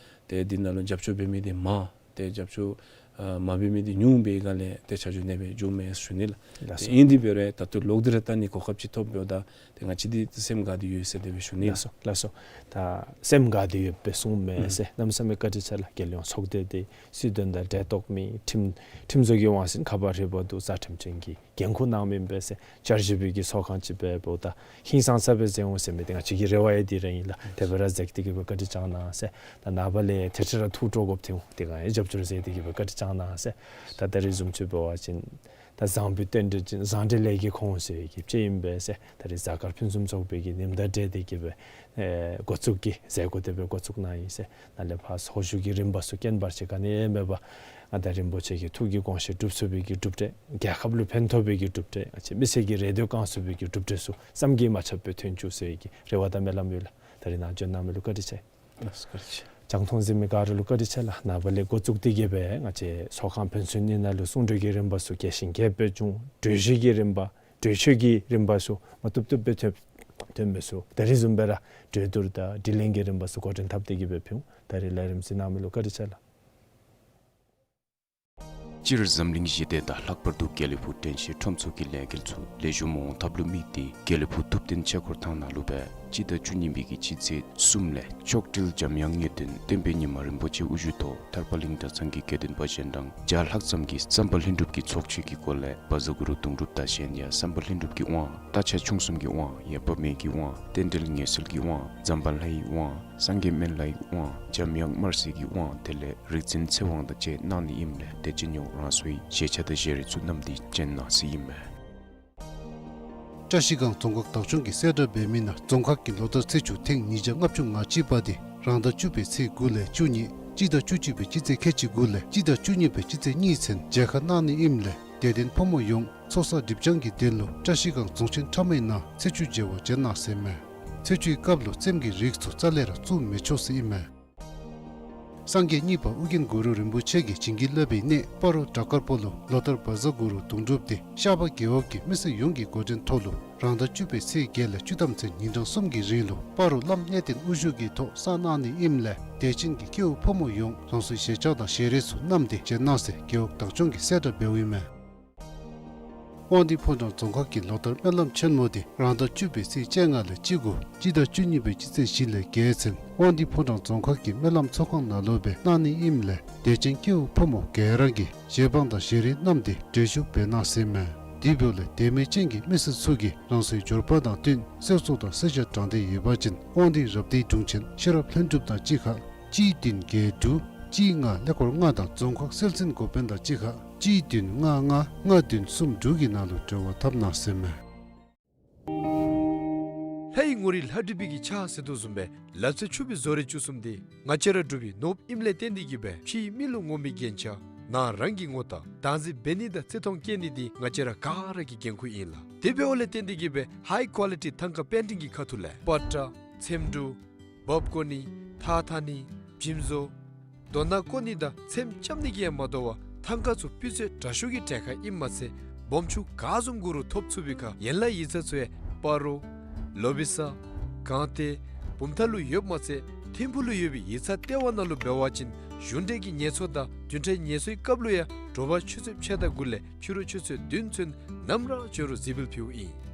ཏེ་འདི་ནང་ལུ་རྒྱབ་སྐྱོར་འབད་མི་འདི་མང་། ཏེ་རྒྱབ་སྐྱོར་ཨ་མ་འབད་མི་འདི་ཉུང་བའི་སྒང་ལས་ཏེ་ཆ་འཇོག་ཨ་ནེ་སྦེ་འགྱོཝ་མས་ཞུ་ནི་ལགས། ལགས་སོ། ཏེ་ཨིན་དེ་འབད་རུང་ད་ལྟོ་ལོག་སྟེ་ར་བལྟ་ནི་གོ་སྐབས་ཅིག་ཐོབ་འབདཝ་ད་ཏེ་ང་བཅས་འདི་སེམས་དགའ་སྟེ་ཡོད་ཟེར་དེ་སྦེ་ཞུ་ནི། ལགས་སོ། ལགས་སོ། ད་སེམས་དགའ་སྟེ་ཡོདཔ་སྦེ་གསུངམ་མས་ཟེར། ཨུམ། གནམ་མེད་ས་མེད་བཀའ་དྲིན་ཆེ་ལགས། རྒྱལ་ཡོངས་ཚོགས་སྡེ་འདི་སྲིད་དོན་དང་འབྲེལ་གཏོགས་མི་ཁྲིམས་ཁྲིམས་བཟོ་གི་དབང་ཟིན་ཁ་པར་རིག་པ་འདི་རྩ་ཁྲིམས་ཅན་གྱི་འགན་ཁུར་གནང་མི་ཨིན་པས་ཟེར། བསྐྱར་ཞིབ་པའི་གི་ཚོགས་ཁང་ཅིག་འབདཝ་ད་ཧིང་སངས་ས་སྦེ་མཛད་འོང་ཟེར་མི་འདི་ང་བཅས་ཀྱི་རེ་བ་ཡང་འདི་ར་ཨིན་ལགས། དེ་སྦེ་ར་མཛད་དེ་གིས་སྦེ་བཀའ་དྲིན་བསྐྱང་གནང་ཟེར། ད་ནངས་པ་ལས་ཐེངས་ཅིག་ར་ཐུགས་སྤྲོ་དགོཔ་ཐོན་འོང་། དེ་སྒང་ཡང་རྒྱབ་སྐྱོར་མཛད་དེ་གིས་སྦེ་བཀའ་དྲིན་བསྐྱང་གནང་ཟེར། ད་ད་རེས་བཟུམ་ཅིག་འབད་བ་ཅིན་ད་བཟང་པོའི་རྟེན་འབྲེལ་ཅན་བཟང་འབྲེལ་ལས་ཀྱི་ཁོངས་ཟེར་བའི་གི་ཅིག་ཨིན་པས་ཟེར། ད་རེས་གཟའ་སྐར་ཕུན་སུམ་ཚོགས་པའི་གི་ཉིནམ་དང་འབྲེལ་ཏེ་གིས་སྦེ་ཨེ་འགོ་བཙུགས་ཀྱི་མཛད་སྒོ་དེ་སྦེ་འགོ་བཙུགས་གནང་ཡི་ཟེར། ནཱ་ལས་ཕར་ཚོགས་བཞུགས་ཀྱི་རིམ་པ་ཚུ་རྐྱེན་བར་ཆད་ག་ནི་ཡང་མེད་པར་མངའ་བདག་རིན་པོ་ཆེ་གི་ཐུགས་ཀྱི་དགོངས་བཞེད་འགྲུབ་ཚུགས་པའི་གི་གྲུབ་འབྲས། རྒྱལ་ཁབ་ལུ་ཕན་ཐོགས་པའི་གི་གྲུབ་འབྲས། ང་བཅས་མི་སེར་གྱི་རེ་འདོད་བསྐང་ཚུགས་པའི་གི་གྲུབ་འབྲས་ཚུ་བསམ་གྱིས་མ་ཁྱབ་སྦེ་ཐོན་བཅུག་ཟེར་བའི་གི་རེ་བ་དང་སྨོན་ལམ་ཡོད་ལགས། ད་རེས་ནཱ་འབྱོན་གནང་མི་ལུ་བཀའ་དྲིན་ཆེ། ལགས་སོ། བཀའ་དྲིན་ཆེ། རྒྱང་མཐོང་གཟིགས་མི་ག་ར་ལུ་བཀའ་དྲིན་ཆེ་ལགས། ནངས་པ་ལས་འགོ་བཙུགས་ཏེ་གིས་སྦེ་ང་བཅས་ཚོགས་ཁང་ཕན་ཚུན་གཉིས་ནང་ལུ་གསུང་གྲོས་ཀྱི་རིམ་པ་ཚུ་རྒྱས་ཤིང་རྒྱས་པར་འབྱུང་། གྲོས་གཞི་གི་རིམ་པ་གྲོས་ཆོད་ཀྱི་རིམ་པ་ཚུ་མ་བཏུབ་བཏུབ་སྦེ་ཐོན་ཐོན་མི་ཚུ་ད་རེས་བཟུམ་སྦེ་ར་གྲོས་བསྡུར་དང་དྲི་ལན་གྱི་རིམ་པ་ཚུ་འགོ་འདྲེན་འཐབ་སྟེ་གིས་སྦེ་ཕུལ་འོང་། ད་རེས་ལས་རིམ་གཟིགས་གནང་མི་ལུ་བཀའ་དྲིན་ཆེ་ལགས། སྤྱིར་འཛམ་གླིང་ཞི་བདེ་དང་ལྷག་པར་དུ་དགེ་ལེགས་ཕུག་དྲན་ཤེས་ཁྲོམ་ཚོགས་ཀྱི་ལས་འགུལ་ཚུ་ལེགས་ཤོམ་འོང་ཐབས་ལུ་དམིགས་ཏེ་དགེ་ལེགས་ཕུག་ཐུབ་བསྟན་ཆས་འཁོར་ཐང་ནང་ལུ་སྦེ་སྤྱི་ཟླ་བཅུ་གཉིས་པའི་གི་སྤྱི་ཚེས་གསུམ་ལས་མཆོག་སྤྲུལ་འཇམ་དབྱངས་ངེས་དོན་བསྟན་པའི་ཉི་མ་རིན་པོ་ཆེ་དབུ་བཞུགས་ཐོག་ཐར་པ་གླིང་གྲྭ་ཚང་གི་དགེ་འདུན་པ་གཞན་དང་བརྒྱ་ལྷག་ཙམ་གྱིས་བསམ་པ་ལྷུན་གྲུབ་ཀྱི་ཚོགས་ཆོས་ཀྱི་སྒོ་ལས་བཛྲ་གུ་རུ་དུང་སྒྲུབ་དང་གཞན་ཡང་བསམ་པ་ལྷུན་གྲུབ་ཀྱི་དབང་རྟ་ཕྱག་ཆུང་གསུམ་གྱི་དབང་ཡེ་བབ་མེ་གི་དབང་རྟེན་འབྲེལ་ངེས་གསོལ་གྱི་དབང་ཛམ་བྷ་ལའི་དབང་སངས་རྒྱས་སྨན་བླའི་དབང་འཇམ་དབྱངས་སྨྲ་སེང་གི་དབང་དེ་ལས་རིག་འཛིན་ཚེ་དབང་དང་བཅས་གནང་ནི་ཨིནམ་ལས་དད་ཅན་ཡོངས་རང་སོའི་ཞལ་ཆས་དང་ཞལ་རས་ཚུ་བསྣམས་ཏེ་བྱོན་གནང་ཟེར་ཨིན་མས། བཀྲ་ཤིས་སྒང་རྫོང་ཁག་བདག་སྐྱོང་གིས་གསལ་བསྒྲགས་འབད་མི་ནང་རྫོང་ཁག་གི་ལོ་ལྟར་ཚེས་བཅུ་ཐེངས་ཉིས་བརྒྱ་ལྔ་བཅུ་ང་གཅིག་པ་དེ་རང་ཟླ་བཅུ་པའི་ཚེས་དགུ་ལས་བཅུ་གཉིས་སྤྱི་ཟླ་བཅུ་གཅིག་པའི་སྤྱི་ཚེས་ཁལ་གཅིག་དགུ་ལས་སྤྱི་ཟླ་བཅུ་གཉིས་པའི་སྤྱི་ཚེས་གཉིས་ཚུན་མཇལ་ཁ་གནང་ནི་ཨིནམ་ལས་དད་ལྡན་ཕོ་མོ་ཡོངས་ཚོགས་བསགས་སྒྲིབ་སྦྱང་གི་དོན་ལུ་བཀྲ་ཤིས་སྒང་རྫོང་ཆེན་ཁྲ་མོའི་ནང་ཚེས་བཅུ་མཇལ་བར་བྱོན་གནང་ཟེར་མས། ཚེས་བཅུའི་སྐབས་ལུ་རྩེདམོ་གི་རིགས་ཚུ་རྩ་ལས་ར་བཙུགས་མི་ཆོག་ཟེར་ཨིན་མས། སངས་རྒྱས་གཉིས་པ་ཨོ་རྒྱན་གུ་རུ་རིན་པོ་ཆེ་གིས་བྱིན་གྱིས་བརླབས་པའི་གནས་སྤ་རོ་བྲག་དཀར་པོ་ལུ་ལོ་ལྟར་བཛྲ་གུ་རུ་དུང་སྒྲུབ་དེ་ཤར་པ་རྒེད་འོག་གི་མི་སེར་ཡོངས་ཀྱི་འགོ་འདྲེན་ཐོག་ལུ་རང་ཟླ་བཅུ་པའི་ཚེས་བརྒྱད་ལས་བཅུ་ཐམ་ཚུན་ཉིན་གྲངས་གསུམ་གྱི་རིང་ལུ་སྤ་རོ་བླམ་གནས་བརྟན་དབུ་བཞུགས་ཀྱི་ཐོག་བསགས་གནང་ནི་ཨིནམ་ལས་དད་ཅན་གྱི་སྐྱེ་བོ་ཕོ་མོ་ཡོངས་རང་སོའི་ཞལ་ཆས་དང་ཞལ་རས་ཚུ་བསྣམས་ཏེ་བྱོན་གནང་ཟེར་རྒེད་འོག་བདག་སྐྱོང་གིས་གསལ་བསྒྲགས་འབདཝ་ཨིན་མས། དབང་འདུས་ཕོ་བྲང་རྫོང་ཁག་གིས་ལོ་ལྟར་སྨོན་ལམ་ཆེན་མོ་དེ་རང་ཟླ་བཅུ་པའི་ཚེས་བཅོ་ལྔ་ལས་བཅུ་དགུ་སྤྱི་ཟླ་བཅུ་གཉིས་པའི་སྤྱི་ཚེས་བཞི་ལས་བརྒྱད་ཚུན་དབང་འདུས་ཕོ་བྲང་རྫོང་ཁག་གི་སྨོན་ལམ་ཚོགས་ཁང་ནང་ལུ་སྦེ་གནང་ནི་ཨིནམ་ལས་དད་ཅན་སྐྱེ་བོ་ཕོ་མོ་ག་ར་གིས་ཞལ་འབངས་དང་ཞལ་རས་བསྣམས་ཏེ་གྲལ་བཞུགས་འབད་གནང་ཟེར་མས། དེ་འབདཝ་ལས་དད་མོས་ཅན་གྱི་མི་སེར་ཚུ་གིས་རང་སོའི་འབྱོར་པ་དང་བསྟུན་གསེར་གཙུག་དང་གསེར་ཞྭ་དྲང་སྟེ་ཡོད་པ་ཅིན་དབང་འདུས་རབ་སྡེའི་དྲུང་ཆེན་ཤེས་རབ་ལྷུན་གྲུབ་དང་གཅིག་ཁར་གཅིག་བདུན་བརྒྱད་དྲུག་གཅིག་ལྔ་ཀླད་ཀོར་ལྔ་དང་རྫོང་ཁག་སྲོལ་འཛིན་འགོ་དཔོན་དང་གཅིག་ཁར་གཅིག་བདུན་ལྔ་ལྔ་ལྔ་བདུན་གསུམ་དྲུག་གི་ནང་ལུ་འབྲེལ་བ་འཐབ་གནང་ཟེར་མས། ངོ་རིས་ལྷ་བྲིས་པའི་གི་ཕྱག་ཟེར་དོ་བཟུམ་སྦེ་ལག་རྩལ་ཕྱུག་པའི་བཟོ་རིག་བཅུ་གསུམ་འདི་ང་བཅས་ར་འབྲུག་པའི་ནོར་བུ་ཨིནམ་ལས་བརྟེན་ཏེ་གིས་སྦེ་ཕྱིའི་མི་ལུ་ངོམ་པའི་རྒྱན་ཆ་ནང་རང་གི་ངོ་རྟགས་བདག་འཛིན་འབད་ནི་དང་བརྩི་མཐོང་བསྐྱེད་ནི་འདི་ང་བཅས་ར་ག་ར་གི་འགན་ཁུར་ཨིན་ལགས། དེ་འབདཝ་ལས་བརྟེན་ཏེ་གིས་སྦེ་ཧའི་ཀོ་ལི་ཊི་ཐང་ཀ་པེན་ཊིང་གི་ཁ་ཐུག་ལས་པ་ཏྲ་ཚེམ་དྲུབ་འབག་བརྐོ་ནི་ཐགས་འཐག་ནི་བྱེམ་བཟོ་རྡོ་ནང་བརྐོ་ནི་དང་ཚེམ་རྐྱབ་ནི་གིས་ཡང་མ་དོ་བར་ཐང་ཀ་ཚུ་སྤུས་ཚད་དྲག་ཤོས་ཀྱི་གྲལ་ཁར་ཨིནམ་མ་ཚད་སྦོམ་ཆུང་ག་བཟུམ་དགོ་རུང་ཐོབ་ཚུགས་པའི་ཁར་ཡན་ལག་ཡིག་ཚང་ཚུ་ཡང་སྤ་རོ་ལོ་བི་ས་སྒང་སྟེང་བུམ་ཐང་ལུ་ཡོདཔ་མ་ཚད་ཐིམ་ཕུག་ལུ་ཡོད་པའི་ཡིག་ཚང་ལྟེ་བ་ནང་ལུ་འབད་བ་ཅིན་གཞུང་འབྲེལ་གྱི་ངལ་གསོ་དང་བདུན་ཕྲག་ངལ་གསོའི་སྐབས་ལུ་ཡང་དྲོ་པ་ཆུ་ཚོད་ཕྱེད་དང་དགུ་ལས་ཕྱི་རུ་ཆུ་ཚོད་བདུན་ཚུན་ནམ་ར་བྱོན་རུང་གཟིགས་འབུལ་ཕུལཝ་ཨིན།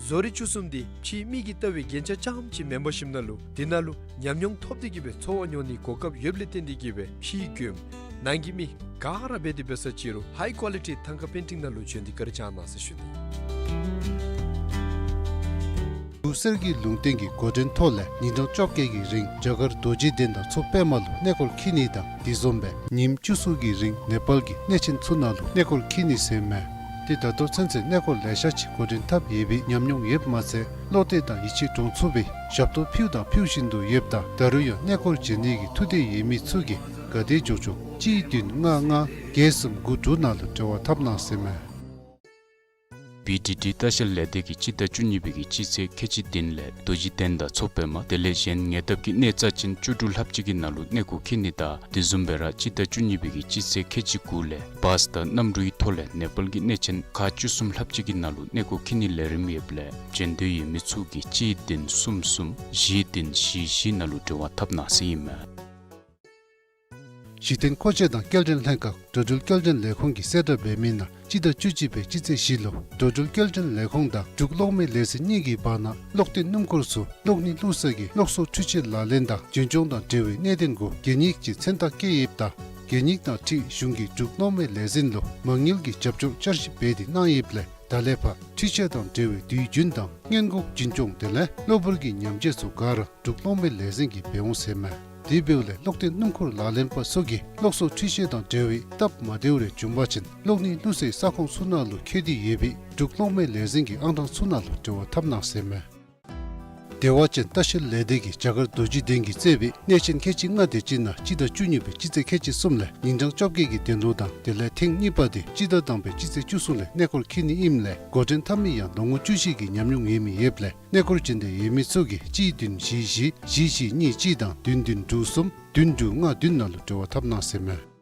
བཟོ་རིག་བཅུ་གསུམ་འདི་ཕྱིའི་མི་གིས་བལྟ་བའི་རྒྱན་ཆ་རྐྱངམ་ཅིག་མེན་པར་ཞིནམ་ལས་འདི་ནང་ལུ་ཉམས་མྱོང་ཐོབ་སྟེ་གིས་སྦེ་འཚོ་བ་འཁྱོལ་ནིའི་གོ་སྐབས་ཡོདཔ་ལས་བརྟེན་ཏེ་གིས་སྦེ་ཕྱིའི་མགྱོནམ་ནང་གི་མི་ག་ར་འབད་དེ་འབད་ས་ཅིག་རུང་ཧའི་ཀོ་ལི་ཊི་ཐང་ཀ་པེན་ཊིང་ནང་ལུ་བྱོན་ཏེ་བཀའ་དྲིན་བསྐྱང་གནང་ཟེར་ཞུ་ནི། འབྲུག་གསེར་གྱི་ལུང་བསྟན་གྱི་འགོ་འདྲེན་ཐོག་ལས་ཉིན་གྲངས་བཅོ་བརྒྱད་ཀྱི་རིང་རྒྱ་གར་རྡོ་རྗེ་གདན་དང་མཚོ་པདྨ་ལུ་གནས་སྐོར་འཁྱིད་ནི་དང་དེ་བཟུམ་སྦེ་ཉིནམ་བཅུ་གསུམ་གྱི་རིང་ནེ་པཱལ་གྱི་གནས་ཆེན་ཚུ་ནང་ལུ་གནས་སྐོར་འཁྱིད་ནི་ཟེར་མས། ཏེ་ད་ལྟོ་ཚུན་ཚོད་གནས་སྐོར་ལེ་ཤ་ཅིག་འགོ་འདྲེན་འཐབ་ཡོད་པའི་ཉམས་མྱོང་ཡོདཔ་མ་ཚད་བློ་གཏད་དང་ཡིད་ཆེས་འདྲོངས་ཚུགས་པའི་ཞབས་ཏོག་ཕུལཝ་དང་ཕུལ་བཞིན་དུ་ཡོདཔ་ད་ད་རུང་ཡང་གནས་སྐོར་བྱོན་ནིའི་ཐུགས་འདོད་ཡོད་མི་ཚུ་གིས་ག་དེ་མགྱོགས་མགྱོགས་གཅིག་བདུན་ལྔ་ལྔ་བརྒྱད་གསུམ་དགུ་དྲུག་ནང་ལུ་འབྲེལ་བ་འཐབ་གནང་ཟེར་མས། བི་ཌི་ཌི་ལྟ་བཤལ་ལས་སྡེ་གིས་སྤྱི་ཟླ་བཅུ་གཉིས་པའི་གི་སྤྱི་ཚེས་ཁལ་གཅིག་བདུན་ལས་རྡོ་རྗེ་གདན་དང་མཚོ་པདྨ་དེ་ལས་གཞན་ཉེ་འདབས་ཀྱི་གནས་རྩ་ཅན་བཅུ་དྲུག་ལྷགཔ་ཅིག་གི་ནང་ལུ་གནས་སྐོར་འཁྱིད་ནི་དང་དེ་བཟུམ་སྦེ་ར་སྤྱི་ཟླ་བཅུ་གཉིས་པའི་གི་སྤྱི་ཚེས་ཁལ་གཅིག་དགུ་ལས་བཱས་དང་གནམ་གྲུའི་ཐོག་ལས་ནེ་པཱལ་གྱི་གནས་ཆེན་ཁག་བཅུ་གསུམ་ལྷགཔ་ཅིག་གི་ནང་ལུ་གནས་སྐོར་འཁྱིད་ནིའི་ལས་རིམ་ཡོདཔ་ལས་བྱོན་འདོད་ཡོད་མི་ཚུ་གིས་གཅིག་བདུན་གསུམ་གསུམ་བཞི་བདུན་བཞི་བཞི་ནང་ལུ་འབྲེལ་བ་འཐབ་གནང་ཟེར་ཨིན་མས། གཞི་རྟེན་མཁོ་ཆས་དང་སྐྱེལ་འདྲེན་ལྷན་ཁག་འགྲོ་འགྲུལ་སྐྱེལ་འདྲེན་ལས་ཁུངས་ཀྱིས་གསལ་བསྒྲགས་འབད་མི་ནང་སྤྱི་ཟླ་བཅུ་གཅིག་པའི་སྤྱི་ཚེས་བཞི་ལུ་འགྲོ་འགྲུལ་སྐྱེལ་འདྲེན་ལས་ཁུངས་དང་འབྲུག་གློག་མེ་ལས་འཛིན་གཉིས་ཀྱི་བར་ན་གློག་སྟེང་སྣུམ་འཁོར་ཚུ་གློག་བརྙན་བླུག་ས་གི་གློག་གསོག་འཕྲུལ་ཆས་ལག་ལེན་དང་རྒྱུན་སྐྱོང་དང་འབྲེལ་བའི་གནད་དོན་གུ་གད་སྙིགས་ཀྱི་མཚན་རྟགས་བཀོད་ཡོདཔ་ད་གད་སྙིགས་དང་འཁྲིལ་གཞུང་གིས་འབྲུག་གློག་མེ་ལས་འཛིན་ལུ་མ་དངུལ་གྱི་རྒྱབ་སྐྱོར་བསྐྱར་ཞིབ་འབད་དེ་གནང་ཡོདཔ་ལས་ད་ལས་ཕར་འཕྲུལ་ཆས་དང་འབྲེལ་བའི་དུས་རྒྱུན་དང་སྔོན་འགོག་རྒྱུན་སྐྱོང་དེ་ལས་གློ་བུར་གྱི་ཉམས་བཅོས་ཚུ་ག་ར་འབྲུག་གློག་མེ་ལས་འཛིན་གྱིས་འབད་འོང་ཟེར་མས། དེ་འབདཝ་ལས་གློག་སྟེང་སྣུམ་འཁོར་ལག་ལེན་པ་ཚུ་གིས་གློག་གསོག་འཕྲུལ་ཆས་དང་འབྲེལ་བའི་སྟབས་མ་བདེཝ་རེ་བྱུང་པ་ཅིན་གློག་བརྙན་བླུག་སའི་ས་ཁོངས་ཚུ་ནང་ལུ་འཁོད་དེ་ཡོད་པའི་འབྲུག་གློག་མེ་ལས་འཛིན་གྱི་ཨང་གྲངས་ཚུ་ནང་ལུ་འབྲེལ་བ་འཐབ་གནང་ཟེར་མས། བདེ་བ་ཅན་ལྟ་བཤལ་ལས་སྡེ་གིས་རྒྱ་གར་རྡོ་རྗེ་གདན་གྱིས་གཙོས་པའི་གནས་ཆེན་ཁལ་གཅིག་ལྔ་དེ་ཅིག་ནང་སྤྱི་ཟླ་བཅུ་གཉིས་པའི་སྤྱི་ཚེས་ཁལ་གཅིག་གསུམ་ལས་ཉིན་གྲངས་བཅོ་བརྒྱད་ཀྱི་གདན་ལོ་དང་དེ་ལས་ཐེངས་གཉིས་པ་དེ་སྤྱི་ཟླ་དང་པའི་སྤྱི་ཚེས་བཅུ་གསུམ་ལས་གནས་སྐོར་འཁྱིད་ནི་ཨིནམ་ལས་འགོ་འདྲེན་འཐབ་མི་ཡང་ལོ་ངོ་བཅུ་བཞི་གི་ཉམས་མྱོང་ཡོད་མི་ཡོདཔ་ལས་གནས་སྐོར་བྱོན་འདོད་ཡོད་མི་ཚུ་གིས་གཅིག་བདུན་བཞི་བཞི་བཞི་བཞི་གཉིས་གཅིག་དང་བདུན་བདུན་དྲུག་གསུམ་བདུན་དྲུག་ལྔ་བདུན་ནང་ལུ་འབྲེལ་བ་འཐབ་གནང་ཟེར་མས།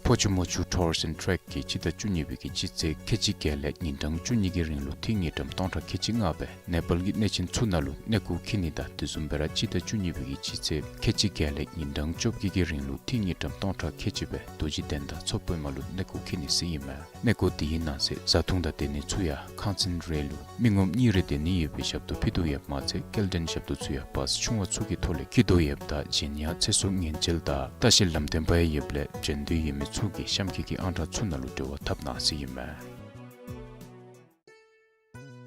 ཕོ་ཆུ་མོ་ཆུ་ཊུར་སི་ཨེནཌ་ཊེག་གིས་སྤྱི་ཟླ་བཅུ་གཉིས་པའི་གི་སྤྱི་ཚེས་ཁལ་གཅིག་བརྒྱད་ལས་ཉིན་གྲངས་བཅུ་གཉིས་ཀྱི་རིང་ལུ་ཐིག་དངུལ་ཀྲམ་སྟོང་ཕྲག་ཁལ་གཅིག་ལྔ་སྦེ་ནེ་པཱལ་གྱི་གནས་ཆེན་ཚུ་ནང་ལུ་གནས་སྐོར་འཁྱིད་ནི་དང་དེ་བཟུམ་སྦེ་ར་སྤྱི་ཟླ་བཅུ་གཉིས་པའི་གི་སྤྱི་ཚེས་ཁལ་གཅིག་བརྒྱད་ལས་ཉིན་གྲངས་བཅོ་བརྒྱད་ཀྱི་རིང་ལུ་ཐིག་དངུལ་ཀྲམ་སྟོང་ཕྲག་ཁལ་གཅིག་སྦེ་རྡོ་རྗེ་གདན་དང་མཚོ་པདྨ་ལུ་གནས་སྐོར་འཁྱིད་ནི་ཟེར་ཨིན་མས། གནས་སྐོར་དེའི་ནང་གསེས་བཟའ་འཐུང་དང་སྡོད་གནས་ཚུ་ཡང་ཁང་ཚན་རེ་ལུ་མི་ངོམ་གཉིས་རེ་སྡོད་ནི་ཡོད་པའི་ཞབས་ཏོག་ཕུལ་དོ་ཡོདཔ་མ་ཚད་སྐྱེལ་འདྲེན་ཞབས་ཏོག་ཚུ་ཡང་བཱས་ཆུང་བ་ཚུ་གི་ཐོག་ལས་འཁྱིད་དོ་ཡོདཔ་ད་གཞན་ཡང་ཚེ་སྲོག་ཉེན་བཅོལ་དང་ལྟ་བཤལ་ལམ་སྟོན་པ་ཡང་ཡོདཔ་ལས་བྱོན་འདོད་ཡོད་མི་ཚུ་གིས་གཤམ་འཁོད་ཀྱི་ཨང་གྲངས་ཚུ་ནང་ལུ་འབྲེལ་བ་འཐབ་གནང་ཟེར་ཨིན་མས།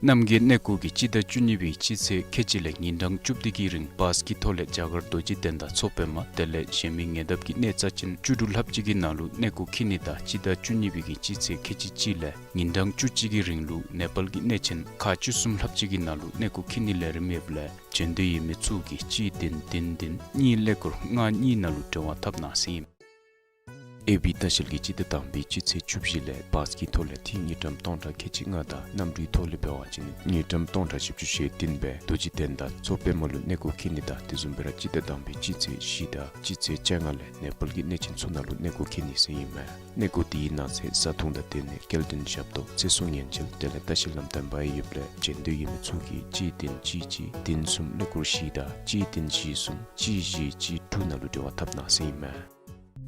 རྣམ་རྒྱལ་གནས་སྐོར་གྱིས་སྤྱི་ཟླ་བཅུ་གཉིས་པའི་སྤྱི་ཚེས་ཁལ་གཅིག་ལས་ཉིན་གྲངས་བཅུ་བདུན་གྱི་རིང་བཱས་ཀྱི་ཐོག་ལས་རྒྱ་གར་རྡོ་རྗེ་གདན་དང་མཚོ་པདྨ་དེ་ལས་གཞན་མི་ཉེ་འདབས་ཀྱི་གནས་རྩ་ཅན་བཅུ་དྲུག་ལྷགཔ་ཅིག་གི་ནང་ལུ་གནས་སྐོར་འཁྱིད་ནི་དང་སྤྱི་ཟླ་བཅུ་གཉིས་པའི་གི་སྤྱི་ཚེས་ཁལ་གཅིག་གཅིག་ལས་ཉིན་གྲངས་བཅུ་གཅིག་གི་རིང་ལུ་ནེ་པཱལ་གྱི་གནས་ཆེན་ཁག་བཅུ་གསུམ་ལྷགཔ་ཅིག་གི་ནང་ལུ་གནས་སྐོར་འཁྱིད་ནིའི་ལས་རིམ་ཡོདཔ་ལས་བྱོན་འདོད་ཡོད་མི་ཚུ་གིས་གཅིག་བདུན་བདུན་བདུན་གཉིས་ཀླད་ཀོར་ལྔ་གཉིས་ནང་ལུ་འབྲེལ་བ་འཐབ་གནང་ཟེར་ཨིན། ཨེ་བི་ལྟ་བཤལ་གྱིས་སྤྱི་ཟླ་དང་པའི་སྤྱི་ཚེས་བཅུ་བཞི་ལས་བཱས་ཀྱི་ཐོག་ལས་ཐིག་དངུལ་ཀྲམ་སྟོང་ཕྲག་ཁལ་གཅིག་ལྔ་དང་གནམ་གྲུའི་ཐོག་ལས་འབད་བ་ཅིན་དངུལ་ཀྲམ་སྟོང་ཕྲག་བཞི་བཅུ་ཞེ་བདུན་སྦེ་རྡོ་རྗེ་གདན་དང་མཚོ་པདྨ་ལུ་གནས་སྐོར་འཁྱིད་ནི་དང་དེ་བཟུམ་སྦེ་ར་སྤྱི་ཟླ་དང་པའི་སྤྱི་ཚེས་བཞི་དང་སྤྱི་ཚེས་བཅོ་ལྔ་ལས་ནེ་པཱལ་གྱི་གནས་ཆེན་ཚུ་ནང་ལུ་གནས་སྐོར་འཁྱིད་ནི་ཟེར་ཨིན་མས། གནས་སྐོར་དེའི་ནང་གསེས་བཟའ་འཐུང་དང་སྡོད་གནས་སྐྱེལ་འདྲེན་ཞབས་ཏོག་ཚེ་སྲོག་ཉེན་བཅོལ་དེ་ལས་ལྟ་བཤལ་ལམ་སྟོན་པ་ཡང་ཡོདཔ་ལས་བྱོན་འདོད་ཡོད་མི་ཚུ་གིས་གཅིག་བདུན་གཅིག་གཅིག་བདུན་གསུམ་ཀླད་ཀོར་བཞི་དང་གཅིག་བདུན་བཞི་གསུམ་གཅིག་བཞི་གཅིག་དྲུག་ནང་ལུ་འབྲེལ་བ་འཐབ་གནང་ཟེར་ཨིན་མས།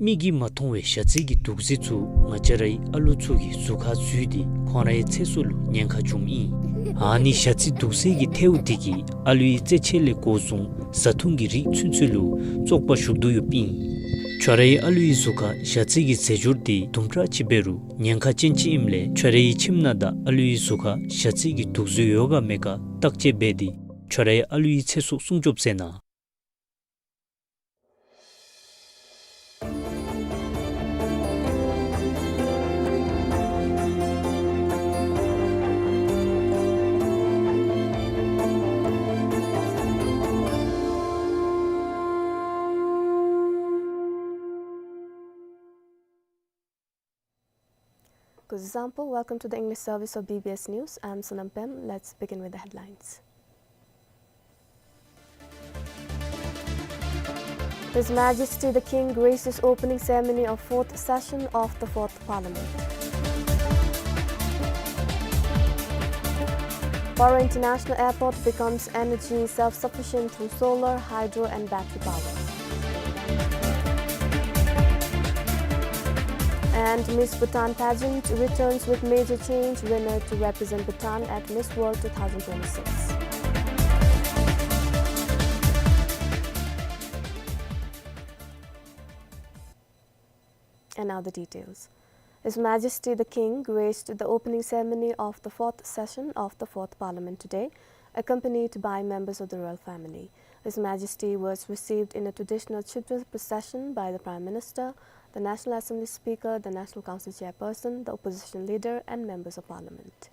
མིག་གིས་མ་མཐོང་བའི་ཞ་རྩི་གི་དུག་རྫས་ཚུ་ང་བཅས་རའི་ཨ་ལུ་ཚུ་གི་གཟུགས་ཁར་འཛུལ་ཏེ་ཁོང་རའི་ཚེ་སྲོག་ལུ་ཉེན་ཁ་འབྱུངམ་ཨིན། ཨ་ནི་ཞ་རྩི་དུག་རྫས་ཀྱི་ཐལཝ་དེ་གིས་ཨ་ལུའི་རྩེད་ཆས་ལས་འགོ་བཟུང་བཟའ་འཐུང་གི་རིགས་ཚུན་ཚོད་ལུ་བཙོག་པ་ཞུགས་དོ་ཡོདཔ་ཨིན། ཁྱོད་རའི་ཨ་ལུའི་གཟུགས་ཁར་ཞ་རྩི་གི་རྫས་སྦྱོར་དེ་དུམ་གྲ་ཅིག་འབད་རུང་ཉེན་ཁ་ཅན་ཅིག་ཨིནམ་ལས་ཁྱོད་རའི་ཁྱིམ་ནང་དང་ཨ་ལུའི་གཟུགས་ཁར་ཞ་རྩི་གི་དུག་རྫས་ཡོད་ག་མེད་ག་བརྟག་དཔྱད་འབད་དེ་ཁྱོད་རའི་ཨ་ལུའི་ཚེ་སྲོག་སྲུང་སྐྱོབ་མཛད་གནང་། Zampo, welcome to the English service of B B S News. I'm Sonam Pem. Let's begin with the headlines. His Majesty the King graces opening ceremony of fourth session of the Fourth Parliament. Paro International Airport becomes energy self-sufficient through solar, hydro and battery power. And Miss Bhutan pageant returns with major change, winner to represent Bhutan at Miss World two thousand twenty-six. And now the details. His Majesty the King graced the opening ceremony of the fourth session of the Fourth Parliament today, accompanied by members of the royal family. His Majesty was received in a traditional Chhibjhur procession by the Prime Minister, the National Assembly Speaker, the National Council Chairperson, the opposition leader, and members of Parliament.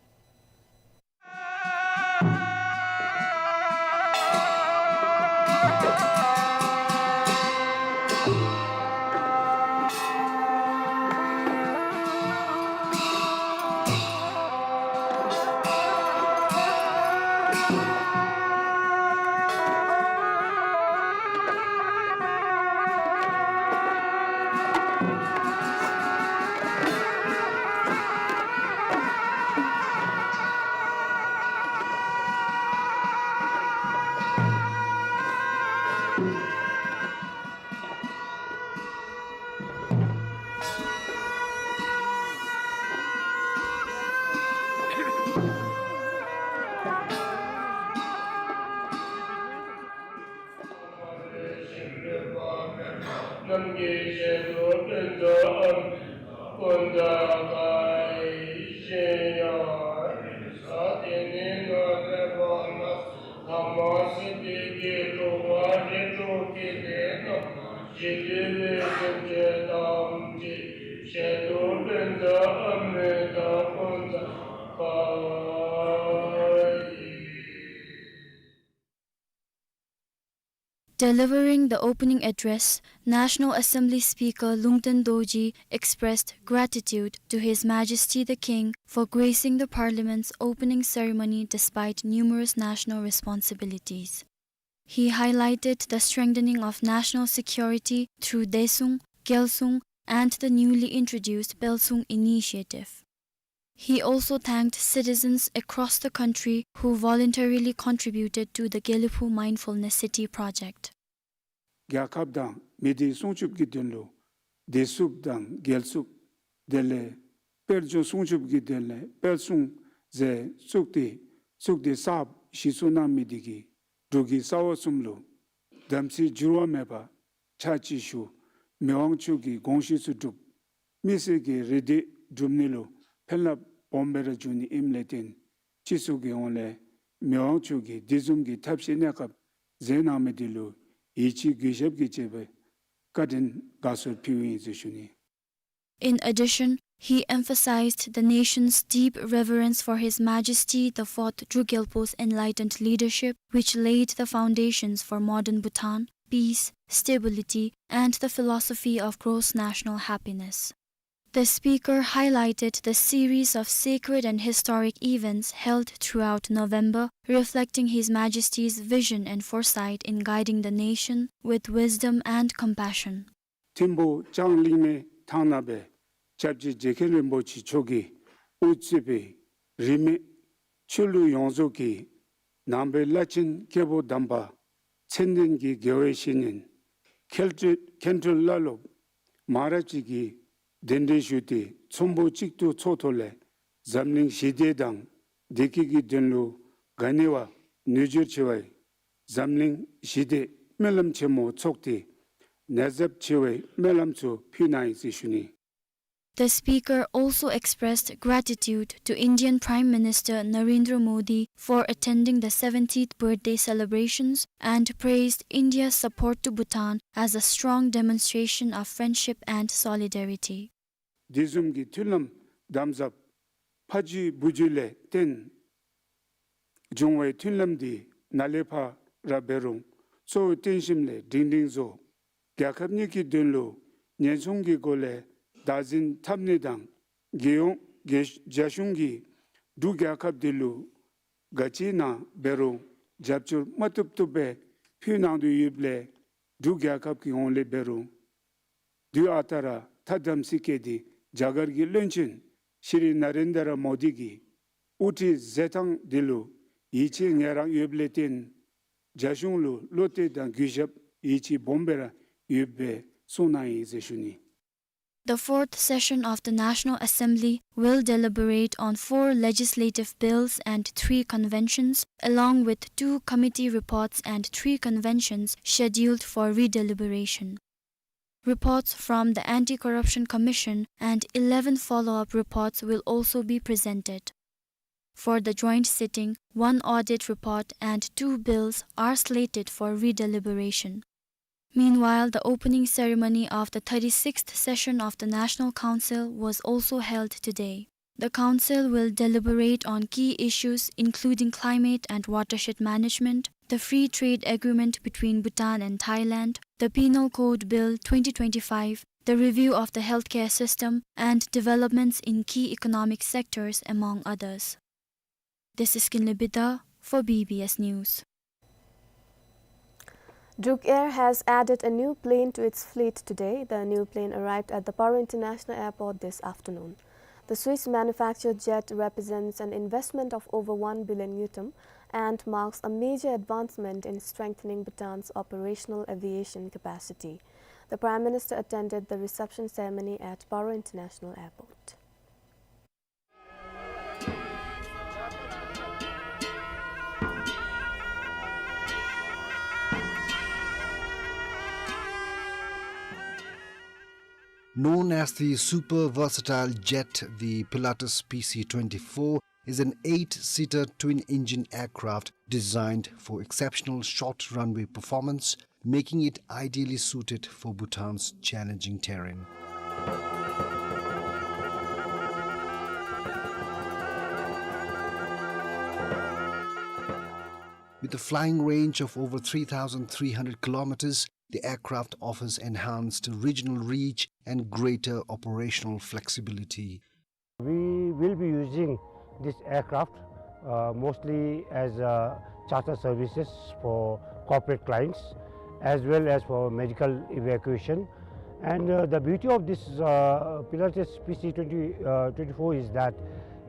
Delivering the opening address, National Assembly Speaker Lungten Dorji expressed gratitude to His Majesty the King for gracing the Parliament's opening ceremony despite numerous national responsibilities. He highlighted the strengthening of national security through Daesung, Gyalsung, and the newly introduced Pelsung initiative. He also thanked citizens across the country who voluntarily contributed to the Gelephu Mindfulness City project. རྒྱལ་ཁབ་དང་མི་སྡེ་སྲུང་སྐྱོབ་ཀྱི་དོན་ལུ་བདེ་སྲུངཔ་དང་རྒྱལ་སྲུངཔ་དེ་ལས་དཔལ་འབྱོར་སྲུང་སྐྱོབ་ཀྱི་དོན་ལས་དཔལ་སྲུང་ཟེར་བཙུགས་ཏེ་བཙུགས་ཏེ་གསརཔ་གཞི་བཙུགས་གནང་མི་དེ་གིས་འབྲུག་གི་ས་འོག་གསུམ་ལུ་དམ་ཚིག་འགྱུར་བ་མེད་པ་ཕྱག་ཕྱིད་ཞུ། མི་དབང་མཆོག་གི་དགོངས་གཞི་ཚུ་སྒྲུབ། མི་སེར་གྱི་རེ་འདོད་སྒྲུབ་ནི་ལུ་ཕན་རླབས་སྦོམ་སྦེ་ར་འབྱུང་ནི་ཨིནམ་ལས་བརྟེན་སྤྱི་ཚོགས་ཀྱི་ཧོངས་ལས་མི་དབང་མཆོག་གིས་དེ་བཟུམ་གྱི་ཐབས་ཤེས་གནས་སྐབས་མཛད་གནང་མི་དེ་ལུ་ཡིད་ཆེས་གུས་ཞབས་ཀྱིས་བཅས་པའི་བཀའ་དྲིན་དགའ་ཚོར་ཕུལཝ་ཨིན་ཟེར་ཞུ་ནི། In addition, he emphasized the nation's deep reverence for His Majesty the Fourth Druk Gyalpo's enlightened leadership, which laid the foundations for modern Bhutan, peace, stability, and the philosophy of gross national happiness. The speaker highlighted the series of sacred and historic events held throughout November, reflecting His Majesty's vision and foresight in guiding the nation with wisdom and compassion. ཐིམ་ཕུག་ལྕང་གླིང་མའི་ཐང་ནང་སྦེ་སྐྱབས་རྗེ་རྗེ་མཁན་རིན་པོ་ཆེ་མཆོག་གིས་དབུ་གཙོས་པའི་རིས་མེད་ཆོས་ལུགས་ཡོངས་རྫོགས་ཀྱི་ནང་པའི་བླ་ཆེན་སྐྱེས་བུ་དམ་པ་མཚན་ལྡན་གྱི་དགེ་བའི་བཤེས་གཉེན་མཁན་སྤྲུལ་མཁན་སྤྲུལ་བླ་སློབ་མང་རབས་ཅིག་གིས་གདན་འདྲེན་ཞུ་སྟེ་ཚོམ་བུ་གཅིག་ཏུ་ཚོགས་ཐོག་ལས་འཛམ་གླིང་ཞི་བདེ་དང་བདེ་སྐྱིད་ཀྱི་དོན་ལུ་ག་ནི་བ་ནུས་སྦྱོར་ཆེ་བའི་འཛམ་གླིང་ཞི་བདེ་སྨོན་ལམ་ཆེན་མོ་ཚོགས་ཏེ་ནད་ཟབ་ཆེ་བའི་སྨོན་ལམ་ཚུ་ཕུལ་གནང་ཡི་ཟེར་ཞུ་ནི། The speaker also expressed gratitude to Indian Prime Minister Narendra Modi for attending the seventieth birthday celebrations and praised India's support to Bhutan as a strong demonstration of friendship and solidarity. དེ་བཟུམ་གྱི་མཐུན་ལམ་དམ་ཟབ་ཕ་རྒྱུད་བུ་རྒྱུད་ལས་བརྟེན་འབྱུང་བའི་མཐུན་ལམ་འདི་ནཱ་ལས་ཕར་ར་འབད་རུང་གཙོ་བོའི་རྟེན་གཞིམ་ལས་སྒྲིང་སྒྲིང་བཟོ། རྒྱལ་ཁབ་གཉིས་ཀྱི་དོན་ལུ་ཉེན་སྲུང་གི་སྒོ་ལས་བདག་འཛིན་འཐབ་ནི་དང་རྒྱལ་ཡོངས་ རྒྱ་རྒྱ་གཞུང་གིས་འབྲུག་རྒྱལ་ཁབ་འདི་ལུ་ག་ཅི་ནང་འབད་རུང་རྒྱབ་སྐྱོར་མ་བཏུབ་བཏུབ་སྦེ་ཕུལ་གནང་དོ་ཡོདཔ་ལས་འབྲུག་རྒྱལ་ཁབ་ཀྱི་ངོ་ལས་འབད་རུང་དུས་ཨ་རྟག་ར་ཐ་དམ་ཚིག་བསྐྱེད་དེ་རྒྱ་གར་གྱི་བློན་ཆེན་ཤྲི་ན་རེན་དྲ་མོ་དི་གི་དབུ་ཁྲིད་མཛད་ཐངས་འདི་ལུ་ཡིད་ཆེས་ངེས་རང་ཡོདཔ་ལས་བརྟེན་རྒྱ་གཞུང་ལུ་བློ་གཏད་དང་གུས་ཞབས་ཡིད་ཆེས་སྦོམ་སྦེ་ར་ཡོདཔ་སྦེ་གསུངས་གནང་ཡི་ཟེར་ཞུ་ནི། The fourth session of the National Assembly will deliberate on four legislative bills and three conventions, along with two committee reports and three conventions scheduled for redeliberation. Reports from the Anti-Corruption Commission and eleven follow-up reports will also be presented. For the joint sitting, one audit report and two bills are slated for redeliberation. Meanwhile, the opening ceremony of the thirty-sixth session of the National Council was also held today. The council will deliberate on key issues including climate and watershed management, the free trade agreement between Bhutan and Thailand, the Penal Code Bill twenty twenty-five, the review of the healthcare system, and developments in key economic sectors, among others. This is Kinley Bida for B B S News. Druk Air has added a new plane to its fleet today. The new plane arrived at the Paro International Airport this afternoon. The Swiss manufactured jet represents an investment of over one billion ngultrum and marks a major advancement in strengthening Bhutan's operational aviation capacity. The Prime Minister attended the reception ceremony at Paro International Airport. Known as the super versatile jet, the Pilatus P C twenty-four is an eight-seater twin-engine aircraft designed for exceptional short runway performance, making it ideally suited for Bhutan's challenging terrain. With a flying range of over three thousand three hundred kilometers, the aircraft offers enhanced regional reach and greater operational flexibility. We will be using this aircraft, uh, mostly as, uh, charter services for corporate clients as well as for medical evacuation. And, uh, the beauty of this, uh, Pilatus P C twenty, uh, twenty-four is that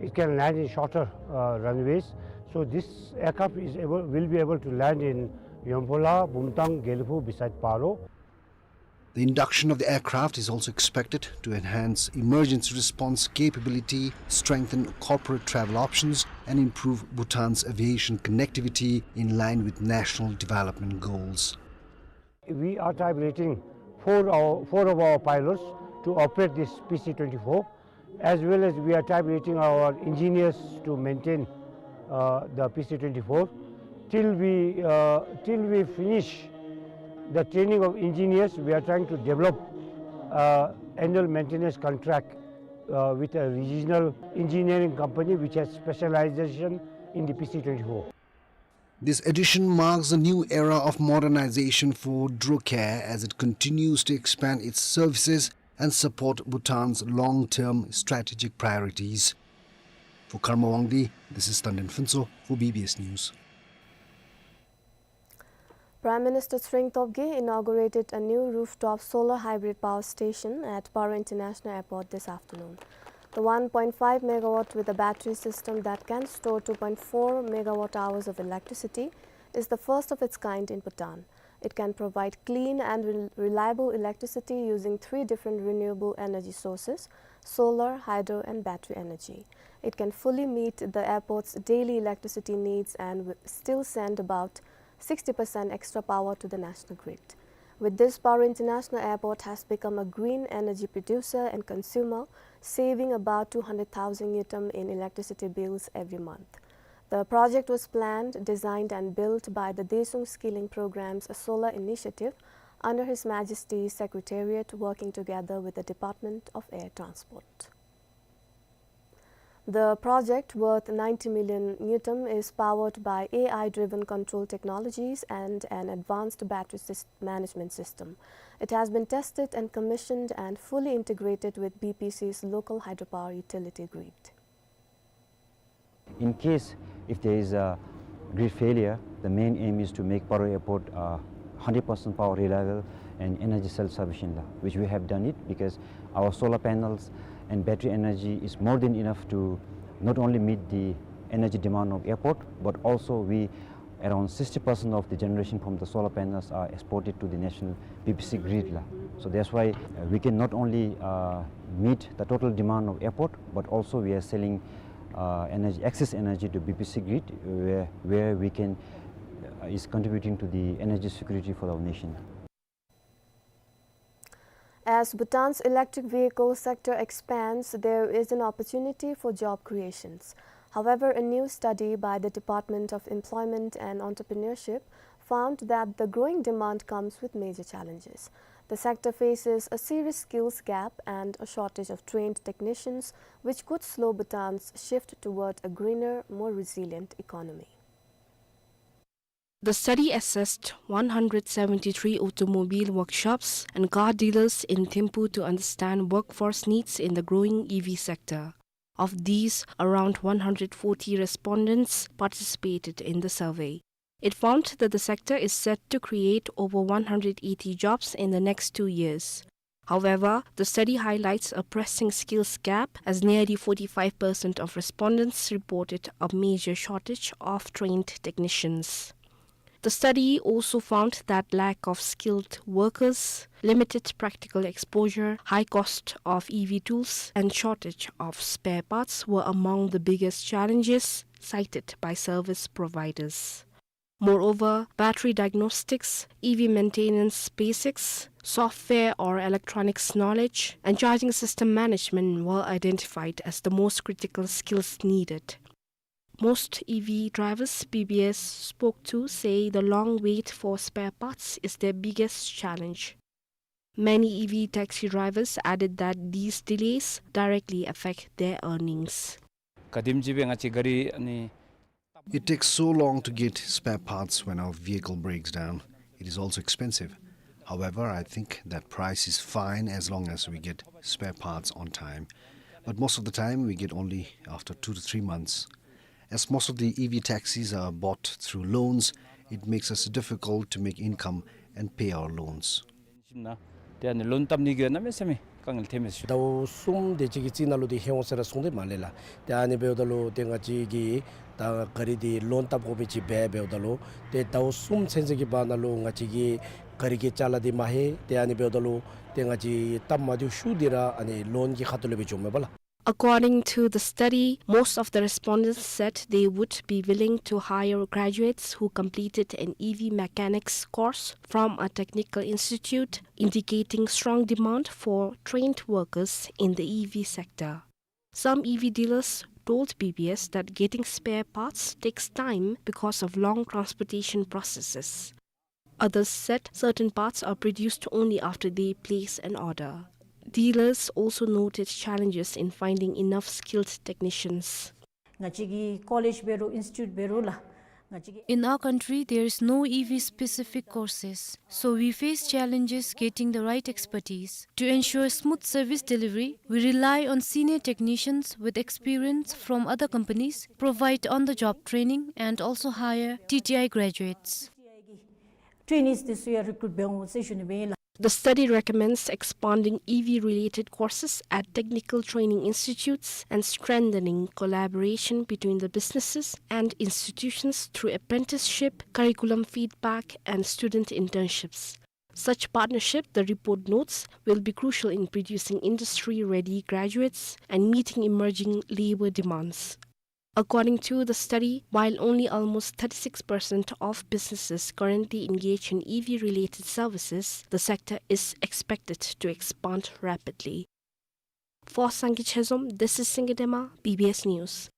it can land in shorter, uh, runways. So this aircraft is able, will be able to land in Yonphola, Bumthang, Gelephu, beside Paro. The induction of the aircraft is also expected to enhance emergency response capability, strengthen corporate travel options, and improve Bhutan's aviation connectivity in line with national development goals. We are tabulating four, our, four of our pilots to operate this P C twenty-four. As well as we are tabulating our engineers to maintain, uh, the P C twenty-four. Till we, uh, till we finish the training of engineers, we are trying to develop, uh, annual maintenance contract, uh, with a regional engineering company which has specialization in the P C twenty-four. This addition marks a new era of modernization for Druk Air as it continues to expand its services and support Bhutan's long-term strategic priorities. For Karma Wangdi, this is Tandin Phuntsho for B B S News. Prime Minister Tshering Tobgay inaugurated a new rooftop solar hybrid power station at Paro International Airport this afternoon. The one point five megawatt with a battery system that can store two point four megawatt hours of electricity is the first of its kind in Bhutan. It can provide clean and rel-, reliable electricity using three different renewable energy sources: solar, hydro, and battery energy. It can fully meet the airport's daily electricity needs and w-, still send about sixty percent extra power to the national grid. With this, Paro International Airport has become a green energy producer and consumer, saving about two hundred thousand ngultrum in electricity bills every month. The project was planned, designed and built by the Daesung Skilling Program's Solar Initiative under His Majesty's Secretariat, working together with the Department of Air Transport. The project, worth ninety million ngultrum, is powered by A I-driven control technologies and an advanced battery sys-, management system. It has been tested and commissioned and fully integrated with B P C's local hydropower utility grid. In case if there is a grid failure, the main aim is to make Paro Airport, uh, hundred percent power reliable and energy self-sufficient, la, which we have done it because our solar panels and battery energy is more than enough to not only meet the energy demand of airport, but also we, around sixty percent of the generation from the solar panels are exported to the national B P C grid, la. So that's why, uh, we can not only, uh, meet the total demand of airport, but also we are selling, uh, energy, excess energy to B P C grid, where, where we can, uh, is contributing to the energy security for our nation. As Bhutan's electric vehicle sector expands, there is an opportunity for job creations. However, a new study by the Department of Employment and Entrepreneurship found that the growing demand comes with major challenges. The sector faces a serious skills gap and a shortage of trained technicians, which could slow Bhutan's shift toward a greener, more resilient economy. The study assessed one hundred seventy-three automobile workshops and car dealers in Thimphu to understand workforce needs in the growing E V sector. Of these, around one hundred forty respondents participated in the survey. It found that the sector is set to create over one hundred eighty jobs in the next two years. However, the study highlights a pressing skills gap, as nearly forty-five percent of respondents reported a major shortage of trained technicians. The study also found that lack of skilled workers, limited practical exposure, high cost of E V tools, and shortage of spare parts were among the biggest challenges cited by service providers. Moreover, battery diagnostics, E V maintenance basics, software or electronics knowledge, and charging system management were identified as the most critical skills needed. Most E V drivers B B S spoke to say the long wait for spare parts is their biggest challenge. Many E V taxi drivers added that these delays directly affect their earnings. ཁ་དེམ་ཅིག་སྦེ་ང་བཅས་ག་རི་ཨ་ནི། It takes so long to get spare parts when our vehicle breaks down. It is also expensive. However, I think that price is fine as long as we get spare parts on time. But most of the time, we get only after two to three months. As most of the E V taxis are bought through loans, it makes us difficult to make income and pay our loans. ཏེ་ཨ་ནི་ལོན་བཏབ་ནི་གི་གནམ་མེད་ས་མེད་དཀའ་ངལ་ཐོན་མི་ཚུ། ཟླཝ་གསུམ་དེ་ཅིག་གི་རྩིས་ནང་ལུ་འདི་ལྷོད་འོང་ཟེར་ར་གསུངས་ཏེ་མ་ལས་ལགས། ཏེ་ཨ་ནི་འབདཝ་ད་ལུ་ཏེ་ང་བཅས་ཀྱིས་ད་ག་རི་འདི་ལོན་བཏབ་དགོ་མི་ཅིག་འབད་འབདཝ་ད་ལུ་ཏེ་ཟླཝ་གསུམ་ཚུན་ཚོད་ཀྱི་བར་ན་ལུ་ང་བཅས་ཀྱིས་ག་རི་གི་ཅ་ལ་འདི་མ་ལྷོད། ཏེ་ཨ་ནི་འབདཝ་ད་ལུ་ཏེ་ང་བཅས་སྟབས་མ་བདེཝ་ཤུགས་འདི་ར་ཨ་ནི་ལོན་གྱི་ཁ་ཐུག་ལས་སྦེ་བྱུངམ་མས་པ་ལགས། According to the study, most of the respondents said they would be willing to hire graduates who completed an E V mechanics course from a technical institute, indicating strong demand for trained workers in the E V sector. Some E V dealers told B B S that getting spare parts takes time because of long transportation processes. Others said certain parts are produced only after they place an order. Dealers also noted challenges in finding enough skilled technicians. ང་བཅས་ཀྱི་ཀོ་ལེཇ་འབད་རུང་ཨིན་སི་ཊི་ཊིའུཊ་འབད་རུང་ལགས། ང་བཅས་ཀྱི In our country, there is no E V specific courses, so we face challenges getting the right expertise. To ensure smooth service delivery, we rely on senior technicians with experience from other companies, provide on-the-job training, and also hire T T I graduates. ཊེ་ནི་འདི་ཚུ་ཡང་རི་ཀུ་རུཊ་འབད་འོང་ཟེར་ཞུ་ནི་ཨིན་ལགས། The study recommends expanding E V-related courses at technical training institutes and strengthening collaboration between the businesses and institutions through apprenticeship, curriculum feedback, and student internships. Such partnership, the report notes, will be crucial in producing industry-ready graduates and meeting emerging labor demands. According to the study, while only almost thirty-six percent of businesses currently engage in E V-related services, the sector is expected to expand rapidly. For Sangay Chezom, this is Singay Dema, B B S News.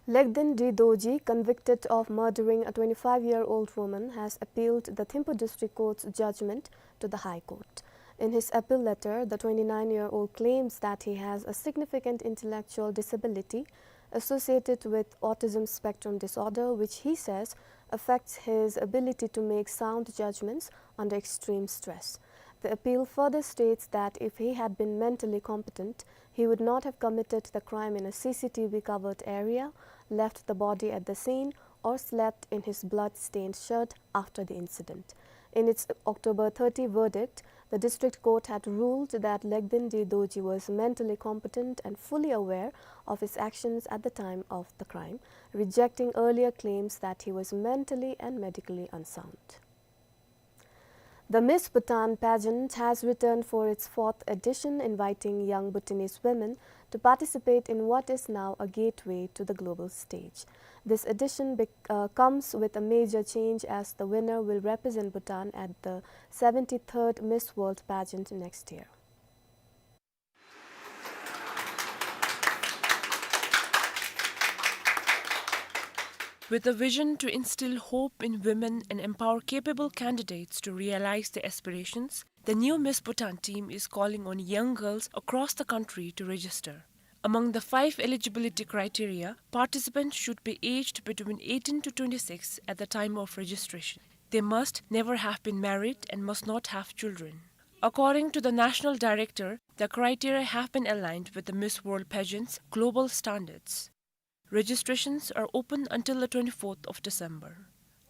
Lekden Dri Dorji, convicted of murdering a twenty-five-year-old woman, has appealed the Thimphu District Court's judgment to the High Court. In his appeal letter, the twenty-nine-year-old claims that he has a significant intellectual disability associated with autism spectrum disorder, which he says affects his ability to make sound judgments under extreme stress. The appeal further states that if he had been mentally competent, he would not have committed the crime in a C C T V covered area, left the body at the scene, or slept in his blood-stained shirt after the incident. In its October thirty verdict, the district court had ruled that Legdin D Dorji was mentally competent and fully aware of his actions at the time of the crime, rejecting earlier claims that he was mentally and medically unsound. The Miss Bhutan pageant has returned for its fourth edition, inviting young Bhutanese women to participate in what is now a gateway to the global stage. This edition bec-, uh, comes with a major change, as the winner will represent Bhutan at the seventy-third Miss World pageant next year. With a vision to instill hope in women and empower capable candidates to realize their aspirations, the new Miss Bhutan team is calling on young girls across the country to register. Among the five eligibility criteria, participants should be aged between eighteen to twenty-six at the time of registration. They must never have been married and must not have children. According to the national director, the criteria have been aligned with the Miss World pageant's global standards. Registrations are open until the twenty-fourth of December.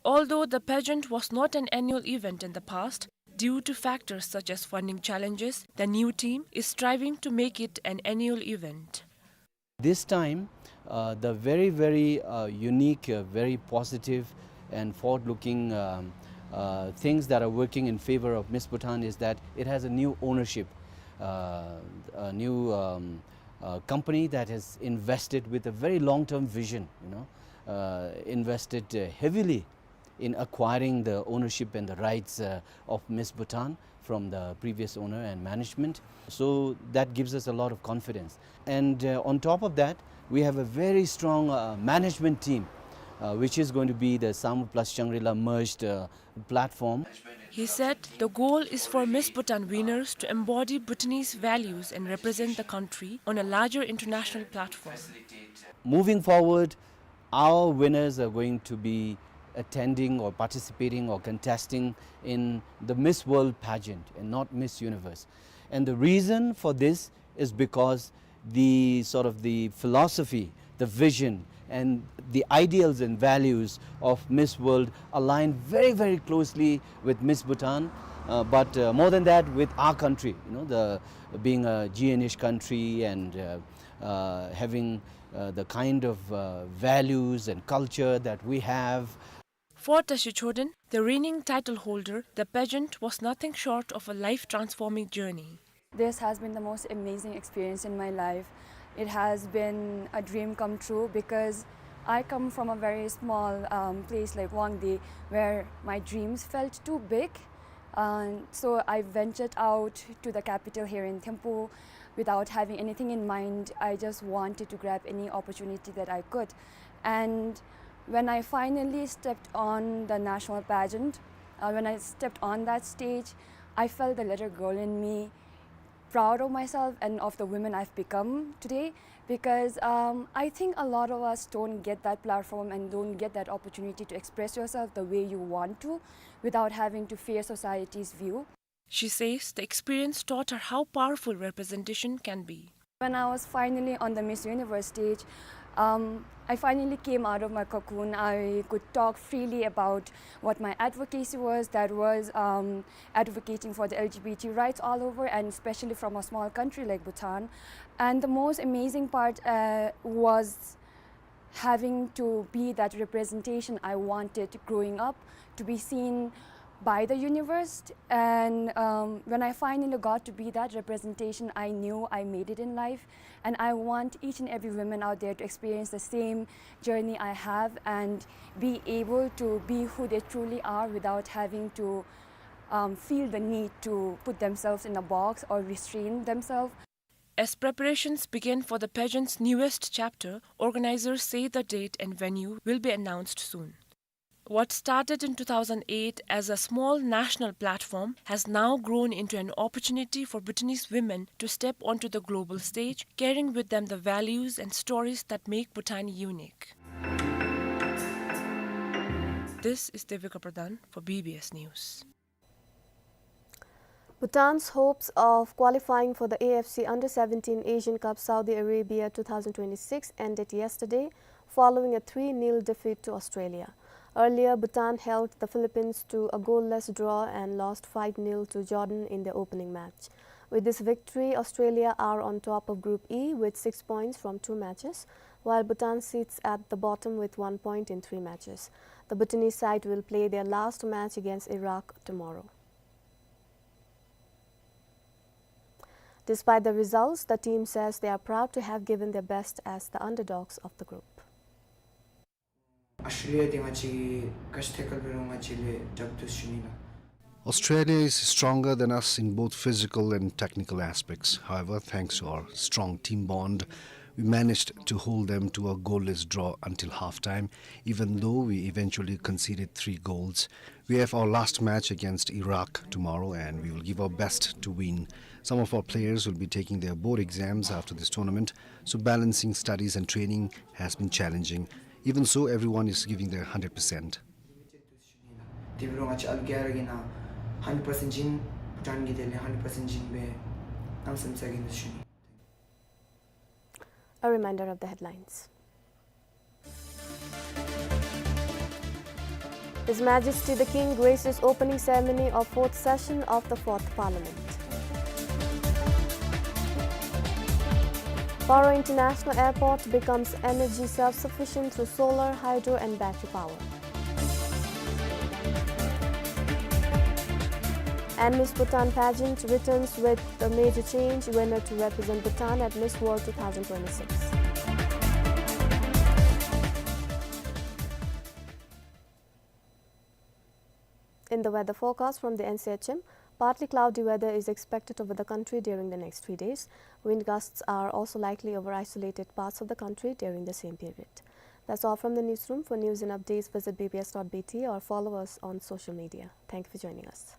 Although the pageant was not an annual event in the past, due to factors such as funding challenges, the new team is striving to make it an annual event. This time, uh, the very, very, uh, unique, uh, very positive and forward-looking, um, uh, things that are working in favor of Miss Bhutan is that it has a new ownership, uh, a new, um, uh, company that has invested with a very long-term vision, you know, uh, invested, uh, heavily in acquiring the ownership and the rights, uh, of Miss Bhutan from the previous owner and management. So that gives us a lot of confidence. And, uh, on top of that, we have a very strong, uh, management team, uh, which is going to be the Samu plus Shangri-La merged, uh, platform. He said the goal is for Miss Bhutan winners to embody Bhutanese values and represent the country on a larger international platform. Moving forward, our winners are going to be attending or participating or contesting in the Miss World pageant and not Miss Universe. And the reason for this is because the sort of the philosophy, the vision, and the ideals and values of Miss World align very, very closely with Miss Bhutan, uh, but, uh, more than that, with our country, you know, the, being a G N ish country and, uh, uh, having, uh, the kind of, uh, values and culture that we have. For Tashi Choden, the reigning title holder, the pageant was nothing short of a life-transforming journey. This has been the most amazing experience in my life. It has been a dream come true because I come from a very small, um, place like Wangdue, where my dreams felt too big. And so I ventured out to the capital here in Thimphu without having anything in mind. I just wanted to grab any opportunity that I could. And when I finally stepped on the national pageant, uh, when I stepped on that stage, I felt the little girl in me proud of myself and of the woman I've become today, because, um, I think a lot of us don't get that platform and don't get that opportunity to express yourself the way you want to without having to fear society's view. She says the experience taught her how powerful representation can be. When I was finally on the Miss Universe stage, um, I finally came out of my cocoon. I could talk freely about what my advocacy was, that was, um, advocating for the L G B T rights all over, and especially from a small country like Bhutan. And the most amazing part, uh, was having to be that representation I wanted growing up, to be seen by the universe. And, um, when I finally got to be that representation, I knew I made it in life. And I want each and every woman out there to experience the same journey I have and be able to be who they truly are without having to, um, feel the need to put themselves in a box or restrain themselves. As preparations begin for the pageant's newest chapter, organizers say the date and venue will be announced soon. What started in two thousand eight as a small national platform has now grown into an opportunity for Bhutanese women to step onto the global stage, carrying with them the values and stories that make Bhutan unique. This is Devika Pradhan for B B S News. Bhutan's hopes of qualifying for the A F C Under seventeen Asian Cup Saudi Arabia two thousand twenty-six ended yesterday following a three nil defeat to Australia. Earlier, Bhutan held the Philippines to a goalless draw and lost five nil to Jordan in their opening match. With this victory, Australia are on top of Group E with six points from two matches, while Bhutan sits at the bottom with one point in three matches. The Bhutanese side will play their last match against Iraq tomorrow. Despite the results, the team says they are proud to have given their best as the underdogs of the group. Australia དེ་ང་བཅས་ཀྱིས་ག་ཅི་ཐད་ཁར་འབད་རུང་ང་བཅས་ལས་དྲག་འདུག་ཞུ་ནི་ལགས། Australia is stronger than us in both physical and technical aspects. However, thanks to our strong team bond, we managed to hold them to a goalless draw until halftime, even though we eventually conceded three goals. We have our last match against Iraq tomorrow, and we will give our best to win. Some of our players will be taking their board exams after this tournament, so balancing studies and training has been challenging. Even so, everyone is giving their hundred percent. དེ་འབད་རུང་ང་བཅས་ཨལ་ག་ར་གིས་ནང་hundred percent བྱིན། བྷུ་ཊཱན་གྱིས་དེ་ལས་hundred percent བྱིན་སྦེ་གནམ་མེད་ས་མེད་ཞུ་ནི། A reminder of the headlines. His Majesty the King graces opening ceremony of fourth session of the Fourth Parliament. Paro International Airport becomes energy self-sufficient through solar, hydro and battery power. And Miss Bhutan pageant returns with a major change, winner to represent Bhutan at Miss World two thousand twenty-six. In the weather forecast from the N C H M, partly cloudy weather is expected over the country during the next three days. Wind gusts are also likely over isolated parts of the country during the same period. That's all from the newsroom. For news and updates, visit B B S dot B T or follow us on social media. Thank you for joining us.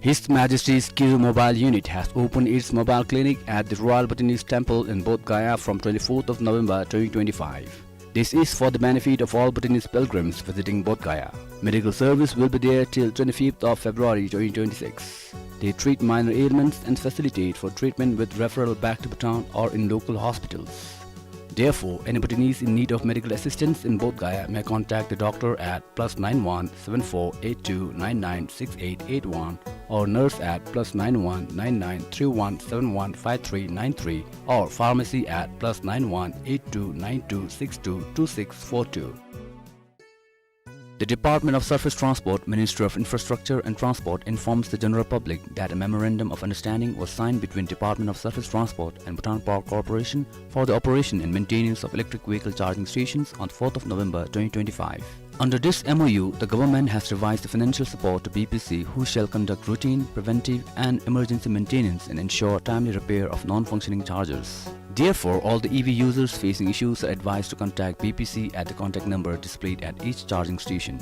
His Majesty's Kiru Mobile Unit has opened its mobile clinic at the Royal Bhutanese Temple in Bodh Gaya from twenty-fourth of November twenty twenty-five. This is for the benefit of all Bhutanese pilgrims visiting Bodh Gaya. Medical service will be there till twenty-fifth of February twenty twenty-six. They treat minor ailments and facilitate for treatment with referral back to Bhutan or in local hospitals. Therefore, any Bhutanese in need of medical assistance in Bodh Gaya may contact the doctor at plus nine one seven four eight two nine nine six eight eight one or nurse at plus nine one nine nine three one seven one five three nine three or pharmacy at plus nine one eight two nine two six two two six four two. The Department of Surface Transport, Ministry of Infrastructure and Transport informs the general public that a memorandum of understanding was signed between Department of Surface Transport and Bhutan Power Corporation for the operation and maintenance of electric vehicle charging stations on fourth of November twenty twenty-five. Under this M O U, the government has revised the financial support to B P C, who shall conduct routine, preventive and emergency maintenance and ensure timely repair of non-functioning chargers. Therefore, all the E V users facing issues are advised to contact B P C at the contact number displayed at each charging station.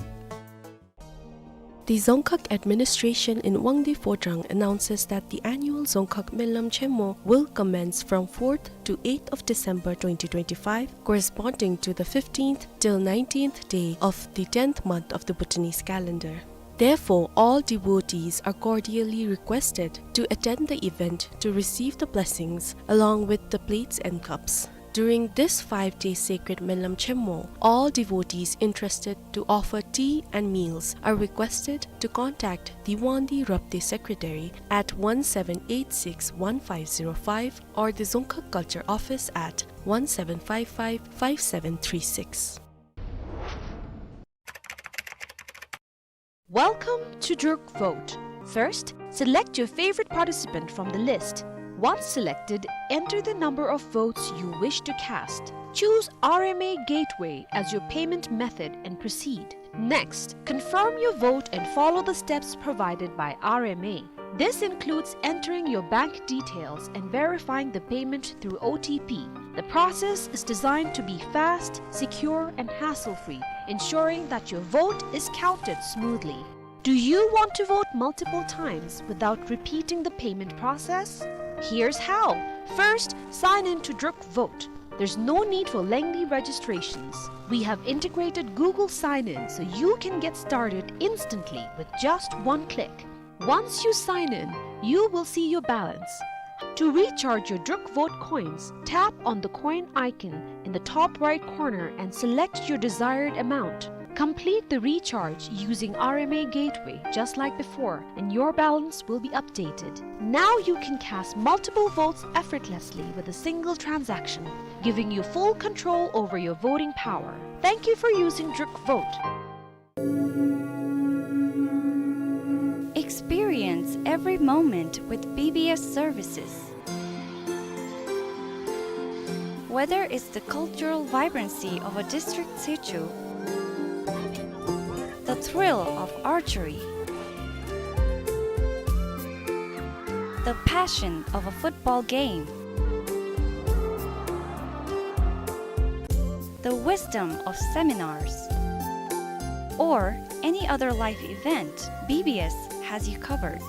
The Dzongkhag administration in Wangdue Phodrang announces that the annual Dzongkhag Menlam Chenmo will commence from fourth to eighth of December twenty twenty-five, corresponding to the fifteenth till nineteenth day of the tenth month of the Bhutanese calendar. Therefore, all devotees are cordially requested to attend the event to receive the blessings along with the plates and cups. During this five-day sacred Menlam Chenmo, all devotees interested to offer tea and meals are requested to contact the Wangdue Rabdey Secretary at one seven eight six one five zero five or the Dzongkhag Culture Office at one seven five five five seven three six. Welcome to Druk Vote. First, select your favorite participant from the list. Once selected, enter the number of votes you wish to cast. Choose R M A Gateway as your payment method and proceed. Next, confirm your vote and follow the steps provided by R M A. This includes entering your bank details and verifying the payment through O T P. The process is designed to be fast, secure, and hassle-free, ensuring that your vote is counted smoothly. Do you want to vote multiple times without repeating the payment process? Here's how. First, sign in to Druk Vote. There's no need for lengthy registrations. We have integrated Google Sign-In so you can get started instantly with just one click. Once you sign in, you will see your balance. To recharge your Druk Vote coins, tap on the coin icon in the top right corner and select your desired amount. Complete the recharge using R M A Gateway just like before, and your balance will be updated. Now you can cast multiple votes effortlessly with a single transaction, giving you full control over your voting power. Thank you for using Druk Vote. Experience every moment with B B S services. Whether it's the cultural vibrancy of a district sichu, the thrill of archery, the passion of a football game, the wisdom of seminars, or any other life event, B B S has you covered.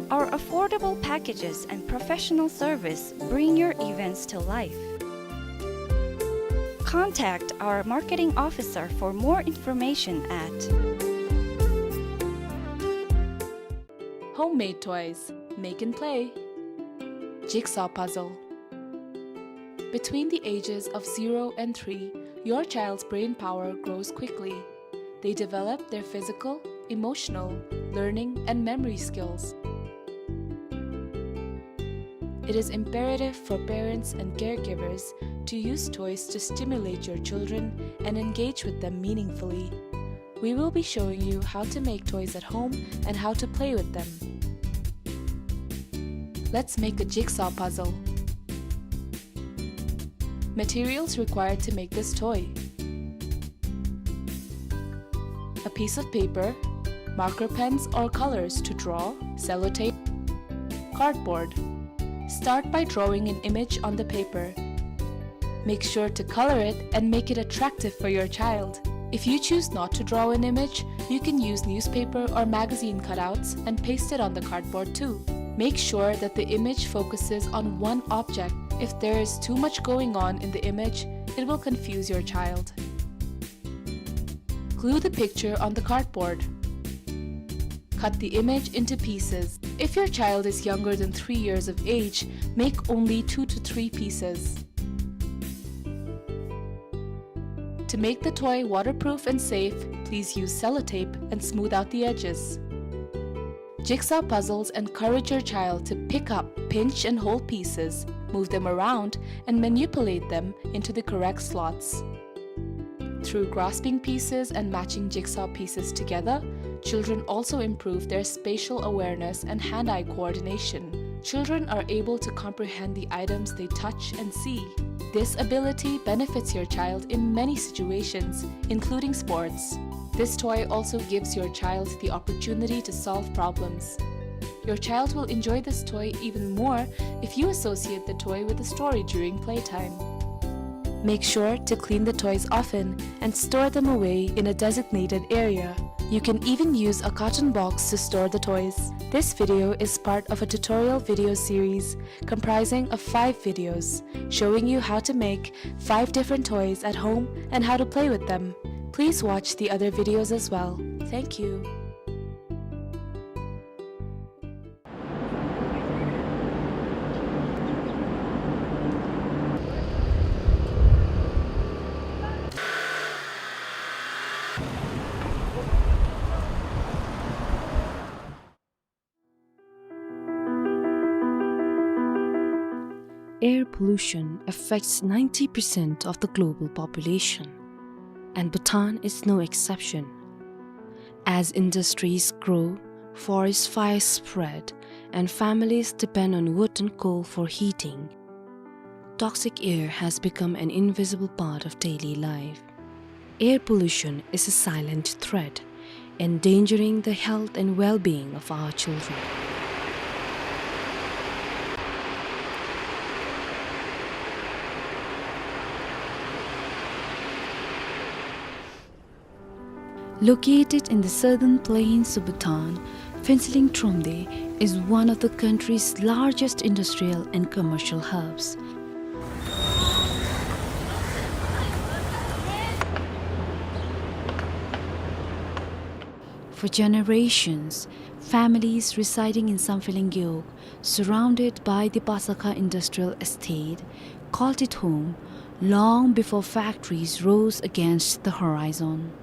Our affordable packages and professional service bring your events to life. Contact our marketing officer for more information at Homemade toys. Make and play. Jigsaw puzzle. Between the ages of zero and three, your child's brain power grows quickly. They develop their physical, emotional, learning, and memory skills. It is imperative for parents and caregivers to use toys to stimulate your children and engage with them meaningfully. We will be showing you how to make toys at home and how to play with them. Let's make a jigsaw puzzle. Materials required to make this toy: a piece of paper, marker pens or colors to draw, sellotape, cardboard. Start by drawing an image on the paper. Make sure to color it and make it attractive for your child. If you choose not to draw an image, you can use newspaper or magazine cutouts and paste it on the cardboard too. Make sure that the image focuses on one object. If there is too much going on in the image, it will confuse your child. Glue the picture on the cardboard. Cut the image into pieces. If your child is younger than three years of age, make only two to three pieces. To make the toy waterproof and safe, please use sellotape and smooth out the edges. Jigsaw puzzles encourage your child to pick up, pinch, and hold pieces, move them around, and manipulate them into the correct slots. Through grasping pieces and matching jigsaw pieces together, children also improve their spatial awareness and hand-eye coordination. Children are able to comprehend the items they touch and see. This ability benefits your child in many situations, including sports. This toy also gives your child the opportunity to solve problems. Your child will enjoy this toy even more if you associate the toy with a story during playtime. Make sure to clean the toys often and store them away in a designated area. You can even use a carton box to store the toys. This video is part of a tutorial video series comprising of five videos showing you how to make five different toys at home and how to play with them. Please watch the other videos as well. Thank you. Air pollution affects ninety percent of the global population, and Bhutan is no exception. As industries grow, forest fires spread, and families depend on wood and coal for heating, toxic air has become an invisible part of daily life. Air pollution is a silent threat, endangering the health and well-being of our children. Located in the southern plains of Bhutan, Phuentsholing Thromde is one of the country's largest industrial and commercial hubs. For generations, families residing in Samphehleng Gewog, surrounded by the Pasakha Industrial Estate, called it home long before factories rose against the horizon.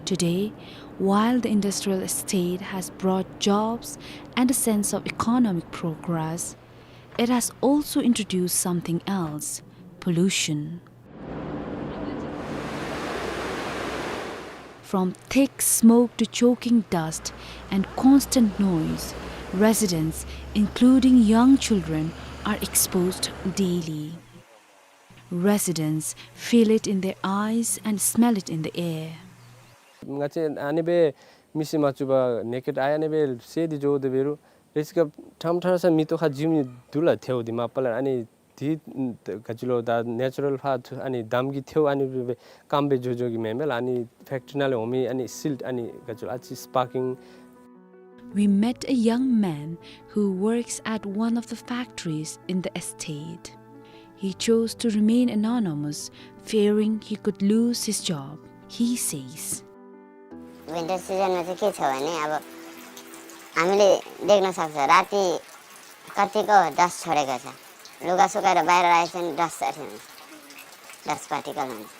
Today, while the industrial estate has brought jobs and a sense of economic progress, it has also introduced something else: pollution. From thick smoke to choking dust and constant noise, residents, including young children, are exposed daily. Residents feel it in their eyes and smell it in the air. ང་བཅས་ཨ་ནི་སྦེ་མིག་གིས་མ་བཅུག་པར་ནེ་ཀེཌ་ཨའི་ཨ་ནི་སྦེ་གསལ་ཏེ་འགྱོ་དེ་འབད་རུང་རེ་ཅིག་ཁར་ཕྲང་ཕྲང་ས་མིག་ཏོ་ཁར་འཛུམ་ནི་འདུག་ལགས། ཐལཝ་འདི་མ་པ་ལས་ཨ་ནི་འདི་ག་ཅི་ལོ་ད་ནེ་ཅུ་རཱལ་ཕར་ཐུ་ཨ་ནི་འདམ་གྱི་ཐལཝ་ཨ་ནི་སྦེ་སྦེ་སྐམ་སྦེ་འགྱོ་འགྱོ་གི་མེན་མས་ལགས། ཨ་ནི་ཕེཀ་ཊི་རི་ནང་ལས་འོང་མི་ཨ་ནི་སིལཊ་ཨ་ནི་ག་ཅི་ལོ་ཨ་ཙི་སི་པར་ཀིང། We met a young man who works at one of the factories in the estate. He chose to remain anonymous, fearing he could lose his job. He says, winter सिजनमा चाहिँ के छ भने, अब हामीले देख्न सक्छ, राति कतिको डस्ट छोडेको छ। लुगा सुकाएर बाहिर राखेको छ भने डस्ट छ, डस्ट पार्टिकल हुन्छ।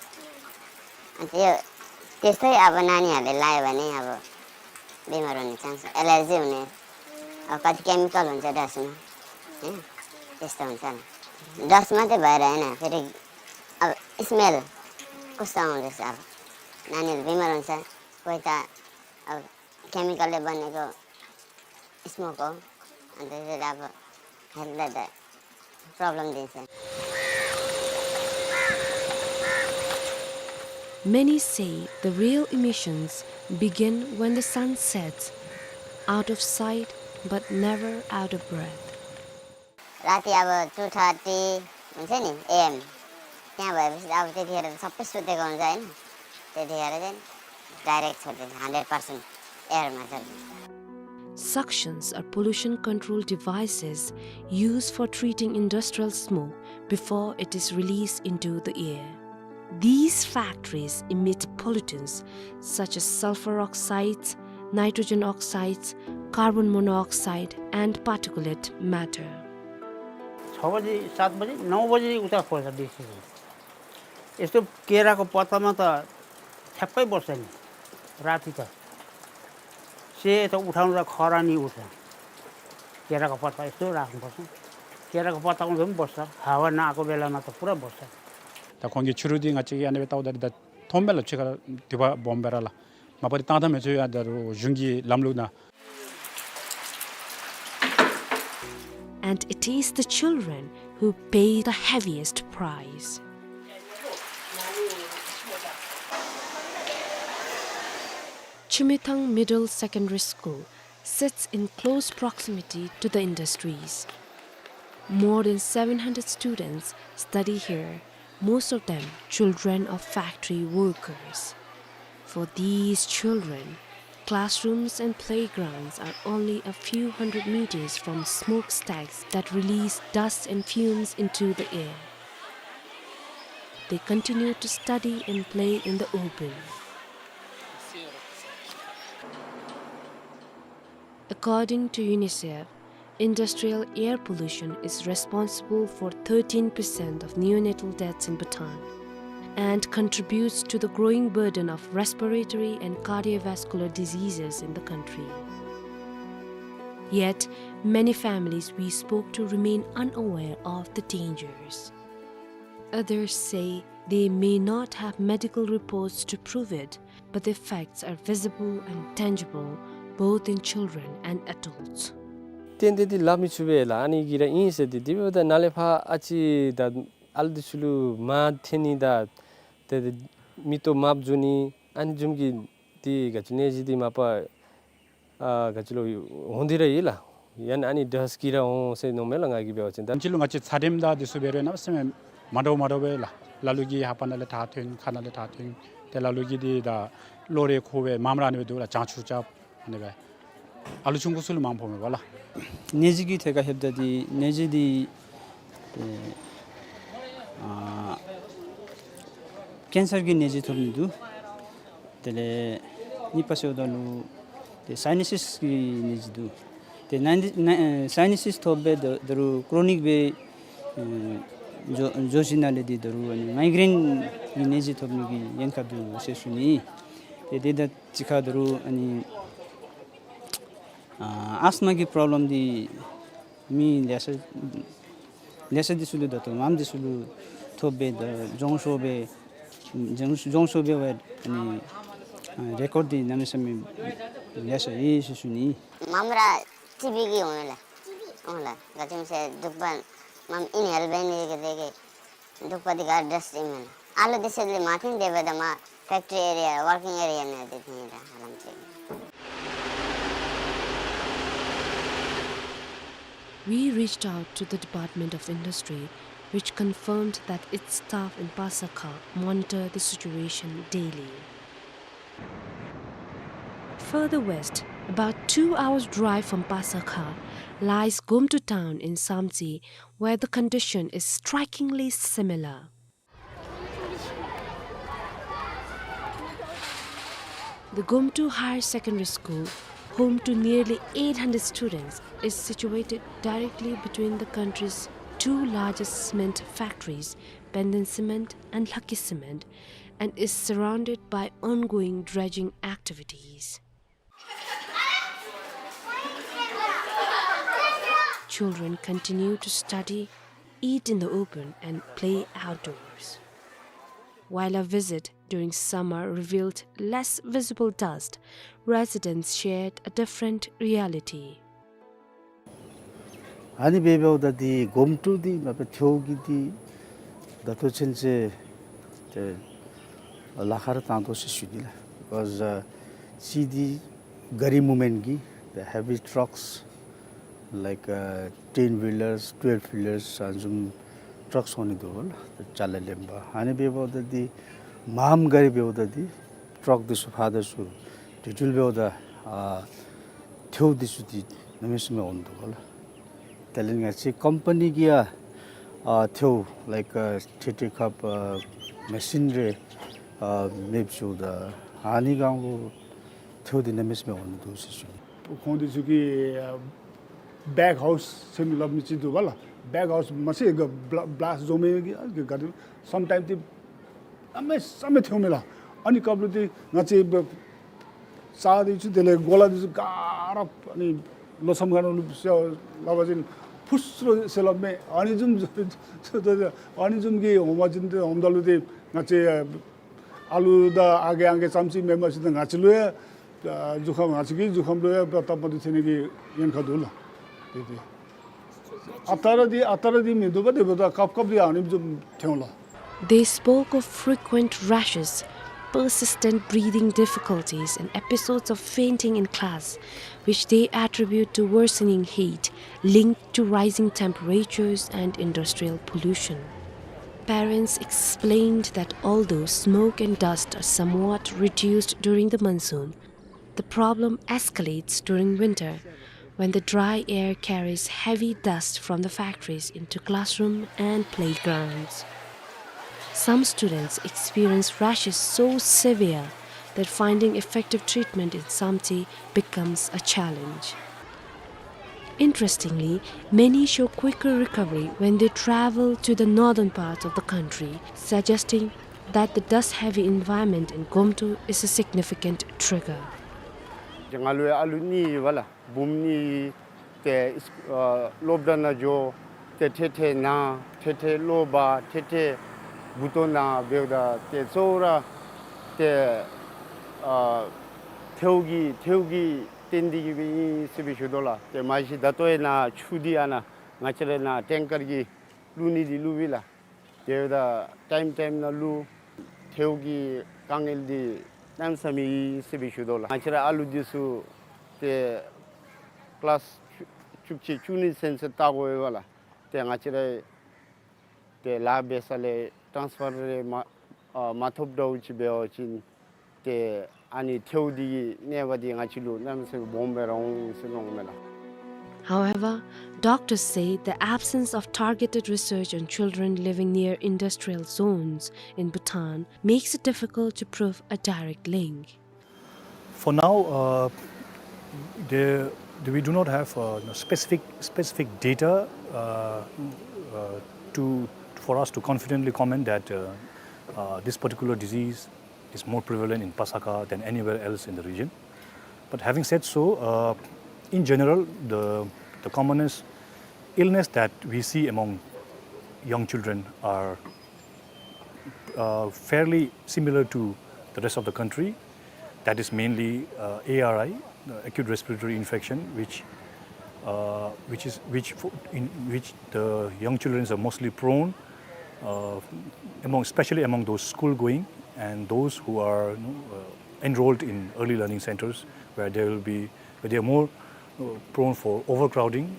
अनि त्यो, त्यस्तै अब नानीहरूले लायो भने अब बिमार हुने चान्स, एलर्जी हुने, अब कति केमिकल हुन्छ डस्टमा, होइन? त्यस्तो हुन्छ नि। डस्ट मात्रै भएर होइन, फेरि अब स्मेल कस्तो आउँदैछ, अब नानीहरू बिमार हुन्छ, कोही त अब केमिकलले बनेको स्मोक हो, अनि त्यसैले अब हेल्थलाई त प्रब्लम दिन्छ। Many say the real emissions begin when the sun sets, out of sight but never out of breath. राति अब टू थर्टी हुन्छ नि एएम, त्यहाँ भएपछि अब त्यतिखेर त सबै सुतेको हुन्छ, होइन? त्यतिखेर चाहिँ डाइरेक्ट छोडिदिन्छ, हन्ड्रेड पर्सेन्ट एयरमा छोडिदिन्छ। Suctions are pollution control devices used for treating industrial smoke before it is released into the air. These factories emit pollutants such as sulfur oxides, nitrogen oxides, carbon monoxide, and particulate matter. छ बजी, सात बजी, नौ बजी उता खोज्छ बेसी चाहिँ। यस्तो केराको पत्तामा त ठ्याक्कै बस्छ नि, राति त। सेतो उठाउँदा खरानी उठ्छ। केराको पत्ता यस्तो राख्नुपर्छ। केराको पत्तामा पनि बस्छ, हावा नआएको बेलामा त पुरा बस्छ। ད་ཁོང་གིས་ཕྱི་རུ་འདི་ང་བཅས་ཀྱིས་ཨ་ནི་སྦེ་བལྟཝ་ད་འདི་ད་མཐོངམ་མས་ལགས། ཕྱི་ཁར་དུ་བ་སྦོམ་སྦེ་ར་ལགས། མ་པ་འདི་བཏང་ད་མི་ཚུགས་ཡ། ད་རུང་གཞུང་གི་ལམ་ལུགས་ནང་། And it is the children who pay the heaviest price. Chumethang Middle Secondary School sits in close proximity to the industries. More than seven hundred students study here, most of them children of factory workers. For these children, classrooms and playgrounds are only a few hundred meters from smokestacks that release dust and fumes into the air. They continue to study and play in the open. According to UNICEF, industrial air pollution is responsible for thirteen percent of neonatal deaths in Bhutan and contributes to the growing burden of respiratory and cardiovascular diseases in the country. Yet, many families we spoke to remain unaware of the dangers. Others say they may not have medical reports to prove it, but the effects are visible and tangible, both in children and adults. ཏན་ཏན་འདི་སླབ་མི་ཚུགས་པས་ལགས། ཨ་ནི་གི་ར་ཨིན་ཟེར་ཏེ། དེ་འབདཝ་ད་ནཱ་ལས་ཕར་ཨ་ཙི་ད་ཨ་ལུ་འདི་ཚུ་ལུ་མར་འཐེན་ནི་དང་ཏེ་མིག་ཏོ་དམརཔོ་འགྱོ་ནི་ཨ་ནི་བཟུམ་གྱི་འདི་ག་ཅི་ནད་གཞི་འདི་མ་པ་ཨ་ག་ཅི་ལོ་འོང་སྟེ་ར་ཡོད་ལགས། ཡང་ཨ་ནི་ཌསཊ་གིས་ར་འོང་ཟེར་མནོཝ་མས་ལགས་ང་གིས་འབད་བ་ཅིན། ད་ཕྱི་ལུ་ང་བཅས་ཚད་རིམས་དང་འདི་ཚུ་འབད་རུང་གནམ་མེད་ས་མེད་མ་འདྲཝ་མ་འདྲཝ་སྦེ་ལགས། ལ་ལུ་གིས་ལྷ་པ་ནང་ལས་ཐག་འཐེན། ཁ་ནང་ལས་ཐག་འཐེན། ཏེ་ལ་ལུ་གིས་འདི་ད་གློག་རས་ཁུར་སྦེ་མངམ་ར་ཨ་ནི་སྦེ་འདུག་ལགས། གྱང་ཆུ་རྐྱབ་ཨ་ནི་སྦེ། ཨ་ལུ་ཆུང་ཀུ་ཚུ་ལུ་མངམ་ཕོག་མས་པ་ལགས། ནད་གཞི་གི་ཐད་ཁར་ལྷོདཔ་ད་འདི་ནད་གཞི་འདི་ཨེ་ཨ་ཀེན་སར་གྱི་ནད་གཞི་ཐོབ་ནི་འདུག། དེ་ལས་གཉིས་པ་ཟེརཝ་ད་ལུ་ཏེ་སའི་ནཱ་སིས་ཀྱི་ནད་གཞི་འདུག། ཏེ་ནཱ་ནཱ་ཨེ་སའི་ནཱ་སིས་ཐོབ་སྦེ་ད་ད་རུང་ཀྲོ་ནིག་སྦེ་ཨེ་འགྱོ་འགྱོ་ཞིནམ་ལས་འདི་ད་རུང་ཨ་ནི་མའི་གྲེན་གྱི་ནད་གཞི་ཐོབ་ནི་གི་ཉེན་ཁ་འདུག་ཟེར་ཞུ་ནི། ཏེ་དེ་དང་གཅིག་ཁར་ད་རུང་ཨ་ནི་ཨ་ཨས་མ་གི་པྲོབ་ལེམ་འདི་མི་ལེ་ཤ་ལེ་ཤ་འདི་ཚུ་ལུ་ད་ལྟོ་མངམ་འདི་ཚུ་ལུ་ཐོབ་སྦེ་ད་རྫོང་ཤོར་སྦེ་རྫོང་རྫོང་ཤོར་སྦེ་འབད་ཨ་ནི་ཨ་རེ་ཀོཌ་འདི་གནམ་མེད་ས་མེད་ལེ་ཤ་ཡོད་ཟེར་ཞུ་ནི། མངམ་ར་ཊི་བི་གིས་འོང་ཡི་ལགས། འོང་ལགས། ག་ཅི་སྨོ་ཟེར་གདུག་པ་མངམ་ཨིན་ཧེལ་འབད་ནི་གི་དེ་གིས་གདུག་པ་འདི་ག་ཌསཊ་ཨིན་མས་ལགས། ཨ་ལུ་འདི་ཚུ་ལུ་མ་འཐེན་དེ་འབདཝ་ད་མར་ཕེཀ་ཊི་རི་ཨེ་རི་ཡ་ཝར་ཀིང་ཨེ་རི་ཡ་ནང་འདི་འཐེན་ཡི་ལགས། ཧ་ལམ་ཅིག། We reached out to the Department of Industry, which confirmed that its staff in Pasakha monitor the situation daily. Further west, about two hours' drive from Pasakha, lies Gomtu town in Samtse, where the condition is strikingly similar. The Gomtu Higher Secondary School, home to nearly eight hundred students, is situated directly between the country's two largest cement factories, Benden Cement and Lhakki Cement, and is surrounded by ongoing dredging activities. Children continue to study, eat in the open, and play outdoors. While our visit during summer revealed less visible dust, residents shared a different reality. ཨ་ནི་འབདཝ་ད་འདི་གོམ་ཊུ་འདི་མ་པ་ཐེའུ་གི་འདི་ད་ལྟོ་ཚུན་ཚོད་ཏེ་ལཱ་ཁག་ར་བཏང་དོ་ཟེར་ཞུ་ནི་ལགས། Because uh, see the gari movement གི་the heavy trucks like uh, ten wheelers, twelve wheelers ཨ་ནི་བཟུམ་ཊརཀ་སོང་ནི་འདུག་ལགས། ཅ་ལ་ལེན་པར། ཨ་ནི་འབདཝ་ད་འདི་མངམ་ག་ར་འབདཝ་ད་འདི་ཊརཀ་འདི་ཚུ་ཕར་དང་ཚུར་འགྲུལ་འགྲུལ་འབདཝ་ད་ཨ་ཐེའུ་འདི་ཚུ་འདི་གནམ་མེད་ས་མེད་འོང་འདུག་ལགས། དེ་ལས་ང་བཅས་ཀམ་པ་ནི་གིས་ཡང་ཨ་ཐེའུ་like uh, ཐེ་ཐེ་ཁབ་ཨ་མེ་ཤིན་རེ་ཨ་མེདཔ་བཟོཝ་ད་ཨ་ནི་སྒང་ལུ་ཐེའུ་འདི་གནམ་མེད་ས་མེད་འོང་ནི་འདུག་ཟེར་ཞུ་ནི། ཁོང་འདི་ཚུ་གིས་ཨ་བེག་ཧའུསི་ཟེར་མི་སླབ་མི་ཅིག་འདུག་པ་ལགས། བེག་ཧའུསི་མ་ཚད་ག་བླ་བླཱསཊ་བཟོ་མི་གི་ཨ་ག་ར་སམ་ཊའིམ་འདི་གནམ་མེད་ས་མེད་ཐེའུ་མས་ལགས། ཨ་ནི་སྐབས་ལུ་འདི་ང་བཅས་རྩྭ་འདི་ཚུ་དེ་ལས་གོ་ལ་འདི་ཚུ་ག་ར་ཨ་ནི་ལོ་མཚམས་ཁ་ནང་ལུ་ཟེར་སླབ་པ་ཅིན་ཕུ་སུ་རུ་ཟེར་སླབ་མས། ཨ་ནི་བཟུམ་ཨ་ནི་བཟུམ་གྱི་འོང་པ་ཅིན་འདི་འོངམ་ད་ལུ་འདི་ང་བཅས་ཨ་ལུ་དང་ཨ་རྒས་ཨང་རྒས་ཙམ་ཅིག་མེན་པར་ཅིག་ད་ང་བཅས་ལུ་ཡང་ཨ་གཟུགས་ཁམས་ང་བཅས་ཀྱི་གཟུགས་ཁམས་ལུ་ཡང་སྟབས་མ་བདེཝ་ཐོན་ནི་གི་ཉེན་ཁ་འདུག་ལགས། དེ་དེ་ཨ་རྟག་ར་འདི་ཨ་རྟག་ར་འདི་མིན་འདུག་པ། དེ་འབདཝ་ད་སྐབས་སྐབས་འདི་ཨ་ནི་བཟུམ་ཐོན་ལགས། They spoke of frequent rashes, persistent breathing difficulties, and episodes of fainting in class, which they attribute to worsening heat linked to rising temperatures and industrial pollution. Parents explained that although smoke and dust are somewhat reduced during the monsoon, the problem escalates during winter when the dry air carries heavy dust from the factories into classroom and playgrounds. Some students experience rashes so severe that finding effective treatment in Samtse becomes a challenge. Interestingly, many show quicker recovery when they travel to the northern parts of the country, suggesting that the dust-heavy environment in Gomtok is a significant trigger. ང་ལུ་ཡང་ཨ་ལུ་གཉིས་ཡོད་པ་ལགས། བུམོ་གཉིས། ཏེ་ཨ་སློབ་གྲྭ་ནང་འགྱོ། ཏེ་ཐེངས་ཐེངས་ན། ཐེངས་ཐེངས་གློ་བ། ཐེངས་ཐེངས་མགུ་ཏོ་ན་འབདཝ་ད་ཏེ་གཙོ་བོ་ར་ཏེ་ཨ་ཐལཝ་གི་ཐལཝ་གིས་བརྟེན་ཏེ་གིས་སྦེ་ཨིན་ཟེར་སྦེ་ཞུ་དོ་ལགས། ཏེ་མ་གཞི་ད་ལྟོ་ཡང་ན་ཆུ་འདི་ཨ་ནཱ་ང་བཅས་ར་ནཱ་ཊེང་ཀར་གྱིས་བླུག་ནི་འདི་བླུག་པས་ལགས། དེ་འབདཝ་ད་ཊའིམ་ཊའིམ་ནང་བླུག། ཐལཝ་གི་དཀའ་ངལ་འདི་གནམ་མེད་ས་མེད་ཨིན་ཟེར་སྦེ་ཞུ་དོ་ལགས། ང་བཅས་ར་ཨ་ལུ་འདི་ཚུ་ཏེ་ཀི་ལཱསི་བཅུ་བཅུ་གཅིག་བཅུ་གཉིས་ཚུན་ཚོད་བལྟ་དགོ་པས་ལགས། ཏེ་ང་བཅས་ར་ཏེ་ལཱ་འབད་ས་ལས་ཊཱནསི་ཕར་རེ་མ་ཨ་མ་ཐོབ་འདྲཝ་ཅིག་འབད་བ་ཅིན་ཏེ་ཨ་ནི་ཐལཝ་འདི་གི་གནོད་པ་འདི་ང་བཅས་ལུ་གནམ་མེད་ས་མེད་སྦོམ་སྦེ་ར་འོང་ཟེར་མནོཝ་མས་ལགས། However, doctors say the absence of targeted research on children living near industrial zones in Bhutan makes it difficult to prove a direct link. For now, uh, there, we do not have, uh, specific, specific data, uh, uh, to, for us to confidently comment that, uh, uh, this particular disease is more prevalent in Pasakha than anywhere else in the region. But having said so, uh, in general, the, the commonest illness that we see among young children are, uh, fairly similar to the rest of the country. That is mainly, uh, A R I, uh, acute respiratory infection, which, uh, which is, which fo-, in which the young children are mostly prone, uh, among, especially among those school going and those who are, you know, uh, enrolled in early learning centers, where they will be, where they are more, uh, prone for overcrowding.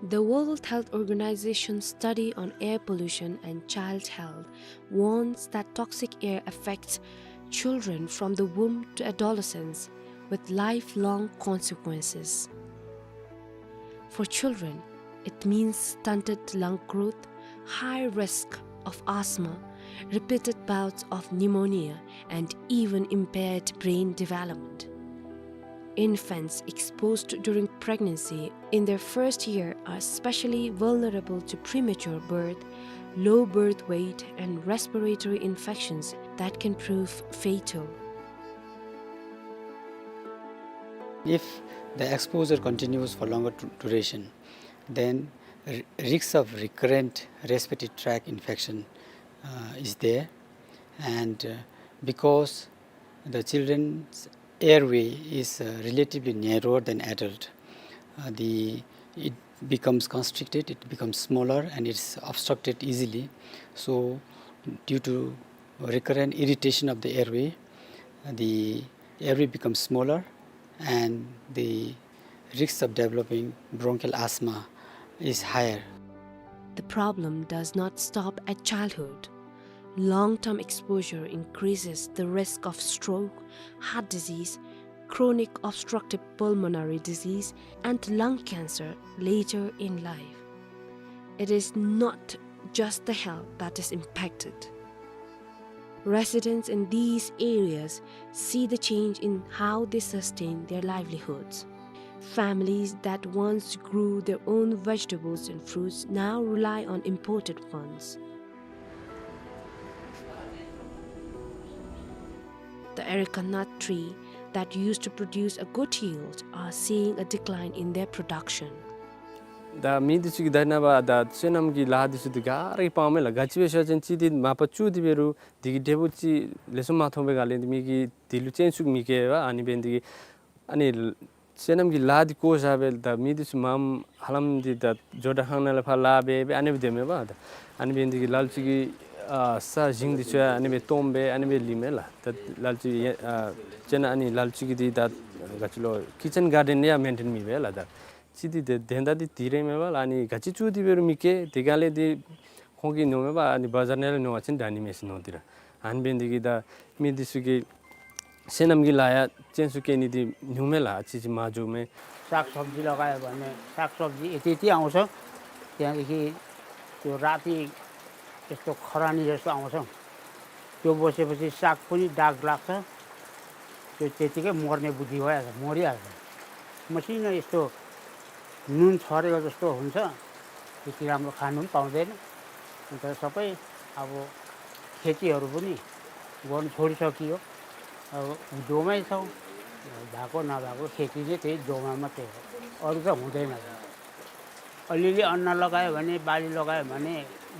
The World Health Organization study on air pollution and child health warns that toxic air affects children from the womb to adolescence with lifelong consequences. For children, it means stunted lung growth, high risk of asthma, repeated bouts of pneumonia, and even impaired brain development. Infants exposed during pregnancy in their first year are especially vulnerable to premature birth, low birth weight, and respiratory infections that can prove fatal. If the exposure continues for longer du-, duration, then r-, risks of recurrent respiratory tract infection, uh, is there. And, uh, because the children's airway is, uh, relatively narrower than adult, uh, the, it becomes constricted, it becomes smaller, and it's obstructed easily. So, due to recurrent irritation of the airway, the airway becomes smaller, and the risks of developing bronchial asthma is higher. The problem does not stop at childhood. Long-term exposure increases the risk of stroke, heart disease, chronic obstructive pulmonary disease, and lung cancer later in life. It is not just the health that is impacted. Residents in these areas see the change in how they sustain their livelihoods. Families that once grew their own vegetables and fruits now rely on imported ones. The areca nut tree that used to produce a good yield are seeing a decline in their production. ད་མི་འདི་ཚུ་གིས་ད་ནངས་པ་ད་སོ་ནམ་གྱི་ལཱ་འདི་ཚུ་འདི་ག་ར་གིས་སྤང་མས་ལགས། ག་ཅི་སྦེ་ཟེར་བ་ཅིན་གཅིག་འདི་མ་པ་བཙུགས་ཏེ་འབད་རུང་འདི་གི་འབྲས་བུ་ཅིག་ལེགས་ཤོམ་མ་ཐོབ་པའི་སྒང་ལས་འདི་མི་གིས་འདི་ལུ་སྤྱོད་ཚུགས་མི་བཀལ་བས། ཨ་ནི་འབད་ནི་འདི་གིས་ཨ་ནི་སོ་ནམ་གྱི་ལཱ་འདི་བཀོ་བཞག་སྦེ་ད་མི་འདི་ཚུ་མངམ་ཧ་ལམ་འདི་ད་ཇོ་བདག་ཁང་ནང་ལས་ཕར་ལཱ་འབད་སྦེ་ཨ་ནི་སྦེ་སྡོད་མས་པ། ད་ཨ་ནི་འབད་ནི་འདི་གིས་ལ་ལུ་ཅིག་གིས་ཨ་ས་ཞིང་འདི་ཚུ་ཡང་ཨ་ནི་སྦེ་སྟོངམ་སྦེ་ཨ་ནི་སྦེ་ལུས་མས་ལགས། ད་ལ་ལུ་ཅིག་ཨ་དཔེར་ན་ཨ་ནི་ལ་ལུ་ཅིག་གིས་འདི་ད་ག་ཅི་ལོ་ཀི་ཅན་གཱར་ཌེན་ཡང་མེན་ཊེན་མི་འབད་ལགས། ད་གཅིག་འདི་དེ་དོན་དག་འདི་འདི་ར་མས་པ་ལགས། ཨ་ནི་ག་ཅི་བཙུགས་ཏེ་འབད་རུང་མི་སྐྱེ། དེ་སྒང་ལས་འདི་ ཁོང་གིས་ཉོ་མེད་པར་ཨ་ནི་བ་ཛར་ནང་ལས་ཉོ་བ་ཅིན་དྲག་ནི་མས་ཟེར་མནོ་སྟེ་ར། ཨ་ནི་འབད་ནི་དེ་གིས་ད་མི་འདི་ཚུ་གི་སོ་ནམ་གྱི་ལཱ་ཡང་ཅན་ཚུ་བཀལ་ནི་འདི་ཉུང་མས་ལགས། ཨ་ཙི་ཅིག་མར་འགྱོཝ་མས། सागसब्जी लगायो भने सागसब्जी यति यति आउँछ। त्यहाँदेखि त्यो राति यस्तो खरानी जस्तो आउँछ। त्यो बसेपछि साग पनि दाग लाग्छ। त्यो त्यतिकै मर्ने बुद्धि भइहाल्छ, मरिहाल्छ। मसिनो यस्तो नुन छरेको जस्तो हुन्छ। त्यति राम्रो खानु पनि पाउँदैन। अन्त सबै अब खेतीहरू पनि गर्नु छोडिसकियो। अब दोमै छौँ। भएको नभएको खेती चाहिँ त्यही दोमा मात्रै हो, अरू त हुँदैन। अलिअलि अन्न लगायो भने, बाली लगायो भने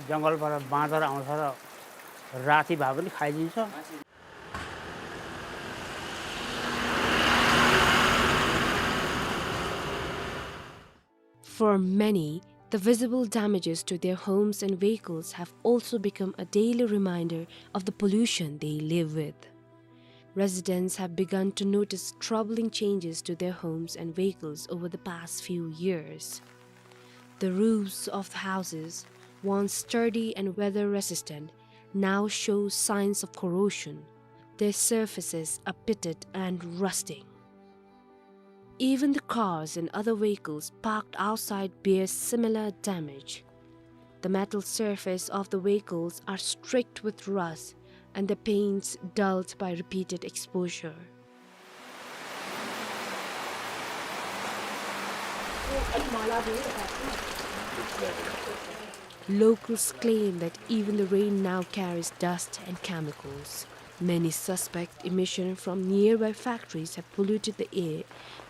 जङ्गलबाट बाँदर आउँछ र राति भए पनि खाइदिन्छ। For many, the visible damages to their homes and vehicles have also become a daily reminder of the pollution they live with. Residents have begun to notice troubling changes to their homes and vehicles over the past few years. The roofs of the houses, once sturdy and weather-resistant, now show signs of corrosion. Their surfaces are pitted and rusting. Even the cars and other vehicles parked outside bear similar damage. The metal surface of the vehicles are streaked with rust and the paints dulled by repeated exposure. Locals claim that even the rain now carries dust and chemicals. Many suspect emission from nearby factories have polluted the air,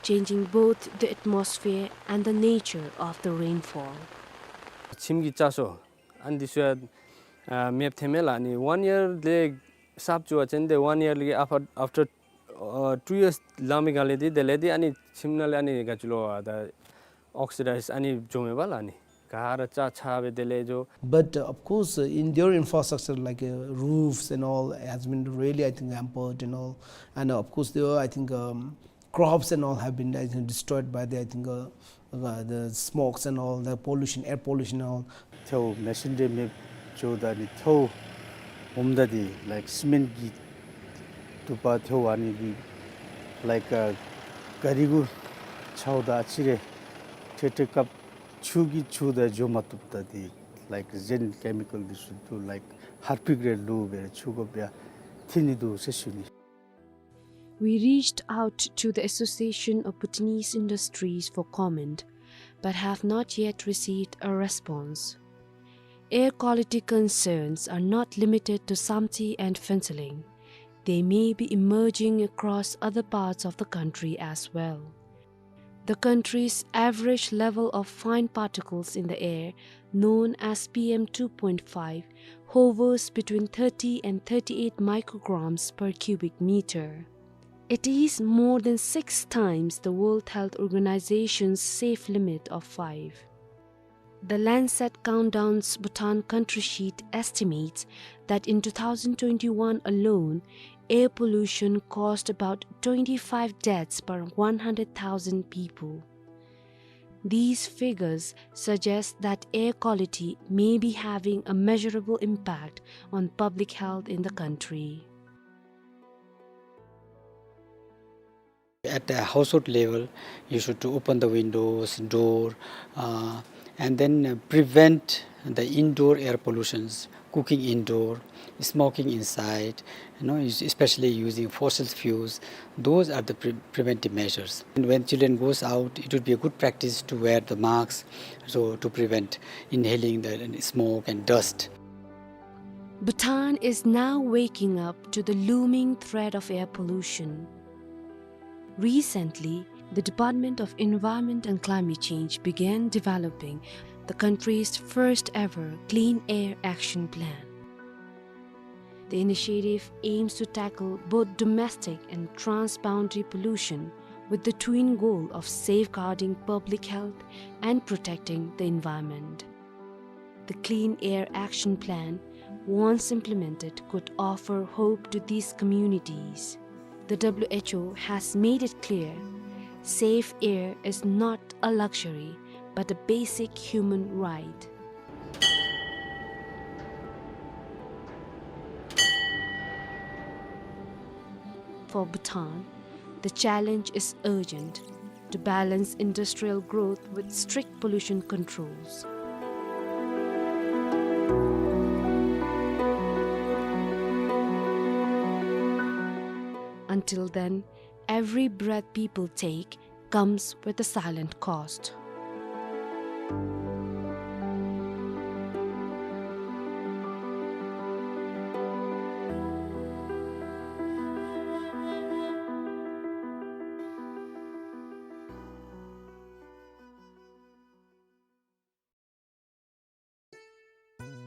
changing both the atmosphere and the nature of the rainfall. ཁྱིམ་གྱི་ལྕགས་ཤོག་ཨ་ནི་འདི་ཚུ་ཡང་ཨ་མེདཔ་ཐོནམ་མས་ལགས། ཨ་ནི་ཝན་ཡར་ལས་གསརཔ་བཙུགས་པ་ཅིན་ཏེ་ཝན་ཡར་ལས་ཨཕ་ཨཕ་ཊར་ཨ་ཊུ་ཡརསི་ལང་པའི་སྒང་ལས་འདི་དེ་ལས་འདི་ཨ་ནི་ཁྱིམ་ནང་ལས་ཨ་ནི་ག་ཅི་ལོ་ཨ་ད་ཨོག་སི་ཌའིཛ་ཨ་ནི་འགྱོཝ་མས་པ་ལགས། ཨ་ནི་ག་ར་ཆག་ཆག་སྦེ་དེ་ལས་འགྱོ། But, uh, of course, uh, in their infrastructure, like, uh, roofs and all, has been really, I think, hampered and all. And, uh, of course, there were, I think, um, crops and all have been, I think, destroyed by the, I think, uh, uh, the smokes and all, the pollution, air pollution and all. ཐལཝ་མེ་ཤིན་རི་མེདཔ་འགྱོཝ་ད་ནི་ཐལཝ་འོངམ་ད་འདི་ལའིཀ་སི་མེནཊ་གི་དུ་པ་ཐལཝ་ཨ་ནི་འདི་ལའིཀ་ཨ་ག་རི་གུ་འཕྱརཝ་ད་ཨ་ཙི་རེ་ཁྲེ་ཁྲེ་སྐབས་ཆུ་གིས་འཁྱུ་ད་འགྱོ་མ་བཏུབ། ད་འདི་ལའིཀ་གཞན་ཀེ་མི་ཀཱལ་འདི་ཚུ་འདུག། ལའིཀ་ཧར་པིཀ་རེ་བླུགས་སྦེ་འཁྱུ་དགོཔ་ཡང་ཐོན་ནི་འདུག་ཟེར་ཞུ་ནི། We reached out to the Association of Bhutanese Industries for comment, but have not yet received a response. Air quality concerns are not limited to Samtse and Phuentsholing. They may be emerging across other parts of the country as well. The country's average level of fine particles in the air, known as P M two point five, hovers between thirty and thirty-eight micrograms per cubic meter. It is more than six times the World Health Organization's safe limit of five. The Lancet Countdown's Bhutan Country Sheet estimates that in two thousand twenty-one alone, air pollution caused about twenty-five deaths per one hundred thousand people. These figures suggest that air quality may be having a measurable impact on public health in the country. At a household level, you should to open the windows, door, uh, and then, uh, prevent the indoor air pollutions, cooking indoor, smoking inside, you know, es-, especially using fossil fuels. Those are the pre-, preventive measures. And when children goes out, it would be a good practice to wear the masks, so to prevent inhaling the smoke and dust. Bhutan is now waking up to the looming threat of air pollution. Recently, the Department of Environment and Climate Change began developing the country's first ever Clean Air Action Plan. The initiative aims to tackle both domestic and transboundary pollution with the twin goal of safeguarding public health and protecting the environment. The Clean Air Action Plan, once implemented, could offer hope to these communities. The W H O has made it clear, safe air is not a luxury, but a basic human right. For Bhutan, the challenge is urgent to balance industrial growth with strict pollution controls. Until then, every breath people take comes with a silent cost.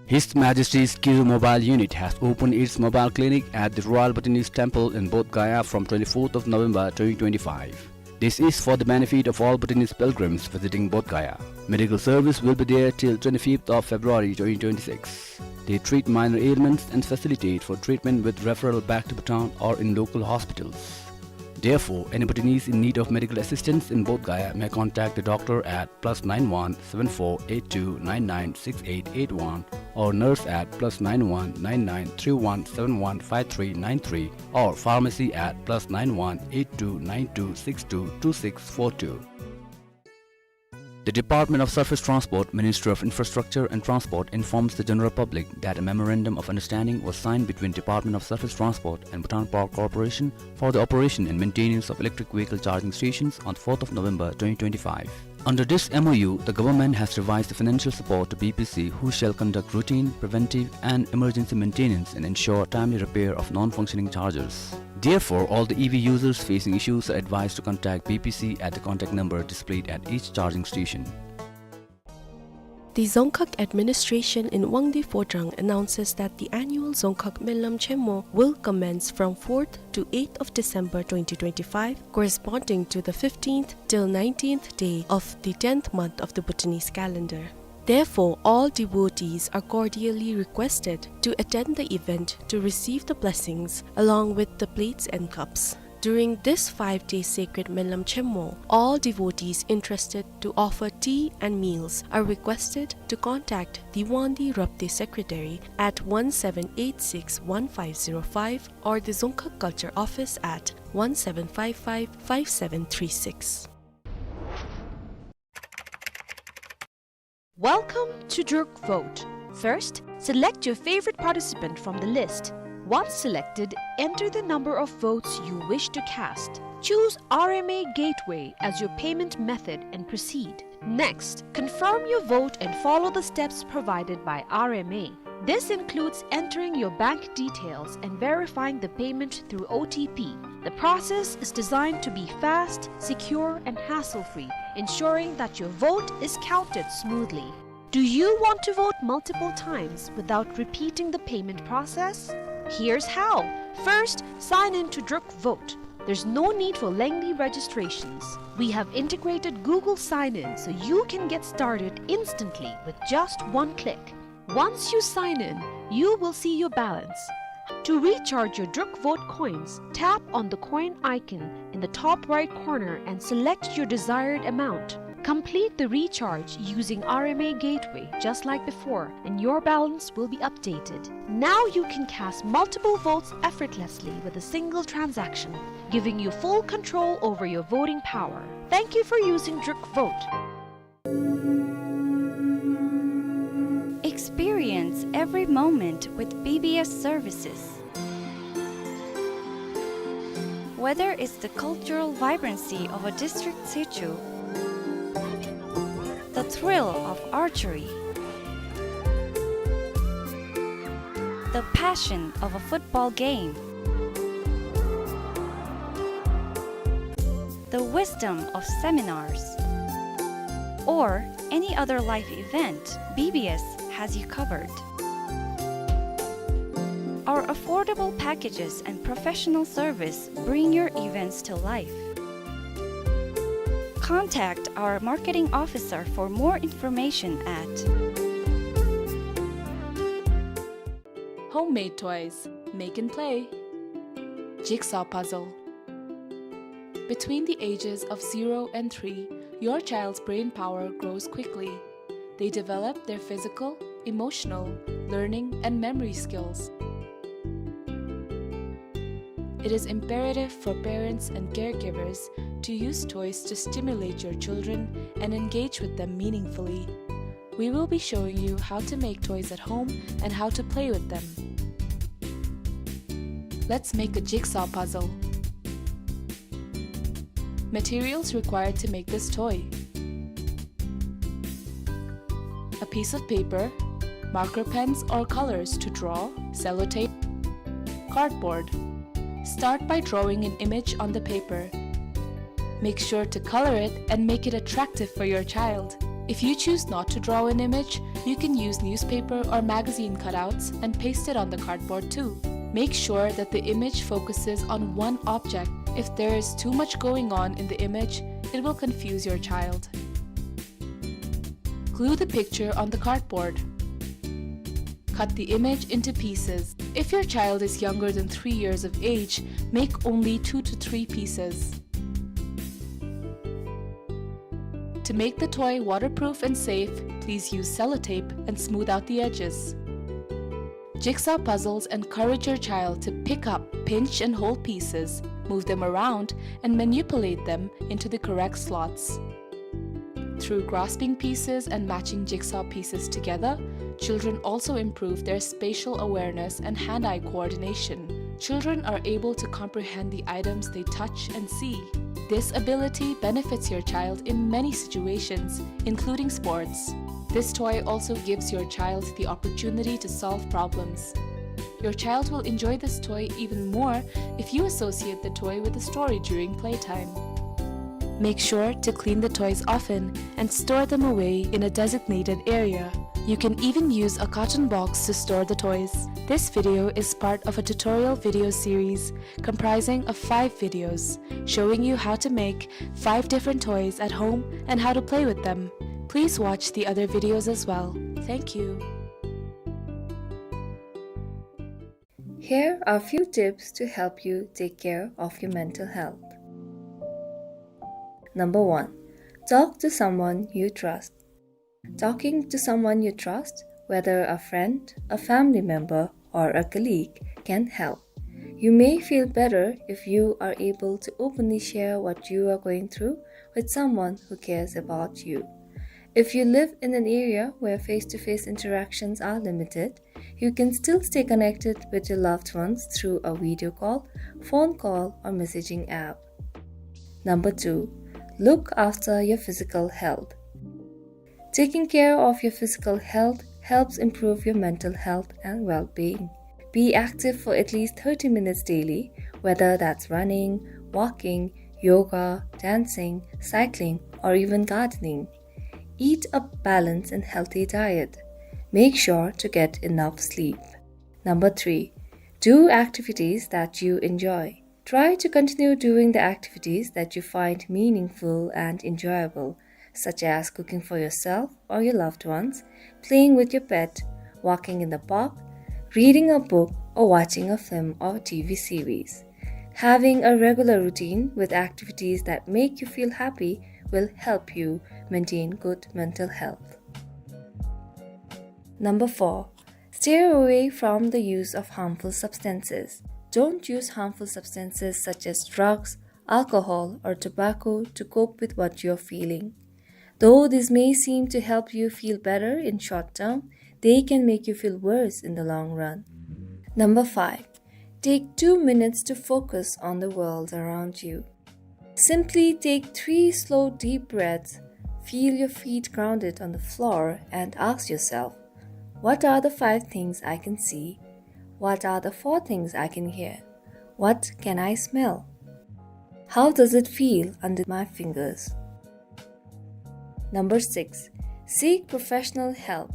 His Majesty's Kiru Mobile Unit has opened its mobile clinic at the Royal Bhutanese Temple in Bodh Gaya from twenty-fourth of November twenty twenty-five. This is for the benefit of all Bhutanese pilgrims visiting Bodh Gaya. Medical service will be there till twenty-fifth of February twenty twenty-six. They treat minor ailments and facilitate for treatment with referral back to Bhutan or in local hospitals. Therefore, any Bhutanese in need of medical assistance in Bodh Gaya may contact the doctor at plus nine one seven four eight two nine nine six eight eight one or nurse at plus nine one nine nine three one seven one five three nine three or pharmacy at plus nine one eight two nine two six two two six four two. The Department of Surface Transport, Ministry of Infrastructure and Transport informs the general public that a memorandum of understanding was signed between Department of Surface Transport and Bhutan Power Corporation for the operation and maintenance of electric vehicle charging stations on fourth of November twenty twenty-five. Under this M O U, the government has revised the financial support to B P C, who shall conduct routine, preventive and emergency maintenance and ensure timely repair of non-functioning chargers. Therefore, all the E V users facing issues are advised to contact B P C at the contact number displayed at each charging station. The Dzongkhag administration in Wangdue Phodrang announces that the annual Dzongkhag Menlam Chenmo will commence from fourth to eighth of December twenty twenty-five, corresponding to the fifteenth till nineteenth day of the tenth month of the Bhutanese calendar. Therefore, all devotees are cordially requested to attend the event to receive the blessings along with the plates and cups. During this five-day sacred Menlam Chenmo, all devotees interested to offer tea and meals are requested to contact the Wangdue Rabdey Secretary at one seven eight six one five zero five or the Dzongkhag Culture Office at one seven five five five seven three six. Welcome to Druk Vote. First, select your favorite participant from the list. Once selected, enter the number of votes you wish to cast. Choose R M A Gateway as your payment method and proceed. Next, confirm your vote and follow the steps provided by R M A. This includes entering your bank details and verifying the payment through O T P. The process is designed to be fast, secure, and hassle-free, ensuring that your vote is counted smoothly. Do you want to vote multiple times without repeating the payment process? Here's how. First, sign in to Druk Vote. There's no need for lengthy registrations. We have integrated Google Sign-In so you can get started instantly with just one click. Once you sign in, you will see your balance. To recharge your Druk Vote coins, tap on the coin icon in the top right corner and select your desired amount. Complete the recharge using R M A Gateway just like before, and your balance will be updated. Now you can cast multiple votes effortlessly with a single transaction, giving you full control over your voting power. Thank you for using Druk Vote. Experience every moment with B B S services. Whether it's the cultural vibrancy of a district situ, the thrill of archery, the passion of a football game, the wisdom of seminars, or any other life event, B B S has you covered. Our affordable packages and professional service bring your events to life. Contact our marketing officer for more information at Homemade toys. Make and play. Jigsaw puzzle. Between the ages of zero and three, your child's brain power grows quickly. They develop their physical, emotional, learning, and memory skills. It is imperative for parents and caregivers to use toys to stimulate your children and engage with them meaningfully. We will be showing you how to make toys at home and how to play with them. Let's make a jigsaw puzzle. Materials required to make this toy: a piece of paper, marker pens or colors to draw, sellotape, cardboard. Start by drawing an image on the paper. Make sure to color it and make it attractive for your child. If you choose not to draw an image, you can use newspaper or magazine cutouts and paste it on the cardboard too. Make sure that the image focuses on one object. If there is too much going on in the image, it will confuse your child. Glue the picture on the cardboard. Cut the image into pieces. If your child is younger than three years of age, make only two to three pieces. To make the toy waterproof and safe, please use sellotape and smooth out the edges. Jigsaw puzzles encourage your child to pick up, pinch, and hold pieces, move them around, and manipulate them into the correct slots. Through grasping pieces and matching jigsaw pieces together, children also improve their spatial awareness and hand-eye coordination. Children are able to comprehend the items they touch and see. This ability benefits your child in many situations, including sports. This toy also gives your child the opportunity to solve problems. Your child will enjoy this toy even more if you associate the toy with a story during playtime. Make sure to clean the toys often and store them away in a designated area. You can even use a carton box to store the toys. This video is part of a tutorial video series comprising of five videos showing you how to make five different toys at home and how to play with them. Please watch the other videos as well. Thank you. Here are few tips to help you take care of your mental health. Number one, talk to someone you trust. Talking to someone you trust, whether a friend, a family member, or a colleague, can help. You may feel better if you are able to openly share what you are going through with someone who cares about you. If you live in an area where face-to-face interactions are limited, you can still stay connected with your loved ones through a video call, phone call, or messaging app. Number two, look after your physical health. Taking care of your physical health helps improve your mental health and well-being. Be active for at least thirty minutes daily, whether that's running, walking, yoga, dancing, cycling, or even gardening. Eat a balanced and healthy diet. Make sure to get enough sleep. Number three, do activities that you enjoy. Try to continue doing the activities that you find meaningful and enjoyable, such as cooking for yourself or your loved ones, playing with your pet, walking in the park, reading a book, or watching a film or T V series. Having a regular routine with activities that make you feel happy will help you maintain good mental health. Number four, stay away from the use of harmful substances. Don't use harmful substances such as drugs, alcohol, or tobacco to cope with what you're feeling. Though this may seem to help you feel better in short term, they can make you feel worse in the long run. Number five, take two minutes to focus on the world around you. Simply take three slow, deep breaths, feel your feet grounded on the floor, and ask yourself, "What are the five things I can see? What are the four things I can hear? What can I smell? How does it feel under my fingers?" Number six, seek professional help.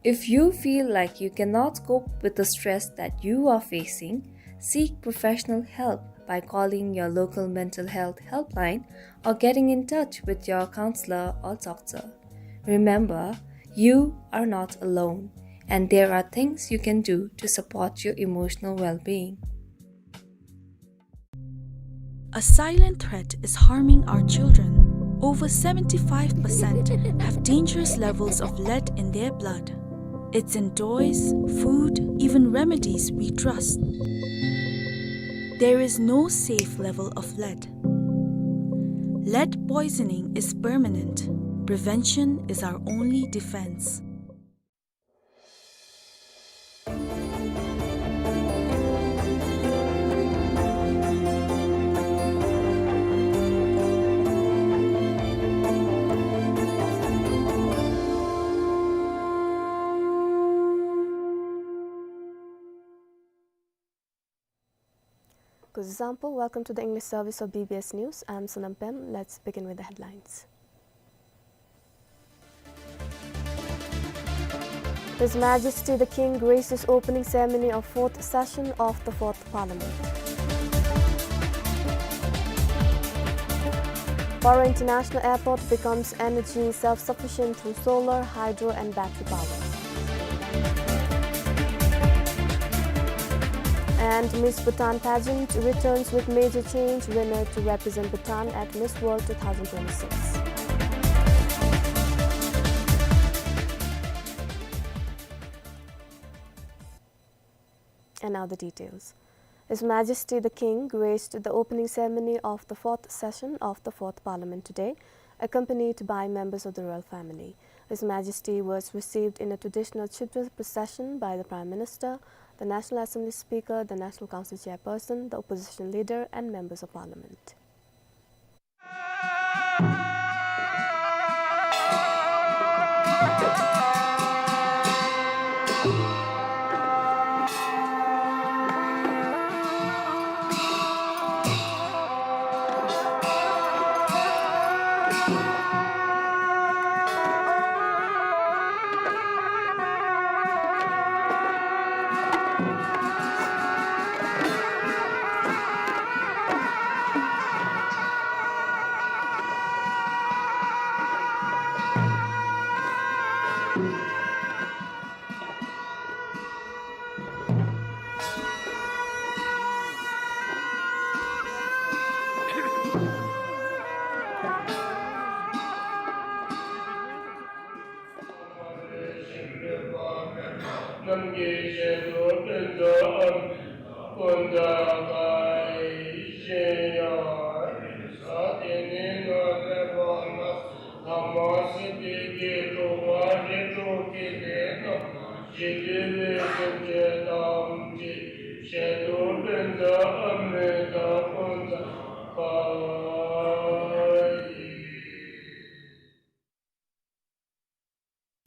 If you feel like you cannot cope with the stress that you are facing, seek professional help by calling your local mental health helpline or getting in touch with your counselor or doctor. Remember, you are not alone, and there are things you can do to support your emotional well-being. A silent threat is harming our children. Over seventy-five percent have dangerous levels of lead in their blood. It's in toys, food, even remedies we trust. There is no safe level of lead. Lead poisoning is permanent. Prevention is our only defense. Kuzuzangpo, welcome to the English service of B B S News. I'm Sonam Pem. Let's begin with the headlines. His Majesty the King graces opening ceremony of fourth session of the Fourth Parliament. Paro International Airport becomes energy self-sufficient through solar, hydro and battery power. And Miss Bhutan pageant returns with major change, winner to represent Bhutan at Miss World two thousand twenty-six. And now the details. His Majesty the King graced the opening ceremony of the fourth session of the Fourth Parliament today, accompanied by members of the royal family. His Majesty was received in a traditional Chitpur procession by the Prime Minister, the National Assembly Speaker, the National Council Chairperson, the opposition leader, and members of Parliament.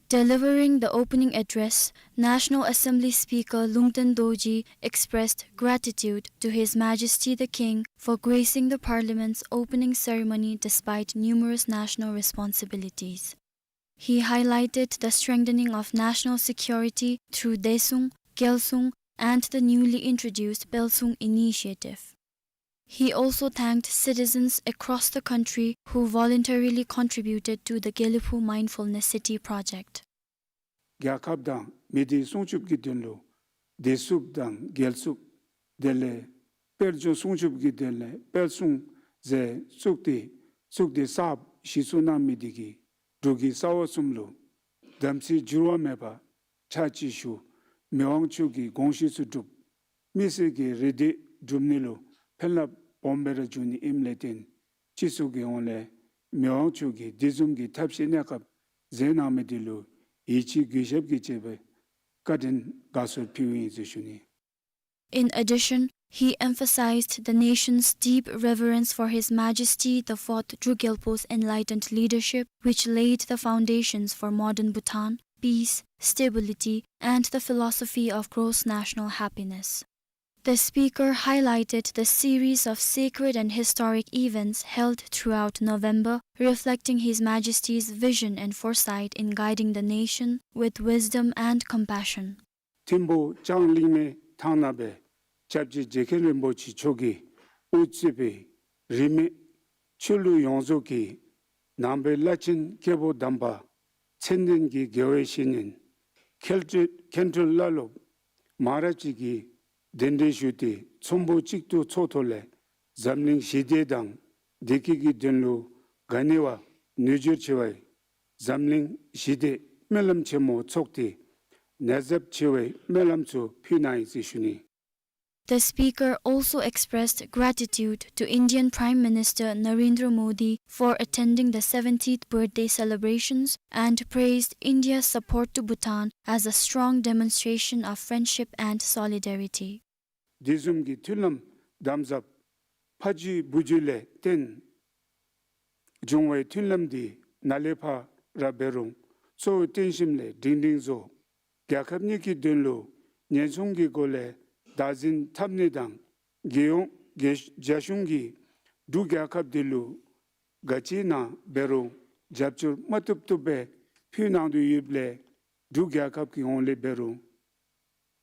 Delivering the opening address, National Assembly Speaker Lungten Dorji expressed gratitude to His Majesty the King for gracing the Parliament's opening ceremony despite numerous national responsibilities. He highlighted the strengthening of national security through Daesung, Gyalsung, and the newly introduced Pelsung initiative. He also thanked citizens across the country who voluntarily contributed to the Gelephu Mindfulness City project. རྒྱལ་ཁབ་དང་མི་སྡེ་སྲུང་སྐྱོབ་ཀྱི་དོན་ལུ་བདེ་སྲུངཔ་དང་རྒྱལ་སྲུངཔ་དེ་ལས་དཔལ་འབྱོར་སྲུང་སྐྱོབ་ཀྱི་དོན་ལས་དཔལ་སྲུང་ཟེར་བཙུགས་ཏེ་བཙུགས་ཏེ་གསརཔ་གཞི་བཙུགས་གནང་མི་དེ་གིས་འབྲུག་གི་ས་འོག་གསུམ་ལུ་དམ་ཚིག་འགྱུར་བ་མེད་པ་ཆ་གཅིག་ཞུ། མི་དབང་མཆོག་གི་དགོངས་གཞི་ཚུ་སྒྲུབ། མི་སེར་གྱི་རེ་འདོད་སྒྲུབ་ནི་ལུ་ཕན་རླབས་སྦོམ་སྦེ་ར་འབྱུང་ནི་ཨིནམ་ལས་བརྟེན་སྤྱི་ཚོགས་ཀྱི་ངོས་ལས་མི་དབང་མཆོག་གིས་དེ་བཟུམ་གྱི་ཐབས་ཤེས་གནས་སྐབས་མཛད་གནང་མི་དེ་ལུ་ཡིད་ཆེས་གུས་ཞབས་ཀྱིས་བཅས་པའི་བཀའ་དྲིན་དགའ་ཚོར་ཕུལཝ་ཨིན་ཟེར་ཞུ་ནི། In addition, he emphasized the nation's deep reverence for His Majesty the Fourth Druk Gyalpo's enlightened leadership, which laid the foundations for modern Bhutan, peace, stability, and the philosophy of gross national happiness. The speaker highlighted the series of sacred and historic events held throughout November, reflecting His Majesty's vision and foresight in guiding the nation with wisdom and compassion. ཐིམ་ཕུག་ལྕང་གླིང་མའི་ཐང་ནང་སྦེ་སྐྱབས་རྗེ་རྗེ་མཁན་རིན་པོ་ཆེ་མཆོག་གིས་དབུ་གཙོས་པའི་རིས་མེད་ཆོས་ལུགས་ཡོངས་རྫོགས་ཀྱི་ནང་པའི་བླ་ཆེན་སྐྱེས་བུ་དམ་པ་མཚན་ལྡན་གྱི་དགེ་བའི་བཤེས་གཉེན་མཁན་སྤྲུལ་མཁན་སྤྲུལ་བླ་སློབ་མང་རབས་ཅིག་གིས་གདན་འདྲེན་ཞུ་སྟེ་ཚོམ་བུ་གཅིག་ཏུ་ཚོགས་ཐོག་ལས་འཛམ་གླིང་ཞི་བདེ་དང་བདེ་སྐྱིད་ཀྱི་དོན་ལུ་ག་ནི་བ་ནུས་སྦྱོར་ཆེ་བའི་འཛམ་གླིང་ཞི་བདེ་སྨོན་ལམ་ཆེན་མོ་ཚོགས་ཏེ་ནུས་ཚབས་ཆེ་བའི་སྨོན་ལམ་ཚུ་ཕུལ་གནང་ཡི་ཟེར་ཞུ་ནི། The speaker also expressed gratitude to Indian Prime Minister Narendra Modi for attending the seventieth birthday celebrations and praised India's support to Bhutan as a strong demonstration of friendship and solidarity. དེ་བཟུམ་གྱི་མཐུན་ལམ་དམ་ཟབ་ཕ་རྒྱུད་བུ་རྒྱུད་ལས་བརྟེན་བྱུང་བའི་མཐུན་ལམ་འདི་ནཱ་ལས་ཕར་འབད་རུང་གཙོ་བོ་བརྟན་ཞིནམ་ལས་སྒྲིང་སྒྲིང་བཟོ། རྒྱལ་ཁབ་གཉིས་ཀྱི་དོན་ལུ་ཉེན་སྲུང་གི་སྒོ་ལས་བདག་འཛིན་འཐབ་ནི་དང་། རྒྱལ་ཡོངས་རྒྱལ་རྒྱལ་གཞུང་གིས་འབྲུག་རྒྱལ་ཁབ་འདི་ལུ་ག་ཅི་ནང་འབད་རུང་རྒྱབ་སྐྱོར་མ་བཏུབ་བཏུབ་སྦེ་ཕུལ་གནང་དོ་ཡོདཔ་ལས་འབྲུག་རྒྱལ་ཁབ་ཀྱི་ཧོངས་ལས་འབད་རུང་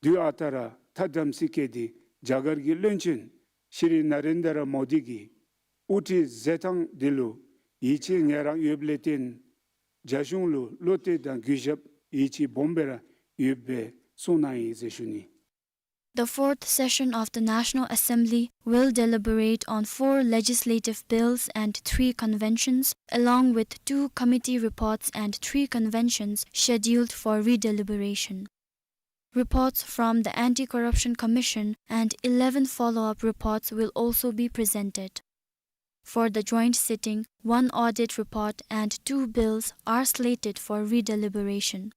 དུས་ཨ་རྟག་ར་ཐ་དམ་སྲི་བསྐྱེད་དེ་རྒྱ་གར་གྱི་བློན་ཆེན་ཤྲི་ནཱ་རེནྡྲ་མོ་དི་གི་དབུ་ཁྲིད་མཛད་ཐངས་འདི་ལུ་ཡིད་ཆེས་ངེས་རང་ཡོདཔ་ལས་བརྟེན་རྒྱལ་གཞུང་ལུ་བློ་གཏད་དང་གུས་ཞབས་ཡིད་ཆེས་སྦོམ་སྦེ་ར་ཡོདཔ་སྦེ་གསུངས་གནང་ཡི་ཟེར་ཞུ་ནི། The fourth session of the National Assembly will deliberate on four legislative bills and three conventions, along with two committee reports and three conventions scheduled for redeliberation. Reports from the Anti-Corruption Commission and eleven follow-up reports will also be presented. For the joint sitting, one audit report and two bills are slated for redeliberation.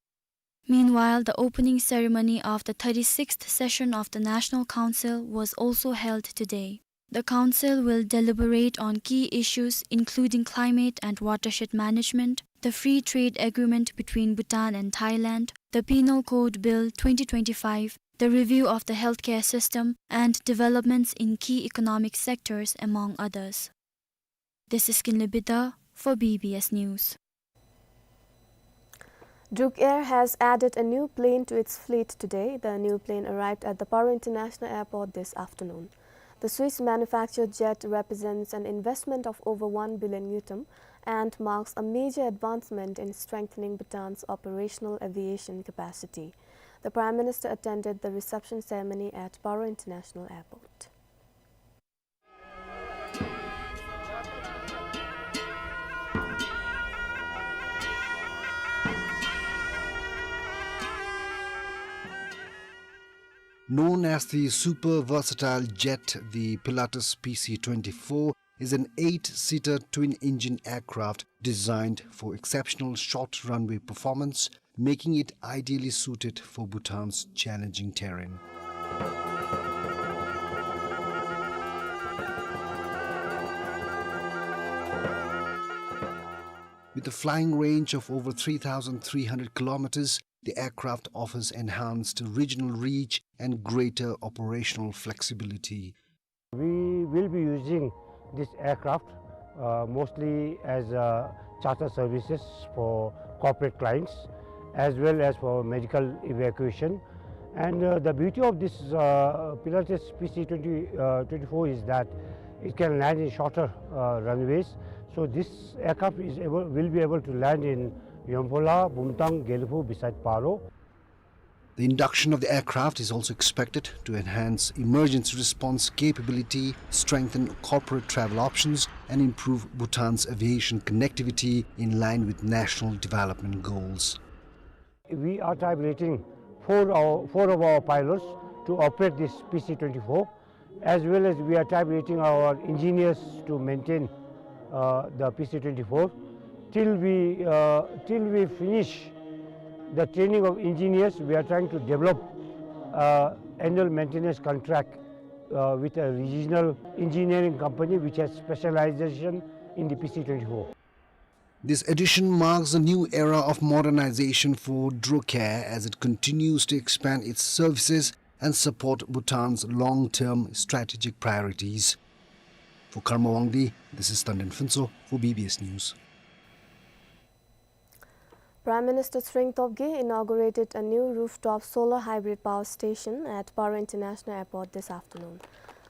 Meanwhile, the opening ceremony of the thirty-sixth session of the National Council was also held today. The Council will deliberate on key issues including climate and watershed management, the free trade agreement between Bhutan and Thailand, the Penal Code Bill twenty twenty-five, the review of the healthcare system, and developments in key economic sectors, among others. This is Kinley Bida for B B S News. Druk Air has added a new plane to its fleet today. The new plane arrived at the Paro International Airport this afternoon. The Swiss-manufactured jet represents an investment of over one billion ngultrum and marks a major advancement in strengthening Bhutan's operational aviation capacity. The Prime Minister attended the reception ceremony at Paro International Airport. Known as the super versatile jet, the Pilatus P C twenty-four is an eight-seater twin-engine aircraft designed for exceptional short runway performance, making it ideally suited for Bhutan's challenging terrain. With a flying range of over three thousand three hundred kilometers, the aircraft offers enhanced regional reach and greater operational flexibility. We will be using this aircraft, uh, mostly as, uh, charter services for corporate clients as well as for medical evacuation. And, uh, the beauty of this, uh, Pilatus P C twenty, uh, twenty-four is that it can land in shorter, uh, runways. So this aircraft is able, will be able to land in Yonphola, Bumthang, Gelephu beside Paro. The induction of the aircraft is also expected to enhance emergency response capability, strengthen corporate travel options, and improve Bhutan's aviation connectivity in line with national development goals. We are tabulating four, our, four of our pilots to operate this P C twenty-four. As well as we are tabulating our engineers to maintain, uh, the P C twenty-four. Till we, uh, till we finish the training of engineers, we are trying to develop, uh, annual maintenance contract, uh, with a regional engineering company which has specialization in the P C twenty-four. This addition marks a new era of modernization for Druk Air as it continues to expand its services and support Bhutan's long-term strategic priorities. For Karma Wangdi, this is Tandin Phuntsho for B B S News. Prime Minister Tshering Tobgay inaugurated a new rooftop solar hybrid power station at Paro International Airport this afternoon.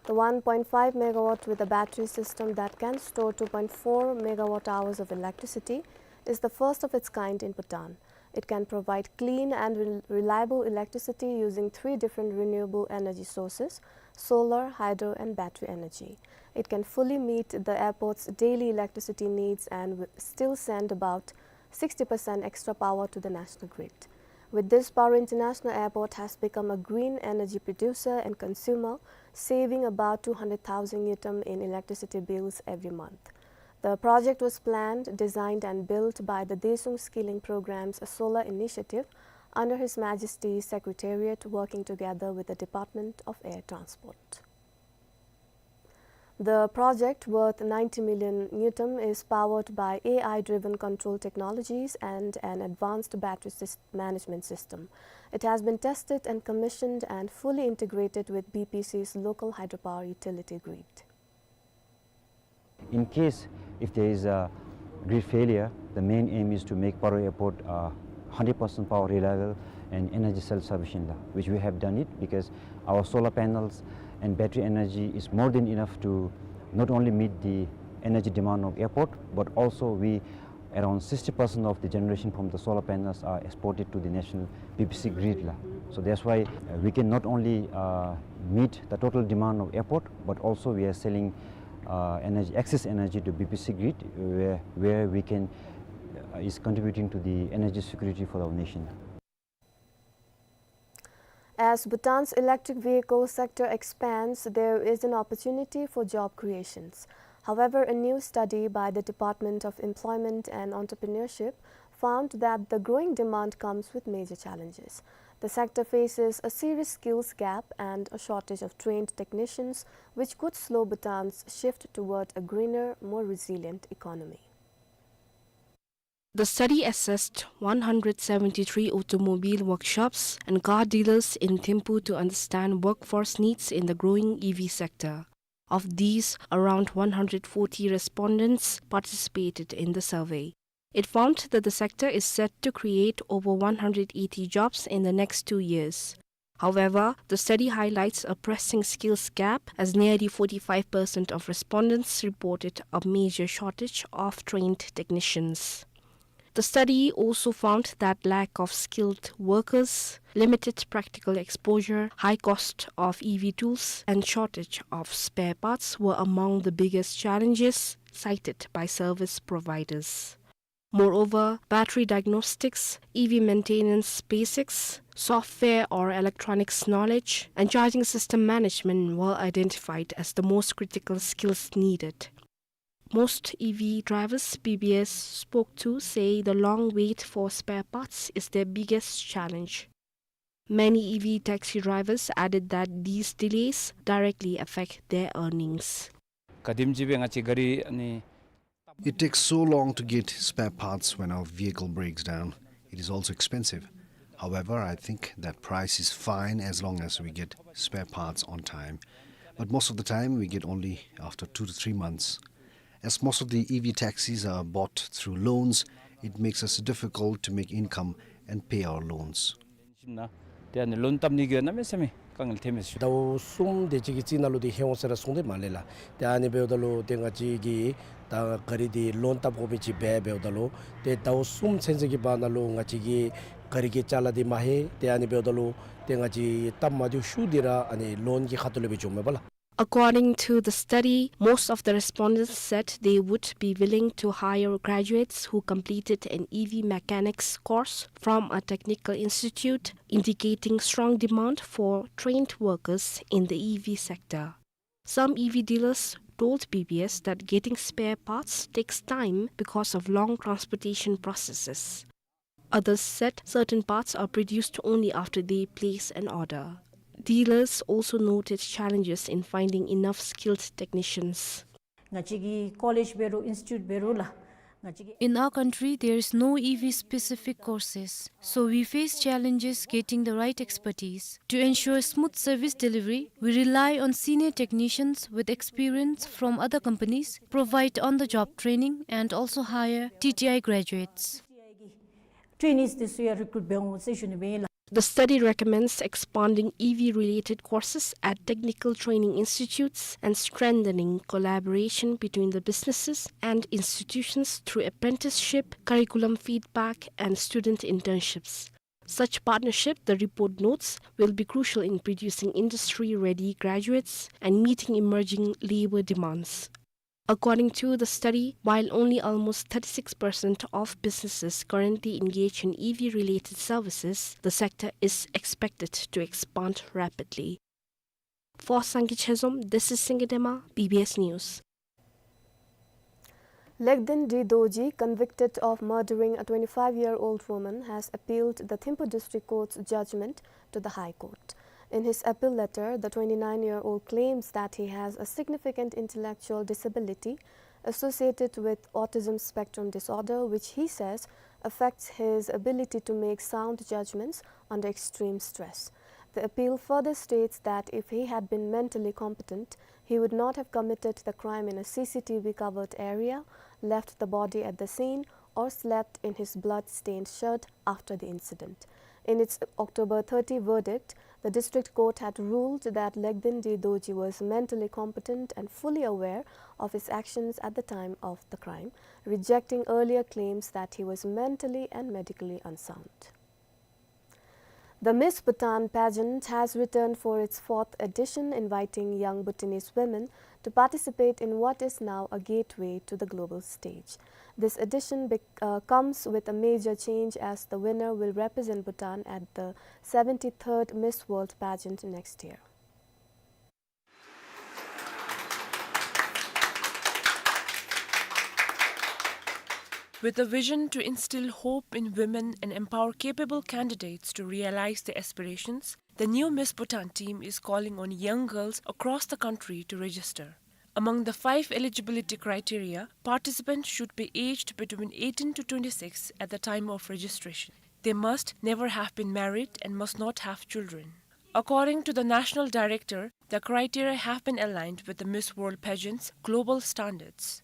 The one point five megawatt with a battery system that can store two point four megawatt hours of electricity is the first of its kind in Bhutan. It can provide clean and rel-, reliable electricity using three different renewable energy sources: solar, hydro, and battery energy. It can fully meet the airport's daily electricity needs and wi-, still send about sixty percent extra power to the national grid. With this, Paro International Airport has become a green energy producer and consumer, saving about two hundred thousand ngultrum in electricity bills every month. The project was planned, designed and built by the Daesung Skilling Programme's solar initiative under His Majesty's Secretariat, working together with the Department of Air Transport. The project, worth ninety million ngultrum, is powered by A I-driven control technologies and an advanced battery sys-, management system. It has been tested and commissioned and fully integrated with B P C's local hydropower utility grid. In case if there is a grid failure, the main aim is to make Paro Airport, uh, hundred percent power reliable and energy self-sufficient, la, which we have done it because our solar panels and battery energy is more than enough to not only meet the energy demand of airport, but also we, around sixty percent of the generation from the solar panels are exported to the national B P C grid, la. So that's why, uh, we can not only, uh, meet the total demand of airport, but also we are selling, uh, energy, excess energy to B P C grid, where, where we can, uh, is contributing to the energy security for our nation. As Bhutan's electric vehicle sector expands, there is an opportunity for job creations. However, a new study by the Department of Employment and Entrepreneurship found that the growing demand comes with major challenges. The sector faces a serious skills gap and a shortage of trained technicians, which could slow Bhutan's shift toward a greener, more resilient economy. The study assessed one hundred seventy-three automobile workshops and car dealers in Thimphu to understand workforce needs in the growing E V sector. Of these, around one hundred forty respondents participated in the survey. It found that the sector is set to create over one hundred eighty jobs in the next two years. However, the study highlights a pressing skills gap, as nearly forty-five percent of respondents reported a major shortage of trained technicians. The study also found that lack of skilled workers, limited practical exposure, high cost of E V tools, and shortage of spare parts were among the biggest challenges cited by service providers. Moreover, battery diagnostics, E V maintenance basics, software or electronics knowledge, and charging system management were identified as the most critical skills needed. Most E V drivers B B S spoke to say the long wait for spare parts is their biggest challenge. Many E V taxi drivers added that these delays directly affect their earnings. ཁ་དེམ་ཅིག་སྦེ་ང་བཅས་ག་རི་ཨ་ནི། It takes so long to get spare parts when our vehicle breaks down. It is also expensive. However, I think that price is fine as long as we get spare parts on time. But most of the time, we get only after two to three months. As most of the E V taxis are bought through loans, it makes us difficult to make income and pay our loans. ཏེ་ཨ་ནི་ལོན་བཏབ་ནི་གི་གནམ་མེད་ས་མེད་དཀའ་ངལ་ཐོན་མས་ཟེར་ཞུ། ཟླཝ་གསུམ་དེ་ཅིག་གི་རྩིས་ནང་ལུ་ཏེ་ལྷོད་འོང་ཟེར་ར་གསུངས་ཏེ་མ་ལས་ལགས། ཏེ་ཨ་ནི་འབདཝ་ད་ལུ་ཏེ་ང་བཅས་ཀྱིས་ད་ག་རི་འདི་ལོན་བཏབ་དགོ་མི་ཅིག་འབད་འབདཝ་ད་ལུ་ཏེ་ཟླཝ་གསུམ་ཚུན་ཚོད་ཀྱི་བར་ན་ལུ་ང་བཅས་ཀྱིས་ག་རི་གི་ཅ་ལ་འདི་མ་ལྷོད། ཏེ་ཨ་ནི་འབདཝ་ད་ལུ་ཏེ་ང་བཅས་སྟབས་མ་བདེཝ་ཤོས་འདི་ར་ཨ་ནི་ལོན་གྱི་ཁ་ཐུག་ལས་སྦེ་བྱུངམ་མས་པ་ལགས། According to the study, most of the respondents said they would be willing to hire graduates who completed an E V mechanics course from a technical institute, indicating strong demand for trained workers in the E V sector. Some E V dealers told B B S that getting spare parts takes time because of long transportation processes. Others said certain parts are produced only after they place an order. Dealers also noted challenges in finding enough skilled technicians. ང་བཅས་ཀྱི་ཀོ་ལེཇ་འབད་རུང་ཨིན་སི་ཊི་ཊུཊ་འབད་རུང་ལགས། ང་བཅས་ཀྱི། In our country, there is no E V specific courses, so we face challenges getting the right expertise. To ensure smooth service delivery, we rely on senior technicians with experience from other companies, provide on-the-job training, and also hire T T I graduates. ཊེ་ནིས་འདི་ཚུ་ཡང་རི་ཀུ་རུཊ་འབད་འོང་ཟེར་ཞུ་ནི་ཨིན་ལགས། The study recommends expanding E V-related courses at technical training institutes and strengthening collaboration between the businesses and institutions through apprenticeship, curriculum feedback, and student internships. Such partnership, the report notes, will be crucial in producing industry-ready graduates and meeting emerging labor demands. According to the study, while only almost thirty-six percent of businesses currently engage in E V-related services, the sector is expected to expand rapidly. For Sangay Chezom, this is Singay Dema, B B S News. Legden D Dorji, convicted of murdering a twenty-five-year-old woman, has appealed the Thimphu District Court's judgment to the High Court. In his appeal letter, the twenty-nine-year-old claims that he has a significant intellectual disability associated with autism spectrum disorder, which he says affects his ability to make sound judgments under extreme stress. The appeal further states that if he had been mentally competent, he would not have committed the crime in a C C T V covered area, left the body at the scene, or slept in his blood-stained shirt after the incident. In its October thirty verdict, the district court had ruled that Legden D Dorji was mentally competent and fully aware of his actions at the time of the crime, rejecting earlier claims that he was mentally and medically unsound. The Miss Bhutan pageant has returned for its fourth edition, inviting young Bhutanese women to participate in what is now a gateway to the global stage. This edition bec-, uh, comes with a major change, as the winner will represent Bhutan at the seventy-third Miss World pageant next year. With a vision to instill hope in women and empower capable candidates to realize their aspirations, the new Miss Bhutan team is calling on young girls across the country to register. Among the five eligibility criteria, participants should be aged between eighteen to twenty-six at the time of registration. They must never have been married and must not have children. According to the national director, the criteria have been aligned with the Miss World pageant's global standards.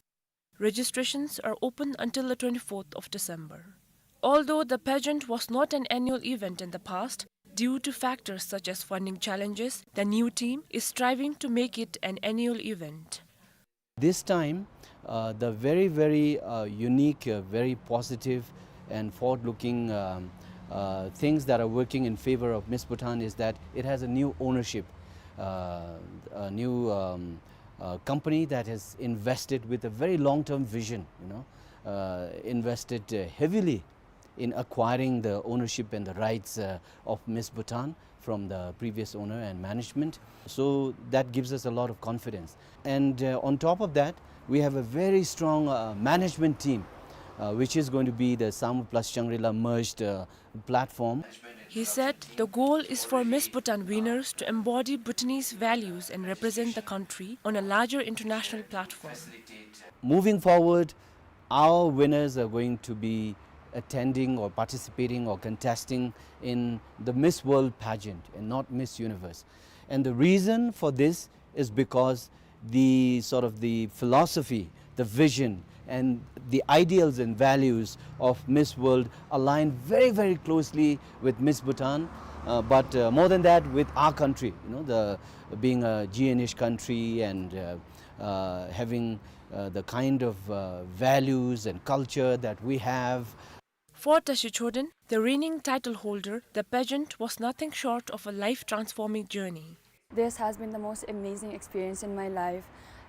Registrations are open until the twenty-fourth of December. Although the pageant was not an annual event in the past, due to factors such as funding challenges, the new team is striving to make it an annual event. This time, uh, the very, very, uh, unique, uh, very positive and forward-looking, um, uh, things that are working in favor of Miss Bhutan is that it has a new ownership, uh, a new, um, uh, company that has invested with a very long-term vision, you know, uh, invested, uh, heavily in acquiring the ownership and the rights, uh, of Miss Bhutan from the previous owner and management. So that gives us a lot of confidence. And, uh, on top of that, we have a very strong, uh, management team, uh, which is going to be the Samu plus Shangri-La merged, uh, platform. He said the goal is for Miss Bhutan winners to embody Bhutanese values and represent the country on a larger international platform. Moving forward, our winners are going to be attending or participating or contesting in the Miss World pageant and not Miss Universe. And the reason for this is because the sort of the philosophy, the vision, and the ideals and values of Miss World align very, very closely with Miss Bhutan, uh, but, uh, more than that, with our country, you know, the, being a G N ish country and, uh, uh, having, uh, the kind of, uh, values and culture that we have. For Tashi Choden, the reigning title holder, the pageant was nothing short of a life-transforming journey. This has been the most amazing experience in my life.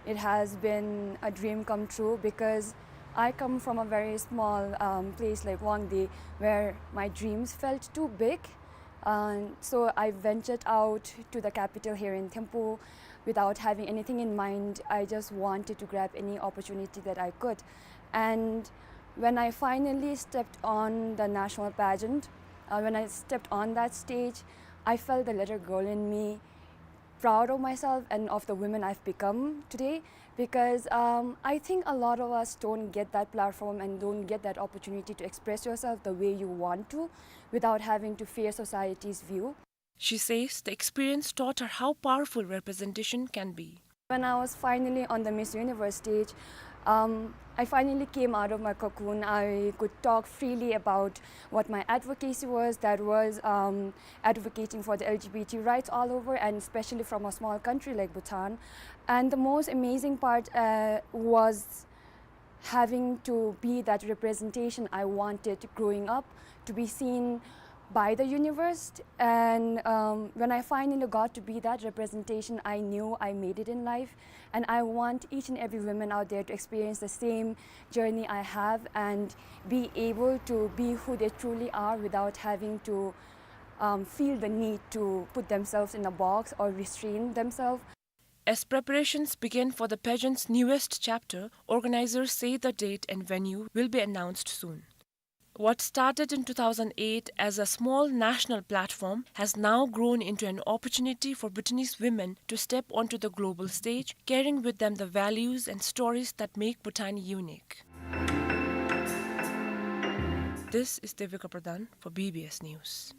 It has been a dream come true because I come from a very small, um, place like Wangdue, where my dreams felt too big. And so I ventured out to the capital here in Thimphu without having anything in mind. I just wanted to grab any opportunity that I could. And when I finally stepped on the national pageant, uh, when I stepped on that stage, I felt the little girl in me proud of myself and of the woman I've become today, because, um, I think a lot of us don't get that platform and don't get that opportunity to express yourself the way you want to without having to fear society's view. She says the experience taught her how powerful representation can be. When I was finally on the Miss Universe stage, um, I finally came out of my cocoon. I could talk freely about what my advocacy was, that was, um, advocating for the L G B T rights all over, and especially from a small country like Bhutan. And the most amazing part, uh, was having to be that representation I wanted growing up, to be seen by the universe. And, um, when I finally got to be that representation, I knew I made it in life. And I want each and every woman out there to experience the same journey I have and be able to be who they truly are without having to, um, feel the need to put themselves in a box or restrain themselves. As preparations begin for the pageant's newest chapter, organizers say the date and venue will be announced soon. What started in two thousand eight as a small national platform has now grown into an opportunity for Bhutanese women to step onto the global stage, carrying with them the values and stories that make Bhutan unique. This is Devika Pradhan for B B S News.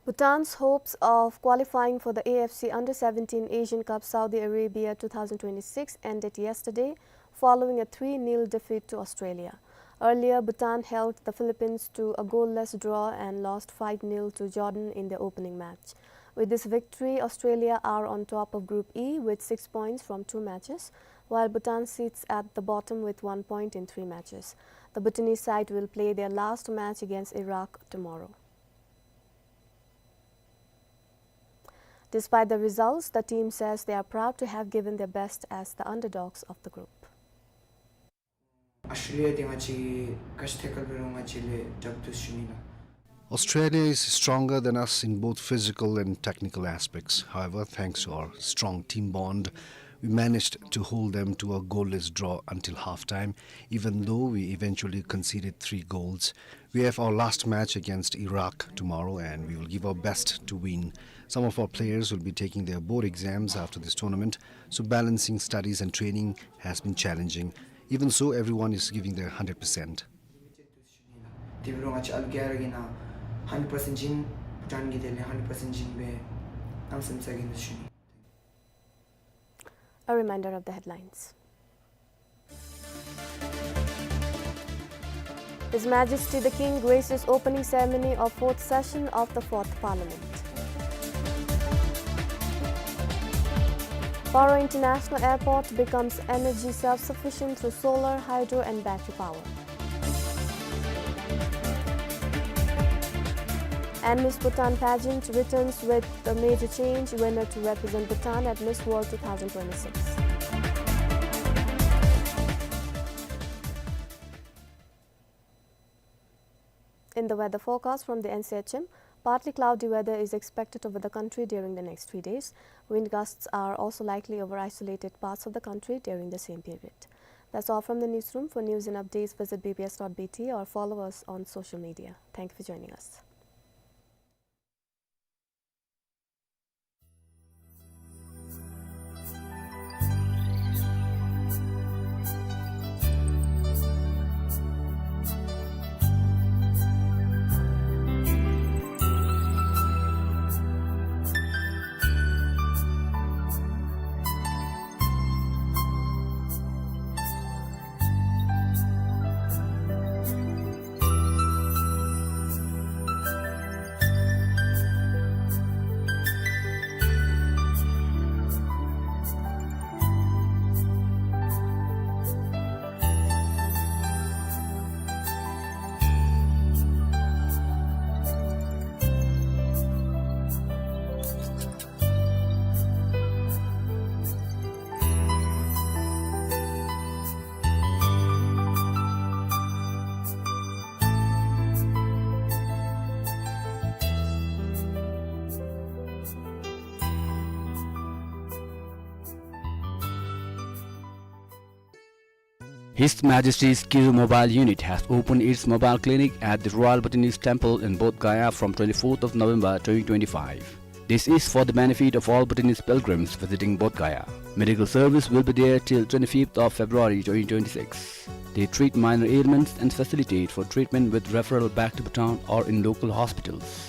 Bhutan's hopes of qualifying for the A F C Under seventeen Asian Cup Saudi Arabia two thousand twenty-six ended yesterday following a three nil defeat to Australia. Earlier, Bhutan held the Philippines to a goalless draw and lost five nil to Jordan in their opening match. With this victory, Australia are on top of Group E with six points from two matches, while Bhutan sits at the bottom with one point in three matches. The Bhutanese side will play their last match against Iraq tomorrow. Despite the results, the team says they are proud to have given their best as the underdogs of the group. Australia དེ་ང་བཅས་ཀྱིས་ཐད་ཀར་འབད་རུང་ང་བཅས་ལས་དྲག་འདུག་ཞུ་ནི་ལགས། Australia is stronger than us in both physical and technical aspects. However, thanks to our strong team bond, we managed to hold them to a goalless draw until halftime, even though we eventually conceded three goals. We have our last match against Iraq tomorrow, and we will give our best to win. Some of our players will be taking their board exams after this tournament, so balancing studies and training has been challenging. Even so, everyone is giving their hundred percent. དེ་འབད་རུང་ང་བཅས་ཨ་ལུ་ག་ར་གིས་ནང་hundred percent བྱིན། བྷུ་ཊཱན་གྱི་དོན་ལས་hundred percent བྱིན་སྦེ་གནམ་མེད་ས་མེད་དགའ་ནི་ཞུ་ནི། A reminder of the headlines. His Majesty the King graces opening ceremony of fourth session of the Fourth Parliament. Paro International Airport becomes energy self-sufficient through solar, hydro and battery power. And Miss Bhutan pageant returns with a major change, winner to represent Bhutan at Miss World two thousand twenty-six. In the weather forecast from the N C H M, partly cloudy weather is expected over the country during the next three days. Wind gusts are also likely over isolated parts of the country during the same period. That's all from the newsroom. For news and updates, visit B B S dot B T or follow us on social media. Thank you for joining us. His Majesty's Kiru Mobile Unit has opened its mobile clinic at the Royal Bhutanese Temple in Bodh Gaya from twenty-fourth of November twenty twenty-five. This is for the benefit of all Bhutanese pilgrims visiting Bodh Gaya. Medical service will be there till twenty-fifth of February twenty twenty-six. They treat minor ailments and facilitate for treatment with referral back to Bhutan or in local hospitals.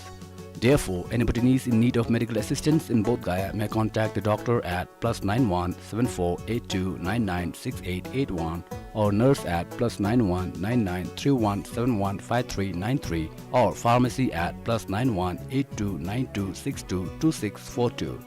Therefore, any Bhutanese in need of medical assistance in Bodh Gaya may contact the doctor at plus nine one seven four eight two nine nine six eight eight one or nurse at plus nine one nine nine three one seven one five three nine three or pharmacy at plus nine one eight two nine two six two two six four two.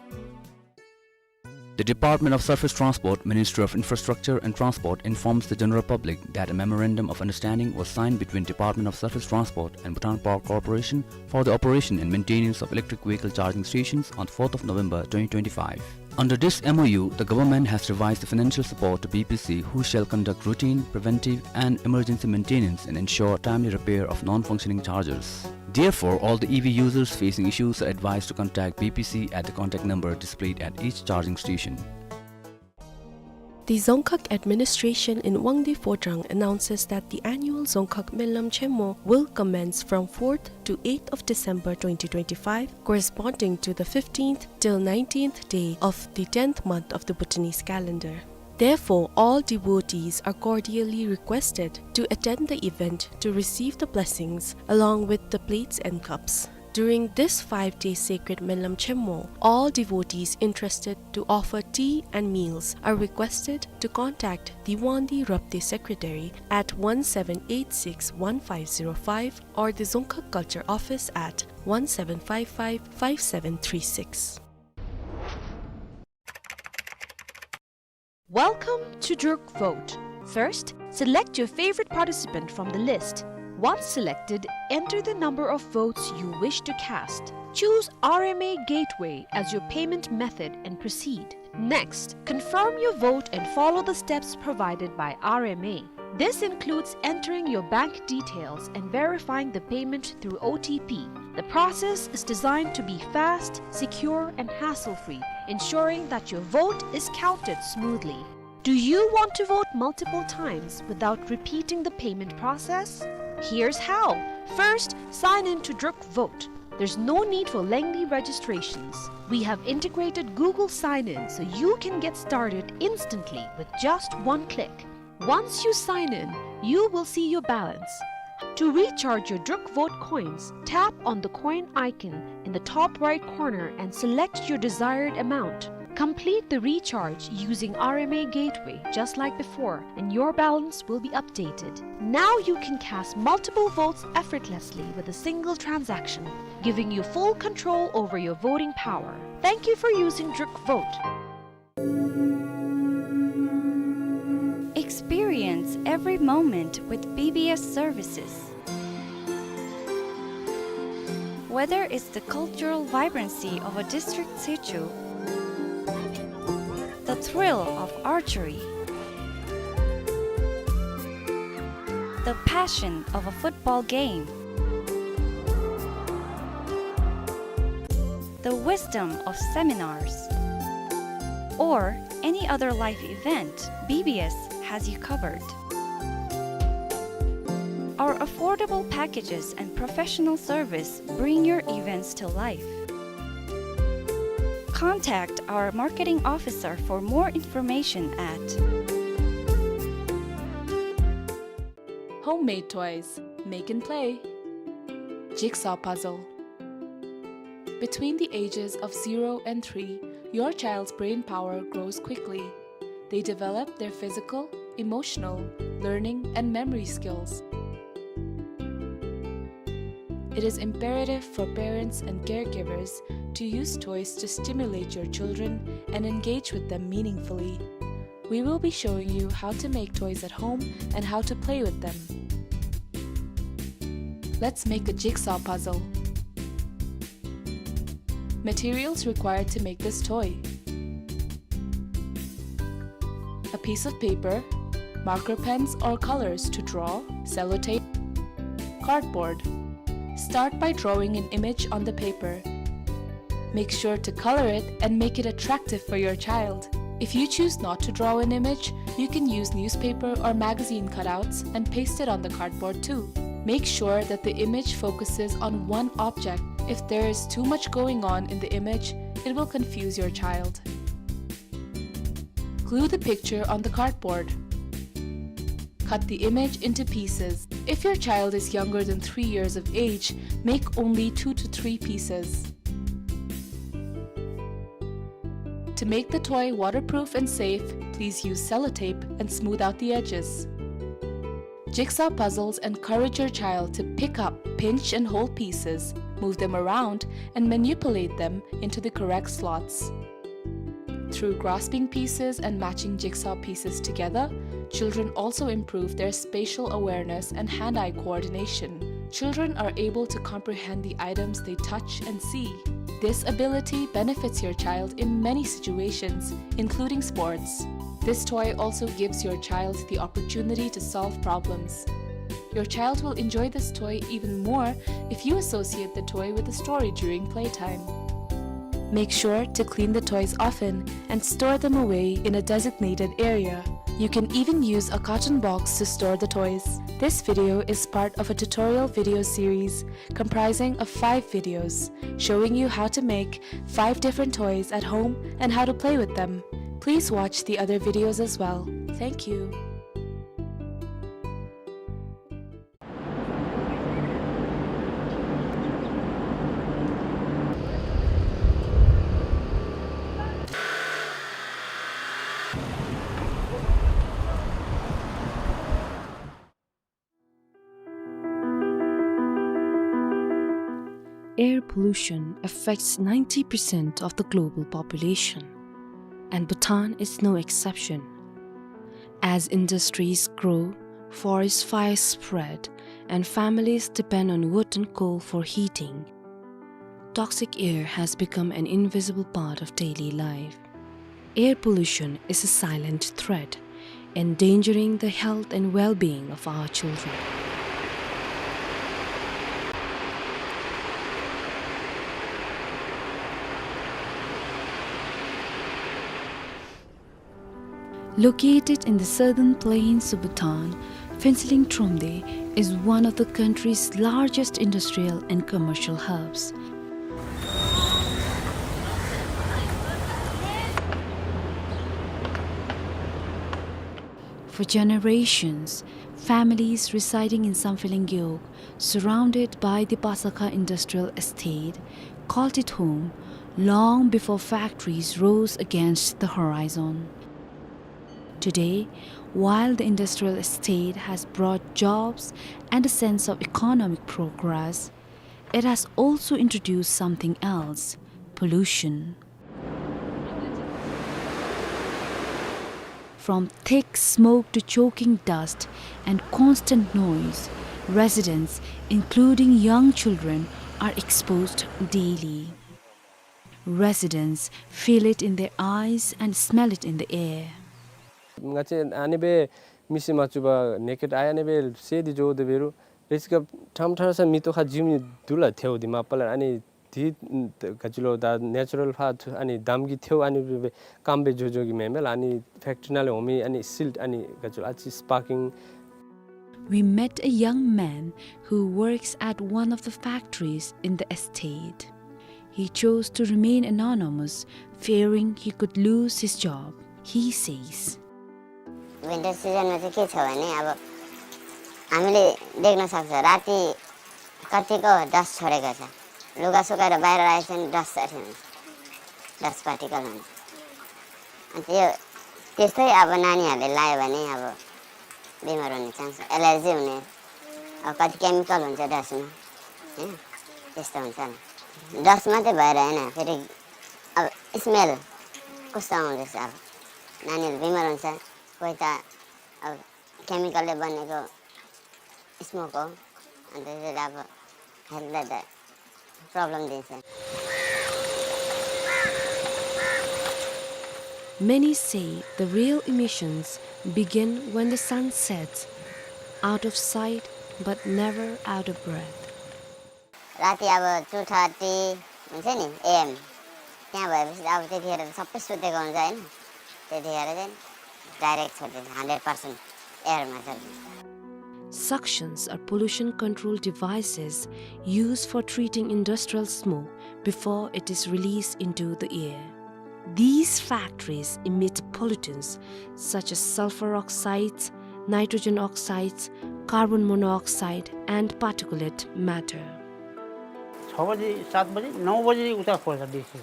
The Department of Surface Transport, Ministry of Infrastructure and Transport informs the general public that a memorandum of understanding was signed between Department of Surface Transport and Bhutan Power Corporation for the operation and maintenance of electric vehicle charging stations on fourth of November twenty twenty-five. Under this M O U, the government has revised the financial support to B P C, who shall conduct routine, preventive and emergency maintenance and ensure timely repair of non-functioning chargers. Therefore, all the E V users facing issues are advised to contact B P C at the contact number displayed at each charging station. The Dzongkhag administration in Wangdue Phodrang announces that the annual Dzongkhag Menlam Chenmo will commence from fourth to eighth of December twenty twenty-five, corresponding to the fifteenth till nineteenth day of the tenth month of the Bhutanese calendar. Therefore, all devotees are cordially requested to attend the event to receive the blessings along with the plates and cups. During this five-day sacred Menlam Chenmo, all devotees interested to offer tea and meals are requested to contact the Wangdue Rabdey Secretary at one seven eight six one five zero five or the Dzongkhag Culture Office at one seven five five five seven three six. Welcome to Druk Vote. First, select your favorite participant from the list. Once selected, enter the number of votes you wish to cast. Choose R M A Gateway as your payment method and proceed. Next, confirm your vote and follow the steps provided by R M A. This includes entering your bank details and verifying the payment through O T P. The process is designed to be fast, secure, and hassle-free, ensuring that your vote is counted smoothly. Do you want to vote multiple times without repeating the payment process? Here's how. First, sign in to Druk Vote. There's no need for lengthy registrations. We have integrated Google Sign-In so you can get started instantly with just one click. Once you sign in, you will see your balance. To recharge your Druk Vote coins, tap on the coin icon in the top right corner and select your desired amount. Complete the recharge using R M A Gateway just like before, and your balance will be updated. Now you can cast multiple votes effortlessly with a single transaction, giving you full control over your voting power. Thank you for using Druk Vote. Experience every moment with B B S services. Whether it's the cultural vibrancy of a district tsechu, the thrill of archery, the passion of a football game, the wisdom of seminars, or any other life event, B B S has you covered. Our affordable packages and professional service bring your events to life. Contact our marketing officer for more information at Homemade toys. Make and play. Jigsaw puzzle. Between the ages of zero and three, your child's brain power grows quickly. They develop their physical, emotional, learning, and memory skills. It is imperative for parents and caregivers to use toys to stimulate your children and engage with them meaningfully. We will be showing you how to make toys at home and how to play with them. Let's make a jigsaw puzzle. Materials required to make this toy: a piece of paper, marker pens or colors to draw, sellotape, cardboard. Start by drawing an image on the paper. Make sure to color it and make it attractive for your child. If you choose not to draw an image, you can use newspaper or magazine cutouts and paste it on the cardboard too. Make sure that the image focuses on one object. If there is too much going on in the image, it will confuse your child. Glue the picture on the cardboard. Cut the image into pieces. If your child is younger than three years of age, make only two to three pieces. To make the toy waterproof and safe, please use sellotape and smooth out the edges. Jigsaw puzzles encourage your child to pick up, pinch, and hold pieces, move them around, and manipulate them into the correct slots. Through grasping pieces and matching jigsaw pieces together, children also improve their spatial awareness and hand-eye coordination. Children are able to comprehend the items they touch and see. This ability benefits your child in many situations, including sports. This toy also gives your child the opportunity to solve problems. Your child will enjoy this toy even more if you associate the toy with a story during playtime. Make sure to clean the toys often and store them away in a designated area. You can even use a carton box to store the toys. This video is part of a tutorial video series comprising of five videos showing you how to make five different toys at home and how to play with them. Please watch the other videos as well. Thank you. Air pollution affects ninety percent of the global population, and Bhutan is no exception. As industries grow, forest fires spread, and families depend on wood and coal for heating, toxic air has become an invisible part of daily life. Air pollution is a silent threat, endangering the health and well-being of our children. Located in the southern plains of Bhutan, Phuentsholing Thromde is one of the country's largest industrial and commercial hubs. For generations, families residing in Samphehleng Gewog, surrounded by the Pasakha Industrial Estate, called it home long before factories rose against the horizon. Today, while the industrial estate has brought jobs and a sense of economic progress, it has also introduced something else: pollution. From thick smoke to choking dust and constant noise, residents, including young children, are exposed daily. Residents feel it in their eyes and smell it in the air. ང་བཅས་ཨ་ནི་སྦེ་མི་སེར་མ་བཅུག་པར་ནེ་ཀེཌ་ཨའི་ཨ་ནི་སྦེ་གསལ་ཏེ་འགྱོ་དོ་འབད་རུང་རེས་ཀ་ཕྲང་ཕྲང་ས་མེ་ཏོག་ཁར་འཛུལ་མི་འདི་ལུ་ཐལཝ་འདི་མ་པ་ལས་ཨ་ནི་འདི་ག་ཅི་ལོ་ད་ནེ་ཅུ་རཱལ་ཕར་ཨ་ནི་འདམ་གྱི་ཐལཝ་ཨ་ནི་སྦེ་སྐམ་སྦེ་འགྱོ་འགྱོ་གི་མེན་མས་ལགས། ཨ་ནི་ཕེཀ་ཊི་རི་ནང་ལས་འོང་མི་ཨ་ནི་སིལཊ་ཨ་ནི་ག་ཅི་ལོ་ཨ་ཙི་སི་པར་ཀིང། We met a young man who works at one of the factories in the estate. He chose to remain anonymous, fearing he could lose his job. He says, winter सिजनमा चाहिँ के छ भने अब हामीले देख्न सक्छ, राति कतिको डस्ट छोडेको छ। लुगा सुकाएर बाहिर राखेको छ भने डस्ट छ, डस्ट पार्टिकल हुन्छ। अनि त्यो, त्यस्तै अब नानीहरूले लायो भने अब बिमार हुने चान्स, एलर्जी हुने, अब कति केमिकल हुन्छ डस्टमा, होइन? त्यस्तो हुन्छ नि। डस्ट मात्रै भएर होइन, फेरि अब स्मेल कस्तो आउँदैछ, अब नानीहरू बिमार हुन्छ, कोही त अब केमिकलले बनेको स्मोक हो, अनि त्यसले अब हेल्थलाई त प्रब्लम दिन्छ। Many say the real emissions begin when the sun sets, out of sight but never out of breath. राति अब टू थर्टी हुन्छ नि एएम, त्यहाँ भएपछि अब त्यतिखेर त सबै सुतेको हुन्छ, होइन? त्यतिखेर चाहिँ डाइरेक्ट छोडिदिन्छ, हन्ड्रेड पर्सेन्ट एयरमा छोडिदिन्छ। Suctions are pollution control devices used for treating industrial smoke before it is released into the air. These factories emit pollutants such as sulfur oxides, nitrogen oxides, carbon monoxide, and particulate matter. छ बजी, सात बजी, नौ बजी उता खोज्छ बेसी।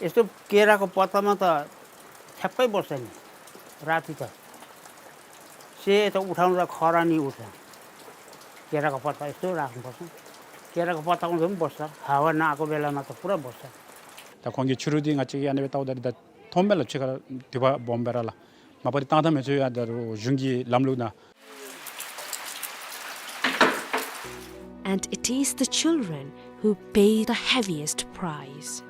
यस्तो केराको पत्तामा त ठ्याप्पै बस्छ नि, राति त। सेतो उठाउँदा खरानी उठ्छ। केराको पत्ता यस्तो राख्नुपर्छ। केराको पत्ता उठ्दा पनि बस्छ, हावा नआएको बेलामा त पुरा बस्छ। ད་ཁོང་གིས་ཆུ་རུད་འདི་ང་བཅས་ཀྱིས་ཨ་ནི་སྦེ་བལྟཝ་ད་ད་ མཐོང་མས་ལགས། ཕྱི་ཁར་དུད་པ་སྦོམ་སྦེ་ར་ལགས། མ་པ་འདི་བཏང་བཏང་མི་ཚུ་ཡང་ད་རུང་གཞུང་གི་ལམ་ལུགས་ནང་། And it is the children who pay the heaviest price.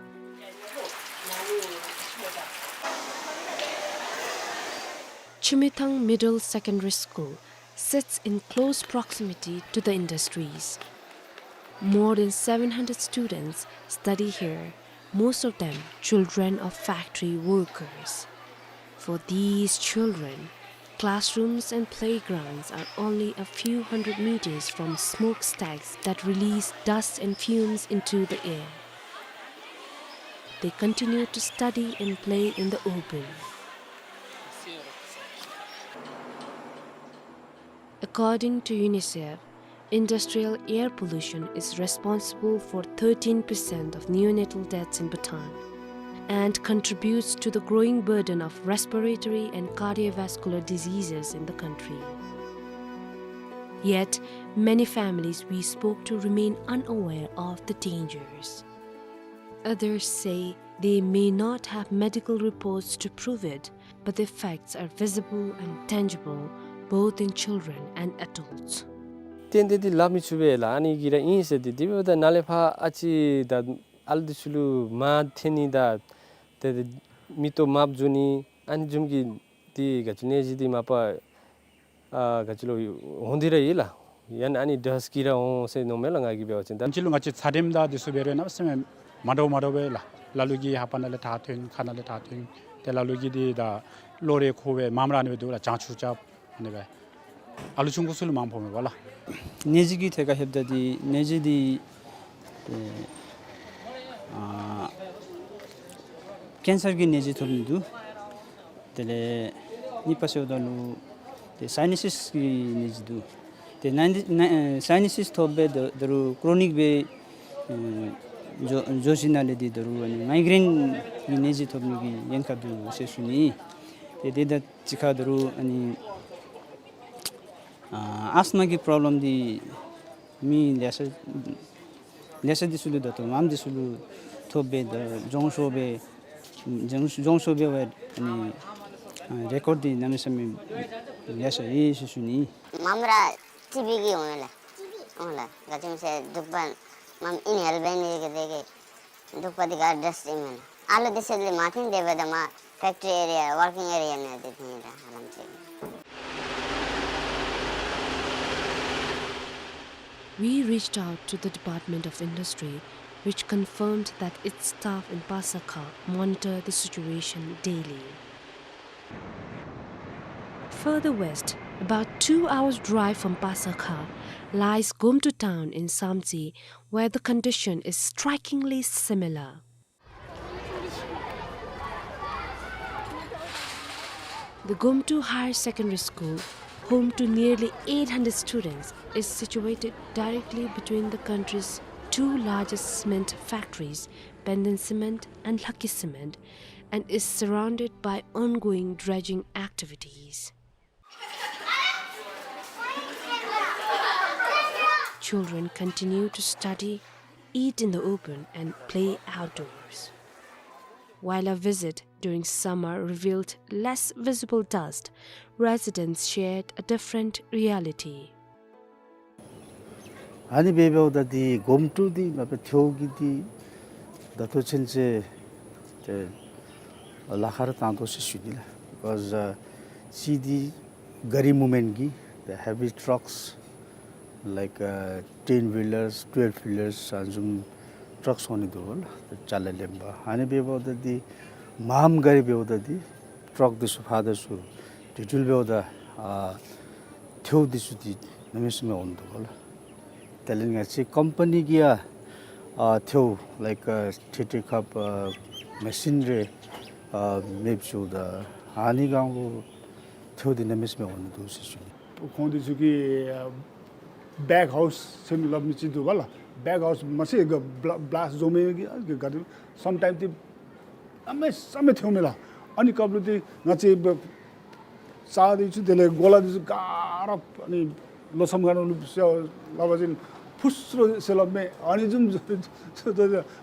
Chumithang Middle Secondary School sits in close proximity to the industries. More than seven hundred students study here, most of them children of factory workers. For these children, classrooms and playgrounds are only a few hundred meters from smokestacks that release dust and fumes into the air. They continue to study and play in the open. According to UNICEF, industrial air pollution is responsible for thirteen percent of neonatal deaths in Bhutan and contributes to the growing burden of respiratory and cardiovascular diseases in the country. Yet, many families we spoke to remain unaware of the dangers. Others say they may not have medical reports to prove it, but the facts are visible and tangible, both in children and adults. ཏན་ཏན་འདི་སླབ་མི་ཚུགས་པས་ལགས། ཨ་ནི་གི་ར་ཨིན་ཟེར་ཏེ། དེ་འབདཝ་ད་ནཱ་ལས་ཕར་ཨ་ཙི་ད་ཨ་ལུ་འདི་ཚུ་ལུ་མར་འཐེན་ནི་ད་ཏེ་ཏེ་མིག་ཏོ་དམརཔོ་འགྱོ་ནི་ཨ་ནི་བཟུམ་གྱི་འདི་ག་ཅི་ནད་གཞི་འདི་མ་པ་ཨ་ག་ཅི་ལོ་འོང་སྟེ་ར་ཡོད་ལགས། ཡང་ན་ཨ་ནི་ཌསཊ་གིས་ར་འོང་ཟེར་མནོཝ་མས་ལགས། ང་གིས་འབད་བ་ཅིན་ད་ཅི་ལོ་ང་བཅས་ཚད་རིམས་དང་འདི་ཚུ་འབད་རུང་ནང་སེམས་མ་འདྲཝ་མ་འདྲཝ་སྦེ་ལགས། ལ་ལུ་གིས་ལྷ་པ་ནང་ལས་ཐག་ཐོན། ཁ་ནང་ལས་ཐག་ཐོན། ཏེ་ལ་ལུ་གིས་འདི་ད་གློ་རེ་ཁུ་སྦེ་མངམ་ར་ཨ་ནི་སྦེ་འདུག་ལགས། གྱང་ཆུ་རྐྱབ་ཨ་ནི་སྦེ། ཨ་ལུ་ཆུང་ཀུ་ཚུ་ལུ་མངམ་ཕོག་མས་པ་ལགས། ནད་གཞི་གི་ཐད་ཁར་ལྷོདཔ་ད་འདི་ནད་གཞི་འདི་ཏེ་ཨ་ཀེན་སར་གྱི་ནད་གཞི་ཐོབ་ནི་འདུག། དེ་ལས་གཉིས་པ་ཟེརཝ་ད་ལུ་ཏེ་སའི་ནཱ་སིས་ཀྱི་ནད་གཞི་འདུག། ཏེ་ནཱ་ནཱ་ཨེ་སའི་ནཱ་སིས་ཐོབ་སྦེ་ད་ད་རུང་ཀྲོ་ནིག་སྦེ་ཨེ་འགྱོ་འགྱོ་ཞིནམ་ལས་འདི་ད་རུང་ཨ་ནི་མའི་གྲེན་གྱི་ནད་གཞི་ཐོབ་ནི་གི་ཉེན་ཁ་འདུག་ཟེར་ཞུ་ནི། ཏེ་དེ་དང་གཅིག་ཁར་ད་རུང་ཨ་ནི་ཨ་ཨས་མ་གི་པྲོབ་ལེམ་འདི་མི་ལེ་ཤ་ལེ་ཤ་འདི་ཚུ་ལུ་ད་ལྟོ་མངམ་འདི་ཚུ་ལུ་ཐོབ་སྦེ་ད་རྫོང་ཤོར་སྦེ་རྫོང་རྫོང་ཤོར་སྦེ་འབད་ཨ་ནི་ཨ་རེ་ཀོཌ་འདི་གནམ་མེད་ས་མེད་ལེ་ཤ་ཡོད་ཟེར་ཞུ་ནི། མངམ་ར་ཊི་བི་གིས་འོང་ཡི་ལགས། འོང་ལགས། ག་ཅི་སྨོ་ཟེར་འབྲུག་པ་མངམ་ཨིན་ཧེལ་འབད་ནི་གི་དེ་གིས་འབྲུག་པ་འདི་ག་ཌསཊ་ཨིན་མས་ལགས། ཨ་ལུ་འདི་ཚུ་ལུ་མ་འཐོན། དེ་འབདཝ་ད་མར་ཕེཀ་ཊི་རི་ཨེ་རི་ཡ་ཝར་ཀིང་ཨེ་རི་ཡ་ནང་འདི་འཐོན་ཡི་ལགས། ཧ་ལམ་ཅིག། We reached out to the Department of Industry, which confirmed that its staff in Pasakha monitor the situation daily. Further west, about two hours' drive from Pasakha, lies Gomtu town in Samtse, where the condition is strikingly similar. The Gomtu Higher Secondary School, home to nearly eight hundred students, is situated directly between the country's two largest cement factories, Penden Cement and Lhakki Cement, and is surrounded by ongoing dredging activities. Children continue to study, eat in the open, and play outdoors. While our visit during summer revealed less visible dust, residents shared a different reality. ཨ་ནི་འབདཝ་ད་འདི་གོམ་ཀྲུ་འདི་མ་པ་ཐེའུ་གི་འདི་ད་ལྟོ་ཚུན་ཚོད་ཏེ་ལཱ་ཁག་ར་བཏང་དོ་ཟེར་ཞུ་ནི་ལགས། Because uh, གཅིག་འདི་ག་རི་མུབ་མེནཊ་གི་the heavy trucks like uh, ten wheelers, twelve wheelers ཨ་ནི་བཟུམ་ཊརཀ་འོང་ནི་འདུག་ལགས། ཅ་ལ་ལེན་པར། ཨ་ནི་འབདཝ་ད་འདི་མངམ་ག་རི་འབདཝ་ད་འདི་ཊརཀ་འདི་ཚུ་ཕར་དང་ཚུར་འགྲུལ་འགྲུལ་འབདཝ་ད་ཨ་ཐེའུ་འདི་ཚུ་འདི་གནམ་མེད་ས་མེད་འོང་འདུག་ལགས། དེ་ལས་ང་བཅས་ཀམ་པ་ནི་གིས་ཡང་ཨ་ཐེའུ་like uh, ཐེ་ཐེ་ཁབ་ཨ་མེ་ཤིན་རེ་ཨ་མེདཔ་བཟོཝ་ད་ཨ་ནི་སྒང་ལུ་ཐེའུ་འདི་གནམ་མེད་ས་མེད་འོང་ནི་འདུག་ཟེར་ཞུ་ནི། ཁོང་འདི་ཚུ་གིས་ཨ་བེག་ཧའུསི་ཟེར་སླབ་མི་ཅིག་འདུག་པ་ལགས། བེག་ཧའུསི་མ་ཚད་ག་བླ་བླཱསཊ་བཟོ་མི་གི་ཨ་ག་ག་རི་སམ་ཊའིམ་འདི་གནམ་མེད་ས་མེད་ཐེའུ་མས་ལགས། ཨ་ནི་སྐབས་ལུ་འདི་ང་བཅས་བ་རྩྭ་འདི་ཚུ་དེ་ལས་གོ་ལ་འདི་ཚུ་ག་ར་ཨ་ནི་ལོ་མཚམས་ཁ་ནང་ལུ་ཟེར་སླབ་པ་ཅིན་ཕུ་སུ་རུ་ཟེར་སླབ་མས། ཨ་ནི་བཟུམ་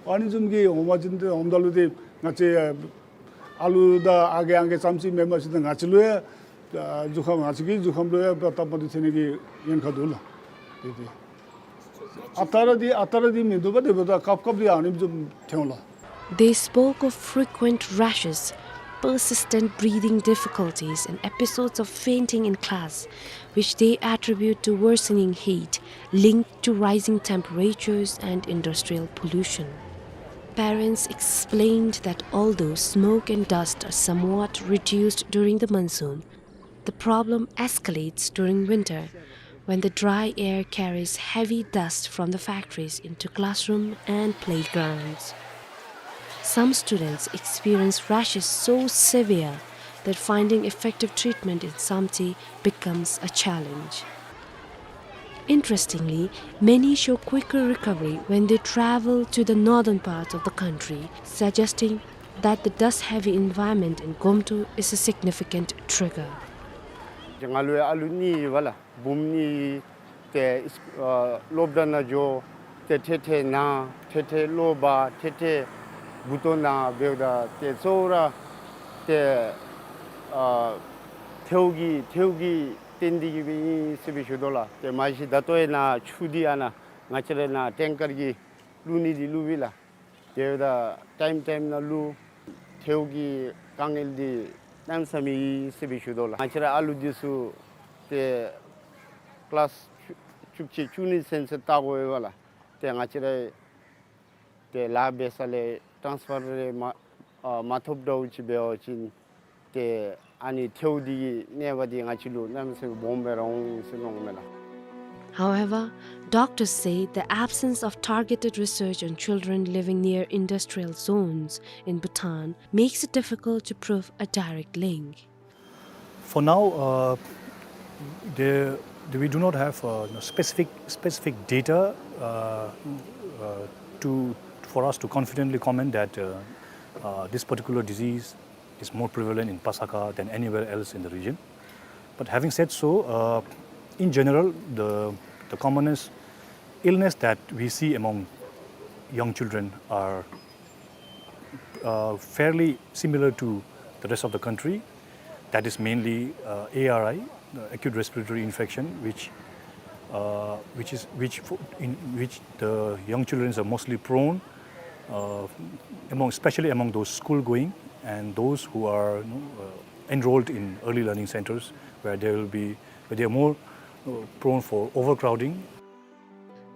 ཨ་ནི་བཟུམ་གྱི་འོང་པ་ཅིན་ཏེ་འོངམ་ད་ལུ་ཏེ་ང་བཅས་ ཨ་ལུ་དང་ཨ་རྒས་ཨང་རྒས་ཙམ་ཅིག་མེན་པར་ཅིག་ད་ང་བཅས་ལུ་ཡང་ཨ་གཟུགས་ཁམས་ང་བཅས་ཀྱི་གཟུགས་ཁམས་ལུ་ཡང་སྟབས་མ་བདེཝ་ཐོན་ནི་གི་ཉེན་ཁ་འདུག་ལགས། དེ་དེ་ཨ་རྟག་ར་འདི་ཨ་རྟག་ར་འདི་མིན་འདུག་པ། དེ་འབདཝ་ད་སྐབས་སྐབས་འདི་ཨ་ནེམ་ཅིག་ཐོན་ལགས། They spoke of frequent rashes, persistent breathing difficulties, and episodes of fainting in class, which they attribute to worsening heat linked to rising temperatures and industrial pollution. Parents explained that although smoke and dust are somewhat reduced during the monsoon, the problem escalates during winter, when the dry air carries heavy dust from the factories into classroom and playgrounds. Some students experience rashes so severe that finding effective treatment in Samtse becomes a challenge. Interestingly, many show quicker recovery when they travel to the northern parts of the country, suggesting that the dust-heavy environment in Gomtok is a significant trigger. ང་ལུ་ཡང་ཨ་ལུ་གཉིས་ཡོད་པ་ལགས། བུམོ་གཉིས་ཏེ་ཨ་སློབ་གྲྭ་ནང་འགྱོ། ཏེ་ཐེངས་ཐེངས་ན་ཐེངས་ཐེངས་གློ་བ་ཐེངས་ཐེངས་མགུ་ཏོ་ན་འབདཝ་ད་ཏེ་གཙོ་བོ་ར་ཏེ་ཨ་ཐལཝ་གི་ཐལཝ་གི་རྟེན་འབྲེལ་གྱིས་སྦེ་ཨིན་ཟེར་སྦེ་ཞུ་དོ་ལགས། ཏེ་མ་གཞི་ད་ལྟོ་ཡང་ན་ཆུ་འདི་ཨ་ན་ང་བཅས་ར་ན་ཊེང་ཀར་གྱིས་བླུག་ནི་འདི་བླུག་པས་ལགས། དེ་འབདཝ་ད་ཊའིམ་ཊའིམ་ནང་བླུག། ཐལཝ་གི་དཀའ་ངལ་འདི་གནམ་མེད་ས་མེད་ཨིན་ཟེར་སྦེ་ཞུ་དོ་ལགས། ང་བཅས་ར་ཨ་ལུ་འདི་ཚུ་ཏེ་ཀི་ལཱསི་བཅུ་གཅིག་བཅུ་གཉིས་ཚུན་ཚོད་ལྟ་དགོ་པས་ལགས། ཏེ་ང་བཅས་ར་ཏེ་ལཱ་འབད་ས་ལས་ཊཱནསི་ཕར་རེ་མ་ཨ་མ་ཐོབ་འདྲཝ་ཅིག་འབད་བ་ཅིན་ཏེ་ཨ་ནི་ཐལཝ་འདི་གི་ནད་པ་འདི་ང་བཅས་ལུ་གནམ་མེད་ས་མེད་སྦོམ་སྦེ་ར་འོང་ཟེར་མནོཝ་མས་ལགས། However, doctors say the absence of targeted research on children living near industrial zones in Bhutan makes it difficult to prove a direct link. For now, uh, there, we do not have uh, specific specific data uh, uh, to for us to confidently comment that uh, uh, this particular disease is more prevalent in Pasakha than anywhere else in the region. But having said so, uh, in general, the, the commonest illness that we see among young children are uh, fairly similar to the rest of the country. That is mainly uh, A R I, uh, acute respiratory infection, which uh, which is which fo- in which the young children are mostly prone, uh, among especially among those school going and those who are you know, uh, enrolled in early learning centers where they will be where they are more uh, prone for overcrowding.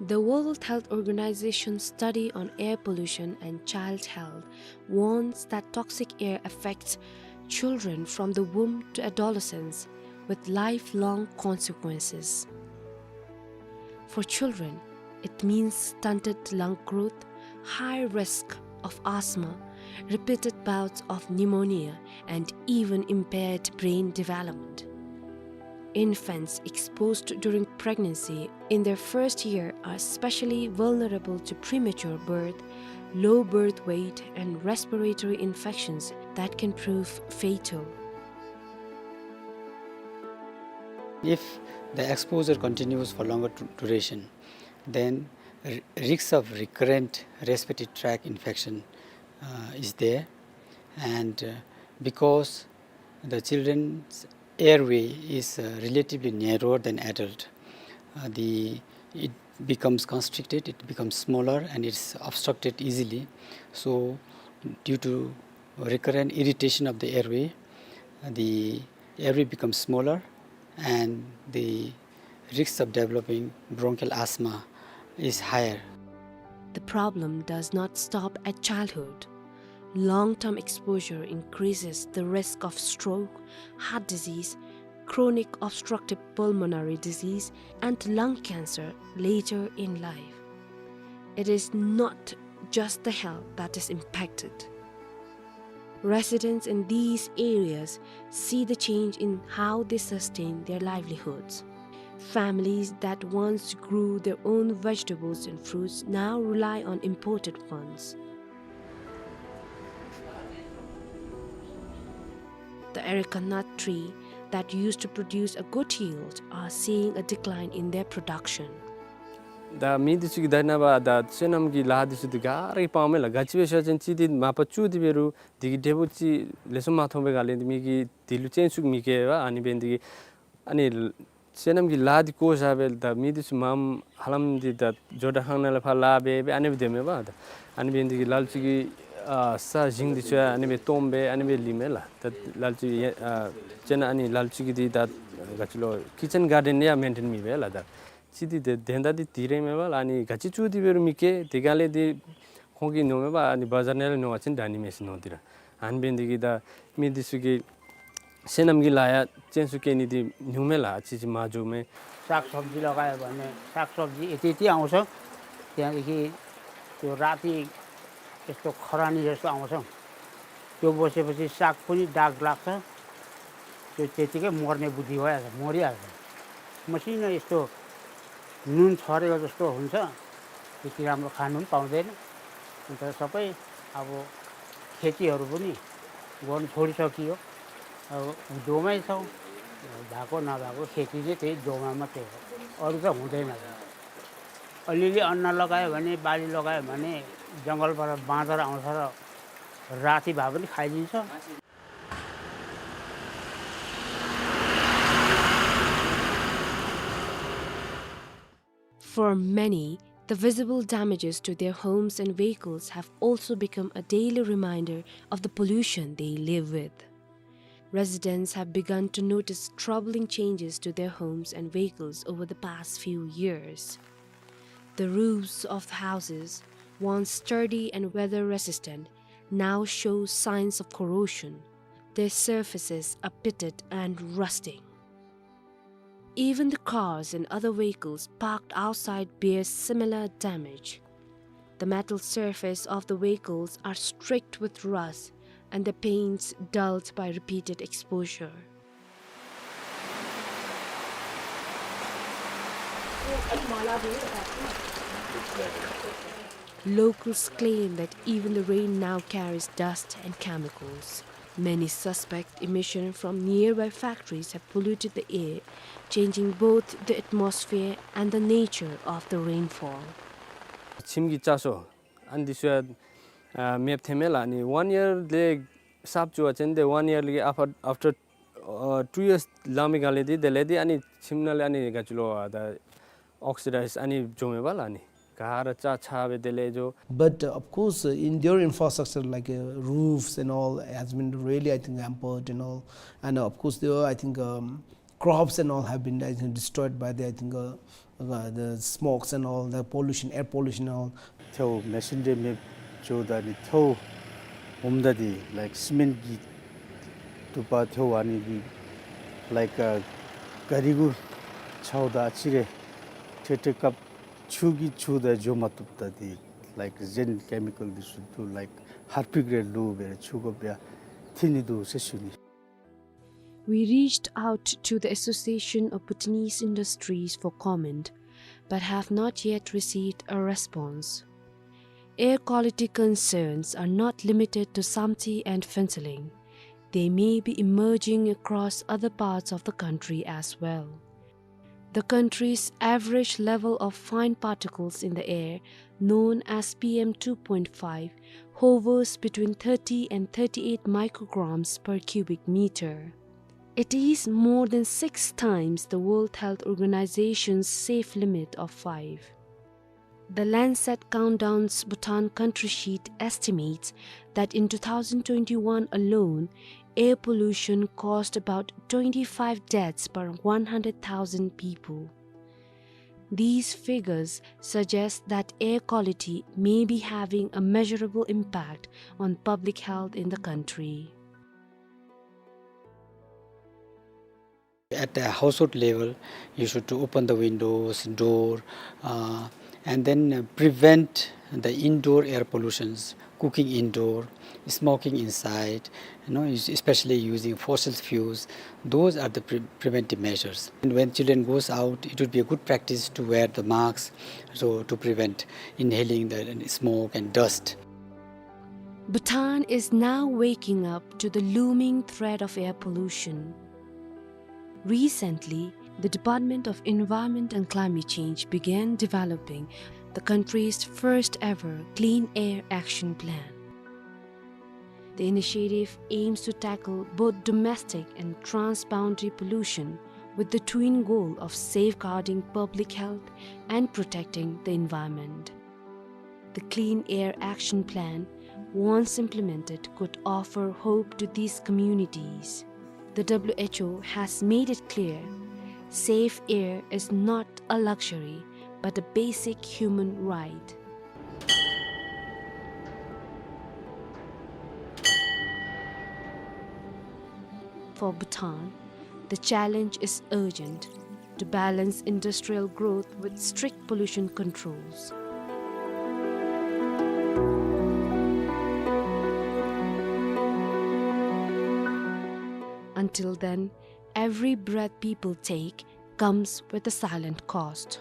The World Health Organization study on air pollution and child health warns that toxic air affects children from the womb to adolescence with lifelong consequences. For children, it means stunted lung growth, high risk of asthma, repeated bouts of pneumonia, and even impaired brain development. Infants exposed during pregnancy in their first year are especially vulnerable to premature birth, low birth weight, and respiratory infections that can prove fatal. If the exposure continues for longer du- duration, then r- risks of recurrent respiratory tract infection uh, is there, and uh, because the children's airway is uh, relatively narrower than adult, uh, the it becomes constricted, it becomes smaller, and it's obstructed easily. So, due to recurrent irritation of the airway, uh, the airway becomes smaller, and the risks of developing bronchial asthma is higher. The problem does not stop at childhood. Long term exposure increases the risk of stroke, heart disease, chronic obstructive pulmonary disease, and lung cancer later in life. It is not just the health that is impacted. Residents in these areas see the change in how they sustain their livelihoods. Families that once grew their own vegetables and fruits now rely on imported ones. The areca nut tree that used to produce a good yield are seeing a decline in their production. ད་མི་འདི་ཚུ་གིས་ད་ནངས་པ་ད་སོ་ནམ་གྱི་ལཱ་འདི་ཚུ་འདི་ག་ར་གིས་སྤང་མས་ལགས། ག་ཅི་སྦེ་ཟེར་བ་ཅིན་གཅིག་འདི་མ་པ་བཙུགས་ཏེ་འབད་རུང་འདི་གི་འབྲས་བུ་ཅིག་ལེགས་ཤོམ་མ་ཐོབ་པའི་སྒང་ལས་འདི་མི་གིས་འདི་ལུ་སྤྱན་ཟུག་མི་བཀལ་བས། ཨ་ནི་འབད་ནི་འདི་གིས་ཨ་ནི་སོ་ནམ་གྱི་ལཱ་འདི་བཀོ་བཞག་སྦེ་ད་མི་འདི་ཚུ་མངམ་ཧ་ལམ་འདི་ད་ཇོ་བདག་ཁང་ནང་ལས་ཕར་ལཱ་འབད་སྦེ་ཨ་ནི་སྦེ་སྡོདཔ་མས་པ། ད་ཨ་ནི་འབད་ནི་འདི་གིས་ལ་ལུ་ཅིག་གིས་ཨ་ས་ཞིང་འདི་ཚུ་ཡང་ཨ་ནི་སྦེ་སྟོངམ་སྦེ་ཨ་ནི་སྦེ་ལུས་མས་ལགས། ད་ལ་ལུ་ཅིག་ཨ་དཔེར་ན་ཨ་ནི་ལ་ལུ་ཅིག་གིས་འདི་ད་ག་ཅི་ལོ་ཀི་ཅན་གཱར་ཌེན་ཡང་མེན་ཊེན་མེད་པས་ལགས། ད་ཅིག་འདི་དེ་དོན་དག་འདི་འདི་ར་མས་པ་ལགས། ཨ་ནི་ག་ཅི་བཙུགས་ཏེ་འབད་རུང་མི་སྐྱེ། དེ་སྒང་ལས་འདི་ཁོང་གིས་མནོཝ་མས་པ། ཨ་ནི་བ་ཛར་ནང་ལས་ཉོ་བ་ཅིན་དྲག་ནི་མས་ཟེར་མནོ་སྟེ་ར། ཨ་ནི་འབད་ནི་འདི་གིས་ད་མི་འདི་ཚུ་གིས་སོ་ནམ་གྱི་ལཱ་ཡང་སྤྱན་ཟུག་བཀལ་ནི་འདི་ཉུང་མས་ལགས། ཨ་ཙི་ཙི་མར་འགྱོཝ་མས། सागसब्जी लगायो भने सागसब्जी यति यति आउँछ। त्यो राति यस्तो खरानी जस्तो आउँछ। त्यो बसेपछि साग पनि दाग लाग्छ। त्यो त्यतिकै मर्ने बुद्धि भइहाल्छ, मरिहाल्छ। मसिनो यस्तो नुन छरेको जस्तो हुन्छ, त्यति राम्रो खानु पनि पाउँदैन। अन्त सबै अब खेतीहरू पनि गर्नु छोडिसकियो। अब हिउँदोमै छौँ, भएको नभएको खेती चाहिँ त्यही हिउँदोमा मात्रै हो, अरू त हुँदैन। अलिअलि अन्न लगायो भने, बाली लगायो भने जङ्गलबाट बाँदर आउँछ र राति भए पनि खाइदिन्छ। For many, the visible damages to their homes and vehicles have also become a daily reminder of the pollution they live with. Residents have begun to notice troubling changes to their homes and vehicles over the past few years. The roofs of the houses, once sturdy and weather-resistant, now show signs of corrosion. Their surfaces are pitted and rusting. Even the cars and other vehicles parked outside bear similar damage. The metal surface of the vehicles are streaked with rust and the paints dulled by repeated exposure. Locals claim that even the rain now carries dust and chemicals. Many suspect emission from nearby factories have polluted the air, changing both the atmosphere and the nature of the rainfall. ཁྱིམ་གྱི་ལྕགས་སོ་ཨ་ནི་འདི་ཚུ་ཡང་ཨ་མེདཔ་ཐོནམ་མས་ལགས། ཨ་ནི་ཝན་ཡར་ལས་གསརཔ་བཙུགས་པ་ཅིན་དེ་ཝན་ཡར་ལས་ཨ་ཕར་ཨཕ་ཊར་ཨ་ཊུ་ཡརསི་ལང་མི་སྒང་ལས་འདི་དེ་ལས་འདི་ཨ་ནི་ཁྱིམ་ནང་ལས་ཨ་ནི་ག་ཅི་ལོ་ཨ་ད་ཨོག་སི་ཌའིཛ་ཨ་ནི་འགྱོཝ་མས་པ་ལགས། ཨ་ནི་ག་ར་ཆག་ཆག་སྦེ་དེ་ལས་འགྱོ། But uh, of course, uh, in their infrastructure like uh, roofs and all has been really, I think, hampered and all. And uh, of course, there are, I think, um, crops and all have been, I think, destroyed by the, I think, uh, uh, the smokes and all, the pollution, air pollution and all. ཐལཝ་མེ་ཤིན་རེ་མེདཔ་འགྱོཝ་ད་ནི་ཐལཝ་ཧོམ་ད་འདི་ལའིཀ་སི་མེནཊ་གི་དུ་པ་ཐལཝ་ཨ་ནི་འདི་ལའིཀ་ཨ་ག་རི་གུ་ཆའོ་ད་ཨ་ཙི་རེ་ཏེ་ཏེ་སྐབས་ཆུ་གིས་ཆུ་དང་འགྱོ་མ་བཏུབ་ད་འདི་ལའིཀ་གཞན་ཀེ་མི་ཀཱལ་འདི་ཚུ་འདུག། ལའིཀ་ཧར་པིག་རེ་བླུག་སྦེ་ཆུ་དགོ་པའི་ཐོན་ནི་འདུག་ཟེར་ཞུ་ནི། We reached out to the Association of Bhutanese Industries for comment, but have not yet received a response. Air quality concerns are not limited to Samtse and Phuentsholing. They may be emerging across other parts of the country as well. The country's average level of fine particles in the air, known as P M two point five, hovers between thirty and thirty-eight micrograms per cubic meter. It is more than six times the World Health Organization's safe limit of five. The Lancet Countdown's Bhutan Country Sheet estimates that in two thousand twenty-one alone, air pollution caused about twenty-five deaths per one hundred thousand people. These figures suggest that air quality may be having a measurable impact on public health in the country. At a household level, you should open the windows, door, uh, and then uh, prevent the indoor air pollutions, cooking indoor, smoking inside, you know, es- especially using fossil fuels. Those are the pre- preventive measures. And when children goes out, it would be a good practice to wear the masks, so to prevent inhaling the smoke and dust. Bhutan is now waking up to the looming threat of air pollution. Recently, The Department of Environment and Climate Change began developing the country's first ever Clean Air Action Plan. The initiative aims to tackle both domestic and transboundary pollution with the twin goal of safeguarding public health and protecting the environment. The Clean Air Action Plan, once implemented, could offer hope to these communities. The W H O has made it clear, safe air is not a luxury, but a basic human right. For Bhutan, the challenge is urgent to balance industrial growth with strict pollution controls. Until then, every breath people take comes with a silent cost.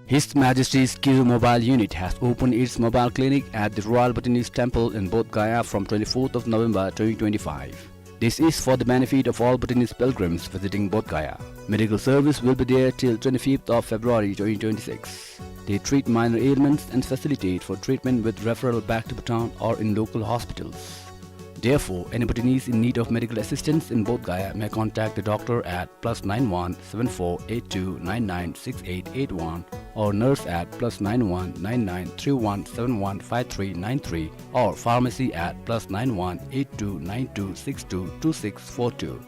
His Majesty's Kiru Mobile Unit has opened its mobile clinic at the Royal Bhutanese Temple in Bodh Gaya from twenty-fourth of November twenty twenty-five. This is for the benefit of all Bhutanese pilgrims visiting Bodh Gaya. Medical service will be there till twenty-fifth of February twenty twenty-six. They treat minor ailments and facilitate for treatment with referral back to Bhutan or in local hospitals. Therefore, any Bhutanese in need of medical assistance in Bodh Gaya may contact the doctor at plus nine one seven four eight two nine nine six eight eight one or nurse at plus nine one nine nine three one seven one five three nine three or pharmacy at plus nine one eight two nine two six two two six four two.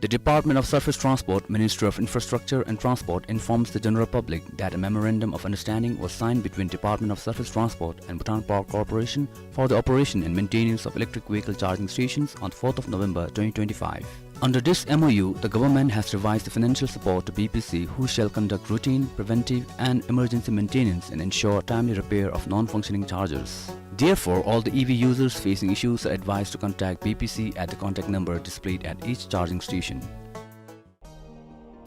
The Department of Surface Transport, Ministry of Infrastructure and Transport informs the general public that a memorandum of understanding was signed between Department of Surface Transport and Bhutan Power Corporation for the operation and maintenance of electric vehicle charging stations on fourth of November twenty twenty-five. Under this M O U, the government has revised the financial support to B P C, who shall conduct routine, preventive and emergency maintenance and ensure timely repair of non-functioning chargers. Therefore, all the E V users facing issues are advised to contact B P C at the contact number displayed at each charging station.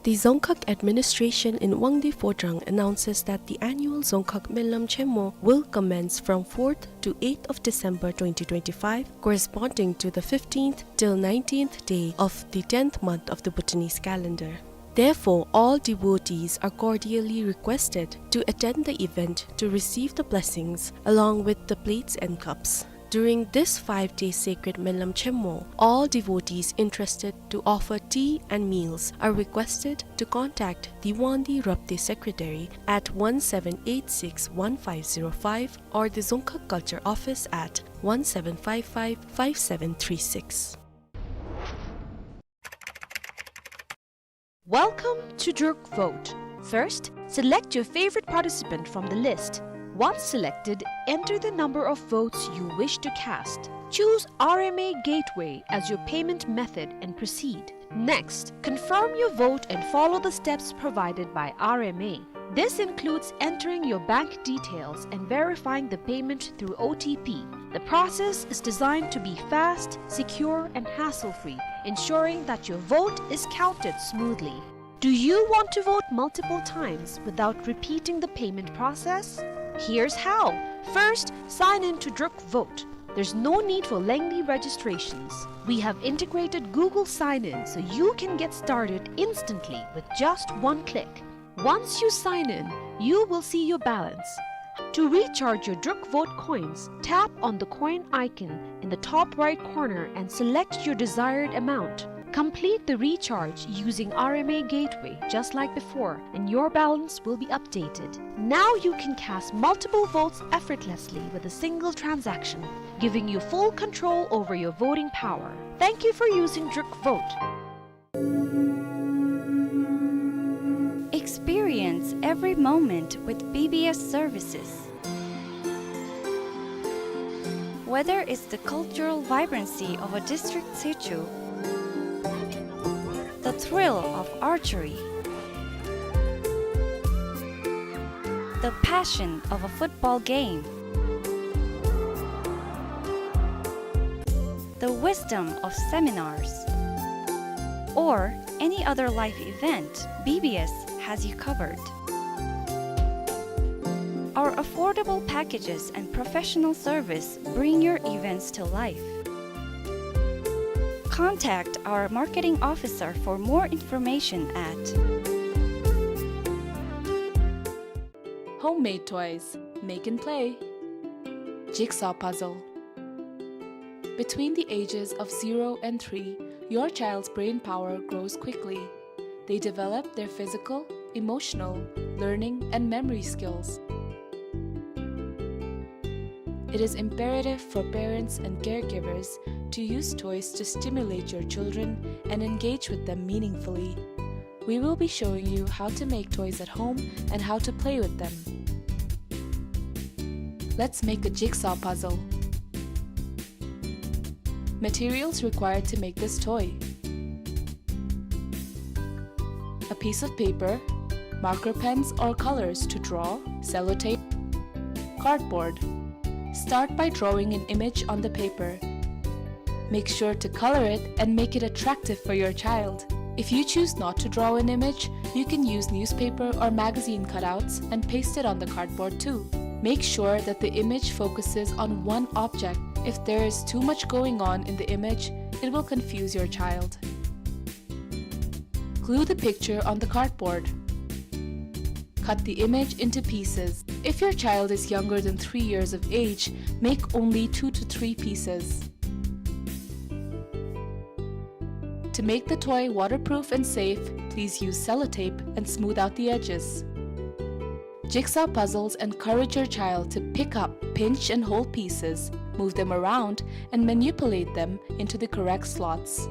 The Dzongkhag administration in Wangdue Phodrang announces that the annual Dzongkhag Menlam Chenmo will commence from fourth to eighth of December twenty twenty-five, corresponding to the fifteenth till nineteenth day of the tenth month of the Bhutanese calendar. Therefore, all devotees are cordially requested to attend the event to receive the blessings along with the plates and cups. During this five-day sacred Menlam Chenmo, all devotees interested to offer tea and meals are requested to contact the Wangdue Rabdey Secretary at one seven eight six one five zero five or the Dzongkhag Culture Office at one seven five five five seven three six. Welcome to Druk Vote. First, select your favorite participant from the list. Once selected, enter the number of votes you wish to cast. Choose R M A Gateway as your payment method and proceed. Next, confirm your vote and follow the steps provided by R M A. This includes entering your bank details and verifying the payment through O T P. The process is designed to be fast, secure, and hassle-free, ensuring that your vote is counted smoothly. Do you want to vote multiple times without repeating the payment process? Here's how. First, sign in to Druk Vote. There's no need for lengthy registrations. We have integrated Google Sign-In so you can get started instantly with just one click. Once you sign in, you will see your balance. To recharge your Druk Vote coins, tap on the coin icon in the top right corner and select your desired amount. Complete the recharge using R M A Gateway just like before, and your balance will be updated. Now you can cast multiple votes effortlessly with a single transaction, giving you full control over your voting power. Thank you for using Druk Vote. Experience every moment with B B S services. Whether it's the cultural vibrancy of a district situ, the thrill of archery, the passion of a football game, the wisdom of seminars, or any other life event, B B S has you covered. Our affordable packages and professional service bring your events to life. Contact our marketing officer for more information at Homemade toys. Make and play. Jigsaw puzzle. Between the ages of zero and three, your child's brain power grows quickly. They develop their physical, emotional, learning, and memory skills. It is imperative for parents and caregivers to use toys to stimulate your children and engage with them meaningfully. We will be showing you how to make toys at home and how to play with them. Let's make a jigsaw puzzle. Materials required to make this toy: a piece of paper, marker pens or colors to draw, sellotape, cardboard. Start by drawing an image on the paper. Make sure to color it and make it attractive for your child. If you choose not to draw an image, you can use newspaper or magazine cutouts and paste it on the cardboard too. Make sure that the image focuses on one object. If there is too much going on in the image, it will confuse your child. Glue the picture on the cardboard. Cut the image into pieces. If your child is younger than three years of age, make only two to three pieces. To make the toy waterproof and safe, please use sellotape and smooth out the edges. Jigsaw puzzles encourage your child to pick up, pinch, and hold pieces, move them around, and manipulate them into the correct slots.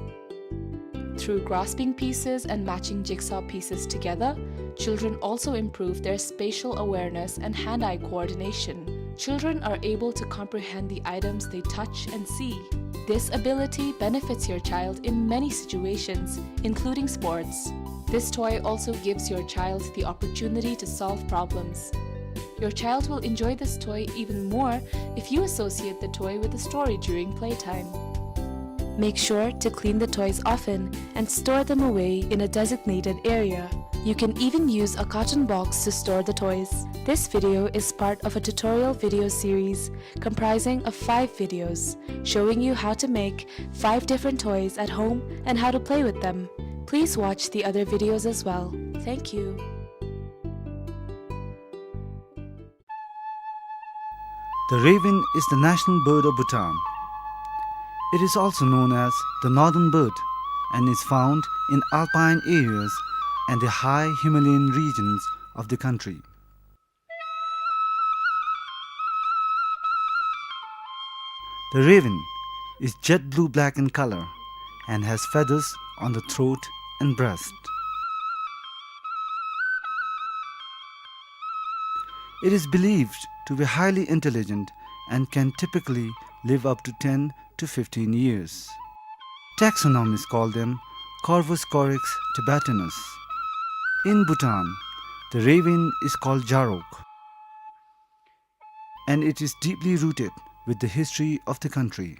Through grasping pieces and matching jigsaw pieces together, children also improve their spatial awareness and hand-eye coordination. Children are able to comprehend the items they touch and see. This ability benefits your child in many situations, including sports. This toy also gives your child the opportunity to solve problems. Your child will enjoy this toy even more if you associate the toy with a story during playtime. Make sure to clean the toys often and store them away in a designated area. You can even use a carton box to store the toys. This video is part of a tutorial video series comprising of five videos showing you how to make five different toys at home and how to play with them. Please watch the other videos as well. Thank you. The raven is the national bird of Bhutan. It is also known as the northern bird and is found in alpine areas and the high Himalayan regions of the country. The raven is jet blue-black in color and has feathers on the throat and breast. It is believed to be highly intelligent and can typically live up to ten to fifteen years. Taxonomists call them Corvus corax tibetanus. In Bhutan, the raven is called Jarok, and it is deeply rooted with the history of the country.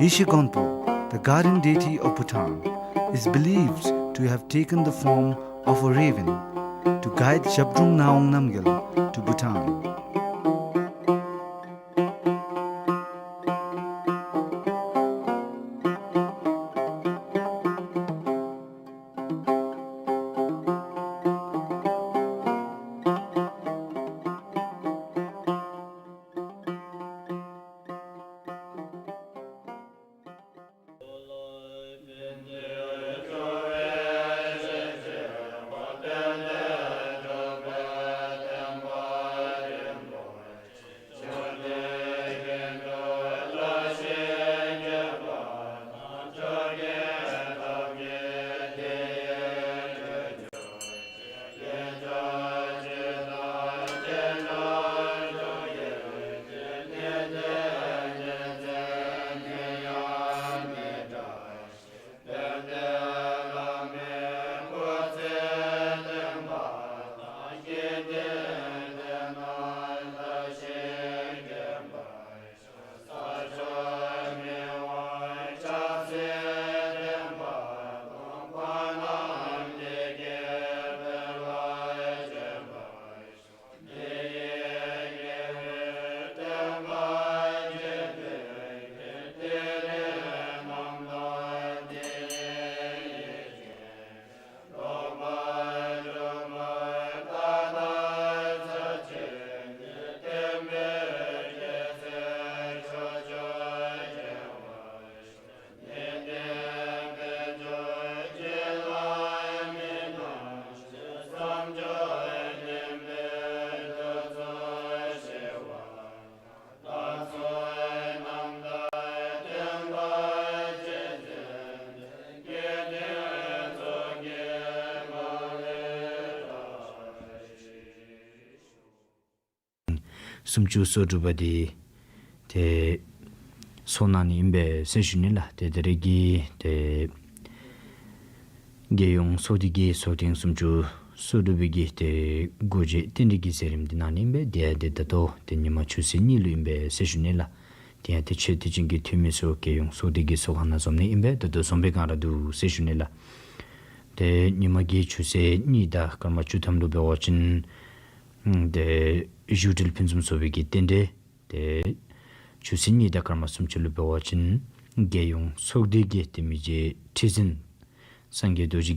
Yeshe Gonpo, the guardian deity of Bhutan, is believed to have taken the form of a raven to guide Zhabdrung Ngawang Namgyal to Bhutan. སུམ་ཅུ་སོ་དྲུག་པ་འདི་ཏེ་ཚོགས་གནང་ནི་ཨིན་པས་ཟེར་ཞུ་ནི་ལགས། ཏེ་ད་རེས་ཀྱི་ཏེ་རྒྱལ་ཡོངས་ཚོགས་སྡེ་གི་ཚོགས་ཐེངས་སུམ་ཅུ་སོ་དྲུག་པའི་གི་ཏེ་སྒོ་འབྱེད་རྟེན་འབྲེལ་གྱི་མཛད་རིམ་འདི་གནང་ནི་ཨིན་པས། ཏེ་ཏེ་ད་ལྟོ་ཏེ་ཉིན་མ་ཆུ་ཚོད་གཉིས་ལུ་ཨིན་པས་ཟེར་ཞུ་ནི་ལགས། ཏེ་ཡང་ཏེ་ཆེ་མཐོ་ཅན་གྱི་འཐུས་མི་ཚུ་རྒྱལ་ཡོངས་ཚོགས་སྡེ་གི་ཚོགས་ཁང་ནང་འཛོམས་ནི་ཨིན་པས། ད་ལྟོ་འཛོམས་པའི་སྒང་ར་འདུག་ཟེར་ཞུ་ནི་ལགས། ཏེ་ཉིན་མ་གི་ཆུ་ཚོད་གཉིས་དང་སྐར་མ་བཅུ་ཐམ་ལུ་འབད་བ་ཅིན་ཏེ་བཞུགས་གྲལ་ཕུན་སུམ་ཚོགས་པའི་གི་རྟེན་འབྲེལ། ཏེ་ཆུ་ཚོད་གཉིས་དང་སྐར་མ་སུམ་ཅུ་ལུ་འབད་བ་ཅིན་རྒྱལ་ཡོངས་ཚོགས་སྡེ་གི་ཏེ་མི་རྗེ་ཁྲི་འཛིན་སངས་རྒྱས་རྡོ་རྗེ་